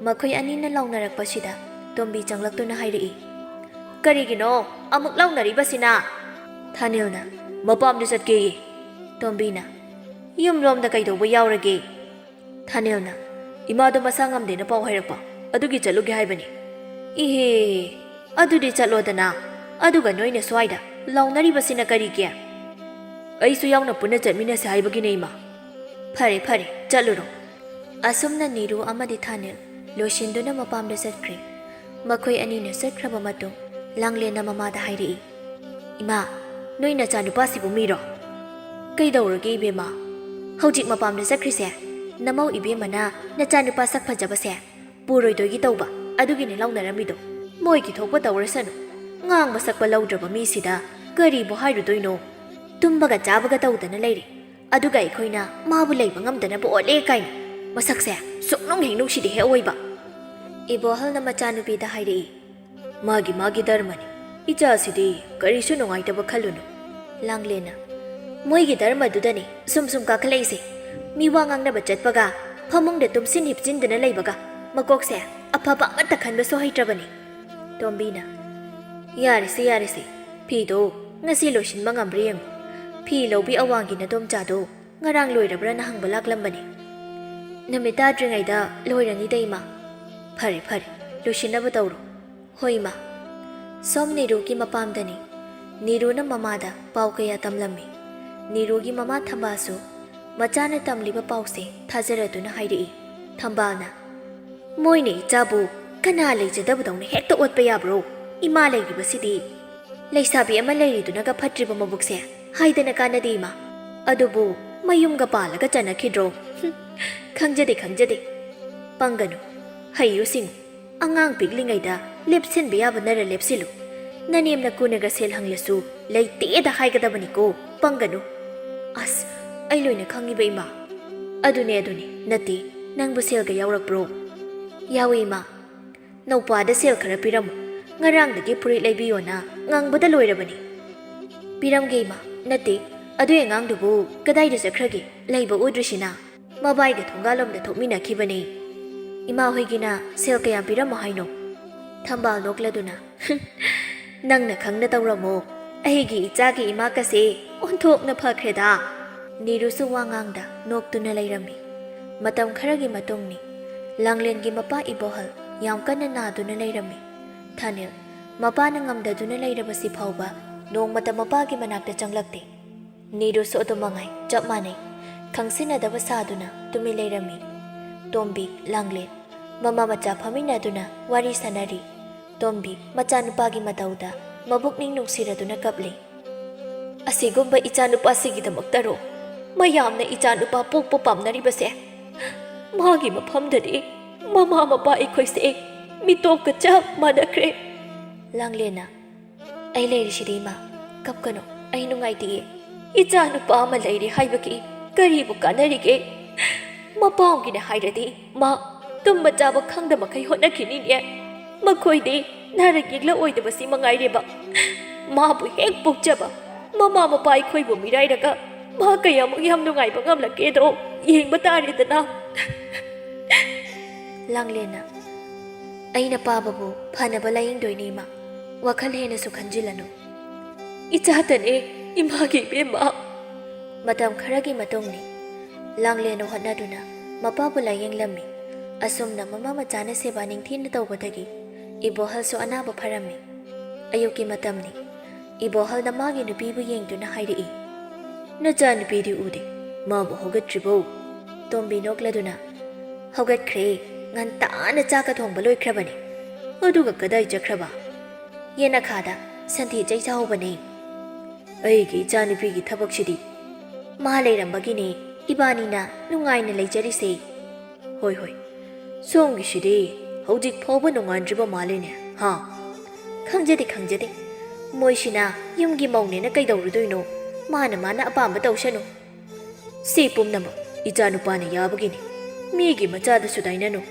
ꯃꯈꯣꯏ ꯑꯅꯤꯅ ꯂꯥꯎꯅꯔꯛꯄꯁꯤꯗ ꯇꯣꯝꯕꯤ ꯆꯪꯂꯛꯇꯨꯅ ꯍꯥꯏꯔꯛꯏ, "ꯀꯔꯤꯒꯤꯅꯣ? ꯑꯃꯨꯛ ꯂꯥꯎꯅꯔꯤꯕꯁꯤꯅ?" ꯊꯥꯅꯤꯜꯅ, "ꯃꯄꯥꯝꯗ ꯆꯠꯀꯦꯌꯦ"꯫ ꯇꯣꯝꯕꯤꯅ, "ꯌꯨꯝꯂꯣꯝꯗ ꯀꯩꯗꯧꯕ ꯌꯥꯎꯔꯒꯦ?" ꯊꯥꯅꯤꯜꯅ, "ꯏꯃꯥꯗꯣ ꯃꯁꯥ ꯉꯝꯗꯦꯅ ꯄꯥꯎ ꯍꯥꯏꯔꯛꯄ, ꯑꯗꯨꯒꯤ ꯆꯠꯂꯨꯒꯦ ꯍꯥꯏꯕꯅꯤ"꯫ "ꯏꯍꯦ, ꯑꯗꯨꯗꯤ ꯆꯠꯂꯣꯗꯅ꯫ ꯑꯗꯨꯒ ꯅꯣꯏꯅ ꯁ꯭ꯋꯥꯏꯗ ꯂꯥꯎꯅꯔꯤꯕꯁꯤꯅ ꯀꯔꯤꯒꯤ?" "ꯑꯩꯁꯨ ꯌꯥꯎꯅ ꯄꯨꯟꯅ ꯆꯠꯃꯤꯟꯅꯁꯦ ꯍꯥꯏꯕꯒꯤꯅꯦ, ꯏꯃꯥ"꯫ "ꯐꯔꯦ, ꯐꯔꯦ, ꯆꯠꯂꯨꯔꯣ"꯫ ꯑꯁꯨꯝꯅ ꯅꯤꯔꯨ ꯑꯃꯗꯤ ꯊꯥꯅꯤꯜ ꯂꯣꯏꯁꯤꯟꯗꯨꯅ ꯃꯄꯥꯝꯗ ꯆꯠꯈ꯭ꯔꯦ꯫ ꯃꯈꯣꯏ ꯑꯅꯤꯅ ꯆꯠꯈ꯭ꯔꯕ ꯃꯇꯨꯡ ꯂꯥꯡꯂꯦꯟꯅ ꯃꯃꯥꯗ ꯍꯥꯏꯔꯛꯏ, "ꯏꯃꯥ, ꯅꯣꯏ ꯅꯆꯥꯅꯨꯄꯥꯁꯤꯕꯨ ꯃꯤꯔꯣ?" "ꯀꯩꯗꯧꯔꯒꯦ ꯏꯕꯦꯝꯃ? ꯍꯧꯖꯤꯛ ꯃꯄꯥꯝꯗ ꯆꯠꯈ꯭ꯔꯤꯁꯦ ꯅꯃꯧ ꯏꯕꯦꯝꯃꯅ ꯅꯆꯥꯅꯨꯄꯥ ꯁꯛ ꯐꯖꯕꯁꯦ ꯄꯨꯔꯣꯏꯗꯣꯏꯒꯤ ꯇꯧꯕ, ꯑꯗꯨꯒꯤꯅꯦ ꯂꯥꯎꯅꯔꯝꯃꯤꯗꯣ꯫ ꯃꯣꯏꯒꯤ ꯊꯣꯛꯄ ꯇꯧꯔꯁꯅꯨ꯫ ꯉꯥꯡꯕ ꯁꯛꯄ ꯂꯧꯗ꯭ꯔꯕ ꯃꯤꯁꯤꯗ ꯀꯔꯤꯕꯨ ꯍꯥꯏꯔꯨꯗꯣꯏꯅꯣ? ꯇꯨꯝꯕꯒ ꯆꯥꯕꯒ ꯇꯧꯗꯅ ꯂꯩꯔꯦ꯫ ꯑꯗꯨꯒ ꯑꯩꯈꯣꯏꯅ ꯃꯥꯕꯨ ꯂꯩꯕ ꯉꯝꯗꯅꯕ ꯑꯣꯠꯂꯦ ꯀꯥꯏꯅ꯫ ꯃꯁꯛꯁꯦ ꯁꯨꯛꯅꯨꯡ ꯍꯦꯛ ꯅꯨꯡꯁꯤꯗꯦꯍꯦ ꯑꯑꯣꯏꯕ"꯫ ꯏꯕꯣꯍꯜꯅ ꯃꯆꯥꯅꯨꯄꯤꯗ ꯍꯥꯏꯔꯛꯏ, "ꯃꯥꯒꯤ ꯃꯥꯒꯤ ꯙꯔꯃꯅꯤ꯫ ꯏꯆꯥꯁꯤꯗꯤ ꯀꯔꯤꯁꯨ ꯅꯨꯡꯉꯥꯏꯇꯕ ꯈꯜꯂꯨꯅꯨ"꯫ ꯂꯥꯡꯂꯦꯟꯅ, "ꯃꯣꯏꯒꯤ ꯙꯔꯃꯗꯨꯗꯅꯤ ꯁꯨꯝ ꯁꯨꯝ ꯀꯥꯈꯠꯂꯛꯏꯁꯦ꯫ ꯃꯤ ꯋꯥ ꯉꯥꯡꯅꯕ ꯆꯠꯄꯒ ꯐꯃꯨꯡꯗ ꯇꯨꯝꯁꯤꯟ ꯍꯤꯞꯆꯤꯟꯗꯨꯅ ꯂꯩꯕꯒ ꯃꯀꯣꯛꯁꯦ ꯑꯐꯕ ꯑꯃꯠꯇ ꯈꯟꯕꯁꯨ ꯍꯩꯇ꯭ꯔꯕꯅꯤ"꯫ ꯇꯣꯝꯕꯤꯅ, "ꯌꯥꯔꯦꯁꯦ, ꯌꯥꯔꯦꯁꯦ꯫ ꯐꯤꯗꯣ ꯉꯁꯤ ꯂꯣꯏꯁꯤꯟꯕ ꯉꯝꯕ꯭ꯔꯥ ꯌꯦꯡꯉꯨ꯫ ꯐꯤ ꯂꯧꯕꯤ ꯑꯋꯥꯡꯒꯤ ꯅꯗꯣꯝꯆꯥꯗꯣ ꯉꯔꯥꯡ ꯂꯣꯏꯔꯕ꯭ꯔꯥꯅ ꯍꯪꯕ ꯂꯥꯛꯂꯝꯕꯅꯤ"꯫ "ꯅꯨꯃꯤꯠ ꯇꯥꯗ꯭ꯔꯤꯉꯩꯗ ꯂꯣꯏꯔꯅꯤꯗ, ꯏꯃꯥ"꯫ "ꯐꯔꯦ, ꯐꯔꯦ, ꯂꯣꯏꯁꯤꯟꯅꯕ ꯇꯧꯔꯣ"꯫ "ꯍꯣꯏ, ꯏꯃꯥ"꯫ ꯁꯣꯝ ꯅꯤꯔꯨꯒꯤ ꯃꯄꯥꯝꯗꯅꯤ꯫ ꯅꯤꯔꯨꯅ ꯃꯃꯥꯗ ꯄꯥꯎ ꯀꯌꯥ ꯇꯝꯂꯝꯃꯤ꯫ ꯅꯤꯔꯨꯒꯤ ꯃꯃꯥ ꯊꯝꯕꯥꯜꯁꯨ ꯃꯆꯥꯅ ꯇꯝꯂꯤꯕ ꯄꯥꯎꯁꯦ ꯊꯥꯖꯔꯗꯨꯅ ꯍꯥꯏꯔꯛꯏ꯫ ꯊꯝꯕꯥꯜꯅ, "ꯃꯣꯏꯅ ꯏꯆꯥꯕꯨ ꯀꯅꯥ ꯂꯩꯖꯗꯕꯗꯧꯅ ꯍꯦꯛꯇ ꯑꯣꯠꯄ ꯌꯥꯕ꯭ꯔꯣ? ꯏꯃꯥ ꯂꯩꯔꯤꯕꯁꯤꯗꯤ꯫ ꯂꯩꯁꯥꯕꯤ ꯑꯃ ꯂꯩꯔꯤꯗꯨꯅꯒ ꯐꯠꯇ꯭ꯔꯤꯕ ꯃꯕꯨꯛꯁꯦ ꯍꯥꯏꯗꯅ ꯀꯥꯟꯅꯗꯦ, ꯏꯃꯥ꯫ ꯑꯗꯨꯕꯨ ꯃꯌꯨꯝꯒ ꯄꯥꯜꯂꯒ ꯆꯠꯅꯈꯤꯗ꯭ꯔꯣ? ꯍꯨꯝ, ꯈꯪꯖꯗꯦ, ꯈꯪꯖꯗꯦ꯫ ꯄꯪꯒꯅꯨ, ꯍꯩꯌꯨ ꯁꯤꯡꯉꯨ꯫ ꯑꯉꯥꯡ ꯄꯤꯛꯂꯤꯉꯩꯗ ꯂꯦꯞꯁꯤꯟꯕ ꯌꯥꯕ ꯅꯔ ꯂꯦꯞꯁꯤꯜꯂꯨ꯫ ꯅꯅꯦꯝ ꯅꯀꯨꯅꯒ ꯁꯦꯜ ꯍꯪꯂꯁꯨ ꯂꯩꯇꯦꯗ ꯍꯥꯏꯒꯗꯕꯅꯤꯀꯣ, ꯄꯪꯒꯅꯨ꯫ ꯑꯁ, ꯑꯩ ꯂꯣꯏꯅ ꯈꯪꯉꯤꯕ ꯏꯃꯥ꯫ ꯑꯗꯨꯅꯦ, ꯑꯗꯨꯅꯦ, ꯅꯠꯇꯦ, ꯅꯪꯕꯨ ꯁꯦꯜꯒ ꯌꯥꯎꯔꯛꯄ꯭ꯔꯣ? ꯌꯥꯎꯏ ꯏꯃꯥ꯫ ꯅꯧꯄꯥꯗ ꯁꯦꯜ ꯈꯔ ꯄꯤꯔꯝꯃꯨ, ꯉꯔꯥꯡꯗꯒꯤ ꯐꯨꯔꯤꯠ ꯂꯩꯕꯤꯌꯣꯅ ꯉꯥꯡꯕꯗ ꯂꯣꯏꯔꯕꯅꯤ꯫ ꯄꯤꯔꯝꯒꯦ ꯏꯃꯥ꯫ ꯅꯠꯇꯦ, ꯑꯗꯨꯏ ꯑꯉꯥꯡꯗꯨꯕꯨ ꯀꯗꯥꯏꯗ ꯆꯠꯈ꯭ꯔꯒꯦ? ꯂꯩꯕ ꯎꯗ꯭ꯔꯤꯁꯤꯅ꯫ ꯃꯕꯥꯏꯒ ꯊꯣꯡꯒꯥꯜꯂꯣꯝꯗ ꯊꯣꯛꯃꯤꯟꯅꯈꯤꯕꯅꯤ꯫ ꯏꯃꯥ ꯍꯣꯏꯒꯤꯅ ꯁꯦꯜ ꯀꯌꯥꯝ ꯄꯤꯔꯝꯃꯣ ꯍꯥꯏꯅꯣ? ꯊꯝꯕꯥꯜ ꯅꯣꯛꯂꯗꯨꯅ, "ꯅꯪꯅ ꯈꯪꯅ ꯇꯧꯔꯝꯃꯣ꯫ ꯑꯩꯒꯤ ꯏꯆꯥꯒꯤ ꯏꯃꯥꯀꯁꯦ ꯑꯣꯟꯊꯣꯛꯅ ꯐꯈ꯭ꯔꯦꯗ"꯫ ꯅꯤꯔꯨꯁꯨ ꯋꯥ ꯉꯥꯡꯗ ꯅꯣꯛꯇꯨꯅ ꯂꯩꯔꯝꯃꯤ꯫ ꯃꯇꯝ ꯈꯔꯒꯤ ꯃꯇꯨꯡꯅꯤ꯫ ꯂꯥꯡꯂꯦꯟꯒꯤ ꯃꯄꯥ ꯏꯕꯣꯍꯜ ꯌꯥꯝ ꯀꯟꯅ ꯅꯥꯗꯨꯅ ꯂꯩꯔꯝꯃꯤ꯫ ꯊꯥꯅꯤꯜ, ꯃꯄꯥꯅ ꯉꯝꯗꯗꯨꯅ ꯂꯩꯔꯕꯁꯤ ꯐꯥꯎꯕ ꯅꯣꯡꯃꯇ ꯃꯄꯥꯒꯤ ꯃꯅꯥꯛꯇ ꯆꯪꯂꯛꯇꯦ꯫ ꯅꯤꯔꯨꯁꯨ ꯑꯗꯨ ꯃꯉꯥꯏ ꯆꯞ ꯃꯥꯟꯅꯩ꯫ ꯈꯪꯁꯤꯟꯅꯗꯕ ꯁꯥꯗꯨꯅ ꯇꯨꯃꯤꯟ ꯂꯩꯔꯝꯃꯤ꯫ ꯇꯣꯝꯕꯤ, ꯂꯥꯡꯂꯦꯟ, ꯃꯃꯥ ꯃꯆꯥ ꯐꯝꯃꯤꯟꯅꯗꯨꯅ ꯋꯥꯔꯤ ꯁꯥꯟꯅꯔꯤ꯫ ꯇꯣꯝꯕꯤ, ꯃꯆꯥꯅꯨꯄꯥꯒꯤ ꯃꯇꯧꯗ ꯃꯕꯨꯛꯅꯤꯡ ꯅꯨꯡꯁꯤꯔꯗꯨꯅ ꯀꯞꯂꯤ꯫ "ꯑꯁꯤꯒꯨꯝꯕ ꯏꯆꯥꯅꯨꯄꯥꯁꯤꯒꯤꯗꯃꯛꯇꯔꯣ ꯃꯌꯥꯝꯅ ꯏꯆꯥꯅꯨꯄꯥ ꯄꯣꯛꯄ ꯄꯥꯝꯅꯔꯤꯕꯁꯦ? ꯃꯥꯒꯤ ꯃꯐꯝꯗꯗꯤ ꯃꯃꯥ ꯃꯄꯥ ꯑꯩꯈꯣꯏꯁꯦ ꯃꯤꯇꯣꯞꯀ ꯆꯞ ꯃꯥꯟꯅꯈ꯭ꯔꯦ"꯫ ꯂꯥꯡꯂꯦꯟꯅ, "ꯑꯩ ꯂꯩꯔꯤꯁꯤꯗꯤ ꯏꯃꯥ, ꯀꯞꯀꯅꯨ, ꯑꯩ ꯅꯨꯡꯉꯥꯏꯇꯤꯌꯦ꯫ ꯏꯆꯥ ꯅꯨꯄꯥ ꯑꯃ ꯂꯩꯔꯦ ꯍꯥꯏꯕꯒꯤ ꯀꯔꯤꯕꯨ ꯀꯥꯟꯅꯔꯤꯒꯦ? ꯃꯄꯥꯝꯒꯤꯅꯦ ꯍꯥꯏꯔꯗꯤ ꯃꯥ ꯇꯨꯝꯕ ꯆꯥꯕ ꯈꯪꯗ ꯃꯈꯩ ꯍꯣꯠꯅꯈꯤꯅꯤꯅꯦ꯫ ꯃꯈꯣꯏꯗꯤ ꯅꯥꯔꯛ ꯌꯦꯛꯂꯛ ꯑꯣꯏꯗꯕꯁꯤ ꯃꯉꯥꯏꯔꯦꯕ꯫ ꯃꯥꯕꯨ ꯍꯦꯛ ꯄꯣꯛꯆꯕ ꯃꯃꯥ ꯃꯄꯥ ꯑꯩꯈꯣꯏꯕꯨ ꯃꯤꯔꯥꯏꯔꯒ ꯃꯥ ꯀꯌꯥꯃꯨꯛ ꯌꯥꯝ ꯅꯨꯡꯉꯥꯏꯕ ꯉꯝꯂꯛꯀꯦꯗꯣ ꯌꯦꯡꯕ ꯇꯥꯔꯦꯗꯅ"꯫ ꯂꯥꯡꯂꯦꯟꯅ, "ꯑꯩꯅ ꯄꯥꯕꯕꯨ ꯐꯅꯕ ꯂꯥꯌꯦꯡꯗꯣꯏꯅꯦ ꯏꯃꯥ, ꯋꯥꯈꯜ ꯍꯦꯟꯅꯁꯨ ꯈꯟꯖꯤꯜꯂꯅꯨ"꯫ "ꯏꯆꯥꯇꯅꯦ ꯏꯃꯥꯒꯤ ꯏꯕꯦꯝꯃ"꯫ ꯃꯇꯝ ꯈꯔꯒꯤ ꯃꯇꯨꯡꯅꯤ꯫ ꯂꯥꯡꯂꯦꯟꯅ ꯍꯣꯠꯅꯗꯨꯅ ꯃꯄꯥꯕꯨ ꯂꯥꯌꯦꯡꯂꯝꯃꯤ꯫ ꯑꯁꯨꯝꯅ ꯃꯃꯥ ꯃꯆꯥꯅ ꯁꯦꯕꯥ ꯅꯤꯡꯊꯤꯅ ꯇꯧꯕꯗꯒꯤ ꯏꯕꯣꯍꯜꯁꯨ ꯑꯅꯥꯕ ꯐꯔꯝꯃꯤ꯫ ꯑꯌꯨꯛꯀꯤ ꯃꯇꯝꯅꯤ꯫ ꯏꯕꯣꯍꯜꯅ ꯃꯥꯒꯤ ꯅꯨꯄꯤꯕꯨ ꯌꯦꯡꯗꯨꯅ ꯍꯥꯏꯔꯛꯏ, "ꯅꯆꯥꯅꯨꯄꯤꯗꯤ ꯎꯗꯦ, ꯃꯥꯕꯨ ꯍꯧꯒꯠꯇ꯭ꯔꯤꯕꯣ?" ꯇꯣꯝꯕꯤ ꯅꯣꯛꯂꯗꯨꯅ, "ꯍꯧꯒꯠꯈ꯭ꯔꯦ, ꯉꯟꯇꯥꯅ ꯆꯥꯛꯀ ꯊꯣꯡꯕ ꯂꯣꯏꯈ꯭ꯔꯕꯅꯦ꯫ ꯑꯗꯨꯒ ꯀꯗꯥꯏ ꯆꯠꯈ꯭ꯔꯕ?" "ꯌꯦꯅꯈꯥꯗ ꯁꯟꯊꯤ ꯆꯩ ꯆꯥꯍꯧꯕꯅꯦ"꯫ "ꯑꯩꯒꯤ ꯏꯆꯥꯅꯨꯄꯤꯒꯤ ꯊꯕꯛꯁꯤꯗꯤ ꯃꯥ ꯂꯩꯔꯝꯕꯒꯤꯅꯦ ꯏꯕꯥꯅꯤꯅ ꯅꯨꯡꯉꯥꯏꯅ ꯂꯩꯖꯔꯤꯁꯦ꯫ ꯍꯣꯏ, ꯍꯣꯏ꯫ ꯁꯣꯝꯒꯤꯁꯤꯗꯤ ꯍꯧꯖꯤꯛ ꯐꯥꯎꯕ ꯅꯣꯡꯉꯥꯟꯗ꯭ꯔꯤꯕ ꯃꯥꯜꯂꯦꯅꯦ, ꯍꯥ? ꯈꯪꯖꯗꯦ, ꯈꯪꯖꯗꯦ꯫ ꯃꯣꯏꯁꯤꯅ ꯌꯨꯝꯒꯤ ꯃꯧꯅꯦꯅ ꯀꯩꯗꯧꯔꯨꯗꯣꯏꯅꯣ? ꯃꯥꯅ ꯃꯥꯅ ꯑꯄꯥꯝꯕ ꯇꯧꯁꯅꯨ꯫ ꯁꯤ ꯄꯨꯝꯅꯃꯛ ꯏꯆꯥꯅꯨꯄꯥꯅ ꯌꯥꯕꯒꯤꯅꯤ꯫ ꯃꯤꯒꯤ ꯃꯆꯥꯗꯁꯨ ꯇꯥꯏꯅꯅꯨ꯫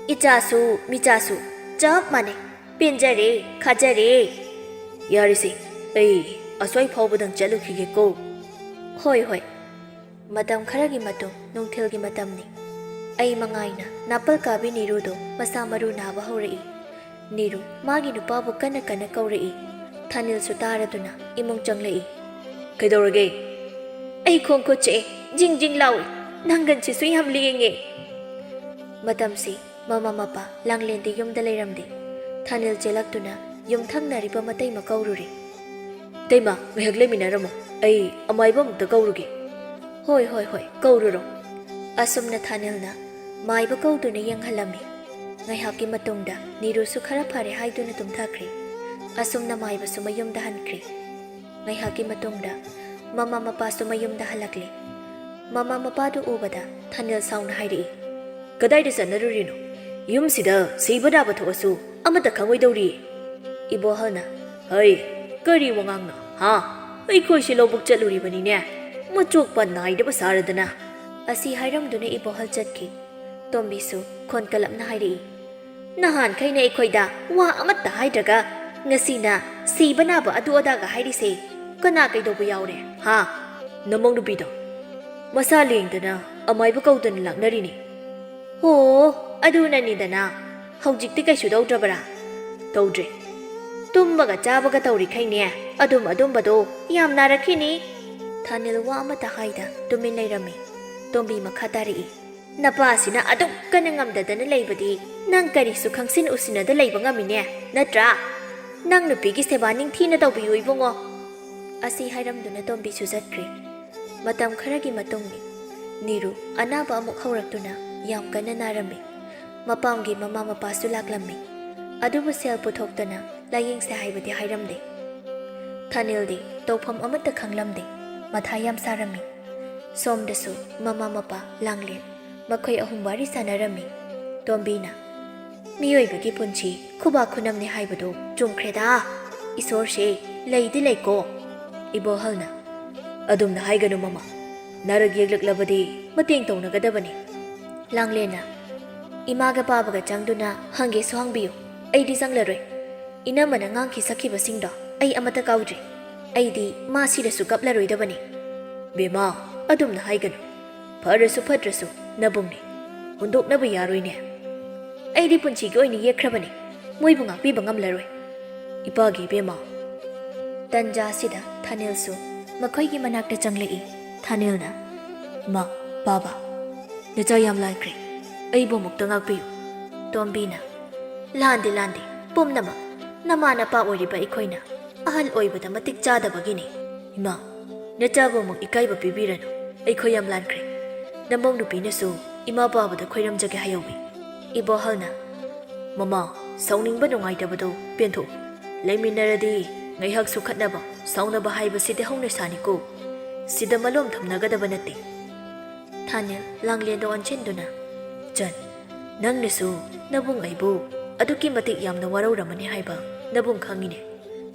ꯏꯆꯥꯁꯨ ꯃꯤꯆꯥꯁꯨ ꯆꯞ ꯃꯥꯟꯅꯩ꯫ ꯄꯦꯟꯖꯔꯦ, ꯈꯥꯖꯔꯦ꯫ ꯌꯥꯔꯦꯁꯦ, ꯑꯩ ꯑꯁ꯭ꯋꯥꯏ ꯐꯥꯎꯕꯗꯪ ꯆꯠꯂꯨꯈꯤꯒꯦꯀꯣ꯫ ꯍꯣꯏ, ꯍꯣꯏ꯫ ꯃꯇꯝ ꯈꯔꯒꯤ ꯃꯇꯨꯡ ꯅꯨꯡꯊꯤꯜꯒꯤ ꯃꯇꯝꯅꯤ꯫ ꯑꯩ ꯃꯉꯥꯏꯅ ꯅꯥꯄꯜ ꯀꯥꯕꯤ ꯅꯤꯔꯨꯗꯣ ꯃꯁꯥ ꯃꯔꯨ ꯅꯥꯕ ꯍꯧꯔꯛꯏ꯫ ꯅꯤꯔꯨ ꯃꯥꯒꯤ ꯅꯨꯄꯥꯕꯨ ꯀꯟꯅ ꯀꯟꯅ ꯀꯧꯔꯛꯏ꯫ ꯊꯥꯅꯤꯜꯁꯨ ꯇꯥꯔꯗꯨꯅ ꯏꯃꯨꯡ ꯆꯪꯂꯛꯏ꯫ "ꯀꯩꯗꯧꯔꯒꯦ?" "ꯑꯩ ꯈꯣꯡ ꯈꯨꯠ ꯆꯤꯛꯑꯦ, ꯖꯤꯡ ꯖꯤꯡ ꯂꯥꯎꯏ, ꯅꯪꯒꯟꯁꯤꯁꯨ ꯌꯥꯝ ꯂꯦꯡꯉꯦ"꯫ ꯃꯇꯝꯁꯤ ꯃꯃꯥ ꯃꯄꯥ ꯂꯥꯡꯂꯦꯟꯗꯤ ꯌꯨꯝꯗ ꯂꯩꯔꯝꯗꯦ꯫ ꯊꯥꯅꯤꯜ ꯆꯦꯜꯂꯛꯇꯨꯅ ꯌꯨꯝꯊꯪꯅꯔꯤꯕ ꯃꯇꯩꯃ ꯀꯧꯔꯨꯔꯦ꯫ "ꯏꯇꯩꯃ, ꯉꯥꯏꯍꯥꯛ ꯂꯩꯃꯤꯟꯅꯔꯝꯃꯣ, ꯑꯩ ꯑꯃꯥꯏꯕ ꯑꯃꯨꯛꯇ ꯀꯧꯔꯨꯒꯦ"꯫ "ꯍꯣꯏ, ꯍꯣꯏ, ꯍꯣꯏ, ꯀꯧꯔꯨꯔꯣ"꯫ ꯑꯁꯨꯝꯅ ꯊꯥꯅꯤꯜꯅ ꯃꯥꯏꯕ ꯀꯧꯗꯨꯅ ꯌꯦꯡꯍꯜꯂꯝꯃꯤ꯫ ꯉꯥꯏꯍꯥꯛꯀꯤ ꯃꯇꯨꯡꯗ ꯅꯤꯔꯨꯁꯨ ꯈꯔ ꯐꯔꯦ ꯍꯥꯏꯗꯨꯅ ꯇꯨꯝꯊꯈ꯭ꯔꯦ꯫ ꯑꯁꯨꯝꯅ ꯃꯥꯏꯕꯁꯨ ꯃꯌꯨꯝꯗ ꯍꯟꯈ꯭ꯔꯦ꯫ ꯉꯥꯏꯍꯥꯛꯀꯤ ꯃꯇꯨꯡꯗ ꯃꯃꯥ ꯃꯄꯥꯁꯨ ꯃꯌꯨꯝꯗ ꯍꯜꯂꯛꯂꯦ꯫ ꯃꯃꯥ ꯃꯄꯥꯗꯨ ꯎꯕꯗ ꯊꯥꯅꯤꯜ ꯁꯥꯎꯅ ꯍꯥꯏꯔꯛꯏ, "ꯀꯗꯥꯏꯗ ꯆꯠꯅꯔꯨꯔꯤꯅꯣ? ꯌꯨꯝꯁꯤꯗ ꯁꯤꯕ ꯅꯥꯕ ꯊꯣꯛꯑꯁꯨ ꯑꯃꯠꯇ ꯈꯪꯉꯣꯏꯗꯧꯔꯤ"꯫ ꯏꯕꯣꯍꯜꯅ, "ꯍꯩ, ꯀꯔꯤ ꯋꯥꯉꯥꯡꯅꯣ, ꯍꯥ? ꯑꯩꯈꯣꯏꯁꯦ ꯂꯧꯕꯨꯛ ꯆꯠꯂꯨꯔꯤꯕꯅꯤꯅꯦ꯫ ꯃꯆꯣꯛꯄ ꯅꯥꯏꯗꯕ ꯁꯥꯔꯗꯅ"꯫ ꯑꯁꯤ ꯍꯥꯏꯔꯝꯗꯨꯅ ꯏꯕꯣꯍꯜ ꯆꯠꯈꯤ꯫ ꯇꯣꯝꯕꯤꯁꯨ ꯈꯣꯟ ꯀꯜꯂꯞꯅ ꯍꯥꯏꯔꯛꯏ, "ꯅꯍꯥꯟꯈꯩꯅ ꯑꯩꯈꯣꯏꯗ ꯋꯥ ꯑꯃꯠꯇ ꯍꯥꯏꯗ꯭ꯔꯒ ꯉꯁꯤꯅ ꯁꯤꯕ ꯅꯥꯕ ꯑꯗꯨ ꯑꯗꯥꯒ ꯍꯥꯏꯔꯤꯁꯦ ꯀꯅꯥ ꯀꯩꯗꯧꯕ ꯌꯥꯎꯔꯦ, ꯍꯥ?" "ꯅꯃꯧ ꯅꯨꯄꯤꯗꯣ ꯃꯁꯥ ꯂꯦꯡꯗꯅ ꯑꯃꯥꯏꯕ ꯀꯧꯗꯅ ꯂꯥꯛꯅꯔꯤꯅꯤ"꯫ "ꯍꯣ, ꯑꯗꯨꯅꯅꯤꯗꯅ꯫ ꯍꯧꯖꯤꯛꯇꯤ ꯀꯩꯁꯨ ꯇꯧꯗ꯭ꯔꯕꯔꯥ?" "ꯇꯧꯗ꯭ꯔꯦ꯫ ꯇꯨꯝꯕꯒ ꯆꯥꯕꯒ ꯇꯧꯔꯤꯈꯩꯅꯦ ꯑꯗꯨꯝ ꯑꯗꯨꯝꯕꯗꯣ ꯌꯥꯝ ꯅꯥꯔꯛꯈꯤꯅꯤ"꯫ ꯊꯥꯅꯤꯜ ꯋꯥ ꯑꯃꯠꯇ ꯍꯥꯏꯗ ꯇꯨꯃꯤꯟ ꯂꯩꯔꯝꯃꯤ꯫ ꯇꯣꯝꯕꯤ ꯃꯈꯥ ꯇꯥꯔꯛꯏ, "ꯅꯄꯥꯁꯤꯅ ꯑꯗꯨꯛ ꯀꯟꯅ ꯉꯝꯗꯗꯅ ꯂꯩꯕꯗꯤ ꯅꯪ ꯀꯔꯤꯁꯨ ꯈꯪꯁꯤꯟ ꯎꯁꯤꯟꯅꯗ ꯂꯩꯕ ꯉꯝꯃꯤꯅꯦ, ꯅꯠꯇ꯭ꯔꯥ? ꯅꯪ ꯅꯨꯄꯤꯒꯤ ꯁꯦꯕꯥ ꯅꯤꯡꯊꯤꯅ ꯇꯧꯕꯤꯌꯨ ꯏꯕꯨꯡꯉꯣ"꯫ ꯑꯁꯤ ꯍꯥꯏꯔꯝꯗꯨꯅ ꯇꯣꯝꯕꯤꯁꯨ ꯆꯠꯈ꯭ꯔꯦ꯫ ꯃꯇꯝ ꯈꯔꯒꯤ ꯃꯇꯨꯡꯅꯤ꯫ ꯅꯤꯔꯨ ꯑꯅꯥꯕ ꯑꯃꯨꯛ ꯍꯧꯔꯛꯇꯨꯅ ꯌꯥꯝ ꯀꯟꯅ ꯅꯥꯔꯝꯃꯤ꯫ ꯃꯄꯥꯝꯒꯤ ꯃꯃꯥ ꯃꯄꯥꯁꯨ ꯂꯥꯛꯂꯝꯃꯤ꯫ ꯑꯗꯨꯕꯨ ꯁꯦꯜ ꯄꯨꯊꯣꯛꯇꯅ ꯂꯥꯌꯦꯡꯁꯦ ꯍꯥꯏꯕꯗꯤ ꯍꯥꯏꯔꯝꯗꯦ꯫ ꯊꯥꯅꯤꯜꯗꯤ ꯇꯧꯐꯝ ꯑꯃꯠꯇ ꯈꯪꯂꯝꯗꯦ꯫ ꯃꯊꯥ ꯌꯥꯝ ꯁꯥꯔꯝꯃꯤ꯫ ꯁꯣꯝꯗꯁꯨ ꯃꯃꯥ ꯃꯄꯥ ꯂꯥꯡꯂꯦꯟ ꯃꯈꯣꯏ ꯑꯍꯨꯝ ꯋꯥꯔꯤ ꯁꯥꯟꯅꯔꯝꯃꯤ꯫ ꯇꯣꯝꯕꯤꯅ, "ꯃꯤꯑꯣꯏꯕꯒꯤ ꯄꯨꯟꯁꯤ ꯈꯨꯕꯥꯛ ꯈꯨꯅꯝꯅꯤ ꯍꯥꯏꯕꯗꯨ ꯆꯨꯝꯈ꯭ꯔꯦꯗ꯫ ꯏꯁꯣꯔꯁꯦ ꯂꯩꯗꯤ ꯂꯩꯀꯣ꯫" ꯏꯕꯣꯍꯜꯅ, "ꯑꯗꯨꯝꯅ ꯍꯥꯏꯒꯅꯨ ꯃꯃꯥ, ꯅꯔꯛ ꯌꯦꯛꯂꯛꯂꯕꯗꯤ ꯃꯇꯦꯡ ꯇꯧꯅꯒꯗꯕꯅꯤ꯫" ꯂꯥꯡꯂꯦꯟꯅ, "ꯏꯃꯥꯒ ꯄꯥꯕꯒ ꯆꯪꯗꯨꯅ ꯍꯪꯒꯦꯁꯨ ꯍꯪꯕꯤꯌꯨ, ꯑꯩꯗꯤ ꯆꯪꯂꯔꯣꯏ꯫ ꯏꯅꯝꯃꯅ ꯉꯥꯡꯈꯤ ꯁꯛꯈꯤꯕꯁꯤꯡꯗꯣ ꯑꯩ ꯑꯃꯠꯇ ꯀꯥꯎꯗ꯭ꯔꯤ꯫ ꯑꯩꯗꯤ ꯃꯥ ꯁꯤꯔꯁꯨ ꯀꯞꯂꯔꯣꯏꯗꯕꯅꯤ꯫" "ꯕꯦꯝꯃ, ꯑꯗꯨꯝꯅ ꯍꯥꯏꯒꯅꯨ꯫ ꯐꯔꯁꯨ ꯐꯠꯇ꯭ꯔꯁꯨ ꯅꯕꯨꯡꯅꯤ꯫ ꯍꯨꯟꯗꯣꯛꯅꯕ ꯌꯥꯔꯣꯏꯅꯦ꯫ ꯑꯩꯗꯤ ꯄꯨꯟꯁꯤꯒꯤ ꯑꯣꯏꯅ ꯌꯦꯛꯈ꯭ꯔꯕꯅꯤ꯫ ꯃꯣꯏꯕꯨ ꯉꯥꯛꯄꯤꯕ ꯉꯝꯂꯔꯣꯏ꯫ ꯏꯄꯥꯒꯤ ꯏꯕꯦꯝꯃ꯫" ꯇꯟꯖꯥꯁꯤꯗ ꯊꯥꯅꯤꯜꯁꯨ ꯃꯈꯣꯏꯒꯤ ꯃꯅꯥꯛꯇ ꯆꯪꯂꯛꯏ꯫ ꯊꯥꯅꯤꯜꯅ, "ꯏꯃꯥ, ꯄꯥꯕ, ꯅꯆꯥ ꯌꯥꯝ ꯂꯥꯟꯈ꯭ꯔꯦ꯫ ꯑꯩꯕꯨ ꯑꯃꯨꯛꯇ ꯉꯥꯛꯄꯤꯌꯨ꯫" ꯇꯣꯝꯕꯤꯅ, "ꯂꯥꯟꯗꯦ, ꯂꯥꯟꯗꯦ꯫ ꯄꯨꯝꯅꯃꯛ ꯅꯃꯥ ꯅꯄꯥ ꯑꯣꯏꯔꯤꯕ ꯑꯩꯈꯣꯏꯅ ꯑꯍꯜ ꯑꯣꯏꯕꯗ ꯃꯇꯤꯛ ꯆꯥꯗꯕꯒꯤꯅꯤ꯫ ꯏꯃꯥ, ꯅꯆꯥꯕꯨ ꯑꯃꯨꯛ ꯏꯀꯥꯏꯕ ꯄꯤꯕꯤꯔꯅꯨ꯫ ꯑꯩꯈꯣꯏ ꯌꯥꯝ ꯂꯥꯟꯈ꯭ꯔꯦ꯫ ꯅꯃꯧ ꯅꯨꯄꯤꯅꯁꯨ ꯏꯃꯥ ꯄꯥꯕꯗ ꯈꯣꯏꯔꯝꯖꯒꯦ ꯍꯥꯏꯍꯧꯋꯤ꯫" ꯏꯕꯣꯍꯜꯅ, "ꯃꯃꯥ, ꯁꯥꯎꯅꯤꯡꯕ ꯅꯨꯡꯉꯥꯏꯇꯕꯗꯣ ꯄꯦꯟꯊꯣꯛꯎ꯫ ꯂꯩꯃꯤꯟꯅꯔꯗꯤ ꯉꯥꯏꯍꯥꯛꯁꯨ ꯈꯠꯅꯕ, ꯁꯥꯎꯅꯕ ꯍꯥꯏꯕꯁꯤꯗꯤ ꯍꯧꯅꯁꯥꯅꯤꯀꯣ꯫ ꯁꯤꯗ ꯃꯂꯣꯝ ꯊꯝꯅꯒꯗꯕ ꯅꯠꯇꯦ꯫" ꯊꯥꯅꯤꯜ ꯂꯥꯡꯂꯦꯟꯗ ꯑꯣꯟꯁꯤꯟꯗꯨꯅ, "ꯆꯟ, ꯅꯪꯅꯁꯨ ꯅꯕꯨꯡ ꯑꯩꯕꯨ ꯑꯗꯨꯛꯀꯤ ꯃꯇꯤꯛ ꯌꯥꯝꯅ ꯋꯥꯔꯧꯔꯝꯃꯅꯤ ꯍꯥꯏꯕ ꯅꯕꯨꯡ ꯈꯪꯉꯤꯅꯦ꯫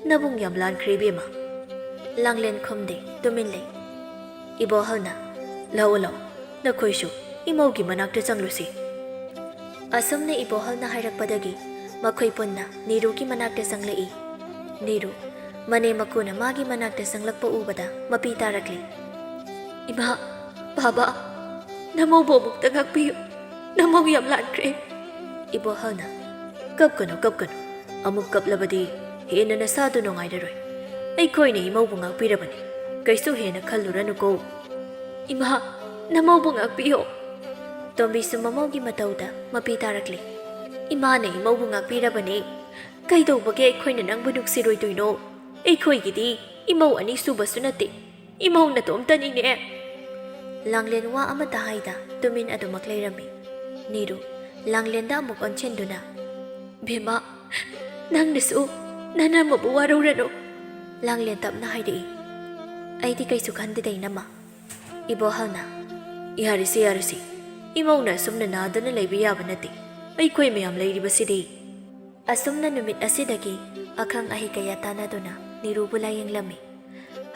ꯅꯕꯨꯡ ꯌꯥꯝ ꯂꯥꯟꯈ꯭ꯔꯦ ꯏꯕꯦꯝꯃ꯫" ꯂꯥꯡꯂꯦꯟ ꯈꯨꯝꯗꯦ, ꯇꯨꯃꯤꯟ ꯂꯩ꯫ ꯏꯕꯣꯍꯜꯅ, "ꯂꯥꯛꯑꯣ, ꯂꯥꯛꯑꯣ, ꯅꯈꯣꯏꯁꯨ ꯏꯃꯧꯒꯤ ꯃꯅꯥꯛꯇ ꯆꯪꯂꯨꯁꯤ꯫" ꯑꯁꯨꯝꯅ ꯏꯕꯣꯍꯜꯅ ꯍꯥꯏꯔꯛꯄꯗꯒꯤ ꯃꯈꯣꯏ ꯄꯨꯟꯅ ꯅꯤꯔꯨꯒꯤ ꯃꯅꯥꯛꯇ ꯆꯪꯂꯛꯏ꯫ ꯅꯤꯔꯨ, ꯃꯅꯦꯝ ꯃꯀꯨꯅ ꯃꯥꯒꯤ ꯃꯅꯥꯛꯇ ꯆꯪꯂꯛꯄ ꯎꯕꯗ ꯃꯄꯤ ꯇꯥꯔꯛꯂꯤ꯫ "ꯏꯃꯥ, ꯕꯥꯕꯥ, ꯅꯃꯧꯕꯨ ꯑꯃꯨꯛꯇ ꯉꯥꯛꯄꯤꯌꯨ꯫ ꯅꯃꯧ ꯌꯥꯝ ꯂꯥꯟꯈ꯭ꯔꯦ꯫" ꯏꯕꯣꯍꯜꯅ, "ꯀꯞꯀꯅꯨ, ꯀꯞꯀꯅꯨ꯫ ꯑꯃꯨꯛ ꯀꯞꯂꯕꯗꯤ ꯍꯦꯟꯅ ꯅꯁꯥꯗꯨ ꯅꯨꯡꯉꯥꯏꯔꯔꯣꯏ꯫ ꯑꯩꯈꯣꯏꯅ ꯏꯃꯧꯕꯨ ꯉꯥꯛꯄꯤꯔꯕꯅꯤ꯫ ꯀꯩꯁꯨ ꯍꯦꯟꯅ ꯈꯜꯂꯨꯔꯅꯨꯀꯣ꯫" "ꯏꯃꯥ, ꯅꯃꯧꯕꯨ ꯉꯥꯛꯄꯤꯌꯣ꯫" ꯇꯣꯝꯕꯤꯁꯨ ꯃꯃꯧꯒꯤ ꯃꯇꯧꯗ ꯃꯄꯤ ꯇꯥꯔꯛꯂꯤ꯫ "ꯏꯃꯥꯅ ꯏꯃꯧꯕꯨ ꯉꯥꯛꯄꯤꯔꯕꯅꯦ꯫ ꯀꯩꯗꯧꯕꯒꯤ ꯑꯩꯈꯣꯏꯅ ꯅꯪꯕꯨ ꯅꯨꯡꯁꯤꯔꯣꯏꯗꯣꯏꯅꯣ? ꯑꯩꯈꯣꯏꯒꯤꯗꯤ ꯏꯃꯧ ꯑꯅꯤ ꯁꯨꯕꯁꯨ ꯅꯠꯇꯦ꯫ ꯏꯃꯧ ꯅꯇꯣꯝꯇꯅꯤꯅꯦ꯫" ꯂꯥꯡꯂꯦꯟ ꯋꯥ ꯑꯃꯠꯇ ꯍꯥꯏꯗ ꯇꯨꯃꯤꯟ ꯑꯗꯨꯃꯛ ꯂꯩꯔꯝꯃꯤ꯫ ꯅꯤꯔꯨ ꯂꯥꯡꯂꯦꯟꯗ ꯑꯃꯨꯛ ꯑꯣꯟꯁꯤꯟꯗꯨꯅ, "ꯕꯦꯝꯃ, ꯅꯪꯅꯁꯨ ꯅꯅꯝꯃꯕꯨ ꯋꯥꯔꯧꯔꯅꯨ꯫" ꯂꯥꯡꯂꯦꯟ ꯇꯞꯅ ꯍꯥꯏꯔꯛꯏ, "ꯑꯩꯗꯤ ꯀꯩꯁꯨ ꯈꯟꯗꯦꯗ ꯏꯅꯝꯃ꯫ ꯏꯕꯣꯍꯜꯅ, "ꯌꯥꯔꯤꯁꯤ, ꯌꯥꯔꯤꯁꯤ, ꯏꯃꯧꯅ ꯑꯁꯨꯝꯅ ꯅꯥꯗꯨꯅ ꯂꯩꯕ ꯌꯥꯕ ꯅꯠꯇꯦ꯫ ꯑꯩꯈꯣꯏ ꯃꯌꯥꯝ ꯂꯩꯔꯤꯕꯁꯤꯗꯤ"꯫ ꯑꯁꯨꯝꯅ ꯅꯨꯃꯤꯠ ꯑꯁꯤꯗꯒꯤ ꯑꯈꯪ ꯑꯍꯩ ꯀꯌꯥ ꯇꯥꯟꯅꯗꯨꯅ ꯅꯤꯔꯨꯕꯨ ꯂꯥꯌꯦꯡꯂꯝꯃꯤ꯫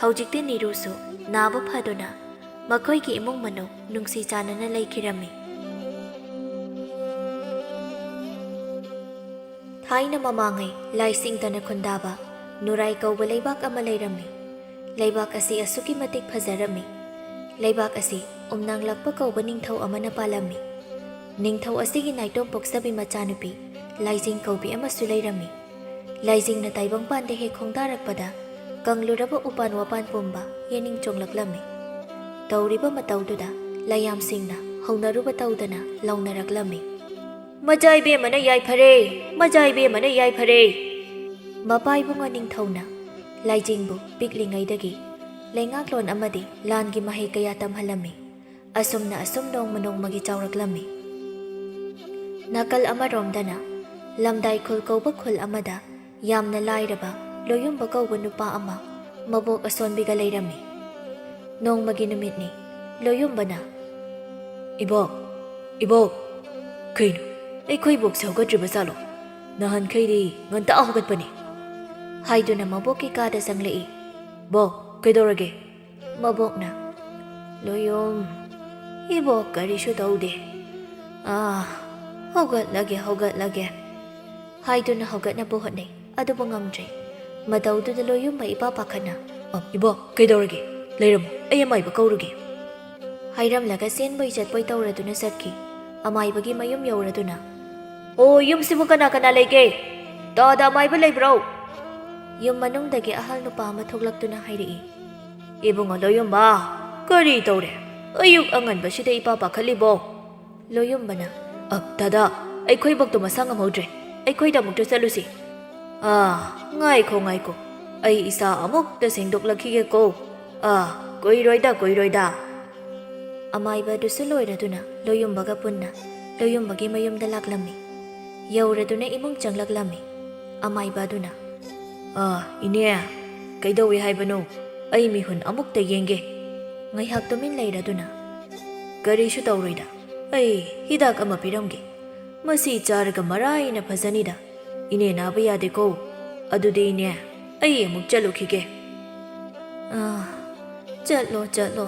ꯍꯧꯖꯤꯛꯇꯤ ꯅꯤꯔꯨꯁꯨ ꯅꯥꯕ ꯐꯗꯨꯅ ꯃꯈꯣꯏꯒꯤ ꯏꯃꯨꯡ ꯃꯅꯨꯡ ꯅꯨꯡꯁꯤ ꯆꯥꯟꯅꯅ ꯂꯩꯈꯤꯔꯝꯃꯤ꯫ ꯊꯥꯏꯅ ꯃꯃꯥꯡꯉꯩ ꯂꯥꯏꯁꯤꯡꯇꯅ ꯈꯨꯟꯗꯥꯕ ꯅꯨꯔꯥꯏ ꯀꯧꯕ ꯂꯩꯕꯥꯛ ꯑꯃ ꯂꯩꯔꯝꯃꯤ꯫ ꯂꯩꯕꯥꯛ ꯑꯁꯤ ꯑꯁꯨꯛꯀꯤ ꯃꯇꯤꯛ ꯐꯖꯔꯝꯃꯤ꯫ ꯂꯩꯕꯥꯛ ꯑꯁꯤ ꯎꯝꯅꯥꯡꯂꯛꯄ ꯀꯧꯕ ꯅꯤꯡꯊꯧ ꯑꯃꯅ ꯄꯥꯜꯂꯝꯃꯤ꯫ ꯅꯤꯡꯊꯧ ꯑꯁꯤꯒꯤ ꯅꯥꯏꯇꯣꯝ ꯄꯣꯛꯆꯕꯤ ꯃꯆꯥꯅꯨꯄꯤ ꯂꯥꯏꯖꯤꯡ ꯀꯧꯕꯤ ꯑꯃꯁꯨ ꯂꯩꯔꯝꯃꯤ꯫ ꯂꯥꯏꯖꯤꯡꯅ ꯇꯥꯏꯕꯪꯄꯥꯟꯗ ꯍꯦꯛ ꯈꯣꯡꯗꯥꯔꯛꯄꯗ ꯀꯪꯂꯨꯔꯕ ꯎꯄꯥꯟ ꯋꯥꯄꯥꯟ ꯄꯨꯝꯕ ꯌꯦꯅꯤꯡ ꯆꯣꯡꯂꯛꯂꯝꯃꯤ꯫ ꯇꯧꯔꯤꯕ ꯃꯇꯧꯗꯨꯗ ꯂꯥꯏꯌꯥꯝꯁꯤꯡꯅ ꯍꯧꯅꯔꯨꯕ ꯇꯧꯗꯅ ꯂꯥꯎꯅꯔꯛꯂꯝꯃꯤ꯫ "ꯃꯆꯥ ꯏꯕꯦꯝꯃꯅ ꯌꯥꯏꯐꯔꯦ! ꯃꯆꯥ ꯏꯕꯦꯝꯃꯅ ꯌꯥꯏꯐꯔꯦ!" ꯃꯄꯥ ꯏꯕꯨꯡꯉꯣ ꯅꯤꯡꯊꯧꯅ ꯂꯥꯏꯖꯤꯡꯕꯨ ꯄꯤꯛꯂꯤꯉꯩꯗꯒꯤ ꯂꯩꯉꯥꯛꯂꯣꯟ ꯑꯃꯗꯤ ꯂꯥꯟꯒꯤ ꯃꯍꯩ ꯀꯌꯥ ꯇꯝꯍꯜꯂꯝꯃꯤ꯫ ꯑꯁꯨꯝꯅ ꯑꯁꯨꯝ ꯅꯣꯡꯃ ꯅꯣꯡꯃꯒꯤ ꯆꯥꯎꯔꯛꯂꯝꯃꯤ꯫ ꯅꯥꯀꯜ ꯑꯃꯔꯣꯝꯗꯅ ꯂꯝꯗꯥꯏ ꯈꯨꯜ ꯀꯧꯕ ꯈꯨꯜ ꯑꯃꯗ ꯌꯥꯝꯅ ꯂꯥꯏꯔꯕ ꯂꯣꯌꯨꯝꯕ ꯀꯧꯕ ꯅꯨꯄꯥ ꯑꯃ ꯃꯕꯣꯛ ꯑꯁꯣꯟꯕꯤꯒ ꯂꯩꯔꯝꯃꯤ꯫ ꯅꯣꯡꯃꯒꯤ ꯅꯨꯃꯤꯠꯅꯤ꯫ ꯂꯣꯌꯨꯝꯕꯅ, "ꯏꯕꯣꯛ, ꯏꯕꯣꯛ, ꯀꯩꯅꯣ? ꯑꯩꯈꯣꯏ ꯕꯣꯛꯁꯦ ꯍꯧꯒꯠꯇ꯭ꯔꯤꯕ ꯖꯥꯠꯂꯣ? ꯅꯍꯥꯟꯈꯩꯗꯤ ꯉꯟꯇꯥ ꯍꯧꯒꯠꯄꯅꯤ"꯫ ꯍꯥꯏꯗꯨꯅ ꯃꯕꯣꯛꯀꯤ ꯀꯥꯗ ꯆꯪꯂꯛꯏ꯫ "ꯕꯣꯛ, ꯀꯩꯗꯧꯔꯒꯦ?" ꯃꯕꯣꯛꯅ, "ꯂꯣꯌꯨꯝ, ꯏꯕꯣꯛ ꯀꯔꯤꯁꯨ ꯇꯧꯗꯦ꯫ ꯑꯥ, ꯍꯧꯒꯠꯂꯒꯦ, ꯍꯧꯒꯠꯂꯒꯦ" ꯍꯥꯏꯗꯨꯅ ꯍꯧꯒꯠꯅꯕ ꯍꯣꯠꯅꯩ, ꯑꯗꯨꯕꯨ ꯉꯝꯗ꯭ꯔꯦ꯫ ꯃꯇꯧꯗꯨꯗ ꯂꯣꯌꯨꯝꯕ ꯏꯄꯥ ꯄꯥꯈꯠꯅ, "ꯑ, ꯏꯕꯣꯛ, ꯀꯩꯗꯧꯔꯒꯦ? ꯂꯩꯔꯝꯃꯣ, ꯑꯩ ꯑꯃꯥꯏꯕ ꯀꯧꯔꯨꯒꯦ" ꯍꯥꯏꯔꯝꯂꯒ ꯆꯦꯟꯕꯣꯏ ꯆꯠꯄꯣꯏ ꯇꯧꯔꯗꯨꯅ ꯆꯠꯈꯤ꯫ ꯑꯃꯥꯏꯕꯒꯤ ꯃꯌꯨꯝ ꯌꯧꯔꯗꯨꯅ, "ꯑꯣ, ꯌꯨꯝꯁꯤꯕꯨ ꯀꯅꯥ ꯀꯅꯥ ꯂꯩꯒꯦ? ꯇꯥꯗ ꯑꯃꯥꯏꯕ ꯂꯩꯕ꯭ꯔꯣ?" ꯌꯨꯝ ꯃꯅꯨꯡꯗꯒꯤ ꯑꯍꯜ ꯅꯨꯄꯥ ꯑꯃ ꯊꯣꯛꯂꯛꯇꯨꯅ ꯍꯥꯏꯔꯛꯏ꯫ "ꯏꯕꯨꯡꯉꯣ ꯂꯣꯌꯨꯝꯕ, ꯀꯔꯤ ꯇꯧꯔꯦ? ꯑꯌꯨꯛ ꯑꯉꯟꯕꯁꯤꯗ ꯏꯄꯥ ꯄꯥꯈꯠꯂꯤꯕꯣ?" ꯂꯣꯌꯨꯝꯕꯅ, "ꯑ, ꯗꯥꯗꯥ, ꯑꯩꯈꯣꯏ ꯕꯣꯛꯇꯣ ꯃꯁꯥ ꯉꯝꯍꯧꯗ꯭ꯔꯦ꯫ ꯑꯩꯈꯣꯏꯗ ꯑꯃꯨꯛꯇ ꯆꯠꯂꯨꯁꯤ꯫ ꯑꯥ, ꯉꯥꯏꯈꯣ, ꯉꯥꯏꯈꯣ꯫ ꯑꯩ ꯏꯁꯥ ꯑꯃꯨꯛꯇ ꯁꯦꯡꯗꯣꯛꯂꯛꯈꯤꯒꯦꯀꯣ꯫ ꯑꯥ, ꯀꯨꯏꯔꯣꯏꯗ, ꯀꯨꯏꯔꯣꯏꯗ"꯫ ꯑꯃꯥꯏꯕ ꯑꯗꯨꯁꯨ ꯂꯣꯏꯔꯗꯨꯅ ꯂꯣꯌꯨꯝꯕꯒ ꯄꯨꯟꯅ ꯂꯣꯌꯨꯝꯕꯒꯤ ꯃꯌꯨꯝꯗ ꯂꯥꯛꯂꯝꯃꯤ꯫ ꯌꯧꯔꯗꯨꯅ ꯏꯃꯨꯡ ꯆꯪꯂꯛꯂꯝꯃꯤ꯫ ꯑꯃꯥꯏꯕ ꯑꯗꯨꯅ, "ꯑꯥ, ꯏꯅꯦ, ꯀꯩꯗꯧꯏ ꯍꯥꯏꯕꯅꯣ? ꯑꯩ ꯃꯤꯍꯨꯟ ꯑꯃꯨꯛꯇ ꯌꯦꯡꯒꯦ"꯫ ꯉꯥꯏꯍꯥꯛ ꯇꯨꯃꯤꯟ ꯂꯩꯔꯗꯨꯅ, "ꯀꯔꯤꯁꯨ ꯇꯧꯔꯣꯏꯗ, ꯑꯩ ꯍꯤꯗꯥꯛ ꯑꯃ ꯄꯤꯔꯝꯒꯦ, ꯃꯁꯤ ꯆꯥꯔꯒ ꯃꯔꯥꯏꯅ ꯐꯖꯅꯤꯗ꯫ ꯏꯅꯦ ꯅꯥꯕ ꯌꯥꯗꯦꯀꯣ, ꯑꯗꯨꯗꯤ ꯏꯅꯦ, ꯑꯩ ꯑꯃꯨꯛ ꯆꯠꯂꯨꯈꯤꯒꯦ꯫" "ꯑꯥ, ꯆꯠꯂꯣ, ꯆꯠꯂꯣ꯫"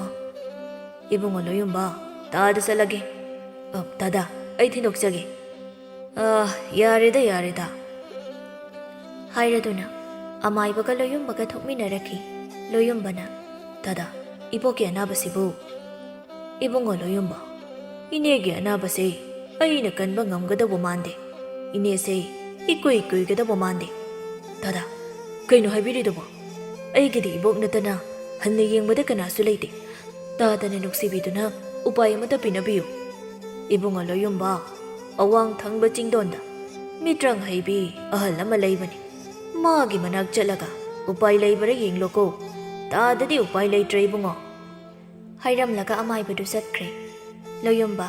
"ꯏꯕꯨꯡꯉꯣ ꯂꯣꯌꯨꯝꯕ, ꯇꯥꯗ ꯆꯠꯂꯒꯦ꯫" "ꯑ, ꯇꯥꯗ, ꯑꯩ ꯊꯤꯟꯗꯣꯛꯆꯒꯦ꯫" "ꯑ, ꯌꯥꯔꯦꯗ, ꯌꯥꯔꯦꯗ꯫" ꯍꯥꯏꯔꯗꯨꯅ ꯑꯃꯥꯏꯕꯒ ꯂꯣꯌꯨꯝꯕꯒ ꯊꯣꯛꯃꯤꯟꯅꯔꯛꯈꯤ꯫ ꯂꯣꯌꯨꯝꯕꯅ, "ꯇꯥꯗ, ꯏꯕꯣꯛꯀꯤ ꯑꯅꯥꯕꯁꯤꯕꯨ?" "ꯏꯕꯨꯡꯉꯣ ꯂꯣꯌꯨꯝꯕ, ꯏꯅꯦꯒꯤ ꯑꯅꯥꯕꯁꯦ ꯑꯩꯅ ꯀꯟꯕ ꯉꯝꯒꯗꯧꯕ ꯃꯥꯟꯗꯦ꯫ ꯏꯅꯦꯁꯦ ꯏꯀꯨꯏ ꯀꯨꯏꯒꯗꯧꯕ ꯃꯥꯟꯗꯦ꯫" "ꯇꯥꯗ, ꯀꯩꯅꯣ ꯍꯥꯏꯕꯤꯔꯤꯗꯨꯕꯣ? ꯑꯩꯒꯤꯗꯤ ꯏꯕꯣꯛ ꯅꯠꯇꯅ ꯍꯟꯅ ꯌꯦꯡꯕꯗ ꯀꯅꯥꯁꯨ ꯂꯩꯇꯦ꯫ ꯇꯥꯗꯅ ꯅꯨꯡꯁꯤꯕꯤꯗꯨꯅ ꯎꯄꯥꯏ ꯑꯃꯇ ꯄꯤꯅꯕꯤꯌꯨ꯫" "ꯏꯕꯨꯡꯉꯣ ꯂꯣꯌꯨꯝꯕ, ꯑꯋꯥꯡ ꯊꯪꯕ ꯆꯤꯡꯗꯣꯟꯗ ꯃꯤꯇ꯭ꯔꯪ ꯍꯩꯕꯤ ꯑꯍꯜ ꯑꯃ ꯂꯩꯕꯅꯤ꯫ ꯃꯥꯒꯤ ꯃꯅꯥꯛ ꯆꯠꯂꯒ ꯎꯄꯥꯏ ꯂꯩꯕ꯭ꯔꯥ ꯌꯦꯡꯂꯣꯀꯣ꯫ ꯇꯥꯗꯗꯤ ꯎꯄꯥꯏ ꯂꯩꯇ꯭ꯔꯦ ꯏꯕꯨꯡꯉꯣ꯫" ꯍꯥꯏꯔꯝꯂꯒ ꯑꯃꯥꯏꯕꯗꯨ ꯆꯠꯈ꯭ꯔꯦ꯫ ꯂꯣꯌꯨꯝꯕ,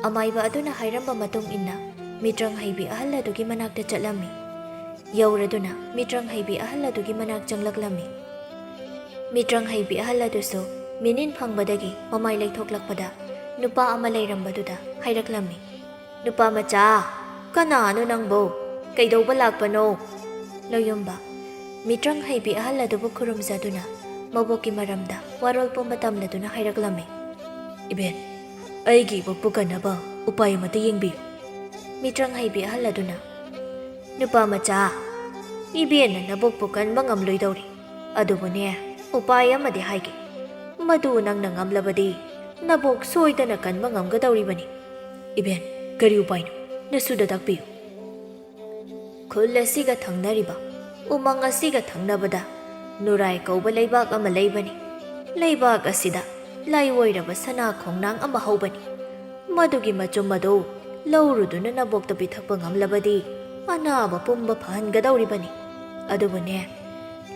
ꯑꯃꯥꯏꯕ ꯑꯗꯨꯅ ꯍꯥꯏꯔꯝꯕ ꯃꯇꯨꯡ ꯏꯟꯅ ꯃꯤꯇ꯭ꯔꯪ ꯍꯩꯕꯤ ꯑꯍꯜ ꯑꯗꯨꯒꯤ ꯃꯅꯥꯛꯇ ꯆꯠꯂꯝꯃꯤ꯫ ꯌꯧꯔꯗꯨꯅ ꯃꯤꯇ꯭ꯔꯪ ꯍꯩꯕꯤ ꯑꯍꯜ ꯑꯗꯨꯒꯤ ꯃꯅꯥꯛ ꯆꯪꯂꯛꯂꯝꯃꯤ꯫ ꯃꯤꯇ꯭ꯔꯪ ꯍꯩꯕꯤ ꯑꯍꯜ ꯑꯗꯨꯁꯨ ꯃꯤꯅꯤꯟ ꯐꯪꯕꯗꯒꯤ ꯃꯃꯥꯏ ꯂꯩꯊꯣꯛꯂꯛꯄꯗ ꯅꯨꯄꯥ ꯑꯃ ꯂꯩꯔꯝꯕꯗꯨꯗ ꯍꯥꯏꯔꯛꯂꯝꯃꯤ, "ꯅꯨꯄꯥ ꯃꯆꯥ, ꯀꯅꯥꯅꯣ ꯅꯪꯕꯣ? ꯀꯩꯗꯧꯕ ꯂꯥꯛꯄꯅꯣ?" ꯂꯣꯌꯨꯝꯕ, ꯃꯤꯇ꯭ꯔꯪ ꯍꯩꯕꯤ ꯑꯍꯜ ꯑꯗꯨꯕꯨ ꯈꯨꯔꯨꯝꯖꯗꯨꯅ ꯃꯕꯣꯛꯀꯤ ꯃꯔꯝꯗ ꯋꯥꯔꯣꯜ ꯄꯨꯝꯕ ꯇꯝꯂꯗꯨꯅ ꯍꯥꯏꯔꯛꯂꯝꯃꯤ, "ꯏꯕꯦꯟ, ꯑꯩꯒꯤ ꯏꯕꯣꯛꯄꯨ ꯀꯟꯅꯕ ꯎꯄꯥꯏ ꯑꯃꯇ ꯌꯦꯡꯕꯤꯌꯨ꯫" ꯃꯤꯇ꯭ꯔꯪ ꯍꯩꯕꯤ ꯑꯍꯜ ꯑꯗꯨꯅ, "ꯅꯨꯄꯥ ꯃꯆꯥ, ꯏꯕꯦꯟꯅ ꯅꯕꯣꯛꯄꯨ ꯀꯟꯕ ꯉꯝꯂꯣꯏꯗꯧꯔꯤ꯫ ꯑꯗꯨꯕꯨꯅꯦ, ꯎꯄꯥꯏ ꯑꯃꯗꯤ ꯍꯥꯏꯒꯦ꯫ ꯃꯗꯨ ꯅꯪꯅ ꯉꯝꯂꯕꯗꯤ ꯅꯕꯣꯛ ꯁꯣꯏꯗꯅ ꯀꯟꯕ ꯉꯝꯒꯗꯧꯔꯤꯕꯅꯤ꯫" "ꯏꯕꯦꯟ, ꯀꯔꯤ ꯎꯄꯥꯏꯅꯣ? ꯅꯁꯨꯗ ꯇꯥꯛꯄꯤꯌꯨ꯫" "ꯈꯨꯜ ꯑꯁꯤꯒ ꯊꯪꯅꯔꯤꯕ ꯎꯃꯪ ꯑꯁꯤꯒ ꯊꯪꯅꯕꯗ ꯅꯨꯔꯥꯏ ꯀꯧꯕ ꯂꯩꯕꯥꯛ ꯑꯃ ꯂꯩꯕꯅꯤ꯫ ꯂꯩꯕꯥꯛ ꯑꯁꯤꯗ ꯂꯥꯏꯑꯣꯏꯔꯕ ꯁꯅꯥ ꯈꯣꯡꯅꯥꯡ ꯑꯃ ꯍꯧꯕꯅꯤ꯫ ꯃꯗꯨꯒꯤ ꯃꯆꯨꯝ ꯑꯗꯨ ꯂꯧꯔꯨꯗꯨꯅ ꯅꯕꯣꯛꯇ ꯄꯤꯊꯛꯄ ꯉꯝꯂꯕꯗꯤ ꯑꯅꯥꯕ ꯄꯨꯝꯕ ꯐꯍꯟꯒꯗꯧꯔꯤꯕꯅꯤ꯫ ꯑꯗꯨꯕꯨꯅꯦ,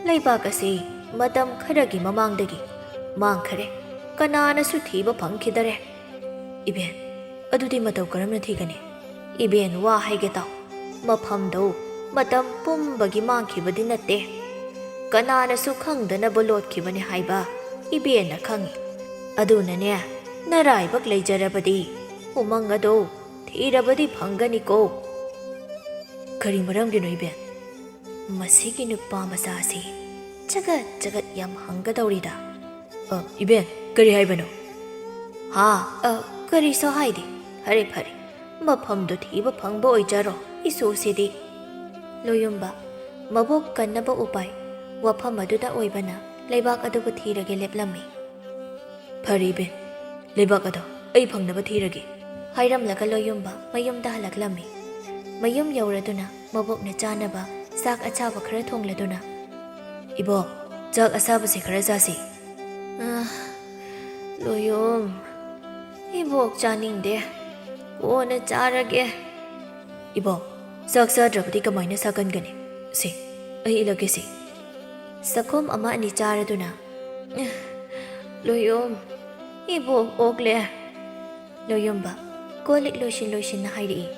ꯂꯩꯕꯥꯛ ꯑꯁꯤ ꯃꯇꯝ ꯈꯔꯒꯤ ꯃꯃꯥꯡꯗꯒꯤ ꯃꯥꯡꯈꯔꯦ꯫ ꯀꯅꯥꯅꯁꯨ ꯊꯤꯕ ꯐꯪꯈꯤꯗꯔꯦ꯫" "ꯏꯕꯦꯟ, ꯑꯗꯨꯗꯤ ꯃꯇꯧ ꯀꯔꯝꯅ ꯊꯤꯒꯅꯤ?" "ꯏꯕꯦꯟ, ꯋꯥ ꯍꯥꯏꯒꯦ ꯇꯥꯎ꯫ ꯃꯐꯝꯗꯣ ꯃꯇꯝ ꯄꯨꯝꯕꯒꯤ ꯃꯥꯡꯈꯤꯕꯗꯤ ꯅꯠꯇꯦ꯫ ꯀꯅꯥꯅꯁꯨ ꯈꯪꯗꯅꯕ ꯂꯣꯠꯈꯤꯕꯅꯤ ꯍꯥꯏꯕ ꯏꯕꯦꯟꯅ ꯈꯪꯏ꯫ ꯑꯗꯨꯅꯅꯦ, ꯅꯔꯥꯏꯕꯛ ꯂꯩꯖꯔꯕꯗꯤ ꯎꯃꯪ ꯑꯗꯣ ꯊꯤꯔꯕꯗꯤ ꯐꯪꯒꯅꯤꯀꯣ꯫ ꯀꯔꯤ ꯃꯔꯝꯒꯤꯅꯣ, ꯏꯕꯦꯟ? ꯃꯁꯤꯒꯤ ꯅꯨꯄꯥ ꯃꯆꯥꯁꯤ ꯆꯒꯠ ꯆꯒꯠ ꯌꯥꯝ ꯍꯪꯒꯗꯧꯔꯤꯗ꯫ ꯑ, ꯏꯕꯦꯟ, ꯀꯔꯤ ꯍꯥꯏꯕꯅꯣ? ꯍꯥ? ꯑ, ꯀꯔꯤꯁꯨ ꯍꯥꯏꯗꯦ꯫ ꯐꯔꯦ, ꯐꯔꯦ꯫ ꯃꯐꯝꯗꯨ ꯊꯤꯕ ꯐꯪꯕ ꯑꯣꯏꯖꯔꯣ, ꯏꯁꯨꯁꯤꯗꯤ꯫ ꯂꯣꯌꯨꯝꯕ, ꯃꯕꯣꯛ ꯀꯟꯅꯕ ꯎꯄꯥꯏ, ꯋꯥꯐꯝ ꯑꯗꯨꯗ ꯑꯣꯏꯕꯅ ꯂꯩꯕꯥꯛ ꯑꯗꯨꯕꯨ ꯊꯤꯔꯒꯦ ꯂꯦꯞꯂꯝꯃꯤ꯫ ꯐꯔꯦ ꯏꯕꯦꯟ, ꯂꯩꯕꯥꯛ ꯑꯗꯣ ꯑꯩ ꯐꯪꯅꯕ ꯊꯤꯔꯒꯦ꯫ ꯍꯥꯏꯔꯝꯂꯒ ꯂꯣꯌꯨꯝꯕ ꯃꯌꯨꯝꯗ ꯍꯜꯂꯛꯂꯝꯃꯤ꯫ ꯃꯌꯨꯝ ꯌꯧꯔꯗꯨꯅ ꯃꯕꯣꯛꯅ ꯆꯥꯅꯕ ꯆꯥꯛ ꯑꯁꯥꯕ ꯈꯔ ꯊꯣꯡꯂꯗꯨꯅ, "ꯏꯕꯣꯛ, ꯆꯥꯛ ꯑꯁꯥꯕꯁꯦ ꯈꯔ ꯆꯥꯁꯤ꯫" "ꯑ, ꯂꯣꯌꯨꯝ, ꯏꯕꯣꯛ ꯆꯥꯅꯤꯡꯗꯦ꯫ ꯀꯣꯟꯅ ꯆꯥꯔꯒꯦ꯫" "ꯏꯕꯣꯛ, ꯆꯥꯛ ꯆꯥꯗ꯭ꯔꯕꯗꯤ ꯀꯃꯥꯏꯅ ꯁꯥꯒꯟꯒꯅꯤ? ꯁꯤ, ꯑꯩ ꯏꯜꯂꯛꯀꯦ ꯁꯤ꯫" ꯆꯥꯛꯈꯨꯝ ꯑꯃ ꯑꯅꯤ ꯆꯥꯔꯗꯨꯅ, "ꯑ, ꯂꯣꯌꯨꯝ, ꯏꯕꯣꯛ ꯑꯣꯛꯂꯦ꯫" ꯂꯣꯌꯨꯝꯕ ꯀꯣꯜ ꯂꯤꯛ ꯂꯣꯏꯁꯤꯟ ꯂꯣꯏꯁꯤꯟꯅ ꯍꯥꯏꯔꯛꯏ꯫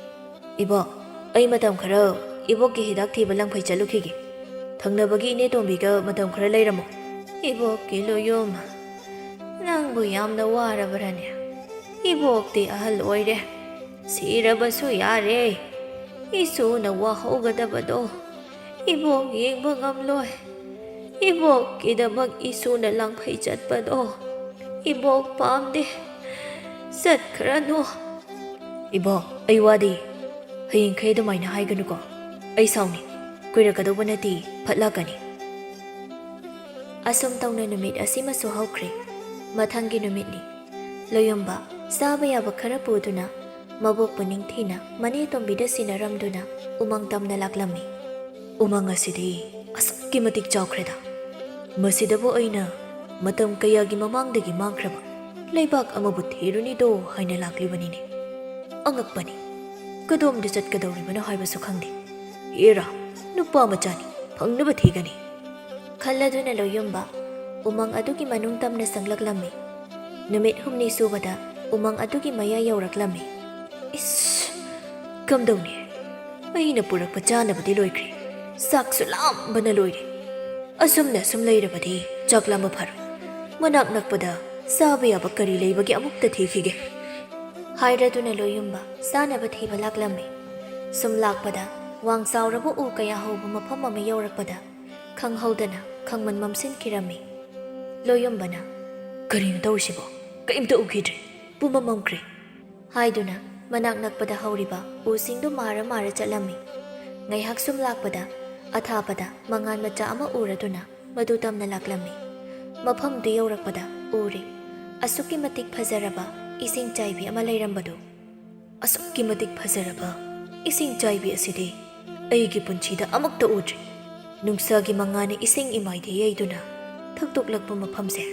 "ꯏꯕꯣꯛ, ꯑꯩ ꯃꯇꯝ ꯈꯔ ꯏꯕꯣꯛꯀꯤ ꯍꯤꯗꯥꯛ ꯊꯤꯕ ꯂꯪꯐꯩ ꯆꯠꯂꯨꯈꯤꯒꯦ꯫ ꯊꯪꯅꯕꯒꯤ ꯏꯅꯦ ꯇꯣꯝꯕꯤꯒ ꯃꯇꯝ ꯈꯔ ꯂꯩꯔꯝꯃꯣ꯫" "ꯏꯕꯣꯛꯀꯤ ꯂꯣꯌꯨꯝ, ꯅꯪꯕꯨ ꯌꯥꯝꯅ ꯋꯥꯔꯕ꯭ꯔꯅꯦ? ꯏꯕꯣꯛꯇꯤ ꯑꯍꯜ ꯑꯣꯏꯔꯦ꯫ ꯁꯤꯔꯕꯁꯨ ꯌꯥꯔꯦ꯫ ꯏꯁꯨꯅ ꯋꯥꯍꯧꯒꯗꯕꯗꯣ ꯏꯕꯣꯛ ꯌꯦꯡꯕ ꯉꯝꯂꯣꯏ꯫ ꯏꯕꯣꯛꯀꯤꯗꯃꯛ ꯏꯁꯨꯅ ꯂꯪꯐꯩ ꯆꯠꯄꯗꯣ ꯏꯕꯣꯛ ꯄꯥꯝꯗꯦ꯫ ꯆꯠꯈ꯭ꯔꯅꯨ꯫" "ꯏꯕꯣꯛ, ꯑꯩ ꯋꯥꯗꯦ꯫ ꯍꯌꯦꯡꯈꯩ ꯑꯗꯨꯃꯥꯏꯅ ꯍꯥꯏꯒꯅꯨꯀꯣ꯫ ꯑꯩ ꯁꯥꯎꯅꯤ꯫ ꯀꯨꯏꯔꯛꯀꯗꯧꯕ ꯅꯠꯇꯦ, ꯐꯠ ꯂꯥꯛꯀꯅꯤ꯫" ꯑꯁꯨꯝ ꯇꯧꯅ ꯅꯨꯃꯤꯠ ꯑꯁꯤꯃꯁꯨ ꯍꯧꯈ꯭ꯔꯦ꯫ ꯃꯊꯪꯒꯤ ꯅꯨꯃꯤꯠꯅꯤ꯫ ꯂꯣꯌꯨꯝꯕ ꯆꯥꯕ ꯌꯥꯕ ꯈꯔ ꯄꯨꯗꯨꯅ ꯃꯕꯣꯛꯄꯨ ꯅꯤꯡꯊꯤꯅ ꯃꯅꯦ ꯇꯣꯝꯕꯤꯗ ꯁꯤꯟꯅꯔꯝꯗꯨꯅ ꯎꯃꯪ ꯇꯝꯅ ꯂꯥꯛꯂꯝꯃꯤ꯫ "ꯎꯃꯪ ꯑꯁꯤꯗꯤ ꯑꯁꯨꯛꯀꯤ ꯃꯇꯤꯛ ꯆꯥꯎꯈ꯭ꯔꯦꯗ꯫ ꯃꯁꯤꯗꯕꯨ ꯑꯩꯅ ꯃꯇꯝ ꯀꯌꯥꯒꯤ ꯃꯃꯥꯡꯗꯒꯤ ꯃꯥꯡꯈ꯭ꯔꯕ ꯂꯩꯕꯥꯛ ꯑꯃꯕꯨ ꯊꯤꯔꯨꯅꯤꯗꯣ ꯍꯥꯏꯅ ꯂꯥꯛꯂꯤꯕꯅꯤꯅꯦ꯫ ꯑꯉꯛꯄꯅꯤ꯫ ꯀꯗꯣꯝꯗ ꯆꯠꯀꯗꯧꯔꯤꯕꯅꯣ ꯍꯥꯏꯕꯁꯨ ꯈꯪꯗꯦ꯫ ꯍꯦꯔꯥ, ꯅꯨꯄꯥ ꯃꯆꯥꯅꯤ, ꯐꯪꯅꯕ ꯊꯤꯒꯅꯤ꯫" ꯈꯜꯂꯗꯨꯅ ꯂꯣꯌꯨꯝꯕ ꯎꯃꯪ ꯑꯗꯨꯒꯤ ꯃꯅꯨꯡ ꯇꯝꯅ ꯆꯪꯂꯛꯂꯝꯃꯤ꯫ ꯅꯨꯃꯤꯠ ꯍꯨꯝꯅꯤ ꯁꯨꯕꯗ ꯎꯃꯪ ꯑꯗꯨꯒꯤ ꯃꯌꯥꯏ ꯌꯧꯔꯛꯂꯝꯃꯤ꯫ "ꯏꯁ, ꯀꯝꯗꯧꯅꯤ? ꯑꯩꯅ ꯄꯨꯔꯛꯄ ꯆꯥꯅꯕꯗꯤ ꯂꯣꯏꯈ꯭ꯔꯦ꯫ ꯆꯥꯛꯁꯨ ꯂꯥꯝꯕꯅ ꯂꯣꯏꯔꯦ꯫ ꯑꯁꯨꯝꯅ ꯑꯁꯨꯝ ꯂꯩꯔꯕꯗꯤ ꯆꯥꯛ ꯂꯥꯝꯕ ꯐꯔꯣꯏ꯫ ꯃꯅꯥꯛ ꯅꯛꯄꯗ "ꯆꯥꯕ ꯌꯥꯕ ꯀꯔꯤ ꯂꯩꯕꯒꯦ, ꯑꯃꯨꯛꯇ ꯊꯤꯈꯤꯒꯦ" ꯍꯥꯏꯔꯗꯨꯅ ꯂꯣꯌꯨꯝꯕ ꯆꯥꯅꯕ ꯊꯤꯕ ꯂꯥꯛꯂꯝꯃꯤ꯫ ꯁꯨꯝ ꯂꯥꯛꯄꯗ ꯋꯥꯡ ꯆꯥꯎꯔꯕ ꯎ ꯀꯌꯥ ꯍꯧꯕ ꯃꯐꯝ ꯑꯃ ꯌꯧꯔꯛꯄꯗ ꯈꯪꯍꯧꯗꯅ ꯈꯪꯃꯟ ꯃꯝꯁꯤꯟꯈꯤꯔꯝꯃꯤ꯫ ꯂꯣꯌꯨꯝꯕꯅ, "ꯀꯔꯤꯅꯣ ꯇꯧꯔꯤꯁꯤꯕꯣ? ꯀꯔꯤꯝꯇ ꯎꯈꯤꯗ꯭ꯔꯦ꯫ ꯄꯨꯝꯃꯝ ꯃꯝꯈ꯭ꯔꯦ" ꯍꯥꯏꯗꯨꯅ ꯃꯅꯥꯛ ꯅꯛꯄꯗ ꯍꯧꯔꯤꯕ ꯎꯁꯤꯡꯗꯨ ꯃꯥꯔ ꯃꯥꯔ ꯆꯠꯂꯝꯃꯤ꯫ ꯉꯥꯏꯍꯥꯛ ꯁꯨꯝ ꯂꯥꯛꯄꯗ ꯑꯊꯥꯕꯗ ꯃꯉꯥꯜ ꯃꯆꯥ ꯑꯃ ꯎꯔꯗꯨꯅ ꯃꯗꯨ ꯇꯝꯅ ꯂꯥꯛꯂꯝꯃꯤ꯫ ꯃꯐꯝꯗꯨ ꯌꯧꯔꯛꯄꯗ ꯎꯔꯦ, ꯑꯁꯨꯛꯀꯤ ꯃꯇꯤꯛ ꯐꯖꯔꯕ ꯏꯁꯤꯡ ꯆꯥꯏꯕꯤ ꯑꯃ ꯂꯩꯔꯝꯕꯗꯨ꯫ "ꯑꯁꯨꯛꯀꯤ ꯃꯇꯤꯛ ꯐꯖꯔꯕ ꯏꯁꯤꯡ ꯆꯥꯏꯕꯤ ꯑꯁꯤꯗꯤ ꯑꯩꯒꯤ ꯄꯨꯟꯁꯤꯗ ꯑꯃꯨꯛꯇ ꯎꯗ꯭ꯔꯤ꯫ ꯅꯨꯡꯁꯥꯒꯤ ꯃꯉꯥꯜꯅ ꯏꯁꯤꯡ ꯏꯃꯥꯏꯗ ꯌꯩꯗꯨꯅ ꯊꯛꯇꯣꯛꯂꯛꯄ ꯃꯐꯝꯁꯦ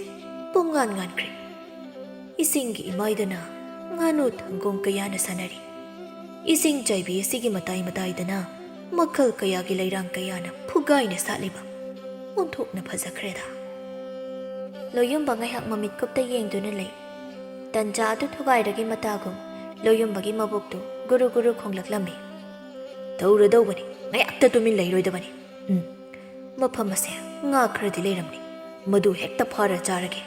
ꯄꯨꯝꯉꯥꯟ ꯉꯥꯟꯈ꯭ꯔꯦ꯫ ꯏꯁꯤꯡꯒꯤ ꯏꯃꯥꯏꯗꯅ ꯉꯥꯅꯨ ꯊꯪꯒꯣꯡ ꯀꯌꯥꯅ ꯁꯥꯟꯅꯔꯤ꯫ ꯏꯁꯤꯡ ꯆꯥꯏꯕꯤ ꯑꯁꯤꯒꯤ ꯃꯇꯥꯏ ꯃꯇꯥꯏꯗꯅ ꯃꯈꯜ ꯀꯌꯥꯒꯤ ꯂꯩꯔꯥꯡ ꯀꯌꯥꯅ ꯐꯨꯒꯥꯏꯅ ꯁꯥꯠꯂꯤꯕ꯫ ꯑꯣꯟꯊꯣꯛꯅ ꯐꯖꯈ꯭ꯔꯦꯗ"꯫ ꯂꯣꯌꯨꯝꯕ ꯉꯥꯏꯍꯥꯛ ꯃꯃꯤꯠ ꯀꯨꯞꯇ ꯌꯦꯡꯗꯨꯅ ꯂꯩ꯫ ꯇꯟꯖꯥ ꯑꯗꯨ ꯊꯨꯒꯥꯏꯔꯒꯦ ꯃꯇꯥꯒꯨꯝ ꯂꯣꯌꯨꯝꯕꯒꯤ ꯃꯕꯨꯛꯇꯨ ꯒꯨꯔꯨ ꯒꯨꯔꯨ ꯈꯣꯡꯂꯛꯂꯝꯃꯤ꯫ "ꯇꯧꯔꯗꯧꯕꯅꯤ, ꯉꯥꯏꯍꯥꯛꯇ ꯇꯨꯃꯤꯟ ꯂꯩꯔꯣꯏꯗꯕꯅꯤ꯫ ꯎꯝ, ꯃꯐꯝ ꯑꯁꯦ ꯉꯥ ꯈꯔꯗꯤ ꯂꯩꯔꯝꯅꯤ, ꯃꯗꯨ ꯍꯦꯛꯇ ꯐꯥꯔ ꯆꯥꯔꯒꯦ"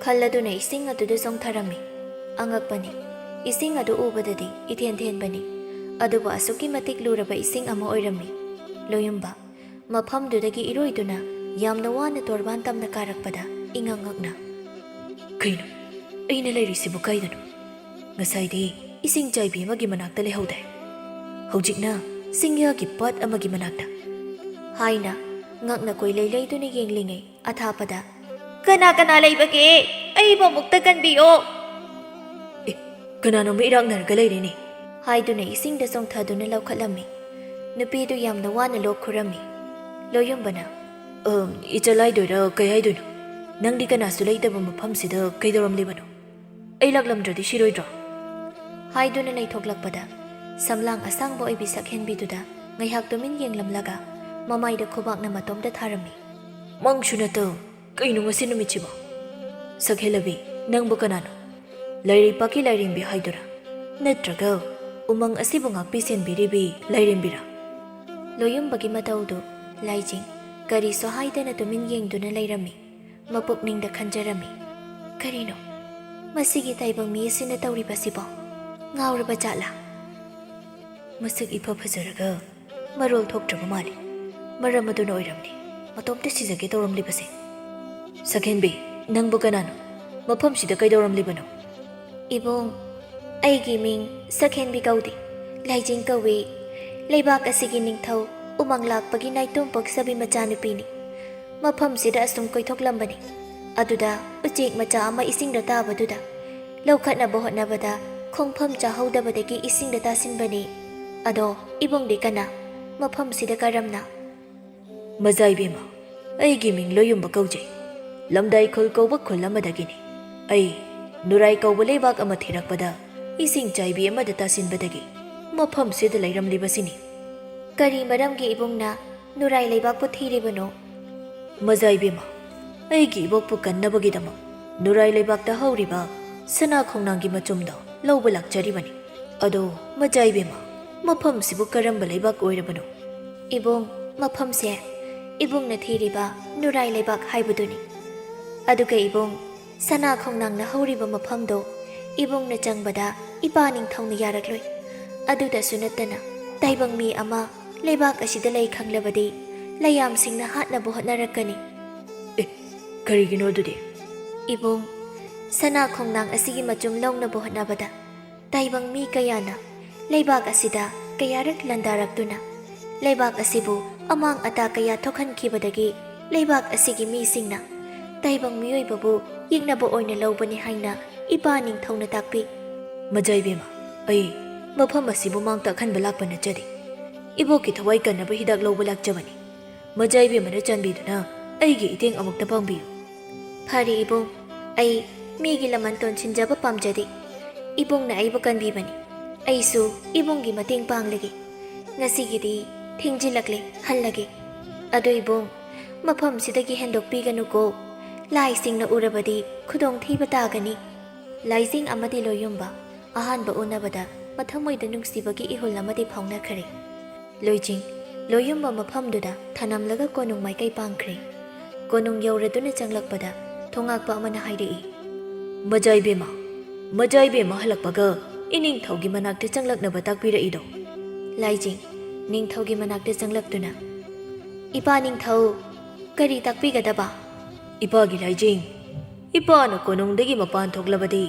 ꯈꯜꯂꯗꯨꯅ ꯏꯁꯤꯡ ꯑꯗꯨꯗ ꯆꯣꯡꯊꯔꯝꯃꯤ꯫ ꯑꯉꯛꯄꯅꯤ, ꯏꯁꯤꯡ ꯑꯗꯨ ꯎꯕꯗꯗꯤ ꯏꯊꯦꯟ ꯊꯦꯟꯕꯅꯤ, ꯑꯗꯨꯕꯨ ꯑꯁꯨꯛꯀꯤ ꯃꯇꯤꯛ ꯂꯨꯔꯕ ꯏꯁꯤꯡ ꯑꯃ ꯑꯣꯏꯔꯝꯃꯤ꯫ ꯂꯣꯌꯨꯝꯕ ꯃꯐꯝꯗꯨꯗꯒꯤ ꯏꯔꯣꯏꯗꯨꯅ ꯌꯥꯝꯅ ꯋꯥꯅ ꯇꯣꯔꯕꯥꯟ ꯇꯝꯅ ꯀꯥꯔꯛꯄꯗ ꯏꯉꯛ ꯉꯛꯅ, "ꯀꯩꯅꯣ, ꯑꯩꯅ ꯂꯩꯔꯤꯁꯤꯕꯨ ꯀꯥꯏꯗꯅꯣ? ꯉꯁꯥꯏꯗꯤ ꯏꯁꯤꯡ ꯆꯥꯏꯕꯤ ꯑꯃꯒꯤ ꯃꯅꯥꯛꯇ ꯂꯩꯍꯧꯗꯥꯏ? ꯍꯧꯖꯤꯛꯅ ꯆꯤꯡꯌꯥꯒꯤ ꯄꯥꯠ ꯑꯃꯒꯤ ꯃꯅꯥꯛꯇ" ꯍꯥꯏꯅ ꯉꯛꯅ ꯀꯣꯏꯂꯩ ꯂꯩꯗꯨꯅ ꯌꯦꯡꯂꯤꯉꯩ ꯑꯊꯥꯞꯄꯗ, "ꯀꯅꯥ ꯀꯅꯥ ꯂꯩꯕꯒꯦ? ꯑꯩꯕꯨ ꯑꯃꯨꯛꯇ ꯀꯟꯕꯤꯌꯣ!" "ꯑꯦ, ꯀꯅꯥꯅꯣꯝꯃ ꯏꯔꯥꯛꯅꯔꯒ ꯂꯩꯔꯦꯅꯦ" ꯍꯥꯏꯗꯨꯅ ꯏꯁꯤꯡꯗ ꯆꯣꯡꯊꯗꯨꯅ ꯂꯧꯈꯠꯂꯝꯃꯤ꯫ ꯅꯨꯄꯤꯗꯨ ꯌꯥꯝꯅ ꯋꯥꯅ ꯂꯣꯛ ꯈꯨꯔꯝꯃꯤ꯫ ꯂꯣꯌꯨꯝꯕꯅ, "ꯑꯝ, ꯏꯆꯜ ꯍꯥꯏꯗꯣꯏꯔꯥ ꯀꯩ ꯍꯥꯏꯗꯣꯏꯅꯣ? ꯅꯪꯗꯤ ꯀꯅꯥꯁꯨ ꯂꯩꯇꯕ ꯃꯐꯝꯁꯤꯗ ꯀꯩꯗꯧꯔꯝꯂꯤꯕꯅꯣ? ꯑꯩ ꯂꯥꯛꯂꯝꯗ꯭ꯔꯗꯤ ꯁꯤꯔꯣꯏꯗ꯭ꯔꯣ?" ꯍꯥꯏꯗꯨꯅ ꯂꯩꯊꯣꯛꯂꯛꯄꯗ ꯁꯝꯂꯥꯡ ꯑꯁꯥꯡꯕ ꯑꯣꯏꯕꯤ ꯁꯛꯍꯦꯟꯕꯤꯗꯨꯗ ꯉꯥꯏꯍꯥꯛ ꯇꯨꯃꯤꯟ ꯌꯦꯡꯂꯝꯂꯒ ꯃꯃꯥꯏꯗ ꯈꯨꯕꯥꯛꯅ ꯃꯇꯣꯝꯇ ꯊꯥꯔꯝꯃꯤ꯫ "ꯃꯪꯁꯨ ꯅꯠꯇ, ꯀꯩꯅꯣ ꯉꯁꯤ ꯅꯨꯃꯤꯠꯁꯤꯕꯣ? ꯁꯛꯍꯦꯜꯂꯕꯤ, ꯅꯪꯕꯨ ꯀꯅꯥꯅꯣ? ꯂꯥꯏꯔꯩꯄꯥꯛꯀꯤ ꯂꯥꯏꯔꯦꯝꯕꯤ ꯍꯥꯏꯗꯨꯔꯥ? ꯅꯠꯇ꯭ꯔꯒ ꯎꯃꯪ ꯑꯁꯤꯕꯨ ꯉꯥꯛꯄꯤ ꯁꯦꯟꯕꯤꯔꯤꯕꯤ ꯂꯥꯏꯔꯦꯝꯕꯤꯔꯥ?" ꯂꯣꯌꯨꯝꯕꯒꯤ ꯃꯇꯧꯗꯨ ꯂꯥꯏꯖꯤꯡ ꯀꯔꯤꯁꯨ ꯍꯥꯏꯗꯅ ꯇꯨꯃꯤꯟ ꯌꯦꯡꯗꯨꯅ ꯂꯩꯔꯝꯃꯤ꯫ ꯃꯄꯨꯛꯅꯤꯡꯗ ꯈꯟꯖꯔꯝꯃꯤ, ꯀꯔꯤꯅꯣ ꯃꯁꯤꯒꯤ ꯇꯥꯏꯕꯪ ꯃꯤ ꯑꯁꯤꯅ ꯇꯧꯔꯤꯕꯁꯤꯕꯣ? ꯉꯥꯎꯔꯕ ꯖꯥꯠꯂꯥ? ꯃꯁꯛ ꯏꯐ ꯐꯖꯔꯒ ꯃꯔꯣꯜ ꯊꯣꯛꯇ꯭ꯔꯕ ꯃꯥꯜꯂꯤ꯫ ꯃꯔꯝ ꯑꯗꯨꯅ ꯑꯣꯏꯔꯝꯅꯤ ꯃꯇꯣꯝꯇ ꯁꯤꯖꯒꯦ ꯇꯧꯔꯝꯂꯤꯕꯁꯦ꯫ ꯁꯛꯍꯦꯟꯕꯤ, ꯅꯪꯕꯨ ꯀꯅꯥꯅꯣ? ꯃꯐꯝꯁꯤꯗ ꯀꯩꯗꯧꯔꯝꯂꯤꯕꯅꯣ? ꯏꯕꯨꯡ, ꯑꯩꯒꯤ ꯃꯤꯡ ꯁꯛꯍꯦꯟꯕꯤ ꯀꯧꯗꯦ, ꯂꯥꯏꯖꯤꯡ ꯀꯧꯏ꯫ ꯂꯩꯕꯥꯛ ꯑꯁꯤꯒꯤ ꯅꯤꯡꯊꯧ ꯎꯃꯪ ꯂꯥꯛꯄꯒꯤ ꯅꯥꯏꯇꯣꯝ ꯄꯣꯛꯆꯕꯤ ꯃꯆꯥꯅꯨꯄꯤꯅꯤ꯫ ꯃꯐꯝꯁꯤꯗ ꯑꯁꯨꯝ ꯀꯣꯏꯊꯣꯛꯂꯝꯕꯅꯤ꯫ ꯑꯗꯨꯗ ꯎꯆꯦꯛ ꯃꯆꯥ ꯑꯃ ꯏꯁꯤꯡꯗ ꯇꯥꯕꯗꯨꯗ ꯂꯧꯈꯠꯅꯕ ꯍꯣꯠꯅꯕꯗ ꯈꯣꯡꯐꯝ ꯆꯥꯍꯧꯗꯕꯗꯒꯤ ꯏꯁꯤꯡꯗ ꯇꯥꯁꯤꯟꯕꯅꯤ꯫ ꯑꯗꯣ ꯏꯕꯨꯡꯗꯤ ꯀꯅꯥ? ꯃꯐꯝꯁꯤꯗ ꯀꯔꯝꯅ? ꯃꯖꯥ ꯏꯕꯦꯝꯃ, ꯑꯩꯒꯤ ꯃꯤꯡ ꯂꯣꯌꯨꯝꯕ ꯀꯧꯖꯩ꯫ ꯂꯝꯗꯥꯏ ꯈꯨꯜ ꯀꯧꯕ ꯈꯨꯜ ꯑꯃꯗꯒꯤꯅꯤ꯫ ꯑꯩ ꯅꯨꯔꯥꯏ ꯀꯧꯕ ꯂꯩꯕꯥꯛ ꯑꯃ ꯊꯤꯔꯛꯄꯗ ꯏꯁꯤꯡ ꯆꯥꯏꯕꯤ ꯑꯃꯗ ꯇꯥꯁꯤꯟꯕꯗꯒꯤ ꯃꯐꯝꯁꯤꯗ ꯂꯩꯔꯝꯂꯤꯕꯁꯤꯅꯤ꯫ ꯀꯔꯤ ꯃꯔꯝꯒꯤ ꯏꯕꯨꯡꯅ ꯅꯨꯔꯥꯏ ꯂꯩꯕꯥꯛꯄꯨ ꯊꯤꯔꯤꯕꯅꯣ? ꯃꯖꯥ ꯏꯕꯦꯝꯃ, ꯑꯩꯒꯤ ꯏꯕꯣꯛꯄꯨ ꯀꯟꯅꯕꯒꯤꯗꯃꯛ ꯅꯨꯔꯥꯏ ꯂꯩꯕꯥꯛꯇ ꯍꯧꯔꯤꯕ ꯁꯅꯥ ꯈꯣꯡꯅꯥꯡꯒꯤ ꯃꯆꯨꯝꯗꯣ ꯂꯧꯕ ꯂꯥꯛꯆꯔꯤꯕꯅꯤ꯫ ꯑꯗꯣ ꯃꯖꯥ ꯏꯕꯦꯝꯃ, ꯃꯐꯝꯁꯤꯕꯨ ꯀꯔꯝꯕ ꯂꯩꯕꯥꯛ ꯑꯣꯏꯔꯕꯅꯣ? ꯏꯕꯨꯡ, ꯃꯐꯝꯁꯦ ꯏꯕꯨꯡꯅ ꯊꯤꯔꯤꯕ ꯅꯨꯔꯥꯏ ꯂꯩꯕꯥꯛ ꯍꯥꯏꯕꯗꯨꯅꯤ꯫ ꯑꯗꯨꯒ ꯏꯕꯨꯡ, ꯁꯅꯥ ꯈꯣꯡꯅꯥꯡꯅ ꯍꯧꯔꯤꯕ ꯃꯐꯝꯗꯣ ꯏꯕꯨꯡꯅ ꯆꯪꯕꯗ ꯏꯄꯥ ꯅꯤꯡꯊꯧꯅ ꯌꯥꯔꯛꯂꯣꯏ꯫ ꯑꯗꯨꯗꯁꯨ ꯅꯠꯇꯅ ꯇꯥꯏꯕꯪ ꯃꯤ ꯑꯃ ꯂꯩꯕꯥꯛ ꯑꯁꯤꯗ ꯂꯩ ꯈꯪꯂꯕꯗꯤ ꯂꯌꯥꯝꯁꯤꯡꯅ ꯍꯥꯠꯅꯕ ꯍꯣꯠꯅꯔꯛꯀꯅꯤ꯫ ꯑꯦ, ꯀꯔꯤꯒꯤꯅꯣ ꯑꯗꯨꯗꯤ? ꯏꯕꯨꯡ, ꯁꯅꯥ ꯈꯣꯡꯅꯥꯡ ꯑꯁꯤꯒꯤ ꯃꯆꯨꯝ ꯂꯧꯅꯕ ꯍꯣꯠꯅꯕꯗ ꯇꯥꯏꯕꯪ ꯃꯤ ꯀꯌꯥꯅ ꯂꯩꯕꯥꯛ ꯑꯁꯤꯗ ꯀꯌꯥꯔꯛ ꯂꯥꯟꯗꯥꯔꯛꯇꯨꯅ ꯂꯩꯕꯥꯛ ꯑꯁꯤꯕꯨ ꯑꯃꯥꯡ ꯑꯇꯥ ꯀꯌꯥ ꯊꯣꯛꯍꯟꯈꯤꯕꯗꯒꯤ ꯂꯩꯕꯥꯛ ꯑꯁꯤꯒꯤ ꯃꯤꯁꯤꯡꯅ ꯇꯥꯏꯕꯪ ꯃꯤꯑꯣꯏꯕꯕꯨ ꯌꯦꯛꯅꯕ ꯑꯣꯏꯅ ꯂꯧꯕꯅꯤ ꯍꯥꯏꯅ ꯏꯄꯥ ꯅꯤꯡꯊꯧꯅ ꯇꯥꯛꯄꯤ꯫ ꯃꯖꯥ ꯏꯕꯦꯝꯃ, ꯑꯩ ꯃꯐꯝ ꯑꯁꯤꯕꯨ ꯃꯥꯡ ꯇꯥꯛꯍꯟꯕ ꯂꯥꯛꯄ ꯅꯠꯆꯗꯦ꯫ ꯏꯕꯣꯛꯀꯤ ꯊꯋꯥꯏ ꯀꯟꯅꯕ ꯍꯤꯗꯥꯛ ꯂꯧꯕ ꯂꯥꯛꯆꯕꯅꯤ꯫ ꯃꯖꯥ ꯏꯕꯦꯝꯃꯅ ꯆꯥꯟꯕꯤꯗꯨꯅ ꯑꯩꯒꯤ ꯏꯇꯦꯡ ꯑꯃꯨꯛꯇ ꯄꯥꯡꯕꯤꯌꯨ꯫ ꯐꯔꯦ ꯏꯕꯨꯡ, ꯑꯩ ꯃꯤꯒꯤ ꯂꯃꯟ ꯇꯣꯟꯁꯤꯟꯖꯕ ꯄꯥꯝꯖꯗꯦ꯫ ꯏꯕꯨꯡꯅ ꯑꯩꯕꯨ ꯀꯟꯕꯤꯕꯅꯤ, ꯑꯩꯁꯨ ꯏꯕꯨꯡꯒꯤ ꯃꯇꯦꯡ ꯄꯥꯡꯂꯒꯦ꯫ ꯉꯁꯤꯒꯤꯗꯤ ꯊꯦꯡꯖꯤꯜꯂꯛꯂꯦ, ꯍꯜꯂꯒꯦ꯫ ꯑꯗꯨ ꯏꯕꯨꯡ, ꯃꯐꯝꯁꯤꯗꯒꯤ ꯍꯦꯟꯗꯣꯛꯄꯤꯒꯅꯨꯀꯣ꯫ ꯂꯥꯏꯁꯤꯡꯅ ꯎꯔꯕꯗꯤ ꯈꯨꯗꯣꯡꯊꯤꯕ ꯇꯥꯒꯅꯤ꯫ ꯂꯥꯏꯖꯤꯡ ꯑꯃꯗꯤ ꯂꯣꯌꯨꯝꯕ ꯑꯍꯥꯟꯕ ꯎꯅꯕꯗ ꯃꯊꯃꯣꯏꯗ ꯅꯨꯡꯁꯤꯕꯒꯤ ꯏꯍꯨꯜ ꯑꯃꯗꯤ ꯐꯥꯎꯅꯈ꯭ꯔꯦ꯫ ꯂꯣꯏꯖꯤꯡ, ꯂꯣꯌꯨꯝꯕ ꯃꯐꯝꯗꯨꯗ ꯊꯅꯝꯂꯒ ꯀꯣꯅꯨꯡ ꯃꯥꯏꯀꯩ ꯄꯥꯡꯈ꯭ꯔꯦ꯫ ꯀꯣꯅꯨꯡ ꯌꯧꯔꯗꯨꯅ ꯆꯪꯂꯛꯄꯗ ꯊꯣꯉꯥꯛꯄ ꯑꯃꯅ ꯍꯥꯏꯔꯛꯏ, "ꯃꯖꯥ ꯏꯕꯦꯝꯃ, ꯃꯖꯥ ꯏꯕꯦꯝꯃ ꯍꯜꯂꯛꯄꯒ ꯏꯅꯤꯡꯊꯧꯒꯤ ꯃꯅꯥꯛꯇ ꯆꯪꯂꯛꯅꯕ ꯇꯥꯛꯄꯤꯔꯛꯏꯗꯣ?" ꯂꯥꯏꯖꯤꯡ ꯅꯤꯡꯊꯧꯒꯤ ꯃꯅꯥꯛꯇ ꯆꯪꯂꯛꯇꯨꯅ, "ꯏꯄꯥ ꯅꯤꯡꯊꯧ, ꯀꯔꯤ ꯇꯥꯛꯄꯤꯒꯗꯕ?" "ꯏꯄꯥꯒꯤ ꯂꯥꯏꯖꯤꯡ, ꯏꯄꯥꯅ ꯀꯣꯅꯨꯡꯗꯒꯤ ꯃꯄꯥꯟ ꯊꯣꯛꯂꯕꯗꯤ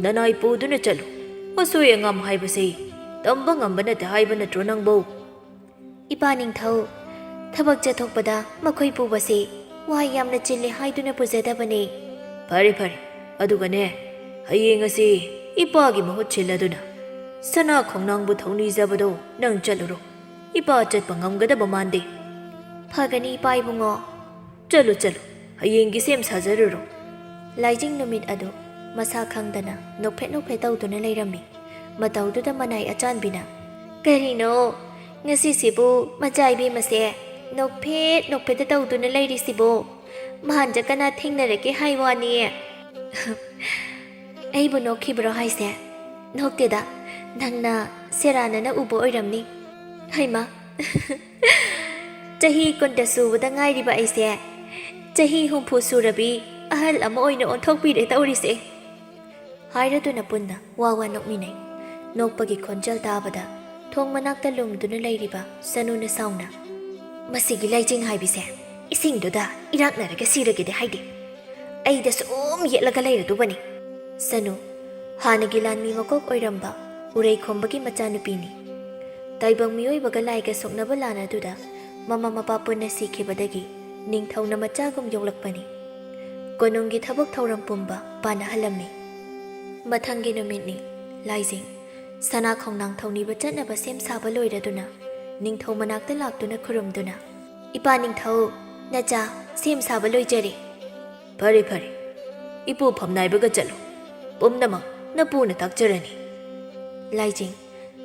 ꯅꯅꯥꯏ ꯄꯨꯗꯨꯅ ꯆꯠꯂꯨ꯫ ꯑꯁꯣꯏ ꯑꯉꯥꯝ ꯍꯥꯏꯕꯁꯤ ꯇꯝꯕ ꯉꯝꯕ ꯅꯠꯇꯦ ꯍꯥꯏꯕ ꯅꯠꯇ꯭ꯔꯣ ꯅꯪꯕꯨ?" "ꯏꯄꯥ ꯅꯤꯡꯊꯧ, ꯊꯕꯛ ꯆꯠꯊꯣꯛꯄꯗ ꯃꯈꯣꯏ ꯄꯨꯕꯁꯤ ꯋꯥꯏ ꯌꯥꯝꯅ ꯆꯤꯜꯂꯤ ꯍꯥꯏꯗꯨꯅ ꯄꯨꯖꯗꯕꯅꯤ꯫" "ꯐꯔꯦ, ꯐꯔꯦ꯫ ꯑꯗꯨꯒꯅꯦ, ꯍꯌꯦꯡ ꯑꯁꯤ ꯏꯄꯥꯒꯤ ꯃꯍꯨꯠ ꯁꯤꯜꯂꯗꯨꯅ ꯁꯅꯥ ꯈꯣꯡꯅꯥꯡꯕꯨ ꯊꯧꯅꯤꯖꯕꯗꯣ ꯅꯪ ꯆꯠꯂꯨꯔꯣ꯫ ꯏꯄꯥ ꯆꯠꯄ ꯉꯝꯒꯗꯕ ꯃꯥꯟꯗꯦ꯫" "ꯐꯒꯅꯤ, ꯏꯄꯥ ꯏꯕꯨꯡꯉꯣ꯫" "ꯆꯠꯂꯨ, ꯆꯠꯂꯨ꯫ ꯍꯌꯦꯡꯒꯤ ꯁꯦꯝ ꯁꯥꯖꯔꯨꯔꯣ꯫" ꯂꯥꯏꯖꯤꯡ ꯅꯨꯃꯤꯠ ꯑꯗꯨ ꯃꯁꯥ ꯈꯪꯗꯅ ꯅꯣꯛꯐꯦꯠ ꯅꯣꯛꯐꯦꯠ ꯇꯧꯗꯨꯅ ꯂꯩꯔꯝꯃꯤ꯫ ꯃꯇꯧꯗꯨꯗ ꯃꯅꯥꯏ ꯑꯆꯥꯟꯕꯤꯅ, "ꯀꯔꯤꯅꯣ, ꯉꯁꯤꯁꯤꯕꯨ ꯃꯆꯥ ꯏꯕꯦꯝꯃꯁꯦ ꯅꯣꯛꯐꯦꯠ ꯅꯣꯛꯐꯦꯠꯇ ꯇꯧꯗꯨꯅ ꯂꯩꯔꯤꯁꯤꯕꯣ? ꯃꯍꯥꯟꯖ ꯀꯅꯥ ꯊꯦꯡꯅꯔꯒꯦ ꯍꯥꯏ ꯋꯥꯅꯤ?" "ꯑꯩꯕꯨ ꯅꯣꯛꯈꯤꯕ꯭ꯔꯣ ꯍꯥꯏꯁꯦ?" "ꯅꯣꯛꯇꯦꯗ, ꯅꯪꯅ ꯁꯦꯔꯥꯟꯅꯅ ꯎꯕ ꯑꯣꯏꯔꯝꯅꯤ꯫" "ꯍꯩꯃꯥ, ꯆꯍꯤ ꯀꯨꯟꯇ ꯁꯨꯕꯗ ꯉꯥꯏꯔꯤꯕ ꯑꯩꯁꯦ ꯆꯍꯤ ꯍꯨꯝꯐꯨ ꯁꯨꯔꯕꯤ ꯑꯍꯜ ꯑꯃ ꯑꯣꯏꯅ ꯑꯣꯟꯊꯣꯛꯄꯤꯔꯦ ꯇꯧꯔꯤꯁꯦ꯫" ꯍꯥꯏꯔꯗꯨꯅ ꯄꯨꯟꯅ ꯋꯥ ꯋꯥ ꯅꯣꯛꯃꯤꯟꯅꯩ꯫ ꯅꯣꯛꯄꯒꯤ ꯈꯣꯟꯖꯦꯜ ꯇꯥꯕꯗ ꯊꯣꯡ ꯃꯅꯥꯛꯇ ꯂꯨꯝꯗꯨꯅ ꯂꯩꯔꯤꯕ ꯁꯅꯨꯅ ꯁꯥꯎꯅ, "ꯃꯁꯤꯒꯤ ꯂꯥꯏꯖꯤꯡ ꯍꯥꯏꯕꯤꯁꯦ ꯏꯁꯤꯡꯗꯨꯗ ꯏꯔꯥꯛꯅꯔꯒ ꯁꯤꯔꯒꯦꯗꯤ ꯍꯥꯏꯗꯦ꯫ ꯑꯩꯗ ꯁꯨꯝ ꯌꯦꯠꯂꯒ ꯂꯩꯔꯗꯨꯕꯅꯤ꯫" ꯁꯅꯨ ꯍꯥꯟꯅꯒꯤ ꯂꯥꯟꯃꯤ ꯃꯀꯣꯛ ꯑꯣꯏꯔꯝꯕ ꯎꯔꯩꯈꯣꯝꯕꯒꯤ ꯃꯆꯥꯅꯨꯄꯤꯅꯤ꯫ ꯇꯥꯏꯕꯪ ꯃꯤꯑꯣꯏꯕꯒ ꯂꯥꯏꯒ ꯁꯣꯛꯅꯕ ꯂꯥꯟ ꯑꯗꯨꯗ ꯃꯃꯥ ꯃꯄꯥ ꯄꯨꯟꯅ ꯁꯤꯈꯤꯕꯗꯒꯤ ꯅꯤꯡꯊꯧꯅ ꯃꯆꯥꯒꯨꯝ ꯌꯣꯛꯂꯛꯄꯅꯤ꯫ ꯀꯣꯅꯨꯡꯒꯤ ꯊꯕꯛ ꯊꯧꯔꯝ ꯄꯨꯝꯕ ꯄꯥꯅꯍꯜꯂꯝꯃꯤ꯫ ꯃꯊꯪꯒꯤ ꯅꯨꯃꯤꯠꯅꯤ꯫ ꯂꯥꯏꯖꯤꯡ ꯁꯅꯥ ꯈꯣꯡꯅꯥꯡ ꯊꯧꯅꯤꯕ ꯆꯠꯅꯕ ꯁꯦꯝ ꯁꯥꯕ ꯂꯣꯏꯔꯗꯨꯅ ꯅꯤꯡꯊꯧ ꯃꯅꯥꯛꯇ ꯂꯥꯛꯇꯨꯅ ꯈꯨꯔꯨꯝꯗꯨꯅ, "ꯏꯄꯥ ꯅꯤꯡꯊꯧ, ꯅꯆꯥ ꯁꯦꯝ ꯁꯥꯕ ꯂꯣꯏꯖꯔꯦ꯫" "ꯐꯔꯦ, ꯐꯔꯦ꯫ ꯏꯄꯨ ꯐꯝꯅꯥꯏꯕꯒ ꯆꯠꯂꯨ꯫ ꯄꯨꯝꯅꯃꯛ ꯅꯄꯨꯅ ꯇꯥꯛꯆꯔꯅꯤ꯫" ꯂꯥꯏꯖꯤꯡ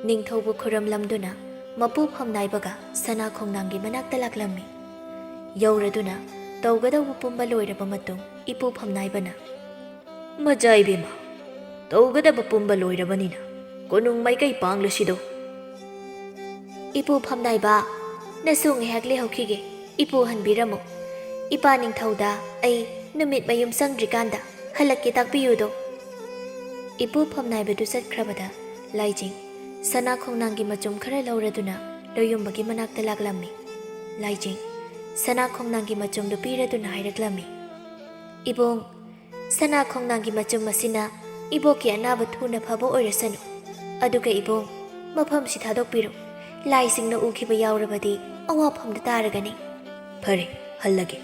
ꯅꯤꯡꯊꯧꯕꯨ ꯈꯨꯔꯨꯝꯂꯝꯗꯨꯅ ꯃꯄꯨ ꯐꯝꯅꯥꯏꯕꯒ ꯁꯅꯥ ꯈꯣꯡꯅꯥꯡꯒꯤ ꯃꯅꯥꯛꯇ ꯂꯥꯛꯂꯝꯃꯤ꯫ ꯌꯧꯔꯗꯨꯅ ꯇꯧꯒꯗꯧꯕ ꯄꯨꯝꯕ ꯂꯣꯏꯔꯕ ꯃꯇꯨꯡ ꯏꯄꯨ ꯐꯝꯅꯥꯏꯕꯅ, "ꯃꯆꯥ ꯏꯕꯦꯝꯃ, ꯇꯧꯒꯗꯕ ꯄꯨꯝꯕ ꯂꯣꯏꯔꯕꯅꯤꯅ ꯀꯣꯅꯨꯡ ꯃꯥꯏꯀꯩ ꯄꯥꯡꯂꯁꯤꯗꯣ꯫" "ꯏꯄꯨ ꯐꯝꯅꯥꯏꯕ, ꯅꯁꯨ ꯉꯥꯏꯍꯥꯛ ꯂꯩꯍꯧꯈꯤꯒꯦ꯫ ꯏꯄꯨ ꯍꯟꯕꯤꯔꯝꯃꯨ꯫ ꯏꯄꯥ ꯅꯤꯡꯊꯧꯗ ꯑꯩ ꯅꯨꯃꯤꯠ ꯃꯌꯨꯝ ꯆꯪꯗ꯭ꯔꯤꯀꯥꯟꯗ ꯍꯜꯂꯛꯀꯦ, ꯇꯥꯛꯄꯤꯌꯨꯗꯣ꯫ ꯏꯄꯨ ꯐꯝꯅꯥꯏꯕꯗꯨ ꯆꯠꯈ꯭ꯔꯕꯗ ꯂꯥꯏꯖꯤꯡ ꯁꯅꯥ ꯈꯣꯡꯅꯥꯡꯒꯤ ꯃꯆꯨꯝ ꯈꯔ ꯂꯧꯔꯗꯨꯅ ꯂꯣꯌꯨꯝꯕꯒꯤ ꯃꯅꯥꯛꯇ ꯂꯥꯛꯂꯝꯃꯤ꯫ ꯂꯥꯏꯖꯤꯡ ꯁꯅꯥ ꯈꯣꯡꯅꯥꯡꯒꯤ ꯃꯆꯨꯝꯗꯨ ꯄꯤꯔꯗꯨꯅ ꯍꯥꯏꯔꯛꯂꯝꯃꯤ, "ꯏꯕꯨꯡ, ꯁꯅꯥ ꯈꯣꯡꯅꯥꯡꯒꯤ ꯃꯆꯨꯝ ꯑꯁꯤꯅ ꯏꯕꯣꯛꯀꯤ ꯑꯅꯥꯕ ꯊꯨꯅ ꯐꯕ ꯑꯣꯏꯔꯁꯅꯨ꯫ ꯑꯗꯨꯒ ꯏꯕꯨꯡ, ꯃꯐꯝꯁꯤ ꯊꯥꯗꯣꯛꯄꯤꯔꯣ꯫ ꯂꯥꯏꯁꯤꯡꯅ ꯎꯈꯤꯕ ꯌꯥꯎꯔꯕꯗꯤ ꯑꯋꯥꯐꯝꯗ ꯇꯥꯔꯒꯅꯤ꯫" "ꯐꯔꯦ, ꯍꯜꯂꯒꯦ꯫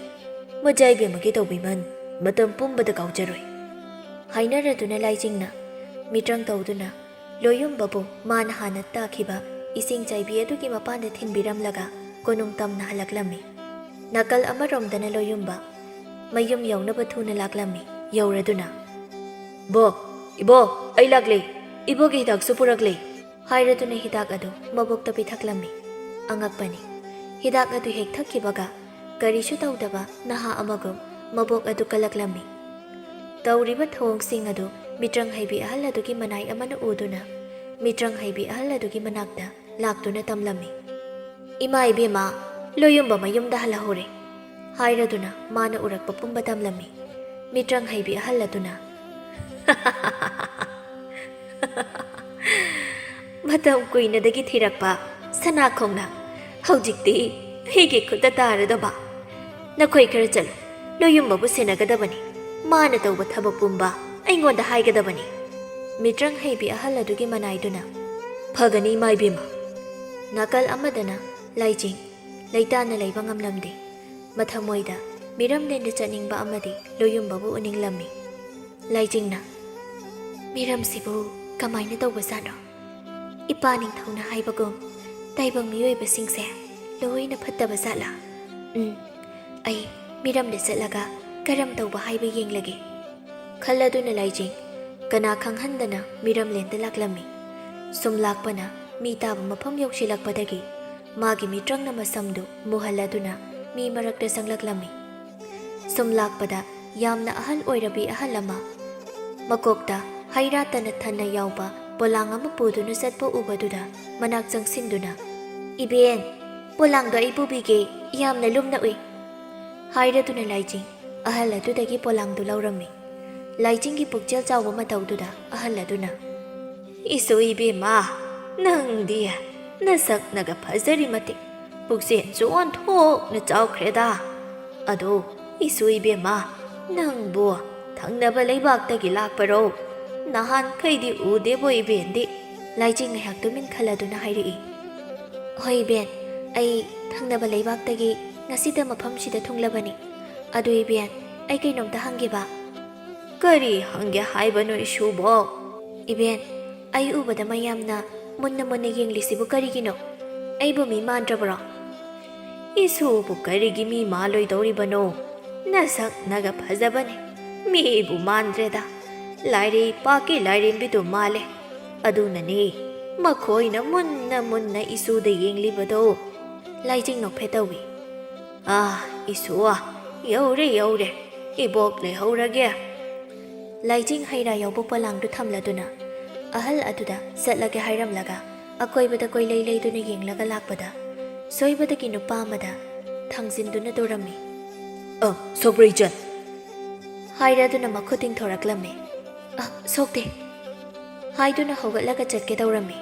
ꯃꯖꯥ ꯏꯕꯦꯝꯃꯒꯤ ꯇꯧꯕꯤꯃꯜ ꯃꯇꯝ ꯄꯨꯝꯕꯗ ꯀꯥꯎꯖꯔꯣꯏ꯫" ꯍꯥꯏꯅꯔꯗꯨꯅ ꯂꯥꯏꯖꯤꯡꯅ ꯃꯤꯇ꯭ꯔꯪ ꯇꯧꯗꯨꯅ ꯂꯣꯌꯨꯝꯕꯕꯨ ꯃꯥꯅ ꯍꯥꯟꯅ ꯇꯥꯈꯤꯕ ꯏꯁꯤꯡ ꯆꯥꯏꯕꯤ ꯑꯗꯨꯒꯤ ꯃꯄꯥꯟꯗ ꯊꯤꯟꯕꯤꯔꯝꯂꯒ ꯀꯣꯅꯨꯡ ꯇꯝꯅ ꯍꯜꯂꯛꯂꯝꯃꯤ꯫ ꯅꯥꯀꯜ ꯑꯃꯔꯣꯝꯗꯅ ꯂꯣꯌꯨꯝꯕ ꯃꯌꯨꯝ ꯌꯧꯅꯕ ꯊꯨꯅ ꯂꯥꯛꯂꯝꯃꯤ꯫ ꯌꯧꯔꯗꯨꯅ, "ꯕꯣ, ꯏꯕꯣ, ꯑꯩ ꯂꯥꯛꯂꯦ꯫ ꯏꯕꯣꯒꯤ ꯍꯤꯗꯥꯛꯁꯨ ꯄꯨꯔꯛꯂꯦ," ꯍꯥꯏꯔꯗꯨꯅ ꯍꯤꯗꯥꯛ ꯑꯗꯨ ꯃꯕꯣꯛꯇ ꯄꯤꯊꯛꯂꯝꯃꯤ꯫ ꯑꯉꯛꯄꯅꯤ, ꯍꯤꯗꯥꯛ ꯑꯗꯨ ꯍꯦꯛ ꯊꯛꯈꯤꯕꯒ ꯀꯔꯤꯁꯨ ꯇꯧꯗꯕ ꯅꯍꯥ ꯑꯃꯒꯨꯝ ꯃꯕꯣꯛ ꯑꯗꯨ ꯀꯜꯂꯛꯂꯝꯃꯤ꯫ ꯇꯧꯔꯤꯕ ꯊꯧꯑꯣꯡꯁꯤꯡ ꯑꯗꯨ ꯃꯤꯇ꯭ꯔꯪ ꯍꯩꯕꯤ ꯑꯍꯜ ꯑꯗꯨꯒꯤ ꯃꯅꯥꯏ ꯑꯃꯅ ꯎꯗꯨꯅ ꯃꯤꯇ꯭ꯔꯪ ꯍꯩꯕꯤ ꯑꯍꯜ ꯑꯗꯨꯒꯤ ꯃꯅꯥꯛꯇ ꯂꯥꯛꯇꯨꯅ ꯇꯝꯂꯝꯃꯤ꯫ "ꯏꯃꯥ ꯏꯕꯦꯝꯃ, ꯂꯣꯌꯨꯝꯕ ꯃꯌꯨꯝꯗ ꯍꯜꯂꯍꯧꯔꯦ," ꯍꯥꯏꯔꯗꯨꯅ ꯃꯥꯅ ꯎꯔꯛꯄ ꯄꯨꯝꯕ ꯇꯝꯂꯝꯃꯤ꯫ ꯃꯤꯇ꯭ꯔꯪ ꯍꯩꯕꯤ ꯑꯍꯜ ꯑꯗꯨꯅ, "ꯃꯇꯝ ꯀꯨꯏꯅꯗꯒꯤ ꯊꯤꯔꯛꯄ ꯁꯅꯥ ꯈꯣꯡꯅꯥꯡ ꯍꯧꯖꯤꯛꯇꯤ ꯑꯩꯒꯤ ꯈꯨꯠꯇ ꯇꯥꯔꯗꯕ꯫ ꯅꯈꯣꯏ ꯈꯔ ꯆꯠꯂꯨ, ꯂꯣꯌꯨꯝꯕꯕꯨ ꯁꯦꯟꯅꯒꯗꯕꯅꯤ꯫ ꯃꯥꯅ ꯇꯧꯕ ꯊꯕꯛ ꯄꯨꯝꯕ ꯑꯩꯉꯣꯟꯗ ꯍꯥꯏꯒꯗꯕꯅꯤ꯫" ꯃꯤꯇ꯭ꯔꯪ ꯍꯩꯕꯤ ꯑꯍꯜ ꯑꯗꯨꯒꯤ ꯃꯅꯥꯏꯗꯨꯅ, "ꯐꯒꯅꯤ, ꯏꯃꯥ ꯏꯕꯦꯝꯃ꯫" ꯅꯥꯀꯜ ꯑꯃꯗꯅ ꯂꯥꯏꯖꯤꯡ ꯂꯩꯇꯥꯅ ꯂꯩꯕ ꯉꯝꯂꯝꯗꯦ꯫ ꯃꯊꯃꯣꯏꯗ ꯃꯤꯔꯝꯂꯦꯟꯗ ꯆꯠꯅꯤꯡꯕ ꯑꯃꯗꯤ ꯂꯣꯌꯨꯝꯕꯕꯨ ꯎꯅꯤꯡꯂꯝꯃꯤ꯫ ꯂꯥꯏꯖꯤꯡꯅ, "ꯃꯤꯔꯝꯁꯤꯕꯨ ꯀꯃꯥꯏꯅ ꯇꯧꯕꯖꯥꯠꯅꯣ? ꯏꯄꯥ ꯅꯤꯡꯊꯧꯅ ꯍꯥꯏꯕꯒꯨꯝ ꯇꯥꯏꯕꯪ ꯃꯤꯑꯣꯏꯕꯁꯤꯡꯁꯦ ꯂꯣꯏꯅ ꯐꯠꯇꯕ ꯖꯥꯠꯂꯥ? ꯎꯝ, ꯑꯩ ꯃꯤꯔꯝꯗ ꯆꯠꯂꯒ ꯀꯔꯝ ꯇꯧꯕ ꯍꯥꯏꯕ ꯌꯦꯡꯂꯒꯦ꯫" ꯈꯜꯂꯗꯨꯅ ꯂꯥꯏꯖꯤꯡ ꯀꯅꯥ ꯈꯪꯍꯟꯗꯅ ꯃꯤꯔꯝꯂꯦꯟꯗ ꯂꯥꯛꯂꯝꯃꯤ꯫ ꯁꯨꯝ ꯂꯥꯛꯄꯅ ꯃꯤ ꯇꯥꯕ ꯃꯐꯝ ꯌꯧꯁꯤꯜꯂꯛꯄꯗꯒꯤ ꯃꯥꯒꯤ ꯃꯤꯇ꯭ꯔꯪꯅ ꯃꯁꯝꯗꯨ ꯃꯨꯍꯜꯂꯗꯨꯅ ꯃꯤ ꯃꯔꯛꯇ ꯆꯪꯂꯛꯂꯝꯃꯤ꯫ ꯁꯨꯝ ꯂꯥꯛꯄꯗ ꯌꯥꯝꯅ ꯑꯍꯜ ꯑꯣꯏꯔꯕꯤ ꯑꯍꯜ ꯑꯃ ꯃꯀꯣꯛꯇ ꯍꯩꯔꯥ ꯇꯅ ꯊꯟꯅ ꯌꯥꯎꯕ ꯄꯣꯂꯥꯡ ꯑꯃ ꯄꯨꯗꯨꯅ ꯆꯠꯄ ꯎꯕꯗꯨꯗ ꯃꯅꯥꯛ ꯆꯪꯁꯤꯟꯗꯨꯅ, "ꯏꯕꯦꯟ, ꯄꯣꯂꯥꯡꯗꯣ ꯑꯩ ꯄꯨꯕꯤꯒꯦ, ꯌꯥꯝꯅ ꯂꯨꯝꯅ ꯎꯏ," ꯍꯥꯏꯔꯗꯨꯅ ꯂꯥꯏꯖꯤꯡ ꯑꯍꯜ ꯑꯗꯨꯗꯒꯤ ꯄꯣꯂꯥꯡꯗꯨ ꯂꯧꯔꯝꯃꯤ꯫ ꯂꯥꯏꯖꯤꯡꯒꯤ ꯄꯨꯛꯆꯦꯜ ꯆꯥꯎꯕ ꯃꯇꯧꯗꯨꯗ ꯑꯍꯜ ꯑꯗꯨꯅ, "ꯏꯁꯨ ꯏꯕꯦꯝꯃ, ꯅꯪꯗꯤ ꯅꯁꯛꯅꯒ ꯐꯖꯔꯤ ꯃꯇꯤꯛ ꯄꯨꯛꯆꯦꯜꯁꯨ ꯑꯣꯟꯊꯣꯛꯅ ꯆꯥꯎꯈ꯭ꯔꯦꯗ꯫ ꯑꯗꯣ ꯏꯁꯨ ꯏꯕꯦꯝꯃ, ꯅꯪꯕꯨ ꯊꯪꯅꯕ ꯂꯩꯕꯥꯛꯇꯒꯤ ꯂꯥꯛꯄꯔꯣ? ꯅꯍꯥꯟꯈꯩꯗꯤ ꯎꯗꯦꯕꯣ ꯏꯕꯦꯟꯗꯤ?" ꯂꯥꯏꯖꯤꯡ ꯉꯥꯏꯍꯥꯛ ꯇꯨꯃꯤꯟ ꯈꯜꯂꯗꯨꯅ ꯍꯥꯏꯔꯛꯏ, "ꯍꯣꯏ ꯏꯕꯦꯟ, ꯑꯩ ꯊꯪꯅꯕ ꯂꯩꯕꯥꯛꯇꯒꯤ ꯉꯁꯤꯗ ꯃꯐꯝꯁꯤꯗ ꯊꯨꯡꯂꯕꯅꯤ꯫ ꯑꯗꯨ ꯏꯕꯦꯟ, ꯑꯩ ꯀꯩꯅꯣꯝꯇ ꯍꯪꯒꯦꯕ?" "ꯀꯔꯤ ꯍꯪꯒꯦ ꯍꯥꯏꯕꯅꯣ ꯏꯁꯨꯕꯣ?" "ꯏꯕꯦꯟ, ꯑꯩ ꯎꯕꯗ ꯃꯌꯥꯝꯅ ꯃꯨꯟꯅ ꯃꯨꯟꯅ ꯌꯦꯡꯂꯤꯁꯤꯕꯨ ꯀꯔꯤꯒꯤꯅꯣ? ꯑꯩꯕꯨ ꯃꯤ ꯃꯥꯟꯗ꯭ꯔꯕ꯭ꯔꯣ?" "ꯏꯁꯨꯕꯨ ꯀꯔꯤꯒꯤ ꯃꯤ ꯃꯥꯜꯂꯣꯏꯗꯧꯔꯤꯕꯅꯣ? ꯅꯁꯛꯅꯒ ꯐꯖꯕꯅꯦ, ꯃꯤꯕꯨ ꯃꯥꯟꯗ꯭ꯔꯦꯗ꯫ ꯂꯥꯏꯔꯩ ꯄꯥꯛꯀꯤ ꯂꯥꯏꯔꯦꯝꯕꯤꯗꯨ ꯃꯥꯜꯂꯦ꯫ ꯑꯗꯨꯅꯅꯦ ꯃꯈꯣꯏꯅ ꯃꯨꯟꯅ ꯃꯨꯟꯅ ꯏꯁꯨꯗ ꯌꯦꯡꯂꯤꯕꯗꯣ꯫" ꯂꯥꯏꯖꯤꯡ ꯅꯣꯛꯐꯦꯠ ꯇꯧꯏ꯫ "ꯑꯥ, ꯏꯁꯨ, ꯌꯧꯔꯦ, ꯌꯧꯔꯦ꯫ ꯏꯕꯣꯛ ꯂꯩꯍꯧꯔꯒꯦ꯫" ꯂꯥꯏꯖꯤꯡ ꯍꯩꯔꯥ ꯌꯥꯎꯕ ꯄꯣꯂꯥꯡꯗꯨ ꯊꯝꯂꯗꯨꯅ ꯑꯍꯜ ꯑꯗꯨꯗ ꯆꯠꯂꯒꯦ ꯍꯥꯏꯔꯝꯂꯒ ꯑꯀꯣꯏꯕꯗ ꯀꯣꯏꯂꯩ ꯂꯩꯗꯨꯅ ꯌꯦꯡꯂꯒ ꯂꯥꯛꯄꯗ ꯁꯣꯏꯕꯗꯒꯤ ꯅꯨꯄꯥ ꯑꯃꯗ ꯊꯥꯡꯖꯤꯟꯗꯨꯅ ꯇꯧꯔꯝꯃꯤ꯫ "ꯑ, ꯁꯣꯛꯄ꯭ꯔꯣ ꯏꯆꯟ?" ꯍꯥꯏꯔꯗꯨꯅ ꯃꯈꯨꯠ ꯇꯤꯡꯊꯣꯔꯛꯂꯝꯃꯤ꯫ "ꯑ, ꯁꯣꯛꯇꯦ" ꯍꯥꯏꯗꯨꯅ ꯍꯧꯒꯠꯂꯒ ꯆꯠꯀꯦ ꯇꯧꯔꯝꯃꯤ꯫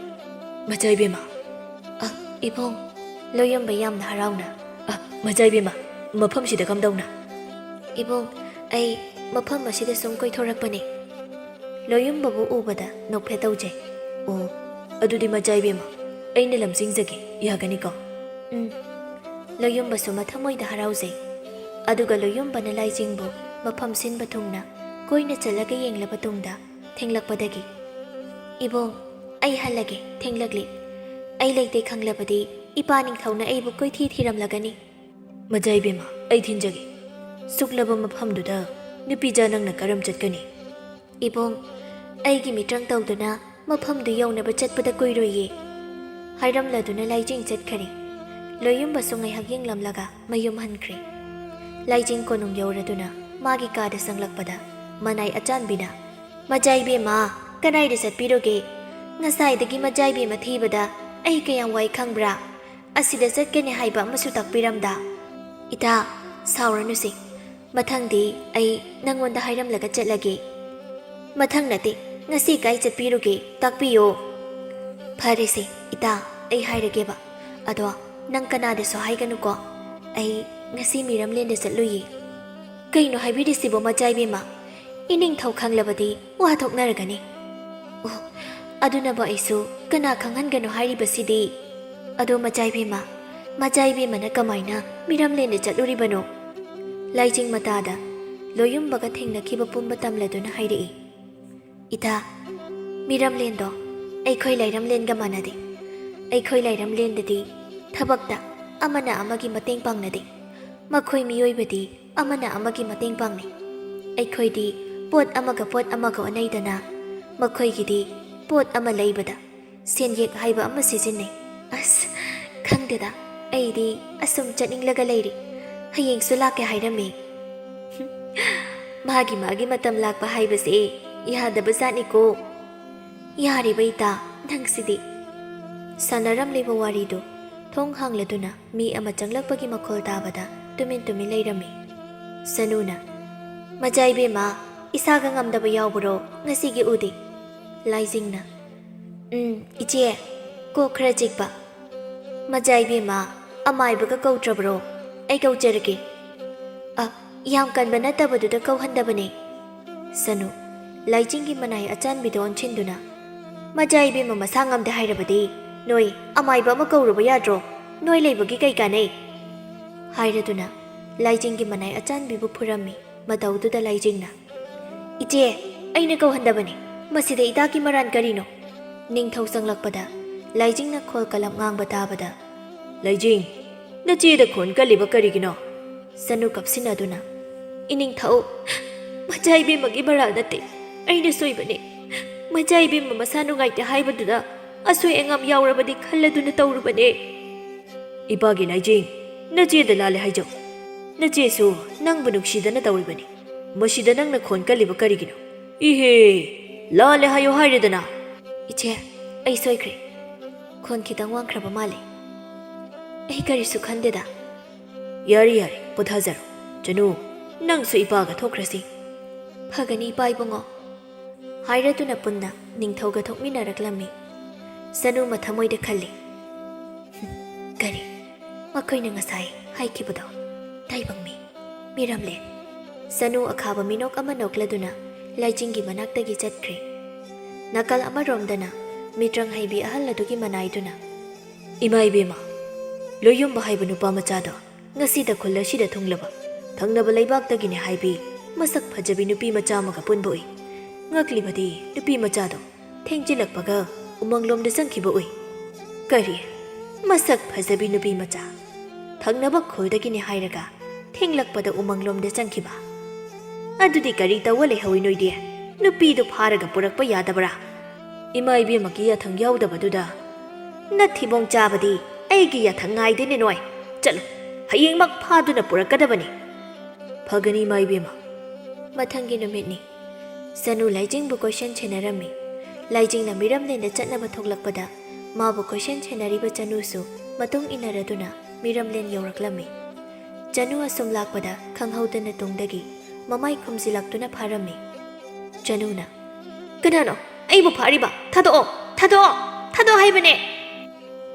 "ꯃꯆꯥ ꯏꯕꯦꯝꯃ!" "ꯑ, ꯏꯕꯨꯡ꯫" ꯂꯣꯌꯝꯕ ꯌꯥꯝꯅ ꯍꯔꯥꯎꯅ꯫ "ꯑ, ꯃꯆꯥ ꯏꯕꯦꯝꯃ, ꯃꯐꯝꯁꯤꯗ ꯀꯝꯗꯧꯅ?" "ꯏꯕꯨꯡ, ꯑꯩ ꯃꯐꯝ ꯑꯁꯤꯗ ꯁꯨꯝ ꯀꯣꯏꯊꯣꯔꯛꯄꯅꯦ꯫" ꯂꯣꯌꯨꯝꯕꯕꯨ ꯎꯕꯗ ꯅꯣꯛꯐꯦꯠ ꯇꯧꯖꯩ꯫ "ꯑꯣ, ꯑꯗꯨꯗꯤ ꯃꯆꯥ ꯏꯕꯦꯝꯃ, ꯑꯩꯅ ꯂꯝꯖꯤꯡꯖꯒꯦ, ꯌꯥꯒꯅꯤꯀꯣ?" "ꯎꯝ꯫" ꯂꯣꯌꯨꯝꯕꯁꯨ ꯃꯊꯃꯣꯏꯗ ꯍꯔꯥꯎꯖꯩ꯫ ꯑꯗꯨꯒ ꯂꯣꯌꯨꯝꯕꯅ ꯂꯥꯏꯖꯤꯡꯕꯨ ꯃꯐꯝ ꯁꯤꯟꯕ ꯊꯨꯡꯅ ꯀꯣꯏꯅ ꯆꯠꯂꯒ ꯌꯦꯡꯂꯕ ꯇꯨꯡꯗ ꯊꯦꯡꯂꯛꯄꯗꯒꯤ, "ꯏꯕꯣꯡ, ꯑꯩ ꯍꯜꯂꯒꯦ, ꯊꯦꯡꯂꯛꯂꯤ꯫ ꯑꯩ ꯂꯩꯇꯦ ꯈꯪꯂꯕꯗꯤ ꯏꯄꯥ ꯅꯤꯡꯊꯧꯅ ꯑꯩꯕꯨ ꯀꯣꯏꯊꯤ ꯊꯤꯔꯝꯂꯒꯅꯤ꯫" "ꯃꯆꯥ ꯏꯕꯦꯝꯃ, ꯑꯩ ꯊꯤꯟꯖꯒꯦ꯫ ꯁꯨꯛꯂꯕ ꯃꯐꯝꯗꯨꯗ ꯅꯨꯄꯤꯖꯥ ꯅꯪꯅ ꯀꯔꯝ ꯆꯠꯀꯅꯤ?" "ꯏꯕꯣꯡ, ꯑꯩꯒꯤ ꯃꯤꯇ꯭ꯔꯪ ꯇꯧꯗꯨꯅ ꯃꯐꯝꯗꯨ ꯌꯧꯅꯕ ꯆꯠꯄꯗ ꯀꯨꯏꯔꯣꯏꯌꯦ꯫" ꯍꯥꯏꯔꯝꯂꯗꯨꯅ ꯂꯥꯏꯖꯤꯡ ꯆꯠꯈꯔꯦ꯫ ꯂꯣꯌꯨꯝꯕꯁꯨ ꯉꯥꯏꯍꯥꯛ ꯌꯦꯡꯂꯝꯂꯒ ꯃꯌꯨꯝ ꯍꯟꯈ꯭ꯔꯦ꯫ ꯂꯥꯏꯖꯤꯡ ꯀꯣꯅꯨꯡ ꯌꯧꯔꯗꯨꯅ ꯃꯥꯒꯤ ꯀꯥꯗ ꯆꯪꯂꯛꯄꯗ ꯃꯅꯥꯏ ꯑꯆꯥꯟꯕꯤꯅ, "ꯃꯆꯥ ꯏꯕꯦꯝꯃ, ꯀꯗꯥꯏꯗ ꯆꯠꯄꯤꯔꯨꯒꯦ? ꯉꯁꯥꯏꯗꯒꯤ ꯃꯆꯥ ꯏꯕꯦꯝꯃ ꯊꯤꯕꯗ ꯑꯩ ꯀꯌꯥꯝ ꯋꯥꯏ ꯈꯪꯕ꯭ꯔꯥ? ꯑꯁꯤꯗ ꯆꯠꯀꯅꯤ ꯍꯥꯏꯕ ꯑꯃꯁꯨ ꯇꯥꯛꯄꯤꯔꯝꯗ꯫" "ꯏꯇꯥ, ꯁꯥꯎꯔꯅꯨꯁꯦ꯫ ꯃꯊꯪꯗꯤ ꯑꯩ ꯅꯪꯉꯣꯟꯗ ꯍꯥꯏꯔꯝꯂꯒ ꯆꯠꯂꯒꯦ꯫ ꯃꯊꯪ ꯅꯠꯇꯦ, ꯉꯁꯤ ꯀꯥꯏ ꯆꯠꯄꯤꯔꯨꯒꯦ? ꯇꯥꯛꯄꯤꯌꯣ꯫ ꯐꯔꯦꯁꯦ, ꯏꯇꯥ, ꯑꯩ ꯍꯥꯏꯔꯒꯦꯕ꯫ ꯑꯗꯣ ꯅꯪ ꯀꯅꯥꯗꯁꯨ ꯍꯥꯏꯒꯅꯨꯀꯣ꯫ ꯑꯩ ꯉꯁꯤ ꯃꯤꯔꯝꯂꯦꯟꯗ ꯆꯠꯂꯨꯏꯌꯦ꯫ ꯀꯩꯅꯣ ꯍꯥꯏꯕꯤꯔꯤꯁꯤꯕꯣ, ꯃꯆꯥ ꯏꯕꯦꯝꯃ? ꯏꯅꯤꯡꯊꯧ ꯈꯪꯂꯕꯗꯤ ꯋꯥ ꯊꯣꯛꯅꯔꯒꯅꯤ꯫ ꯑꯣ, ꯑꯗꯨꯅꯕꯨ ꯑꯩꯁꯨ ꯀꯅꯥ ꯈꯪꯍꯟꯒꯅꯣ ꯍꯥꯏꯔꯤꯕꯁꯤꯗꯤ꯫ ꯑꯗꯣ ꯃꯆꯥ ꯏꯕꯦꯝꯃ, ꯃꯆꯥ ꯏꯕꯦꯝꯃꯅ ꯀꯃꯥꯏꯅ ꯃꯤꯔꯝꯂꯦꯟꯗ ꯆꯠꯂꯨꯔꯤꯕꯅꯣ? ꯂꯥꯏꯖꯤꯡ ꯃꯇꯥꯗ ꯂꯣꯌꯨꯝꯕꯒ ꯊꯦꯡꯅꯈꯤꯕ ꯄꯨꯝꯕ ꯇꯝꯂꯗꯨꯅ ꯍꯥꯏꯔꯛꯏ, ꯏꯇꯥ, ꯃꯤꯔꯝꯂꯦꯟꯗꯣ ꯑꯩꯈꯣꯏ ꯂꯥꯏꯔꯝꯂꯦꯟꯒ ꯃꯥꯟꯅꯗꯦ꯫ ꯑꯩꯈꯣꯏ ꯂꯥꯏꯔꯝꯂꯦꯟꯗꯗꯤ ꯊꯕꯛꯇ ꯑꯃꯅ ꯑꯃꯒꯤ ꯃꯇꯦꯡ ꯄꯥꯡꯅꯗꯦ꯫ ꯃꯈꯣꯏ ꯃꯤꯑꯣꯏꯕꯗꯤ ꯑꯃꯅ ꯑꯃꯒꯤ ꯃꯇꯦꯡ ꯄꯥꯡꯅꯩ꯫ ꯑꯩꯈꯣꯏꯗꯤ ꯄꯣꯠ ꯑꯃꯒ ꯄꯣꯠ ꯑꯃꯒ ꯑꯣꯟꯅꯩꯗꯅ, ꯃꯈꯣꯏꯒꯤꯗꯤ ꯄꯣꯠ ꯑꯃ ꯂꯩꯕꯗ ꯁꯦꯟꯌꯦꯛ ꯍꯥꯏꯕ ꯑꯃ ꯁꯤꯖꯤꯟꯅꯩ꯫ ꯑꯁ, ꯈꯪꯗꯦꯗ, ꯑꯩꯗꯤ ꯑꯁꯨꯝ ꯆꯠꯅꯤꯡꯂꯒ ꯂꯩꯔꯤ꯫ ꯍꯌꯦꯡꯁꯨ ꯂꯥꯛꯀꯦ ꯍꯥꯏꯔꯝꯃꯤ꯫ ꯃꯥꯒꯤ ꯃꯥꯒꯤ ꯃꯇꯝ ꯂꯥꯛꯄ ꯍꯥꯏꯕꯁꯦ ꯌꯥꯗꯕ ꯖꯥꯠꯅꯤꯀꯣ꯫ ꯌꯥꯔꯤꯕ ꯏꯇꯥ, ꯅꯪꯁꯤꯗꯤ꯫ ꯁꯥꯟꯅꯔꯝꯂꯤꯕ ꯋꯥꯔꯤꯗꯨ ꯊꯣꯡ ꯍꯥꯡꯂꯗꯨꯅ ꯃꯤ ꯑꯃ ꯆꯪꯂꯛꯄꯒꯤ ꯃꯈꯣꯜ ꯇꯥꯕꯗ ꯇꯨꯃꯤꯟ ꯇꯨꯃꯤꯟ ꯂꯩꯔꯝꯃꯤ꯫ ꯁꯅꯨꯅ, "ꯃꯆꯥ ꯏꯕꯦꯝꯃ, ꯏꯁꯥꯒ ꯉꯝꯗꯕ ꯌꯥꯎꯕ꯭ꯔꯣ ꯉꯁꯤꯒꯤ ꯎꯗꯤ?" ꯂꯥꯏꯖꯤꯡꯅ, "ꯎꯝ, ꯏꯆꯦ, ꯀꯣꯛ ꯈꯔ ꯆꯤꯛꯄ꯫ ꯃꯆꯥ ꯏꯕꯦꯝꯃ, ꯑꯃꯥꯏꯕꯒ ꯀꯧꯗ꯭ꯔꯕ꯭ꯔꯣ? ꯑꯩ ꯀꯧꯖꯔꯒꯦ꯫" "ꯑ, ꯌꯥꯝ ꯀꯟꯕ ꯅꯠꯇꯕꯗꯨꯗ ꯀꯧꯍꯟꯗꯕꯅꯦ꯫" ꯁꯅꯨ, ꯂꯥꯏꯖꯤꯡꯒꯤ ꯃꯅꯥꯏ ꯑꯆꯥꯟꯕꯤꯗ ꯑꯣꯟꯁꯤꯟꯗꯨꯅ, "ꯃꯆꯥ ꯏꯕꯦꯝꯃ ꯃꯁꯥ ꯉꯝꯗꯦ ꯍꯥꯏꯔꯕꯗꯤ ꯅꯣꯏ ꯑꯃꯥꯏꯕ ꯑꯃ ꯀꯧꯔꯨꯕ ꯌꯥꯗ꯭ꯔꯣ? ꯅꯣꯏ ꯂꯩꯕꯒꯤ ꯀꯩ ꯀꯥꯟꯅꯩ?" ꯍꯥꯏꯔꯗꯨꯅ ꯂꯥꯏꯖꯤꯡꯒꯤ ꯃꯅꯥꯏ ꯑꯆꯥꯟꯕꯤꯕꯨ ꯐꯨꯔꯝꯃꯤ꯫ ꯃꯇꯧꯗꯨꯗ ꯂꯥꯏꯖꯤꯡꯅ, "ꯏꯆꯦ, ꯑꯩꯅ ꯀꯧꯍꯟꯗꯕꯅꯤ꯫ ꯃꯁꯤꯗ ꯏꯇꯥꯒꯤ ꯃꯔꯥꯟ ꯀꯔꯤꯅꯣ?" ꯅꯤꯡꯊꯧ ꯆꯪꯂꯛꯄꯗ ꯂꯥꯏꯖꯤꯡꯅ ꯈꯣꯜ ꯀꯂꯝ ꯉꯥꯡꯕ ꯇꯥꯕꯗ, "ꯂꯥꯏꯖꯤꯡ, ꯅꯆꯦꯗ ꯈꯣꯟ ꯀꯜꯂꯤꯕ ꯀꯔꯤꯒꯤꯅꯣ?" ꯁꯅꯨ ꯀꯞꯁꯤꯟꯅꯗꯨꯅ, "ꯏꯅꯤꯡꯊꯧ, ꯃꯆꯥ ꯏꯕꯦꯝꯃꯒꯤ ꯃꯔꯥꯜ ꯅꯠꯇꯦ, ꯑꯩꯅ ꯁꯣꯏꯕꯅꯦ꯫ ꯃꯆꯥ ꯏꯕꯦꯝꯃ ꯃꯁꯥ ꯅꯨꯡꯉꯥꯏꯇꯦ ꯍꯥꯏꯕꯗꯨꯗ ꯑꯁꯣꯏ ꯑꯉꯥꯝ ꯌꯥꯎꯔꯕꯗꯤ ꯈꯜꯂꯗꯨꯅ ꯇꯧꯔꯨꯕꯅꯦ꯫" "ꯏꯄꯥꯒꯤ ꯂꯥꯏꯖꯤꯡ, ꯅꯆꯦꯗ ꯂꯥꯜꯂꯦ ꯍꯥꯏꯖꯧ꯫ ꯅꯆꯦꯁꯨ ꯅꯪꯕꯨ ꯅꯨꯡꯁꯤꯗꯅ ꯇꯧꯔꯤꯕꯅꯤ꯫ ꯃꯁꯤꯗ ꯅꯪꯅ ꯈꯣꯟ ꯀꯜꯂꯤꯕ ꯀꯔꯤꯒꯤꯅꯣ?" "ꯏꯍꯦ, ꯂꯥꯜꯂꯦ ꯍꯥꯏꯌꯣ ꯍꯥꯏꯔꯦꯗꯅ꯫" "ꯏꯆꯦ, ꯑꯩ ꯁꯣꯏꯈ꯭ꯔꯦ꯫ ꯈꯣꯟ ꯈꯤꯇꯪ ꯋꯥꯡꯈ꯭ꯔꯕ ꯃꯥꯜꯂꯦ꯫ ꯑꯩ ꯀꯔꯤꯁꯨ ꯈꯟꯗꯦꯗ꯫" "ꯌꯥꯔꯦ, ꯌꯥꯔꯦ, ꯄꯣꯊꯥꯖꯔꯣ꯫ ꯆꯅꯨ, "ꯅꯪꯁꯨ ꯏꯄꯥꯒ ꯊꯣꯛꯈ꯭ꯔꯁꯤ꯫" "ꯐꯒꯅꯤ, ꯏꯄꯥ ꯏꯕꯨꯡꯉꯣ" ꯍꯥꯏꯔꯗꯨꯅ ꯄꯨꯟꯅ ꯅꯤꯡꯊꯧꯒ ꯊꯣꯛꯃꯤꯟꯅꯔꯛꯂꯝꯃꯤ꯫ ꯆꯅꯨ ꯃꯊꯃꯣꯏꯗ ꯈꯜꯂꯤ, "ꯀꯔꯤ ꯃꯈꯣꯏꯅ ꯉꯁꯥꯏ ꯍꯥꯏꯈꯤꯕꯗꯣ? ꯇꯥꯏꯕꯪ ꯃꯤ, ꯃꯤꯔꯝꯂꯦꯟ!" ꯆꯅꯨ ꯑꯈꯥꯕ ꯃꯤꯅꯣꯛ ꯑꯃ ꯅꯣꯛꯂꯗꯨꯅ ꯂꯥꯏꯖꯤꯡꯒꯤ ꯃꯅꯥꯛꯇꯒꯤ ꯆꯠꯈ꯭ꯔꯦ꯫ ꯅꯥꯀꯜ ꯑꯃꯔꯣꯝꯗꯅ ꯃꯤꯇ꯭ꯔꯪ ꯍꯩꯕꯤ ꯑꯍꯜ ꯑꯗꯨꯒꯤ ꯃꯅꯥꯏꯗꯨꯅ, "ꯏꯃꯥ ꯏꯕꯦꯝꯃ, ꯂꯣꯌꯨꯝꯕ ꯍꯥꯏꯕ ꯅꯨꯄꯥ ꯃꯆꯥꯗꯣ ꯉꯁꯤꯗ ꯈꯨꯜ ꯑꯁꯤꯗ ꯊꯨꯡꯂꯕ ꯊꯪꯅꯕ ꯂꯩꯕꯥꯛꯇꯒꯤꯅꯦ ꯍꯥꯏꯕꯤ ꯃꯁꯛ ꯐꯖꯕꯤ ꯅꯨꯄꯤ ꯃꯆꯥ ꯑꯃꯒ ꯄꯨꯟꯕ ꯎꯏ꯫ ꯉꯛꯂꯤꯕꯗꯤ ꯅꯨꯄꯤ ꯃꯆꯥꯗꯣ ꯊꯦꯡꯖꯤꯜꯂꯛꯄꯒ ꯎꯃꯪꯂꯣꯝꯗ ꯆꯪꯈꯤꯕ ꯎꯏ꯫" "ꯀꯔꯤ? ꯃꯁꯛ ꯐꯖꯕꯤ ꯅꯨꯄꯤ ꯃꯆꯥ? ꯊꯪꯅꯕ ꯈꯨꯜꯗꯒꯤꯅꯦ ꯍꯥꯏꯔꯒ ꯊꯦꯡꯂꯛꯄꯗ ꯎꯃꯪꯂꯣꯝꯗ ꯆꯪꯈꯤꯕ? ꯑꯗꯨꯗꯤ ꯀꯔꯤ ꯇꯧꯕ ꯂꯩꯍꯧꯏ ꯅꯣꯏꯗꯤ? ꯅꯨꯄꯤꯗꯨ ꯐꯥꯔꯒ ꯄꯨꯔꯛꯄ ꯌꯥꯗꯕ꯭ꯔꯥ? ꯏꯃꯥ ꯏꯕꯦꯝꯃꯒꯤ ꯌꯥꯊꯪ ꯌꯥꯎꯗꯕꯗꯨꯗ꯫ ꯅꯊꯤꯕꯣꯡ ꯆꯥꯕꯗꯤ ꯑꯩꯒꯤ ꯌꯥꯊꯪ ꯉꯥꯏꯗꯦꯅꯦ ꯅꯣꯏ꯫ ꯆꯠꯂꯨ, ꯍꯌꯦꯡꯃꯛ ꯐꯥꯗꯨꯅ ꯄꯨꯔꯛꯀꯗꯕꯅꯤ꯫" "ꯐꯒꯅꯤ, ꯏꯃꯥ ꯏꯕꯦꯝꯃ꯫" ꯃꯊꯪꯒꯤ ꯅꯨꯃꯤꯠꯅꯤ꯫ ꯆꯅꯨ ꯂꯥꯏꯖꯤꯡꯕꯨ ꯀꯣꯏꯁꯦꯟ ꯁꯦꯟꯅꯔꯝꯃꯤ꯫ ꯂꯥꯏꯖꯤꯡꯅ ꯃꯤꯔꯝꯂꯦꯟꯗ ꯆꯠꯅꯕ ꯊꯣꯛꯂꯛꯄꯗ ꯃꯥꯕꯨ ꯀꯣꯏꯁꯦꯟ ꯁꯦꯟꯅꯔꯤꯕ ꯆꯅꯨꯁꯨ ꯃꯇꯨꯡ ꯏꯟꯅꯔꯗꯨꯅ ꯃꯤꯔꯝꯂꯦꯟ ꯌꯧꯔꯛꯂꯝꯃꯤ꯫ ꯆꯅꯨ ꯑꯁꯨꯝ ꯂꯥꯛꯄꯗ ꯈꯪꯍꯧꯗꯅ ꯇꯨꯡꯗꯒꯤ ꯃꯃꯥꯏ ꯈꯨꯝꯖꯤꯜꯂꯛꯇꯨꯅ ꯐꯥꯔꯝꯃꯤ꯫ ꯆꯅꯨꯅ, "ꯀꯅꯥꯅꯣ ꯑꯩꯕꯨ ꯐꯥꯔꯤꯕ? ꯊꯥꯗꯣꯛꯑꯣ! ꯊꯥꯗꯣꯛꯑꯣ! ꯊꯥꯗꯣꯛꯑꯣ ꯍꯥꯏꯕꯅꯦ!"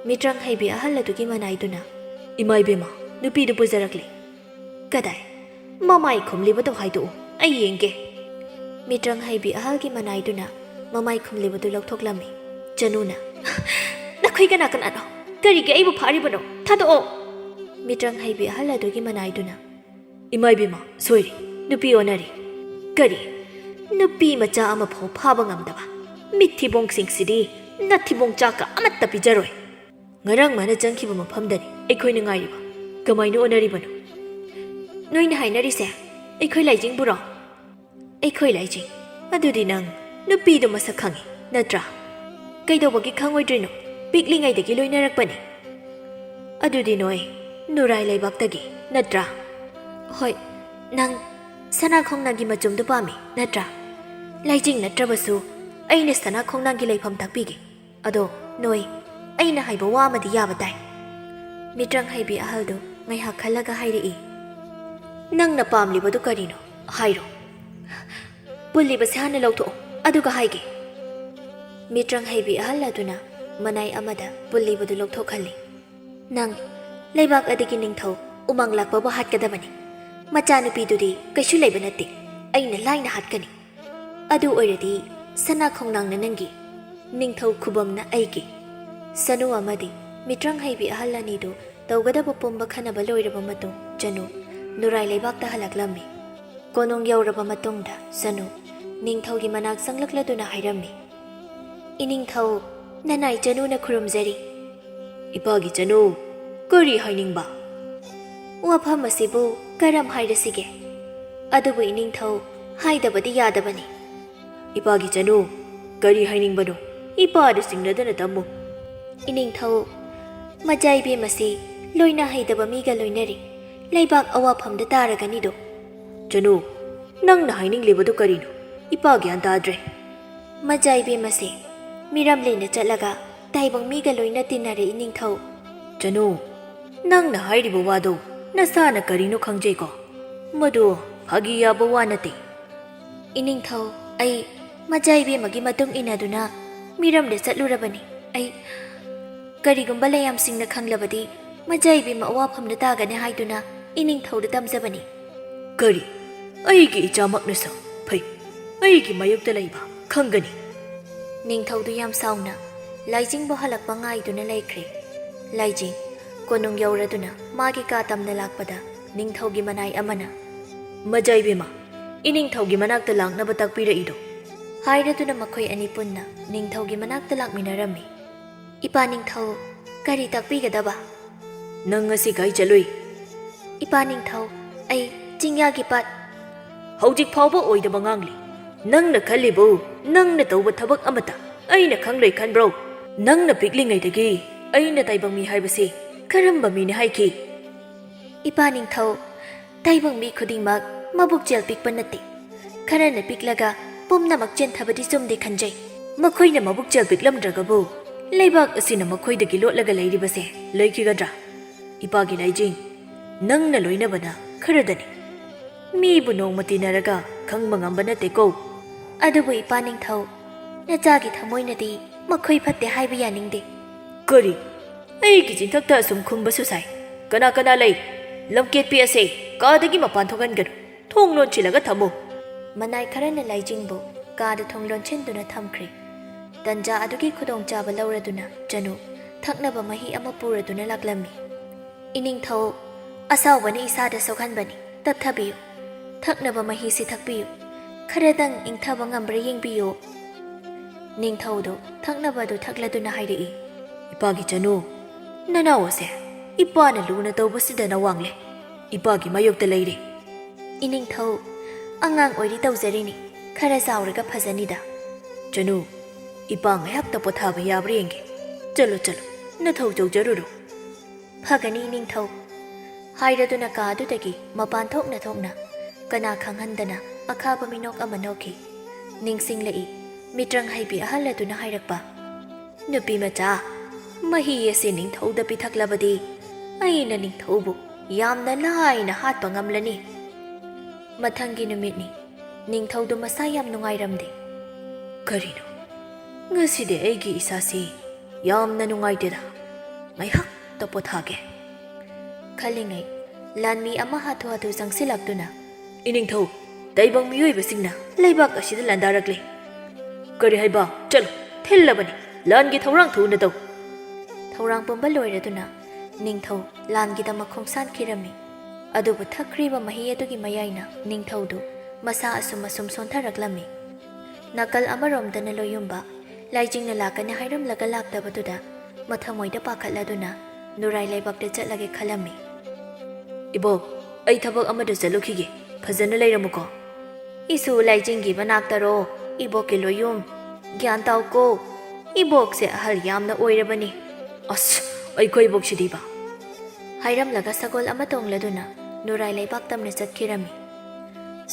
ꯃꯤꯇ꯭ꯔꯪ ꯍꯩꯕꯤ ꯑꯍꯜ ꯑꯗꯨꯒꯤ ꯃꯅꯥꯏꯗꯨꯅ, "ꯏꯃꯥ ꯏꯕꯦꯝꯃ, ꯅꯨꯄꯤꯗꯨ ꯄꯨꯖꯔꯛꯂꯤ꯫" "ꯀꯗꯥꯏ? ꯃꯃꯥꯏ ꯈꯨꯝꯂꯤꯕꯗꯣ ꯍꯥꯏꯗꯣꯛꯎ, ꯑꯩ ꯌꯦꯡꯒꯦ꯫" ꯃꯤꯇ꯭ꯔꯪ ꯍꯩꯕꯤ ꯑꯍꯜꯒꯤ ꯃꯅꯥꯏꯗꯨꯅ ꯃꯃꯥꯏ ꯈꯨꯝꯂꯤꯕꯗꯨ ꯂꯧꯊꯣꯛꯂꯝꯃꯤ꯫ ꯆꯅꯨꯅ, "ꯅꯈꯣꯏ ꯀꯅꯥ ꯀꯅꯥꯅꯣ? ꯀꯔꯤꯒꯤ ꯑꯩꯕꯨ ꯐꯥꯔꯤꯕꯅꯣ? ꯊꯥꯗꯣꯛꯑꯣ!" ꯃꯤꯇ꯭ꯔꯪ ꯍꯩꯕꯤ ꯑꯍꯜ ꯑꯗꯨꯒꯤ ꯃꯅꯥꯏꯗꯨꯅ, "ꯏꯃꯥ ꯏꯕꯦꯝꯃ, ꯁꯣꯏꯔꯦ, ꯅꯨꯄꯤ ꯑꯣꯟꯅꯔꯦ꯫ ꯀꯔꯤ? ꯅꯨꯄꯤ ꯃꯆꯥ ꯑꯃꯐꯥꯎ ꯐꯥꯕ ꯉꯝꯗꯕ ꯃꯤꯠꯊꯤꯕꯣꯡꯁꯤꯡꯁꯤꯗꯤ ꯅꯊꯤꯕꯣꯡ ꯆꯥꯛꯀ ꯑꯃꯠꯇ ꯄꯤꯖꯔꯣꯏ꯫ ꯉꯔꯥꯡ ꯃꯥꯅ ꯆꯪꯈꯤꯕ ꯃꯐꯝꯗꯅꯤ ꯑꯩꯈꯣꯏꯅ ꯉꯥꯏꯔꯤꯕ꯫ ꯀꯃꯥꯏꯅ ꯑꯣꯟꯅꯔꯤꯕꯅꯣ?" "ꯅꯣꯏꯅ ꯍꯥꯏꯅꯔꯤꯁꯦ ꯑꯩꯈꯣꯏ ꯂꯥꯏꯖꯤꯡꯕꯨꯔꯣ?" "ꯑꯩꯈꯣꯏ ꯂꯥꯏꯖꯤꯡ? ꯑꯗꯨꯗꯤ ꯅꯪ ꯅꯨꯄꯤꯗꯨ ꯃꯁꯛ ꯈꯪꯉꯤ ꯅꯠꯇ꯭ꯔꯥ?" "ꯀꯩꯗꯧꯕꯒꯤ ꯈꯪꯉꯣꯏꯗ꯭ꯔꯤꯅꯣ? ꯄꯤꯛꯂꯤꯉꯩꯗꯒꯤ ꯂꯣꯏꯅꯔꯛꯄꯅꯤ꯫" "ꯑꯗꯨꯗꯤ ꯅꯣꯏ ꯅꯨꯔꯥꯏ ꯂꯩꯕꯥꯛꯇꯒꯤ ꯅꯠꯇ꯭ꯔꯥ?" "ꯍꯣꯏ꯫ ꯅꯪ ꯁꯅꯥ ꯈꯣꯡꯅꯥꯡꯒꯤ ꯃꯆꯨꯝꯗꯨ ꯄꯥꯝꯃꯤ ꯅꯠꯇ꯭ꯔꯥ?" "ꯂꯥꯏꯖꯤꯡ ꯅꯠꯇ꯭ꯔꯕꯁꯨ ꯑꯩꯅ ꯁꯅꯥ ꯈꯣꯡꯅꯥꯡꯒꯤ ꯂꯩꯐꯝ ꯇꯥꯛꯄꯤꯒꯦ꯫ ꯑꯗꯣ ꯅꯣꯏ, ꯑꯩꯅ ꯍꯥꯏꯕ ꯋꯥ ꯑꯃꯗꯤ ꯌꯥꯕ ꯇꯥꯏ꯫" ꯃꯤꯇ꯭ꯔꯪ ꯍꯩꯕꯤ ꯑꯍꯜꯗꯨ ꯉꯥꯏꯍꯥꯛ ꯈꯜꯂꯒ ꯍꯥꯏꯔꯛꯏ, ꯅꯪꯅ ꯄꯥꯝꯂꯤꯕꯗꯨ ꯀꯔꯤꯅꯣ? ꯍꯥꯏꯔꯣ꯫ ꯄꯨꯜꯂꯤꯕꯁꯦ ꯍꯥꯟꯅ ꯂꯧꯊꯣꯛꯑꯣ, ꯑꯗꯨꯒ ꯍꯥꯏꯒꯦ꯫ ꯃꯤꯇ꯭ꯔꯪ ꯍꯩꯕꯤ ꯑꯍꯜ ꯑꯗꯨꯅ ꯃꯅꯥꯏ ꯑꯃꯗ ꯄꯨꯜꯂꯤꯕꯗꯨ ꯂꯧꯊꯣꯛꯍꯜꯂꯤ꯫ ꯅꯪ ꯂꯩꯕꯥꯛ ꯑꯗꯨꯒꯤ ꯅꯤꯡꯊꯧ ꯎꯃꯪ ꯂꯥꯛꯄꯕꯨ ꯍꯥꯠꯀꯗꯕꯅꯤ꯫ ꯃꯆꯥꯅꯨꯄꯤꯗꯨꯗꯤ ꯀꯩꯁꯨ ꯂꯩꯕ ꯅꯠꯇꯦ, ꯑꯩꯅ ꯂꯥꯏꯅ ꯍꯥꯠꯀꯅꯤ꯫ ꯑꯗꯨ ꯑꯣꯏꯔꯗꯤ ꯁꯅꯥ ꯈꯣꯡꯅꯥꯡꯅ ꯅꯪꯒꯤ, ꯅꯤꯡꯊꯧ ꯈꯨꯕꯝꯅ ꯑꯩꯒꯤ꯫ ꯁꯅꯨ ꯑꯃꯗꯤ ꯃꯤꯇ꯭ꯔꯪ ꯍꯩꯕꯤ ꯑꯍꯜ ꯑꯅꯤꯗꯨ ꯇꯧꯒꯗꯕ ꯄꯨꯝꯕ ꯈꯟꯅꯕ ꯂꯣꯏꯔꯕ ꯃꯇꯨꯡ ꯆꯅꯨ ꯅꯨꯔꯥꯏ ꯂꯩꯕꯥꯛꯇ ꯍꯜꯂꯛꯂꯝꯃꯤ꯫ ꯀꯣꯅꯨꯡ ꯌꯧꯔꯕ ꯃꯇꯨꯡꯗ ꯆꯅꯨ ꯅꯤꯡꯊꯧꯒꯤ ꯃꯅꯥꯛ ꯆꯪꯂꯛꯂꯗꯨꯅ ꯍꯥꯏꯔꯝꯃꯤ, "ꯏꯅꯤꯡꯊꯧ, ꯅꯅꯥꯏ ꯆꯅꯨꯅ ꯈꯨꯔꯨꯝꯖꯔꯤ꯫ ꯏꯄꯥꯒꯤ ꯆꯅꯨ, ꯀꯔꯤ ꯍꯥꯏꯅꯤꯡꯕ? ꯋꯥꯐꯝ ꯑꯁꯤꯕꯨ ꯀꯔꯝ ꯍꯥꯏꯔꯁꯤꯒꯦ? ꯑꯗꯨꯕꯨ ꯏꯅꯤꯡꯊꯧ, ꯍꯥꯏꯗꯕꯗꯤ ꯌꯥꯗꯕꯅꯤ꯫" "ꯏꯄꯥꯒꯤ ꯆꯅꯨ, ꯀꯔꯤ ꯍꯥꯏꯅꯤꯡꯕꯅꯣ? ꯏꯄꯥꯗ ꯆꯤꯡꯅꯗꯅ ꯇꯝꯃꯨ꯫" "ꯏꯅꯤꯡꯊꯧ, ꯃꯆꯥ ꯏꯕꯦꯝ ꯑꯁꯤ ꯂꯣꯏꯅ ꯍꯩꯗꯕ ꯃꯤꯒ ꯂꯣꯏꯅꯔꯤ꯫ ꯂꯩꯕꯥꯛ ꯑꯋꯥꯐꯝꯗ ꯇꯥꯔꯒꯅꯤꯗꯣ꯫" "ꯆꯅꯨ, ꯅꯪꯅ ꯍꯥꯏꯅꯤꯡꯂꯤꯕꯗꯨ ꯀꯔꯤꯅꯣ? ꯏꯄꯥ ꯒ꯭ꯌꯥꯟ ꯇꯥꯗ꯭ꯔꯦ꯫" "ꯃꯆꯥ ꯏꯕꯦꯝ ꯑꯁꯤ ꯃꯤꯔꯝꯂꯦꯟꯅ ꯆꯠꯂꯒ ꯇꯥꯏꯕꯪ ꯃꯤꯒ ꯂꯣꯏꯅ ꯇꯤꯟꯅꯔꯦ ꯏꯅꯤꯡꯊꯧ꯫" "ꯆꯅꯨ, ꯅꯪꯅ ꯍꯥꯏꯔꯤꯕ ꯋꯥꯗꯣ ꯅꯁꯥꯅ ꯀꯔꯤꯅꯣ ꯈꯪꯖꯩꯀꯣ? ꯃꯗꯨ ꯐꯥꯒꯤ ꯌꯥꯕ ꯋꯥ ꯅꯠꯇꯦ꯫" "ꯏꯅꯤꯡꯊꯧ, ꯑꯩ ꯃꯆꯥ ꯏꯕꯦꯝꯃꯒꯤ ꯃꯇꯨꯡ ꯏꯟꯅꯗꯨꯅ ꯃꯤꯔꯝꯗ ꯆꯠꯂꯨꯔꯕꯅꯤ꯫ ꯑꯩ ꯀꯔꯤꯒꯨꯝꯕ ꯂꯩꯌꯥꯝꯁꯤꯡꯅ ꯈꯪꯂꯕꯗꯤ ꯃꯆꯥ ꯏꯕꯦꯝꯃ ꯑꯋꯥꯐꯝꯗ ꯇꯥꯒꯅꯤ ꯍꯥꯏꯗꯨꯅ ꯏꯅꯤꯡꯊꯧꯗ ꯇꯝꯖꯕꯅꯤ꯫" "ꯀꯔꯤ? ꯑꯩꯒꯤ ꯏꯆꯥꯃꯛꯅꯁꯨ? ꯐꯩ, ꯑꯩꯒꯤ ꯃꯥꯌꯣꯛꯇ ꯂꯩꯕ ꯈꯪꯒꯅꯤ꯫" ꯅꯤꯡꯊꯧꯗꯨ ꯌꯥꯝ ꯁꯥꯎꯅ ꯂꯥꯏꯖꯤꯡꯕꯨ ꯍꯜꯂꯛꯄ ꯉꯥꯏꯗꯨꯅ ꯂꯩꯈ꯭ꯔꯦ꯫ ꯂꯥꯏꯖꯤꯡ ꯀꯣꯅꯨꯡ ꯌꯧꯔꯗꯨꯅ ꯃꯥꯒꯤ ꯀꯥ ꯇꯝꯅ ꯂꯥꯛꯄꯗ ꯅꯤꯡꯊꯧꯒꯤ ꯃꯅꯥꯏ ꯑꯃꯅ, "ꯃꯆꯥ ꯏꯕꯦꯝꯃ, ꯏꯅꯤꯡꯊꯧꯒꯤ ꯃꯅꯥꯛꯇ ꯂꯥꯛꯅꯕ ꯇꯥꯛꯄꯤꯔꯛꯏꯗꯣ?" ꯍꯥꯏꯔꯗꯨꯅ ꯃꯈꯣꯏ ꯑꯅꯤ ꯄꯨꯟꯅ ꯅꯤꯡꯊꯧꯒꯤ ꯃꯅꯥꯛꯇ ꯂꯥꯛꯃꯤꯟꯅꯔꯝꯃꯤ꯫ "ꯏꯄꯥ ꯅꯤꯡꯊꯧ, ꯀꯔꯤ ꯇꯥꯛꯄꯤꯒꯗꯕ?" "ꯅꯪ ꯉꯁꯤ ꯀꯥꯏ ꯆꯠꯂꯨꯏ?" "ꯏꯄꯥ ꯅꯤꯡꯊꯧ, ꯑꯩ ꯆꯤꯡꯌꯥꯒꯤ ꯄꯥꯠ..." "ꯍꯧꯖꯤꯛ ꯐꯥꯎꯕ ꯑꯣꯏꯗꯕ ꯉꯥꯡꯂꯤ꯫ ꯅꯪꯅ ꯈꯜꯂꯤꯕꯨ, ꯅꯪꯅ ꯇꯧꯕ ꯊꯕꯛ ꯑꯃꯠꯇ ꯑꯩꯅ ꯈꯪꯂꯣꯏ ꯈꯟꯕ꯭ꯔꯣ? ꯅꯪꯅ ꯄꯤꯛꯂꯤꯉꯩꯗꯒꯤ ꯑꯩꯅ ꯇꯥꯏꯕꯪ ꯃꯤ ꯍꯥꯏꯕꯁꯤ ꯀꯔꯝꯕ ꯃꯤꯅꯤ ꯍꯥꯏꯈꯤ?" "ꯏꯄꯥ ꯅꯤꯡꯊꯧ, ꯇꯥꯏꯕꯪ ꯃꯤ ꯈꯨꯗꯤꯡꯃꯛ ꯃꯕꯨꯛꯆꯦꯜ ꯄꯤꯛꯄ ꯅꯠꯇꯦ꯫ ꯈꯔꯅ ꯄꯤꯛꯂꯒ ꯄꯨꯝꯅꯃꯛ ꯆꯦꯟꯊꯕꯗꯤ ꯆꯨꯝꯗꯦ ꯈꯟꯖꯩ꯫" "ꯃꯈꯣꯏꯅ ꯃꯕꯨꯛꯆꯦꯜ ꯄꯤꯛꯂꯝꯗ꯭ꯔꯒꯕꯨ ꯂꯩꯕꯥꯛ ꯑꯁꯤꯅ ꯃꯈꯣꯏꯗꯒꯤ ꯂꯣꯠꯂꯒ ꯂꯩꯔꯤꯕꯁꯦ ꯂꯩꯈꯤꯒꯗ꯭ꯔꯥ? ꯏꯄꯥꯒꯤ ꯂꯥꯏꯖꯤꯡ, ꯅꯪꯅ ꯂꯣꯏꯅꯕꯅ ꯈꯔꯗꯅꯤ꯫ ꯃꯤꯕꯨ ꯅꯣꯡꯃ ꯇꯤꯟꯅꯔꯒ ꯈꯪꯕ ꯉꯝꯕ ꯅꯠꯇꯦꯀꯣ꯫ ꯑꯗꯨꯕꯨ ꯏꯄꯥ ꯅꯤꯡꯊꯧ, ꯅꯆꯥꯒꯤ ꯊꯃꯣꯏꯅꯗꯤ ꯃꯈꯣꯏ ꯐꯠꯇꯦ ꯍꯥꯏꯕ ꯌꯥꯅꯤꯡꯗꯦ꯫ ꯀꯔꯤ? ꯑꯩꯒꯤ ꯆꯤꯟꯊꯛꯇ ꯑꯁꯨꯝ ꯈꯨꯝꯕꯁꯨ ꯁꯥꯏ꯫ ꯀꯅꯥ ꯀꯅꯥ ꯂꯩ? ꯂꯝꯀꯦꯠꯄꯤ ꯑꯁꯦ ꯀꯥꯗꯒꯤ ꯃꯄꯥꯟ ꯊꯣꯛꯍꯟꯒꯅꯨ꯫ ꯊꯣꯡ ꯂꯣꯟꯁꯤꯜꯂꯒ ꯊꯝꯃꯨ꯫ ꯃꯅꯥꯏ ꯈꯔꯅ ꯂꯥꯏꯖꯤꯡꯕꯨ ꯀꯥꯗ ꯊꯣꯡ ꯂꯣꯟꯁꯤꯟꯗꯨꯅ ꯊꯝꯈ꯭ꯔꯦ꯫ ꯇꯟꯖꯥ ꯑꯗꯨꯒꯤ ꯈꯨꯗꯣꯡꯆꯥꯕ ꯂꯧꯔꯗꯨꯅ ꯆꯅꯨ ꯊꯛꯅꯕ ꯃꯍꯤ ꯑꯃ ꯄꯨꯔꯗꯨꯅ ꯂꯥꯛꯂꯝꯃꯤ꯫ "ꯏꯅꯤꯡꯊꯧ, ꯑꯁꯥꯎꯕꯅ ꯏꯁꯥꯗ ꯁꯣꯛꯍꯟꯕꯅꯤ, ꯇꯞꯊꯕꯤꯌꯨ꯫ ꯊꯛꯅꯕ ꯃꯍꯤꯁꯤ ꯊꯛꯄꯤꯌꯨ꯫ ꯈꯔꯗꯪ ꯏꯪꯊꯕ ꯉꯝꯕ꯭ꯔꯥ ꯌꯦꯡꯕꯤꯌꯨ꯫" ꯅꯤꯡꯊꯧꯗꯨ ꯊꯛꯅꯕ ꯑꯗꯨ ꯊꯛꯂꯗꯨꯅ ꯍꯥꯏꯔꯛꯏ, "ꯏꯄꯥꯒꯤ ꯆꯅꯨ, ꯅꯅꯥꯎ ꯑꯁꯦ ꯏꯄꯥꯅ ꯂꯨꯅ ꯇꯧꯕꯁꯤꯗ ꯅꯋꯥꯡꯂꯦ꯫ ꯏꯄꯥꯒꯤ ꯃꯥꯌꯣꯛꯇ ꯂꯩꯔꯦ꯫" "ꯏꯅꯤꯡꯊꯧ, ꯑꯉꯥꯡ ꯑꯣꯏꯔꯤ ꯇꯧꯖꯔꯤꯅꯤ, ꯈꯔ ꯆꯥꯎꯔꯒ ꯐꯖꯅꯤꯗ꯫" "ꯆꯅꯨ, ꯏꯄꯥ ꯉꯥꯏꯍꯥꯛꯇ ꯄꯣꯊꯥꯕ ꯌꯥꯕ꯭ꯔꯥ ꯌꯦꯡꯒꯦ꯫ ꯆꯠꯂꯣ, ꯆꯠꯂꯣ, ꯅꯊꯧ ꯇꯧꯖꯔꯨꯔꯣ꯫" "ꯐꯒꯅꯤ ꯏꯅꯤꯡꯊꯧ꯫" ꯍꯥꯏꯔꯗꯨꯅ ꯀꯥ ꯑꯗꯨꯗꯒꯤ ꯃꯄꯥꯟ ꯊꯣꯛꯅ ꯊꯣꯛꯅ ꯀꯅꯥ ꯈꯪꯍꯟꯗꯅ ꯑꯈꯥꯕ ꯃꯤꯅꯣꯛ ꯑꯃ ꯅꯣꯛꯈꯤ꯫ ꯅꯤꯡꯁꯤꯡꯂꯛꯏ, ꯃꯤꯇ꯭ꯔꯪ ꯍꯩꯕꯤ ꯑꯍꯜ ꯑꯗꯨꯅ ꯍꯥꯏꯔꯛꯄ, "ꯅꯨꯄꯤ ꯃꯆꯥ, ꯃꯍꯤ ꯑꯁꯤ ꯅꯤꯡꯊꯧꯗ ꯄꯤꯊꯛꯂꯕꯗꯤ ꯑꯩꯅ ꯅꯤꯡꯊꯧꯕꯨ ꯌꯥꯝꯅ ꯂꯥꯏꯅ ꯍꯥꯠꯄ ꯉꯝꯂꯅꯤ꯫" ꯃꯊꯪꯒꯤ ꯅꯨꯃꯤꯠꯅꯤ꯫ ꯅꯤꯡꯊꯧꯗꯨ ꯃꯁꯥ ꯌꯥꯝ ꯅꯨꯡꯉꯥꯏꯔꯝꯗꯦ꯫ "ꯀꯔꯤꯅꯣ? ꯉꯁꯤꯗꯤ ꯑꯩꯒꯤ ꯏꯁꯥꯁꯤ ꯌꯥꯝꯅ ꯅꯨꯡꯉꯥꯏꯇꯦꯗ꯫ ꯉꯥꯏꯍꯥꯛꯇ ꯄꯣꯊꯥꯒꯦ꯫" ꯈꯜꯂꯤꯉꯩ, ꯂꯥꯟꯃꯤ ꯑꯃ ꯍꯥꯊꯨ ꯍꯥꯊꯨ ꯆꯪꯁꯤꯜꯂꯛꯇꯨꯅ, "ꯏꯅꯤꯡꯊꯧ, ꯇꯥꯏꯕꯪ ꯃꯤꯑꯣꯏꯕꯁꯤꯡꯅ ꯂꯩꯕꯥꯛ ꯑꯁꯤꯗ ꯂꯥꯟꯗꯥꯔꯛꯂꯦ꯫" "ꯀꯔꯤ ꯍꯥꯏꯕ? ꯆꯠꯂꯨ, ꯊꯤꯜꯂꯕꯅꯤ꯫ ꯂꯥꯟꯒꯤ ꯊꯧꯔꯥꯡ ꯊꯨꯅ ꯇꯧ꯫" ꯊꯧꯔꯥꯡ ꯄꯨꯝꯕ ꯂꯣꯏꯔꯗꯨꯅ ꯅꯤꯡꯊꯧ ꯂꯥꯟꯒꯤꯗꯃꯛ ꯈꯣꯡꯁꯥꯟꯈꯤꯔꯝꯃꯤ꯫ ꯑꯗꯨꯕꯨ ꯊꯛꯈ꯭ꯔꯤꯕ ꯃꯍꯤ ꯑꯗꯨꯒꯤ ꯃꯌꯥꯏꯅ ꯅꯤꯡꯊꯧꯗꯨ ꯃꯁꯥ ꯑꯁꯨꯝ ꯑꯁꯨꯝ ꯁꯣꯟꯊꯔꯛꯂꯝꯃꯤ꯫ ꯅꯥꯀꯜ ꯑꯃꯔꯣꯝꯗꯅ ꯂꯣꯌꯨꯝꯕ ꯂꯥꯏꯖꯤꯡꯅ ꯂꯥꯛꯀꯅꯤ ꯍꯥꯏꯔꯝꯂꯒ ꯂꯥꯛꯇꯕꯗꯨꯗ ꯃꯊꯃꯣꯏꯗ ꯄꯥꯈꯠꯂꯗꯨꯅ ꯅꯨꯔꯥꯏ ꯂꯩꯕꯥꯛꯇ ꯆꯠꯂꯒꯦ ꯈꯜꯂꯝꯃꯤ꯫ "ꯏꯕꯣꯛ, ꯑꯩ ꯊꯕꯛ ꯑꯃꯗ ꯆꯠꯂꯨꯈꯤꯒꯦ꯫ ꯐꯖꯅ ꯂꯩꯔꯝꯃꯨꯀꯣ꯫" "ꯏꯁꯨ ꯂꯥꯏꯖꯤꯡꯒꯤ ꯃꯅꯥꯛꯇꯔꯣ, ꯏꯕꯣꯛꯀꯤ ꯂꯣꯌꯨꯝ? ꯒ꯭ꯌꯥꯟ ꯇꯥꯎꯀꯣ, ꯏꯕꯣꯛꯁꯦ ꯑꯍꯜ ꯌꯥꯝꯅ ꯑꯣꯏꯔꯕꯅꯤ꯫" "ꯑꯁ, ꯑꯩꯈꯣꯏ ꯏꯕꯣꯛꯁꯤꯗꯤꯕ!" ꯍꯥꯏꯔꯝꯂꯒ ꯁꯒꯣꯜ ꯑꯃ ꯇꯣꯡꯂꯗꯨꯅ ꯅꯨꯔꯥꯏ ꯂꯩꯕꯥꯛ ꯇꯝꯅ ꯆꯠꯈꯤꯔꯝꯃꯤ꯫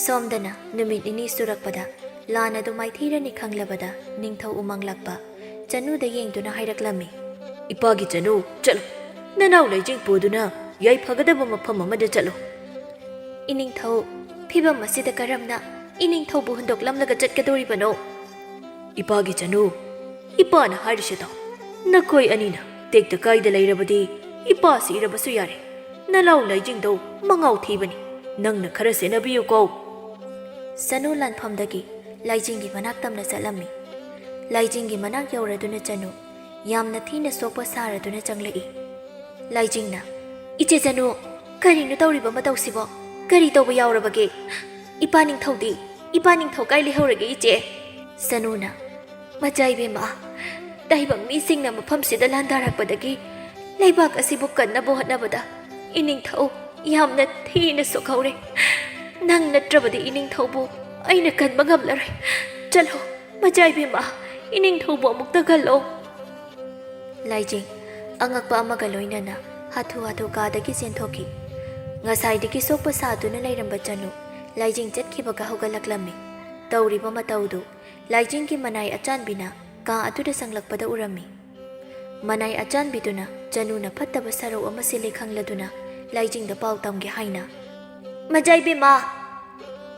ꯁꯣꯝꯗꯅ ꯅꯨꯃꯤꯠ ꯅꯤꯅꯤ ꯁꯨꯔꯛꯄꯗ ꯂꯥꯟ ꯑꯗꯨ ꯃꯥꯏꯊꯤꯔꯅꯤ ꯈꯪꯂꯕꯗ ꯅꯤꯡꯊꯧ ꯎꯃꯪ ꯂꯥꯛꯄ ꯆꯅꯨꯗ ꯌꯦꯡꯗꯨꯅ ꯍꯥꯏꯔꯛꯂꯝꯃꯤ, "ꯏꯄꯥꯒꯤ ꯆꯅꯨ, ꯆꯠꯂꯨ꯫ ꯅꯅꯥꯎ ꯂꯩꯖꯤꯡ ꯄꯨꯗꯨꯅ ꯌꯥꯏꯐꯒꯗꯕ ꯃꯐꯝ ꯑꯃꯗ ꯆꯠꯂꯨ꯫" "ꯏꯅꯤꯡꯊꯧ, ꯐꯤꯚꯝ ꯑꯁꯤꯗ ꯀꯔꯝꯅ ꯏꯅꯤꯡꯊꯧꯕꯨ ꯍꯨꯟꯗꯣꯛꯂꯝꯂꯒ ꯆꯠꯀꯗꯧꯔꯤꯕꯅꯣ? ꯏꯄꯥꯒꯤ ꯆꯅꯨ, ꯏꯄꯥꯅ ꯍꯥꯏꯔꯤꯁꯦ ꯇꯥꯎ꯫ ꯅꯈꯣꯏ ꯑꯅꯤꯅ ꯇꯦꯛꯇ ꯀꯥꯏꯗ ꯂꯩꯔꯕꯗꯤ ꯏꯄꯥ ꯁꯤꯔꯕꯁꯨ ꯌꯥꯔꯦ꯫ ꯅꯅꯥꯎ ꯂꯥꯏꯖꯤꯡꯗꯣ ꯃꯉꯥꯎ ꯊꯤꯕꯅꯤ꯫ ꯅꯪꯅ ꯈꯔ ꯁꯦꯟꯅꯕꯤꯌꯨꯀꯣ꯫ ꯆꯅꯨ ꯂꯥꯟꯐꯝꯗꯒꯤ ꯂꯥꯏꯖꯤꯡꯒꯤ ꯃꯅꯥꯛ ꯇꯝꯅ ꯆꯠꯂꯝꯃꯤ꯫ ꯂꯥꯏꯖꯤꯡꯒꯤ ꯃꯅꯥꯛ ꯌꯧꯔꯗꯨꯅ ꯆꯅꯨ ꯌꯥꯝꯅ ꯊꯤꯅ ꯁꯣꯛꯄ ꯁꯥꯔꯗꯨꯅ ꯆꯪꯂꯛꯏ꯫ ꯂꯥꯏꯖꯤꯡꯅ, "ꯏꯆꯦ ꯆꯅꯨ, ꯀꯔꯤꯅꯣ ꯇꯧꯔꯤꯕ ꯃꯇꯧꯁꯤꯕꯣ? ꯀꯔꯤ ꯇꯧꯕ ꯌꯥꯎꯔꯕꯒꯦ? ꯏꯄꯥ ꯅꯤꯡꯊꯧꯗꯤ? ꯏꯄꯥ ꯅꯤꯡꯊꯧ ꯀꯥꯏ ꯂꯩꯍꯧꯔꯒꯦ, ꯏꯆꯦ?" ꯆꯅꯨꯅ, "ꯃꯆꯥ ꯏꯕꯦꯝꯃ, ꯇꯥꯏꯕꯪ ꯃꯤꯁꯤꯡꯅ ꯃꯐꯝꯁꯤꯗ ꯂꯥꯟꯗꯥꯔꯛꯄꯗꯒꯤ ꯂꯩꯕꯥꯛ ꯑꯁꯤꯕꯨ ꯀꯟꯅꯕ ꯍꯣꯠꯅꯕꯗ ꯏꯅꯤꯡꯊꯧ ꯌꯥꯝꯅ ꯊꯤꯅ ꯁꯣꯛꯍꯧꯔꯦ꯫ ꯅꯪ ꯅꯠꯇ꯭ꯔꯕꯗꯤ ꯏꯅꯤꯡꯊꯧꯕꯨ ꯑꯩꯅ ꯀꯟꯕ ꯉꯝꯂꯔꯣꯏ꯫ ꯆꯠꯂꯣ, ꯃꯆꯥ ꯏꯕꯦꯝꯃ, ꯏꯅꯤꯡꯊꯧꯕꯨ ꯑꯃꯨꯛꯇ ꯀꯜꯂꯣ꯫" ꯂꯥꯏꯖꯤꯡ ꯑꯉꯛꯄ ꯑꯃꯒ ꯂꯣꯏꯅꯅ ꯍꯥꯊꯨ ꯍꯥꯊꯨ ꯀꯥꯗꯒꯤ ꯆꯦꯟꯊꯣꯛꯈꯤ꯫ ꯉꯁꯥꯏꯗꯒꯤ ꯁꯣꯛꯄ ꯁꯥꯗꯨꯅ ꯂꯩꯔꯝꯕ ꯆꯅꯨ ꯂꯥꯏꯖꯤꯡ ꯆꯠꯈꯤꯕꯒ ꯍꯧꯒꯠꯂꯛꯂꯝꯃꯤ꯫ ꯇꯧꯔꯤꯕ ꯃꯇꯧꯗꯨ ꯂꯥꯏꯖꯤꯡꯒꯤ ꯃꯅꯥꯏ ꯑꯆꯥꯟꯕꯤꯅ ꯀꯥ ꯑꯗꯨꯗ ꯆꯪꯂꯛꯄꯗ ꯎꯔꯝꯃꯤ꯫ ꯃꯅꯥꯏ ꯑꯆꯥꯟꯕꯤꯗꯨꯅ ꯆꯅꯨꯅ ꯐꯠꯇꯕ ꯁꯔꯧ ꯑꯃ ꯁꯤꯜꯂꯦ ꯈꯪꯂꯗꯨꯅ ꯂꯥꯏꯖꯤꯡꯗ ꯄꯥꯎ ꯇꯝꯒꯦ ꯍꯥꯏꯅ, "ꯃꯆꯥ ꯏꯕꯦꯝꯃ!"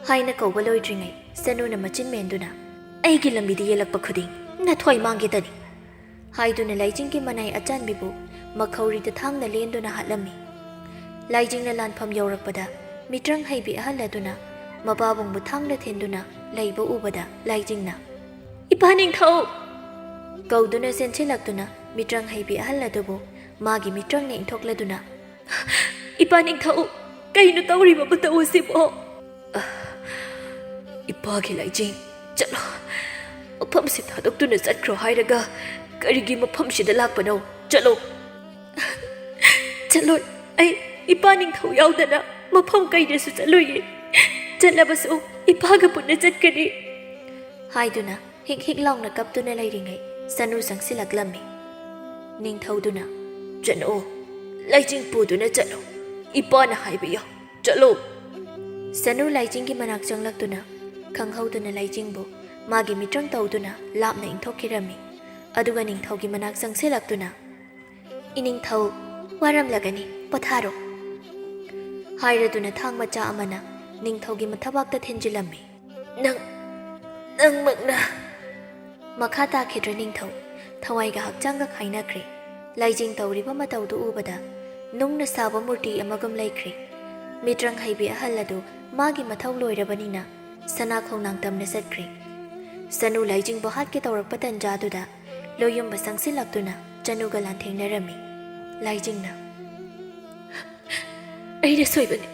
ꯍꯥꯏꯅ ꯀꯧꯕ ꯂꯣꯏꯗ꯭ꯔꯤꯉꯩ ꯆꯅꯨꯅ ꯃꯆꯤꯟ ꯃꯦꯟꯗꯨꯅ, "ꯑꯩꯒꯤ ꯂꯝꯕꯤꯗ ꯌꯦꯜꯂꯛꯄ ꯈꯨꯗꯤꯡ ꯅꯊ꯭ꯋꯥꯏ ꯃꯥꯡꯒꯦꯗꯅꯤ" ꯍꯥꯏꯗꯨꯅ ꯂꯥꯏꯖꯤꯡꯒꯤ ꯃꯅꯥꯏ ꯑꯆꯥꯟꯕꯤꯕꯨ ꯃꯈꯧꯔꯤꯗ ꯊꯥꯡꯅ ꯂꯦꯟꯗꯨꯅ ꯍꯥꯠꯂꯝꯃꯤ꯫ ꯂꯥꯏꯖꯤꯡꯅ ꯂꯥꯟꯐꯝ ꯌꯧꯔꯛꯄꯗ ꯃꯤꯇ꯭ꯔꯪ ꯍꯩꯕꯤ ꯑꯍꯜ ꯑꯗꯨꯅ ꯃꯄꯥꯕꯨꯡꯕꯨ ꯊꯥꯡꯅ ꯊꯤꯟꯗꯨꯅ ꯂꯩꯕ ꯎꯕꯗ ꯂꯥꯏꯖꯤꯡꯅ, "ꯏꯄꯥ ꯅꯤꯡꯊꯧ!" ꯀꯧꯗꯨꯅ ꯆꯦꯟꯁꯤꯜꯂꯛꯇꯨꯅ ꯃꯤꯇ꯭ꯔꯪ ꯍꯩꯕꯤ ꯑꯍꯜ ꯑꯗꯨꯕꯨ ꯃꯥꯒꯤ ꯃꯤꯇ꯭ꯔꯪꯅ ꯏꯟꯊꯣꯛꯂꯗꯨꯅ, "ꯏꯄꯥ ꯅꯤꯡꯊꯧ, ꯀꯩꯅꯣ ꯇꯧꯔꯤꯕ ꯃꯇꯧ ꯑꯁꯤꯕꯣ?" "ꯏꯄꯥꯒꯤ ꯂꯥꯏꯖꯤꯡ, ꯆꯠꯂꯣ꯫ ꯃꯐꯝꯁꯤ ꯊꯥꯗꯣꯛꯇꯨꯅ ꯆꯠꯈ꯭ꯔꯣ ꯍꯥꯏꯔꯒ ꯀꯔꯤꯒꯤ ꯃꯐꯝꯁꯤꯗ ꯂꯥꯛꯄꯅꯣ? ꯆꯠꯂꯣ꯫" "ꯆꯠꯂꯣꯏ꯫ ꯑꯩ ꯏꯄꯥ ꯅꯤꯡꯊꯧ ꯌꯥꯎꯗꯅ ꯃꯐꯝ ꯀꯩꯗꯁꯨ ꯆꯠꯂꯣꯏꯌꯦ꯫ ꯆꯠꯂꯕꯁꯨ ꯏꯄꯥꯒ ꯄꯨꯟꯅ ꯆꯠꯀꯅꯤ" ꯍꯥꯏꯗꯨꯅ ꯍꯤꯛ ꯍꯤꯛ ꯂꯥꯎꯅ ꯀꯞꯇꯨꯅ ꯂꯩꯔꯤꯉꯩ ꯆꯅꯨ ꯆꯪꯁꯤꯜꯂꯛꯂꯝꯃꯤ꯫ ꯅꯤꯡꯊꯧꯗꯨꯅ, "ꯆꯠꯂꯣ, ꯂꯥꯏꯖꯤꯡ ꯄꯨꯗꯨꯅ ꯆꯠꯂꯣ꯫ ꯏꯄꯥꯅ ꯍꯥꯏꯕ ꯌꯥꯎ, ꯆꯠꯂꯣ꯫" ꯆꯅꯨ ꯂꯥꯏꯖꯤꯡꯒꯤ ꯃꯅꯥꯛ ꯆꯪꯂꯛꯇꯨꯅ ꯈꯪꯍꯧꯗꯅ ꯂꯥꯏꯖꯤꯡꯕꯨ ꯃꯥꯒꯤ ꯃꯤꯇ꯭ꯔꯪ ꯇꯧꯗꯨꯅ ꯂꯥꯞꯅ ꯏꯟꯊꯣꯛꯈꯤꯔꯝꯃꯤ꯫ ꯑꯗꯨꯒ ꯅꯤꯡꯊꯧꯒꯤ ꯃꯅꯥꯛ ꯆꯪꯁꯤꯜꯂꯛꯇꯨꯅ, "ꯏꯅꯤꯡꯊꯧ, ꯋꯥꯔꯝꯂꯒꯅꯤ, ꯄꯣꯊꯥꯔꯣ" ꯍꯥꯏꯔꯗꯨꯅ ꯊꯥꯡ ꯃꯆꯥ ꯑꯃꯅ ꯅꯤꯡꯊꯧꯒꯤ ꯃꯊꯕꯥꯛꯇ ꯊꯤꯟꯖꯤꯜꯂꯝꯃꯤ꯫ "ꯅꯪ, ꯅꯪꯃꯛꯅ?" ꯃꯈꯥ ꯇꯥꯈꯤꯗ꯭ꯔꯦ ꯅꯤꯡꯊꯧ꯫ ꯊꯋꯥꯏꯒ ꯍꯛꯆꯥꯡꯒ ꯈꯥꯏꯅꯈ꯭ꯔꯦ꯫ ꯂꯥꯏꯖꯤꯡ ꯇꯧꯔꯤꯕ ꯃꯇꯧꯗꯨ ꯎꯕꯗ ꯅꯨꯡꯅ ꯁꯥꯕ ꯃꯨꯔꯇꯤ ꯑꯃꯒꯨꯝ ꯂꯩꯈ꯭ꯔꯦ꯫ ꯃꯤꯇ꯭ꯔꯪ ꯍꯩꯕꯤ ꯑꯍꯜ ꯑꯗꯨ ꯃꯥꯒꯤ ꯃꯊꯧ ꯂꯣꯏꯔꯕꯅꯤꯅ ꯁꯅꯥ ꯈꯣꯡꯅꯥꯡ ꯇꯝꯅ ꯆꯠꯈ꯭ꯔꯦ꯫ ꯁꯅꯨ ꯂꯥꯏꯖꯤꯡꯕꯨ ꯍꯥꯠꯀꯦ ꯇꯧꯔꯛꯄ ꯇꯟꯖꯥꯗꯨꯗ ꯂꯣꯌꯨꯝꯕ ꯆꯪꯁꯤꯜꯂꯛꯇꯨꯅ ꯆꯅꯨꯒ ꯂꯥꯟꯊꯦꯡꯅꯔꯝꯃꯤ꯫ ꯂꯥꯏꯖꯤꯡꯅ, "ꯑꯩꯅ ꯁꯣꯏꯕꯅꯤ,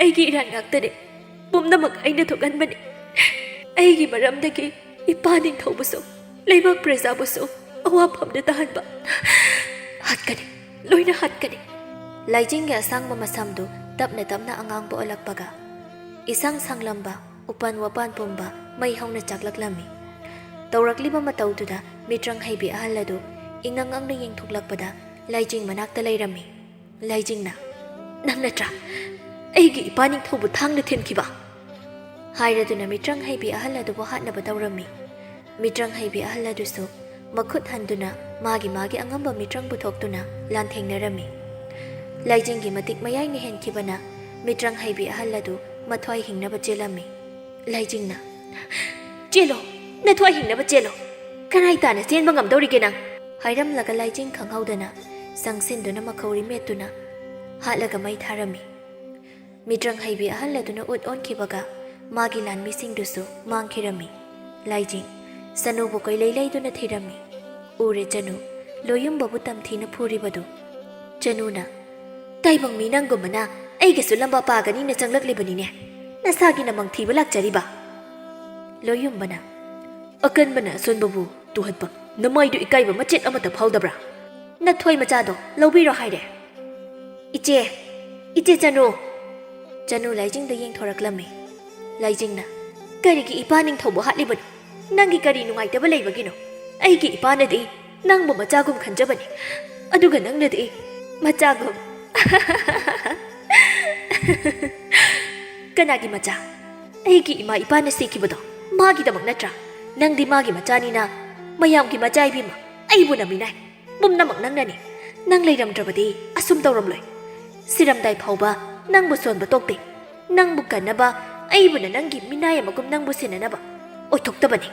ꯑꯩꯒꯤ ꯏꯔꯥꯟ ꯉꯥꯛꯇꯅꯤ, ꯄꯨꯝꯅꯃꯛ ꯑꯩꯅ ꯊꯣꯛꯍꯟꯕꯅꯤ꯫ ꯑꯩꯒꯤ ꯃꯔꯝꯗꯒꯤ ꯏꯄꯥ ꯅꯤꯡꯊꯧꯕꯨꯁꯨ, ꯂꯩꯕꯥꯛ ꯄ꯭ꯔꯖꯥꯕꯨꯁꯨ ꯑꯋꯥꯐꯝꯗ ꯇꯥꯍꯟꯕ꯫ ꯍꯥꯠꯀꯅꯤ, ꯂꯣꯏꯅ ꯍꯥꯠꯀꯅꯤ꯫" ꯂꯥꯏꯖꯤꯡꯒꯤ ꯑꯁꯥꯡꯕ ꯃꯁꯝꯗꯨ ꯇꯞꯅ ꯇꯞꯅ ꯑꯉꯥꯡꯕ ꯑꯣꯜꯂꯛꯄꯒ, ꯏꯁꯪ ꯁꯪꯂꯝꯕ ꯎꯄꯥꯟ ꯋꯥꯄꯥꯟ ꯄꯨꯝꯕ ꯃꯩ ꯍꯧꯅ ꯆꯥꯛꯂꯛꯂꯝꯃꯤ꯫ ꯇꯧꯔꯛꯂꯤꯕ ꯃꯇꯧꯗꯨꯗ ꯃꯤꯇ꯭ꯔꯪ ꯍꯩꯕꯤ ꯑꯍꯜ ꯑꯗꯨ ꯏꯉꯪ ꯉꯪꯅ ꯌꯦꯡꯊꯣꯛꯂꯛꯄꯗ ꯂꯥꯏꯖꯤꯡ ꯃꯅꯥꯛꯇ ꯂꯩꯔꯝꯃꯤ꯫ ꯂꯥꯏꯖꯤꯡꯅ, "ꯅꯪ ꯅꯠꯇ꯭ꯔꯥ ꯑꯩꯒꯤ ꯏꯄꯥ ꯅꯤꯡꯊꯧꯕꯨ ꯊꯥꯡꯅ ꯊꯤꯟꯈꯤꯕ?" ꯍꯥꯏꯔꯗꯨꯅ ꯃꯤꯇ꯭ꯔꯪ ꯍꯩꯕꯤ ꯑꯍꯜ ꯑꯗꯨꯕꯨ ꯍꯥꯠꯅꯕ ꯇꯧꯔꯝꯃꯤ꯫ ꯃꯤꯇ꯭ꯔꯪ ꯍꯩꯕꯤ ꯑꯍꯜ ꯑꯗꯨꯁꯨ ꯃꯈꯨꯠ ꯍꯟꯗꯨꯅ ꯃꯥꯒꯤ ꯃꯥꯒꯤ ꯑꯉꯝꯕ ꯃꯤꯇ꯭ꯔꯪ ꯄꯨꯊꯣꯛꯇꯨꯅ ꯂꯥꯟꯊꯦꯡꯅꯔꯝꯃꯤ꯫ ꯂꯥꯏꯖꯤꯡꯒꯤ ꯃꯇꯤꯛ ꯃꯌꯥꯏꯅ ꯍꯦꯟꯈꯤꯕꯅ ꯃꯤꯇ꯭ꯔꯪ ꯍꯩꯕꯤ ꯑꯍꯜ ꯑꯗꯨ ꯃꯊ꯭ꯋꯥꯏ ꯍꯤꯡꯅꯕ ꯆꯦꯜꯂꯝꯃꯤ꯫ ꯂꯥꯏꯖꯤꯡꯅ, "ꯆꯦꯜꯂꯣ, ꯅꯊ꯭ꯋꯥꯏ ꯍꯤꯡꯅꯕ ꯆꯦꯜꯂꯣ꯫ ꯀꯔꯥꯏ ꯇꯥꯅ ꯆꯦꯟꯕ ꯉꯝꯗꯧꯔꯤꯒꯦ ꯅꯪ?" ꯍꯥꯏꯔꯝꯂꯒ ꯂꯥꯏꯖꯤꯡ ꯈꯪꯍꯧꯗꯅ ꯆꯪꯁꯤꯟꯗꯨꯅ ꯃꯈꯧꯔꯤ ꯃꯦꯠꯇꯨꯅ ꯍꯥꯠꯂꯒ ꯃꯩ ꯊꯥꯔꯝꯃꯤ꯫ ꯃꯤꯇ꯭ꯔꯪ ꯍꯩꯕꯤ ꯑꯍꯜ ꯑꯗꯨꯅ ꯎꯠ ꯑꯣꯟꯈꯤꯕꯒ ꯃꯥꯒꯤ ꯂꯥꯟꯃꯤꯁꯤꯡꯗꯨꯁꯨ ꯃꯥꯡꯈꯤꯔꯝꯃꯤ꯫ ꯂꯥꯏꯖꯤꯡ ꯆꯅꯨꯕꯨ ꯀꯣꯏꯂꯩ ꯂꯩꯗꯨꯅ ꯊꯤꯔꯝꯃꯤ꯫ ꯎꯔꯦ ꯆꯅꯨ, ꯂꯣꯌꯨꯝꯕꯕꯨ ꯇꯝꯊꯤꯅ ꯐꯨꯔꯤꯕꯗꯨ꯫ ꯆꯅꯨꯅ, "ꯇꯥꯏꯕꯪ ꯃꯤ ꯅꯪꯒꯨꯝꯕꯅ ꯑꯩꯒꯁꯨ ꯂꯝꯕꯥ ꯄꯥꯒꯅꯤꯅ ꯆꯪꯂꯛꯂꯤꯕꯅꯤꯅꯦ꯫ ꯅꯁꯥꯒꯤꯅ ꯃꯪꯊꯤꯕ ꯂꯥꯛꯆꯔꯤꯕ?" ꯂꯣꯌꯨꯝꯕꯅ, "ꯑꯀꯟꯕꯅ ꯑꯁꯣꯟꯕꯕꯨ ꯇꯨꯍꯠꯄ, ꯅꯃꯥꯏꯗꯨ ꯏꯀꯥꯏꯕ ꯃꯆꯦꯠ ꯑꯃꯠꯇ ꯐꯥꯎꯗꯕ꯭ꯔꯥ? ꯅꯊꯣꯏ ꯃꯆꯥꯗꯣ ꯂꯧꯕꯤꯔꯣ ꯍꯥꯏꯔꯦ꯫ ꯏꯆꯦ, ꯏꯆꯦ ꯆꯅꯨ!" ꯆꯅꯨ ꯂꯥꯏꯖꯤꯡꯗ ꯌꯦꯡꯊꯣꯔꯛꯂꯝꯃꯤ꯫ ꯂꯥꯏꯖꯤꯡꯅ, "ꯀꯔꯤꯒꯤ ꯏꯄꯥ ꯅꯤꯡꯊꯧꯕꯨ ꯍꯥꯠꯂꯤꯕꯅꯣ? ꯅꯪꯒꯤ ꯀꯔꯤ ꯅꯨꯡꯉꯥꯏꯇꯕ ꯂꯩꯕꯒꯤꯅꯣ? ꯑꯩꯒꯤ ꯏꯄꯥꯅꯗꯤ ꯅꯪꯕꯨ ꯃꯆꯥꯒꯨꯝ ꯈꯟꯖꯕꯅꯤ, ꯑꯗꯨꯒ ꯅꯪꯅꯗꯤ ꯃꯆꯥꯒꯨꯝ꯫" "ꯀꯅꯥꯒꯤ ꯃꯆꯥ? ꯑꯩꯒꯤ ꯏꯃꯥ ꯏꯄꯥꯅ ꯁꯤꯈꯤꯕꯗꯣ ꯃꯥꯒꯤꯗꯃꯛ ꯅꯠꯇ꯭ꯔꯥ? ꯅꯪꯗꯤ ꯃꯥꯒꯤ ꯃꯆꯥꯅꯤꯅ ꯃꯌꯥꯝꯒꯤ ꯃꯆꯥ ꯏꯕꯦꯝꯃ, ꯑꯩꯕꯨ ꯅꯃꯤꯅꯥꯏ꯫ ꯄꯨꯝꯅꯃꯛ ꯅꯪꯅꯅꯤ꯫ ꯅꯪ ꯂꯩꯔꯝꯗ꯭ꯔꯕꯗꯤ ꯑꯁꯨꯝ ꯇꯧꯔꯝꯂꯣꯏ꯫ ꯁꯤꯔꯝꯗꯥꯏ ꯐꯥꯎꯕ ꯅꯪꯕꯨ ꯁꯣꯟꯕ ꯇꯣꯛꯇꯦ꯫ ꯅꯪꯕꯨ ꯀꯟꯅꯕ, ꯑꯩꯕꯨꯅ ꯅꯪꯒꯤ ꯃꯤꯅꯥꯏ ꯑꯃꯒꯨꯝ ꯅꯪꯕꯨ ꯁꯦꯟꯅꯅꯕ꯫ ꯑꯣꯏꯊꯣꯛꯇꯕꯅꯤ꯫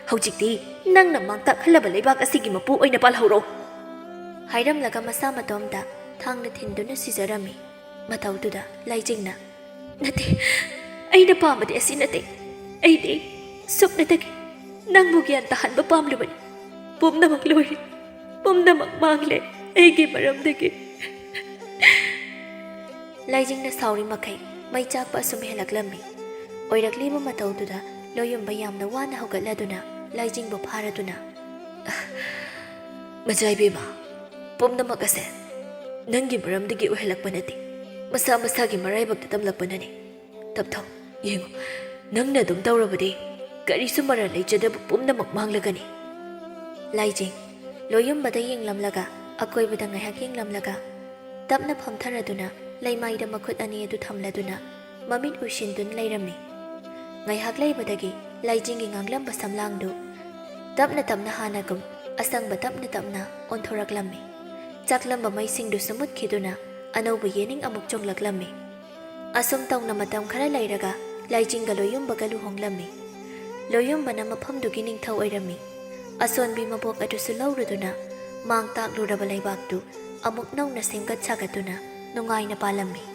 ꯍꯧꯖꯤꯛꯇꯤ ꯅꯪꯅ ꯃꯥꯡ ꯇꯥꯛꯍꯜꯂꯕ ꯂꯩꯕꯥꯛ ꯑꯁꯤꯒꯤ ꯃꯄꯨ ꯑꯣꯏꯅ ꯄꯥꯜꯍꯧꯔꯣ꯫ ꯍꯥꯏꯔꯝꯂꯒ ꯃꯁꯥ ꯃꯇꯣꯝꯇ ꯊꯥꯡꯅ ꯊꯤꯟꯗꯨꯅ ꯁꯤꯖꯔꯝꯃꯤ꯫ ꯃꯇꯧꯗꯨꯗ ꯂꯥꯏꯖꯤꯡꯅ, "ꯅꯠꯇꯦ, ꯑꯩꯅ ꯄꯥꯝꯕꯗꯤ ꯑꯁꯤ ꯅꯠꯇꯦ꯫ ꯑꯩꯗꯤ ꯁꯨꯞꯅꯇꯒꯤ ꯅꯪꯕꯨ ꯒ꯭ꯌꯥꯟ ꯇꯥꯍꯟꯕ ꯄꯥꯝꯂꯤꯕꯅꯤ꯫ ꯄꯨꯝꯅꯃꯛ ꯂꯣꯏꯔꯦ꯫ ꯄꯨꯝꯅꯃꯛ ꯃꯥꯡꯂꯦ ꯑꯩꯒꯤ ꯃꯔꯝꯗꯒꯤ꯫" ꯂꯥꯏꯖꯤꯡꯅ ꯁꯥꯎꯔꯤ ꯃꯈꯩ ꯃꯩ ꯆꯥꯛꯄ ꯑꯁꯨꯝ ꯍꯦꯜꯂꯛꯂꯝꯃꯤ꯫ ꯑꯣꯏꯔꯛꯂꯤꯕ ꯃꯇꯧꯗꯨꯗ ꯂꯣꯌꯨꯝꯕ ꯌꯥꯝꯅ ꯋꯥꯅ ꯍꯧꯒꯠꯂꯗꯨꯅ ꯂꯥꯏꯖꯤꯡꯕꯨ ꯐꯥꯔꯗꯨꯅ, "ꯃꯆꯥ ꯏꯕꯦꯝꯃ, ꯄꯨꯝꯅꯃꯛ ꯑꯁꯦ ꯅꯪꯒꯤ ꯃꯔꯝꯗꯒꯤ ꯑꯣꯏꯍꯜꯂꯛꯄ ꯅꯠꯇꯦ, ꯃꯁꯥ ꯃꯁꯥꯒꯤ ꯃꯔꯥꯏꯕꯛꯇ ꯇꯝꯂꯛꯄꯅꯅꯤ꯫ ꯇꯞꯊꯧ, ꯌꯦꯡꯉꯨ, ꯅꯪꯅ ꯑꯗꯨꯝ ꯇꯧꯔꯕꯗꯤ ꯀꯔꯤꯁꯨ ꯃꯔꯥꯜ ꯂꯩꯖꯗꯕ ꯄꯨꯝꯅꯃꯛ ꯃꯥꯡꯂꯒꯅꯤ꯫" ꯂꯥꯏꯖꯤꯡ ꯂꯣꯌꯨꯝꯕꯗ ꯌꯦꯡꯂꯝꯂꯒ, ꯑꯀꯣꯏꯕꯗ ꯉꯥꯏꯍꯥꯛ ꯌꯦꯡꯂꯝꯂꯒ, ꯇꯞꯅ ꯐꯝꯊꯔꯗꯨꯅ ꯂꯩꯃꯥꯏꯗ ꯃꯈꯨꯠ ꯑꯅꯤ ꯑꯗꯨ ꯊꯝꯂꯗꯨꯅ ꯃꯃꯤꯠ ꯎꯏꯁꯤꯟꯗꯨꯅ ꯂꯩꯔꯝꯃꯤ꯫ ꯉꯥꯏꯍꯥꯛ ꯂꯩꯕꯗꯒꯤ ꯂꯥꯏꯖꯤꯡꯒꯤ ꯉꯥꯡꯂꯝꯕ ꯁꯝꯂꯥꯡꯗꯨ ꯇꯞꯅ ꯇꯞꯅ ꯍꯥꯟꯅꯒꯨꯝ ꯑꯁꯪꯕ ꯇꯞꯅ ꯇꯞꯅ ꯑꯣꯟꯊꯣꯔꯛꯂꯝꯃꯤ꯫ ꯆꯥꯛꯂꯝꯕ ꯃꯩꯁꯤꯡꯗꯨꯁꯨ ꯃꯨꯠꯈꯤꯗꯨꯅ ꯑꯅꯧꯕ ꯌꯦꯅꯤꯡ ꯑꯃꯨꯛ ꯆꯣꯡꯂꯛꯂꯝꯃꯤ꯫ ꯑꯁꯨꯝ ꯇꯧꯅ ꯃꯇꯝ ꯈꯔ ꯂꯩꯔꯒ ꯂꯥꯏꯖꯤꯡꯒ ꯂꯣꯌꯨꯝꯕꯒ ꯂꯨꯍꯣꯡꯂꯝꯃꯤ꯫ ꯂꯣꯌꯨꯝꯕꯅ ꯃꯐꯝꯗꯨꯒꯤ ꯅꯤꯡꯊꯧ ꯑꯣꯏꯔꯝꯃꯤ꯫ ꯑꯁꯣꯟꯕꯤ ꯃꯕꯣꯛ ꯑꯗꯨꯁꯨ ꯂꯧꯔꯗꯨꯅ ꯃꯥꯡ ꯇꯥꯛꯂꯨꯔꯕ ꯂꯩꯕꯥꯛꯇꯨ ꯑꯃꯨꯛ ꯅꯧꯅ ꯁꯦꯝꯒꯠ ꯁꯥꯒꯠꯇꯨꯅ ꯅꯨꯡꯉꯥꯏꯅ ꯄꯥꯜꯂꯝꯃꯤ꯫